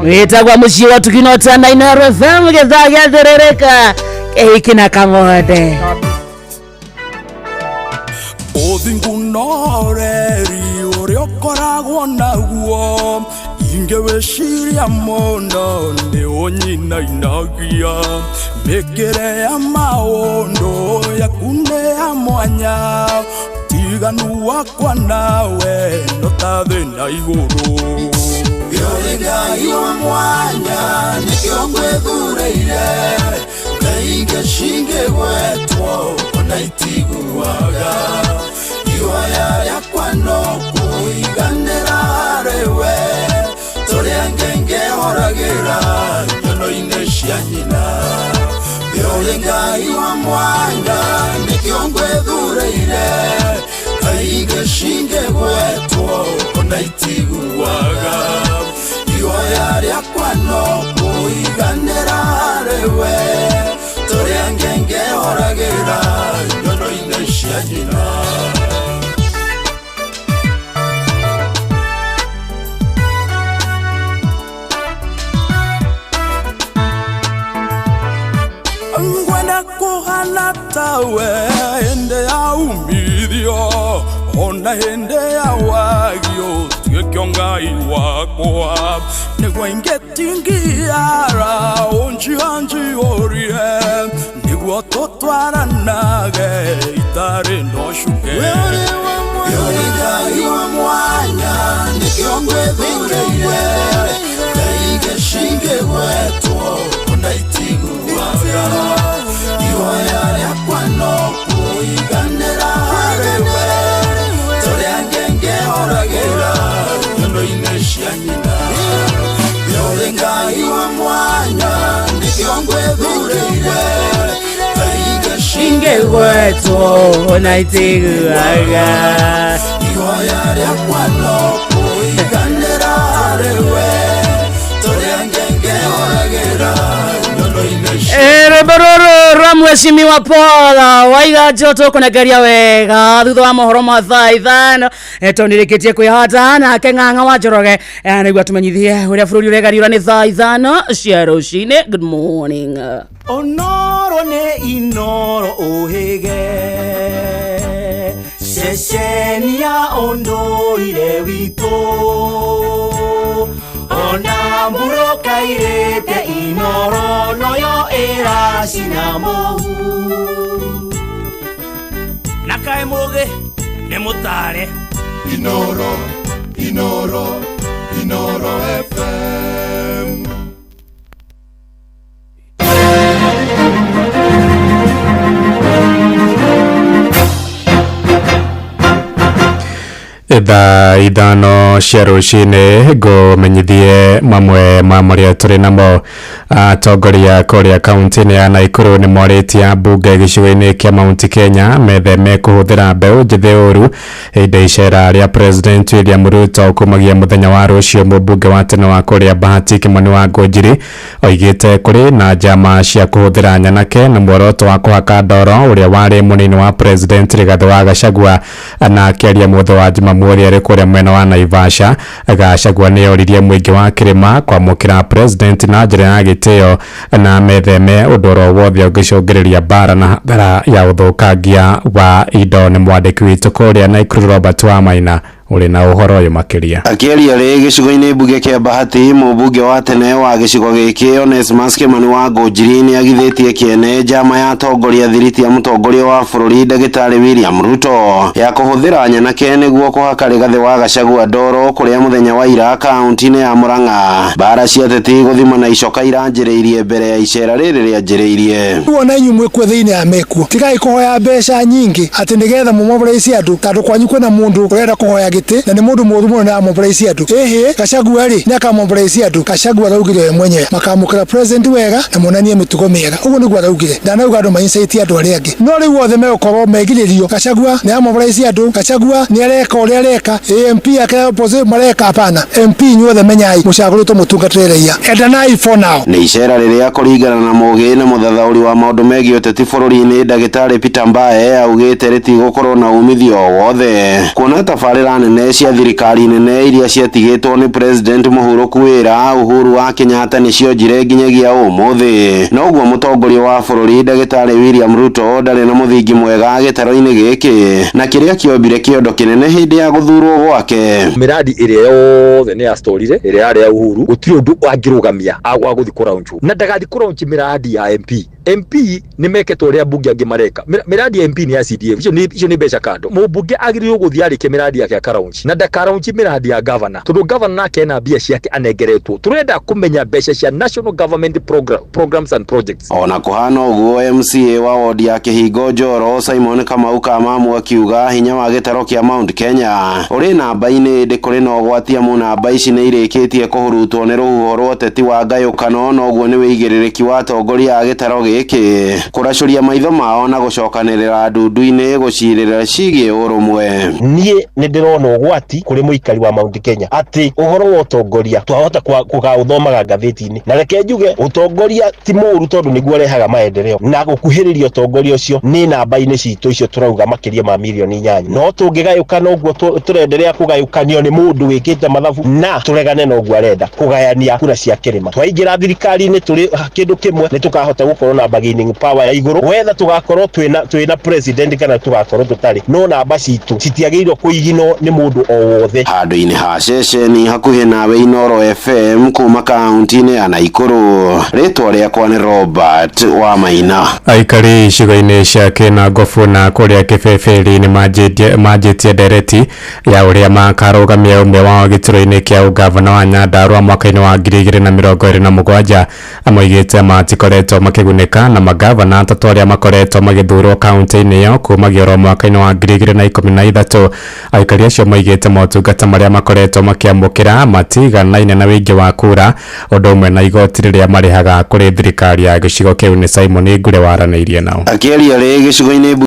Wĩtagwa mũciĩ wa Tugino Tana Inoro FM gĩthaa gĩa thĩrĩrĩka kĩhiki na kamode. Ũthingu na ũreri ũrĩa ũkoragwo naguo ingĩwĩciria mũno nĩ ũnyinainagia mĩkĩre ya maũndũ yaku nĩ ya mwanya tiganu wakwa nawe no ta thĩ na igũrũ. Ũrĩ Ngai wa mwanya nĩkĩo ngwĩthurĩire ngaingĩ cingĩgwetwo ona itiguaga ihoya rĩakwa no kũiganĩra harĩwe tũrĩa ngengehoragĩra nyono-inĩ cia nyina. Ũrĩ Ngai wa mwanya nĩkĩo ngwĩthurĩire ngaingĩ cingĩgwetwo ona itiguaga ihoya rĩakwa no kũiganĩra harĩwe tũrĩa ngengehoragĩra nyono-inĩ cia nyina. Ngwenda kũhana tawe hĩndĩ ya umithio ona hĩndĩ ya wagio tuĩke Ngai wakwa nĩguo ingĩtingiara ũnjianjiorie nĩguo tũtwaranage itarĩ na ũcuke. Ũrĩ Ngai wa mwanya nĩkĩo ngwĩthurĩire ngaingĩ cingĩgwetwo ona itiguaga ihoya rĩakwa no kũiganĩra harĩwe tũrĩa ngengehoragĩra nyono-inĩ cia nyina. Ũrĩ Ngai wa mwanya nĩkĩo ngwĩthurĩire ngaingĩ cingĩgwetwo ona itiguaga ihoya rĩakwa no kũiganĩra harĩwe tũrĩa ngengehoragĩra nyono-inĩ cia Rwĩmbo rũrũ rwa mheshimiwa Paul Waiga Njoto kũnengeria wega thutha wa mohoro ma thaa 5 tondũ nĩrĩkĩtie kwĩhata nake Ng'ang'a wa Njoroge nĩguo atũmenyithie ũrĩa bũrũri ũregariũra nĩ thaa 5 cia rũcinĩ. Good morning. Onoro nĩ Inoro ũhĩge ceceni ya ũndũire witũ ona mbura ũkairĩte Wacina mũhu na kaĩ mũgĩ nĩ mũtare. Inoro, Inoro, Inoro FM. Thaa 5 cia rũcinĩ ngũmenyithie mamwe ma marĩa tũrĩ namo. Atongoria kũrĩa kaunti-inĩ ya Naikuru nĩ morĩtie ambunge gĩcigo-inĩ kĩa Mount Kenya metheme kũhũthĩra mbeũ njĩthĩ ũru hĩndĩ icera rĩa President William Ruto kumagia mũthenya wa rũciũ. Mũmbunge wa tene wa kũrĩa Bahati Kimani wa Ngũnjiri oigĩte kũrĩ na njama cia kũhũthĩra nyanake na muoroto wa kũhaka ndoro ũrĩa warĩ mũnini wa President Rigathĩ wa Gachagua. Na akĩaria mũthĩ wa Jumamothi arĩ kũrĩa mwena wa Naivasha, Gachagua nĩ oririe mũingĩ wa kĩrĩma kwamũkĩra President na njĩra ya gĩtĩo na metheme ũndũ oro wothe ũngĩcũngĩrĩria mbara na hathara ya ũthũkangia wa indo. Nĩ mwandĩki witũ kũrĩa Naikuru Robert Wamaina ũrĩ na ũhoro ũyũ makĩria. Akĩaria rĩ gĩcigo-inĩ mbunge kĩa Bahati, mũmbunge wa tene wa gĩcigo gĩkĩ Onesmus Kimani wa Ngũnjiri nĩ agithĩtie kĩene njama ya atongoria thiriti ya mũtongoria wa bũrũri ndagĩtarĩ William Ruto ya kũhũthĩra nyanake nĩguo kũhaka Rigathĩ wa Gachagua ndoro kũrĩa mũthenya wa ira kaunti-inĩ ya Murang'a. Mbara cia ateti gũthima na icoka iranjĩrĩirie mbere ya icera rĩrĩ rĩanjĩrĩirie. Ona inyuĩ mwĩkuo thĩinĩ ya mekuo, tigai kũhoya mbeca nyingĩ atĩ nĩgetha mũmobilize andũ, tondũ kwanyu kwĩna mũndũ ũrenda kũhoya gĩtĩ na nĩ mũndũ mũũru mũno na amobilize andũ. Ĩhĩ Gachagua rĩ nĩ akamobilize andũ. Gachagua araugire we mwenyewe makamũkĩra president wega na monanie mĩtugo mĩega, ũguo nĩguo araugire. Ndanauga andũ maincite andũ arĩa angĩ, no rĩu othe megũkorwo megirĩrio. Gachagua nĩ amobilize andũ, Gachagua nĩ areka ũrĩa areka, MP ake opposite mareka hapana. MP inyuothe menyai mũcagũrĩtwo mũtungatĩre raia, endanai for now. Nĩ icera rĩrĩa kũringana na mũgĩ na mũthathaũri wa maũndũ megiĩ ũteti bũrũri-inĩ ndagĩtarĩ Peter Mbae augĩte rĩtigũkorwo na umithio o wothe kuona tabarĩra nene cia thirikari nene iria ciatigĩtwo nĩ President mũhurũku wĩra Uhuru wa Kenyatta nĩcio njire nginyagia ũmũthĩ. Noguo mũtongoria wa bũrũri ndagĩtarĩ William Ruto ndarĩ na mũthingi mwega gĩtaro-inĩ gĩkĩ na kĩrĩa kĩombire kĩondo kĩnene hĩndĩ ya gũthurwo gwake. Miradi ĩrĩa yothe nĩ yastorire ĩrĩa yarĩ ya Uhuru gũtirĩ ũndũ angĩrũgamia agwa gũthiĩ kũraunchwo na ndagathiĩ kũraunchi miradi ya MP. MP nĩ meketwo ũrĩa mbunge angĩ mareka. Miradi ya MP nĩ ya CDF, icio nĩ mbeca kando. Mũmbunge agĩrĩirwo gũthiĩ arĩkie miradi yake akaraunchi na ndakaraunchi miradi ya governor, tondũ governor nake ena mbia ciake anengeretwo. Tũrenda kũmenya mbeca cia national government programs and projects. Ona kũhana ũguo, MCA wa wodi ya Kĩhingo Njoro Simon Kamau Kamamu akiuga hinya wa gĩtaro kĩa Mount Kenya ũrĩ namba-inĩ ĩndĩ kũrĩ na ũgwati amu namba ici nĩ irĩkĩtie kũhurutwo nĩ rũhuho rwa ũteti wa ngayũkano, noguo nĩ wĩigĩrĩrĩki wa atongoria a gĩtaro gĩkĩ kũracũria maitho mao na gũcokanĩrĩra ndundu-inĩ gũcirĩra cigiĩ ũrũmwe. Niĩ nĩ ndĩrona ũgwati kũrĩ mũikari wa Mount Kenya atĩ ũhoro wa ũtongoria twahota kũgaũthomaga ngathĩti-inĩ, na reke njuge ũtongoria ti mũũru tondũ nĩguo ũrehaga maendeleo, na gũkuhĩrĩria ũtongoria ũcio nĩ namba-inĩ citũ icio tũrauga makĩria ma mirioni 8. No tũngĩgayũkana ũguo tũrenderea kũgayũkanio nĩ mũndũ wĩkĩte mathabu na tũregane na ũguo arenda kũgayania kura cia kĩrĩma. Twaingĩra thirikari-inĩ tũrĩ kĩndũ kĩmwe nĩ tũkahota gũkorwo na bargaining power ya igũrũ, wetha tũgakorwo twĩna president kana tũgakorwo tũtarĩ, no namba citũ citiagĩrĩirwo kũiginwo nĩ mũndũ o wothe. Handũ-inĩ ha ceceni hakuhĩ nawe Inoro FM kuma kaunti-inĩ ya Naikuru, rĩtwa rĩakwa nĩ Robert Wamaina. Aikari icigo-inĩ cia Kĩnangobu na kũrĩa Kĩbĩbĩri nĩ manjĩtie ndereti ya ũrĩa makarũgamia ũmwe wao gĩturwa-inĩ kĩa ũgavana wa Nyandarua mwaka-inĩ wa 2027. Moigĩte matikoretwo makĩgunĩka na magavana atatũ arĩa makoretwo magĩthurwo kaunti-inĩ ĩyo kumagia oro mwaka-inĩ wa 2013. Aikari acio moigĩte motungata marĩa makoretwo makĩamũkĩra matiganaine na wĩingĩ wa kura, ũndũ ũmwe na igoti rĩrĩa marĩhaga kũrĩ thirikari ya gĩcigo kĩu. Nĩ Simon Ngure waranĩirie nao. Akĩaria rĩ gĩcigo-inĩ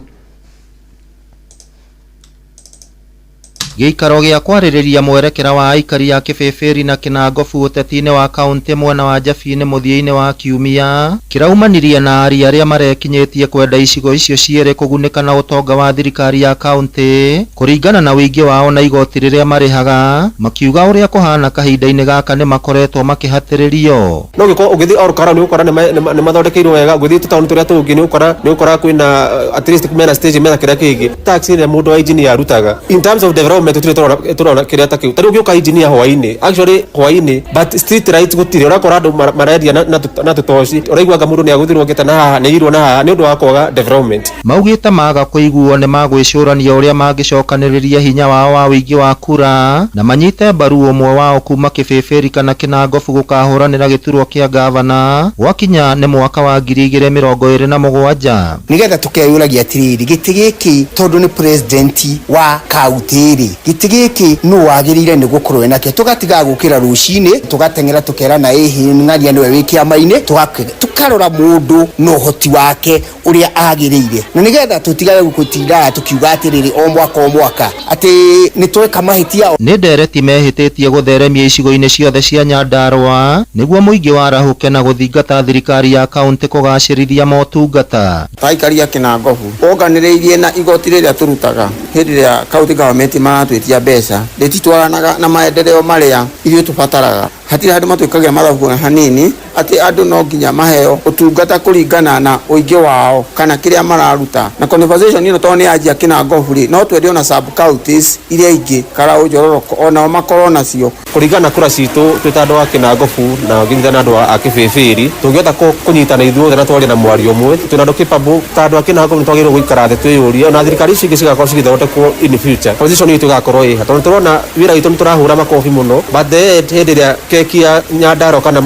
Gĩikaro gĩa kwarĩrĩria mwerekera wa aikari a Kĩbĩbĩri na Kĩnangobu ũteti-inĩ wa kaunti mwena wa Njabi-inĩ mũthia-inĩ wa kiumia kĩraumanirie na aria arĩa marekinyĩtie kwenda icigo icio cierĩ kũgunĩka na ũtonga wa thirikari ya kaunti kũringana na ũingĩ wao na igoti rĩrĩa marĩhaga, makiuga ũrĩa kũhana kahinda-inĩ gaka nĩ makoretwo makĩhatĩrĩrio. No gĩkorwo ũgĩthiĩ Olkalau nĩ ũgũkora nĩ mathondekeirwo wega, ũgĩthiĩ tũtaũni tũrĩa tũngĩ nĩ ũgũkora kwĩna at least mena stage mena kĩrĩa kĩngĩ. Tax ĩrĩa mũndũ wa engineer arutaga in terms of development Development tũtirĩ tũrona kĩrĩa ta kĩu. Ta rĩu ũngĩũka engineer hwainĩ, actually hwainĩ, but street light gũtirĩ. Ũrakora andũ marendia na tũtoci, ũraigua anga mũndũ nĩ agũthirwo ngĩta na haha nĩ irwo na haha nĩ ũndũ wa kwaga development. Maugĩte maga kũiguo nĩ magwĩcũrania ũrĩa mangĩcokanĩrĩria hinya wao wa ũingĩ wa kura na manyite mbaru ũmwe wao kuma Kĩbĩbĩri kana Kĩnangobu gũkahũranĩra gĩturwa kĩa gavana gwakinya nĩ mwaka wa 2027. Nigetha tukeyũragia atiriri, gĩtĩ gĩkĩ tondũ nĩ president wa kaunti rĩ, gĩtĩ gĩkĩ nũ wagĩrĩire nĩ gũkorwo nakĩo? Tũgatiga gũkĩra rũcinĩ tũgateng'era tũkerana ĩhĩ ng'ania nĩwe wĩ kĩama-inĩ, tũkarora mũndũ na ũhoti wake ũrĩa agĩrĩire, na nĩgetha tũtigage gũtindaga tũkiuga atĩrĩrĩ o mwaka o mwaka atĩ nĩ tweka mahĩtia. Nĩ ndereti mehĩtĩtie gũtheremia icigo-inĩ ciothe cia Nyandarũa nĩguo mũingĩ warahũke na gũthingata thirikari ya kaunti kũgacĩrithia motungata. Aikari a Kĩnangobu onganĩrĩirie na igoti rĩrĩa tũrutaga hĩndĩ ĩrĩa county government maratwĩtia mbeca rĩtitwaranaga na maendeleo marĩa ithuĩ tũbataraga. Hatirĩ handũ matwĩkagia mathabu ona hanini atĩ andũ no nginya maheo ũtungata kũringana na ũingĩ wao kana kĩrĩa mararuta. Na conversation ĩno tondũ nĩ yanjia Kĩnangobu rĩ, no twende ona sub counties iria ingĩ Karaũ, Njororoko onao makorwo nacio. Kũringana na kura citũ twĩ ta andũ a Kĩnangobu na nginya na andũ a Kĩbĩbĩri, tũngĩhota kũnyitana ithuothe na twarie na mwario ũmwe, twĩna andũ capable ta andũ a Kĩnangobu, nĩ twagĩrĩirwo gũikara thĩ twĩyũrie ona thirikari ici ingĩ cigakorwo cigĩthondekwo in future, position itũ ĩgakorwo ĩha, tondũ tũrona wĩra witũ nĩ tũrahũra makobi mũno, but the end hĩndĩ ĩrĩa keki ya Nyandarua kana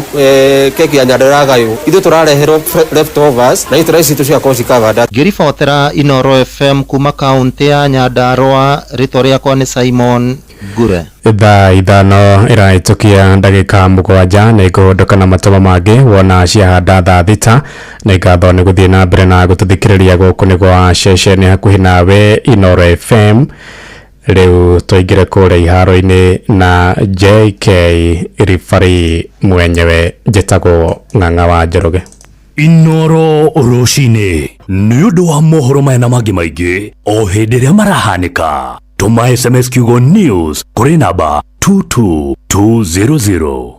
keki ya Nyandarua ĩragaywo, ithuĩ tũrareherwo leftovers na interest citũ cigakorwo ci covered. Ngĩribotera Inooro FM kuma kaunti ya Nyandarua, rĩtwa rĩakwa nĩ Simon Ngure. Thaa 5 ĩrahĩtũkia ndagĩka 7 nĩ ngũhũndũka na matũma mangĩ wona ciahanda thaa 6. Nĩ ngatho nĩ gũthiĩ na mbere na gũtũthikĩrĩria gũkũ nĩ gwa ceceni hakuhĩ nawe Inooro FM. Rĩu tũingĩre kũrĩa iharo-inĩ na JK Ribari mwenyewe, njĩtagwo Ng'ang'a wa Njoroge. Inooro rũcinĩ nĩ ũndũ wa mohoro maya na mangĩ maingĩ o hĩndĩ ĩrĩa marahanĩka. Tũma SMS kiugo news kũrĩ namba 22200.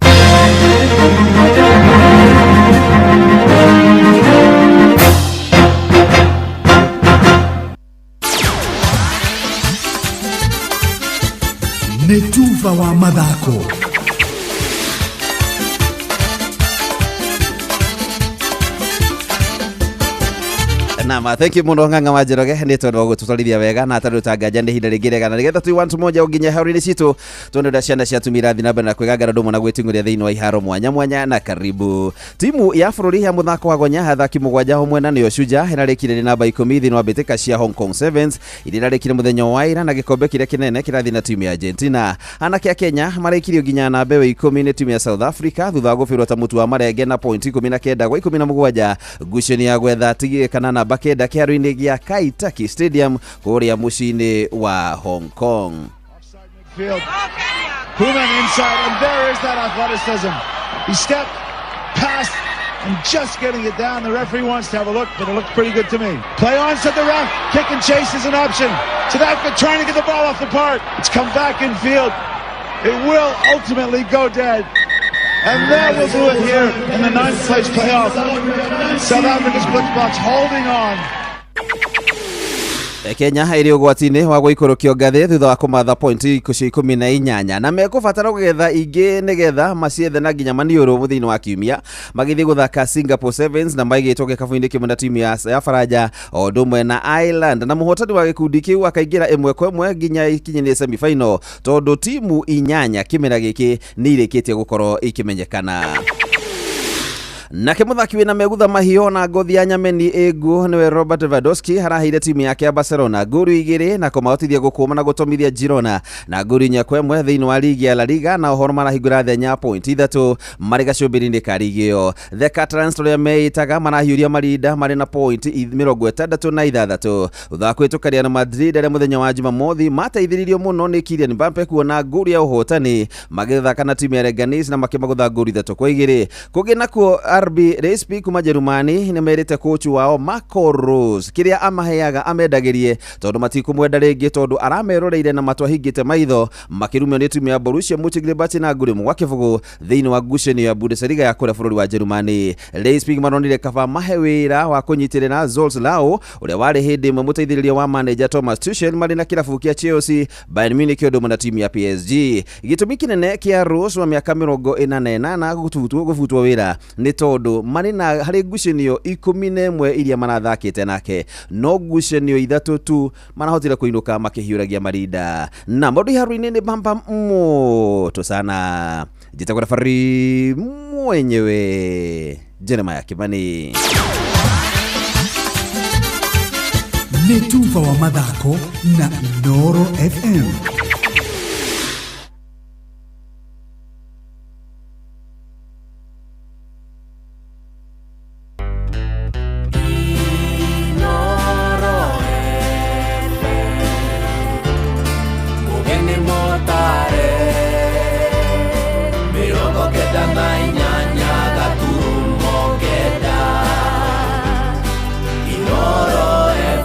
Nĩ tuba wa mathako. Nama, thank you muno Ng'ang'a wa Njoroge nĩ tondũ wa gũtũtwarithia wega na tondũ tanganja nĩ ihinda rĩngĩ rĩega, na nĩgetha tũi wantu moja ũnginya haro-inĩ citũ tuone ũrĩa ciana cia atumia irathiĩ na mbere na kwĩgangara ũndũ ũmwe na gwĩting'ũria thĩinĩ wa iharo mwanya mwanya. Na karibu timu ya bũrũri ya mũthako wa gonya athaki 7 hamwe na nĩyo Shujaa ĩrarĩkire nĩ namba 10 thĩinĩ wa mbĩtĩka cia Hong Kong Sevens iria irarĩkire mũthenya wa ira na gĩkombe kĩrĩa kĩnene kĩrathiĩ na timu ya Argentina. Anake a Kenya marĩkirio nginya namba ĩyo 10 nĩ timu ya South Africa thutha wa gũbĩrwo ta mũtu wa marenge na point 19 gwa 17 ngucanio ya gwetha tigĩ kana namba 9 kĩharo-inĩ gĩa Kai Taki Stadium kũrĩa mũciĩ-inĩ wa Hong Kong. Field. Koeman inside, and there is that athleticism. He stepped past and just getting it down. The referee wants to have a look, but it looks pretty good to me. Play on, said the ref. Kick and chase is an option. South Africa trying to get the ball off the park. It's come back in field. It will ultimately go dead. And that will do it here in the 9th place playoff. South Africa's Blitzboks holding on. Kenya ĩrĩ ũgwati-inĩ wa gũikũrũkio ngathĩ thutha wa kũmatha pointi cio 18 na mekũbatara kũgetha ingĩ nĩgetha maciethe na nginya maniũrũ mũthenya wa kiumia magĩthiĩ gũthaka Singapore Sevens na maigĩtwo gĩkabũ-inĩ kĩmwe na timu ya Faranja o ũndũ ũmwe na Ireland, na mũhotani wa gĩkundi kĩu akaingĩra ĩmwe kwa ĩmwe nginya ikinyanĩrie semi-final tondũ timu 8 kĩmera gĩkĩ nĩ irĩkĩtie gũkorwo ikĩmenyekana. Nake mũthaki wĩna megutha mahiũ na ngothi ya nyameni ĩnguũ nĩwe Robert Lewandowski araheire timu yake ya Barcelona ngũru 2 na kũmahotithia gũkũma na gũtomithia Girona na ngũru 4-1 thĩinĩ wa ligi ya La Liga, na ũhoro marahingũra thenya point 3 marĩ gacũmbĩrĩ-inĩ ka ligi ĩyo. The Catalans ũrĩa meĩtaga marahiũria marinda marĩ na point 66 thutha wa kũhĩtũka Real Madrid arĩa mũthenya wa Jumamothi mateithĩrĩirio mũno nĩ Kylian Mbappe kuona ngũru ya ũhotani magĩthaka na timu ya Leganes na makĩmagũtha ngũru 3-2. Kũngĩ nakuo RB Leipzig kuma Jerumani nĩ merĩte coach wao Marco Rose kĩrĩa amaheaga amendagĩrie tondũ matikumwenda rĩngĩ tondũ arameroreire na matũ ahingĩte maitho makĩrumio nĩ timu ya Borussia Mönchengladbach na ngurĩ ĩmwe gwa kĩbũgũ thĩinĩ wa ngucanio ya Bundesliga ya kũrĩa bũrũri wa Jerumani. Leipzig maronire kaba mahe wĩra wa kũnyitĩrĩra Zsolt Lau ũrĩa warĩ hĩndĩ ĩmwe mũteithĩrĩria wa manager Thomas Tuchel marĩ na kĩrabu kĩa Chelsea, Bayern Munich ũndũ ũmwe na timu ya PSG. Gĩtũmi kĩnene kĩa Rose wa mĩaka 48 gũbutwo wĩra nĩ tondũ marĩ na harĩ ngucanio 11 iria marathakĩte nake no ngucanio 3 tu marahotire kũinũka makĩhiũragia marinda na maũndũ iharo-inĩ nĩ bamba moto sana. Njĩtagwo referee mwenyewe Jeremiah Kimani. Nĩ tuba wa mathako na Inooro FM. Mugeni motare 98 gaturumo 9 Inooro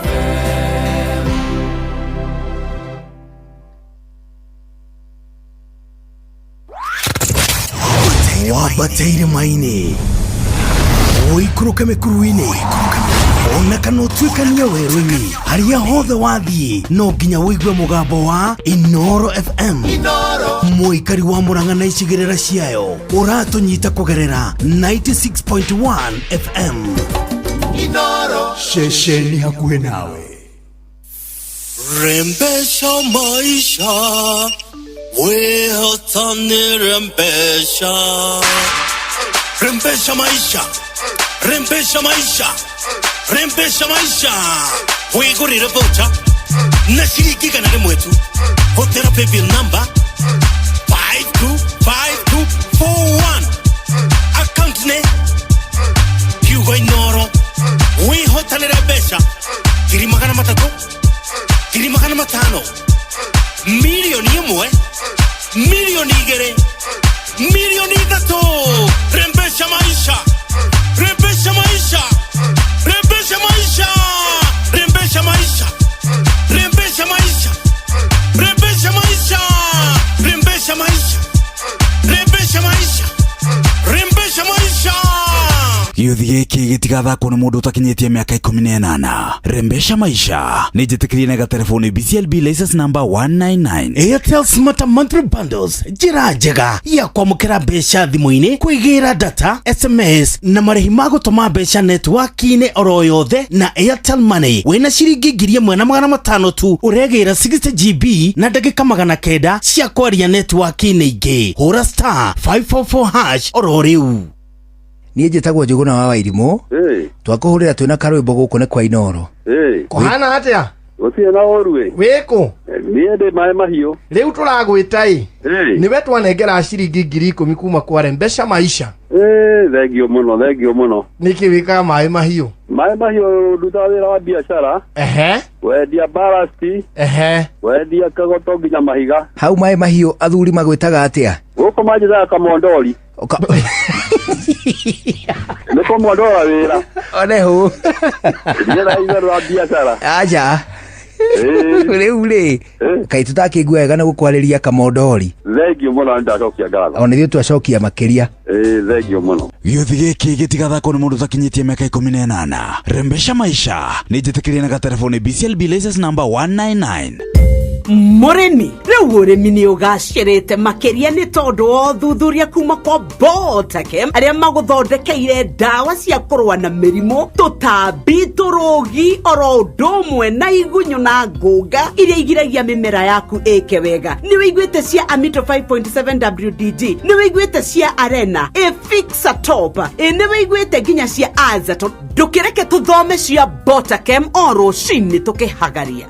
FM. Wambateire maini ũikũrũke mĩkuru-inĩ ona kana ũtuĩkanie werũ-inĩ harĩa hothe wathiĩ no nginya ũigue mũgambo wa Inooro FM. Mũikari wa Murang'a na icigĩrĩra ciayo ũratũnyita kũgerera 96.1 FM. Inooro ceceni hakuhĩ nawe. Rembesha maisha wehotani rembesha. Rembesha maisha, rembesha maisha, rembesha maisha. Wigurire voucher na ciringi 100 tu. Hũthĩra paybill number 525241 account nĩ kiugo Inooro. Wĩhotanĩre mbeca 300,000, 500,000, 1,000,000, 2,000,000, 3,000,000. Rembesha maisha, rembesha maisha, rembesha maisha, rembesha maisha, rembesha maisha, rembesha maisha, rembesha maisha, rembesha maisha, rembesha maisha. Gĩũthi gĩkĩ gĩtigathakwo nĩ mũndũ ũtakinyĩtie mĩaka 18. Rembesha maisha nĩ njĩtĩkĩrie na gatelefoni BCLB license number 199. Airtel Smart Monthly Bundles njĩra njega ya kwamũkĩra mbeca thimũ-inĩ, kwĩgĩra data, SMS na marĩhi ma gũtũma mbeca netiwaki-inĩ oro yothe na Airtel Money. Wĩna ciringi 1500 tu ũregĩra 60 GB na ndagĩka 900 cia kwaria netiwaki-inĩ ingĩ. Hũra star 544 hash oro rĩu. Niĩ njĩtagwo Njũgũna wa Wairimũ. Twakũhũrĩra twĩna karwĩmbo gũkũ nĩ kwa Inooro. Kũhana atĩa? Gũtirĩ na ũru ĩ. Wĩkũ? Niĩ ndĩ maĩ mahiũ. Rĩu tũragwĩta ĩ. Nĩwe twanengera ciringi 10,000 kuma kwa Rembesha Maisha. Thengio mũno, thengio mũno. Nĩkĩ wĩkaga maĩ mahiũ? Maĩ mahiũ ndutaga wĩra wa biacara. Ehe. Wendia barasti. Ehe. Wendia kagoto nginya mahiga. Hau maĩ mahiũ athuri magwĩtaga atĩa? Gũkũ manjĩtaga kamondori. Nĩ kũmondora wĩra. One hũ. Niĩ itherũ wa biacara. Aja. Rĩu rĩ kaĩ tũtakĩigua wega nĩ gũkwarĩria kamondori. Thengio mũno nĩ ndacokia ngatho. Ona ithuĩ twacokia makĩria. Thengio mũno. Gĩũthi gĩkĩ gĩtigathakwo nĩ mũndũ ũtakinyĩtie mĩaka 18. Rembesha maisha nĩ njĩtĩkĩrie na gatelefoni BCLB license number 199. Mũrĩmi rĩu ũrĩmi nĩ ũgacĩrĩte makĩria nĩ tondũ wa ũthuthuria kuma kwa Botakem arĩa magũthondekeire ndawa cia kũrũa na mĩrimũ, tũtambi, tũrũgi oro ũndũ ũmwe na igunyũ na ngũnga iria igiragia mĩmera yaku ĩke wega. Nĩ wĩiguĩte cia Amito 5.7 WDG, nĩ wĩiguĩte cia Arena, Efixa Top, nĩ wĩiguĩte nginya cia Azaton. Ndũkĩreke tũthome cia Botakem o rũcinĩ tũkĩhagaria.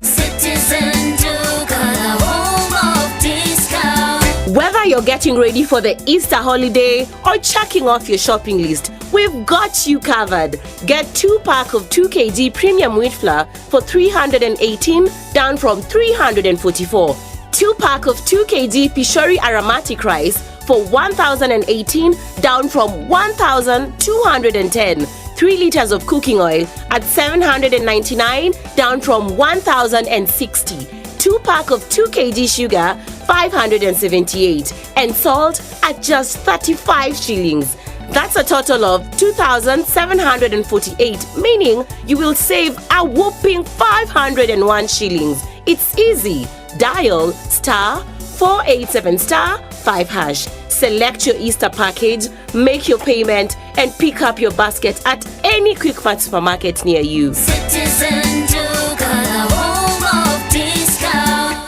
Citizen Duka, the home of discount. Whether you're getting ready for the Easter holiday or checking off your shopping list, we've got you covered. Get 2 pack of 2 kg premium wheat flour for 318 down from 344. 2 pack of 2 kg Pishori aromatic rice for 1,018, down from 1,210. 3 liters of cooking oil at 799, down from 1,060. 2 pack of 2 kg sugar, 578, and salt at just 35 shillings. That's a total of 2,748, meaning you will save a whopping 501 shillings. It's easy. Dial star 487 star 5 hash. Select your Easter package, make your payment, and pick up your basket at any Quickmart supermarket near you. Citizen Duka, the home of discount.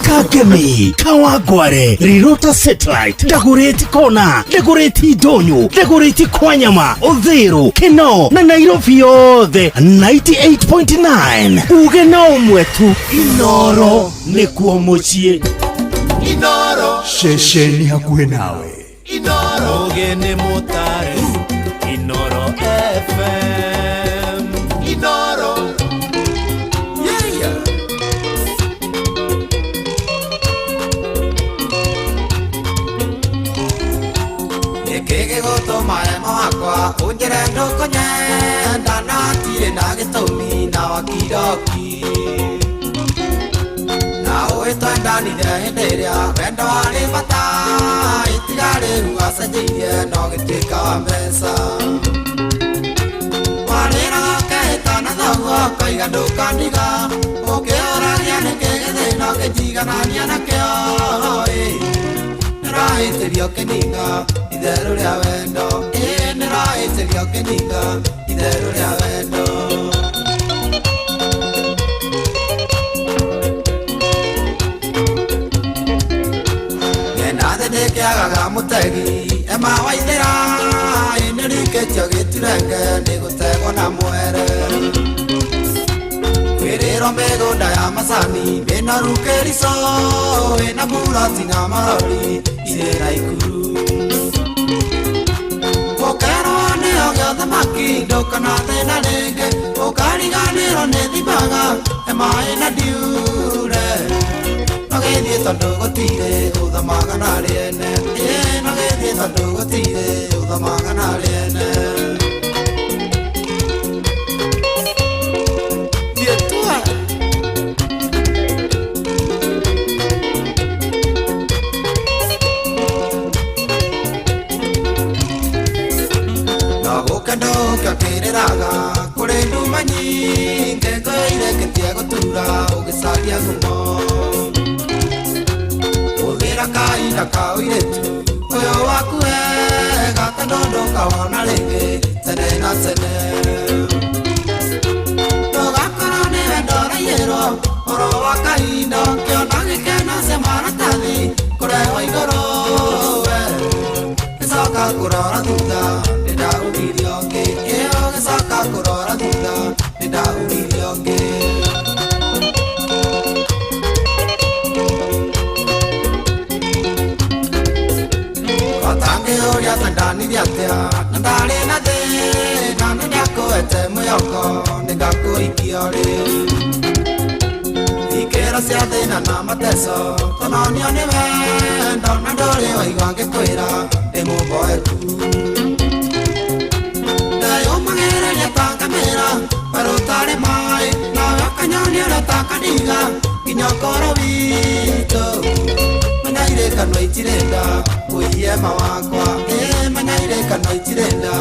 Kangemi Kawangware Rirota Satellite Dagoretti Kona Dagoretti Ndonyo Dagoretti Kwanyama Uthiru Kino na Nairobi yothe 98.9 uge na ũmwe tu Inoro nĩkuo mũciĩ. Inoro. Ceceni hakuhĩ nawe. Inoro. Ũgĩ mũtare. Inoro FM. Inoro. Yeah, yeah. Nĩkĩ gĩgũtũma ema wakwa ũnjĩre ndũkũnyenda na hatirĩ na gĩtũmi na wakiroki na ũĩ twendanire hĩndĩ ĩrĩa wendo warĩ bata itiga rĩu wacenjirie no gĩtuĩka wa mbeca warĩraga ũkehĩta na thoguo ũkoiga ndũkandiga ũkĩũragia nĩkĩ gĩthĩna ũkĩnjiganania nakĩo ĩ nĩrahĩtĩrio kĩninga itherũ rĩa wendo ĩ nĩrahĩtĩrio kĩninga itherũ rĩa wendo. Ng'enda thĩ nĩkĩagaga mũtegi ema waithĩra ĩ nĩrikĩtio gĩturenge nĩgũtegwo na mwere kwĩrĩrwo mĩgũnda ya macani mĩnoru kĩrico ĩna buroti na marori irĩ na ikuru ũkerwo nĩo gĩothamaki ndũkona thĩna rĩngĩ ũkariganĩrwo nĩ thimaga ema ĩna ndiure nogĩthiĩ tondũ gũtirĩ ũthamaga na rĩene ĩ nogĩthiĩ tondũ gũtirĩ ũthamaga na rĩene. Ndũkĩrĩraga kũrĩ nduma nyingĩ ngũirĩkĩtie gũtura ũgĩcaria ngumo hũthĩra kahinda ka ũirĩtu ũyũ waku wega tondũ ndũkawona rĩngĩ tene na tene ndũgakorwo nĩ wendo ũraiyĩrwo ũhoro wa kahinda ũkĩona gĩkeno cia maratathi kũrehwo igũrũ we gĩcoka kũrora thutha nĩndaugirio ngĩ ĩyo gĩcoka kũrora thutha nĩndaugirio ngĩ. Otangĩũria twendanirie atĩa na ndarĩ na thĩna nĩndakũhete mwĩhoko nĩngakũhikia rĩ ikĩro cia thĩna na mateso tũnonio nĩ wendo na ndũrĩ waigua ngĩkwĩra ndĩ mũboeku ndeyũmagĩrĩria ta ngamĩra werũ ũtarĩ maĩ nawe ũkanyonia ũrĩa ũtakaniga nginya ũkũrũ witũ menya irĩkanwa itirenda ũiye ma wakwa ĩ menya irĩkanwa itirenda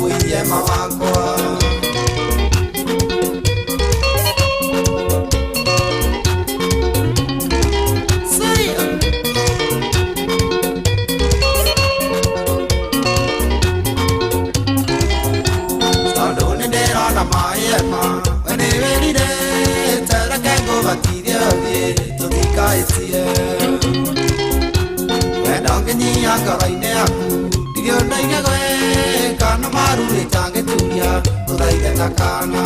ũiye ma wakwa. Tondũ nĩndĩrona maĩ ema we nĩwĩrirĩte reke ngũbatithie ũthiĩ tũtikaĩtie wendo ngĩnyia ngoro-inĩ yaku ndirĩ ũndũ ingĩgwĩka no maru ĩtangĩturia tũthaithe ta kana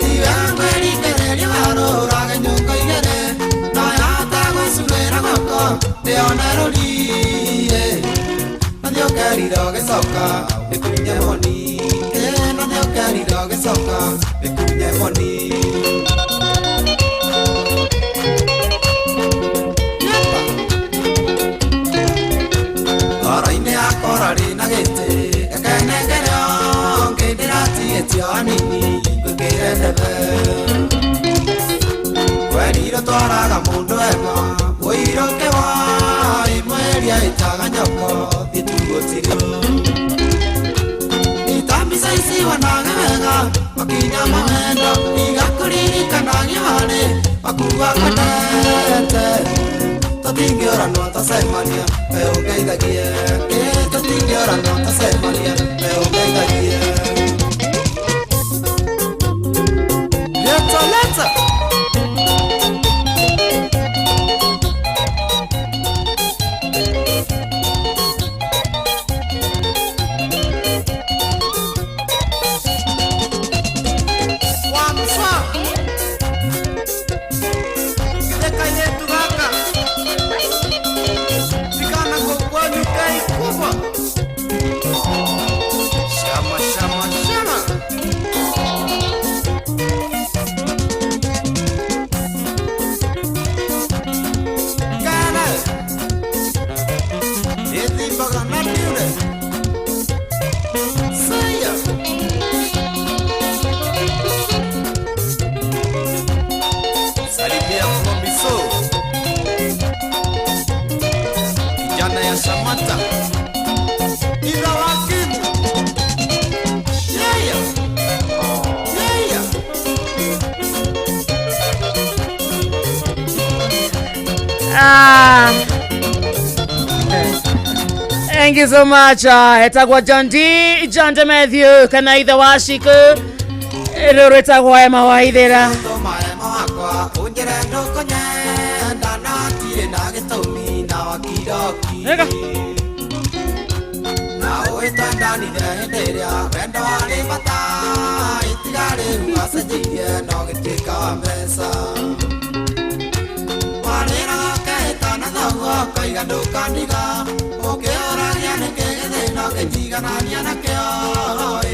tiwe ngwĩringĩrĩria warũrage nyũngo igĩrĩ no yahota gwĩcurĩra guoko ndĩone rũriĩ na thiũkerire ũgĩcoka nĩkunye moni ĩ na thiũkerire ũgĩcoka nĩkunye moni. Ndeithia hanini ngwĩkĩre ndebe. Weriro twaraga mũndũ wema ũirũke wa ĩmweria ĩtaga nyoko thituo Itambica ici wanage wega makinya mawendo igakũririkanagia harĩ makua kwendete tũtingĩũranwo tũcemania we ũngeithagie ĩ tũtingĩũranwo tũcemania we ũngeithagie. Leta leta. Ah. Thank you so much. Etagwo John D, John D Matthew, kana ithe wa Shiku. Rĩu rwĩtagwo Emma Waithĩra. Kaiga ndũkandiga ũkĩũragia nĩkĩ gĩthĩna ũkĩnjiganania nakĩo ĩ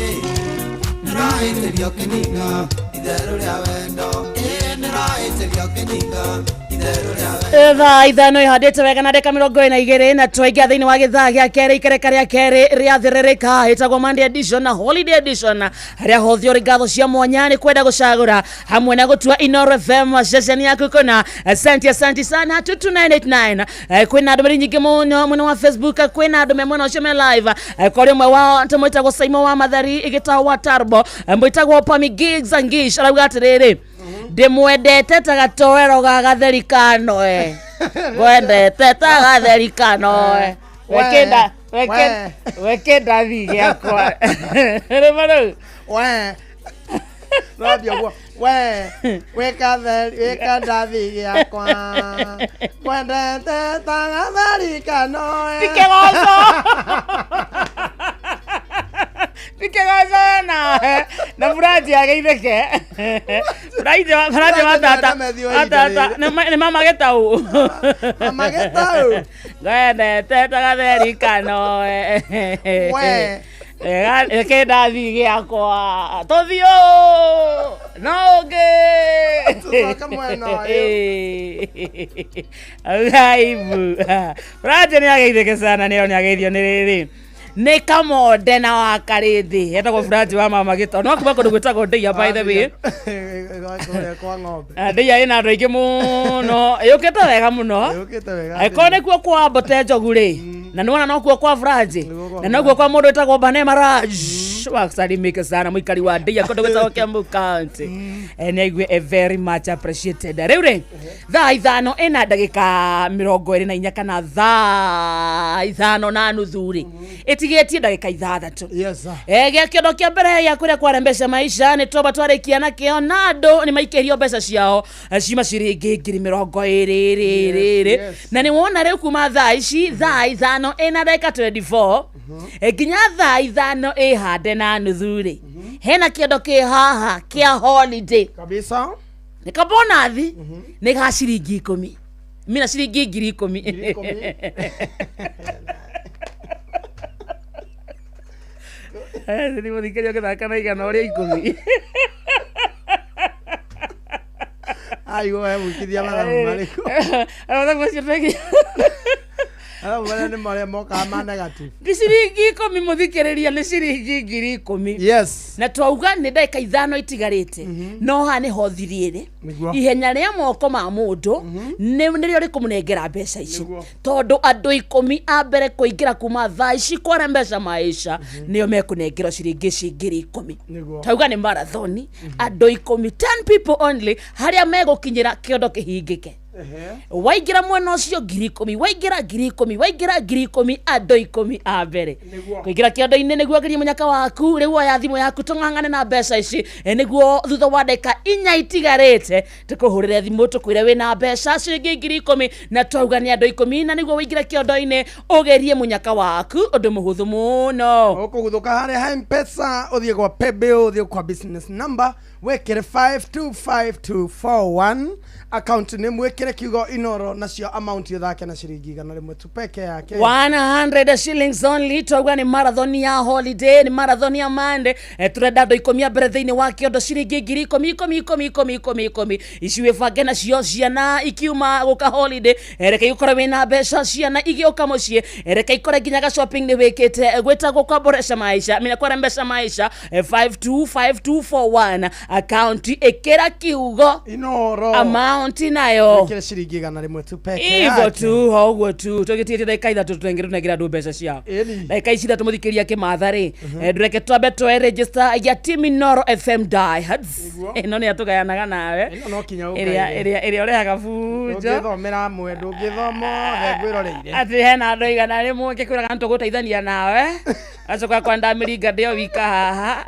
nĩrahĩtĩrio kĩninga itherũ rĩa wendo ĩ nĩrahĩtĩrio kĩninga itherũ rĩa wendo. Thaa ithano ihandĩte wega na ndagĩka 22 na twaingĩra thĩinĩ wa gĩthaa gĩa kerĩ ikereka rĩa kerĩ rĩa thĩrĩrĩka ĩtagwo Monday edition na holiday edition harĩa hothe ũrĩ ngatho cia mwanya nĩ kwenda gũcagũra hamwe na gũtua Inoro FM ceceni yaku kũna. Asante asante sana 22989. Kwĩna ndũmĩrĩri nyingĩ mũno mwena wa Facebook, kwĩna andũ me mwena ũcio me live. Kũrĩ ũmwe wao tũmwĩtagwo Saimo wa Mathari ĩgĩtagwo wa Tarbo, mwĩtagwo Pami Gigs Angish arauga atĩrĩrĩ, ndĩmwendete ta gatoero ga gatheri ka Noe, ngwendete ta gatheri ka Noe, wekenda wekenda thi gĩakwa rĩma rĩu we rambia ũguo we wĩka ndathi gĩakwa ngwendete ta gatheri ka Noe. Ti kĩgoco ti kĩgoco nawe na Furaji ageithĩke Furaji wa tata wa tata nĩ mama Gĩtau mama Gĩtau ngwendete ta gatheri ka Noe we kĩndathi gĩakwa tũthiũ no ũngĩ tũcoke mwena ũyũ auga aibu Furaji nĩ ageithĩke sana nĩo nĩ ageithio nĩ rĩrĩ nĩ kamonde na wa karĩthĩ etagwo Furaji wa mama Gĩtau no kuma kũndũ gwĩtagwo Ndeia by the way. Kũrĩa kwa ng'ombe. Ndeia ĩna andũ aingĩ mũno yũkĩte wega mũno yũkĩte wega angĩkorwo nĩkuo kwa Mbote Njogu rĩ na nĩwona nokuo kwa Furaji na nokuo kwa mũndũ wĩtagwo Banema Raj wasalimike sana mũikari wa Ndeia kũndũ gwĩtagwo Kiambu County. Nĩ aigue very much appreciated. Rĩu rĩ thaa ithano ĩna ndagĩka 24 kana thaa 5:30 rĩ ĩtigĩtie ndagĩka 6. Yes sir. Gĩa kĩondo kĩa mbere gĩa kũrĩa kwarembesha maisha nĩ twamba twarĩkia nakĩo na andũ nĩ maikĩrio mbeca ciao cima ciringi 20,000 rĩ rĩ na nĩ wona rĩu kuma thaa ici thaa ithano ĩna ndagĩka 24 nginya thaa 5:50 rĩ hena kĩondo kĩ haha kĩa holiday kabisa nĩ kabonathi nĩ ga ciringi 10 mina ciringi 10,000. Nĩ mũthikĩria ũgĩthaka na 110. Aigua we mũikithia mathabu marĩkũ mathabu macio tweki Mathabu marĩa nĩ marĩa mokaga ma negative. Nĩ ciringi 10 mũthikĩrĩria, nĩ ciringi 10,000. Yes. Na twauga nĩ ndagĩka 5 itigarĩte, no haha nĩho thiriĩrĩ. Nĩguo. Ihenya rĩa moko ma mũndũ nĩrĩo rĩkũmũnengera mbeca ici, tondũ andũ 10 a mbere kũingĩra kuma thaa ici kwara mbeca maisha nĩo mekũnengerwo ciringi ici 10,000. Nĩguo. Tauga nĩ marathoni, andũ 10, 10 people only, harĩa megũkinyĩra kĩondo kĩhingĩke. Waingĩra mwena ũcio 10,000, waingĩra 10,000, waingĩra 10,000, andũ 10 a mbere Nĩguo. kũingĩra kĩondo-inĩ nĩguo agerie mũnyaka waku. Rĩu oya thimũ yaku tũng'ang'ane na mbeca ici, nĩguo thutha wa ndagĩka 4 itigarĩte tũkũhũrĩre thimũ tũkwĩre wĩna mbeca ciringi 10,000, na twauga nĩ andũ 10, na nĩguo wĩingĩre kĩondo-inĩ ũgerie mũnyaka waku, ũndũ mũhũthũ mũno. Ũkũguthũka harĩa ha Mpesa, ũthiĩ gwa paybill, ũthiĩ kwa business number, wĩkĩre 525241, account nĩ mwĩkĩre kiugo Inoro, nacio amount ũthake na ciringi 100 tu peke yake. 100 shillings only. Twauga nĩ marathon ya holiday, nĩ marathon ya Monday. Turenda andũ 10 a mbere thĩinĩ wa kĩondo, ciringi 10,000, 10, 10, 10, 10, 10 ici wĩbange nacio ciana ikiuma gũka holiday. Reke ikorwo wĩna mbeca ciana igĩũka mũciĩ. Reke ikore nginya ga shopping nĩ wĩkĩte, gwĩtagwo kwa boresha maisha mina kwara mbeca maisha. 525241, account ĩkĩra kiugo Inoro, amount nayo wĩkĩre ciringi 100 tu peke ivo yake. Tu ho ũguo tu tũgĩtigĩte ndagĩka 3 tũtengere tũnengere andũ mbeca ciao. Ĩni. Ndagĩka ici 3 mũthikĩria kĩmatha rĩ, ndũreke twambe twoe register ya team Inoro FM Diehards. Ĩno nĩ atũgayanaga nawe. Ĩno no kinya ĩrĩa ũkaige. ĩrĩa ũrehaga bunjo. Ndũngĩthomera amwe, ndũngĩthoma othe, ngwĩroreire. Atĩ hena andũ 100 ngĩkwĩraga nĩtũgũteithania nawe, acoka kwanda mĩringa ndĩo wika haha.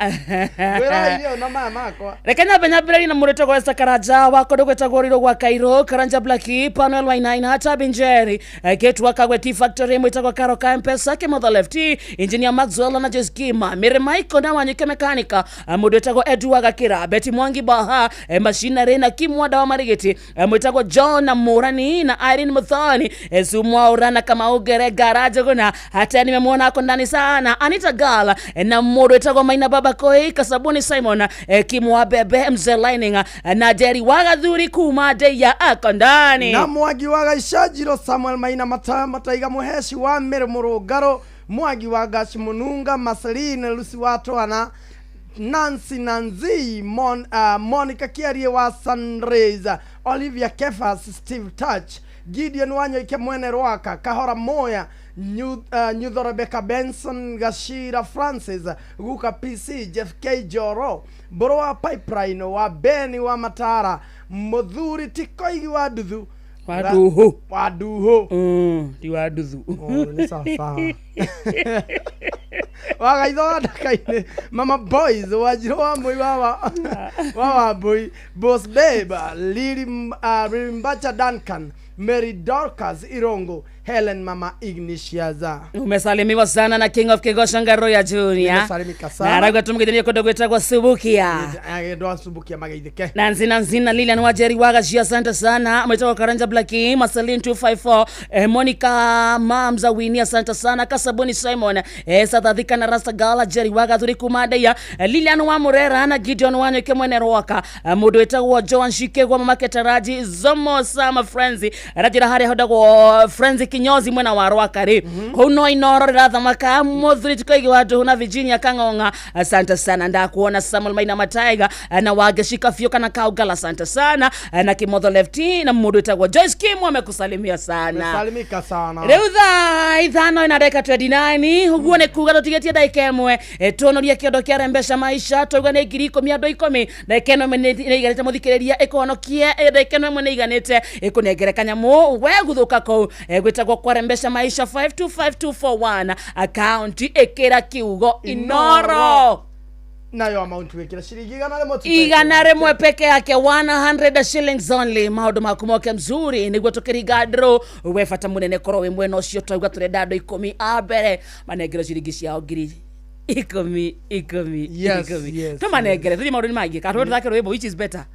Ngwĩroreire ona maya makwa. Reke nyambe nyambĩrĩrie na mũrĩtwo gwesa Karanja wa kũndũ gwĩtagwo Riro gwa Kairũ, Karanja Blaki, Panuel Wainaina, Tabi Njeri, Ketwa Kagwe Tea Factory, mwĩtagwo Karo ka Mpesa, Kĩmotho Lefty, Engineer Maxwell na Joyce Kima, Mary Michael na Wanyike Mekanika, mũndũ wĩtagwo Edu wa Gakĩra, Betty Mwangi Baha, Machinery na Kimwanda wa Marigiti, mwĩtagwo John na Mũrani na Irene Muthoni, Sumwaura na Kamau Ngerengara Njũgũna, hata nimemwona ako ndani sana, Anita Gala, na mũndũ wĩtagwo Maina Baba Koi, Kasabuni Simon, Kimwa Bebe, Mzee Lining, na Jerry Wagathuri kuma Ndeia ako ndani. Na Mwangi wa Gaicanjiro, Samuel Maina Mata, Mataiga Muheci wa Mĩrũ Mũrũngarũ, Mwangi wa Gaci Mũnunga, Marceline Lucy wa Twana, Nancy Nanzi, Monica Kiarie wa Sunrays, Olivia Kefas, Steve Touch, Gideon Wanyoike Mwene Rwaka, Kahora Moya, Nyutho Rebecca Benson, Gashira Francis, Guka PC, Jeff K Joro, Mbũrũ wa Pipeline wa Beni wa Matara, Mũthuri Tikoigi wa Nduthu. Wa Nduhu. Wa Nduhu. Ti wa Nduthu. Oh, nĩ sawa sawa. Wagaitho wa Ndaka-inĩ, Mama Boys, Wanjirũ wa Mũi wa Wambũi, Boss Babe, Lili Mbacha Duncan, Mary Dorcas Irongo, Helen Mama Ignatius. Umesalimiwa sana na King of Kigosha Ngaroya Junior. Nimesalimika sana. Na arauga tumugeithanie kũndũ gwĩtagwo Subukia. Andũ a Subukia mageithĩke. Nanzi Nanzi na Lilian Wajeri Wagashi, asante sana. Mwitagwo Karanja Blaki, Marceline 254, Monica Mamza Winnie, asante sana. Kasabuni Simon, Satathika na Rasta Gala, Jerry Wagathuri Kumadeya, Lilian wa Murera na Gideon Wanyoike Mwene Rwaka, mũndũ wĩtagwo Joan Shikegwa, Mama Ketaraji Zomo Sama Friends, rajira harĩa hondagwo Friends kinyozi mwena wa Rwaka rĩ, kũu no Inoro rĩrathamaka. Mũthuri Tikoigi wa Nduhu na Virginia Kang'ong'a, asante sana. Ndakuona Samuel Maina Mataiga, na Wageshika Fio kana Kaugala, asante sana. Na Kimotho Lefty na mũndũ wĩtagwo Joyce Kim amekusalimia sana. Umesalimika sana. Rĩu thaa 5 na ndagĩka 29, ũguo nĩ kuga tũtigĩtie ndagĩka 1 tuonorie kĩondo kĩa rembesha maisha. Twauga nĩ 10,000 andũ 10. Ndagĩka ĩno ĩmwe nĩ iganĩte mũthikĩrĩria ĩkũhonokie, ndagĩka ĩno ĩmwe nĩ iganĩte ĩkũnengere kanyamũ we guthũka kũu. Gwĩtagwo kwa rembesha maisha, 525241, account ĩkĩra kiugo Inoro, nayo amount wĩkĩra ciringi 100 tu. 100 peke yake, 100 shillings only. Maũndũ maku moke mzuri nĩguo tũkĩringa ndũrũ. We bata mũnene korwo wĩ mwena ũcio. Twauga tũrenda andũ 10 a mbere manengerwo ciringi ciao 10,000 10,000. Yes, 10,000. Yes. Tũmanengere tũthiĩ maũndũ-inĩ mangĩ kana tũthake rwĩmbo, which is better?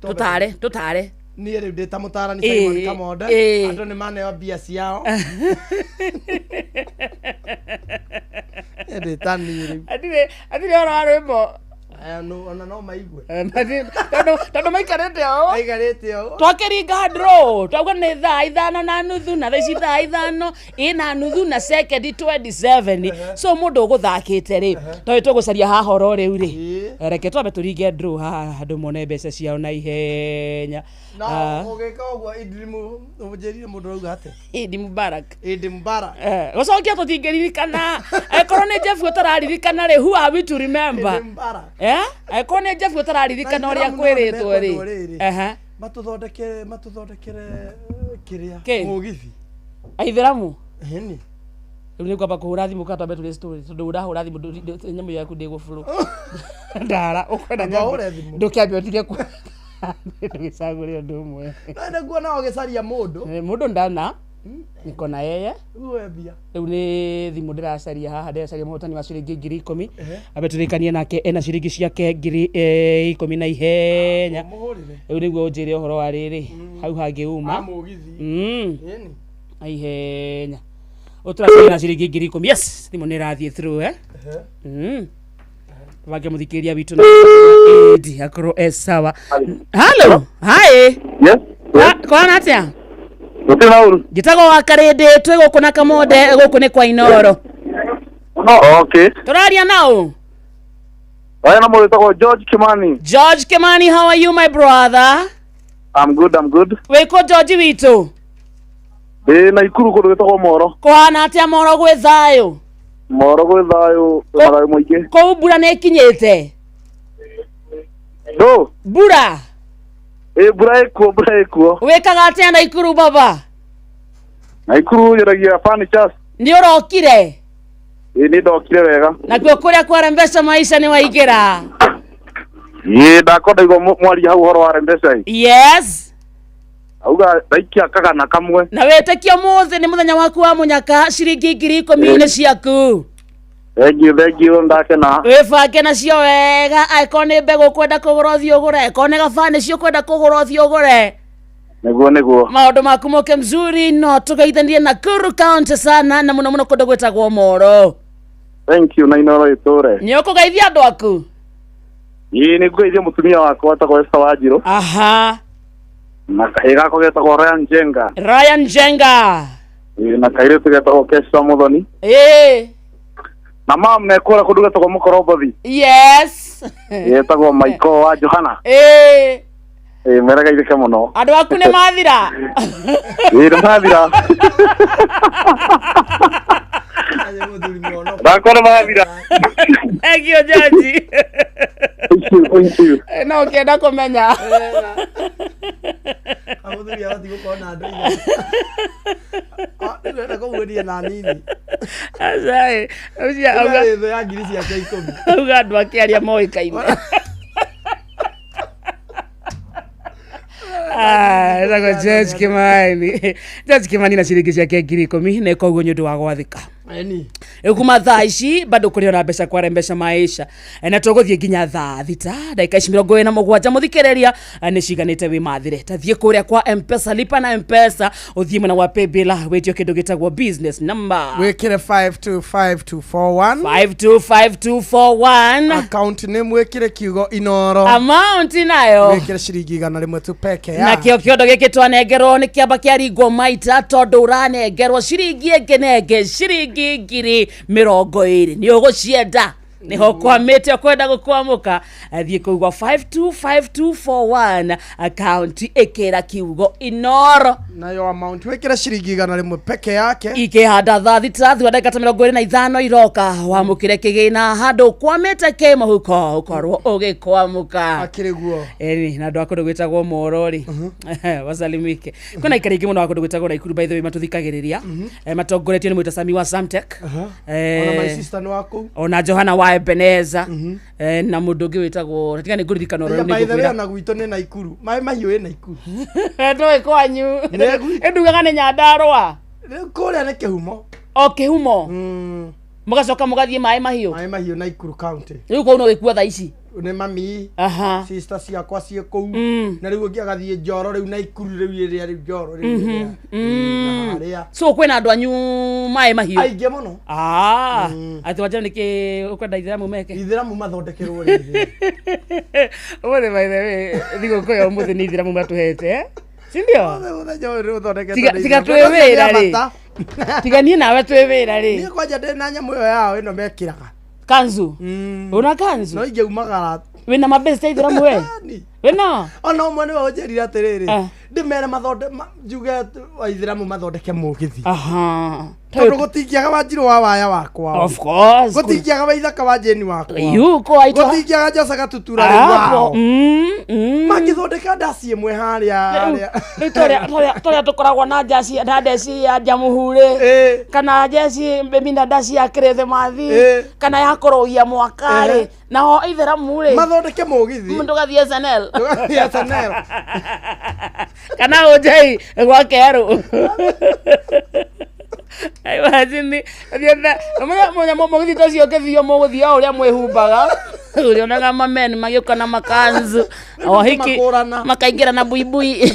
Tũtare tũtare. Niĩ rĩu ndĩ ta mũtarani Simon Kamonde, andũ nĩ maneo mbia ciao. Niĩ ndĩ ta niĩ rĩu. Atirĩ atirĩ ũhoro wa rwĩmbo. Aya, ona no maigue. Tondũ maikarĩte ũũ. Maikarĩte ũũ. Twakĩringa draw twauga nĩ thaa 5:30 na thaa ici thaa 5:30 na sekendi 27. So mũndũ ũgũthakĩte rĩ, tondũ tũgũcaria haha oro rĩu rĩ, reke twambe tũringe draw haha andũ mone mbeca ciao na ihenya. Na Ah. ũgĩka ũguo Idrimu ũnjĩrire mũndũ arauga atĩa? Idi Mubarak. Idi Mubarak. Gũcokia tũtingĩririkana. Angĩkorwo nĩ Jeff ũtararirikana rĩ, who are we to remember? Idi Mubarak. Angĩkorwo nĩ Jeff ũtararirikana Na ũrĩa Aithĩramu nao kwĩrĩtwo rĩ. nĩmekwendwo rĩrĩ. Ehe. Matũthondekere kĩrĩa Kĩ? mũgithi. Aithĩramu. Ĩni. Rĩu nĩ ngwamba kũhũra thimũ kana twambe tũrĩ story, tondũ ndahũra thimũ nyamũ yaku ndĩgũbũrũ. Ndara ũkwenda Amba ũhũre thimũ. Ndũkĩambe ũtige ku ndũgĩcagũre ũndũ ũmwe. No nĩguo nao ũgĩcaria mũndũ. Mũndũ ndana niko na yeye. Rĩu we mbia. Rĩu nĩ thimũ ndĩracaria haha, ndĩracaria mũhotani wa ciringi 10,000. Ambe tũrĩkanie nake ena ciringi ciake 10,000 na ihenya. Mũhũrĩre. Rĩu nĩguo ũnjĩre ũhoro wa rĩrĩ hau hangĩ uma. Ah, mũgithi. Ĩni. Na ihenya ũtũracaria na ciringi 10,000. Yes, thimũ nĩ ĩrathiĩ through. Bange mũthikĩrĩria witũ na ĩndi akorwo e sawa. Hello, hi. Yes. Kwana atĩa? Gũtirĩ na ũru. Njĩtagwo wa Karĩndĩ, twĩ gũkũ na Kamonde, gũkũ nĩ kwa Inoro. Okay. Tũraria nao. Aya na mũndũ wĩtagwo George Kimani. George Kimani, how are you my brother? I'm good, I'm good. Wĩkũ George witũ? Ndĩ Naikuru kũndũ gwĩtagwo Moro. Kũhana atĩa Moro gwĩ thayũ? Moro gwĩ thayũ, mathayũ mũingĩ. Kũu mbura nĩ ĩkinyĩte? Ndũ? Mbura? Ĩ mbura ĩkuo, mbura ĩkuo. Wĩkaga atĩa Naikuru baba? Naikuru njaragia furnitures. Nĩ ũrokire? Ĩ nĩ ndokire wega. Nakuo kũrĩa kwa Rembesha Maisha nĩ waingĩra? Ĩ ndakwa ndaigua mwaria hau ũhoro wa Rembesha ĩ. Yes. Auga ndaikia kagana kamwe. Na wĩtĩkie ũmũthĩ nĩ mũthenya waku wa mũnyaka, ciringi 10,000 nĩ ciaku. Thank you, thank you, ndakena. Wĩbange nacio wega, angĩkorwo nĩ mbegũ ũkwenda kũgũra ũthiĩ ũgũre, angĩkorwo nĩ gabani cio ũkwenda kũgũra ũthiĩ ũgũre. Nĩguo, nĩguo. Maũndũ maku moke mzuri, no tũgeithanie Nakuru County sana na mũno mũno kũndũ gwĩtagwo Moro. Thank you, na Inoro ĩtũre. Nĩ ũkũgeithia andũ aku? Ĩ nĩ ngũgeithia mũtumia wakwa wetagwo Esther Wanjirũ. Aha. Na kahĩĩ gakwa getagwo Ryan Njenga. Ryan Njenga. Ĩ na kairĩtu getagwo Kesha Muthoni. Ĩ. Na mam mekũra kũndũ getagwo Mũkorombothi. Yes. Getagwo Michael wa Johana. Ĩ. Ĩ meregeithĩke mũno. Andũ aku nĩ mathira? Ĩ nĩ mathira. Ndakwa nĩ mathira. Thank you, George. Thank you, thank you. No ũkĩenda kũmenya. Mũthuri abatiĩ gũkorwo na andũ aigana. Ah, ndĩrenda kũguũria na nini. Aca, ũcio Auga auga thũ ya ngiri ciake ikũmi. Auga andũ ake arĩa moĩkaine. Ah, etagwo George Kimani. George Kimani na ciringi ciake 10,000 na koguo nĩ ũndũ wa gwathĩka. Ĩni. Rĩu kuma thaa ici bado kũrĩ ona mbeca kwa Rembesha Maisha. Na tũgũthiĩ nginya thaa 6 ndagĩka ici 27 mũthikĩrĩria nĩ ciganĩte wĩ mathire. Ta thiĩ kũrĩa kwa M-Pesa, lipa na M-Pesa, ũthiĩ mwena wa paybill wĩtio kĩndũ gĩtagwo business number. Wĩkĩre 525241. 525241. Account name wĩkĩre kiugo Inoro. Amount nayo. Wĩkĩre ciringi 100 tu peke ya. Nakĩo kĩondo gĩkĩ twanengerwo nĩ kĩamba kĩaringwo maita tondũ ũranengerwo ciringi ĩngĩ na ĩngĩ ciringi 20,000 nĩ ũgũcienda nĩho kwamĩte ũkwenda gũkwamũka. Thiĩ kũu gwa 525241 account ĩkĩra kiugo Inoro. Nayo amount wĩkĩre ciringi 100 peke yake. Ikĩhanda thaa 6 thutha ndagĩka ta 25 iroka wamũkĩre kĩgĩna handũ kwamĩte kĩ mũhuko ũkorwo ũgĩkwamũka. Akĩrĩ guo. Eni na andũ a kũndũ gwĩtagwo Moro rĩ wasalimike. Kwĩna aikari aingĩ mũno a kũndũ gwĩtagwo Naikuru by the way matũthikagĩrĩria. Matongoretio nĩ Mwĩta Sami wa Samtech. Ona my sister nĩ wa kũu. Ona Johana wa Ebeneza. Na mũndũ ũngĩ wĩtagwo tiga nĩ ngũririkana ũrĩa Aya, nĩ by the way ngũkwĩra. ona gwitũ nĩ Naikuru. Maĩ mahiũ ĩ Naikuru. Ndũĩ kwanyu. Ĩndugaga nĩ Nyandarũa. Rĩu kũrĩa nĩ kĩhumo. O kĩhumo. Mũgacoka mũgathiĩ maĩ mahiũ. Maĩ mahiũ Naikuru County. Rĩu kũu no gĩkuo thaa ici. Nĩ mami. Aha. Sister ciakwa ciĩ kũu. Mm. Na rĩu ũngĩ agathiĩ Njoro rĩu na Ikuru rĩu ĩrĩa rĩu Njoro rĩu ĩrĩa. Mm. Na harĩa. So kwĩna andũ anyu maĩ mahiũ. Aingĩ mũno. Ah, atĩ wanjĩra nĩkĩ ũkwenda ithĩramu meke? Ithĩramu mathondekerwo rĩrĩ. Ũmũthĩ by the way, thigũkũ ya ũmũthĩ nĩ ithĩramu matũhete, eh? Si ndio? Mũthenya ũyũ nĩ ũthondeketwo Tiga nĩ tiga ithĩramu. twĩ wĩra rĩ. Bata. Tiga niĩ nawe twĩ wĩra rĩ. Niĩ kwanja ndĩ na nyamũ ĩyo yao ĩno mekĩraga. Kanzu. Una kanzu? No ingĩumagara. Wĩna mabesti a ithĩramu we? Wĩna? Ona ũmwe nĩwe ũnjĩrire atĩrĩrĩ. Eh. Ndĩmere mathonde njuge aithĩramu mathondeke mũgithi. Aha. Tondũ gũtingĩaga wanjirũ wa waya wakwa. Of course. Gũtingĩaga wa ithaka wa jeni wakwa. You ko aitwa. Gũtingĩaga Josa Gatutura rĩu Hapo. wao. Mm, mm. Mangĩthondeka ndaci ĩmwe harĩa harĩa. Rĩu tũrĩa tũkoragwo na njeci na ndeci ya njamuhurĩ kana njeci mina ndaci ya kĩrĩthĩmathi Eh. kana ya kũrũgia mwaka rĩ Eh. naho ithĩramu rĩ Mathondeke mũgithi. ndũgathiĩ SNL Ndũgathiĩ SNL. kana ũnjei gwa kerũ Imagine, mũgithi ta ũcio ũkĩthio mũgũthio o ũrĩa mwĩhumbaga ũrĩonaga mamen magĩũka na makanzu o hiki Makũrana. makaingĩra na buibui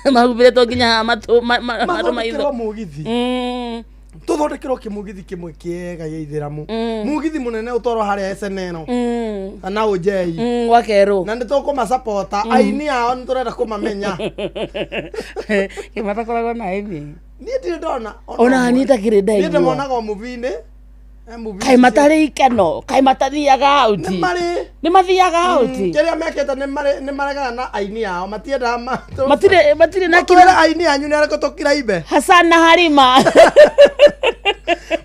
mahumbĩrĩtwo nginya haha matũ matũ maitho Mathondekerwo mũgithi. Tũthondekerwo kĩmũgithi kĩmwe kĩega gĩa ithĩramu. Mũgithi mũnene ũtwarwo harĩa SNL. Kana ũnjei. Gwa kerũ. Na nĩ tũkũmacapota. Aini ao nĩ tũrenda kũmamenya. Kĩmatakoragwo na aini. Niĩ ndirĩ ndona. Ona niĩ itakĩrĩ Niĩ ndaigua. ndĩmonaga o movie-inĩ. Eh, movie Kaĩ matarĩ ikeno, kaĩ matathiaga out. Nĩ marĩ. Nĩ mathiaga out. Kĩrĩa mekĩte nĩ maregana na aini ao matiendaga Matirĩ matirĩ na Mũtwĩre aini anyu nĩ arĩkũ tũkiraimbe. Hassan na Halima.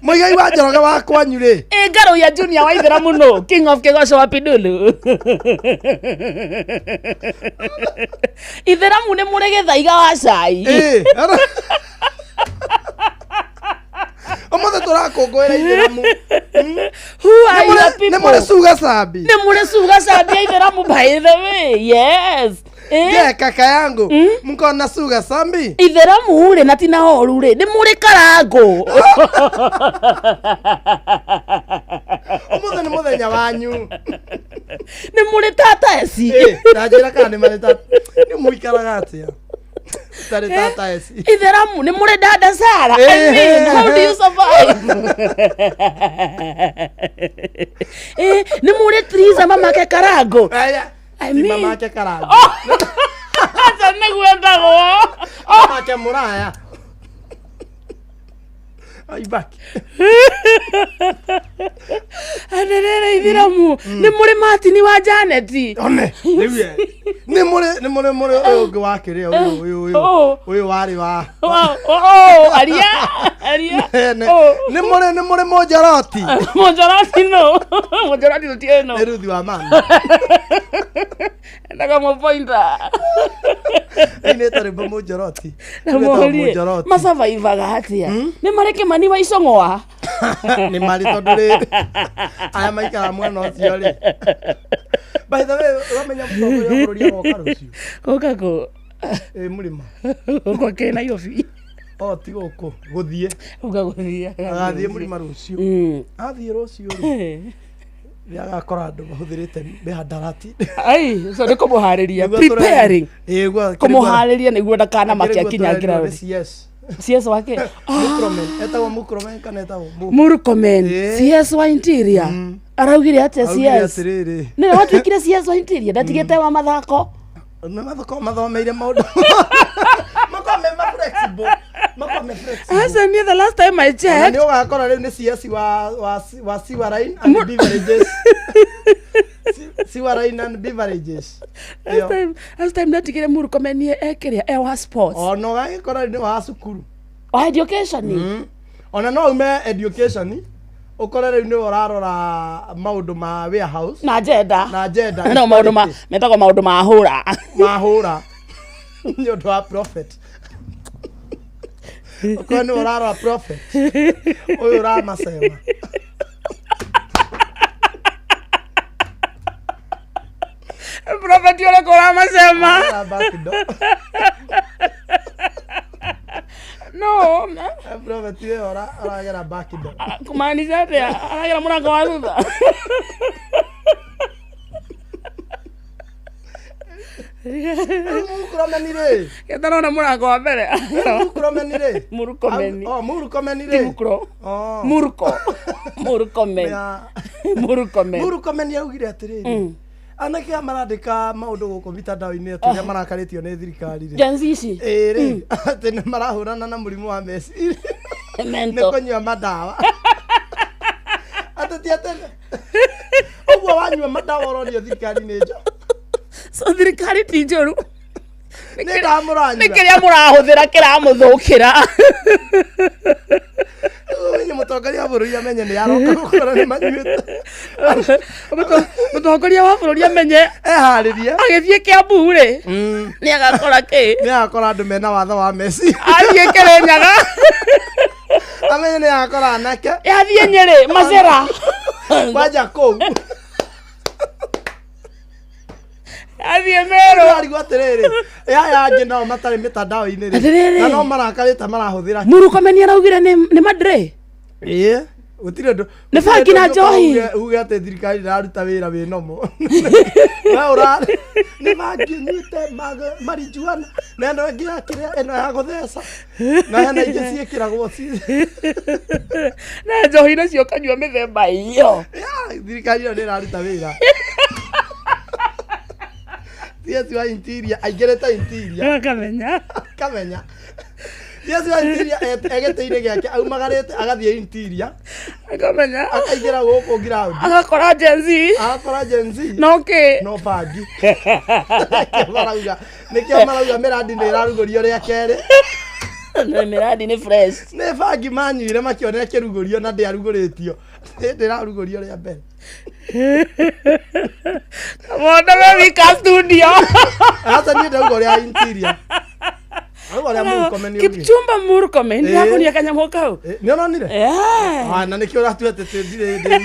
Mũigai wa Njoroge wa kwanyu rĩ. Ĩ Ngarũiya Junior wa Ithĩramu nũ? King of Kĩgoco wa Pindulu. Ithĩramu nĩ mũrĩ gĩthaiga wa cai. Ĩ. Ũmũthĩ tũrakũngũĩra ithĩramu. Who are your Nĩ people? mũrĩ cuga cambi. Nĩ mũrĩ cuga cambi ya Ithĩramu by the way. Yes. Eh? Je, kaka yangu mko na suga sambi? Ithĩramu rĩ na tina horu rĩ nĩ mũrĩ karango. Ũmũthĩ nĩ mũthenya wanyu. Nĩ mũrĩ tata eci. Ndanjĩra kana nĩ marĩ tata. Nĩ mũikaraga atĩa? Tarĩ tata eci. Ithĩramu nĩ mũrĩ dada Sara. I mean, how do you survive? Eh, nĩ mũrĩ Triza mamake karango. I Ti mean, mamake karango. aca nĩguo endagwo. Mamake mũraya. Aibaki. Atĩrĩrĩ Ithĩramu nĩ mũrĩ Martin wa Janet. One, rĩu ye. Nĩ mũrĩ nĩ mũrĩ mũrĩ ũyũ ũngĩ wa kĩrĩa ũyũ ũyũ ũyũ. Oh. Ũyũ warĩ wa. Oh, aria aria. Nĩ mũrĩ nĩ mũrĩ mũnjoroti. Mũnjoroti no. Mũnjoroti tũtiũĩ no. Nĩ Ruthi wa mami. Endaga mũpointa. Ainĩte rwĩmbo mũnjoroti. Na Rwĩtagwo mũrie Mũnjoroti. macabaivaga atĩa? Nĩ marĩ Kĩmani wa Icũng'wa? Nĩ marĩ tondũ rĩrĩ aya maikara mwena ũcio rĩ. By the way, ũramenya mũtongoria wa bũrũri agoka rũciũ? Gũka kũ? Ĩ mũrĩma. Gũkũ kĩ Nairobi. O ti gũkũ gũthiĩ. Gũka gũthiĩ. Agathiĩ mũrĩma rũciũ. Athiĩ rũciũ rĩ. Nĩ agakora andũ mahũthĩrĩte mĩhandarati. Ai, so nĩ kũmũharĩria. Nĩguo tũre- Preparing. Ĩ, guo- Kũmũharĩria nĩguo ndakanamake Nĩguo akinya tũrerirwo nĩ ground. CS. CS wake. Murkomen. Etagwo Murkomen kana etagwo Murkomen. Ĩ. CS wa interior. Araugire atĩa Augire CS? atĩrĩrĩ. Nĩwe watuĩkire CS wa interior ndatigĩte wa mathako. Nĩ mathako mathomeire maũndũ. Makoragwo me ma flexible. Makoragwo me flexible. Aca niĩ the last time I Ona checked. nĩ ũgakora rĩu nĩ CS wa sewer line and beverages. Sewer line and beverages. Last time, last time ndatigire Murkomen ekĩrĩa e wa sports. Ona ũgagĩkora rĩu nĩ wa cukuru. Wa education. Ona no ume education ũkore rĩu nĩwe ũrarora maũndũ ma warehouse Na gender. na gender No maũndũ ma metagwo maũndũ ma hũra. ma hũra nĩ ũndũ wa profit ũkorwo nĩwe ũrarora profit ũyũ ũramacema Prophet ũrĩkũ ũramacema? No. Prophet ũyũ ũragera back door. Kumaanisha atĩa? Aragera mũrango wa thutha. Murkomeni rĩ. Ketarona mũrango wa mbere. Murkomeni rĩ. Murkomeni. Oh, Murkomeni Ti rĩ. Mukro. Oh. Murko. Murkomen. Murkomen. Murkomeni augire atĩrĩrĩ. Anake aya marandĩka maũndũ gũkũ mitandao-inĩ atĩ ũrĩa marakarĩtio nĩ thirikari rĩ. Gen Z ici? Ĩĩ rĩ, atĩ nĩ marahũrana na mũrimũ wa meciria. Nĩ Mental. kũnyua madawa. Atĩ ti atĩ ũguo wanyua madawa ũronio thirikari nĩ njo. So thirikari ti njũru. Nĩ ndawa mũranyua. Nĩ kĩrĩa mũrahũthĩra kĩramũthũkĩra. Ũmenye mũtongoria wa bũrũri amenye nĩ aroka gũkora nĩ manyuĩte. Mũtongoria wa bũrũri amenye eharĩrie agĩthiĩ Kĩambu rĩ nĩ agakora kĩ nĩ agakora andũ mena watho wa meciria. Athiĩ Kĩrĩnyaga. Amenye nĩ agakora anake. Athiĩ Nyĩrĩ Macera. Kwanja kũu. Athiĩ Meru. Arigwo atĩrĩrĩ, aya angĩ nao matarĩ mĩtandao-inĩ rĩ. Atĩrĩrĩ. Na no marakarĩte marahũthĩra. Murkomen araugire nĩ madre. Ĩĩ. Gũtirĩ ũndũ. Nĩ bangi na njohi. Uge atĩ thirikari ndĩraruta wĩra wĩ nomo. We ũra nĩ bangi ũnyuĩte marijuana na ĩno ĩngĩ ya kĩrĩa ĩno ya gũtheca na hena ingĩ ciĩkĩragwo ci Na njohi nacio ũkanyua mĩthemba iyo. thirikari ĩyo nĩ ĩraruta wĩra. CS wa interior aingĩrĩte interior akamenya akamenya CS wa interior egĩtĩ-inĩ gĩake aumagarĩte agathiĩ interior akamenya akaingĩra gũkũ ground agakora Gen Z agakora Gen Z no kĩ no bangi nĩkĩo marauga nĩkĩo marauga mĩrandi nĩ ĩrarugũrio rĩa kerĩ na mĩrandi nĩ fresh nĩ bangi manyuire makĩona ĩkĩrugũrio na ndĩarugũrĩtio ndĩrarugũrio rĩa mbere Kamondo we wika studio aca niĩ ndauga ũrĩa interior ndauga ũrĩa Murkomen augire. Kipchumba Murkomen Ĩĩ. ndĩrakonia kanyamũ kau nĩ ũronire Eh. Ah, na nĩkĩo ũratua atĩ ndirĩ ndĩ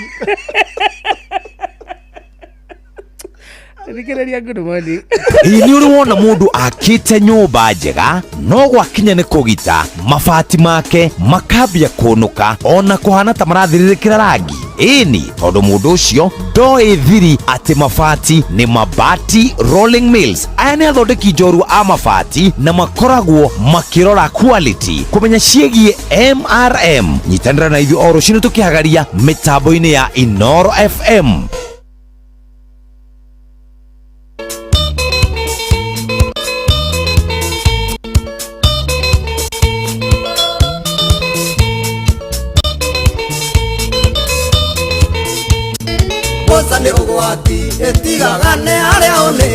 thikĩrĩria good morning Ĩ nĩ ũrĩ wona mũndũ akĩte nyũmba njega no gwakinya nĩ kũgita mabati make makambia kũnũka ona kũhana ta marathirĩrĩkĩra rangi ĩni tondũ mũndũ ũcio ndoĩ thiri atĩ mabati nĩ mabati rolling mills aya nĩ athondeki njorua a mabati na makoragwo makĩrora quality kũmenya ciĩgiĩ MRM nyitanĩra na ithuĩ o rũcinĩ tũkĩhagaria mĩtambo-inĩ ya Inoro FM. Mboca nĩ ũgwati ĩtigaga nĩ harĩa ũnĩ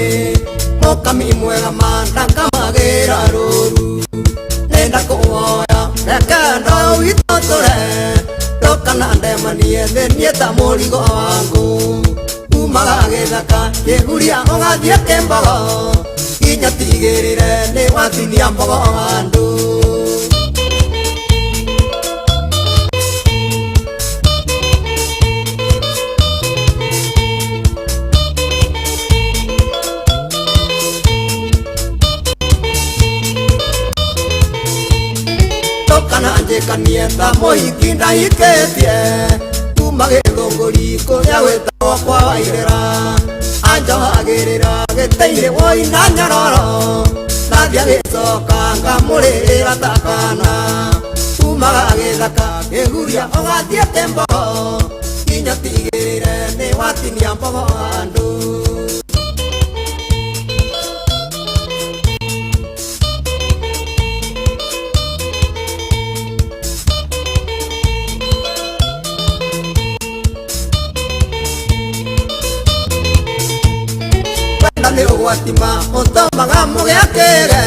mũkami mwega ma ndakamagĩra rũru nenda kũwoya reke ndo witũ tũre ndũkana ndemanie thĩ niĩ ta mũrigo wangu umaga gĩthaka kĩhuria ũgathiĩ kĩmbogo nginya tigĩrĩre nĩ watinia mbogo handũ. Ndũkana njĩkanie ta mũhiki ndahikĩtie kuma gĩthũngũri kũrĩa gwĩtagwo kwa Wairĩra anjohagĩrĩra gĩtĩ-inĩ woi na nyororo ndathiĩ agĩcoka ngamũrĩrĩra ta kana umaga gĩthaka kĩhuria ũgathiĩ kĩmbogo nginya tigĩrĩre nĩ watinia mbogo handũ. Kwenda nĩ ũgwati ma ũtũmaga mũgĩakĩre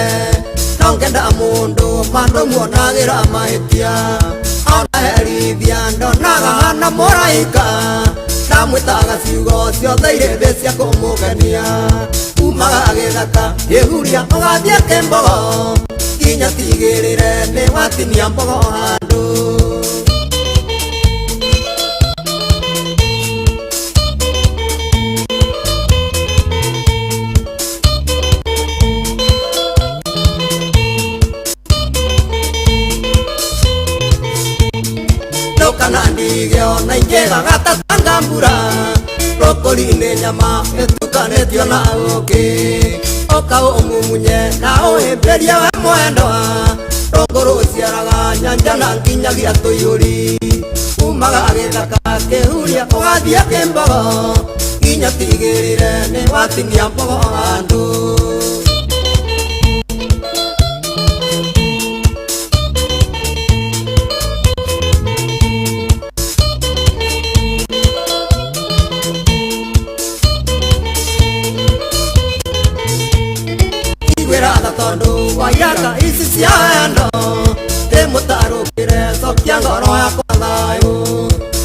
no ngenda mũndũ mandũ muonagĩra mahĩtia ona herithia ndonaga hana mũraika ndamwĩtaga ciugo ciothe irĩ thĩ cia kũmũkenia umaga gĩthaka kĩhuria ũgathiĩ kĩmbogo nginya tigĩrĩre nĩ watinia mbogo handũ. Ndũkana ndige ona ingĩgaga ta tanga mbura rũkũri-inĩ nyama ĩtukaga. Ũtukanĩtio na ũkĩ Ũka ũmumunye na ũhĩmbĩrie we mwendwa Rũngũ rũciaraga nyanja na nginyagia tũiyũri Umaga gĩthaka kĩhuria ũgathiĩ kĩmbogo Nginya tigĩrĩre nĩ watinia mbogo handũ. Iguĩra tha tondũ wa iraka ici cia wendo Ndĩmũtarũkĩre cokia ngoro yakwa thayũ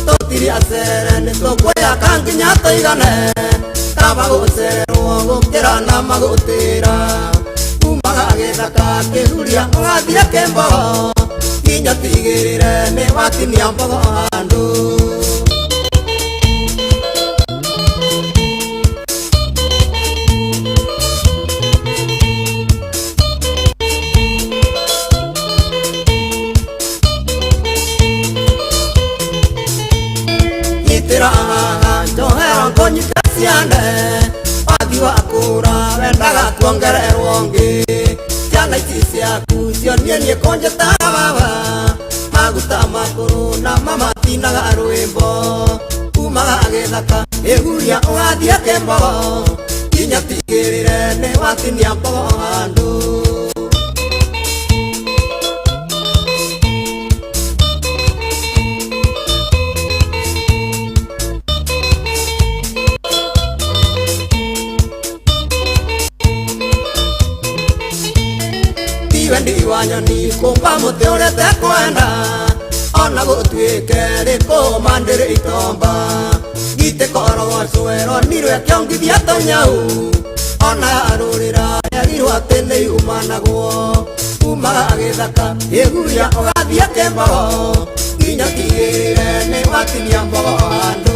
Tũtirĩ acere nĩtũkwĩyaka nginya tũigane Kaba gũcererwo gũkĩra na magũtĩra Umaga gĩthaka kĩhuria ũgathiĩ kĩmbogo Nginya tigĩrĩre nĩ watinia mbogo handũ. Nyitĩra haha njohera ngũnyite ciande Wathi wa kũra wendaga kuongererwo ngĩ Ciana ici ciaku cionie niĩ kũnjĩtaga baba Maguta makũrũ na mamatinaga rwĩmbo Umaga gĩthaka ĩhuria ũgathiĩ kĩmbogo Nginya tigĩrĩre nĩ watinia mbogo handũ. Tiwe ndiwa nyoni kũmba mũtĩ ũrĩa tekwenda Ona gũtuĩke rĩkũma ndĩrĩ itomba Gitĩ korogocwo ĩronirwo ĩkĩongithia tũnyau Ona yarũrĩra yerirwo atĩ nĩ yumanagwo Umaga gĩthaka ĩhuria ũgathiĩ kĩmbogo Nginya tigĩrĩre nĩ watinia mbogo handũ.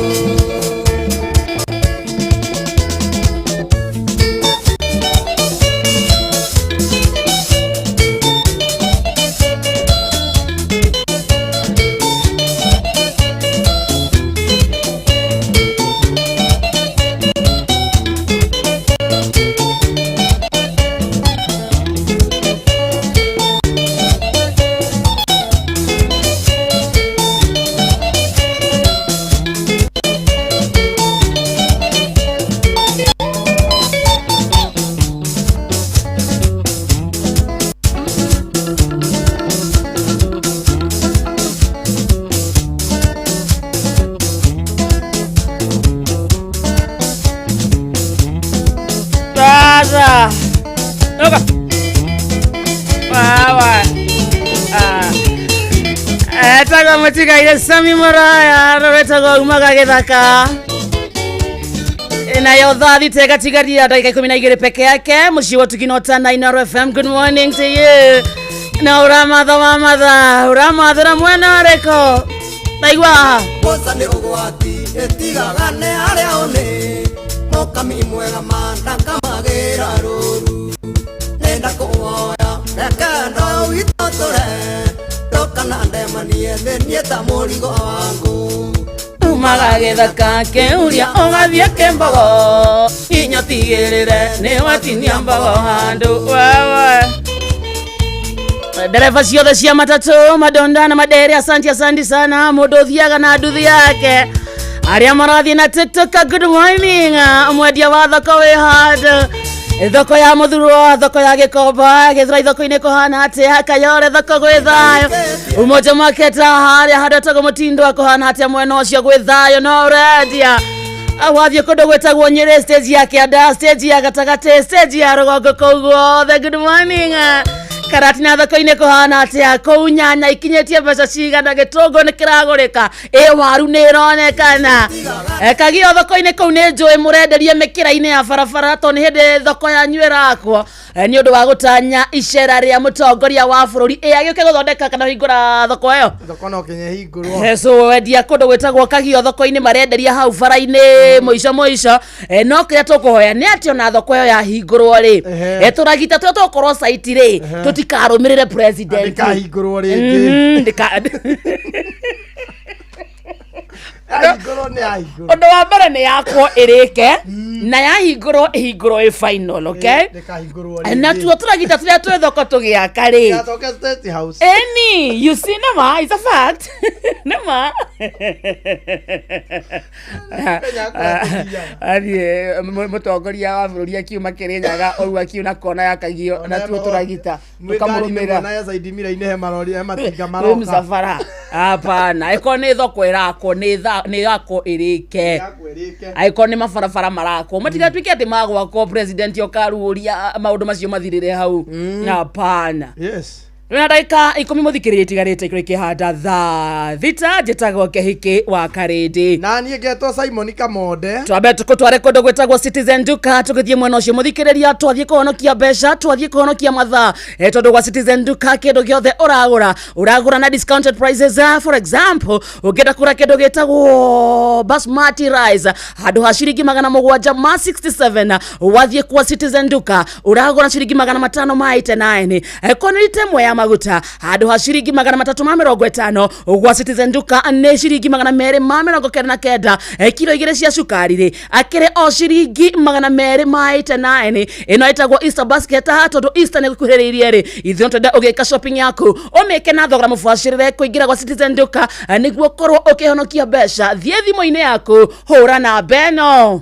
Sasa. Oka. Wawa. Ah. Etagwo mũtigaire Sami Mũraya rũretagwo umaga gĩthaka nayo thaa thita ĩgatigaria ndagĩka 12 peke yake mũciĩ wa tukinota na Inooro FM. Good morning to you. Na ũramatha wamatha ũramathĩra mwena ũrĩkũ ndaigua haha. Mboca nĩ ũgwati ĩtigaga nĩ harĩa ũnĩ Mũkami mwega ma ndakamagĩra rũru Nenda kũwoya reke ndo witũ tũre Ndũkana ndemanie thĩ niĩ ta mũrigo wangu Umaga gĩthaka kĩhuria ũgathiĩ kĩmbogo Nginya ũtigĩrĩre nĩ watinia mbogo handũ wewe. Dereva ciothe cia matatũ madonda na madere, asante asante sana mũndũ ũthiaga na nduthi yake arĩa marathiĩ na TikTok, good morning. Mwendia wa thoko wĩ handũ thoko ya mũthurwo thoko ya gĩkomba gĩthũrai thoko-inĩ kũhana atĩa kayore thoko gwĩ thayũ Umoja Market harĩa handũ etagwo mũtindo kũhana atĩa mwena ũcio gwĩ thayũ no ũrendia wathiĩ kũndũ gwĩtagwo Nyĩrĩ stage ya kĩanda stage ya gatagatĩ stage ya rũgongo kũu guothe good morning. Karatina thoko-inĩ kũhana atĩa kũu nyanya ikinyĩtie mbeca cigana gĩtũngũrũ nĩ kĩragũrĩka ĩ waru nĩ ĩronekana Kagio thoko-inĩ kũu nĩ njũĩ mũrenderie mĩkĩra-inĩ ya barabara tondũ nĩ hĩndĩ thoko yanyu ĩrakwo nĩ ũndũ wa gũtanya icera rĩa mũtongoria wa bũrũri ĩ agĩũke gũthondeka kana kũhingũra thoko ĩyo Thoko no kinya ĩhingũrwo. So wendia kũndũ gwĩtagwo Kagio thoko-inĩ marenderia hau bara-inĩ mũico mũico no kĩrĩa tũkũhoya nĩ atĩ ona thoko ĩyo yahingũrwo rĩ tũragita tũrĩa tũgũkorwo site rĩ tũtikarũmĩrĩre president Ndĩkahingũrwo rĩngĩ. Yahingũrwo nĩ yahingũrwo. Ũndũ wa mbere nĩ yakwo ĩrĩke Na yahingũrwo ĩhingũrwo ĩ final, okay? Ndĩkahingũrwo rĩngĩ. Natuo tũragita tũrĩa twĩ thoko tũgĩaka rĩ. Gacoke State House. Eni, you see, nĩma, it's a fact. Nĩma. Athiĩ mũtongoria wa bũrũri akiuma Kĩrĩnyaga ũguo akiuna kona ya Kagio natuo tũragita tũkamũrũmĩrĩra. Na ya Saidi Mira-inĩ he marori, he matinga Wĩ maroka. msafara hapana, ĩkorwo nĩ thoko ĩrakwo nĩ yakwo ĩrĩke, angĩkorwo nĩ mabarabara marakwo matigatuĩke atĩ magwakwo president okaruũria maũndũ macio mathirĩre hau, hapana. Yes. Twĩna ndagĩka 10 mũthikĩrĩria itigarĩte ikũrĩ ikĩhanda thaa 6. Njĩtagwo Kehiki wa Karĩndĩ. Na niĩ ngetwo Simon Kamonde. Twambe tũkũtware kũndũ gwĩtagwo Citizen Duka. Tũgĩthiĩ mwena ũcio mũthikĩrĩria, twathiĩ kũhonokia mbeca, twathiĩ kũhonokia mathaa, tondũ gwa Citizen Duka kĩndũ gĩothe ũragũra ũragũra na discounted prices. For example, ũngĩenda kũgũra kĩndũ gĩtagwo basmati rice handũ ha ciringi 767, wathiĩ kwa Citizen Duka ũragũra ciringi 589. Ĩkorwo nĩ rita ĩmwe ya maguta handũ ha ciringi 350, gwa Citizen Duka nĩ ciringi 299. Kiro 2 cia cukari rĩ akĩrĩ o ciringi 289. Ĩno ĩtagwo Easter basket, tondũ Easter nĩ gũkuhĩrĩirie rĩ, ithuĩ no twende ũgĩka shopping yaku ũmĩke na thogora mũbacĩrĩre. Kũingĩra gwa Citizen Duka nĩguo ũkorwo ũkĩhonokia mbeca, thiĩ thimũ-inĩ yaku, hũra namba ĩno: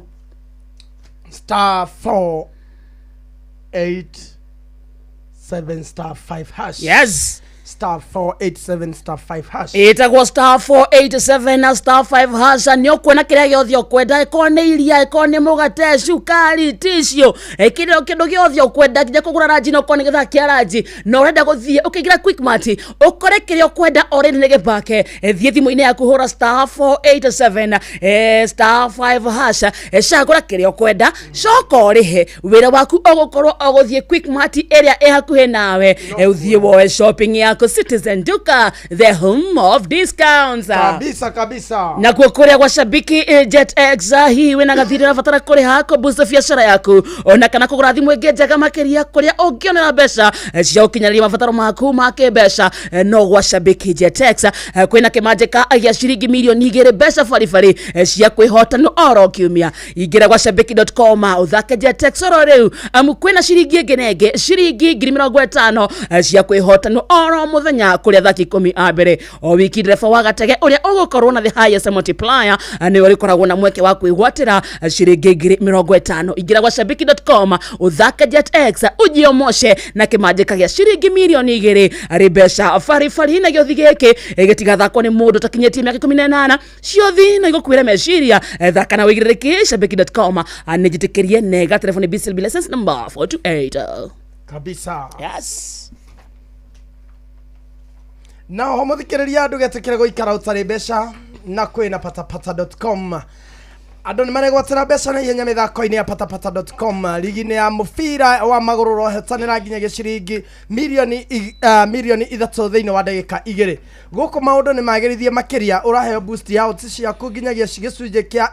*487*5#. Yes. *487*5#. Ĩtagwo *487*5#. Nĩ ũkuona kĩrĩa gĩothe ũkwenda, ĩkorwo nĩ iria, ĩkorwo nĩ mũgate, cukari, tissue, kĩrĩa kĩndũ gĩothe ũkwenda, nginya kũgũra ranji. Na ũkorwo nĩ gĩthaa kĩa ranji na ũrenda gũthiĩ ũkĩingĩra Quickmart ũkore kĩrĩa ũkwenda already nĩ gĩbake, thiĩ thimũ-inĩ yaku, hũra *487*5#, cagũra kĩrĩa ũkwenda, coka ũrĩhe. Wĩra waku ũgũkorwo ũgũthiĩ Quickmart ĩrĩa ĩ hakuhĩ nawe, ũthiĩ woe shopping yaku. Citizen Duka, the home of discounts. Kabisa kabisa. Nakuo kũrĩa gwa Shabiki Jet X, hihi wĩna gathirĩ ũrabatara kũrĩha kũboost biacara yaku ona kana kũgũra thimũ ĩngĩ njega makĩria kũrĩa ũngĩonera mbeca cia gũkinyanĩria mabataro maku ma kĩmbeca, no gwa Shabiki Jet X kwĩna kĩmanjĩka gĩa ciringi mirioni 2 mbeca baribari cia kwĩhotano oro kiumia. Ingĩra gwa shabiki.com ũthake Jet X oro rĩu, amu kwĩna ciringi ĩngĩ na ĩngĩ ciringi 50,000 cia kwĩhotano oro mũthenya kũrĩ athaki 10 a mbere. O wiki ndereba wa gatege ũrĩa ũgũkorwo na the highest multiplier nĩwe ũrĩkoragwo na mweke wa kwĩgwatĩra ciringi 50,000. Ingĩra gwa shabiki.com ũthake Jet X ujiomoshe na kĩmanjĩka gĩa ciringi mirioni 2 arĩ mbeca baribari. Na gĩothi gĩkĩ gĩtigathakwo nĩ mũndũ ũtakinyĩtie mĩaka 18. Ciothi no igũkuĩre meciria. Thaka na wĩigĩrĩrĩki. Shabiki.com nĩ njĩtĩkĩrie nega telefoni BCLB license number 428. Kabisa. Yes. Na oho mũthikĩrĩria, ndũgetĩkĩre gũikara ũtarĩ mbeca na kwĩna patapata.com. Andũ nĩ maregwatĩra mbeca na ihenya mĩthako-inĩ ya patapata.com. Ligi-inĩ ya mũbira wa magũrũ ũrohetanĩra nginya gĩciringi mirioni 3 thĩinĩ wa ndagĩka 2. Gũkũ maũndũ nĩ magĩrithie makĩria, ũraheo boost ya odds ciaku nginyagia gĩcunjĩ kĩa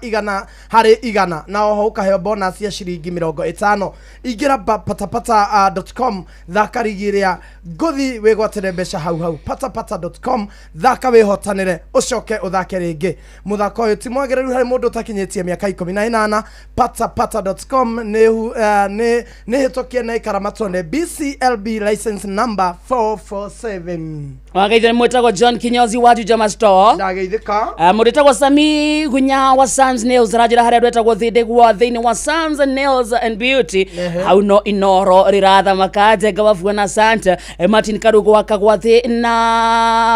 100% na oho ũkaheo bonus ya ciringi 50. Ingĩra patapata.com, thaka ligi ĩrĩa ngũthi wĩgwatĩre mbeca hau hau. patapata.com, thaka wĩhotanĩre ũcoke ũthake rĩngĩ. Mũthako ũyũ ti mwagĩrĩru harĩ mũndũ ũtakinyĩtie mĩaka 18. patapata.com nĩ hĩtũkie na ĩkaramatwo nĩ BCLB license number 447. Wageithio nĩ mwĩtagwo John Kinyozi wa Jujama Store. Ndageithĩka. Mũndũ wĩtagwo Sami Gunya wa Sams Nails aranjĩra harĩa andũ etagwo Thĩndĩgwa thĩinĩ wa Sams Nails and Beauty hau no inoro rĩrathamaka. Njenga wabuana sante. Martin Karugo wa Kagwathi na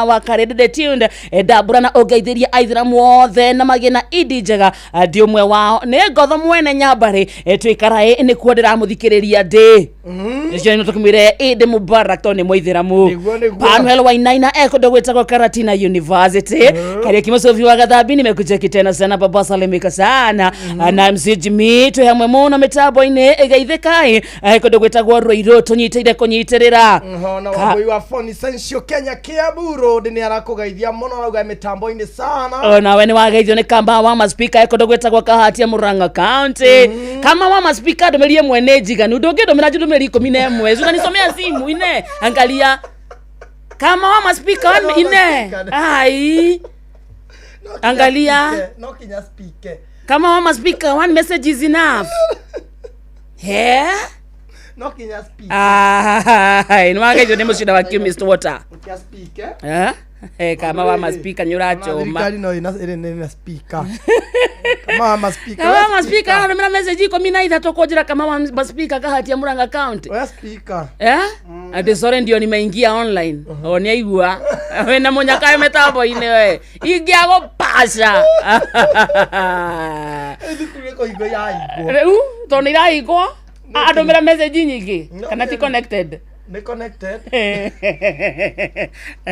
wa Karĩndĩ tuned. Ndambũra na ũngeithĩria aithĩramu othe na magĩe na idi njega. Ndi ũmwe wao nĩ ngotho mwene nyambarĩ. Twĩkaraĩ nĩkuo ndĩramũthikĩrĩria ndĩ nĩcio nĩ tũkĩmwĩre Idi Mubarak tondũ nĩ mũithĩramu. Panuel Wainaina ekũndũ gwĩtagwo Karatina University. Kariuki Mũcũbi wa Gathambi, nimekucheki tena sana baba, salimika sana na MC Jimmy, twĩ hamwe mũno mĩtambo-inĩ. Ĩgeithĩkai kũndũ gwĩtagwo Rũirũ, tũnyitĩire kũnyitĩrĩra. Ona Wambui wa Phone Essential Kenya Kiambu Road nĩ arakũgeithia mũno, arauga mĩtambo-inĩ sana. Onawe nĩ wageithio nĩ kamba wa maspika kũndũ gwĩtagwo Kahatia, Murang'a County. Kama wa maspika, ndũmĩrĩri ĩmwe nĩ njiganu, ndũngĩndũmĩra ndũmĩrĩri 11. Unanisomea simu ine, angalia kama wa maspika ine ai angalia. No kinya spike. Kama wama speaker, one message is enough. He? No kinya speak. Ah, nĩ wageithio nĩ mũcinda wa Chemist Water. Kia speak eh. Eh? Eh, kama wama speaker nĩ ũrachoma. Thirikari no ina ĩrĩ nĩ na speaker. Kama wama speaker. Kama wama speaker ararũmĩra message 13 kũnjĩra kama wama speaker kahatia Murang'a County. Oya speaker. Eh? Ati sorry ndio nimeingia online. O nĩ aigua. Wĩna mũnyaka mĩtambo-inĩ we. Ingĩagũpaca. Thukuru ĩkũhingwo irahingwo. Rĩu tondũ nĩ irahingwo andũmĩra message nyingĩ kana ti connected. Nĩ connected.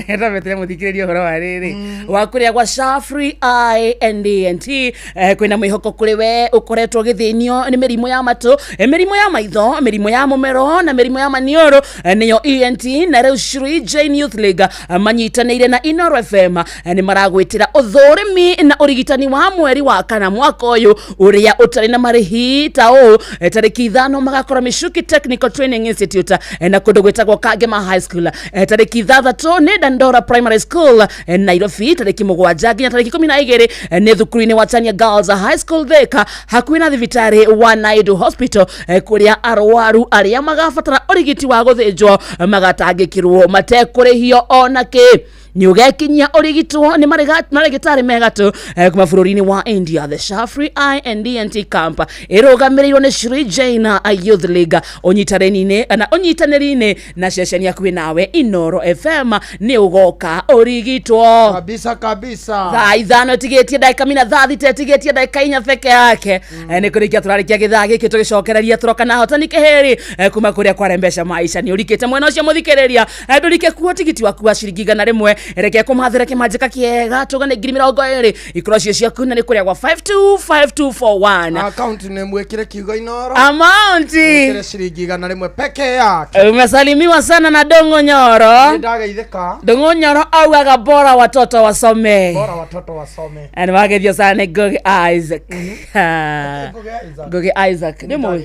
Ndabetire muthikiriria uhoro wa riri wa kuria gwa Shafri I and E and T kwina mwihoko kuri we ukoretwo githinio ni mirimu ya matu, mirimu ya maitho, mirimu ya mumero na mirimu ya manioro, niyo ENT na riu Shri Jane Youth League manyitaniire na Inoro FM, ni maragwitira uthurimi na urigitani wa mweri wa kana mwaka uyu uria utari na marihi ta uu, tariki 5 magakora Michuki Technical Training Institute, na kundu gwitagwo Kangema High School, tariki 6 ni Dandora Primary School, Nairobi, tariki 7 nginya tariki 12 ni thukuru-inĩ wa Chania Girls High School Thika hakuhĩ na thibitarĩ wa Naidu Hospital, kũrĩa arwaru arĩa magabatara ũrigiti wa gũthĩnjwo magatangĩkĩrwo matekũrĩhio ona kĩ. Nĩ ũgekinyia ũrigitwo nĩ marĩgĩtarĩ megatũ kuma bũrũri-inĩ wa India. The Shafri I and E and T Camp ĩrũgamĩrĩirwo nĩ Shri Jain Youth League ũnyitanĩri-inĩ na ũnyitanĩri-inĩ na ceceni hakuhĩ nawe Inoro FM. Nĩ ũgoka ũrigitwo kabisa kabisa. Thaa 5 ĩtigĩtie ndagĩka mina, thaa 6 ĩtigĩtie ndagĩka 4 peke yake. Nĩ kũrĩkia tũrarĩkia gĩthaa gĩkĩ tũgĩcokereria tũroka na hotani kĩhĩrĩ kuma kũrĩa kwarembesha maisha. Nĩ ũrikĩte mwena ũcio mũthikĩrĩria, ndũrike kuo tigiti waku wa ciringi 100 reke kũmathĩra kĩmanjĩka kĩega tũgane 20,000 ikoro cio ciaku na nĩ kũrĩa gwa 525241. Account nĩ mwĩkĩre kiugo Inoro. Amount Mwĩkĩre ciringi 100 peke yake. Umesalimiwa sana na Dongo Nyoro. Nĩ ndageithĩka. Dongo Nyoro augaga bora watoto wasome. Bora watoto wasome. Na nĩwageithio sana nĩ Ngugi Isaac. Ngugi Isaac nĩ mũĩ?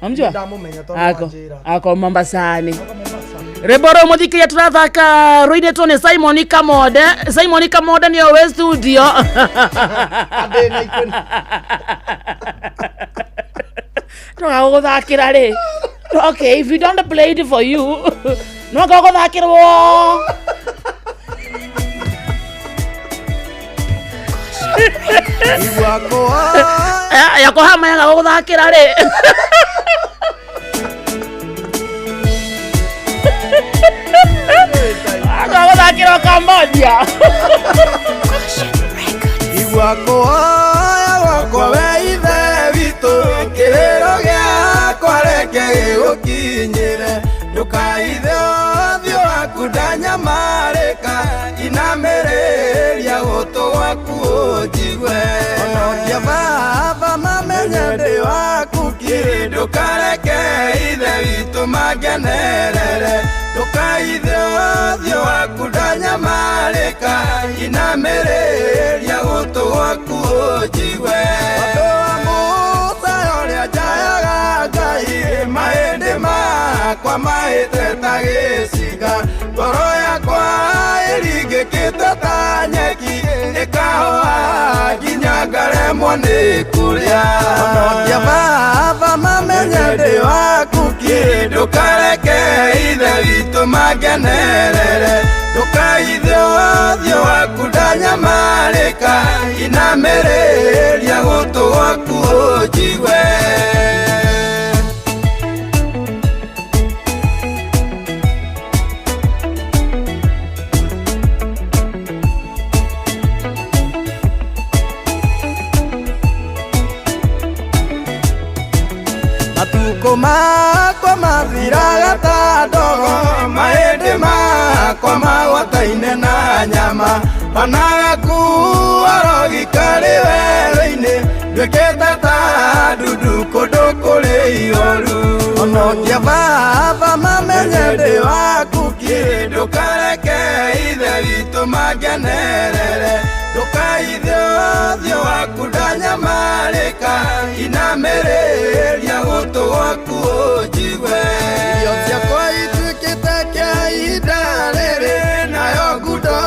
Wamjua? Ndamũmenya tondũ Ako wanjĩra. ako Mombasani. Rwĩmbo rũu mũthikĩria tũrathaka rũinĩtwo nĩ Simon Kamode. Simon Kamode nĩwe wĩ studio. Tũgagũthakĩra rĩ. Okay, if you don't play it for you, no ngũgũthakĩrwo. Yakohama yagagũthakĩra rĩ. Agagũthakĩrwo Cambodia. Igua kũhoya gwakwa we ithe witũ, kĩrĩro gĩakwa reke gĩgũkinyĩre, ndũkaithe ũthiũ waku ndanyamarĩka, inamĩrĩria gũtũ gwaku ũnjigue. Honokia baba mamenye ndĩ waku kiri, ndũkareke ithe witũ mangenerere, ndũkaithe ũthiũ waku ndanyamarĩka, inamĩrĩria gũtũ gwaku ũnjigue. Ũndũ wa Musa ũrĩa njayaga Ngai, mahĩndĩ makwa mahĩte ta gĩcinga, ngoro yakwa ĩringĩkĩte ta nyeki, ĩkahoha nginya ngaremwo nĩ kũrĩa. Honokia baba mamenye ndĩ waku kiri, ndũkareke ithe witũ mangenerere, ndũkaithe ũthiũ waku ndanyamarĩka, inamĩrĩria gũtũ gwaku ũnjigue. Matukũ makwa mathiraga ta ndogo, mahĩndĩ makwa magwataine na nyama, ona gakuo rogi karĩ werũ-inĩ, nduĩkĩte ta ndundu kũndũ kũrĩ ihoru. Honokia baba mamenye ndĩ waku kiri, ndũkareke ithe witũ mangenerere, ndũkaithe ũthiũ waku ndanyamarĩka, inamĩrĩria gũtũ gwaku ũnjigue. Irio ciakwa ituĩkĩte kĩa ihinda rĩrĩ, nayo ngundo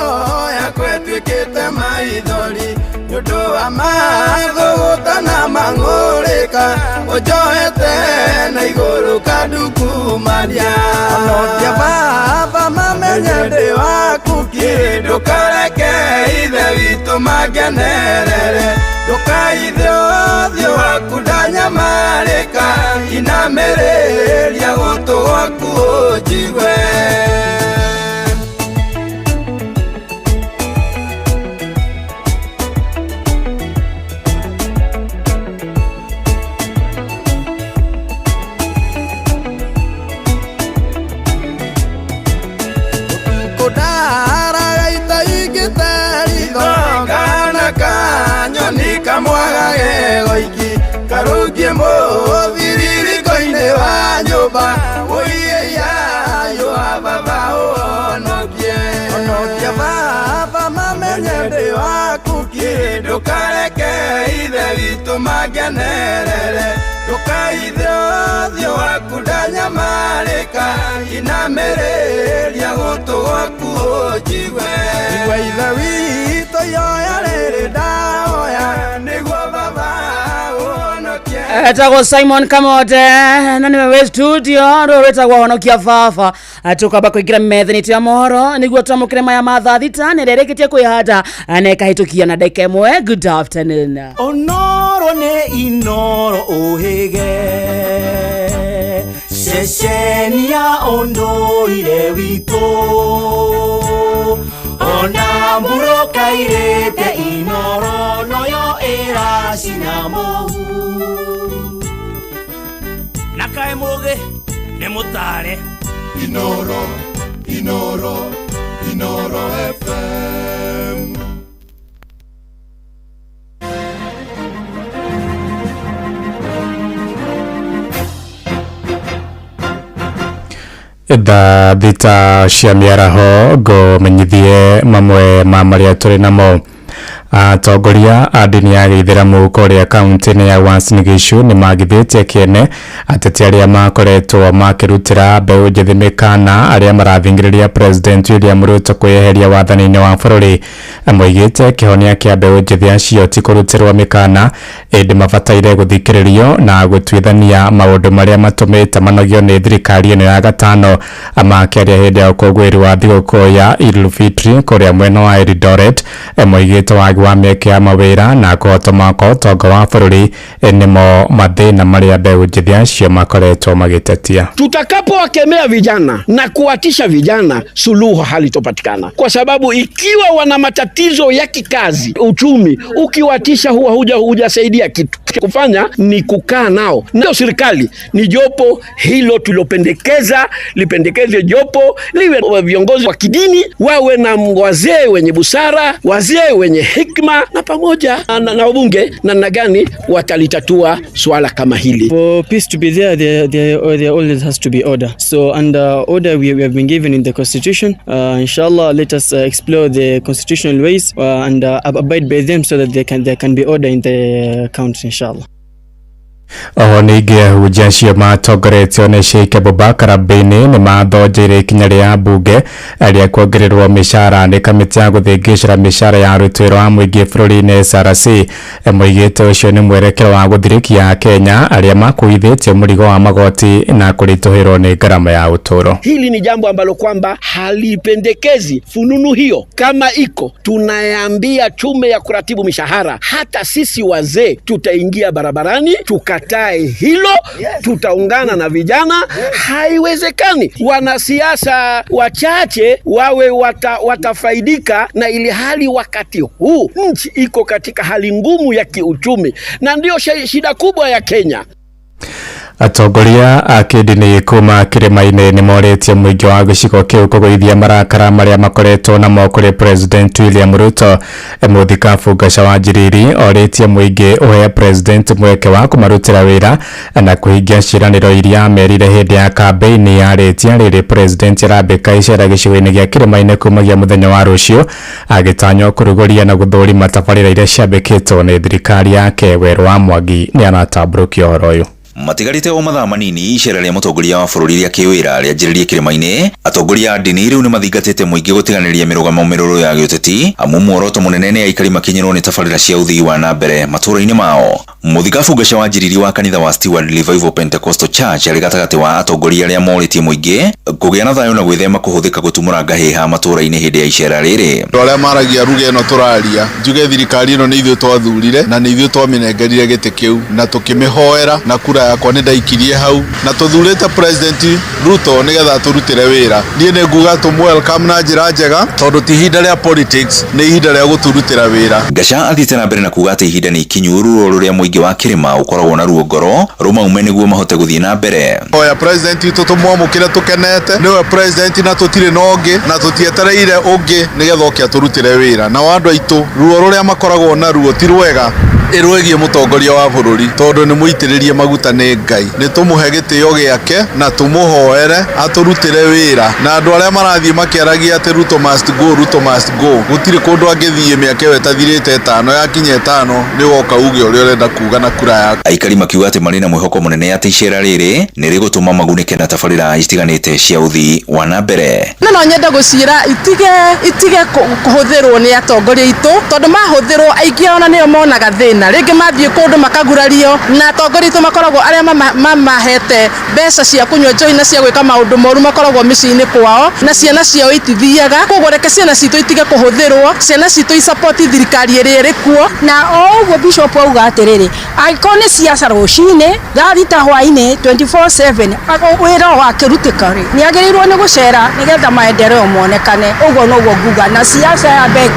yakwa ĩtuĩkĩte maithori, nĩ ũndũ wa mathũgũta na Ũnjoete na igũrũ kandukumania. Honokia baba mamenye ndĩ waku kĩ. Ndũkareke ithe witũ mangenerere. Ndũkaithe ũthiũ waku ndanyamarĩka. Inamĩrĩria gũtũ gwaku ũnjigue. Kana ka nyoni kamwaga gegoiki karũngie mũthiririko-inĩ wa nyũmba ũiĩyayũ a baba ũhonokie. Honokia baba mamenye ndĩ waku kĩ. Ndũkareke ithe witũ mangenerere. Ndũkaithe ũthiũ waku ndanyamarĩka. Inamĩrĩria gũtũ gwaku ũnjigue. Igua ithe witũ ihoya rĩrĩ ndahoya nĩguo baba ũhonokie. Etagwo Simon Kamote na niwe wĩ studio rũrũ rwĩtagwo honokia baba. Tukamba kũingĩra metha-inĩ itũ ya mohoro nĩguo twamũkĩre maya ma thaa thita na ĩrĩa ĩrĩkĩtie kwĩhanda na ĩkahĩtũkia na ndagĩka ĩmwe. Good afternoon. Onoro nĩ Inoro ũhĩge ceceni ya ũndũire witũ ona mbura kairĩte Inoro noyo ĩracina mũhu na kaĩ mũgĩ nĩ mũtare. Inoro, Inoro, Inoro FM. Thaa thita cia mĩaraho ngũmenyithie mamwe ma marĩa tũrĩ namo. Atongoria a ndini ya gĩithĩramu kũrĩa kaunti-inĩ ya Uasin Gishu nĩ magithĩtie kĩene ateti arĩa makoretwo makĩrutĩra mbeũ njĩthĩ mĩkana arĩa marathingĩrĩria President William Ruto kwĩyeheria wathani-inĩ wa bũrũri. Moigĩte kĩhonia kĩa mbeũ njĩthĩ acio ti kũrutĩrwo mĩkana ĩndĩ mabataire gũthikĩrĩrio na gũtuithania maũndũ marĩa matũmĩte manogio nĩ thirikari ĩno ya gatano. Makĩaria hĩndĩ ya ũkũngũĩri wa thigũkũ ya Eid-ul-Fitr kũrĩa mwena wa Eldoret, moigĩte wagi wa mĩeke ya mawĩra na kũhotoma kwa ũtonga wa bũrũri nĩmo mathĩna marĩa mbeũ njĩthĩ acio makoretwo magĩtetia. Tutakapowakemea vijana na kuwatisha vijana, suluhu halitopatikana, kwa sababu ikiwa wana matatizo ya kikazi, uchumi, ukiwatisha huwa hujasaidia kitu. Kufanya ni kukaa nao, ndio serikali ni jopo hilo tulilopendekeza, lipendekeze jopo liwe viongozi wa kidini, wawe na wazee wenye busara, wazee wenye hikma, na pamoja na wabunge, na gani watalitatua swala kama hili. For peace to be there, there always has to be order. So under order we have been given in the constitution. Inshallah, let us explore the constitutional ways and abide by them so that there can be order in the country, inshallah. Oho ningĩ ahunjia acio matongoretio nĩ Sheikh Abubakar Abini nĩ mathonjeire ikinya rĩa mbunge rĩa kuongererwo mĩcara nĩ kamĩtĩ ya gũthĩngĩcĩra mĩcara ya aruti wĩra wa mũingĩ bũrũri-inĩ SRC. Moigĩte ũcio nĩ mwerekero wa gũthirĩkia Kenya arĩa makuithĩtie mũrigo wa magoti na kũritũhĩrwo nĩ ngarama ya ũtũũro. Hili ni jambo ambalo kwamba halipendekezi fununu hiyo kama iko, tunayaambia tume ya kuratibu mishahara, hata sisi wazee tutaingia barabarani tukatae hilo. Tutaungana na vijana. Haiwezekani wanasiasa wachache wawe watafaidika na ili hali wakati huu nchi iko katika hali ngumu ya kiuchumi, na ndio shida kubwa ya Kenya. Atongoria a kĩndini kuma kĩrĩma-inĩ nĩ morĩtie mũingĩ wa gĩcigo kĩu kũgũithia marakara marĩa makoretwo namo kũrĩ President William Ruto. Mũthikabu Gaca wa Njiriri orĩtie mũingĩ ũhe President mweke wa kũmarutĩra wĩra na kũhingia ciĩranĩro iria amerire hĩndĩ ya kambĩini. Yarĩtie rĩrĩ President arambĩka icera gĩcigo-inĩ gĩa kĩrĩma-inĩ kumagia mũthenya wa rũciũ, agĩtanywo kũrugũria na gũthũrima tabarĩra iria ciambĩkĩtwo nĩ thirikari yake. Werũ wa Mwangi nĩ aratambũrũkia ũhoro ũyũ. Matigarĩte o mathaa manini icera rĩa mũtongoria wa bũrũri rĩa kĩwĩra rĩanjĩrĩrie kĩrĩma-inĩ, atongoria a ndini rĩu nĩmathingatĩte mũingĩ gũtiganĩria mĩrũgamo mĩrũrũ ya gĩũteti, amu muoroto mũnene nĩ aikari makinyĩrwo nĩ tabarĩra cia ũthii wa na mbere matũũra-inĩ mao. Mũthikabu Ngaca wa Njiriri wa kanitha wa Steward Revival Pentecostal Church arĩ gatagatĩ wa atongoria arĩa morĩtie mũingĩ kũgĩa na thayũ na gwĩthema kũhũthĩka gũtumũra ngahĩha matũũra-inĩ hĩndĩ ya icera rĩrĩ. Andũ arĩa maragia ruga ĩno tũraria, njuge thirikari ĩno nĩ ithuĩ twathurire na nĩ ithuĩ twamĩnengerire gĩtĩ kĩu na tũkĩmĩhoera na kura yakwa nĩ ndaikirie hau na tũthurĩte President Ruto nĩgetha atũrutĩre wĩra. Niĩ nĩ nguga tũmũ welcome na njĩra njega tondũ ti ihinda rĩa politics, nĩ ihinda rĩa gũtũrutĩra wĩra. Ngaca athiĩte na mbere na kuga atĩ ihinda nĩ ikinyu ruo rũrĩa mũingĩ wa kĩrĩma ũkoragwo naruo ngoro rũmaume nĩguo mahote gũthiĩ na mbere. Hoya president witũ tũmwamũkĩre tũkenete, nĩwe president na tũtirĩ na ũngĩ na tũtietereire ũngĩ nĩgetha oke atũrutĩre wĩra. Nao andũ aitũ ruo rũrĩa makoragwo naruo ti rwega ĩrwĩgiĩ mũtongoria wa bũrũri tondũ nĩ mũitĩrĩrie maguta nĩ Ngai. Nĩ tũmũhe gĩtĩo gĩake na tũmũhoere atũrutĩre wĩra. Na andũ arĩa marathiĩ makĩaragia atĩ Ruto must go, Ruto must go, gũtirĩ kũndũ angĩthiĩ mĩaka ĩyo ĩtathirĩte ĩtano, yakinya ĩtano nĩ ũgoka uge ũrĩa ũrenda kuga na kura yaku. Aikari makiuga atĩ marĩ na mwĩhoko mũnene atĩ icera rĩrĩ nĩ rĩgũtũma magunĩke na tabarĩra itiganĩte cia ũthii wa na mbere. No no nyende gũciĩra itige itige kũhũthĩrwo nĩ atongoria aitũ tondũ mahũthĩrwo aingĩ ona nĩo monaga thĩna, rĩngĩ mathiĩ kũndũ makagurario na atongoria aitũ makoragwo arĩa mamahete mbeca cia kũnyua njohi na cia gwĩka maũndũ moru makoragwo mĩciĩ-inĩ kwao na ciana ciao itithiaga. Koguo reke ciana citũ itige kũhũthĩrwo, ciana citũ icapoti thirikari ĩrĩa ĩrĩ kuo. Na o ũguo bishop auga atĩrĩrĩ, angĩkorwo nĩ ciaca rũcinĩ thaa thita hwainĩ 24/7 wĩra wakĩrutĩka rĩ, nĩ agĩrĩirwo nĩ gũcera nĩgetha maendeleo monekane. Ũguo noguo nguga, na ciaca yambe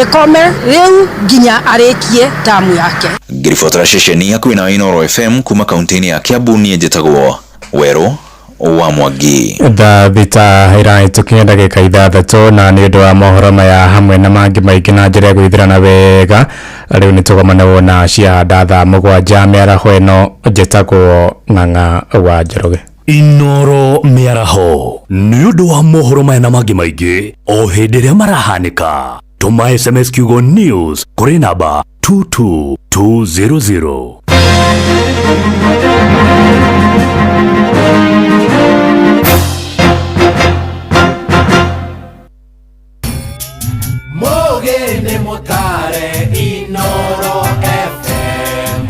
ĩkome rĩu nginya arĩkie tamu yake. Ngĩribotera ceceni hakuhĩ na Inooro FM kuma kaunti-inĩ ya Kiambu, niĩ njĩtagwo Werũ wa Mwangi. Thaa thita ĩrahĩtũkia ndagĩka ithathatũ, na nĩ ũndũ wa mohoro maya hamwe na mangĩ maingĩ na njĩra ya gwĩthĩrana wega, rĩu nĩ tũgomane na ciahanda thaa mũgwanja mĩaraho ĩno. Njĩtagwo Ng'ang'a wa Njoroge. Inooro mĩaraho nĩ ũndũ wa mohoro maya na mangĩ maingĩ o hĩndĩ ĩrĩa marahanĩka, tũma SMS kiugo news kũrĩ namba 22200. Mũgĩ nĩ mũtare Inooro FM.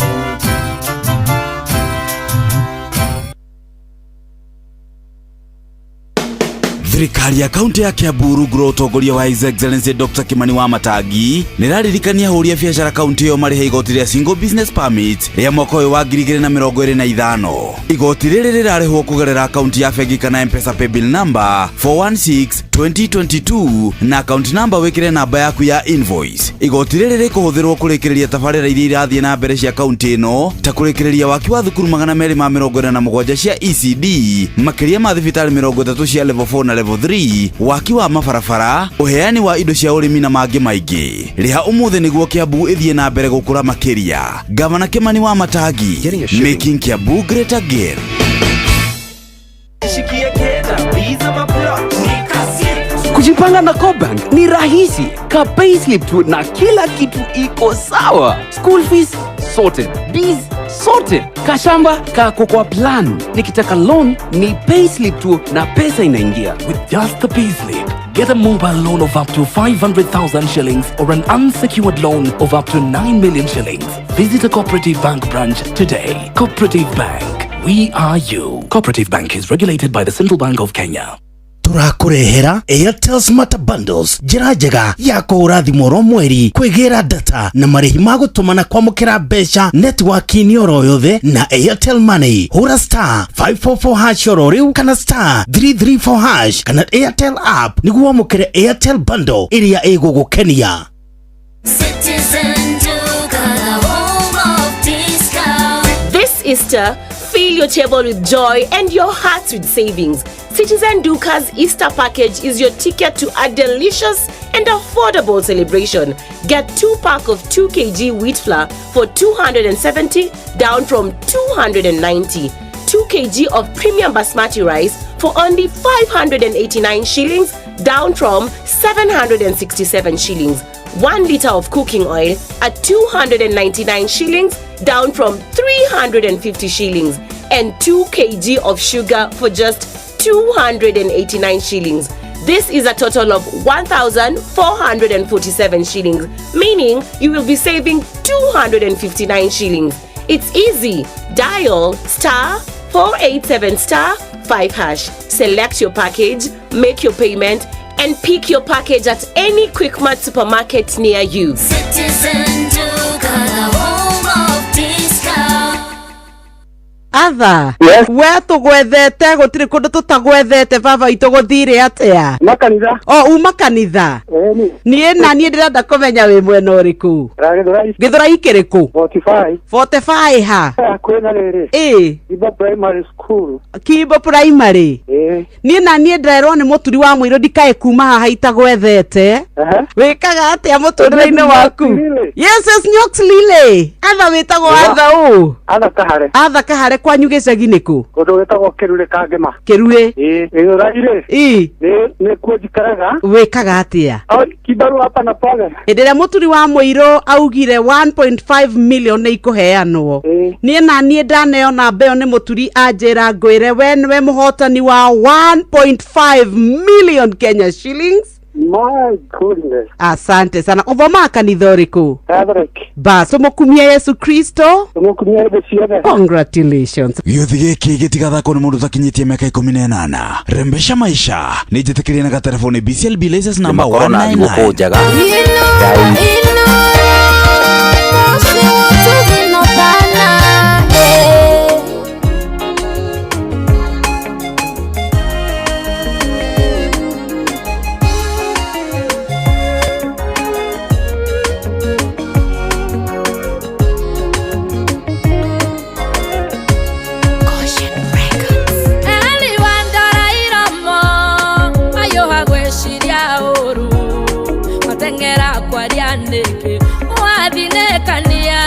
Thirikari ya kaunti ya Kiambu rungu rwa ũtongoria wa His Excellency Dr. Kimani Wamatangi nĩ ĩraririkania ahũri a biacara kaunti ĩyo marĩhe igoti rĩa Single Business Permit rĩa mwaka ũyũ wa 2025. Igoti rĩrĩ rĩrarĩhwo kũgerera akaunti ya bengi kana M-Pesa paybill number 416 2022 na account number wĩkĩre namba yaku ya invoice. Igoti rĩrĩ rĩkũhũthĩrwo kũrĩkĩrĩria tabarĩra iria irathiĩ na mbere cia kaunti ĩno ta kũrĩkĩrĩria waki wa thukuru 247 cia ECD, makĩria ma thibitarĩ 30 cia level 4 na level 3, waki wa mabarabara, ũheani wa indo cia ũrĩmi na mangĩ maingĩ. Rĩha ũmũthĩ nĩguo Kiambu ĩthiĩ na mbere gũkũra makĩria. Gavana Kimani Wamatangi, making Kiambu great again. Kujipanga na CoBank ni rahisi. Ka payslip tu na kila kitu iko sawa. School fees sorted, biz sorted, kashamba kako kwa plan. Nikitaka loan ni payslip tu na pesa inaingia. With just the payslip, get a mobile loan of up to 500,000 shillings or an unsecured loan of up to 9 million shillings. Visit a Cooperative Bank branch today. Cooperative Bank, we are you. Cooperative Bank is regulated by the Central Bank of Kenya. Tũrakũrehera Airtel Smart Bundles, njĩra njega ya kũhũra thimũ oro mweri, kwĩgĩra data na marĩhi ma gũtũma na kwamũkĩra mbeca network-inĩ oro yothe na Airtel Money. Hũra star 544 hash oro rĩu kana star 334 hash kana Airtel app nĩguo wamũkĩre Airtel bundle ĩrĩa ĩgũgũkenia. Citizen Duka, the home of discount. This Easter, fill your table with joy and your hearts with savings. Citizen Duka's Easter package is your ticket to a delicious and affordable celebration. Get 2 pack of 2 kg wheat flour for 270 down from 290. 2 kg of premium basmati rice for only 589 shillings down from 767 shillings. 1 liter of cooking oil at 299 shillings, down from 350 shillings, and 2 kg of sugar for just 289 shillings. This is a total of 1,447 shillings, meaning you will be saving 259 shillings. It's easy. Dial star 487 star 5 hash. Select your package, make your payment, and pick your package at any Quickmart supermarket near you. Citizen Duka, the home of discount. Atha we tũgwethete gũtirĩ kũndũ tũtagwethete baba itũ gũthire atĩa makanitha o uma kanitha niĩ na niĩ ndĩrenda kũmenya wĩ mwena ũrĩkũ gĩthũrai kĩrĩkũ 45 ha kwĩna rĩrĩ ĩ Kimbo primary school Kimbo primary niĩ na niĩ ndĩrerwo nĩ mũturi wa mũirũ ndikae kuma haha itagwethete wĩkaga atĩa mũtũrĩre-inĩ waku yes yes Nyox Lily atha wĩtagwo atha ũ Atha Kahare atha Kahare kwanyu gĩcagi nĩkũ kũndũ gwĩtagwo Kĩrurĩ Kangema Kĩrurĩ ĩ Gĩthũrai rĩ ĩ nĩ kuo njikaraga wĩkaga atĩa kibarua hapa na pale hĩndĩ ĩrĩa mũturi wa mũirũ augire 1.5 million nĩ ikũheanwo niĩ na niĩ ndaneo namba ĩyo nĩ mũturi anjĩra ngwĩre we nĩwe mũhotani wa 1.5 million Kenya shillings. My goodness. Asante sana. Ũthomaga kanitha ũrĩkũ? Catholic. Bas, ũmũkumia Yesu Kristo. Ũmũkumia hĩndĩ ciothe. Congratulations. Gĩũthi gĩkĩ gĩtigathakwo nĩ mũndũ ũtakinyĩtie mĩaka 18. Rembesha maisha nĩ njĩtĩkĩrie na gatereboni BCLB license number Makorwo na thigũkũ 199. njega. Eliwandora iromo mayũha gwĩciria ũru mateng'era kwaria nĩkĩ wathinĩkania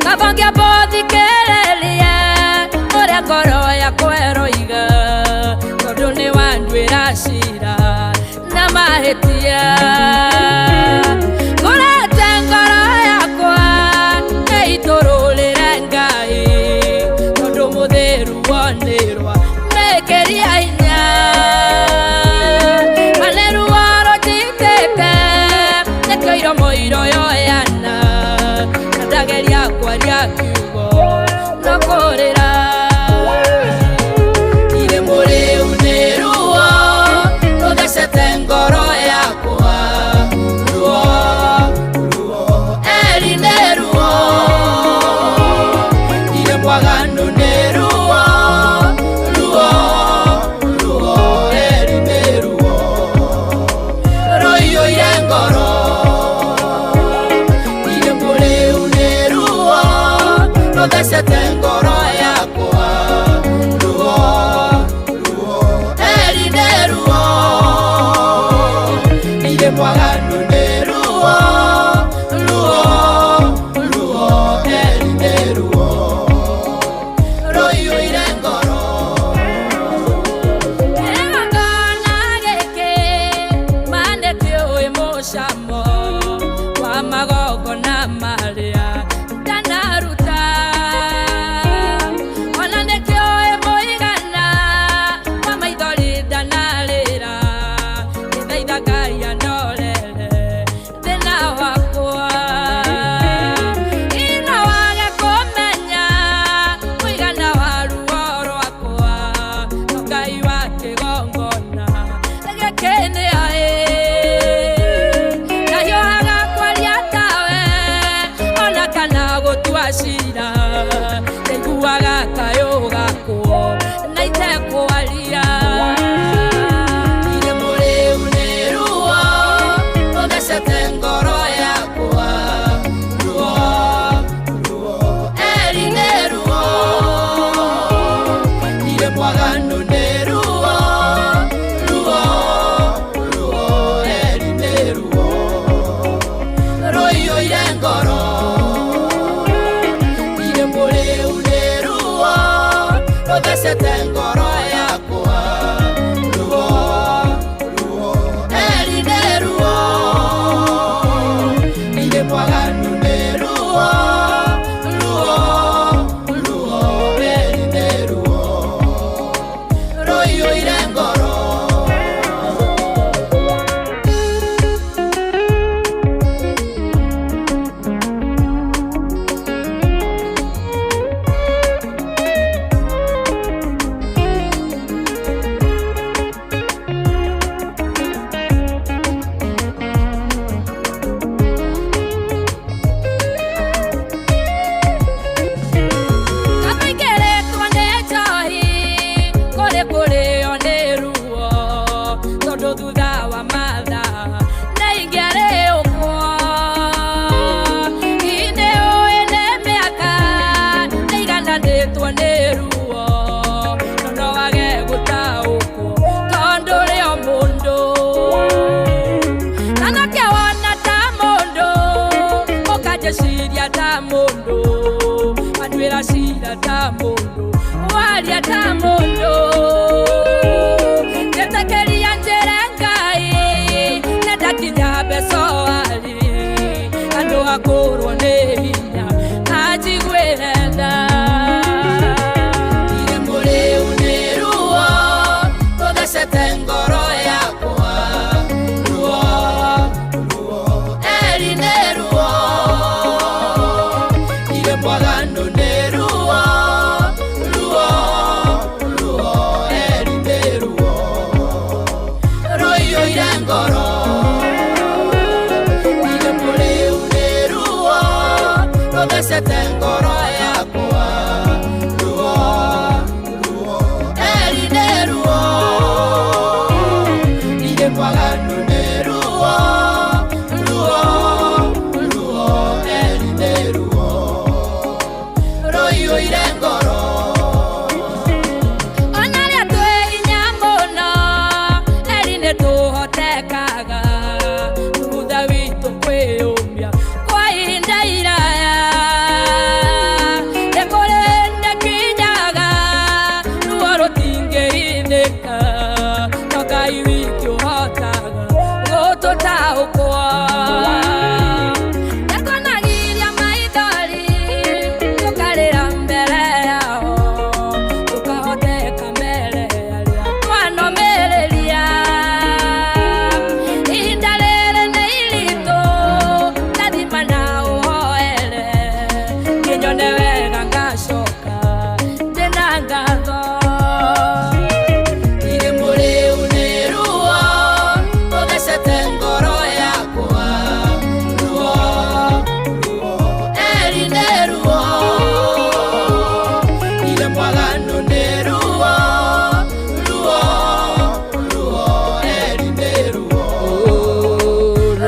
kaba ngĩambothikĩrĩrie ũrĩa ngoro yakwa ĩroiga tondũ nĩ wanduĩra cira na mahĩtia ngũrete ngoro yakwa ĩitũrũrĩre Ngai tondũ mũthĩru wonĩrwa mĩkĩria hinya manĩruo rũnjitĩte nĩkĩo iromo iroyoyana na ndageria kwaria kiugo no kũrĩra irĩ mũrĩu nĩ ruo rũthecete ngoro yakwa ruo ruo eri nĩ ruo irĩ mwaganu nĩ ruo ruo ruo eri nĩ ruo rũiyũire ngoro irĩ mũrĩu nĩ ruo rũthecete ngoro yakwa ruo ruo eri nĩ ruo irĩ mwaganu nĩ ruo ruo ruo eri nĩ ruo rũiyũire ngoro kĩgongona gĩkĩ ma nĩkĩũĩ mũcamo wa magongona marĩa ndanaruta ona nĩkĩũĩ mũigana wa maithori ndanarĩra ngĩthaitha Ngai andorere thĩna wakwa ina wage kũmenya mũigana wa ruo rwakwa no Ngai wa kĩgongona gĩkĩ nĩ oĩ ndahiũhaga kwaria tawe ona kana gũtua cira ndaiguaga kayũ gakwo na itekwaria irĩ mũrĩu nĩ ruo rũthecete ngoro yakwa ruo ruo eri nĩ ruo irĩ mwaganu nĩ ruo ruo ruo eri nĩ ruo rũiyũire ngoro irĩ mũrĩu nĩ ruo rũthecete ngoro yakwa ruo ruo eri nĩ ruo Waria ta mũndũ, watuĩra cira ta mũndũ, waria ta mũndũ. Njĩtĩkĩria njĩre Ngai nĩndakinya mbecoari, andũ akũrwo nĩ hinya anjiguĩre tha. Irĩ mũrĩu nĩ ruo rũthecete ngoro yakwa, ruo ruo eri nĩ ruo, irĩ mwaganu nĩ ruo ruo ruo eri nĩ ruo rũiyũire ngoro. Irĩ mũrĩu nĩ ruo rũthecete ngoro yakwa, ruo ruo eri nĩ ruo, irĩ mwaganu nĩ ruo ruo ruo eri nĩ ruo rũiyũire ngoro. Ona rĩa twĩ hinya mũno eri nĩ tũhotekaga, thutha witũ kwĩyũmia kwa ihinda iraya. Nĩ kũrĩ ndekinyaga ruo rũtingĩithĩka, no Ngai witũ ũhotaga gũtũtaũkwo. Nĩtuonagiria maithori tũkarĩra mbere yao, tũkahoteka mbere arĩa twanomĩrĩria. Ihinda rĩrĩ nĩ iritũ, ndathima na ũhoere, kĩnyone wega ngacoka ndĩna ngatho. Irĩ mũrĩu nĩ ruo rũthecete ngoro yakwa, ruo ruo eri nĩ ruo, irĩ mwaganu nĩ ruo ruo ruo eri nĩ ruo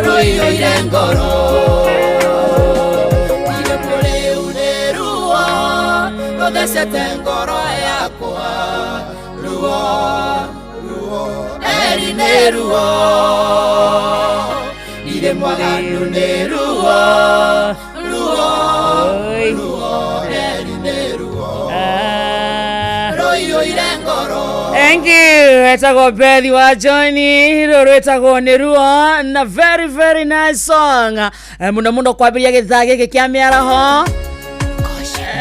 rũiyũire ngoro. Irĩ mũrĩu nĩ ruo rũthecete ngoro yakwa, ruo ruo eri nĩ ruo, irĩ mwaganu nĩ ruo ruo ruo eri nĩ ruo rũiyũire ngoro. Thank you. Etagwo Bethi wa Johnny, rũrũ rwĩtagwo nĩ ruo na very very nice song. Mũno mũno kwambĩrĩria gĩthaa gĩkĩ kĩa mĩaraho.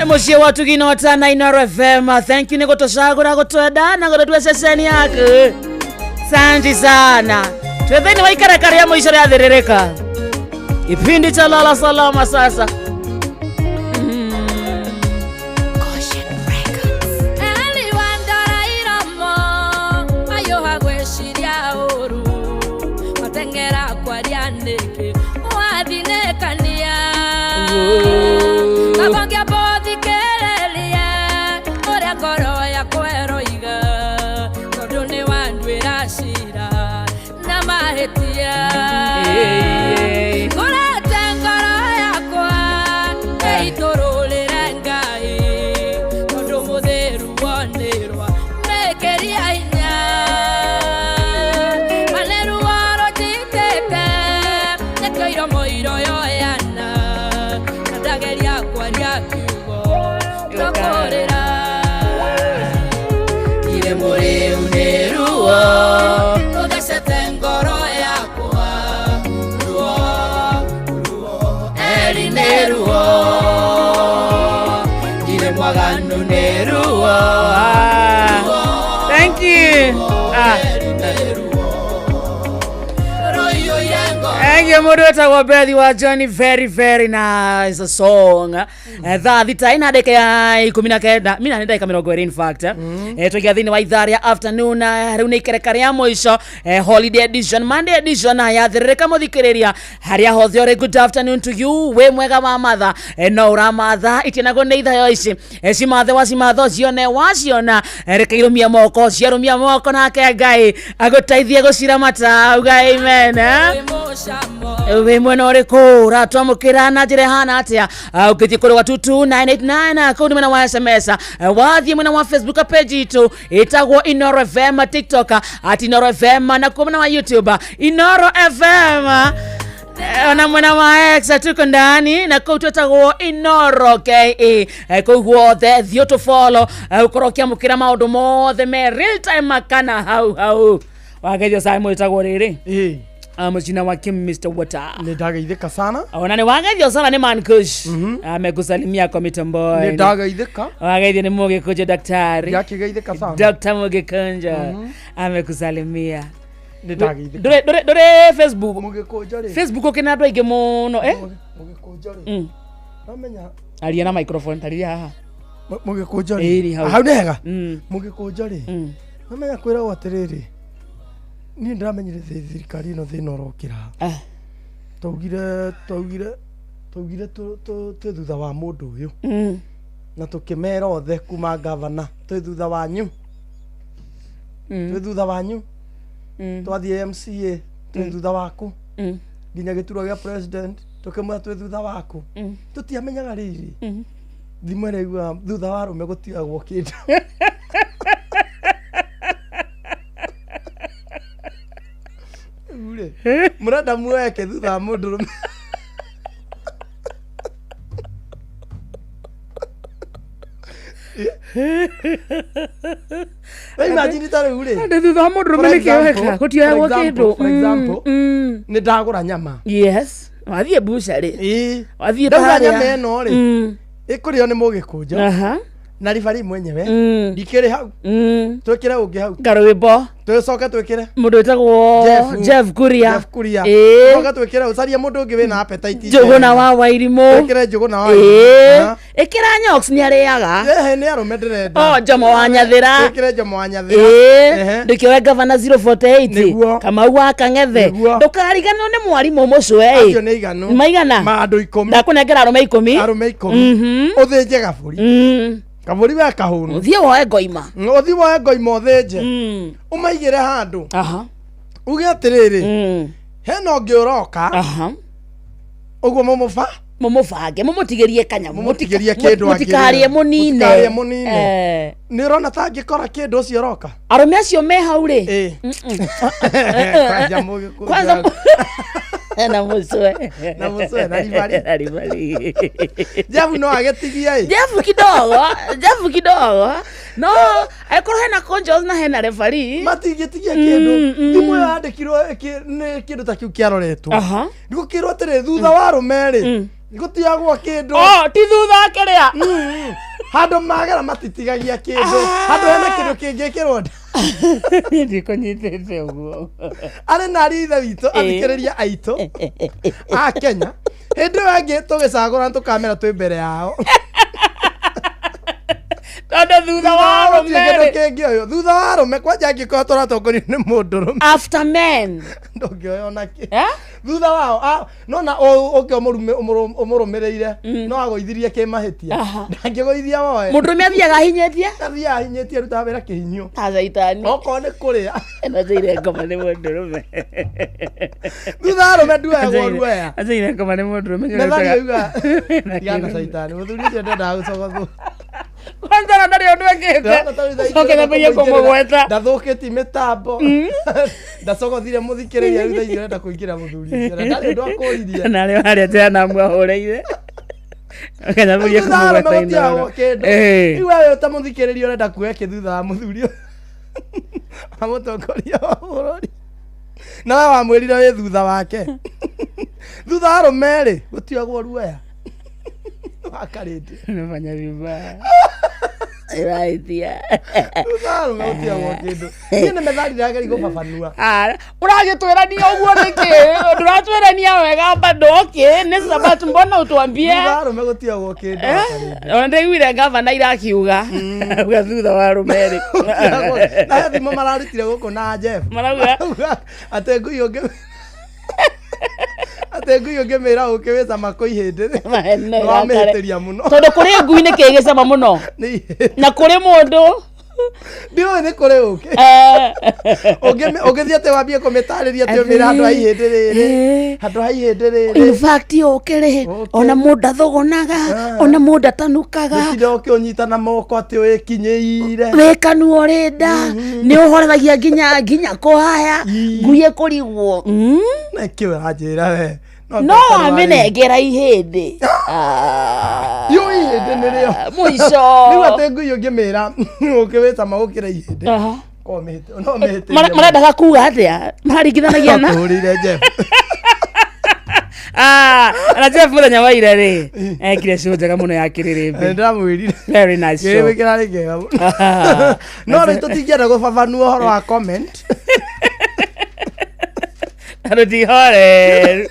Mũciĩ wa Tuginota na Inoro FM. Thank you nĩ gũtũcagũra, gũtwenda na gũtũtua ceceni yaku. Santi sana. Twĩ thĩinĩ wa ikereka rĩa mũico rĩa thĩrĩrĩka. Kipindi cha lala salama sasa. Eli wandora iromo mayũha gwĩciria ũru, mateng'era kwaria nĩkĩ wathinĩkania, kabongia bothikĩrĩrie ũrĩa ngoro yakwa ĩroiga, tondũ nĩ wanduĩra cira na mahĩtia. Ngũrete ngoro yakwa ĩitũrũrĩre Ngai, tondũ mũthĩru wonĩrwa mĩkĩria hinya. Mane ruo rũnjitĩte nĩkĩo iromo iroyoyana, na ndageria kwaria kiugo tũkũrĩra. Irĩ mũrĩu nĩ ruo rũthecete ngoro yakwa, ruo ruo eri nĩ ruo, irĩ mwaganu nĩ ruo. Thank you. Rũiyũire ngoro. Thank you mũndũ wĩtagwo Bethi wa Johnny, very very nice song. Thaa 6 ina ndagĩka ya 19 mina nĩ ndagĩka 20 in fact. Twaingĩra thĩinĩ wa ithaa rĩa afternoon, rĩu nĩ ikereka rĩa mũico, holiday edition, Monday edition ya thĩrĩrĩka mũthikĩrĩria harĩa hothe ũrĩ. Good afternoon to you, wĩ mwega wa matha, no ũramatha itianagwo nĩ ithayo ici, cimathe wacimatha ũcione waciona, reke irũmie moko ciarũmia moko nake Ngai agũteithie gũciramata, auga amen. Wĩ mwena ũrĩkũ ũratwamũkĩra na njĩra ĩhana atĩa? Ũngĩthiĩ kũrĩ wa 22989 kũu nĩ mwena wa SMS, wathiĩ mwena wa Facebook page itũ ĩtagwo Inoro FM, TikTok at Inoro FM, na kuo mwena wa YouTube Inoro FM. Ona mwena wa X tuko ndani na kũu twĩtagwo Inoro KE. Kũu guothe thiĩ ũtũfollow, ũkorwo ũkĩamũkĩra maũndũ mothe me real time kana hau hau. Wageithio Simon wĩtagwo rĩrĩ mũcina wa Kim Mr. Water. Nĩ ndageithĩka sana. Ona nĩ wageithio sana nĩ Man Kush. Amekusalimia kwa mitambo. Nĩ ndageithĩka. Wageithio nĩ Mũgĩkũnjo daktari. Ndakĩgeithĩka sana. Dr. Mũgĩkũnjo amekusalimia. Nĩ ndageithĩka. Ndũrĩ Facebook. Mũgĩkũnjo rĩ. Facebook ũkĩna andũ aingĩ mũno eh? Mũgĩkũnjo rĩ. Nomenya Aria na microphone tarĩria haha. Mũgĩkũnjo Ĩĩ, rĩ. hau. Hau nĩ hega. Mm. Mũgĩkũnjo rĩ. Nomenya kwĩragwo atĩrĩrĩ. Niĩ ndĩramenyire thirikari ĩno thĩna ũrokĩra. Twaugire twĩ thutha wa mũndũ ũyũ. Na tũkĩmera othe kuma gavana twĩ thutha wanyu. Twĩ thutha wanyu. Twathiĩ MCA twĩ thutha waku. Nginya gĩturwa gĩa president tũkĩmwĩra twĩ thutha waku. Tũtiamenyaga rĩrĩ. Thimũ ĩrĩa iguaga thutha wa arũme gũtigagwo kĩndũ. Rĩu rĩ, mũrenda muoeke thutha wa mũndũrũme. Rĩu imagine ta rĩu rĩ. Andũ thutha wa mũndũrũme For nĩ kĩoeka, example, gũtioyagwo for example, kĩndũ. For example, nĩ ndagũra nyama. Yes. Wathiĩ bucharĩ. Wathiĩ Ndauga harĩa. nyama ĩno rĩ, ĩkũrĩo nĩ mũgĩkũnjo. Na ribari mwenyewe. Ndikĩrĩ hau. Twĩkĩre ũngĩ hau. Ngarwĩmbo. Tũcoke twĩkĩre. Mũndũ wĩtagwo Jeff Kuria. Jeff Kuria. Ĩĩ. Tũcoke twĩkĩre ũcarie mũndũ ũngĩ wĩna appetite. Njũgũna wa Wairimũ. Twĩkĩre Njũgũna wa Wairimũ. Ĩĩ. Aha. Ĩkĩra Nyox nĩ arĩaga. Ehe, nĩ arũme ndĩrenda. Oh, Jomo wa Nyathĩra. Twĩkĩre Jomo wa Nyathĩra. Ĩĩ. Ehe. Ndũkĩoe gavana 048. Nĩguo. Kamau wa Kang'ethe. Nĩguo. Ndũkariganĩrwo nĩ mwarimũ mũcwe. Acio nĩ aiganu. Maigana. Ma andũ 10. Ndakũnengera arũme 10. Arũme 10. Ũthĩnje gabũri. Kabũri we kahũnu. Ũthiĩ woe ngoima. Ũthiĩ woe ngoima ũthĩnje. Ũmaigĩre handũ. Uge atĩrĩrĩ. Hena ũngĩ ũroka. Ũguo mũmũba. Mũmũbange, mũmũtigĩrie kanyamũ. Mũmũtigĩrie kĩndũ Mũtikarĩe mũnine. Mũtikarĩe mũnine. Eh. Nĩ ũrona ta angĩkora kĩndũ ũcio ũroka? Arũme acio me hau rĩ. Kwanja mũgĩkũnjo. Kwanza na mũcwe. Na mũcwe, na ribari. Na ribari. Jeff no agĩtigie ĩ. Jeff kidogo, Jeff kidogo. No, angĩkorwo hena conjos na hena referee. Matingĩtigia kĩndũ. Thimũ ĩyo yandĩkirwo nĩ kĩndũ ta kĩu kĩaroretwo. Gũkĩrwo atĩrĩ thutha wa arũme rĩ gũtiagwo kĩndũ. Oh, ti thutha wa kĩrĩa. Handũ magera matitigagia kĩndũ. Handũ hena kĩndũ kĩngĩkĩrwo nda. Ndikũnyitĩte ũguo. Arĩ na arĩ ithe witũ athikĩrĩria aitũ a Kenya. Hĩndĩ ĩyo ĩngĩ tũgĩcagũra tũkamera twĩ mbere yao. Tondũ thutha wa Gũtirĩ arũme kĩndũ rĩ. kĩngĩoywo. Thutha wa arũme kwanja angĩkorwo tũratongorio nĩ mũndũrũme. After men. Ndũngĩoya ona kĩ. Thutha wao nona ũke ũmũrũmĩrĩire no agũithirie kĩmahĩtia. Ndangĩgũithia woe. Mũndũrũme athiaga ahinyĩtie? Athiaga ahinyĩtie arutaga wĩra kĩhinyio. Ta caitani. Okorwo nĩ kũrĩa. Anjaire ngoma nĩ mũndũrũme. Thutha wa arũme nduoyagwo ruoya. Anjaire ngoma nĩ mũndũrũme. Methali yauga tigana caitani mũthuri ũcio ndendaga gũcogothwo. Kwanza na ndarĩ ũndũ ekĩte. Coke nyambĩrĩrie kũmũgweta. Ndathũkĩtie mĩtambo. Ndacogothire mũthikĩrĩria rĩu thaa ici ũrenda kũingĩra mũthuri ũcio na ndarĩ ũndũ akũririe. Na arĩa harĩa tena namwahũrĩire. Akanyambĩrĩria Thutha wa arũme kũmũgweta gũtiagwo Inooro. kĩndũ. Ĩĩ. Rĩu wewe ta mũthikĩrĩria ũrenda kuoya kĩ thutha wa mũthuri ũyũ wa mũtongoria wa bũrũri. Na we wamwĩrire wĩ thutha wake. Thutha wa arũme rĩ gũtiagwo ruoya. Wakarĩtie. Unafanya vibaya. Ĩrahitia. Thutha wa arũme gũtiagwo kĩndũ. Niĩ nĩ methali ndĩrageria gũbabanua. Ũragĩtwĩrania ũguo nĩkĩ? Ndũratwĩrania wega bado okay, nĩ sababu mbona utuambie? Thutha wa arũme gũtiagwo kĩndũ. Wakarĩtie. Ona ndaiguire gavana irakiuga. Auga thutha wa arũme rĩ. Na he thimo mararutire gũkũ na Jeff. Marauga? Atĩ ngui ũngĩ atĩ ngui ũngĩmĩra ũkĩ wĩ cama kũ ihĩndĩ Mahene nĩwamĩhĩtĩria mũno. Tondũ kũrĩ ngui nĩ kĩ gĩcama mũno. Nĩ ihĩndĩ. Na kũrĩ mũndũ. Ndiũĩ nĩ kũrĩ ũkĩ. Ũngĩthiĩ atĩ wambie kũmĩtarĩria atĩ ũmĩre handũ ha ihĩndĩ rĩrĩ. Handũ ha ihĩndĩ rĩrĩ. In fact ũkĩ rĩ ona mũndũ athogonaga ona mũndũ atanukaga. Gũtinda ũkĩũnyita na moko atĩ wĩkinyĩire. Wĩ kanua ũrĩ nda nĩ ũhoregagia nginya nginya kũhaya ngui ĩkũrigwo. Nĩkĩ ũranjĩra we? No wamĩnengera ihĩndĩ. Yo ihĩndĩ nĩrĩo Mũico. Rĩu atĩ ngui ũngĩmĩra ũkĩwĩcama gũkĩra ihĩndĩ. Korwo no mĩhĩtĩrie. Marendaga kuga atĩa? Mararingithanagia na Tũhũrĩire Jeff. Ah, na Jeff mũthenya wa ira rĩ ekire show njega mũno ya kĩrĩrĩmbĩ. Ndĩramwĩrire. Very nice show. Kĩrĩmbĩ kĩrarĩ kĩega mũno. No rĩu tũtingĩenda gũbabanua ũhoro wa comment. Andũ ti horeru.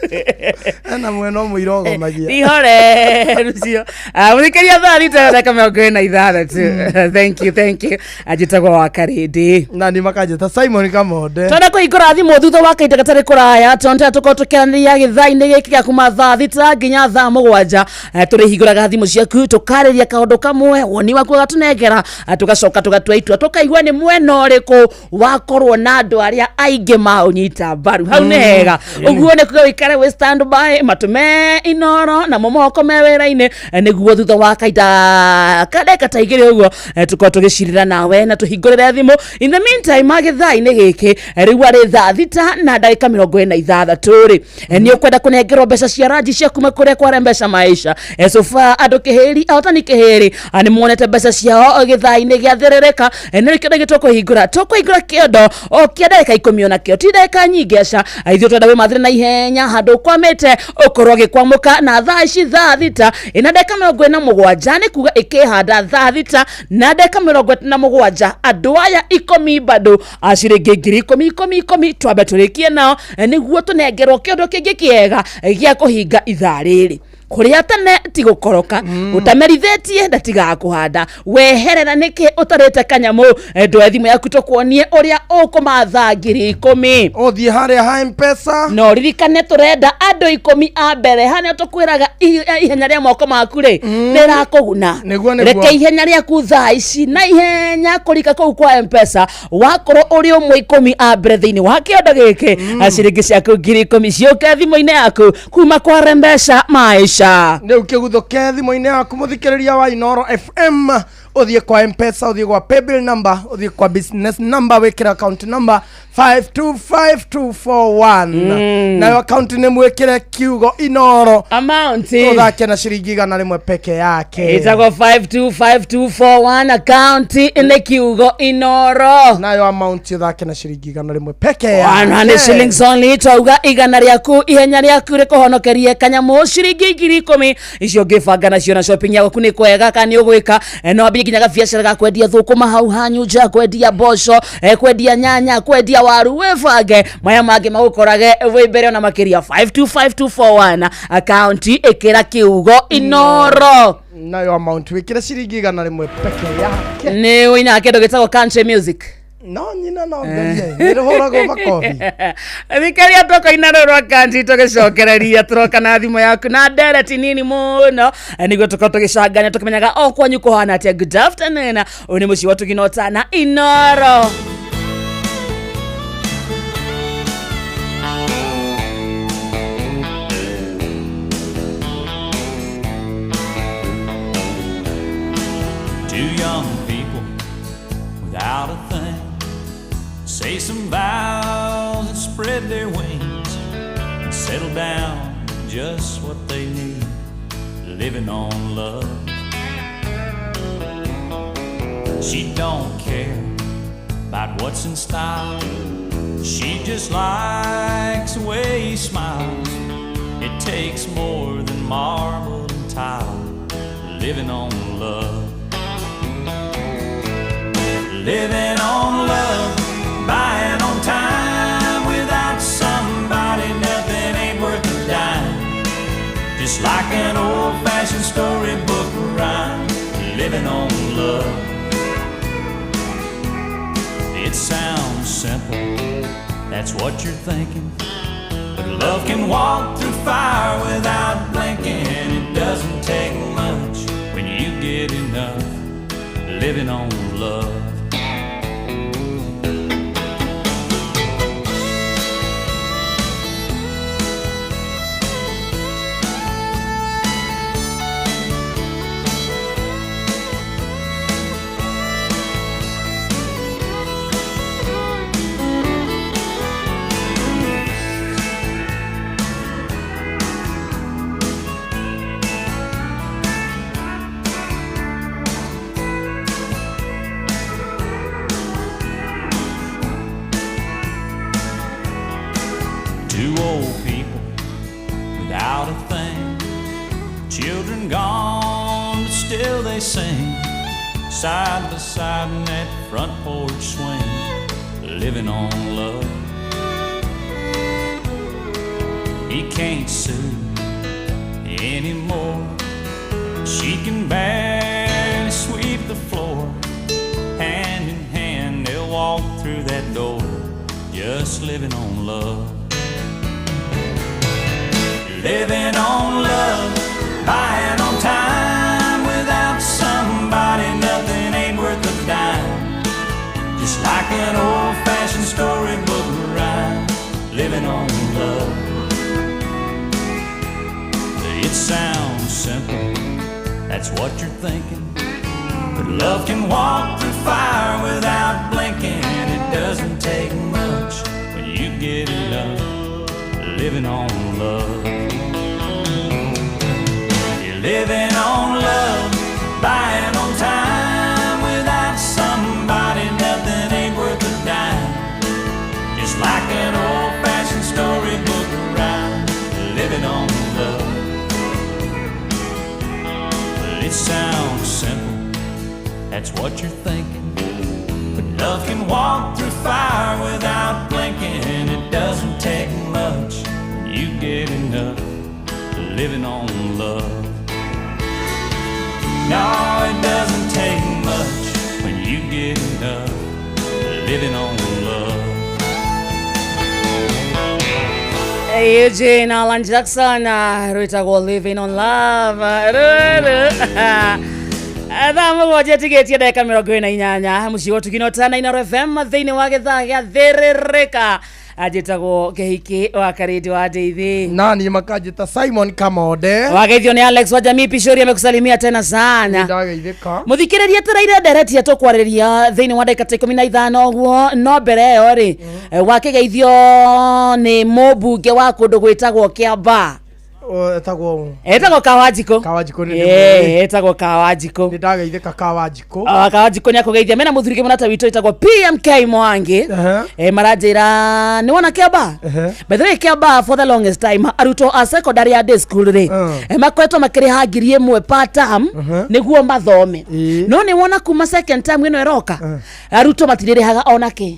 Ena mwena ũmwe irogomagia. Ti horeru cio. Ah, mũthikĩria thaa thita na ndagĩka 46. Thank you, thank you. Anjĩtagwo wa Karĩndĩ. Na niĩ makanjĩta Simon Kamonde. Twenda kũhingũra thimũ thutha wa kahinda gatarĩ kũraya tondũ tũkorwo tũkĩaranĩria gĩthaa-inĩ gĩkĩ gĩa kuma thaa 6 nginya thaa 7. Tũrĩhingũraga thimũ ciaku tũkarĩria kaũndũ kamwe, woni waku ũgatũnengera, tũgacoka tũgatua itua tũkaigua nĩ mwena ũrĩkũ wakorwo na andũ arĩa aingĩ maũnyita mbaru. Hau nĩ hega. Ũguo nĩ kuga ũikare wĩ stand by, matũme inoro namo moko me wĩra-inĩ, nĩguo thutha wa kahinda ka ndagĩka ta 2 ũguo, tũkorwo tũgĩcirĩra nawe na tũhingũrĩre thimũ. In the meantime, gĩthaa-inĩ gĩkĩ, rĩu arĩ thaa 6 na ndagĩka 46 rĩ, nĩ ũkwenda kũnengerwo mbeca cia ranji cia kuma kũrĩa kwa Mbeca Maisha. So far andũ kĩhĩri, ahotani kĩhĩri, nĩ monete mbeca ciao gĩthaa-inĩ gĩa thĩrĩrĩka. Nĩ kĩondo gĩtwo kũhingũra, tũkũhingũra kĩondo o kĩa ndagĩka 10 onakĩo ti ndagĩka nyingĩ aca. Ithuĩ twenda wĩmathĩre na ihenya handũ ũkwamĩte ũkorwo ũgĩkwamũka na thaa ici thaa 6 ĩna ndagĩka 47, nĩ kuga ĩkĩhanda thaa 6 na ndagĩka 47 andũ aya 10 bado a ciringi ngiri ikũmi ikũmi ikũmi twambe tũrĩkie nao, nĩguo tũnengerwo kĩondo kĩngĩ kĩega gĩa kũhinga ithaa rĩrĩ. Kũrĩa tene ti gũkoroka, ũtamerithĩtie ndatigaga kũhanda, weherera nĩkĩ ũtarĩte kanyamũ. Ndoe thimũ yaku tũkuonie ũrĩa ũkũmatha ngiri ikũmi. Ũthiĩ harĩa ha M-Pesa. No ririkane tũrenda andũ 10 a mbere, harĩa tũkwĩraga ihenya rĩa moko maku rĩ rĩrakũguna. Nĩguo, nĩguo. Reke ihenya rĩaku thaa ici na ihenya kũrika kũu kwa M-Pesa, wakorwo ũrĩ ũmwe 10 a mbere thĩinĩ wa kĩondo gĩkĩ, ciringi ciaku ngiri ikũmi ciũke thimũ-inĩ yaku kuma kwa Mbeca Maisha. Rĩu kĩguthũke thimũ-inĩ yaku mũthikĩrĩria wa Inoro FM, ũthiĩ kwa M-Pesa, ũthiĩ gwa paybill number, ũthiĩ kwa business number, wĩkĩre account number 525241. Nayo account nĩ mwĩkĩre kiugo Inoro. Amount ũthake na ciringi 100 peke yake. Ĩtagwo 525241, account nĩ kiugo Inoro. Nayo amount ũthake na ciringi 100 peke yake. 100 shillings only. Twauga igana rĩaku, ihenya rĩaku rĩkũhonokerie kanyamũ ciringi ngiri ikũmi icio ũngĩbanga nacio na shopping yaku nĩ kwega kana nĩ ũgwĩka. No wambie nginya gabiacara ga kwendia thũkũma hau hanyu nja, kwendia mboco, kwendia nyanya, kwendia waru, wĩbange maya mangĩ magũkorage wĩ mbere ona makĩria. 525241 account ĩkĩra kiugo Inoro. Nayo amount wĩkĩre ciringi 100 peke yake. Nĩ ũinaga kĩndũ gĩtagwo country music? No nyina no ngerie nĩ rũhũragwo makobi. Thikĩrĩria tũkoina rũrũ rwa country tũgĩcokereria tũroka na thimũ yaku na ndereti nini mũno, nĩguo tũkorwo tũgĩcangania tũkĩmenyaga o kwanyu kũhana atĩa. Good afternoon, ũyũ nĩ mũciĩ wa Tũginota na Inoro. Two young people without a thing say some vows and spread their wings and settle down just what they need, living on love. She don't care about what's in style, she just likes the way he smiles. It takes more than marble and tile, living on love. Living on love, buying on time. Without somebody, nothing ain't worth a dime. Just like an old-fashioned storybook rhyme, living on love. It sounds simple, that's what you're thinking. But love can walk through fire without blinking. It doesn't take much when you get enough, living on love. they sing, side by side in that front porch swing, living on love. He can't sue anymore. She can barely sweep the floor. Hand in hand, they'll walk through that door, just living on love. Living on love, buying on time. Without somebody, nothing ain't worth a dime. Just like an old fashioned storybook rhyme, living on love. It sounds simple, that's what you're thinking. But love can walk through fire without blinking. It doesn't take much when you get enough living on love. You're living on love, buying on time. Without somebody, nothing ain't worth a dime. Just like an old fashioned storybook rhyme, living on love. Well, it sounds simple, that's what you're thinking. But love can walk through fire without blinking. It doesn't take much when you get enough living on love. No, it doesn't take much when you get enough living on love. Eugene Alan Jackson rwĩtagwo Living on Love rũrũ thaa mũgwanja tigĩtie ndagĩka 48 mũciĩ wa ũtugi na ũtana Inooro FM thĩinĩ wa gĩthaa gĩa thĩrĩrĩka anjĩtagwo kĩhiki wa karĩndi wa ndeithi nani makanjĩta Simon Kamonde wageithio nĩ Alex wa jamii Pishori amekusalimia tena sana ndageithĩka muthikĩrĩria tũraire nderetia tũkwarĩria thĩinĩ wa ndagĩka ta 15 ũguo no mbere ĩyo rĩ wakĩgeithio nĩ mũmbunge wa kũndũ gwĩtagwo Kĩambaa etagwo etagwo Kawanjikũ Kawanjikũ nĩ Ĩĩ, etagwo Kawanjikũ nĩ ndageithĩka Kawanjikũ Ah, Kawanjikũ nĩ akũgeithia mena mũthuri kĩmũrata witũ wĩtagwo PMK Mwangi maranjĩra nĩ wona Kĩambaa by the way Kĩambaa for the longest time arutwo a secondary ya day school rĩ makoretwo makĩrĩha 1000 per term nĩguo mathome no nĩ wona kuma second term ĩno ĩroka arutwo matirĩrĩhaga ona kĩ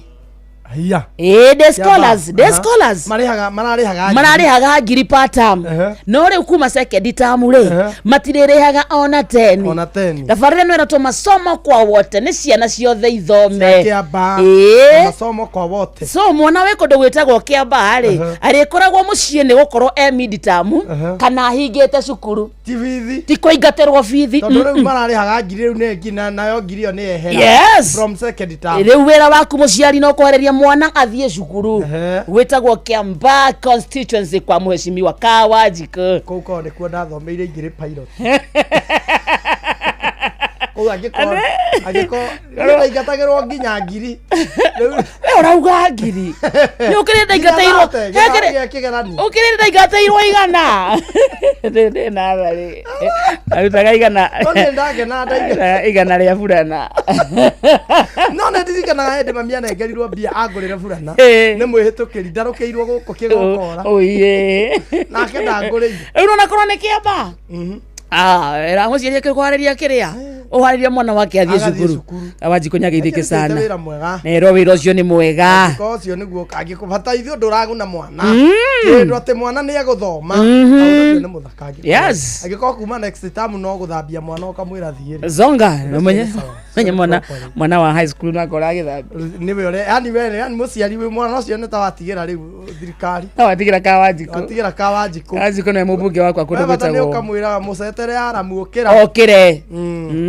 hiya ĩĩ day scholars day scholars marĩhaga mararĩhaga mararĩhaga ngiri per term no rĩu kuma second term rĩ matirĩrĩhaga ona teni ona teni tabarĩra ĩno ĩratwo masomo kwa wote nĩ ciana ciothe ithome Kĩambaa Ĩĩ. masomo kwa wote so mwana wĩ kũndũ gwĩtagwo Kĩambaa rĩ arĩkoragwo mũciĩ nĩ gũkorwo e mid term kana ahingĩte cukuru ti bithi ti kũingatĩrwo bithi tondũ rĩu Mm-mm. mararĩhaga ngiri rĩu nĩ ngi nayo ngiri ĩyo nĩ yehera Yes. from second term rĩu wĩra waku mũciari no kwehereria mwana athiĩ cukuru gwĩtagwo Kĩambaa constituency kwa mheshimiwa Kawanjikũ kũu korwo nĩkuo ndathomeire ingĩrĩ pilot kũu angĩkorwo angĩkorwo ndaingatagĩrwo nginya ngiri we ũrauga ngiri nĩ ũkĩrĩ ndaingatĩirwo kĩgeranio ũkĩrĩ ndaingatĩirwo igana ndĩ natharĩ arutaga igana No nĩ ndakena ndaigana igana rĩa burana no nĩ ndirikanaga hĩndĩ mami anengerirwo mbia angũrĩre burana Ĩĩ. nĩ mwĩhĩtũkĩri ndarũkĩirwo gũkũ kĩgokora oiye nake ndangũrĩire rĩu nona korwo nĩ Kĩambaa ra mũciari akĩkwarĩria kĩrĩa ũharĩria mwana wake athiĩ Agathiĩ cukuru Kawanjikũ nĩageithĩke Akĩrutĩte sana wĩra mwega nerwo wĩra ũcio nĩ mwega Angĩkorwo ũcio nĩguo angĩkũbata ithuĩ ndũraguna mwana Mm. kĩndũ atĩ mwana nĩ egũthoma Mhm. ũndũ ũcio nĩ mũthaka angĩkorwo. Yes. angĩkorwo kuma next term no gũthambia mwana ũkamwĩra thiĩ rĩ. zonga Ũndũ ũcio menye nĩ sawa. menye mwana mwana wa high school nakora agĩthambia nĩwe ũrĩa yani we yani mũciari wĩ mwana ũcio nĩ ta watigĩra rĩu thirikari no watigĩra Kawanjikũ watigĩra Kawanjikũ Kawanjikũ nĩwe mũmbunge wakwa kũndũ We bata nĩ gwĩtagwo ũkamwĩraga mũcetere aramu ũkĩra okĩre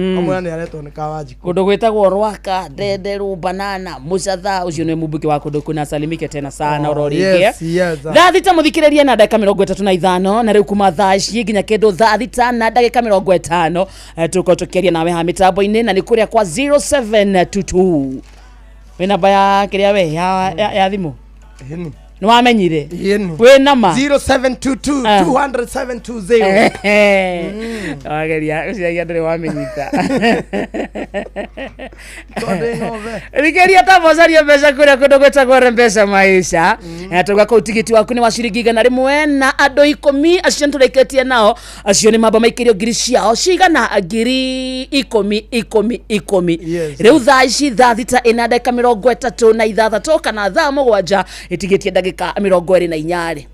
kamwĩra nĩ aretwo nĩ Kawanjikũ kũndũ gwĩtagwo Rwaka Ndenderũ Banana Mũcatha ũcio nĩwe mũmbunge wa kũndũ kuna salimike tena sana oro rĩngĩ yes, yes. thaa thita mũthikĩrĩria na ndagĩka 35 na rĩu kuma thaa ici nginya kĩndũ thaa thita na ndagĩka 50 tũkorwo tũkĩaria nawe ha mĩtambo-inĩ na nĩ kũrĩa kwa 0722 wĩ namba ya kĩrĩa we ya thimũ Ĩni. Nĩ wamenyire wĩ nama 0722 Ah. 200 720. Wageria ũciragia ndũrĩ wamenyita. Rigeria tamba ũcarie mbeca kũrĩa kũndũ gwĩtagwo mbeca maisha. Tauga kũu tigiti waku nĩ wa ciringi 100 na andũ 10 acio nĩtũrĩkĩtie nao, acio nĩ mamba maikĩrio ngiri ciao cigana ngiri 10 10 10. Rĩu thaa ici thaa thita ĩna ndagĩka 36 kana thaa 7 ĩtigĩtie ndagĩka 24.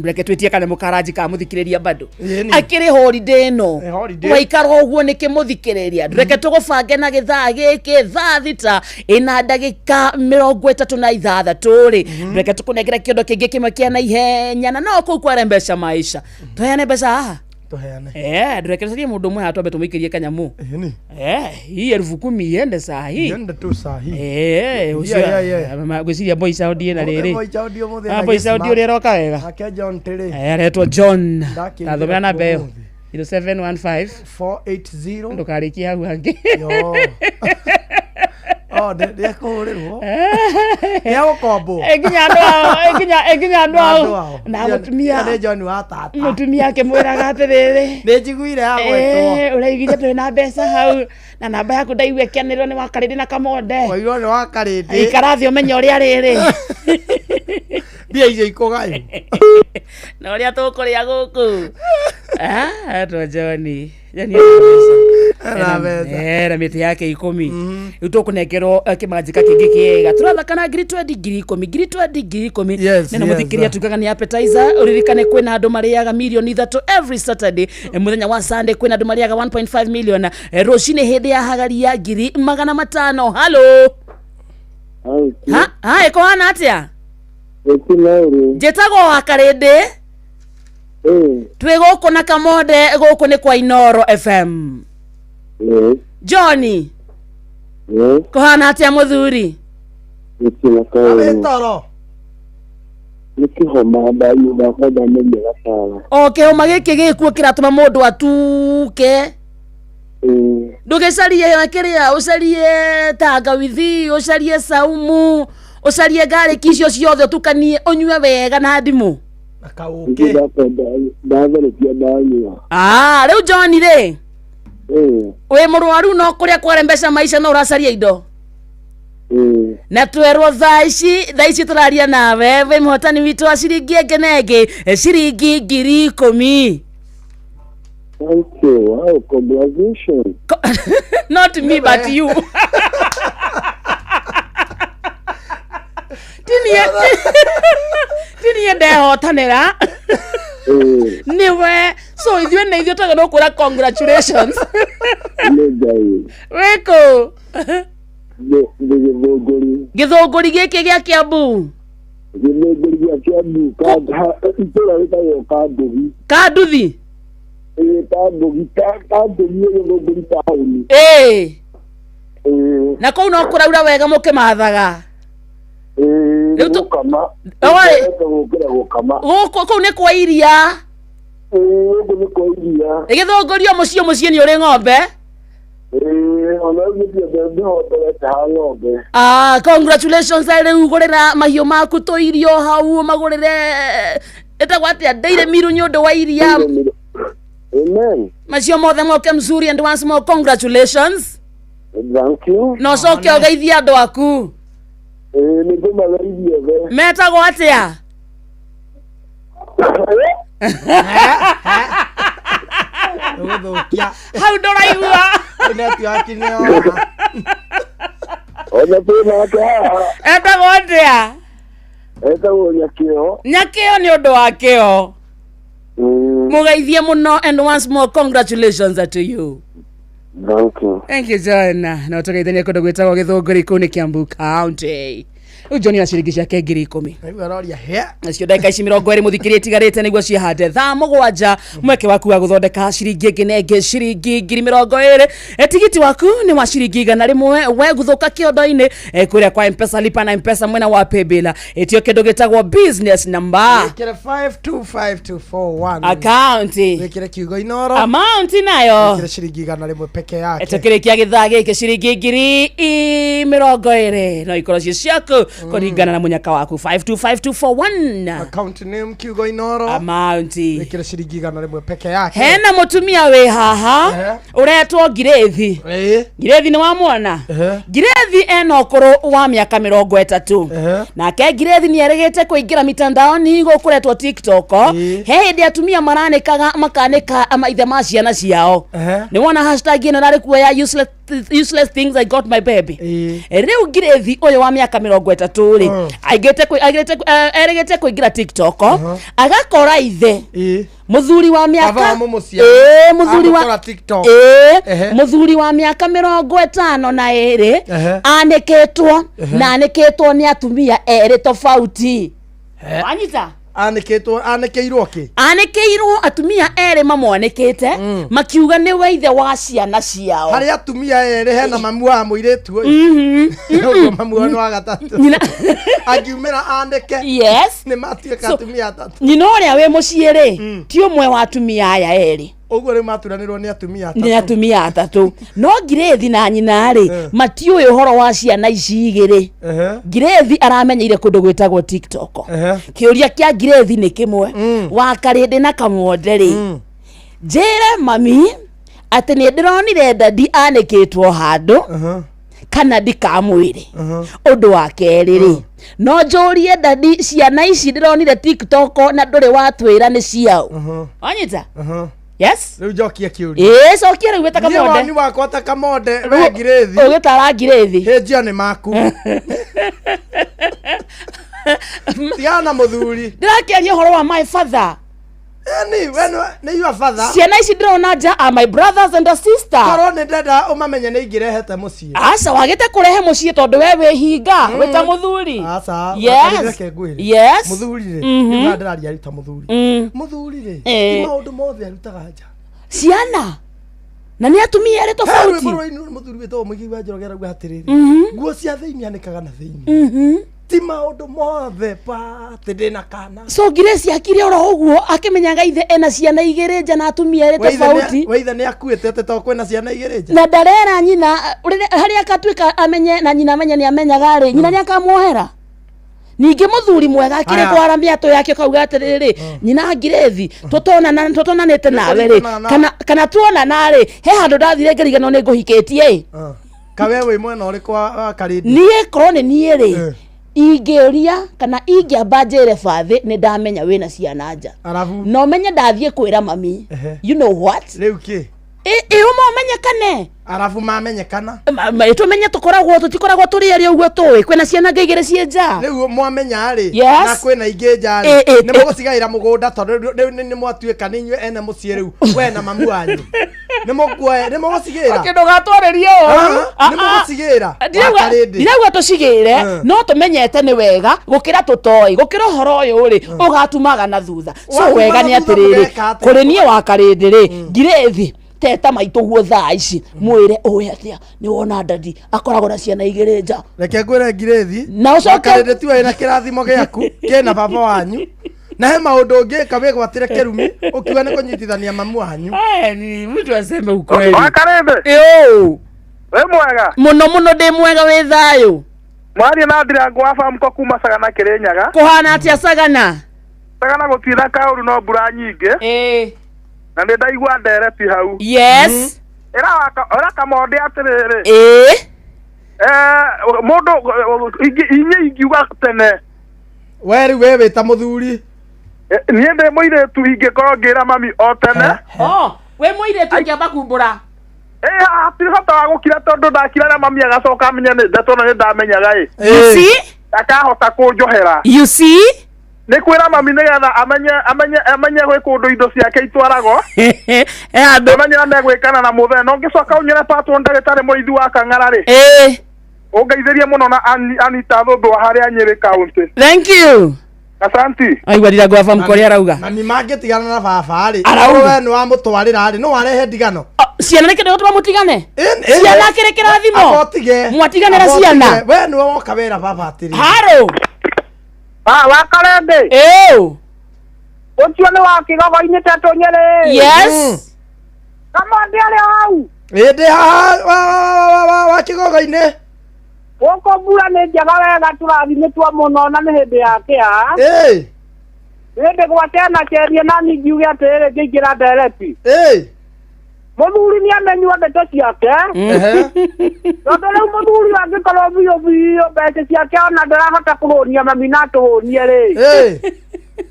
Reke twĩtie kana mũkaranji ka mũthikĩrĩria bado. Ĩni. Akĩrĩ holiday ĩno. Ĩ, holiday. Waikara ũguo nĩkĩ mũthikĩrĩria? Reke tũgũbange na gĩthaa gĩkĩ thaa thita ĩna ndagĩka 36 rĩ, reke tũkũnengere kĩondo kĩngĩ kĩmwe kĩa naihenya na no kũu kware mbeca maisha. Tũheane mbeca haha. Tũheane. Eh, ndũrekererie mũndũ ũmwe haha twambe tũmũikĩrie kanyamũ. Ĩni. Eh, hii 10,000 iende saa hii. Iende tu saa hii. Eh, ũcio. Yeah. Ngwĩciria boy sound ĩna rĩrĩ. Boy Sound ũmũthĩ Ah, ena boy sound gĩcima. ũrĩa ĩroka wega. Nake John Tĩrĩ. Eh, aretwo John. Ndakĩingĩra Tathomera namba ĩyo. ũmũthĩ. 0715 480. Ndũkarĩkie hau hangĩ. Yo. Oh, ndekũhũrĩrwo. Nĩegũkombwo. Eh, nginya andũ ao, eh, nginya andũ Na andũ ao. ao. Na mũtumia. Nĩ John wa tata. Mũtumia akĩmwĩraga atĩrĩrĩ. Nĩ njiguire agwetwo. Eh, ũraiguire ndũrĩ na mbeca hau na namba yaku ndaigua ĩkĩanĩrĩrwo nĩ wakarĩndĩ na kamonde. Waigua nĩ wakarĩndĩ. Ikara thĩ ũmenye ũrĩa rĩrĩ. Mbia icio ikũgaywo. Na ũrĩa tũkũrĩa gũkũ. Ah, etwo John. John Ena mbeca. ena na mĩtĩ yake 10. Rĩu tũkũnengerwo kĩmanjĩka kĩngĩ kĩega. Tũrathaka na ngiri twendi ngiri 10 ngiri twendi ngiri 10. Nena mũthikĩria tugaga nĩ appetizer. Ũririkane kwĩna andũ marĩaga mirioni 3 every Saturday. Mũthenya wa Sunday kwĩna andũ marĩaga 1.5 million. Rũcinĩ hĩndĩ ya hagaria 500,000. Halo. Ha, hai kũhana atĩa? Njĩtagwo wa Karĩndĩ. Twĩ gũkũ na Kamonde, gũkũ nĩ kwa Inoro FM. Johnny, kũhana atĩa mũthuri? Wĩtoro. Nĩ kĩhoma ndanyua ndameria gacara. O kĩhoma gĩkĩ gĩkuo kĩratũma mũndũ atuke. Ndũgĩcarie kĩrĩa, ũcarie tangawithi, ũcarie saumu, ũcarie ngarĩki, icio ciothe ũtukanie ũnyue wega na ndimũ. Ndatherũkia ndanyua. Ah, rĩu John rĩ, wĩ mũrwaru no kũrĩa kware mbeca maica no ũracaria indo. Na twerwo thaa ici tũraria nawe wĩ mũhotani witũ wa ciringi ĩngĩ na ĩngĩ ciringi 10,000. Thank you. Wow, congratulations. Not me but you. Tinie ndehotanĩra nĩwe, so ithuĩ nĩ ithuĩ twagĩrĩirwo kwĩra congratulations. Nĩ Ngai. Wĩkũ? Ndĩ Gĩthũngũri. Gĩthũngũri gĩkĩ gĩa Kĩambu? Gĩthũngũri gĩa Kĩambu, itũũra rĩtagwo Kanduthi. Kanduthi? Ĩĩ, Kanduthi, Kanduthi Gĩthũngũri taũni. Ĩĩ. Na kũu no kũraura wega mũkĩmathaga? Ĩĩ, Rĩu gũkama. Oi. Gũkĩra gũkama. Gũkũ kũu nĩ kwa iria? Ĩĩ, gũkũ nĩ kwa iria. Gĩthũngũri o mũciĩ o mũciĩ nĩ ũrĩ ng'ombe? Ĩĩ, ona rĩu nĩthiĩ ndĩhotorete ha ng'ombe. Ah, congratulations. Rĩu gũrĩra mahiũ maku tũirio hau, magũrĩre ĩtagwo atĩa, dairy meal nĩ ũndũ wa iria. Amen. Macio mothe moke mzuri, and once more congratulations. Thank you. Na ũcoke ũgeithie andũ aku. Ĩĩ, nĩ ngũmageithia othe. Metagwo atĩa? Ũgũthũkia. Hau ndũraigua. Network nĩ yora. Ona twĩ nake haha. Etagwo atĩa? Etagwo Nyakĩo. Nyakĩo nĩ ũndũ wa kĩo. Mũgeithie mũno and once more congratulations to you. Thank you. Thank you John. Na tũgeithania kũndũ gwĩtagwo Gĩthũngũri kũu nĩ Kiambu County. Rĩu John na ciringi ciake 10,000. Rĩu aroria he. Nacio ndagĩka ici 20 mũthikĩria itigarĩte nĩguo ciĩhande thaa 7, mweke waku wa gũthondeka ciringi ĩngĩ na ĩngĩ ciringi 20,000. Tigiti waku nĩ wa ciringi 100 weguthũka kĩondo-inĩ kũrĩa kwa Mpesa, lipa na Mpesa mwena wa paybill, ĩtio kĩndũ gĩtagwo business number. Wĩkĩre 525241. Account. Wĩkĩre kiugo Inoro. Amount nayo. Wĩkĩre ciringi 100 peke yake. Tũkĩrĩkia gĩthaa gĩkĩ ciringi 20,000 no ikorwo ciĩ ciaku. Kũringana na mũnyaka waku 525241. Account name Kiugo Inoro. Amount. Wĩkĩre ciringi 100 peke yake. Hena mũtumia wĩ haha ũretwo Ngirĩthi. Ngirĩthi nĩ wa mwana. Ngirĩthi ena ũkũrũ wa mĩaka 30. Nake Ngirĩthi nĩ erĩgĩte kũingĩra mitandaoni gũkũ TikTok. He hĩndĩ atumia maranĩkaga makanĩka maithe ma ciana ciao. Nĩ wona hashtag ĩno ĩrarĩ kuo ya useless, useless things I got my baby. Rĩu Ngirĩthi ũyũ wa mĩaka 30 rĩ, aingĩrĩte erĩgĩte kũingĩra TikTok, agakora ithe mũthuri wa Baba mĩaka wa mũmũciari. Mũthuri wa Amũkora TikTok. Mũthuri wa mĩaka 52 anĩkĩtwo na anĩkĩtwo nĩ atumia erĩ tofauti. Wanyita? Anĩkĩtwo, anĩkĩirwo kĩ? Anĩkĩirwo, atumia erĩ mamwanĩkĩte makiuga nĩ we ithe wa ciana ciao. Harĩ atumia erĩ, hena mamu wa mũirĩtu ũyũ. Ũguo mamu wa nĩ wa gatatũ. Angiumĩra anĩke. Yes. Nĩ matuĩka So, atumia atatũ. Nyina ũrĩa wĩ mũciĩ rĩ, ti ũmwe wa atumia aya erĩ. Ũguo rĩu maturanĩrwo nĩ atumia atatũ. Nĩ atumia atatũ, no Ngirĩthi na nyina rĩ, matiũĩ ũhoro wa ciana ici igĩrĩ. Ngirĩthi aramenyeire kũndũ gwĩtagwo TikTok. Kĩũria kĩa Ngirĩthi nĩ kĩmwe, wa Karĩndĩ na Kamwonde rĩ, njĩre mami atĩ nĩ ndĩronire daddy anĩkĩtwo handũ kana ndikamwĩre. Ũndũ wa kerĩ rĩ, no njũrie daddy, ciana ici ndĩronire TikTok na ndũrĩ watwĩra nĩ ciao? Wanyita? Yes. Rĩu njokie kĩũria? Ĩĩ, cokia rĩu wĩta Niĩ Kamonde. woni wakwa ta Kamonde, we Ngirĩthi, ũgĩtara Ngirĩthi, hĩnjia nĩ maku, tigana na mũthuri. Ndĩrakĩaria ũhoro wa my father. Ĩni we nĩ your father. Ciana ici ndĩrona nja are my brothers and a sister. Korwo nĩ ndenda ũmamenye nĩ ingĩrehete mũciĩ. Aca, wagĩte kũrehe mũciĩ tondũ we wĩ hinga wĩta mũthuri. Aca. Yes. Reke ngwĩre. Yes. Mũthuri rĩ, rĩu ndĩraria aruta mũthuri. Mũthuri rĩ, ti maũndũ mothe arutaga nja. Ciana na nĩ atumia erĩ He tofauti. rwĩmbo rwainwo nĩ mũthuri wĩtagwo Mũigi wa Njoroge, arauga atĩrĩrĩ, nguo cia thĩinĩ anĩkaga na thĩinĩ. Ti maũndũ mothe patĩ ndĩna kana. So Ngirĩci akire oro ũguo akĩmenyaga ithe ena ciana igĩrĩ nja na atumia erĩ tofauti. We ithe nĩ akuĩte atĩ to kwĩna ciana igĩrĩ nja. Na ndarera nyina harĩa akatuĩka amenye na nyina amenye nĩ amenyaga rĩ, nyina nĩ akamuohera. Ningĩ mũthuri mwega akĩrĩ Aya. kwara mĩatũ yake ũkauga atĩrĩrĩ, nyina Ngirĩthi, tũtonana tũtonanĩte nawe rĩ, kana tuonana rĩ, he handũ ndathire ngĩriganĩrwo nĩ ngũhikĩtie ĩ. Kawe wĩ mwena ũrĩkũ wa Karĩndĩ? Niĩ korwo nĩ niĩ rĩ, ingĩũria kana ingĩamba njĩre bathĩ nĩ ndamenya wĩna ciana nja. Arabu na ũmenye ndathiĩ kwĩra mami. You know what? Rĩu kĩ? Ĩ ũma ũmenyekane. Arabu mamenyekana. Tũmenye tũkoragwo tũtikoragwo tũrĩ erĩ ũguo tũĩ kwĩna ciana ngĩ igĩrĩ ciĩ nja. Rĩu mwamenya rĩ, Yes. na kwĩna ingĩ nja rĩ, nĩ mũgũcigaĩra mũgũnda tondũ rĩu nĩ mwatuĩka nĩ inyuĩ ene mũciĩ rĩu, we na mamu wanyu nĩ mũkuoe, nĩ mũgũcigĩra. Kĩndũ gatwarĩrie ũru. Ah, nĩ mũgũcigĩra. Wa Karĩndĩ. Ndirauga tũcigĩre, no tũmenyete nĩ wega gũkĩra tũtoĩ, gũkĩra ũhoro ũyũ rĩ ũgatumaga na thutha. So Watuma wega na nĩ thutha atĩrĩrĩ, mũgeka atĩa? kũrĩ niĩ wa Karĩndĩ rĩ, Ngirĩthi, teta maitũ guo thaa ici, mwĩre ũĩ atĩa nĩ wona daddy akoragwo na ciana igĩrĩ nja. Reke ngwĩre Ngirĩthi, Na ũcoke- Karĩndĩ tiwe wĩna kĩrathimo gĩaku kĩna baba wanyu, na he maũndũ ũngĩka wĩgwatĩre kĩrumi ũkiuga nĩ kũnyitithania mamu wanyu. Ni mtu aseme ukweli. Wakarĩndĩ. Yo. Wĩ mwega? Mũno mũno, ndĩ mwega, wĩ thayũ. Mwaria na Ndirango wa Bamko kuma Sagana Kĩrĩnyaga. Kũhana atĩa Sagana? Sagana gũtirĩ na kaũru no mbura nyingĩ. Na nĩ ndaigua ndereti hau. Yes. Ĩra ĩra Kamonde atĩrĩrĩ. Mũndũ inyuĩ ingiuga tene. We rĩu we wĩ ta mũthuri. Niĩ ndĩ mũirĩtu ingĩkorwo ngĩra mami o tene. Oh, wĩ mũirĩtu ũngĩamba kumbũra. Ĩ hatirĩ bata wa gũkira tondũ ndakira na mami agacoka amenye nĩ ndeto na nĩ ndamenyaga ĩ. You see? Akahota kũnjohera. You see? Nĩ kwĩra mami nĩgetha amenye gwĩ kũndũ indo ciake itwaragwo. Handũ. Amenye ũrĩa megwĩkana na mũthee. Na ũngĩcoka ũnyĩre patwo ndagĩtarĩ Mũithi wa Kang'ara rĩ. Ũngeithĩrie mũno na Anita Thũmbĩ wa harĩa Nyĩrĩ County. Thank you. Asanti. Aigua Ndirango wa Bamko ũrĩa arauga. Na nĩ mangĩtigana na baba rĩ, Arauga. we nĩ wamũtwarĩra rĩ, no warehe ndigano. Ciana nĩ kĩndũ gĩtũma mũtigane. Ciana kĩrĩ kĩrathimo. Abotige. Mwatiganĩra Abotige. ciana. We nĩwe woka wera baba atĩrĩ. Haro. Ah, Wakarende. Ĩũ. Ũcio nĩ wa Kĩgogo-inĩ Tetũ Nyĩrĩ. Yes. Kamonde arĩ o hau. Ĩ ndĩ haha wa Kĩgogo-inĩ. Gũkũ mbura nĩ njega wega tũrathimĩtwo mũno na nĩ hĩndĩ ya kĩa. Ĩĩ. Hĩndĩ gwatena cherie na niĩ ngiuge atĩrĩrĩ ngĩingĩra ndereti. Ĩĩ. Mũthuri nĩ amenywo ndeto ciake. Tondũ rĩu mũthuri angĩkorwo biũ biũ mbeca ciake ona ndarahota kũhũnia mami na atũhũnie rĩ. Ĩĩ.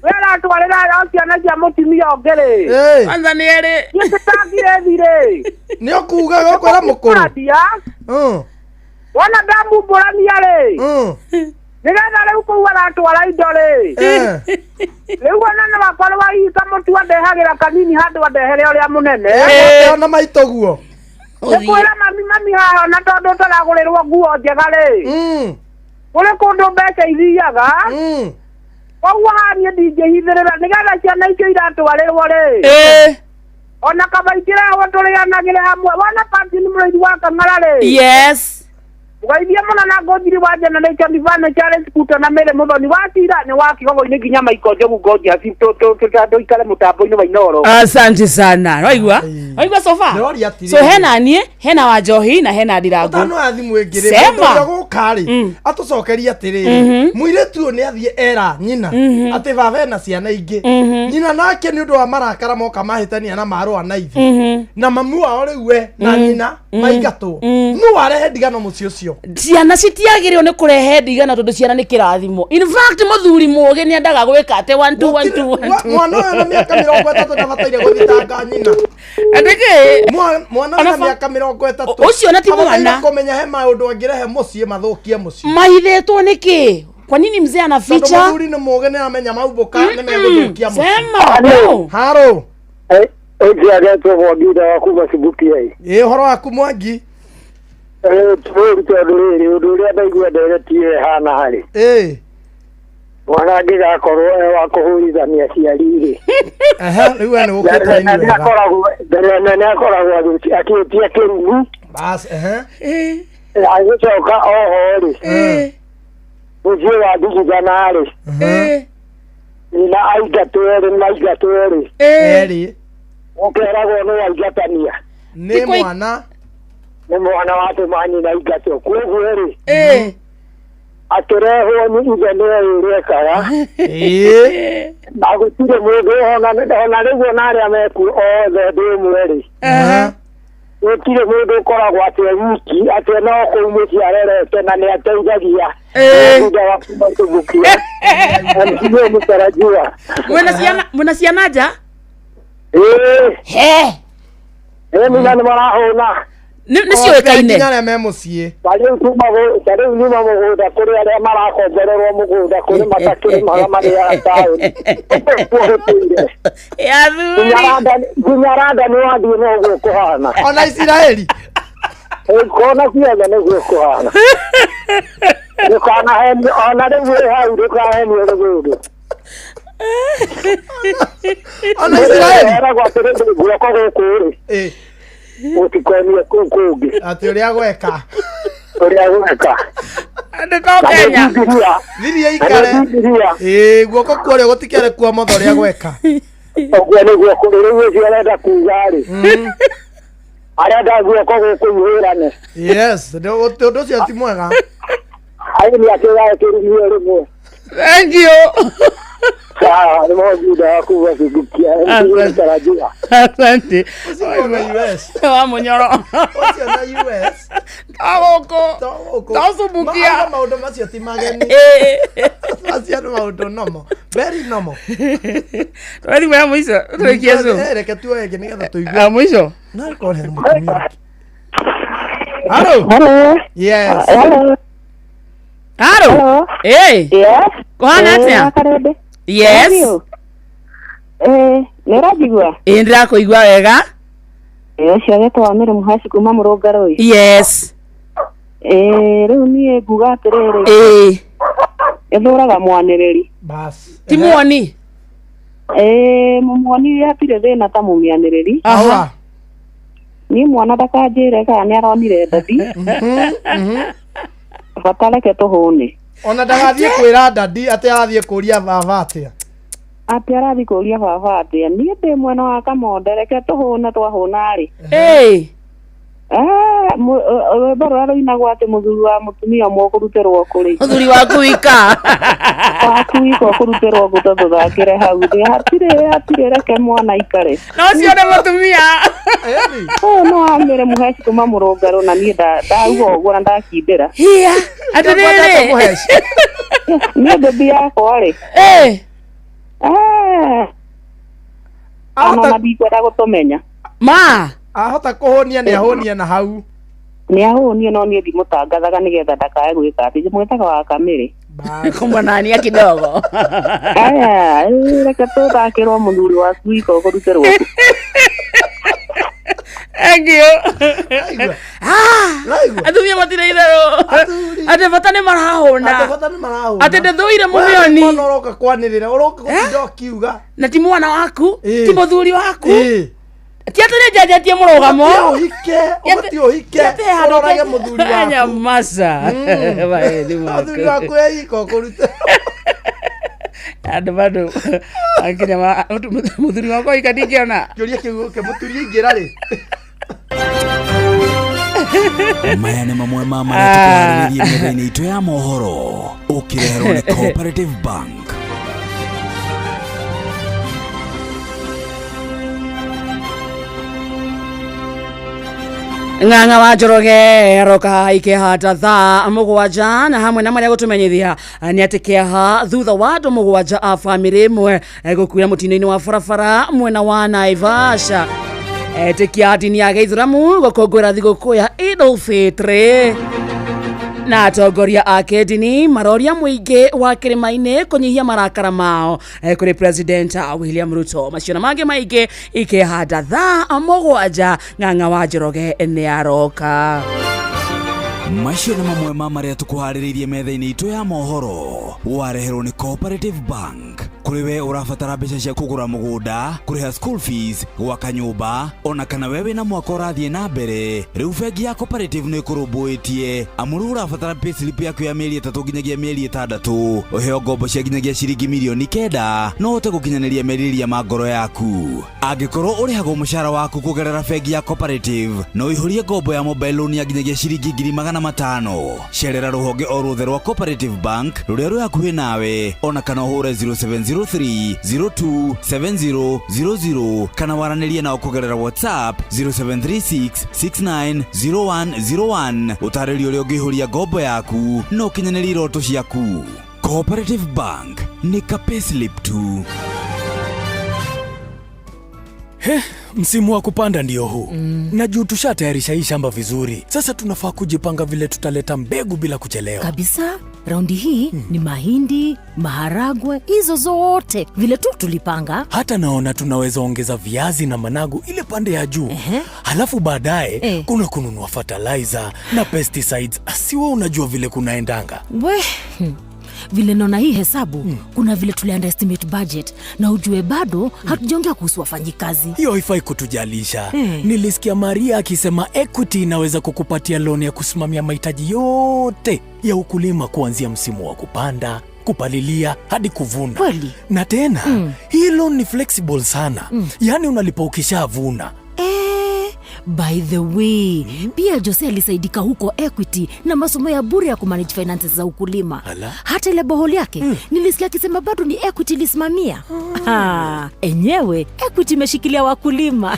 We aratwarĩra o ciana cia mũtumia ũngĩ rĩ. Ĩĩ. Kwanza nĩ erĩ. Niĩ tũtangirĩthi rĩ. Nĩ ũkuga ũkwĩra mũkũrũ. Ndia. Wona ndamumbũrania rĩ. Nĩgetha rĩu kũu aratwara indo rĩ. Rĩu ona no akorwo hihi kamũtu andehagĩra kanini handũ andehere ũrĩa mũnene. Ona maitũ guo. Nĩ kwĩra mami mami haha ona tondũ ũtaragũrĩrwo nguo njega rĩ. Kũrĩ kũndũ mbeca ithiaga. Koguo haha niĩ ndingĩhithĩrĩra nĩgetha ciana icio iratwarĩrwo rĩ. Ona kaba ikĩrehwo tũrĩanagĩre hamwe. Wona Martin mũrĩithi wa Kang'ara rĩ. Yes. Ũgeithie mũno na ngũnjiri wa generation Ivano Charles Kuto na Mary Mũthoni wa Cira nĩ wa Kigogo-inĩ nginya Michael Njogu Ngoja tũikare mũtambo-inĩ wa Inoro. Asante sana. Waigua? Waigua so far? Ndĩroria atĩrĩrĩ. So hena niĩ, hena Wanjohi na hena Ndirangu. Ũtano ya thimũ ĩngĩ rĩ, Sema. mũndũ ũrĩa gũka rĩ, atũcokerie atĩrĩrĩ, mũirĩtu ũyũ nĩ athiĩ era nyina atĩ baba ena ciana ingĩ. Nyina nake nĩ ũndũ wa marakara moka mahĩtania na marũa na ithe. Na mamu wao rĩu we na nyina maingatwo. Nũ warehe ndigano mũciĩ ũcio? Ciana citiagĩrĩirwo nĩ kũrehe ndigano tondũ ciana nĩ kĩrathimo. In fact mũthuri mũũgĩ nĩ endaga gwĩka atĩ 1 2 1 2 1 2. Mwana ũyũ na mĩaka 30 ndabataire gũthitanga nyina. Atĩkĩ? Mwana Ona wĩna mĩaka 30 Ũcio na ti abataire mwana. kũmenya he maũndũ angĩrehe mũciĩ mathũkie mũciĩ. Mahithĩtwo nĩkĩ? Kwa nini mzee Tondũ anaficha? mũthuri nĩ mũũgĩ nĩ aramenya maumbũka nĩ megũthũkia mũciĩ. Sema. Haro. Ũcio agetwo Mwangi wa kuma Subukia. Ĩ ũhoro waku Mwangi? Tũrĩ tondũ rĩrĩ ũndũ ũrĩa ndaigua ndereti ĩyo ĩhana harĩ. Ĩ. Mwana angĩgakorwo e wa kũhũrithania aciari rĩ. Ehe, rĩu we nĩ gũkĩte Mbere raini nene wega. akoragwo mbere nene akoragwo akĩtia kĩrumi. Bas, ehe. Agĩcoka oho rĩ. Mũciĩ wa ndigithana rĩ. Nyina aingatwo erĩ maingatwo rĩ. Erĩ. Ũkeragwo nĩ waingatania. Nĩ mwana. Nĩ mwana watũma nyina aingatwo. Koguo rĩ. Akĩrehwo nĩ ithe nĩwe ũrĩa ekaga. Na gũtirĩ mũndũ ona ona rĩu ona arĩa mekuo othe ũndũ ũmwe rĩ. Gũtirĩ mũndũ ũkoragwo atĩ e wiki atĩ no kũu mũciĩ arerete na nĩ ateithagia. Thutha wa kuma Subukia. Ndio mũtarajiwa. Mwĩna ciana mwĩna ciana nja? Ĩĩ. He. Ĩĩ nĩ marahũna. Nĩ ciũĩkaine. Nginya arĩa me mũciĩ. Ta rĩu tuma ta rĩu nyuma mũgũnda kũrĩ arĩa marakomborerwo mũgũnda kũrĩ matakĩrĩmaga marĩaga taũni. Gũtũire. Nginya Randa nĩ wathiĩ noguo kũhana. Ona Isiraeli. Kona ciothe nĩguo kũhana. Ndũkanahenio ona rĩu wĩ hau ndũkahenio nĩ mũndũ. Ona Isiraeli. Eragwo atĩrĩrĩ guoko gũkũ rĩ. Gũtikonie kũu kũngĩ. Atĩ ũrĩa gweka. Ũrĩa gweka. Andũ to Kenya. Thiria ikare. Ĩĩ guoko kwa ũrĩo gũtikĩarĩ kwa motho ũrĩa gweka. Ũguo nĩguo kũrĩ rĩu ũcio arenda kuga rĩ. Arenda guoko gũkũ ihũrane. Yes, ũndũ ũcio ti mwega. Aĩ nĩ akĩgae kĩrumio rĩmwe. Thank you. Sawa, nĩ mojuda wa kuma Subukia. Nĩtarajiwa. Asante. Ũcio na US. Wa mũnyoro. Ũcio na US. To gũkũ. To Subukia. Maũndũ macio ti mageni. Macio nĩ maũndũ nomo. Very normal. Tuoe thimũ ya mũico tũrĩkie Zoom. Reke tuoe ĩngĩ nĩgetha tũigue. Ya mũico. No ĩkorwo hena mũtumia. Hello. Hello. Yes. Hello. Haro. Ĩĩ. Yes. Kũhana atĩa? Karende. Yes. Eh, nĩ ũranjigua? Ĩĩ ndĩrakũigua wega. Ĩĩ ũcio agetwo wa Mĩrĩ Mũhaci kuma Mũrũngarũi. Yes. Ĩĩ rĩu niĩ nguga atĩrĩrĩ. Ĩĩ. Ĩthũraga mwanĩrĩri. Bas. Ti muoni. Ĩĩ mũmuoni hatirĩ thĩna ta mũmĩanĩrĩri. Aha. Niĩ mwana ndakanjĩre kana nĩ aronire ndadi. Bata reke tũhũne. Ona ndagathiĩ kwĩra dadi atĩ arathiĩ kũria baba atĩa. Atĩ arathiĩ kũria baba atĩa. Niĩ ndĩ mwena wa Kamonde reke tũhũne twahũna rĩ. Ĩĩ. Eh, Rwĩmbo rũrĩa rũinagwo atĩ mũthuri wa mũtumia ũmwe ũkũrutĩrwo kũ rĩ? Mũthuri waku wika. Waku wika ũkũrutĩrwo kũ tondũ thakĩre hau thĩ. Hatirĩ hatirĩ reke mwana aikare. No ũcio nĩ mũtumia. Ũyũ no amĩre mũheci kuma mũrũngarũ na niĩ ndauga ũguo na ndakindĩra. Hiya. Atĩrĩrĩ. Niĩ bebi yakwa rĩ. Eh. Eh. Ona ndikwenda gũtũmenya. Ma. Ahota kũhũnia nĩ ahũnie na hau. Nĩ ahũnie no niĩ ndimũtangathaga nĩgetha ndakae gwĩka atĩ mwĩtaga wa kamĩrĩ. Kumwanania kidogo. Aya, reke tũthakĩrwo mũthuri waku wika ũkũrutĩrwo kũ. Thank you. Atumia matirĩ itherũ. Atĩ bata nĩ marahũna. Atĩ bata nĩ marahũna. Atĩ ndĩthũire mũmĩoni. Mwana ũroka kwanĩrĩra ũroka gũtinda ũkiuga. Na ti mwana waku, ti mũthuri waku. Ĩĩ. Ti atĩ nĩ njenjetie mũrũgamo. Ũbatiĩ ũhike, ũbatiĩ ũhike, ũrorage mũthuri waku. Nyamaca. Maeni maku. Mũthuri waku e iko kũrute. Andũ bado akinya mũthuri wakwa ika ndingĩona. Kĩũria kĩu gũke mũturi aingĩra rĩ. Maya nĩ mamwe ma marĩa tũkũharĩrĩirie metha-inĩ itũ ya mohoro ũkĩreherwo nĩ Cooperative Bank. Ng'ang'a wa Njoroge aroka ikĩhata thaa mũgwanja na hamwe na marĩa gũtũmenyithia nĩ atĩ kĩeha thutha wa andũ mũgwanja a bamĩrĩ ĩmwe gũkuĩra mũtino-inĩ wa barabara mwena wa Naivasha. Etĩkia a ndini ya gĩithĩramu gũkũngũĩra thigũkũ ya Idul Fitri na atongoria a kĩndini maroria mũingĩ wa kĩrĩma-inĩ kũnyihia marakara mao kũrĩ President William Ruto. Macio na mangĩ maingĩ ikĩhanda thaa mũgwanja. Ng'ang'a wa Njoroge nĩ aroka. Macio nĩ mamwe ma marĩa tũkũharĩrĩirie metha-inĩ itũ ya mohoro wareherwo nĩ Cooperative Bank. Kũrĩ we ũrabatara mbeca cia kũgũra mũgũnda, kũrĩha school fees, gwaka nyũmba, ona kana we wĩna mwaka ũrathiĩ na mbere, rĩu bengi ya Cooperative nĩ ĩkũrũmbũĩtie amu rĩu ũrabatara payslip yaku ya mĩeri 3 nginyagia mĩeri 6 ũheo ngombo cia nginyagia ciringi mirioni 9 no ũhote gũkinyanĩria merirĩria ma ngoro yaku. Angĩkorwo ũrĩhagwo mũcara waku kũgerera bengi ya Cooperative, no ũihũrie ngombo ya mobile loan ya nginyagia ciringi 500,000. Cerera rũhonge o ruothe rwa Cooperative Bank rũrĩa rwĩ hakuhĩ nawe, ona kana ũhũre 0703 02 7000 kana waranĩrie nao kũgerera WhatsApp 0736 690101 ũtarĩrio ũrĩa ũngĩihũria ngombo yaku na ũkinyanĩrie iroto ciaku. Cooperative Bank nĩ ka payslip tu. He, msimu wa kupanda ndio huu. Na juu tushatayarisha hii shamba vizuri. Sasa tunafaa kujipanga vile tutaleta mbegu bila kuchelewa. Kabisa, raundi hii ni mahindi, maharagwe, hizo zote vile tu tulipanga. Hata naona tunaweza ongeza viazi na managu ile pande ya juu. Halafu baadaye kuna kununua fertilizer na pesticides. Asiwe unajua vile kunaendanga. We, vile naona hii hesabu, kuna vile tuli underestimate budget na ujue bado hatujaongea kuhusu wafanyikazi. Hiyo haifai kutujalisha. Nilisikia Maria akisema Equity inaweza kukupatia loan ya kusimamia mahitaji yote ya ukulima kuanzia msimu wa kupanda, kupalilia hadi kuvuna. Kweli? Na tena hii loan ni flexible sana. Yaani unalipa ukishavuna. By the way, pia Jose alisaidika huko Equity na masomo ya bure ya kumanage finances za ukulima. Ala. Hata ile boholi yake nilisikia akisema bado ni Equity ilisimamia. Enyewe Equity imeshikilia wakulima.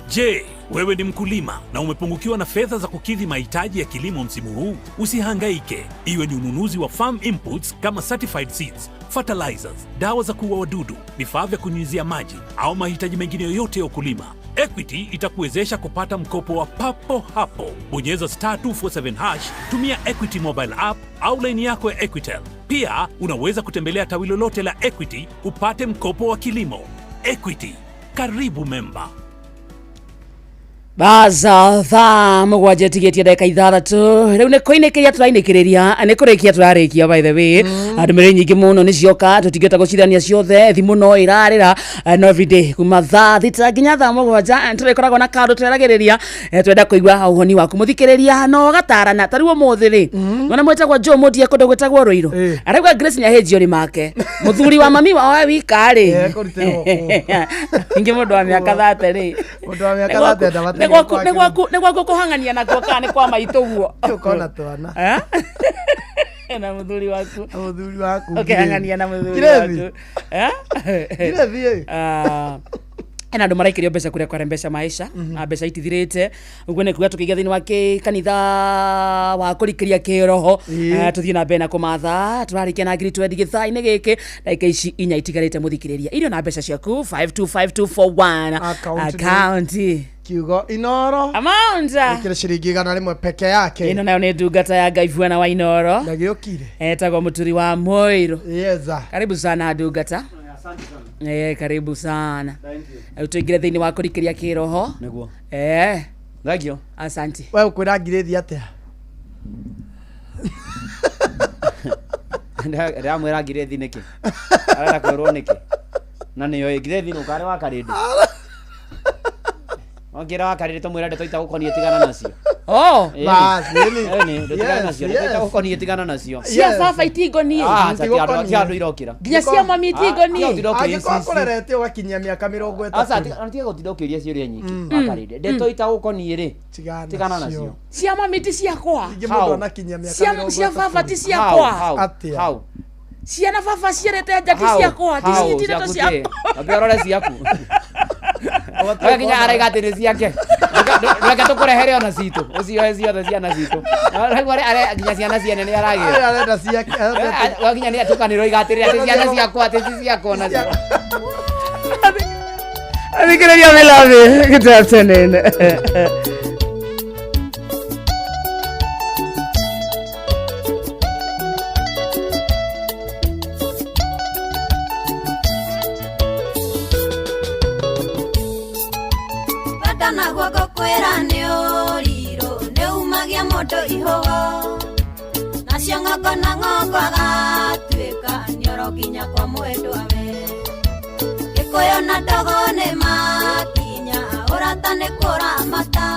Je, wewe ni mkulima na umepungukiwa na fedha za kukidhi mahitaji ya kilimo msimu huu? Usihangaike. Iwe ni ununuzi wa farm inputs kama certified seeds, fertilizers, dawa za kuua wadudu, vifaa vya kunyunyizia maji au mahitaji mengine yoyote ya ukulima, Equity itakuwezesha kupata mkopo wa papo hapo. Bonyeza star 247 hash, tumia Equity mobile app au laini yako ya Equitel. Pia unaweza kutembelea tawi lolote la Equity upate mkopo wa kilimo. Equity, karibu memba. Baza thaa mũgwanja ĩtigĩtie ndagĩka ithathatũ rĩu nĩ kũinĩkĩria tũrainĩkĩrĩria nĩ kũrĩkia tũrarĩkia by the way. Ndũmĩrĩri nyingĩ mũno nĩ cioka tũtingĩhota gũcithania ciothe thimũ no ĩrarĩra no everyday kuma thaa 6 nginya thaa 7 tũrĩkoragwo na kaũndũ tweragĩrĩria twenda kũigua ũhoni waku mũthikĩrĩria no ũgatarana ta rĩu ũmũthĩ rĩ mwana mwĩtagwo Joe Mũndie kũndũ gwĩtagwo Rũirũ arauga Grace nĩahĩnjio nĩ make mũthuri wa mami wao we wika rĩ ingĩ mũndũ wa mĩaka 30 rĩ Mũndũ wa mĩaka 30 enda gwaku nĩ gwaku nĩ gwaku kũhang'ania nakuo kana nĩ kwa maitũ guo? Ũkona twana. Eh? Na mũthuri waku. Na mũthuri waku. Ũkĩhang'ania na mũthuri Kirethi. waku. Eh? Kirethi, ĩ. Ah, hena andå maraikĩrio mbeca kũrĩa kware mbeca maisha na mbeca itithirĩte. Ũguo nĩ kuga tũkĩingĩra thĩinĩ wa kanitha wa kũrikĩria kĩroho. Ĩĩ. Eh, tũthiĩ na mbere na kũmatha tũrarĩkia na ngiri twendi gĩthaa-inĩ gĩkĩ, ndagĩka ici 4 itigarĩte. Mũthikĩrĩria irio na mbeca ciaku 525241. Account nĩ- Account kiugo Inoro. Amount. Ĩkĩre ciringi 100 peke yake. Ĩno nayo nĩ ndungata ya Ngai bwana wa Inoro. Na gĩũkire. Etagwo mũturi wa Mũirũ. Yeza. Karibu sana ndungata. Eh, karibu sana. Rĩu tũingĩre thĩinĩ wa kũrikĩria kĩroho. Nĩguo. Eh. Thengio. Asante. We ũkwĩra ngirĩthi atĩa? Ndĩramwĩra ngirĩthi nĩkĩ? Arenda kwĩrwo nĩkĩ? Na nĩyo ngirĩthi nũkarĩ wa karĩndĩ. Ongĩra wa karĩndĩ tũmwĩre ndeto itagũkoniĩ tigana nacio. Oh. Ĩni. Bas, ĩni. Ĩni, ndeto tigana Yes, nacio. Ndeto yes. itagũkoniĩ tigana nacio. Cia baba itingoniĩ. Ah, ti andũ irokĩra. Nginya cia mami itingoniĩ. Angĩkorwo kũrerete ũgakinyia mĩaka mĩrongo Aca, ĩtatũ. tiga gũtinda ũkĩũria ciũria nyingĩ. Wa karĩndĩ. Ndeto itagũkoniĩ rĩ, tigana nacio. Cia mami ti ciakwa. Ingĩ mũndũ anakinyia mĩaka Cia mĩrongo cia ĩtatũ. baba ti ciakwa. How? Atĩa? How? Ciana baba ciarete nja ti How? ciakwa. Ti How? ci- ti ndeto Ciaku ti? ciakwa. Ambe ũrore ciaku. Nginya araiga atĩ nĩ ciake. Reke tũkũrehere ona citũ. Ũcioe ciothe ciana citũ. Ũraigua nginya ciana ciene nĩ aragĩra. Arĩa arenda ciake. Wa nginya nĩ atukanĩrwo iga atĩrĩrĩ atĩ ciana ciakwa atĩ ti ciakwa onacio. Athikĩrĩria Milavi. Good afternoon. Bata naguo ngũkwĩra nĩ ũrirũ nĩ umagia mũndũ ihũgo nacio ng'ongo na ng'ongo agatuĩka nĩoro nginya kwa mwendwa we. Gĩkũyũ na ndogo nĩ makinya ũrata nĩ kũramata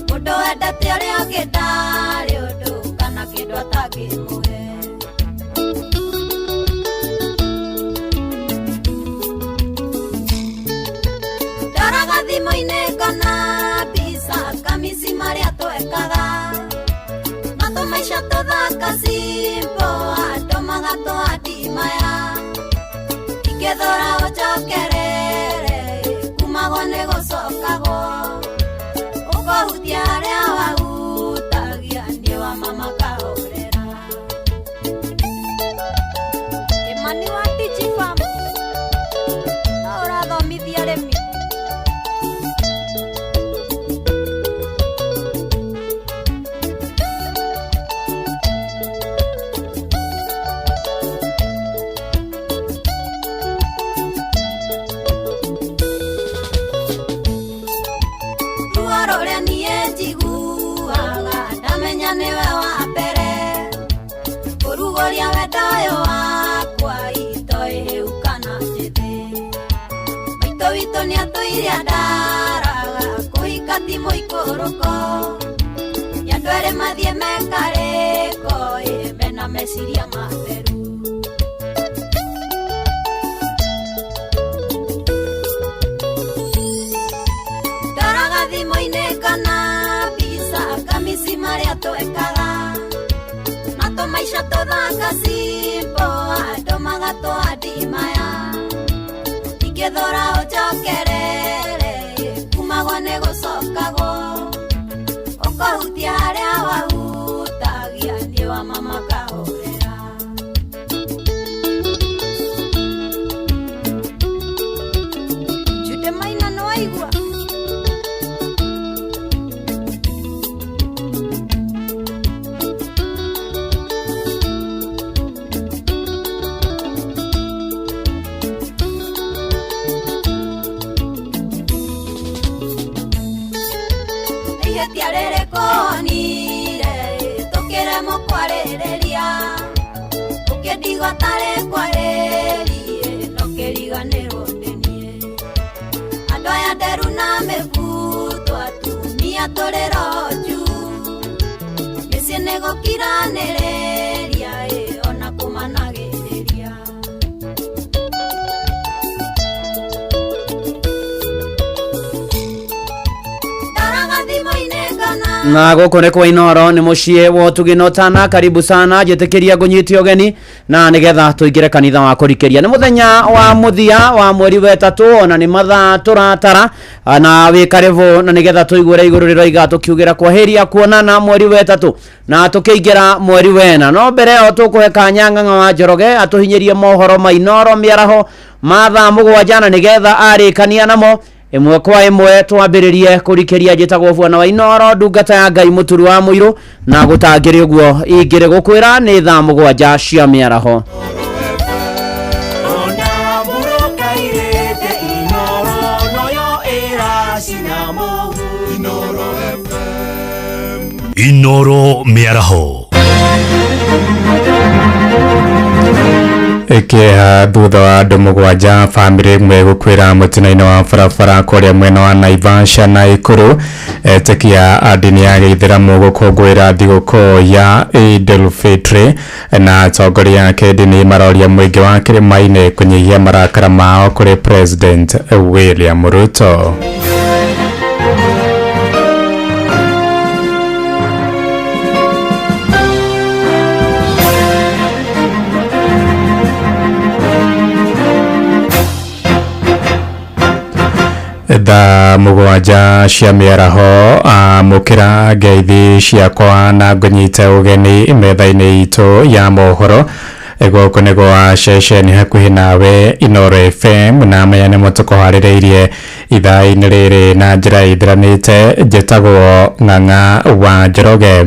mũndũ wendete ũrĩa ũngĩ ndarĩ ũndũ kana kĩndũ atangĩmũhe. Ndoraga thimũ-inĩ ngona mbica kamisi marĩa twekaga na tũmaica tũthaka simple andũ magatũhandi maya ingĩthũra ũnjokerere kumagwo nĩ gũcokagwo ũkũhutia harĩa wahutagia nĩ wa mama kahorera. Kĩmani wa Digifarm no ũrathomithia arĩmi. Ruo rũrĩa niĩ njiguaga ndamenya nĩwe wa mbere kũrugũria wendo ũyũ wakwa itoĩ hĩu kana njĩthĩ. Maitũ witũ nĩatũire andaraga kũhika ti mũikũrũko nĩ andũ erĩ mathiĩ mekarĩko ĩ mena meciria matheru. Ndoraga thimũ-inĩ kana mbica kamisi marĩa twekaga na tũmaica tũthaka simple andũ magatũhandi maya ingĩthũra ũnjokerere kumagwo nĩ gũcokagwo ũkũhutia harĩa wahutagia nĩ wa mama kahorera. Jude Maina nĩwaigua? Ihĩtia rĩrĩkũ onire tũkĩremwo kwarĩrĩria ũkĩndigwo tarĩ kwarĩrie no kĩriganĩrwo nĩ niĩ. Andũ aya nderu na mĩbuto atumia tũrĩ roho juu mĩciĩ nĩ gũkiranĩrĩria ĩ ona kũmanagĩrĩria. Na gũkũ nĩ kwa Inoro, nĩ mũciĩ wa ũtugi na ũtana. Karibu sana, njĩtĩkĩria ngũnyite ũgeni na nĩgetha tũingĩre kanitha wa kũrikĩria. Nĩ mũthenya wa mũthia wa mweri wa ĩtatũ, ona nĩ mathaa tũratara na wĩ karibu, na nĩgetha tũiguĩre igũrũ rĩroiga tũkiugĩra kwaheria kuonana mweri wa ĩtatũ na tũkĩingĩra mweri wena. No mbere ĩyo tũkũhe kanya Ng'ang'a wa Njoroge atũhinyĩrie mohoro ma Inoro mĩaraho ma thaa 7, na nĩgetha arĩkania namo ĩmwe kwa ĩmwe twambĩrĩrie kũrikĩria. Njĩtagwo Bwana wa Inoro, ndungata ya Ngai, mũturu wa mũirũ, na gũtangĩrĩ ũguo ingĩrĩ gũkwĩra nĩ thaa 7 cia mĩaraho. Inoro Mĩaraho. Ĩkĩeha thutha wa andũ 7 bamĩrĩ ĩmwe gũkuĩra mũtino-inĩ wa barabara kũrĩa mwena wa Naivasha na Ikuru. Etĩkia a ndini ya gĩithĩramu gũkũngũĩra thigũkũ ya Eid al-Fitr, na atongoria a kĩndini maroria mũingĩ wa kĩrĩma-inĩ kũnyihia marakara mao kũrĩ President William Ruto. Thaa 7 cia mĩaraho, amũkĩra ngeithi ciakwa na ngũnyite ũgeni metha-inĩ itũ ya mohoro. Gũkũ nĩ gwa ceceni hakuhĩ nawe Inoro FM, na maya nĩmo tũkũharĩrĩirie ithaa-inĩ rĩrĩ na njĩra ĩthiranĩte. Njĩtagwo Ng'ang'a wa Njoroge.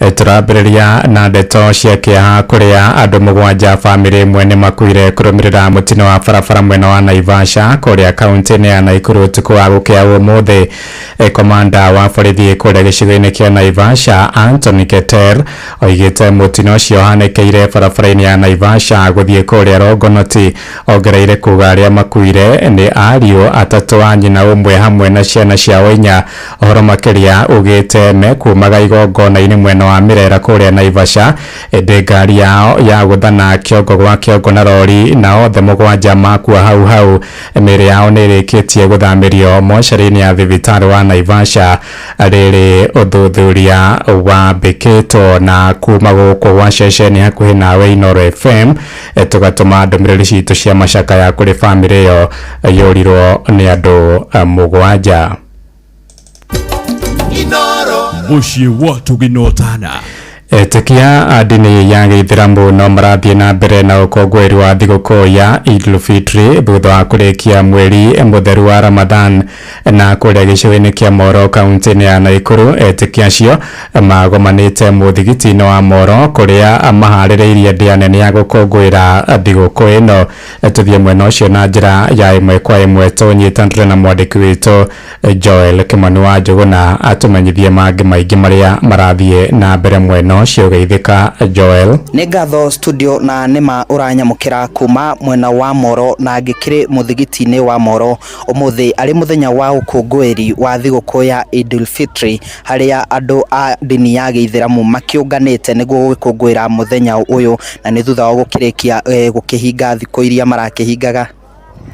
Tũrambĩrĩria na ndeto cia kĩeha kũrĩa andũ 7 bamĩrĩ ĩmwe nĩ makuire kũrũmĩrĩra mũtino wa barabara mwena wa Naivasha kũrĩa kaunti-inĩ ya Nakuru ũtukũ wa gũkĩa ũmũthĩ. Komanda wa borithi kũrĩa gĩcigo-inĩ kĩa Naivasha Anthony Keter oigĩte mũtino ũcio ũhanĩkĩire barabara-inĩ ya Naivasha gũthiĩ kũrĩa Longonot. Ongereire kuga arĩa makuire nĩ ariũ 3 a nyina ũmwe hamwe na ciana ciao 4. Ũhoro makĩria ugĩte mekumaga igongona-inĩ mwena wa Mirera kũrĩa Naivasha, ĩndĩ ngari yao ya gũthana kĩongo gwa kĩongo na rori, na othe 7 makua hau hau. Mĩĩrĩ yao nĩ ĩrĩkĩtie gũthamĩrio mocarĩ-inĩ ya thibitarĩ wa Naivasha rĩrĩ ũthuthuria wambĩkĩtwo. Na kuma gũkũ gwa ceceni hakuhĩ nawe Inoro FM, tũgatũma ndũmĩrĩri citũ cia macakaya kũrĩ bamĩrĩ ĩyo yũrirwo nĩ andũ 7. Mũciĩ wa Tũginotana. Etĩkia a ndini ya gĩithĩramu no marathiĩ na mbere na ũkũngũĩri wa thigũkũ ya Eid al-Fitr thutha wa kũrĩkia mweri mũtheru wa Ramadhan. Na kũrĩa gĩcigo-inĩ kĩa Moro kaunti-inĩ ya Nakuru, etĩkia acio magomanĩte mũthigiti-inĩ wa Moro kũrĩa maharĩrĩirie ndĩa nene ya gũkũngũĩra thigũkũ ĩno. Tũthiĩ mwena ũcio na njĩra ya ĩmwe kwa ĩmwe tũnyitanĩre na mwandĩki witũ Joel Kimani wa Njũgũna atũmenyithie mangĩ maingĩ marĩa marathiĩ na mbere mwena ũcio. Geithĩka Joel. Nĩ ngatho studio, na nĩma ũranyamũkĩra kuma mwena wa Moro na ngĩkĩrĩ mũthigiti-inĩ wa Moro ũmũthĩ arĩ mũthenya wa ũkũngũĩri wa thigũkũ ya Eid al-Fitr, harĩa andũ a ndini ya gĩithĩramu makĩũnganĩte nĩguo gũkũngũĩra mũthenya ũyũ, na nĩ thutha wa gũkĩrĩkia gũkĩhinga thikũ iria marakĩhingaga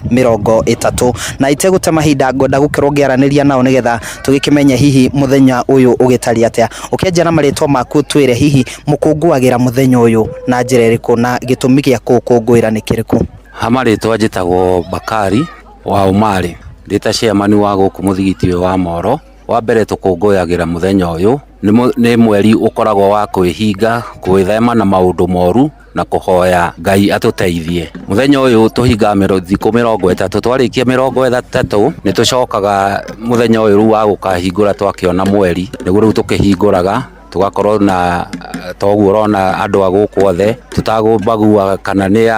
30. Na itegũte mahinda ngwenda gũkorwo ngĩaranĩria nao nĩgetha tũgĩkĩmenye hihi mũthenya ũyũ ũgĩtariĩ atĩa. Ũkĩanjia na marĩtwa maku, twĩre hihi mũkũngũagĩra mũthenya ũyũ na njĩra ĩrĩkũ na gĩtũmi gĩa kũũkũngũĩra nĩ kĩrĩkũ? Ha marĩtwa njĩtagwo Bakari wa Ũmarĩ, ndĩ ta chairman wa gũkũ mũthigiti ũyũ wa Moro. Wa mbere tũkũngũyagĩra mũthenya ũyũ nĩ mweri ũkoragwo wa kwĩhinga, gwĩthema na maũndũ moru na kũhoya Ngai atũteithie. Mũthenya ũyũ tũhingaga thikũ 30, twarĩkia 30 nĩ tũcokaga mũthenya ũyũ rĩu wa gũkahingũra twakĩona mweri, nĩguo rĩu tũkĩhingũraga tũgakorwo na toguo ũrona andũ a gũkũ othe tũtagũbagua kana nĩ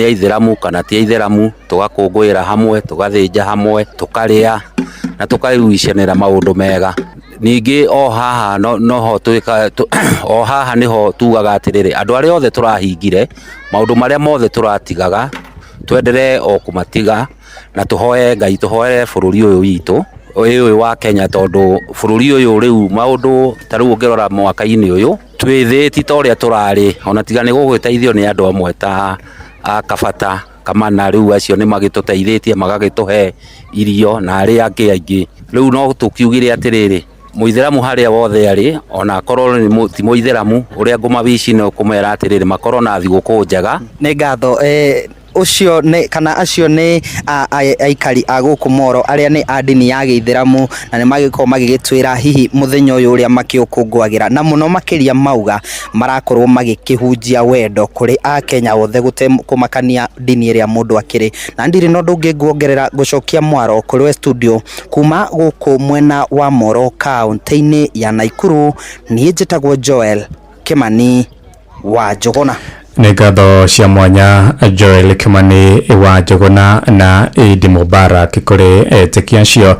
aithĩramu kana ti aithĩramu, tũgakũngũĩra hamwe, tũgathĩnja hamwe, tũkarĩa na tũkaiguicanĩra maũndũ mega. Ningĩ o haha noho twĩka o haha nĩho tugaga atĩrĩrĩ, andũ arĩa othe tũrahingire maũndũ marĩa mothe tũratigaga twenderee o kũmatiga na tũhoe Ngai, tũhoere bũrũri ũyũ witũ ũyũ wa Kenya, tondũ bũrũri ũyũ rĩu maũndũ ta rĩu ũngĩrora mwaka-inĩ ũyũ twĩ thĩ ti ta ũrĩa tũrarĩ, ona tiga nĩ gũgĩteithio nĩ andũ amwe ta a Kabata Kamana, rĩu acio nĩ magĩtũteithĩtie magagĩtũhe irio na arĩa angĩ aingĩ. Rĩu no tũkiugire atĩrĩrĩ, Mũithĩramu harĩa wothe arĩ, ona akorwo nĩ ti mũithĩramu, ũrĩa ngũmawici nĩ kũmera atĩrĩrĩ, makorwo na thigũkũ njega. Nĩ ngatho. Ũcio nĩ kana acio nĩ aikari a gũkũ Moro arĩa nĩ a ndini ya gĩithĩramu, na nĩ magĩkorwo magĩgĩtwĩra hihi mũthenya ũyũ ũrĩa makĩũkũngũagĩra, na mũno makĩria mauga marakorwo magĩkĩhunjia wendo kũrĩ akenya othe gũtekũmakania ndini ĩrĩa mũndũ akĩrĩ. Na ndirĩ na ũndũ ũngĩ nguongerera gũcokia mwaro kũrĩ we studio kuma gũkũ mwena wa Moro kaunti-inĩ ya Naikuru. Niĩ njĩtagwo Joel Kimani wa Njũgũna. Nĩ ngatho cia mwanya Joel Kimani wa Njũgũna na Eid Mubarak kũrĩ etĩkia acio.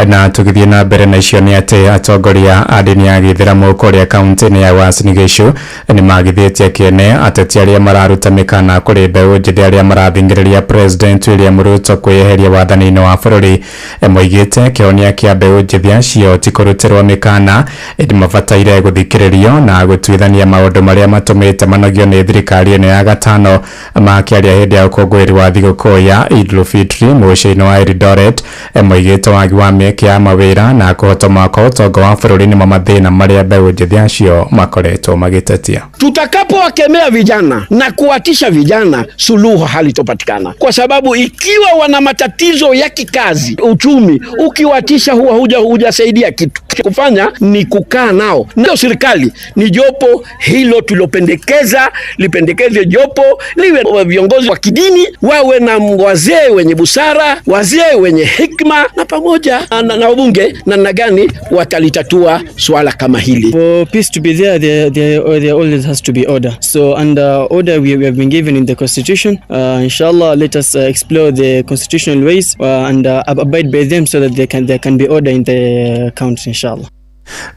Na tũgĩthiĩ na mbere na icio nĩ atĩ atongoria a ndini ya gĩithĩramu kũrĩa kaunti-inĩ ya Uasin Gishu nĩ magithĩtie kĩene ateti arĩa mararuta mĩkana kũrĩ mbeũ njĩthĩ arĩa marathingĩrĩria President William Ruto kwĩyeheria wathani-inĩ wa bũrũri. Moigĩte kĩhonia kĩa mbeũ njĩthĩ acio ti kũrutĩrwo mĩkana, ĩndĩ mabataire gũthikĩrĩrio na gũtuithania maũndũ marĩa matũmĩte manogio nĩ thirikari ĩno ya gatano. Makĩaria hĩndĩ ya ũkũngũĩri wa thigũkũ ya Eid Fitri mũciĩ-inĩ wa Eldoret, moigĩte wagi wa mĩeke ya mawĩra na kũhotoma kwa ũtonga wa bũrũri nĩmo mathĩna marĩa mbeũ njĩthĩ acio makoretwo magĩtetia. Tutakapowakemea vijana na kuwatisha vijana, suluhu halitopatikana, kwa sababu ikiwa wana matatizo ya kikazi, uchumi, ukiwatisha huwa hujasaidia kitu. Kufanya ni kukaa nao, ndio serikali ni jopo hilo tulilopendekeza, lipendekeze jopo liwe viongozi wa kidini, wawe na wazee wenye busara, wazee wenye hikma, na pamoja na wabunge, na namna gani watalitatua swala kama hili. For peace to be there, there always has to be order. So under order we have been given in the constitution. Inshallah, let us explore the constitutional ways and abide by them so that there can be order in the country, inshallah.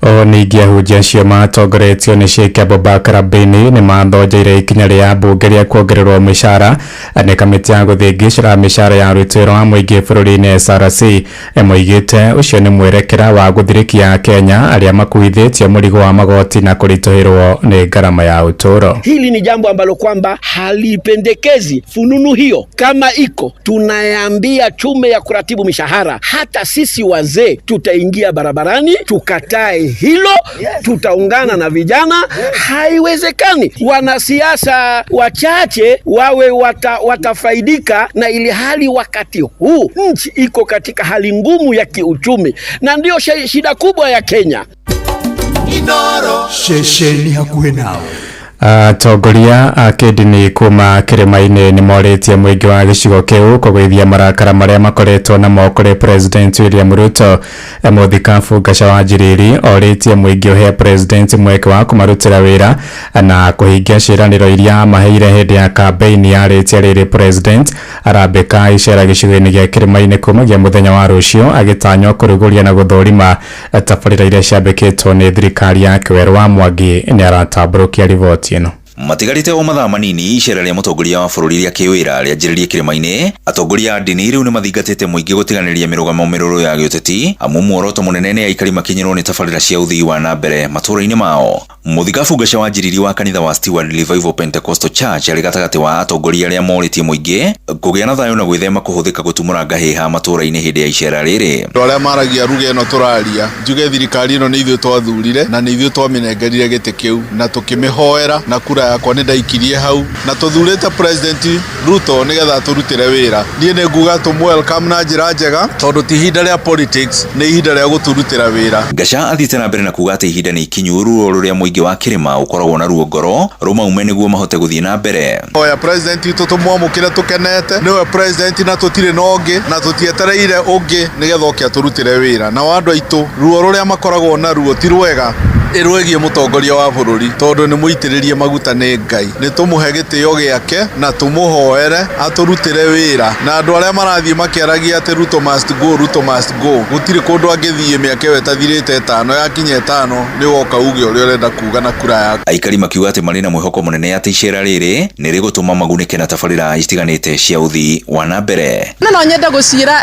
O ningĩ ahunjia acio matongoretio nĩ Sheikh Abubakar Abini nĩ mathonjeire ikinya rĩa mbunge rĩa kuongererwo mĩcara nĩ kamĩtĩ ya gũthĩngĩcĩra mĩcara ya aruti wĩra wa mũingĩ bũrũri-inĩ SRC. Moigĩte ũcio nĩ mwerekera wa gũthirĩkia Kenya arĩa makuithĩtie mũrigo wa magoti na kũritũhĩrwo nĩ ngarama ya ũtũũro. Hili ni jambo ambalo kwamba halipendekezi fununu hiyo, kama iko tunayambia tume ya kuratibu mishahara, hata sisi wazee tutaingia barabarani tukatae hilo. Yes. Tutaungana na vijana. Yes. Haiwezekani wanasiasa wachache wawe watafaidika na ili hali wakati huu nchi iko katika hali ngumu ya kiuchumi, na ndio shida kubwa ya Kenya. Ceceni hakuhĩ nawe. Atongoria a kĩndini kuma kĩrĩma-inĩ nĩ morĩtie mũingĩ wa gĩcigo kĩu kũgũithia marakara marĩa makoretwo namo kũrĩ President William Ruto. Mũthikabu Ngaca wa Njiriri orĩtie mũingĩ ũhe President mweke wa kũmarutĩra wĩra na kũhingia ciĩranĩro iria amaheire hĩndĩ ya kambeini. Yarĩtie rĩrĩ President arambĩka icera gĩcigo-inĩ gĩa kĩrĩma-inĩ kumagia mũthenya wa rũciũ, agĩtanywo kũrugũria na gũthũrima tabarĩra iria ciambĩkĩtwo nĩ thirikari ya Kĩwerũ wa Mwangi. Nĩ aratambũrũkia riboti ĩno. Matigarĩte o mathaa manini icera rĩa mũtongoria wa bũrũri rĩa kĩwĩra rĩanjĩrĩrie kĩrĩma-inĩ, atongoria a ndini rĩu nĩmathingatĩte mũingĩ gũtiganĩria mĩrũgamo mĩrũrũ ya gĩũteti, amu muoroto mũnene nĩ aikari makinyĩrwo nĩ tabarĩra cia ũthii wa na mbere matũũra-inĩ mao. Mũthikabu Ngaca wa Njiriri wa kanitha wa Steward Revival Pentecostal Church arĩ gatagatĩ wa atongoria arĩa morĩtie mũingĩ kũgĩa na thayũ na gwĩthema kũhũthĩka gũtumũra ngahĩha matũũra-inĩ hĩndĩ ya icera rĩrĩ. Andũ arĩa maragia ruga ĩno tũraria, njuge thirikari ĩno nĩ ithuĩ twathurire na nĩ ithuĩ twamĩnengerire gĩtĩ kĩu na tũkĩmĩhoera, na kura yakwa nĩ ndaikirie hau, na tũthurĩte President Ruto nĩgetha atũrutĩre wĩra. Niĩ nĩ nguga tũmũ welcome na njĩra njega, tondũ ti ihinda rĩa politics, nĩ ihinda rĩa gũtũrutĩra wĩra. Ngaca athiĩte na mbere na kuga atĩ ihinda nĩ ikinyu ruo rũrĩa mũingĩ wa kĩrĩma ũkoragwo na ruo ngoro rũmaume nĩguo mahote gũthiĩ na mbere. Oya President witũ tũmwamũkĩre tũkenete, nĩwe President na tũtirĩ na ũngĩ na tũtietereire ũngĩ nĩgetha oke atũrutĩre wĩra. Nao andũ aitũ ruo rũrĩa makoragwo naruo ti rwega ĩrwegie mũtongoria wa bũrũri, tondũ nĩ mũitĩrĩrie maguta nĩ Ngai. Nĩ tũmũhe gĩtĩo gĩake na tũmũhoere atũrutĩre wĩra. Na andũ arĩa marathiĩ makĩaragia atĩ Ruto must go, Ruto must go, gũtirĩ kũndũ angĩthiĩ mĩaka ĩyo ĩtathirĩte ĩtano, yakinya ĩtano nĩ ũgoka uge ũrĩa ũrenda kuga na kura yaku. Aikari makiuga atĩ marĩ na mwĩhoko mũnene atĩ icera rĩrĩ nĩ rĩgũtũma magunĩke na tabarĩra itiganĩte cia ũthii wa na mbere. No nyende gũciĩra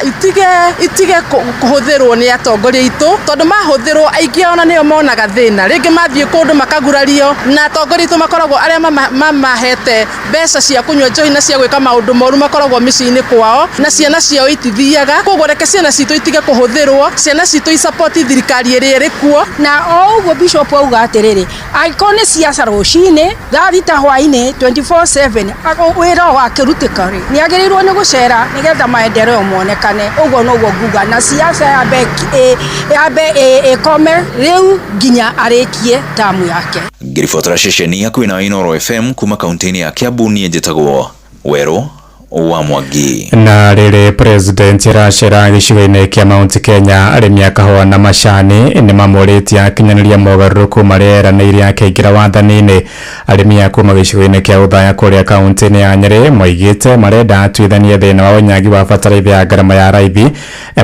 itige kũhũthĩrwo nĩ atongoria aitũ, tondũ mahũthĩrwo aingĩ ona nĩo monaga thĩna. ciana rĩngĩ mathiĩ kũndũ makagurario na atongoria aitũ makoragwo arĩa mamahete mbeca cia kũnyua njohi na cia gwĩka maũndũ moru makoragwo mĩciĩ-inĩ kwao na ciana ciao itithiaga. Koguo reke ciana citũ itige kũhũthĩrwo, ciana citũ isapoti thirikari ĩrĩa ĩrĩ kuo. Na o ũguo bishop auga atĩrĩrĩ, angĩkorwo nĩ ciaca rũcinĩ thaa thita hwainĩ 24/7 wĩra wakĩrutĩka rĩ, nĩ agĩrĩirwo nĩ gũcera nĩgetha maendeleo monekane. Ũguo noguo nguga, na siasa yambe ĩkome rĩu nginya arĩkie tamu yake. Ngĩribotera ceceni hakuhĩ na Inooro FM kuma kaunti-inĩ ya Kiambu, niĩ njĩtagwo Werũ wa Mwangi. Na rĩrĩ president aracera gĩcigo-inĩ kĩa Mount Kenya, arĩmi a kahũa na macani nĩ mamũrĩtie akinyanĩria mogarũrũku marĩa eranĩire akĩingĩra wathani-inĩ. Arĩmi a kuma gĩcigo-inĩ kĩa Othaya kũrĩa kaunti-inĩ ya Nyĩrĩ moigĩte marenda atuithanie thĩna wa ũnyagi wa bataraitha ya ngarama ya raithi,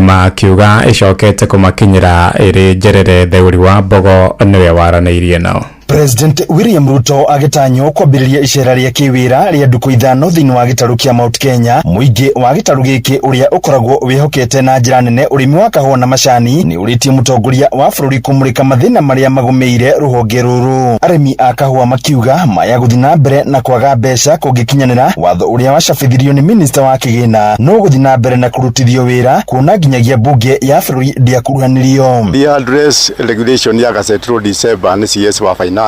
makiuga ĩcokete kũmakinyĩra ĩrĩ njerere. Theuri wa Mbogo nĩwe waranĩirie nao. President William Ruto agĩtanywo kwambĩrĩria icera rĩa kĩwĩra rĩa ndukũ ithano thĩinĩ wa gĩtarũ kĩa Mount Kenya. Mũingĩ wa gĩtarũ gĩkĩ ũrĩa ũkoragwo wĩhokete na njĩra nene ũrĩmi wa kahũa na macani nĩ ũrĩtie mũtongoria wa bũrũri kũmũrĩka mathĩna marĩa magũmĩire rũhonge rũrũ. Arĩmi a kahũa makiuga maya gũthiĩ na mbere na kwaga mbeca kũngĩkinyanĩra watho ũrĩa wacabithirio nĩ minista wa kĩgĩna no gũthiĩ na mbere na kũrutithio wĩra kuona nginyagia bunge ya bũrũri ndĩakuruhanirio. The address regulation ya gazetirwo December nĩ CS wa Finance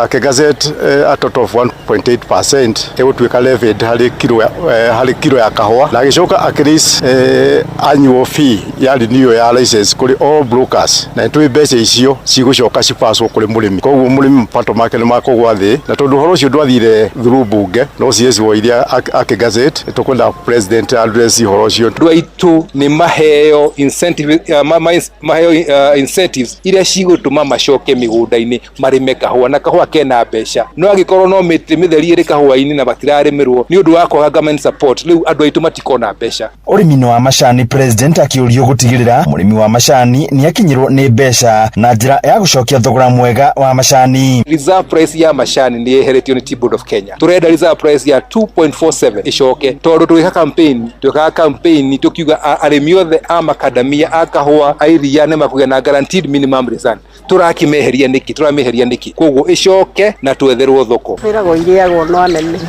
akigazette a total of 1.8% ĩgũtuĩka levied harĩ kiro ya kahũa, na agĩcoka akĩraise annual fee ya renewal ya license kũrĩ all brokers, na nĩtũĩ mbeca icio cigũcoka cipacwo kũrĩ mũrĩmi, koguo mũrĩmi mapato make nĩ makũgwa thĩ, na tondũ ũhoro ũcio ndwathire through bunge no CS woire akigazette, tũkwenda president address ũhoro ũcio. Andũ aitũ nĩ maheo incentive, maheo incentives iria cigũtũma macoke mĩgũnda-inĩ marĩme kahũa, na kahũa kena mbeca. No angĩkorwo no mĩtĩ mĩtheri ĩrĩ kahũa-inĩ na matirarĩmĩrwo nĩ ũndũ wa kwaga government support, rĩu andũ aitũ matikona mbeca. Ũrĩmi-inĩ wa macani, president akĩũrio gũtigĩrĩra mũrĩmi wa macani nĩ akinyĩrwo nĩ mbeca na njĩra ya gũcokia thogora mwega wa macani. Reserve price ya macani nĩ yeheretio nĩ Tea Board of Kenya. Tũrenda reserve price ya 2.47 ĩcoke, tondũ twĩka campaign, twĩkaga campaign tũkiuga arĩmi othe a makadamia, a kahũa, a iria nĩ makũgĩa na guaranteed minimum return. Tũrakĩmeheria nĩkĩ? Tũrameheria nĩkĩ? Koguo ĩcoke na twetherwo thoko. Twĩragwo irĩagwo no anene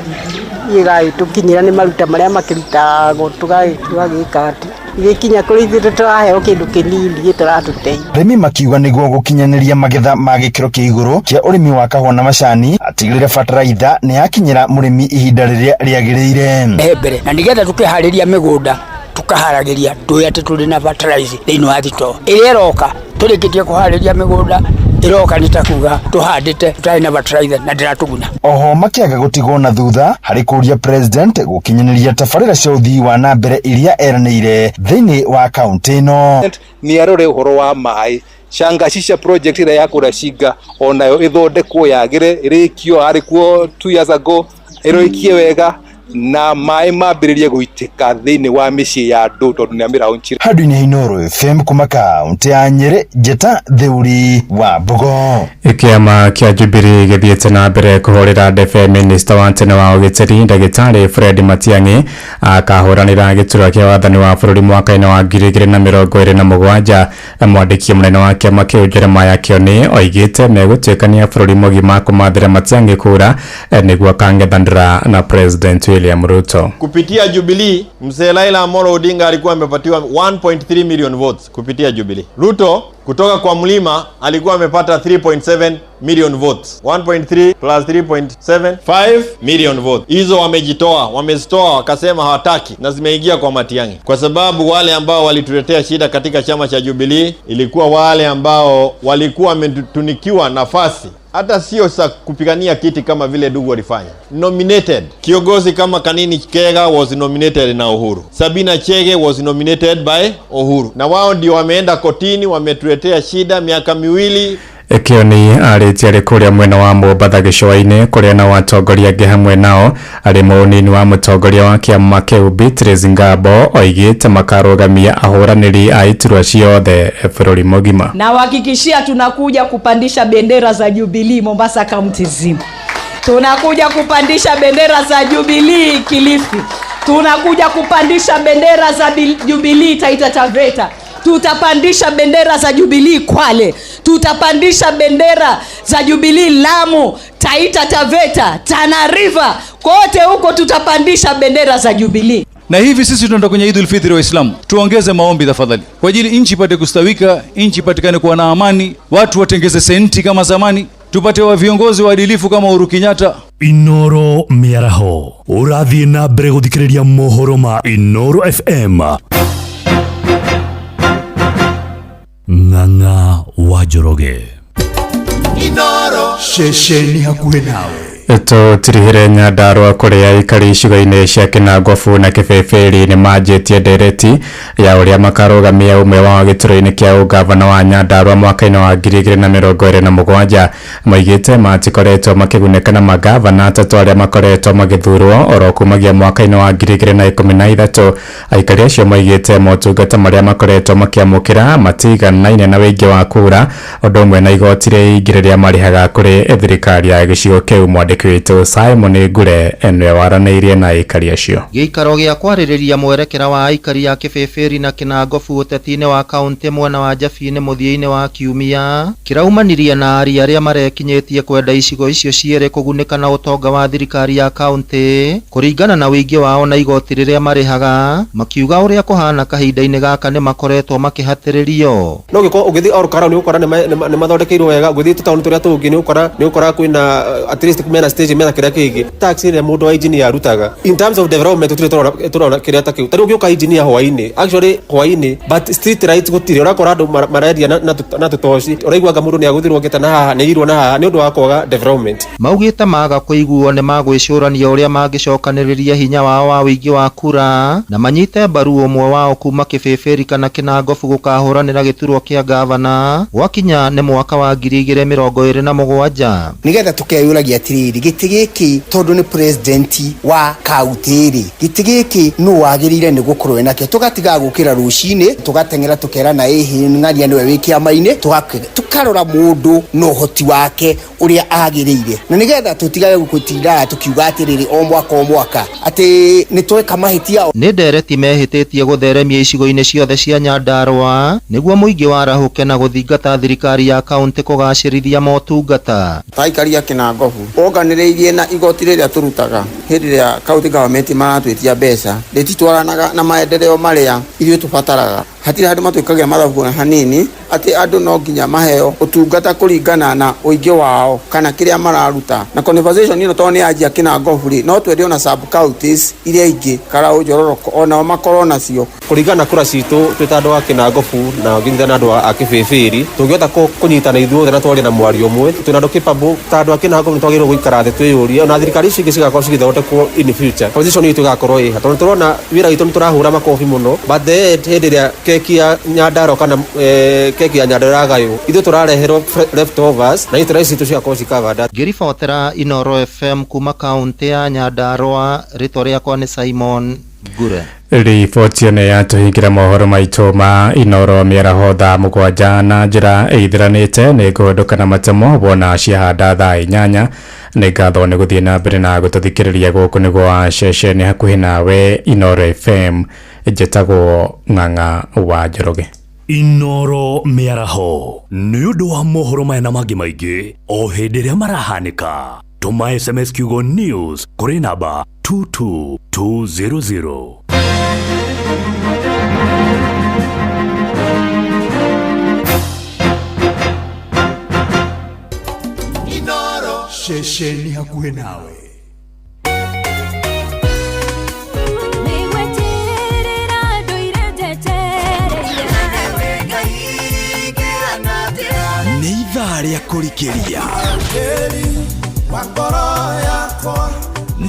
igagĩtũkinyĩra nĩ maruta marĩa makĩrutagwo tũgagĩka atĩ igĩkinya kũrĩ ithuĩ tũraheo kĩndũ kĩnini gĩtaratũteithia. Arĩmi makiuga nĩguo gũkinyanĩria magetha ma gĩkĩro kĩa igũrũ kĩa ũrĩmi wa kahũa na macani, atigĩrĩre bataraitha nĩ yakinyĩra mũrĩmi ihinda rĩrĩa rĩagĩrĩire. He mbere na nĩgetha tũkĩharĩria mĩgũnda tũkaharagĩria tũĩ atĩ tũrĩ na fertilizer thĩinĩ wa thitoo ĩrĩa ĩroka. Tũrĩkĩtie kũharĩria mĩgũnda ĩroka nĩ ta kuga tũhandĩte tũtarĩ na fertilizer na ndĩratũguna. Oho makĩaga gũtigwo na thutha harĩ kũria president gũkinyanĩria tabarĩra cia ũthii wa na mbere iria eranĩire thĩinĩ wa kaunti ĩno. Nĩ arore ũhoro wa maĩ, Shangashisha project ĩrĩa ya kũrĩa Shinga onayo ĩthondekwo yagĩre, ĩrĩkio arĩ kuo 2 years ago, ĩrĩkie wega na maĩ mambĩrĩrie gũitĩka thĩinĩ wa mĩciĩ ya andũ tondũ nĩ amĩraunchire. Handũ-inĩ Inooro FM kuma kaunti ya Nyĩrĩ, Njĩta Theuri wa Mbogo. Kĩama kĩa Jubilee gĩthiĩte na mbere kũhũrĩra ndebe minista wa tene wa ũgitĩri ndagĩtarĩ Fred Matiang'i akahũranĩra gĩturwa kĩa wathani wa bũrũri mwaka-inĩ wa 2027. Mwandĩki mũnene wa kĩama kĩu Jeremiah Kioni oigĩte megũtuĩkania bũrũri mũgima kũmathĩra Matiang'i kura nĩguo akang'ethanĩra na President William Ruto. Kupitia Jubilee, mzee Raila Amolo Odinga alikuwa amepatiwa 1.3 million votes kupitia Jubilee. Ruto kutoka kwa mlima alikuwa amepata 3.7 million votes. 1.3 plus 3.7, 5 million votes. Hizo wamejitoa, wamezitoa wakasema hawataki na zimeingia kwa Matiang'i. Kwa sababu wale ambao walituletea shida katika chama cha Jubilee ilikuwa wale ambao walikuwa wametunikiwa nafasi, hata sio sa kupigania kiti kama vile Dugu walifanya. Nominated. Kiongozi kama Kanini Kega was nominated na Uhuru. Sabina Chege was nominated by Uhuru. Na wao ndio wameenda kotini, wametuletea shida miaka miwili. Kioni arĩtie arĩ kũrĩa mwena wa Mombatha gĩcũa-inĩ kũrĩa na watongoria angĩ hamwe nao arĩ mũnini wa mũtongoria wa kĩama kĩu Beatrice Ngabo oigĩte makarũgamia ahũranĩri a iturwa ciothe bũrũri mũgima. Na wahakikishia tunakuja kupandisha bendera za Jubilee Mombasa County zima. Tunakuja kupandisha bendera za Jubilee Kilifi. Tunakuja kupandisha bendera za Jubilee Taita Taveta. Tutapandisha bendera za Jubilee Kwale, tutapandisha bendera za Jubilee Lamu, Taita Taveta, Tana River, kote huko tutapandisha bendera za Jubilee. Na hivi sisi tunaenda kwenye Idul Fitri Waislamu, tuongeze maombi tafadhali, kwa ajili nchi ipate kustawika, nchi ipatikane kuwa na amani, watu watengeze senti kama zamani, tupate wa viongozi waadilifu kama Uhuru Kenyatta. Inoro mĩaraho ũrathiĩ na mbere gũthikĩrĩria mohoro ma Inoro FM. Ng'ang'a wa Njoroge. Inoro ceceni hakuhĩ nawe. Tũtirihire Nyandarua kũrĩa aikari icigo-inĩ cia Kĩnangobu na Kĩbĩbĩri nĩ manjĩtie ndereti ya ũrĩa makarũgamia ũmwe wao gĩturwa-inĩ kĩa ũgavana wa Nyandarua mwaka-inĩ wa 2027. Maigĩte matikoretwo makĩgunĩka na magavana atatũ arĩa makoretwo magĩthurwo oro kumagia mwaka-inĩ wa 2013. Aikari acio maigĩte motungata marĩa makoretwo makĩamũkĩra matiganaine na wĩingĩ wa kura, ũndũ ũmwe na igoti rĩingĩ rĩrĩa marĩhaga kũrĩ thirikari ya gĩcigo kĩu. Mwandĩki witũ Simon Ngure nĩwe waranĩirie na aikari acio. Gĩikaro gĩa kwarĩrĩria mwerekera wa aikari a Kĩbĩbĩri na Kĩnangobu ũteti-inĩ wa kaũntĩ mwena wa Njabi-inĩ mũthia-inĩ wa kiumia kĩraumanirie na aria arĩa marekinyĩtie kwenda icigo icio cierĩ kũgunĩka na ũtonga wa thirikari ya kaũntĩ kũringana na ũingĩ wao na igoti rĩrĩa marĩhaga, makiuga ũrĩa kũhana kahinda-inĩ gaka nĩ makoretwo makĩhatĩrĩrio. No ũngĩkorwo ũgĩthiĩ Ol Kalou nĩ ũgũkora nĩ mathondekeirwo wega, ũgĩthiĩ tũtaũni tũrĩa tũngĩ nĩ ũgũkora kwĩna at least mena stage mena kĩrĩa kĩngĩ. Tax ĩrĩa mũndũ wa engineer arutaga in terms of development tũtirĩ tũrona kĩrĩa ta kĩu. Ta rĩu ũngĩũka engineer hwainĩ, actually hwainĩ, but street lights gũtirĩ, ũrakora andũ marendia na tũtoci, ũraiguaga mũndũ nĩ agũthirwo ngeta na haha nĩ airwo na haha nĩ ũndũ wa kwaga development. Maugĩte maga kũiguo nĩ magwĩcũrania ũrĩa mangĩcokanĩrĩria hinya wao wa ũingĩ wa kura na manyite mbaru ũmwe wao kuma Kĩbĩbĩri kana Kĩnangobu gũkahũranĩra gĩturwa kĩa gavana gwakinya nĩ mwaka wa 2027. Nĩgetha tũkeyũragia atĩrĩrĩ, gĩtĩ gĩkĩ tondũ nĩ president wa kaunti rĩ, gĩtĩ gĩkĩ nũ wagĩrĩire nĩ gũkorwo enakĩo? Tũgatiga gũkĩra rũcinĩ tũgateng'era tũkerana ĩhĩ ng'ania nĩwe wĩ kĩama-inĩ, tũkarora mũndũ na ũhoti wake ũrĩa agĩrĩire, na nĩgetha tũtigage gũtindaga tũkiuga atĩrĩrĩ o mwaka o mwaka atĩ nĩ tweka mahĩtia. Nĩ ndereti mehĩtĩtie gũtheremia icigo-inĩ ciothe cia Nyandarua nĩguo mũingĩ warahũke na gũthingata thirikari ya kaũntĩ kũgacĩrithia motungata. Aikari a Kĩnangobu onganĩrĩirie na igoti rĩrĩa tũrutaga hĩndĩ ĩrĩa county government maratwĩtia mbeca rĩtitwaranaga na maendeleo marĩa ithuĩ tũbataraga. Hatirĩ handũ matwĩkagia mathabu na hanini atĩ andũ no nginya maheo ũtungata kũringana na ũingĩ wao kana kĩrĩa mararuta. Na conversation ĩno tondũ nĩ yanjia Kĩnangobu rĩ, no twende ona sub counties iria ingĩ Karau, Njororoko onao makorwo nacio. Kũringana na kura citũ twĩ ta andũ a Kĩnangobu na nginya na andũ a Kĩbĩbĩri, tũngĩhota kũnyitana ithuothe na twarie na mwario ũmwe, twĩna andũ capable ta andũ a Kĩnangobu nĩ twagĩrĩirwo gũikara thĩ twĩyũrie ona thirikari ici ingĩ cigakorwo cigĩthondekwo in future position itũ ĩgakorwo ĩha, tondũ tũrona wĩra witũ nĩ tũrahũra makobi mũno, but the end hĩndĩ ĩrĩa keki ya Nyandarua kana keki ya Nyandarua ĩragaywo ithuĩ tũrareherwo leftovers na interest citũ cigakorwo ci covered. Ngĩribotera Inoro FM kuma kaũntĩ ya Nyandarua, rĩtwa rĩakwa nĩ Simon Ngure. Riboti ĩno yatũhingĩra mohoro maitũ ma Inoro mĩaraho thaa 7 na njĩra ĩithiranĩte. Nĩ ngũhĩndũka na matemo wona ciahanda thaa 8. Nĩ ngatho nĩ gũthiĩ na mbere na gũtũthikĩrĩria gũkũ nĩguo wa ceceni hakuhĩ nawe Inoro FM. Njĩtagwo Ng'ang'a wa Njoroge. Inoro mĩaraho nĩ ũndũ wa mohoro maya na mangĩ maingĩ o hĩndĩ ĩrĩa marahanĩka. Tũma SMS kiugo news kũrĩ namba 22200. Inoro ceceni hakuhĩ nawe. Nĩ ithaa rĩa kũrikĩria,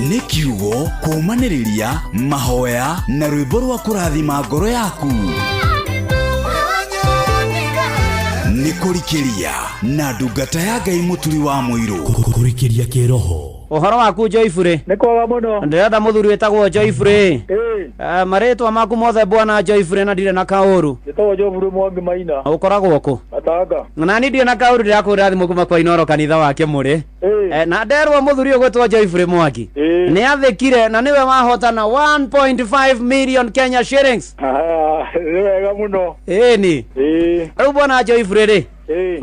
nĩ kiugo kũũmanĩrĩria, mahoya na rwĩmbo rwa kũrathima ngoro yaku. Nĩ kũrikĩria na ndungata ya Ngai Mũturi wa Mũirũ. Kũrikĩria kĩroho. Ũhoro waku Joyfrey? Nĩ kwega mũno. Ndĩrenda mũthuri wĩtagwo Joyfrey. Marĩtwa maku mothe bwana Joyfrey na ndirĩ na kaũru. Njĩtagwo Joyfrey Mwangi Maina. Ũkoragwo kũ? Gatanga. Na niĩ ndirĩ na kaũru, ndĩrakũhũrĩra thimũ kuma kwa Inoro kanitha wa Kĩmũrĩ. Eh, na nderwo mũthuri ũyũ gwĩtwo Joyfrey Mwangi nĩ athĩkire na nĩwe wahotana 1.5 million Kenya shillings. Nĩ wega mũno. Ĩni rĩu bwana Joyfrey rĩ,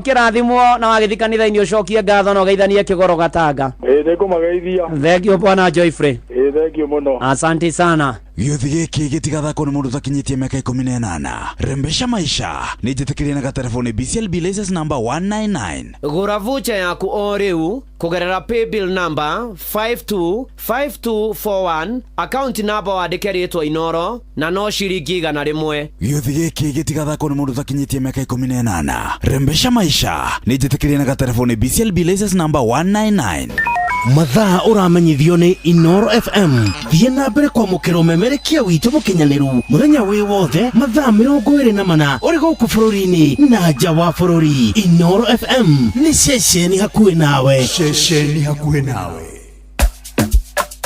kĩrathimwo na wagĩthiĩ kanitha-inĩ ũcokie ngatho na ũgeithanie kĩgoro gatanga. Ĩĩ, nĩ ngũmageithia. Thank you bwana Joyfrey. Ĩĩ, thank you mũno. Asante sana. Gĩũthi gĩkĩ gĩtigathakwo nĩ mũndũ ũtakinyĩtie mĩaka 18. Rembesha maisha nĩ njĩtĩkĩrie na gatelefoni BCLB license number 199. Gũra vucha yaku o rĩu kũgerera paybill number 525241, account number wandĩke rĩtwa Inoro na no ciringi 100. Gĩũthi gĩkĩ gĩtigathakwo nĩ mũndũ ũtakinyĩtie mĩaka 18. Rembesha maisha nĩ njĩtĩkĩrie na gatelefoni BCLB license number 199. Mathaa ũramenyithio nĩ Inoro FM. Thiĩ na mbere kwamũkĩra ũmemerekia witũ mũkinyanĩru mũthenya wĩ wothe mathaa 24 ũrĩ gũkũ bũrũri-inĩ na nja wa bũrũri. Inoro FM nĩ ceceni hakuhĩ nawe. Ceceni hakuhĩ nawe.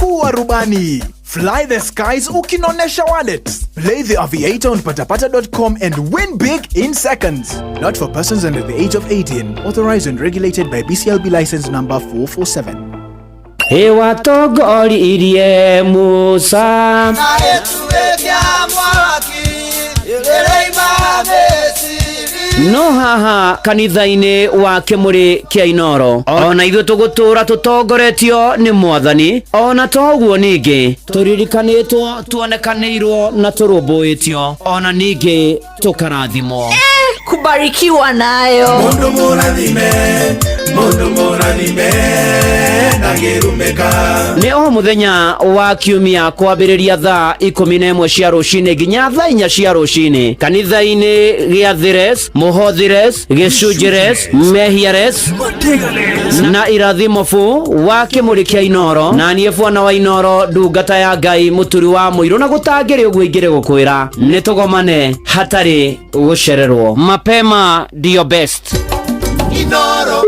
Kuwa rubani. Fly the skies ukinonesha wallet. Play the Aviator on patapata.com and win big in seconds. Not for persons under the age of 18. Authorized and regulated by BCLB license number 447. Ĩwatongoririe Musa. No haha kanitha-inĩ wa kĩmũrĩ kĩa Inoro ona ithuĩ tũgũtũra tũtongoretio nĩ mwathani, ona to ũguo ningĩ tũririkanĩtwo, tuonekanĩirwo na tũrũmbũĩtio, ona ningĩ tũkarathimwo. Kubarikiwa nayo. Mundu mũrathime, mundu mũrathime ndangĩrumĩka. Nĩ o mũthenya wa kiumia kwambĩrĩria thaa 11 cia rũcinĩ nginya thaa 4 cia rũcinĩ kanitha-inĩ gĩa Thires, Mũhothires, Gĩcunjĩres, Mehiares na irathimo bu wa kĩmũrĩ kĩa Inoro, na niĩ bwana wa Inoro, ndungata ya Ngai mũturi wa mũirũ, na gũtangĩrĩ ũguo ingĩrĩ gũkwĩra nĩ tũgomane hatarĩ gũcererwo. Mapema ndio best. Inoro.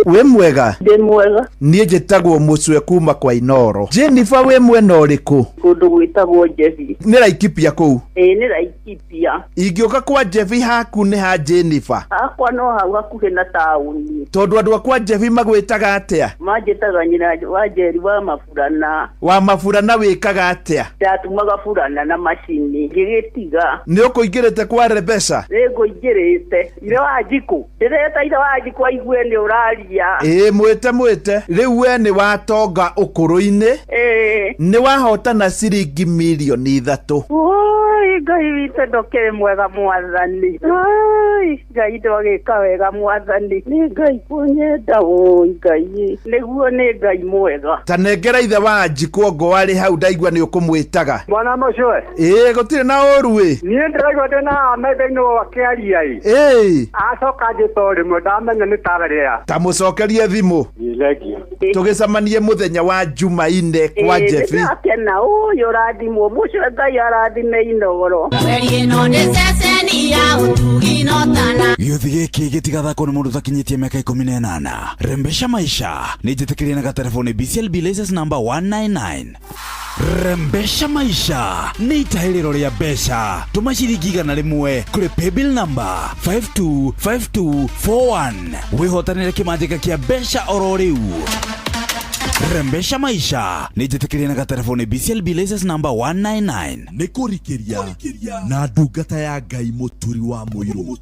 Wĩ mwega? Ndĩ mwega. Niĩ njĩtagwo Mũcwe kuma kwa Inoro. Jennifer, wĩ mwena ũrĩkũ? Kũndũ gwĩtagwo Njebi. Nĩ Laikipia kũu? Ĩĩ, nĩ Laikipia. Ingĩũka kwa Njebi haku nĩ ha Jennifer? Hakwa no hau hakuhĩ na taũni. Tondũ andũ a kwa Njebi magwĩtaga atĩa? Manjĩtaga nyina wa Njeri wa Maburana. Wa Maburana wĩkaga atĩa? Ndatumaga burana na macini ngĩgĩtiga. Nĩ ũkũingĩrĩte kwa Rebesha? Nĩ ngũingĩrĩte. Ithe wa Njikũ, ndĩreta ithe wa Njikũ aigue nĩ ũraria. Ĩĩ, mwĩte mwĩte. Rĩu we nĩ watonga ũkũrũ-inĩ. Ĩĩ. Nĩ wahotana ciringi mirioni 3. Oi, Ngai witũ ndũkĩrĩ mwega mwathani. Oi, Ngai ndwagĩka wega mwathani. Nĩ Ngai kũnyenda, oi Ngai. Nĩguo nĩ Ngai mwega. Ta nengera ithe wa Njikũ ongo arĩ hau, ndaigua nĩ ũkũmwĩtaga. Bwana Mũcwe. Ĩĩ, gũtirĩ na ũru ĩ. Niĩ ndĩraigua ndĩ na metha-inĩ akĩaria ĩ. Ĩĩ. Acoka njĩta o rĩmwe ndamenya nĩ tararĩa. Ta mũcokerie thimũ. Thengiũ. Tũgĩcemanie mũthenya wa Jumaine kwa Ĩĩ, Njebi. nĩndakena, ũyũ ũrathimwo Mũcwe, Ngai arathime Inoro. Ĩno nĩ ceceni ya ũtugi notana. Gĩũthi gĩkĩ gĩtigathakwo nĩ mũndũ ũtakinyĩtie mĩaka 18. Rembesha maisha nĩ njĩtĩkĩrie na gatelefoni BCLB license number 199. Rembesha maisha nĩ itahĩrĩro rĩa mbeca. Tũma ciringi 100 kũrĩ paybill number 525241 wĩhotanĩre kĩmanjĩka kĩa mbeca oro rĩu. Rembesha maisha nĩ njĩtĩkĩrie na gatelefoni BCLB license number 199. Nĩ kũrikĩria na ndungata ya Ngai mũturi wa mũirũ.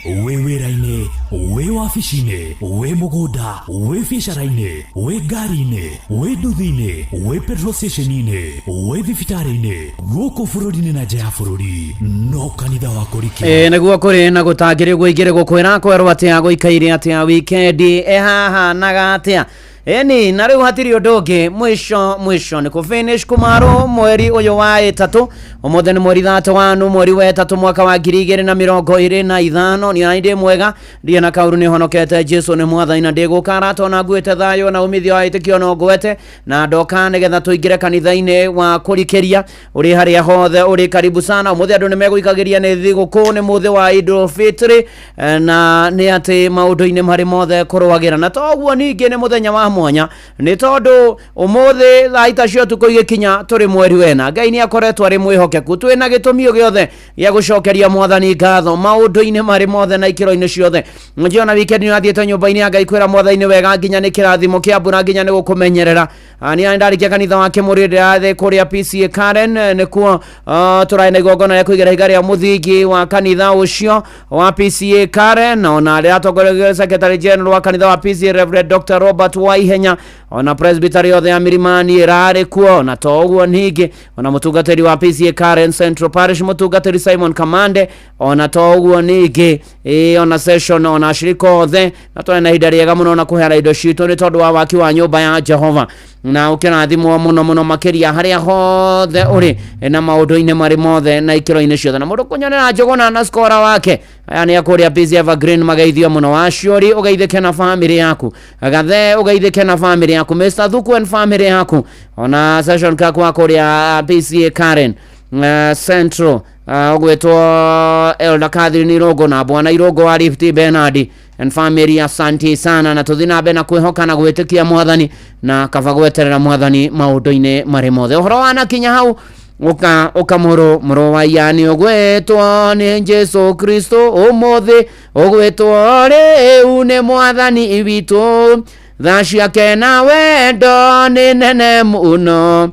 Wĩ wĩra-inĩ, wĩ wabici-inĩ, wĩ mũgũnda, wĩ biacara-inĩ, wĩ ngari-inĩ, wĩ nduthi-inĩ, wĩ petrol station-inĩ, wĩ thibitarĩ-inĩ, gũkũ bũrũri-inĩ na nja ya bũrũri, no kanitha wa kũrikĩra. Ĩĩ, nĩguo kũrĩ na gũtangĩrĩ ũguo ingĩrĩ gũkwĩra kwerwo atĩa gũikaire atĩa wikendi ĩhahanaga atĩa. Ĩni na rĩu hatirĩ ũndũ ũngĩ, mwisho mwisho nĩ kũ finish kũmarũ mweri ũyũ wa ĩtatũ. Ũmũthĩ nĩ mweri 31 mweri wa ĩtatũ mwaka wa 2025. Niĩ ndĩ mwega, ndirĩ na kaũru, nĩ honokete, Jesu nĩ mwathani na ndĩgũkara tona nguĩte thayũ na umithio wa ĩtĩkio no ngwete na ndoka nĩgetha tũingĩre kanitha-inĩ wa kũrikĩria ũrĩ harĩa hothe ũrĩ. Karibu sana. Ũmũthĩ andũ nĩ megũikagĩria nĩ thigũkũ, nĩ mũthĩ wa Idul Fitri, na nĩ atĩ maũndũ-inĩ marĩ mothe kũrũagĩra na toguo ningĩ nĩ mũthenya wa mwanya nĩ tondũ ũmũthĩ thaa ita cia ũtukũ igĩkinya tũrĩ mweri wena. Ngai nĩ akoretwo arĩ mwĩhokeku, twĩna gĩtũmi o gĩothe gĩa gũcokeria mwathani ngatho maũndũ-inĩ marĩ mothe na ikĩro-inĩ ciothe. Njiona weekend nĩ athiĩte nyũmba-inĩ ya Ngai kwĩra mwathani wega nginya nĩ kĩrathimo kĩa mbura nginya nĩ gũkũmenyerera. Niĩ ndarĩkia kanitha wa Kĩmũrĩ ndĩrathiĩ kũrĩa PCA Karen, nĩkuo tũrarĩ na igongona rĩa kũigĩra ihiga rĩa mũthingi wa kanitha ũcio wa PCA Karen, ona rĩratongorerio Secretary General wa kanitha wa PCA Reverend Dr. Robert Waihenya, ona presbytery yothe ya Milimani ĩrarĩ kuo, na to ũguo ningĩ ona mũtungatĩri wa PCA Karen Central Parish mũtungatĩri Simon Kamande, ona to ũguo ningĩ ona session ona ashirika othe, na twarĩ na ihinda rĩega mũno na kũheana indo citũ nĩ tondũ wa waki wa nyũmba ya Jehova, na ũkĩrathimwo mũno mũno makĩria harĩa hothe ũrĩ na maũndũ-inĩ marĩ mothe na ikĩro-inĩ ciothe. Na mũndũ kũnyonera njũgũna na skora wake aya nĩ akũrĩa PCA Evergreen mageithio mũno. Waciori ũgeithĩke na family yaku, Gathe ũgeithĩke na family yaku, Mr Thuku and family yaku, ona session kakwa kũrĩa PCA Karen Central, ũgwĩtwo Elder Catherine Irongo na Bwana Irongo wa Rift Bernard and family, asante sana. Na tũthiĩ na mbere na kwĩhoka na gwĩtĩkia mwathani na kaba gweterera mwathani maũndũ-inĩ marĩ mothe. Ũhoro wanakinya hau ũka ũka mũrũ mũrũ wa yani ũgwĩtwo nĩ Jesu Kristo ũmũthĩ, ũgwĩtwo rĩu nĩ mwathani witũ, tha ciake na wendo nĩ nene mũno,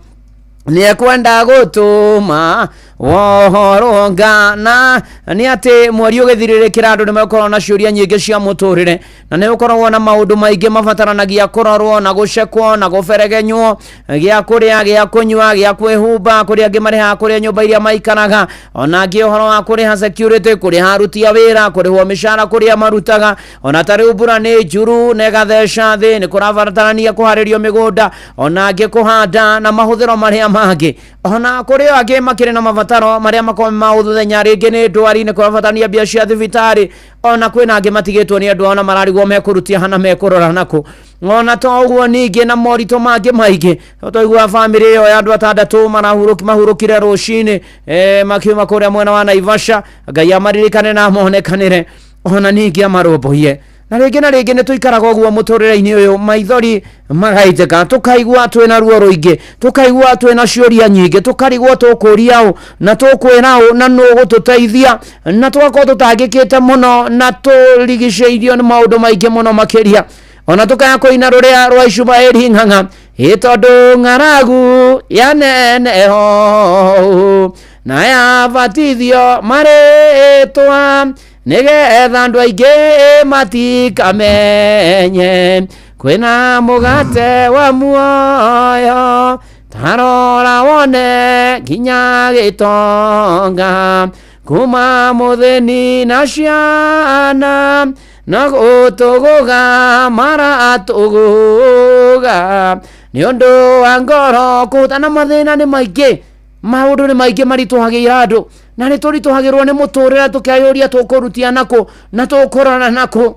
nĩekwenda gũtũma wohorwo ngana. Nĩ atĩ mweri ũgĩthirĩrĩkĩra andũ nĩmegũkorwo na ciũria nyingĩ cia mũtũrĩre, na nĩ ũkoragwo na maũndũ maingĩ mabataranagia kũrorwo na gũcekwo na gũberegenywo, gĩa kũrĩa, gĩa kũnyua, gĩa kwĩhumba, kũrĩa angĩ marĩhaga kũrĩa nyũmba iria maikaraga, ona angĩ ũhoro wa kũrĩha security, kũrĩha aruti a wĩra, kũrĩhwo mĩcara kũrĩa marutaga, ona ta rĩu mbura nĩ njuru na ĩgatheca thĩ, nĩ kũrabatarania kũharĩrio mĩgũnda, ona angĩ kũhanda na mahũthĩro marĩa mangĩ, ona kũrĩ angĩ makĩrĩ na mabataro marĩa makoragwo ma ũthenya, rĩngĩ nĩ ndwari, nĩ kũrabatarania mbia cia thibitarĩ, ona kwĩna angĩ matigĩtwo nĩ andũ ao na mararigwo mekũrutia hana mekũrora nakũ, ona to ũguo ningĩ na moritũ mangĩ maingĩ. Twaigua bamĩrĩ ĩyo ya andũ atandatũ mahurũkire rũcinĩ, makiuma kũrĩa mwena wa Naivasha. Ngai amaririkane na amonekanĩre, ona ningĩ amarũmbũiye. Na rĩngĩ na rĩngĩ nĩ tũikaraga ũguo mũtũrĩre-inĩ ũyũ, maithori magaitĩka, tũkaigua twĩna ruo rũingĩ, tũkaigua twĩna ciũria nyingĩ, tũkarigwo tũkũria ũ na tũkwĩra ũ na nũ gũtũteithia, na tũgakorwo tũtangĩkĩte mũno na tũrigicĩirio nĩ maũndũ maingĩ mũno makĩria, ona tũkaya kũina rũrĩa rwa Ishumaeli ng'ang'a, ĩ tondũ ng'aragu yaneneho na yabatithio marĩtwa, nĩgetha andũ aingĩ matikamenye kwĩna mũgate wa muoyo, tarora wone nginya gĩtonga, kuma mũthĩni na ciana, na gũtũgũga maratũgũga nĩ ũndũ wa ngoro kũhũta. Na mathĩna nĩ maingĩ, maũndũ nĩ maingĩ maritũhagĩire andũ, na nĩ tũritũhagĩrwo nĩ mũtũrĩre, tũkeyũria tũkũrutia nakũ na tũkũrora nakũ.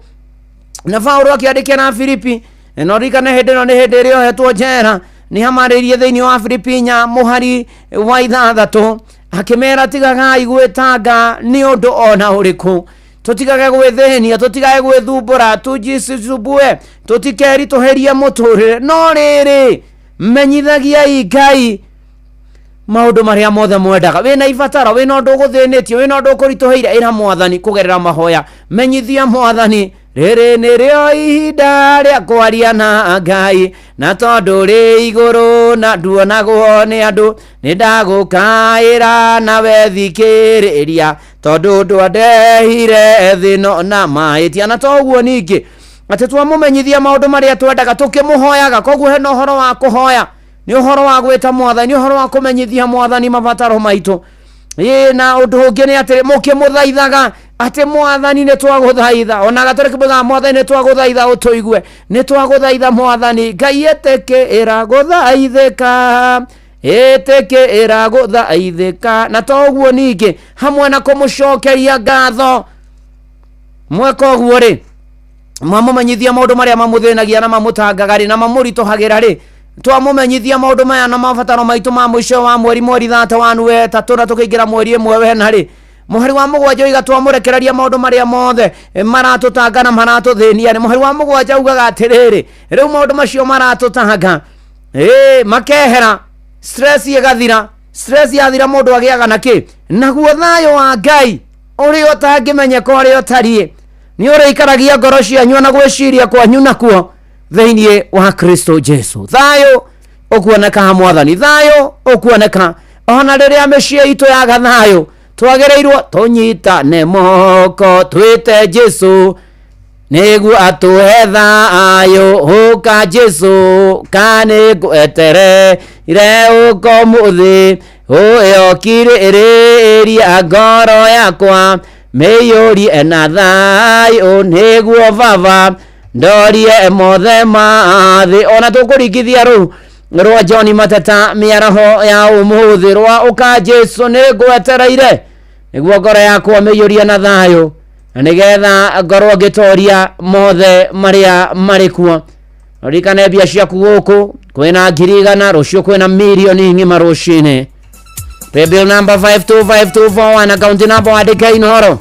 Na Paulo akĩandĩkĩra Filipi, na ũririkane hĩndĩ ĩno nĩ hĩndĩ ĩrĩa ohetwo njera, nĩ amarĩirie thĩinĩ wa Filipi 4 mũhari wa 6, akĩmera tigagai gwĩtanga nĩ ũndũ ona ũrĩkũ, tũtigage gwĩthĩnia, tũtigage gwĩthumbũra, tujisumbue, tũtikeritũhĩrie mũtũrĩre, no rĩrĩ menyithagiai Ngai maũndũ marĩa mothe mwendaga. Wĩna ibatara, wĩna ũndũ ũgũthĩnĩtie, wĩna ũndũ ũkũritũhĩire, ĩra mwathani kũgerera mahoya, menyithia mwathani rĩrĩ nĩrĩo ihinda rĩa kwaria na Ngai, na tondũ rĩ igũrũ na nduonagwo nĩ andũ, nĩ ndagũkaĩra nawe thikĩrĩria, tondũ ndwandehire thĩ ĩno na mahĩtia. Na to ũguo ningĩ atĩ twamũmenyithia maũndũ marĩa twendaga tũkĩmũhoyaga, koguo hena ũhoro wa kũhoya, nĩ ũhoro wa gwĩta mwathani, nĩ ũhoro wa kũmenyithia mwathani mabataro maitũ. Ĩ na ũndũ ũngĩ nĩ atĩ mũkĩmũthaithaga atĩ mwathani nĩ twagũthaitha, ona gatoreki mũthaga mwathani nĩ twagũthaitha ũtũigue, nĩ twagũthaitha mwathani Ngai, ĩtĩkĩra gũthaithĩka, ĩtĩkĩra gũthaithĩka. Na to ũguo ningĩ hamwe na kũmũcokeria ngatho, mweka ũguo rĩ, mwamũmenyithia maũndũ marĩa mamũthĩnagia na mamũtangaga rĩ, na mamũritũhagĩra rĩ, twamũmenyithia maũndũ maya na mabataro maitũ ma mũico wa mweri, mweri 31 wetatũ, na tũkĩingĩra mweri 1 wena rĩ, Mũhari wa 7 oiga twamũrekereria maũndũ marĩa mothe maratũtanga na maratũthĩnia. Nĩ mũhari wa 7 ugaga atĩrĩrĩ, rĩu maũndũ macio maratũtanga makehera, stress ĩgathira. Stress yathira mũndũ agĩaga na kĩ? Naguo thayũ wa Ngai ũrĩa ũtangĩmenyeka ũrĩa ũtariĩ nĩ ũrĩikaragia ngoro cianyu na gwĩciria kwanyu nakuo thĩinĩ wa Kristo Jesu. Thayũ ũkuoneka ha Mwathani, thayũ ũkuoneka ona rĩrĩa mĩciĩ itũ yaga thayũ. Twagĩrĩirwo tũnyitane moko twĩte Jesu nĩguo atũhe thayũ. Ũka Jesu ka nĩngwetereire ũka ũmũthĩ, ũyokirĩrĩria ngoro yakwa mĩiyũrie na thayũ, nĩguo baba ndorie mothe ma thĩ. Ona tũkũringithia rũu rwa John Mateta mĩaraho ya ũmũthĩ rwa ũka Jesu nĩngwetereire, nĩguo ngoro yakwa mĩiyũrie na thayũ na nĩgetha ngorwo ngĩtoria mothe marĩa marĩ kuo. Ririkane mbia ciaku gũkũ kwĩna 100,000, rũciũ kwĩna mirioni ng'ima rũcinĩ. Paybill number 525241, account number wandĩke Inooro.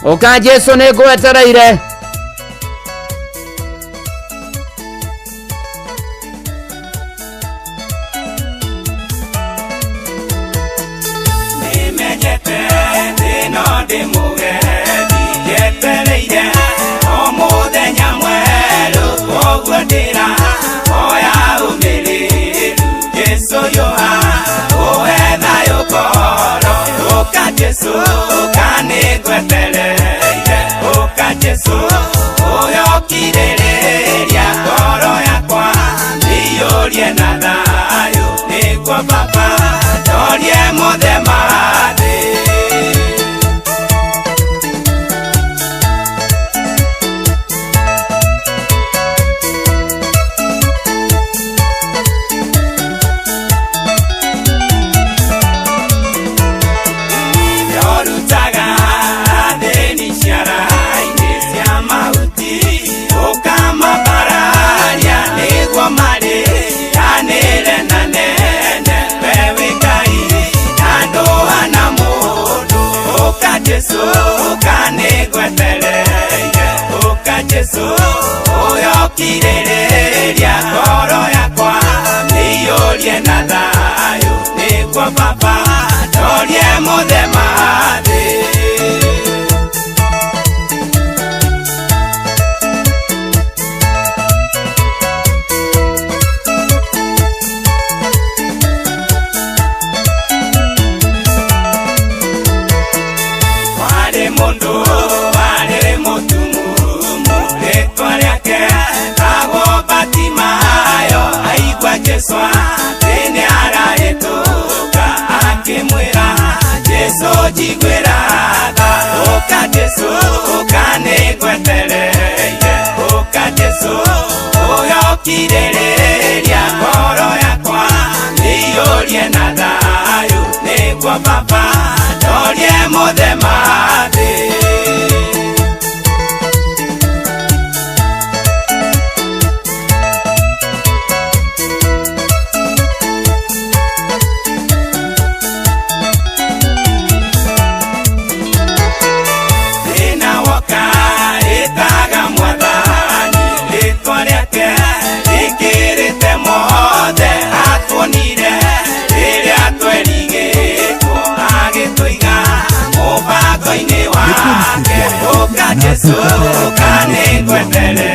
Ũka Jesu nĩngwetereire. Nĩmenyete thĩna ndĩ mũgendi, njetereire o mũthenya mwerũ, koguo ndĩra oya ũmĩrĩru. Jesu yũha ũhe thayũ ngoro, ũka Jesu ũka nĩngwetereire, ũka Jesu ũyokirĩrĩria ngoro yakwa mĩiyũrie na thayũ, nĩguo baba ndorie mothe ma thĩ. Yorutaga thĩni ciara-inĩ cia mahuti, ũkamabararia nĩguo marĩanĩre na nene. We wĩ Ngai na ndũhana mũndũ, ũka Jesu ũka nĩngwetereire, ũka Jesu ũyokirĩrĩria ngoro yakwa mĩiyũrie na thayũ, nĩguo baba ndorie mothe ma thĩ. Warĩ mũndũ warĩ mũtumumu, rĩtwa rĩake tagwo Batimayo, aigua Jesu atĩ nĩarahĩtũka, akĩmwĩra Jesu njiguĩra tha. Ũka Jesu ũka nĩngwetereire, ũka Jesu ũyokirĩrĩria ngoro yakwa mĩiyũrie na thayũ, nĩguo baba ndorie mothe ma thĩ. Thĩna woka ĩtaga Mwathani, rĩtwa rĩake rĩkĩrĩte mothe, atuonire rĩrĩa twerigĩtwo, agĩtũiga mũbango-inĩ wake. Ũka Jesu ũka nĩngwetereire,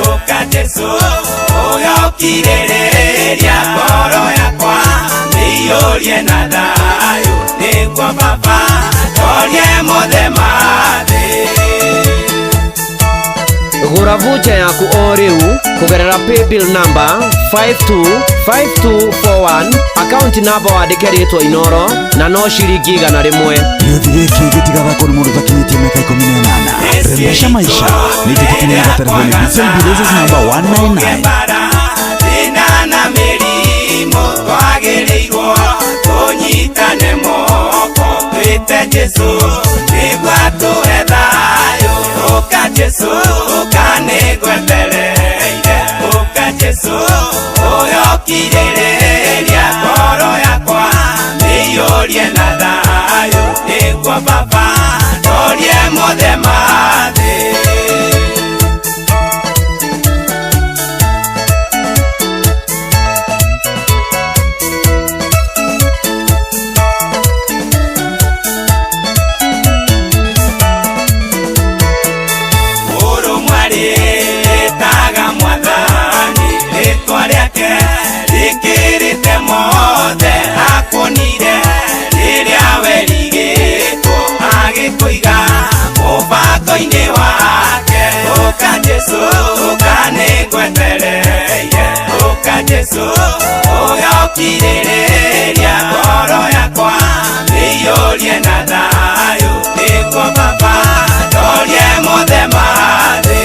ũka Jesu ũyokirĩrĩria ngoro yakwa mĩiyũrie na thayũ, nĩguo baba ndorie mothe ma thĩ. Gũra vucha yaku o rĩu kũgerera paybill number 525241, account number wandĩke rĩtwa Inooro na no ciringi 100. Gĩũthi gĩkĩ gĩtigathakwo nĩ mũndũ ũtakinyĩtie mĩaka 18. Rembesha maisha nĩ njĩtĩkĩrie na gaterefoni BCLB license number 199. Thĩna na mĩrimũ twagĩrĩirwo tũnyitane moko, twĩte Jesu nĩguo atũhe thayũ. Ũka Jesu ũka nĩngwetereire, ũka Jesu ũyokirĩrĩria ngoro yakwa mĩiyũrie Mĩiyũrie na thayũ nĩguo baba ndorie mothe ma thĩ. Ũrũmwe rĩtaga mwathani rĩtwa rĩake rĩkĩrĩte mothe akuonire rĩrĩa werigĩtwo agĩkũiga mũbango-inĩ wake. Ũka Jesũ, ũka nĩngwetereire, ũka Jesũ ũgokirĩrĩria ngoro yakwa mĩiyũrie na thayũ nĩguo baba ndorie mothe ma thĩ.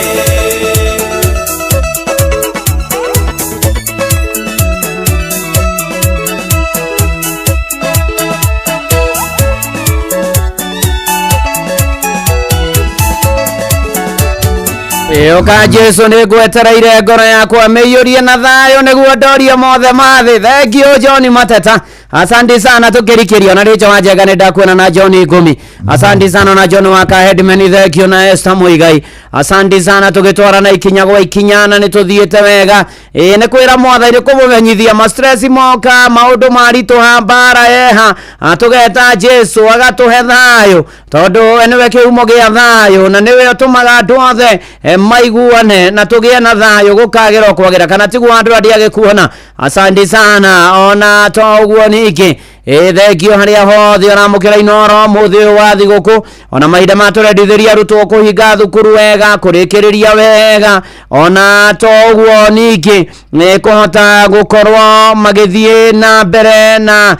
Ũka Jesu nĩ ngwetereire ngoro yakwa mĩiyũrie na thayũ nĩguo ndorie mothe ma thĩ. Thank you John Mateta, asante sana tukĩrikĩrio na rĩcho wa Njenga nĩ ndakuona na John Ngumi, asante sana na John wa Kahedman, thank you na Esther Muigai, asante sana tũgĩtwarana ikinya gwa ikinya na nĩ tũthiĩte wega. Ĩĩ nĩ kwĩra mwathani kũmũmenyithia ma stress moka maũndũ maritũha mbara yeha, tũgeta Jesu agatũhe thayũ tondũ we nĩwe kĩhumo gĩa thayũ na nĩwe ũtũmaga andũ othe maiguane na tũgĩe na thayũ gũkagĩra o kwagĩra kana tiguo andũ arĩa agĩkuona. Asante sana ona to ũguo ningĩ thengio harĩa hothe ũramũkĩra Inoro mũthĩ ũyũ wa thigũkũ ona mahinda ma tũrendithĩria arutwo kũhinga thukuru wega kũrĩkĩrĩria wega ona to ũguo ningĩ nĩ kũhota gũkorwo magĩthiĩ na mbere na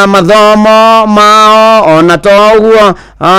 mathomo mao ona to ũguo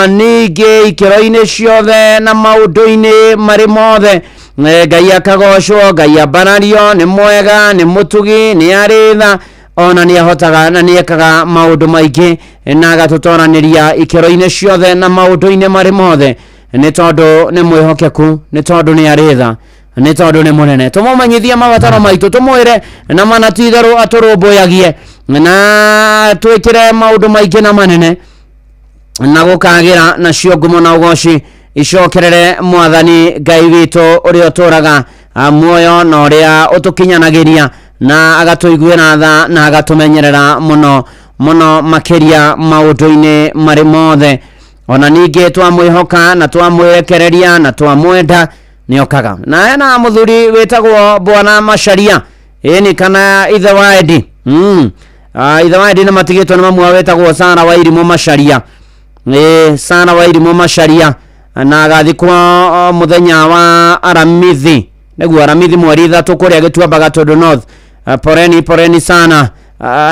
ningĩ ikĩro-inĩ ciothe na maũndũ-inĩ marĩ mothe. Ngai akagocwo, Ngai ambarario, nĩ mwega, nĩ mũtugi, nĩ arĩ tha ona nĩ ahotaga na nĩ ekaga maũndũ maingĩ na agatũtoranĩria ikĩro-inĩ ciothe na maũndũ-inĩ marĩ mothe nĩ tondũ nĩ mwĩhokeku, nĩ tondũ nĩ arĩ tha, nĩ tondũ nĩ mũnene. Tũmũmenyithie mabataro maitũ, tũmwĩre na mana ti itherũ atũrũmbũyagie na twĩkĩre maũndũ maingĩ na manene na gũkagĩra nacio ngumo na ũgoci icokerere mwathani Ngai witũ ũrĩa ũtũraga muoyo na ũrĩa ũtũkinyanagĩria na agatũiguĩra tha na agatũmenyerera mũno mũno makĩria maũndũ-inĩ marĩ mothe. Ona ningĩ twamwĩhoka na twamwĩrekereria na twamwenda nĩokaga. Na hena mũthuri wĩtagwo Bwana Macharia, ĩni kana ithe wa Edi. Ithe wa Edi nĩ matigĩtwo nĩ mamu wao wĩtagwo Sara wa Irimũ Macharia. Sara wa Irimũ Macharia na agathikwo mũthenya wa Aramithi, nĩguo Aramithi mweri 3 kũrĩa Gĩtuamba Gatũndũ North. Poreni poreni sana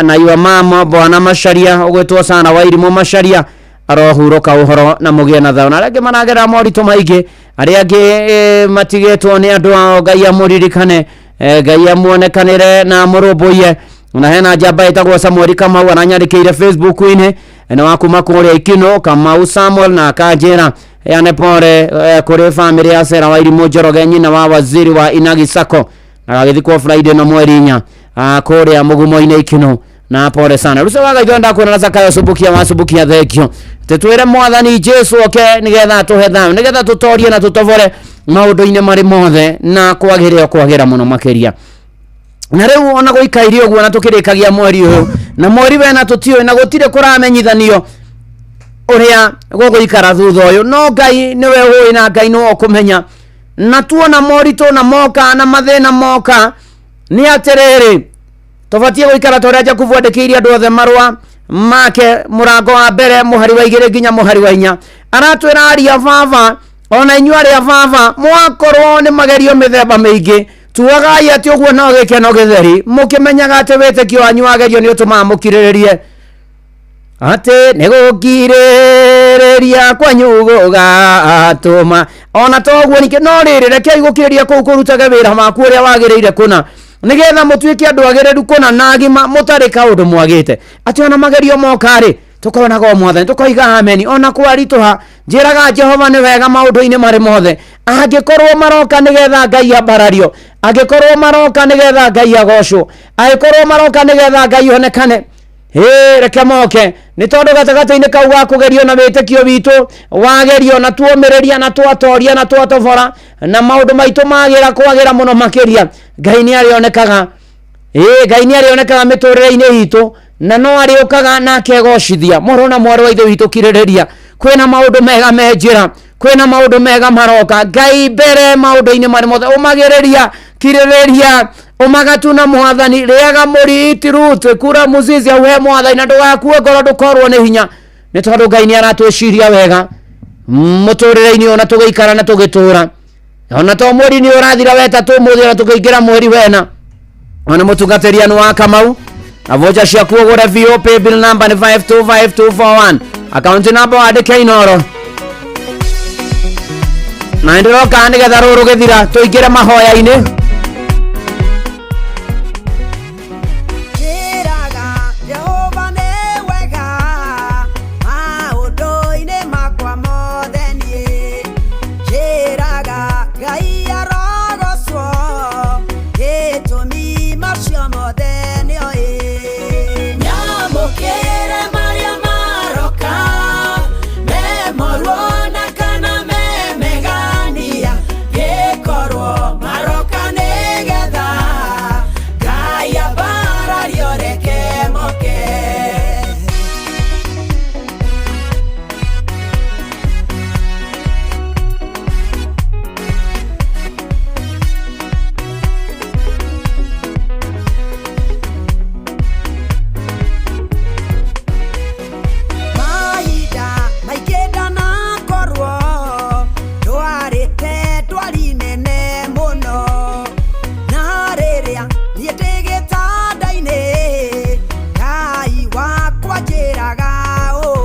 na iwa mama Bwana Macharia ũgwĩtwo Sara wa Irimũ Macharia arohurũka ũhoro na mũgĩe na thayũ. Na arĩa angĩ maragerera moritũ maingĩ, arĩa angĩ matigĩtwo nĩ andũ ao, Ngai amũririkane, Ngai amuonekanĩre na amũrũmbũiye. Na hena njamba ĩtagwo Samuel Kamau aranyandĩkĩire Facebook-inĩ nĩ wa kuma kũrĩa Ikino, Kamau Samuel, na akanjĩra heane pole kũrĩ famĩlĩ ya Sera wa Irimũ Njoroge, nyina wa waziri wa Inagi Sacco, na gagĩthikwo Friday no mweri 4 kũrĩa mũgumo-inĩ Ikino, na pole sana. Rusa wa Ngai ndakuona na Zakayo Subukia wa Subukia, thengio tũtwĩre mwathani Jesu oke nĩgetha atũhe thayũ, nĩgetha tũtorie na tũtobore maũndũ-inĩ marĩ mothe na kwagĩre o kwagĩra mũno makĩria. Na rĩu ona gũikaire ũguo na tũkĩrĩkagia mweri ũyũ na mweri wena tũtiũĩ na gũtirĩ kũramenyithanio ũrĩa gũgũikara thutha ũyũ, no Ngai nĩwe ũĩ na Ngai nĩwe ũkũmenya. Na tuona moritũ na moka na mathĩna moka, nĩ atĩrĩrĩ tũbatiĩ gũikara ta ũrĩa Jakubu andĩkĩire andũ othe marũa make mũrango wa mbere mũhari wa 2 nginya mũhari wa 4, aratwĩra aria baba ona inyuĩ arĩa baba mwakorwo nĩ magerio mĩthemba mĩingĩ, tuagai atĩ ũguo no gĩkeno gĩtheri, mũkĩmenyaga atĩ wĩtĩkio wanyu wagerio nĩ ũtũmaga mũkirĩrĩrie atĩ nĩ gũkirĩrĩria kwanyu gũgatũma ona to ũguo ningĩ no rĩrĩ, rekei gũkirĩrĩria kũu kũrutage wĩra waku ũrĩa wagĩrĩire kũna, nĩgetha mũtuĩke andũ agĩrĩru kũna na agima mũtarĩ kaũndũ mwagĩte. Atĩ ona magerio moka-rĩ, tũkonaga o mwathani tũkoiga ameni ona kwaritũha. Njĩraga Jehova nĩ wega maũndũ-inĩ marĩ mothe, angĩkorwo maroka nĩgetha Ngai ambarario, angĩkorwo maroka nĩgetha Ngai agocwo, angĩkorwo maroka nĩgetha Ngai onekane, Ĩ reke moke nĩ tondũ gatagatĩ-inĩ kau ga kũgerio na wĩtĩkio witũ wagerio na tuomĩrĩria na twatoria na twatobora na maũndũ maitũ magĩra kwagĩra mũno makĩria, Ngai nĩ arĩonekaga. Ĩ Ngai nĩ arĩonekaga mĩtũrĩre-inĩ itũ na no arĩũkaga na akegocithia. Mũrũ na mwarĩ wa ithe witũ, kirĩrĩria, kwĩna maũndũ mega me njĩra, kwĩna maũndũ mega maroka. Ngai mbere maũndũ-inĩ marĩ mothe, ũmagĩrĩria, kirĩrĩria, ũmaga na mwathani, rĩaga mũri itirute kura muzizi auhe mwathani, na ndũgakue ngoro, ndũkorwo nĩ hinya, nĩ tondũ Ngai nĩ aratwĩciria wega mũtũrĩre-inĩ ona tũgĩikara na tũgĩtũra. Ona to mweri nĩ ũrathira wetatũ ũmũthĩ, ona tũkĩingĩra mweri wena. Ona mũtungatĩri anu wa Kamau na vocha ciaku ũgũre biũ. Paybill number nĩ 525241, account number wandĩke Inoro, na nĩndĩroka nĩgetha rũrũ gĩthira tũingĩre mahoya-inĩ. Njĩraga Jehova nĩ wega maũndũ-inĩ makwa mothe, niĩ njĩraga Ngai arogocwo, gĩtũmi macio mothe nĩoĩ. Nyamũkĩre marĩa maroka, me moru na kana me megania, gĩkorwo maroka nĩgetha Ngai ambarario, reke moke. Mahinda maingĩ ndanakorwo ndwarĩte ndwari nene mũno, na rĩrĩa niĩ ndĩ gĩtanda-inĩ, Ngai wakwa njĩraga ũũ,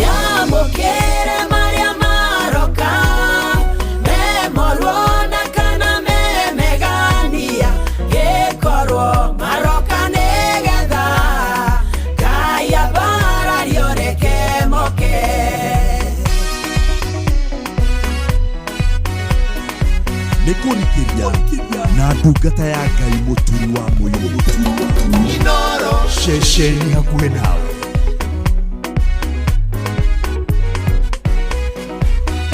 nyamũkĩre marĩa maroka, me moru na kana me megania, gĩkorwo maroka nĩgetha Ngai ambarario, reke moke. Nĩ kũrikĩria na ndungata ya Ngai mũturi wa mũirũ ceceni hakuhĩ nawe.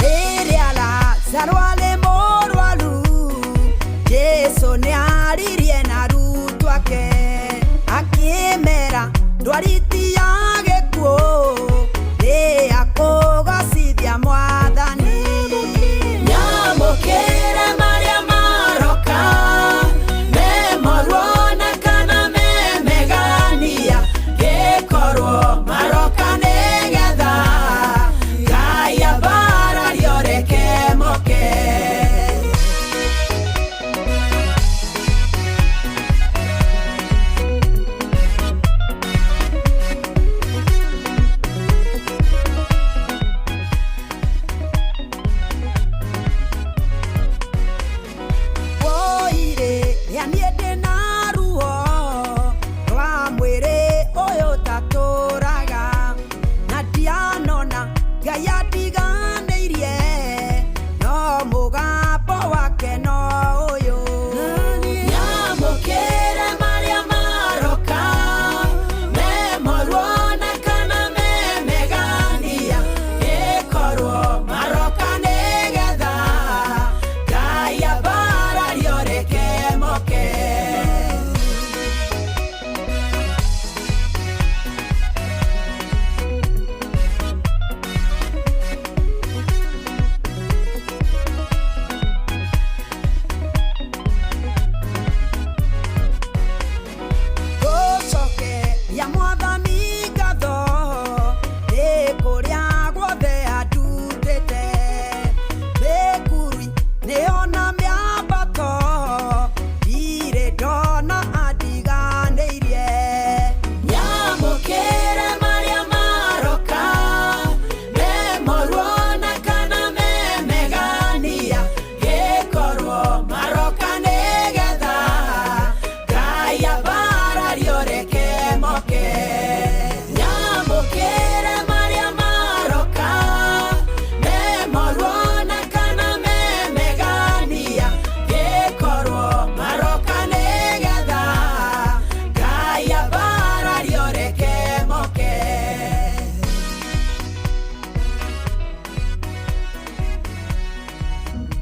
Rĩrĩa Lazaro arĩ mũrwaru, Jesũ nĩaririe na arutwo ake, akĩmera ndwari ti ya gĩkuũ, nĩ ya kũgocithia Mwathani. Nyamũkĩre marĩa maroka, me moru na kana me megania, gĩkorwo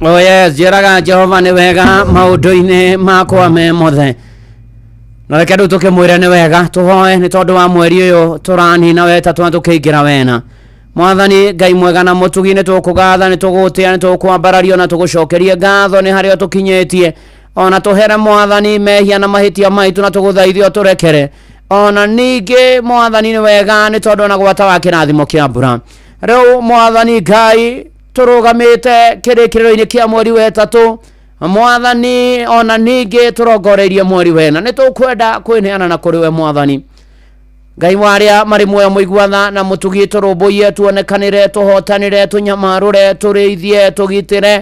Oh yes, njĩraga Jehova nĩ wega maũndũ-inĩ makwa me mothe. Na reke rĩu tũkĩmwĩre nĩ wega tũhoe nĩ tondũ wa mweri ũyũ tũranina wetatũ na tũkĩingĩra wena. Mwathani Ngai mwega na mũtugi, nĩ tũkũgatha, nĩ tũgũtĩa, nĩ tũkwambarario na tũgũcokerie ngatho nĩ harĩa tũkinyĩtie. Ona tũhere Mwathani mehia na mahĩtia maitũ na tũgũthaithio tũrekere. Ona ningĩ Mwathani nĩ wega nĩ tondũ ona gwata wa kĩrathimo kĩa mbura. Rĩu Mwathani Ngai tũrũgamĩte kĩrĩkĩrĩro-inĩ kĩa mweri wetatũ, Mwathani ona ningĩ tũrongoreirie mweri wena, nĩ tũkwenda kwĩneana na kũrĩ we Mwathani Ngai wa arĩa marĩ muoyo mũiguatha na mũtugi, tũrũmbũiye, tuonekanĩre, tũhotanĩre, tũnyamarũre, tũrĩithie, tũgitĩre,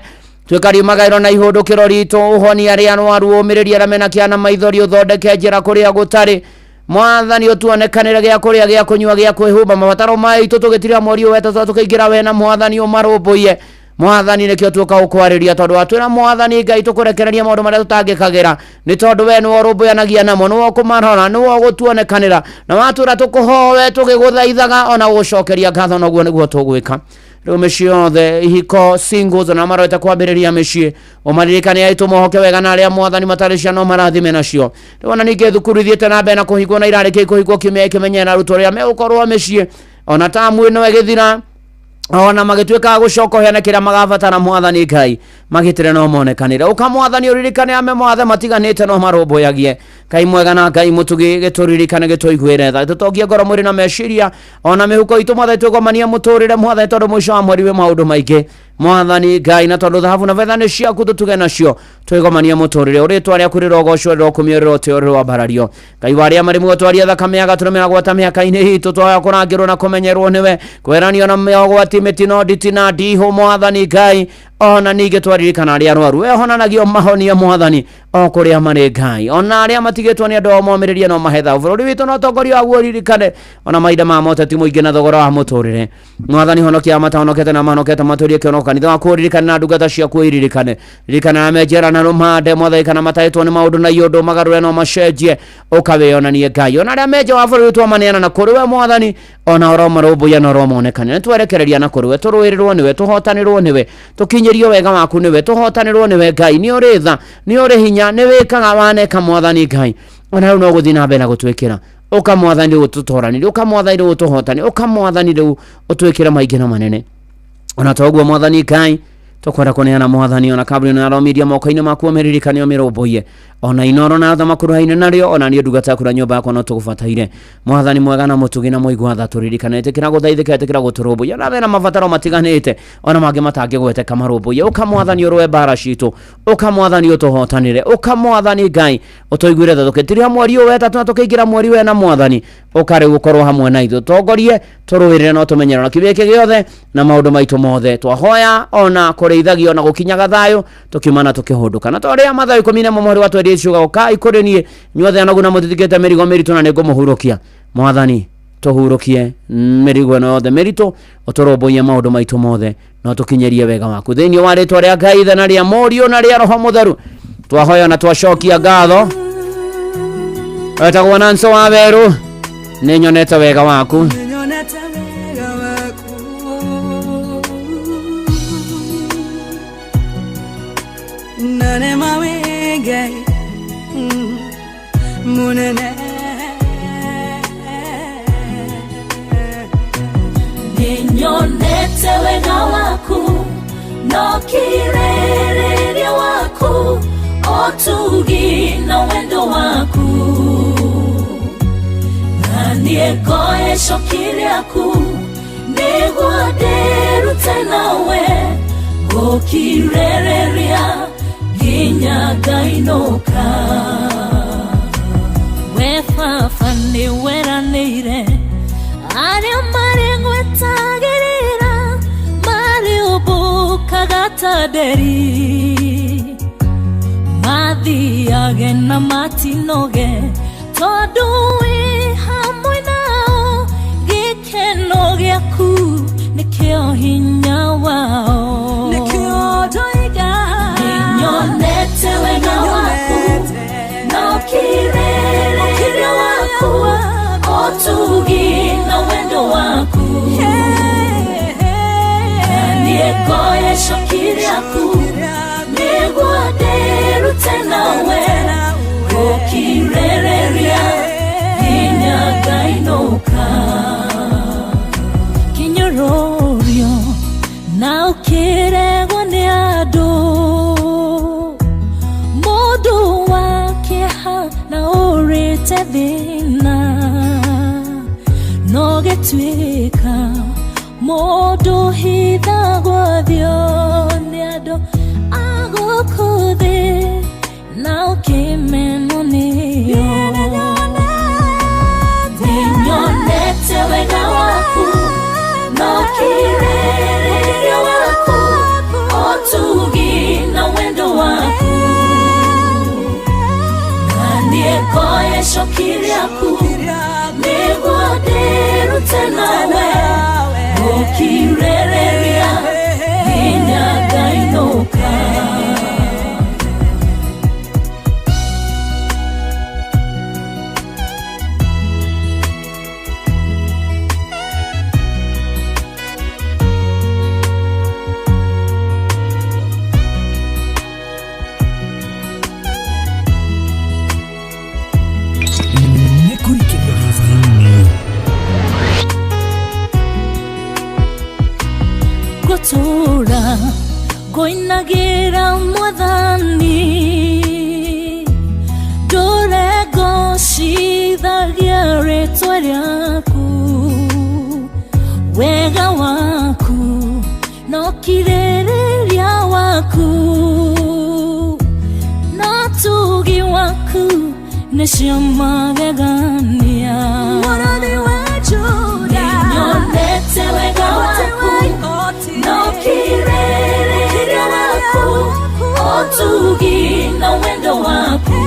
tuĩkarie magaĩro na ihũndũkĩro ritũ, ũhonie arĩa arwaru, ũmĩrĩrie arĩa mena kĩana maithori, ũthondeke njĩra kũrĩa gũtarĩ. Mwathani ũtuonekanĩre gĩa kũrĩa, gĩa kũnyua, gĩa kwĩhumba, mabataro maitũ tũgĩtira mweri ũyũ wetatũ tũkĩingĩra wena Mwathani ũmarũmbũiye. Mwathani nĩkĩo tuoka gũkwarĩria tondũ watwĩra Mwathani Ngai tũkũrekereria maũndũ marĩa tũtangĩkagĩra, nĩ tondũ we nĩwe ũrũmbũyanagia namo, nĩwe ũkũmarora, nĩwe ũgũtuonekanĩra, na watwĩra tũkũhoe tũgĩgũthaithaga ona gũgũcokeria ngatho, noguo nĩguo tũgwĩka. Rĩu mĩciĩ yothe, ihiko, singles ona marorete kwambĩrĩria mĩciĩ, ũmaririkane aitũ mohoke wega na arĩa Mwathani matarĩ ciana ũmarathime nacio. Rĩu ona ningĩ thukuru ithiĩte na mbere na kũhingwo na irarĩkia kũhingwo kiumia gĩkĩ, na arutwo arĩa megũkorwo mĩciĩ ona tamu ĩno ĩgĩthira, ona magĩtuĩka gũcoka ũheane kĩrĩa magabatara Mwathani Ngai magĩtĩre no monekanĩre. Ũka Mwathani ũririkane ame mothe matiganĩte no marũmbũyagie. Ngai mwega na Ngai mũtugi, gĩtũririkane, gĩtũiguĩre tha, tũtongie ngoro, mwĩrĩ na meciria ona mĩhuko itũ. Mwathani twĩgomanie mũtũrĩre Mwathani, tondũ mũico wa mweri wĩ maũndũ maingĩ Mwathani Ngai, na tondũ thahabu na betha nĩ ciaku tũtuge nacio, twĩgomanie mũtũrĩre. Ũrĩtwa rĩaku rĩrogocwo, rĩrokumio, rĩrotĩo, rĩroambarario. Ngai wa arĩa marĩ muoyo, twaria thakame ya gatũrũme gwata mĩaka-inĩ itũ, twaya kũrangĩrwo na kũmenyerwo nĩwe, kweranio na mogwati, mĩtino, nditi na ndihũ Mwathani Ngai. Ona ningĩ twaririkana arĩa arwaru, we honanagio mahonia Mwathani o kũrĩa marĩ Ngai, ona arĩa matigĩtwo nĩ andũ ao momĩrĩrie no mahe thayũ. Bũrũri witũ na ũtongoria waguo ũririkane, ona mahinda ma moteti mũingĩ na thogora wa mũtũrĩre. Mwathani honokia matahonokete na mahonokete, matũrie kĩonoko. Kanitha waku ũririkane na ndungata ciaku iririkane, ririkana na menjera na rũmande Mwathani, kana matahĩtwo nĩ maũndũ na iũndũ magarũre no macenjie, ũkawĩonanie Ngai. Ona arĩa menja wa bũrũri twamaneana na kũrĩ we Mwathani, ona ũromarũmbũiya na ũromonekana. Nĩ twerekereria na kũrĩ we, tũrũĩrĩrwo nĩwe, tũhotanĩrwo nĩwe, tũkinyĩrio wega waku nĩwe, tũhotanĩrwo nĩwe Ngai. Nĩ ũrĩ tha, nĩ ũrĩ hinya, nĩ wĩkaga waneka Mwathani Ngai, ona rĩu no gũthiĩ na mbere na gũtwĩkĩra. Ũka Mwathani rĩu ũtũtoranĩrie, ũka Mwathani rĩu ũtũhotane, ũka Mwathani rĩu ũtwĩkĩre maingĩ na manene. Ona toguo Mwathani Ngai tũkwenda kũneana Mwathani ona kambuni na romiria moko-inĩ maku, ũmĩririkane, ũmĩrũmbũiye, ona Inoro na arĩa makuruhaine narĩo, ona niĩ ndungata yaku na nyũmba yakwa no tũgũbataire. Mwathani mwega na mũtugi na mũigua tha, tũririkane, ĩtĩkĩra gũthaithĩka, ĩtĩkĩra gũtũrũmbũiya, na mena mabataro matiganĩte ona mangĩ matangĩgweteka marũmbũiye. Ũka Mwathani ũrũe mbara citũ, ũka Mwathani ũtũhotanĩre, ũka Mwathani Ngai ũtũiguĩre tha, tũkĩtiria mweri ũyũ wetatũ na tũkĩingĩra mweri wena Mwathani, ũka rĩu ũkorwo hamwe na ithuĩ, tongorie, tũrũĩrĩre na ũtũmenyerere na kiumia gĩkĩ gĩothe na maũndũ maitũ mothe. Twahoya ona kũrĩithagio na gũkinyaga thayũ tũkiuma na tũkĩhũndũka, na torĩa Mathayo 11 mũhari wa 28 ciuga, ũkai kũrĩ niĩ inyuothe anogu na mũtitikĩte mĩrigo mĩritũ na nĩngũmũhurũkia. Mwathani tũhurũkie mĩrigo ĩno yothe mĩritũ, ũtũrũmbũiye maũndũ maitũ mothe na ũtũkinyĩrie wega waku, thĩinĩ wa rĩtwa rĩa Ngai Ithe na rĩa Mũriũ na rĩa Roho Mũtheru twahoya na twacokia ngatho. Wetagwo Nanso wa Werũ, nĩ nyonete wega waku. Nĩnyonete wega waku no kĩrĩrĩria waku, ũtugi na wendo waku, na niĩ ngoe icoki rĩaku nĩguo ndĩrute nawe gũkirĩrĩria nginya ngainũka. We baba nĩ weranĩire arĩa marĩ ngwetagĩrĩra marĩũmbũkaga ta nderi, mathiage na matinoge tondũ wĩ hamwe nao, gĩkeno gĩaku nĩkĩo hinya wao. Nĩkĩo ndoiga nĩnyonete wega waku no kĩrĩrĩria waku, ũtugi na wendo waku, na niĩ ngoya icoki rĩaku. Gũkirereria nginya ngainũka. Kĩnyũrũrio na ũkĩregwo nĩ andũ, mũndũ wa kĩeha na ũrĩte thĩna, no gĩtuĩka mũndũ hithagwo thio nĩ andũ a gũkũ thĩ na ũkĩmenwo nĩo. Nĩnyonete wega waku na ũkirĩrĩria waku, ũtugi na wendo waku, na niĩ icoki rĩaku nĩguo ndĩrute nawe gũkirĩrĩria nginya ngainũka. Nĩ kũrikĩria gĩthĩinĩ. Ngũtũũra ngũinagĩra mwathani, ndũre ngocithagia rĩtwa rĩaku, wega waku no kirĩrĩria waku na tugi waku nĩcio magegania. Nĩnyonete wega waku na ũkirĩrĩria waku, ũtugi na wendo waku,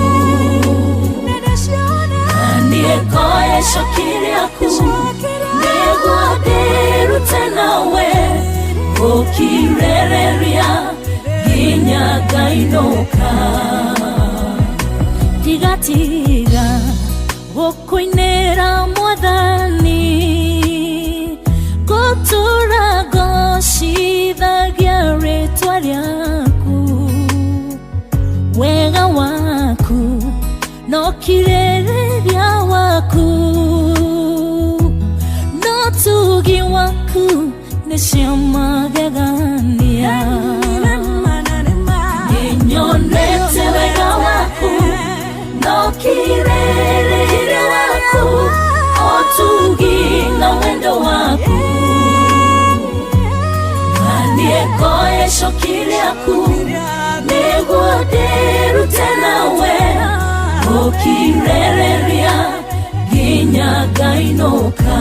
na niĩ ngoya icoki rĩaku nĩguo ndĩrute nawe gũkirĩrĩria nginya ngainũka. Ndigatiga gũkũinĩra mwathani, ngũtũũra ngocithagia rĩtwa rĩaku, wega waku no kirĩrĩria waku no tugi waku nĩcio magegania. Nĩnyonete wega waku no kirĩrĩria waku, ũtugi na wendo waku, na niĩ ngoya icoki rĩaku nĩguo ndĩrute nawe gũkirĩrĩria nginya ngainũka.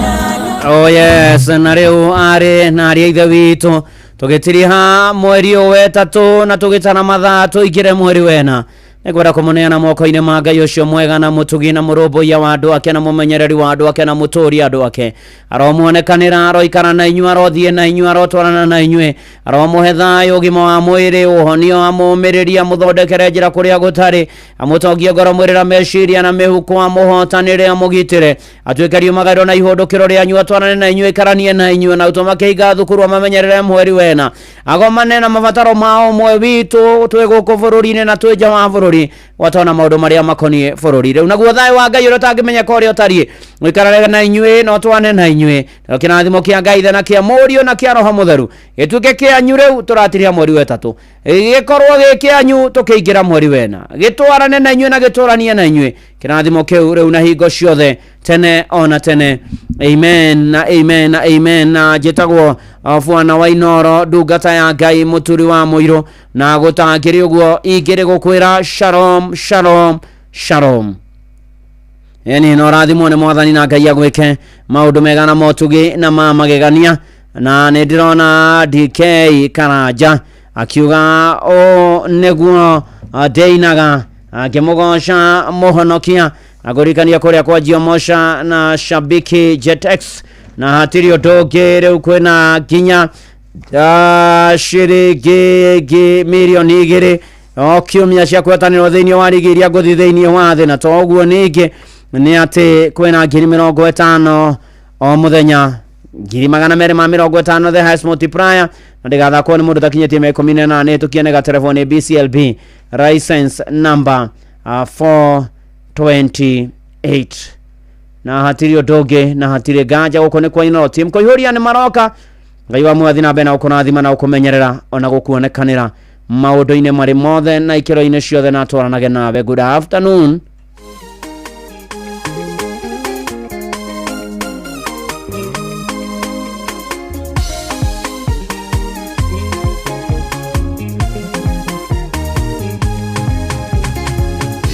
Oh yes, na rĩu arĩ na arĩ a ithe witũ tũgĩtiriha mweri ũyũ wetatũ na tũgĩtara mathaa tũingĩre mweri wena, nĩngwenda kũmũneana moko-inĩ ma Ngai ũcio mwega na mũtugi na mũrũmbũiya wa andũ ake na mũmenyereri wa andũ ake na mũtũũri andũ ake. Aromuonekanĩra, aroikara na inyuĩ, arothiĩ na inyuĩ, arotwarana na inyuĩ, aromũhe thayũ, ũgima wa mwĩrĩ, ũhonio, amũũmĩrĩrie, amũthondekere njĩra kũrĩa gũtarĩ, amũtongie ngoro, mwĩrĩ na meciria na mĩhuko, amũhotanĩre, amũgitĩre, atuĩke riumagario na ihũndũkĩro rĩanyu, atwarane na inyuĩ, aikaranie na inyuĩ, na ũtũma kĩhinga thukuru, amamenyerere mweri wena, agomane na mabataro ma ũmwe witũ twĩ gũkũ bũrũri-inĩ na twĩ nja wa bũrũri, gwatona maũndũ marĩa makoniĩ bũrũri. Rĩu naguo thayũ wa Ngai ũrĩa ũtangĩmenyeka ũrĩa ũtariĩ ũikarage na inyuĩ na ũtwane na inyuĩ, nakĩo kĩrathimo kĩa Ngai Ithe na kĩa Mũriũ na kĩa Roho Mũtheru gĩtuĩke kĩanyu rĩu tũratiria mweri wetatũ, gĩkorwo gĩ kĩanyu tũkĩingĩra mweri wena, gĩtwarane na inyuĩ na gĩtũranie na inyuĩ, kĩrathimo kĩu rĩu na hingo ciothe tene ona tene. Amen na amen na amen. Na njĩtagwo bwana wa Inooro, ndungata ya Ngai, mũturi wa mũirũ, na gũtangĩrĩ ũguo ingĩrĩ gũkwĩra shalom shalom shalom. Yani no rathimwo nĩ mwathani na Ngai agwĩke maũndũ mega na motugi na ma magegania. Na nĩ ndĩrona DK Karanja akiuga ũũ nĩguo ndĩinaga akĩmũgoca mũhonokia, akũririkania kũrĩa kwa Jiomosha na Shabiki Jetex, na hatirĩ ũndũ ũngĩ rĩu kwĩna nginya ciringi ĩngĩ mirioni 2 o kiumia cia kwetanĩrwo thĩinĩ wa rigi iria ngũthi thĩinĩ wa thĩ. Na to ũguo ningĩ nĩ atĩ kwĩna ngiri 50 o mũthenya, ngiri 250 the highest multiplier, na ndĩgathakwo nĩ mũndũ ũtakinyĩtie mĩaka 18. Tũkiene gaterebo nĩ BCLB license number 4 28 na hatirĩ ũndũ ũngĩ na hatirĩ nganja gũkũ nĩ kwa Inooro team kũihũria nĩ maroka. Ngai wa muoyo athiĩ na mbere na gũkũrathima na gũkũmenyerera ona gũkuonekanĩra maũndũ-inĩ marĩ mothe na ikĩro-inĩ ciothe, na atwaranage nawe. Good afternoon.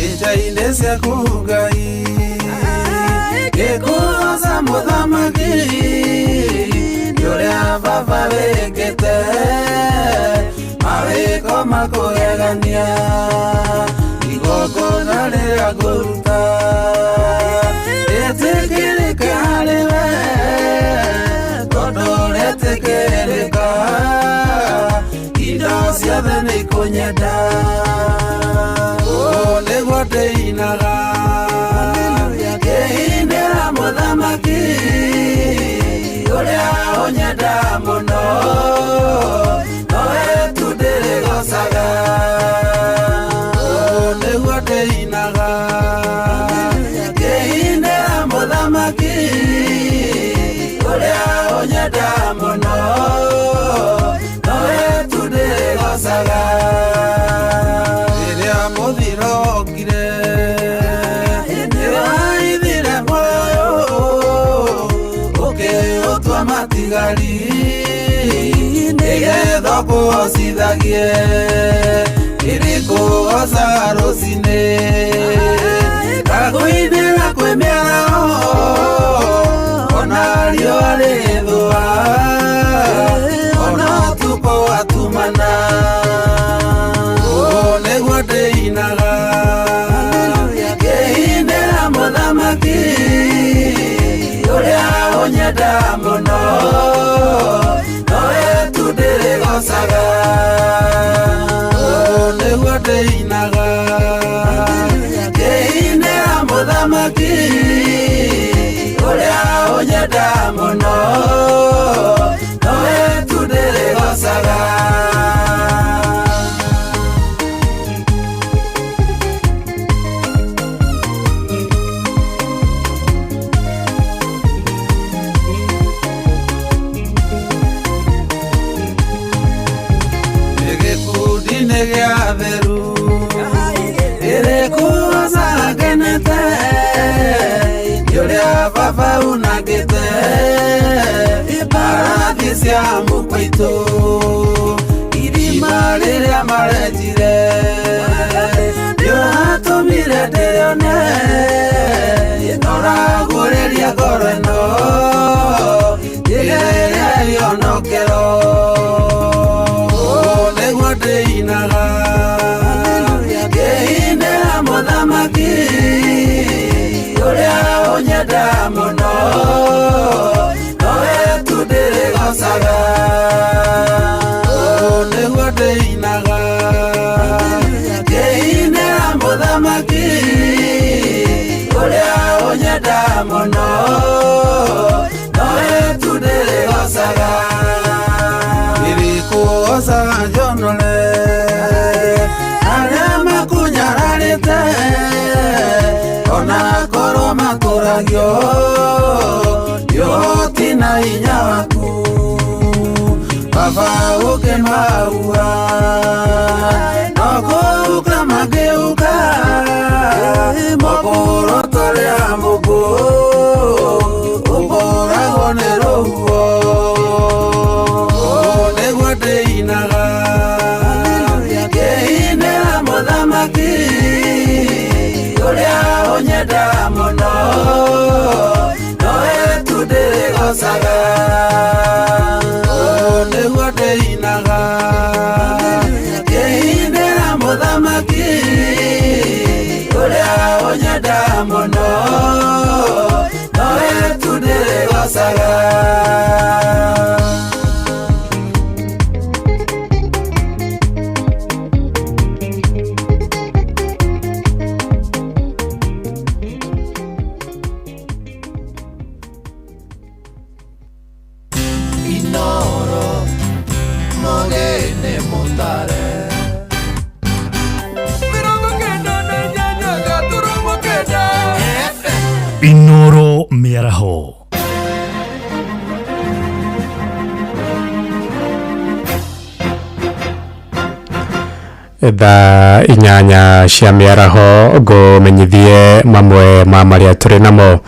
Ica-inĩ ciaku Ngai ngĩkũgoca mũthamaki nĩ ũrĩa baba wĩkĩte mawĩko makũgegania igongona rĩrĩa ngũruta rĩtĩkĩrĩke harĩ we tondũ rĩtĩkĩrĩka indo ciothe nĩ ikũnyenda. Ũũ nĩguo ndĩinaga ngĩinĩra mũthamaki ũrĩa ũnyenda mũno nowe tu ndĩrĩgocaga. Ũũ nĩguo ndĩinaga ngĩinĩra mũthamaki ũrĩa ũnyenda mũno nowe tu ndĩrĩgocaga. Rĩrĩa mũthiro okire nĩwaithire muoyo ũkĩũtua matigari nĩgetha ũkũhocithagie irĩkũgocaga rũcinĩ ngakũinĩra kwĩ mĩaraho ona riũa rĩthũa ona ũtukũ watumana. Ũũ nĩguo ndĩinaga ngĩinĩra mũthamaki ũrĩa ũnyenda mũno nowe tu ndĩrĩgocaga. Ũũ nĩguo ndĩinaga ngĩinĩra mũthamaki ũrĩa ũnyenda mũno nowe tu ndĩrĩgocaga. Gĩkundi-inĩ gĩa atheru ĩrĩkũgocaga ngenete nĩ ũrĩa baba unangĩte mbarathi cia mũkwaitũ irima rĩrĩa marenjire nĩũratũmire ndĩrĩone na ũragũrĩria ngoro ĩno ĩrĩa ĩhonokero. Ũũ nĩguo ndĩinaga ngĩinĩra mũthamaki ũrĩa ũnyenda mũno nowe tu ndĩrĩgocaga. Ũũ nĩguo ndĩinaga ngĩinĩra mũthamaki ũrĩa ũnyenda mũno nowe tu ndĩrĩgocaga. Irĩkũgocaga njonore arĩa makunyararĩte ona korwo matũragio nĩ ũhoti na hinya waku baba ũkĩmaua no kũhuka makĩhuka mũkũrũ tũrĩa mũkũ ũkũragwo nĩ rũhuho. Ũũ nĩguo ndĩinaga ngĩinĩra mũthamaki ũrĩa ũnyenda mũno nowe tu ndĩrĩgocaga. Ũũ nĩguo ndĩinaga ngĩinĩra mũthamaki ũrĩa ũnyenda mũno nowe tu ndĩrĩgocaga. Inoro mũgeni mũtare 98.9. Mĩaraho. Thaa 8 cia mĩaraho ngũmenyithie mamwe ma marĩa tũrĩ namo.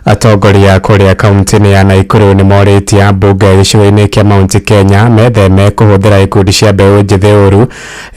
Atongoria kũrĩa kaunti-inĩ ya Nakuru nĩ morĩtie ambunge gĩcigo-inĩ kĩa Mount Kenya metheme kũhũthĩra ikundi cia mbeũ njĩthĩ ũru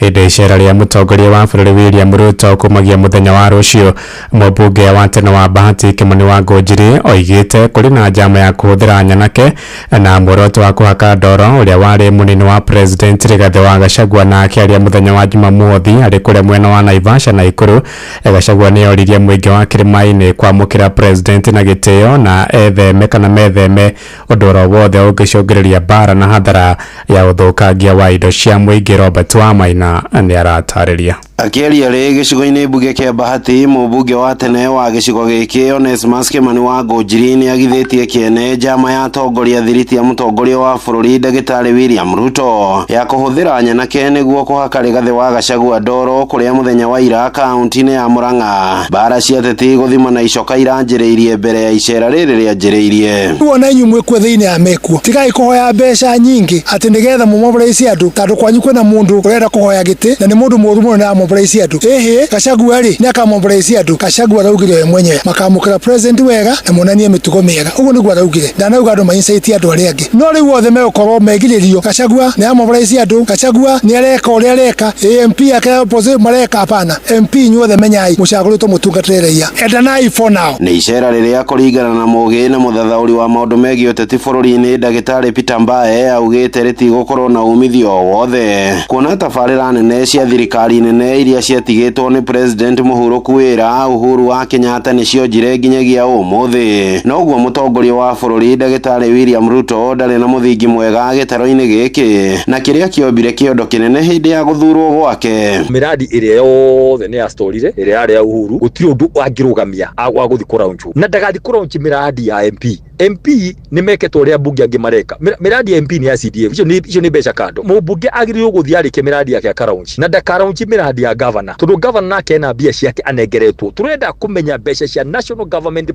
hĩndĩ icera rĩa mũtongoria wa bũrũri William Ruto kumagia mũthenya wa rũciũ. Mũmbunge wa tene wa Bahati Kimani wa Ngũnjiri oigĩte kũrĩ na njama ya kũhũthĩra nyanake na muoroto wa kũhaka ndoro ũrĩa warĩ mũnini wa president Rigathĩ wa Gachagua, na akĩaria mũthenya wa Jumamothi arĩ kũrĩa mwena wa Naivasha Nakuru. Gachagua nĩ oririe mũingĩ wa Kĩrĩma-inĩ kwamũkĩra president na gĩtĩo na etheme kana metheme ũndũ oro wothe ũngĩcũngĩrĩria mbara na hathara ya ũthũkangia wa indo cia mũingĩ. Robert Wamaina nĩ aratarĩria. Akĩaria rĩ gĩcigo-inĩ mbunge kĩa Bahati, mũmbunge wa tene wa gĩcigo gĩkĩ Onesmus Kimani wa Ngũnjiri nĩ agithĩtie kĩene njama ya atongoria thiriti ya mũtongoria wa bũrũri ndagĩtarĩ William Ruto ya kũhũthĩra nyanake nĩguo kũhaka Rigathĩ wa Gachagua ndoro kũrĩa mũthenya wa ira kaunti-inĩ ya Murang'a. Mbara cia ateti gũthima na icoka iranjĩrĩirie mbere ya icera rĩrĩ rĩanjĩrĩirie. Ona inyuĩ mwĩkuo thĩinĩ ya mekuo, tigai kũhoya mbeca nyingĩ atĩ nĩgetha mũmobilize andũ, tondũ kwanyu kwĩna mũndũ ũrenda kũhoya gĩtĩ na nĩ mũndũ mũũru mũno na mobilize andũ. Ĩhĩ Gachagua rĩ nĩ akamobilize andũ. Gachagua araugire we mwenyewe makamũkĩra president wega na monanie mĩtugo mĩega, ũguo nĩguo araugire. Ndanauga andũ maincite andũ arĩa angĩ, no rĩu othe megũkorwo megirĩrio. Gachagua nĩ amobilize andũ, Gachagua nĩ areka ũrĩa areka, MP ake opposite mareka hapana. MP inyuothe menyai mũcagũrĩtwo mũtungatĩre raia, endanai for now. Nĩ icera rĩrĩa kũringana na mũgĩ na mũthathaũri wa maũndũ megiĩ ũteti bũrũri-inĩ ndagĩtarĩ Peter Mbae augĩte rĩtigũkorwo na umithio o wothe kuona tabarĩra nene cia thirikari nene iria ciatigĩtwo nĩ president mũhurũku wĩra Uhuru wa Kenyatta nĩcio njire nginyagia ũmũthĩ. Noguo mũtongoria wa bũrũri ndagĩtarĩ William Ruto ndarĩ na mũthingi mwega gĩtaro-inĩ gĩkĩ na kĩrĩa kĩombire kĩondo kĩnene hĩndĩ ya gũthurwo gwake. Mĩradi ĩrĩa yothe nĩ yastorire ĩrĩa yarĩ ya Uhuru gũtirĩ ũndũ angĩrũgamia wa gũthiĩ kũraunchwo na ndagathiĩ kũraunch mĩradi ya MP. MP nĩ meketwo ũrĩa mbunge angĩ mareka. Mĩradi ya MP nĩ ya CDF, icio nĩ mbeca kando. Mũmbunge agĩrĩirwo gũthiĩ arĩkie mĩradi yake akaraunch na ndakaraunch mĩradi ya governor, tondũ governor nake ena mbia ciake anengeretwo. Turenda kũmenya mbeca cia national government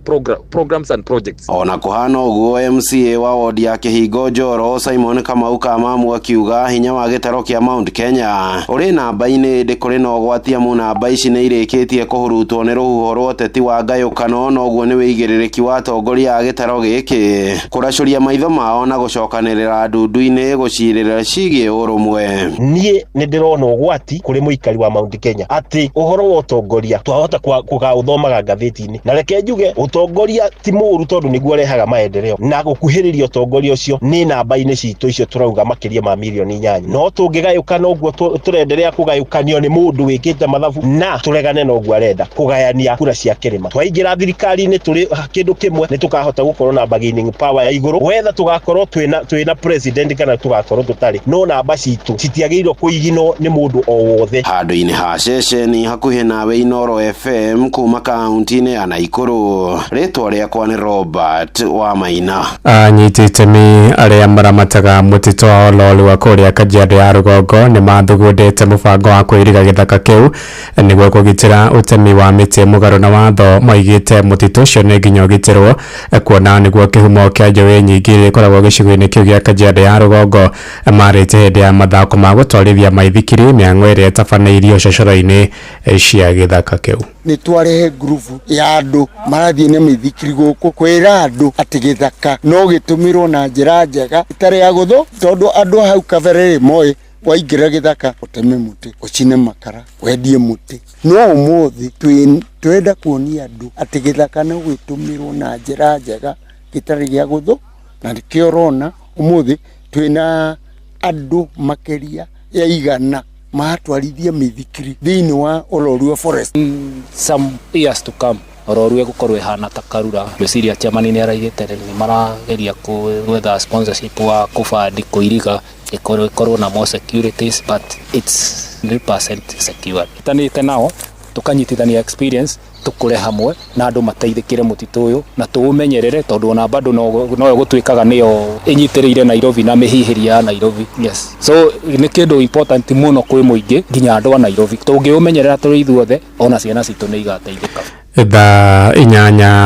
programs and projects. Ona kũhana ũguo, MCA wa wodi ya Kĩhingo Njoro Simon Kamau Kamamu akiuga hinya wa gĩtaro kĩa Mount Kenya ũrĩ namba-inĩ ĩndĩ kũrĩ na ũgwati amu namba ici nĩ irĩkĩtie kũhurutwo nĩ rũhuho rwa ũteti wa ngayũkano, noguo nĩ wĩigĩrĩrĩki wa atongoria a gĩtaro gĩkĩ kũracũria maitho mao na gũcokanĩrĩra ndundu-inĩ gũcirĩra cigiĩ ũrũmwe. Niĩ nĩ ndĩrona ũgwati kũrĩ mũikari wa Mount Kenya atĩ ũhoro wa ũtongoria twahota kũgaũthomaga ngathĩti-inĩ, na reke njuge ũtongoria ti mũũru tondũ nĩguo ũrehaga maendeleo, na gũkuhĩrĩria ũtongoria ũcio nĩ namba-inĩ citũ icio tũrauga makĩria ma mirioni 8. No tũngĩgayũkana ũguo tũrenderea kũgayũkanio nĩ mũndũ wĩkĩte mathabu na tũregane na ũguo arenda kũgayania kura cia kĩrĩma. Twaingĩra thirikari-inĩ tũrĩ kĩndũ kĩmwe nĩ tũkahota gũkorwo na bargaining power ya igũrũ, wetha tũgakorwo twĩna president kana tũgakorwo tũtarĩ, no namba citũ citiagĩrĩirwo kũiginwo nĩ mũndũ o wothe. Handũ-inĩ ha ceceni hakuhĩ nawe Inooro FM kuma kaunti-inĩ ya Nakuru, rĩtwa rĩakwa nĩ Robert Wamaina. Anyiti itemi arĩa maramataga mũtitũ wa Ololua kũrĩa Kajiado ya rũgongo nĩ mathugundĩte mũbango wa kũiriga gĩthaka kĩu nĩguo kũgitĩra ũtemi wa mĩtĩ mũgarũ na watho. Moigĩte mũtitũ ũcio nĩ nginya ũgitĩrwo kuona nĩguo kĩhumo kĩa njũĩ nyingĩ iria ikoragwo gĩcigo-inĩ kĩu gĩa Kajiado ya rũgongo. Marĩte hĩndĩ ya mathako ma gũtwarithia maithikiri mĩang'o ĩrĩa ĩtabanĩirio cocoro-inĩ cia gĩthaka kĩu. Nĩ twarehe ngurubu ya andũ marathiĩ na mĩithikiri gũkũ kwĩra andũ atĩ gĩthaka no gĩtũmĩrwo na njĩra njega ĩtarĩ ya gũthũ, tondũ andũ hau kabere rĩ moĩ waingĩra gĩthaka ũteme mũtĩ, ũcine makara, wendie mũtĩ. No ũmũthĩ twenda kuonia andũ atĩ gĩthaka no gĩtũmĩrwo na njĩra njega gĩtarĩ gĩa gũthũ, na nĩkĩo ũrona ũmũthĩ twĩna andũ makĩria ya 100 maratwarithia mĩithikiri thĩinĩ wa Ololua Forest. Some years to come Ololua ĩgũkorwo ĩhana ta Karura. Ngwĩciria chairman nĩ araigĩte nĩ marageria gwetha sponsorship wa kũbandi kũiriga ĩkorwo na more securities, but it's 100% secured. Tanĩte nao tũkanyitithania experience tũkũre hamwe na andũ mateithĩkĩre mũtitũ ũyũ na tũũmenyerere, tondũ ona bado no gũtuĩkaga nĩyo ĩnyitĩrĩire Nairobi na mĩhihĩria ya Nairobi. Yes, so nĩ kĩndũ important mũno kwĩ mũingĩ nginya andũ a Nairobi. Tũngĩũmenyerera tũrĩ ithuothe ona ciana citũ nĩ igateithĩka. Thaa 8.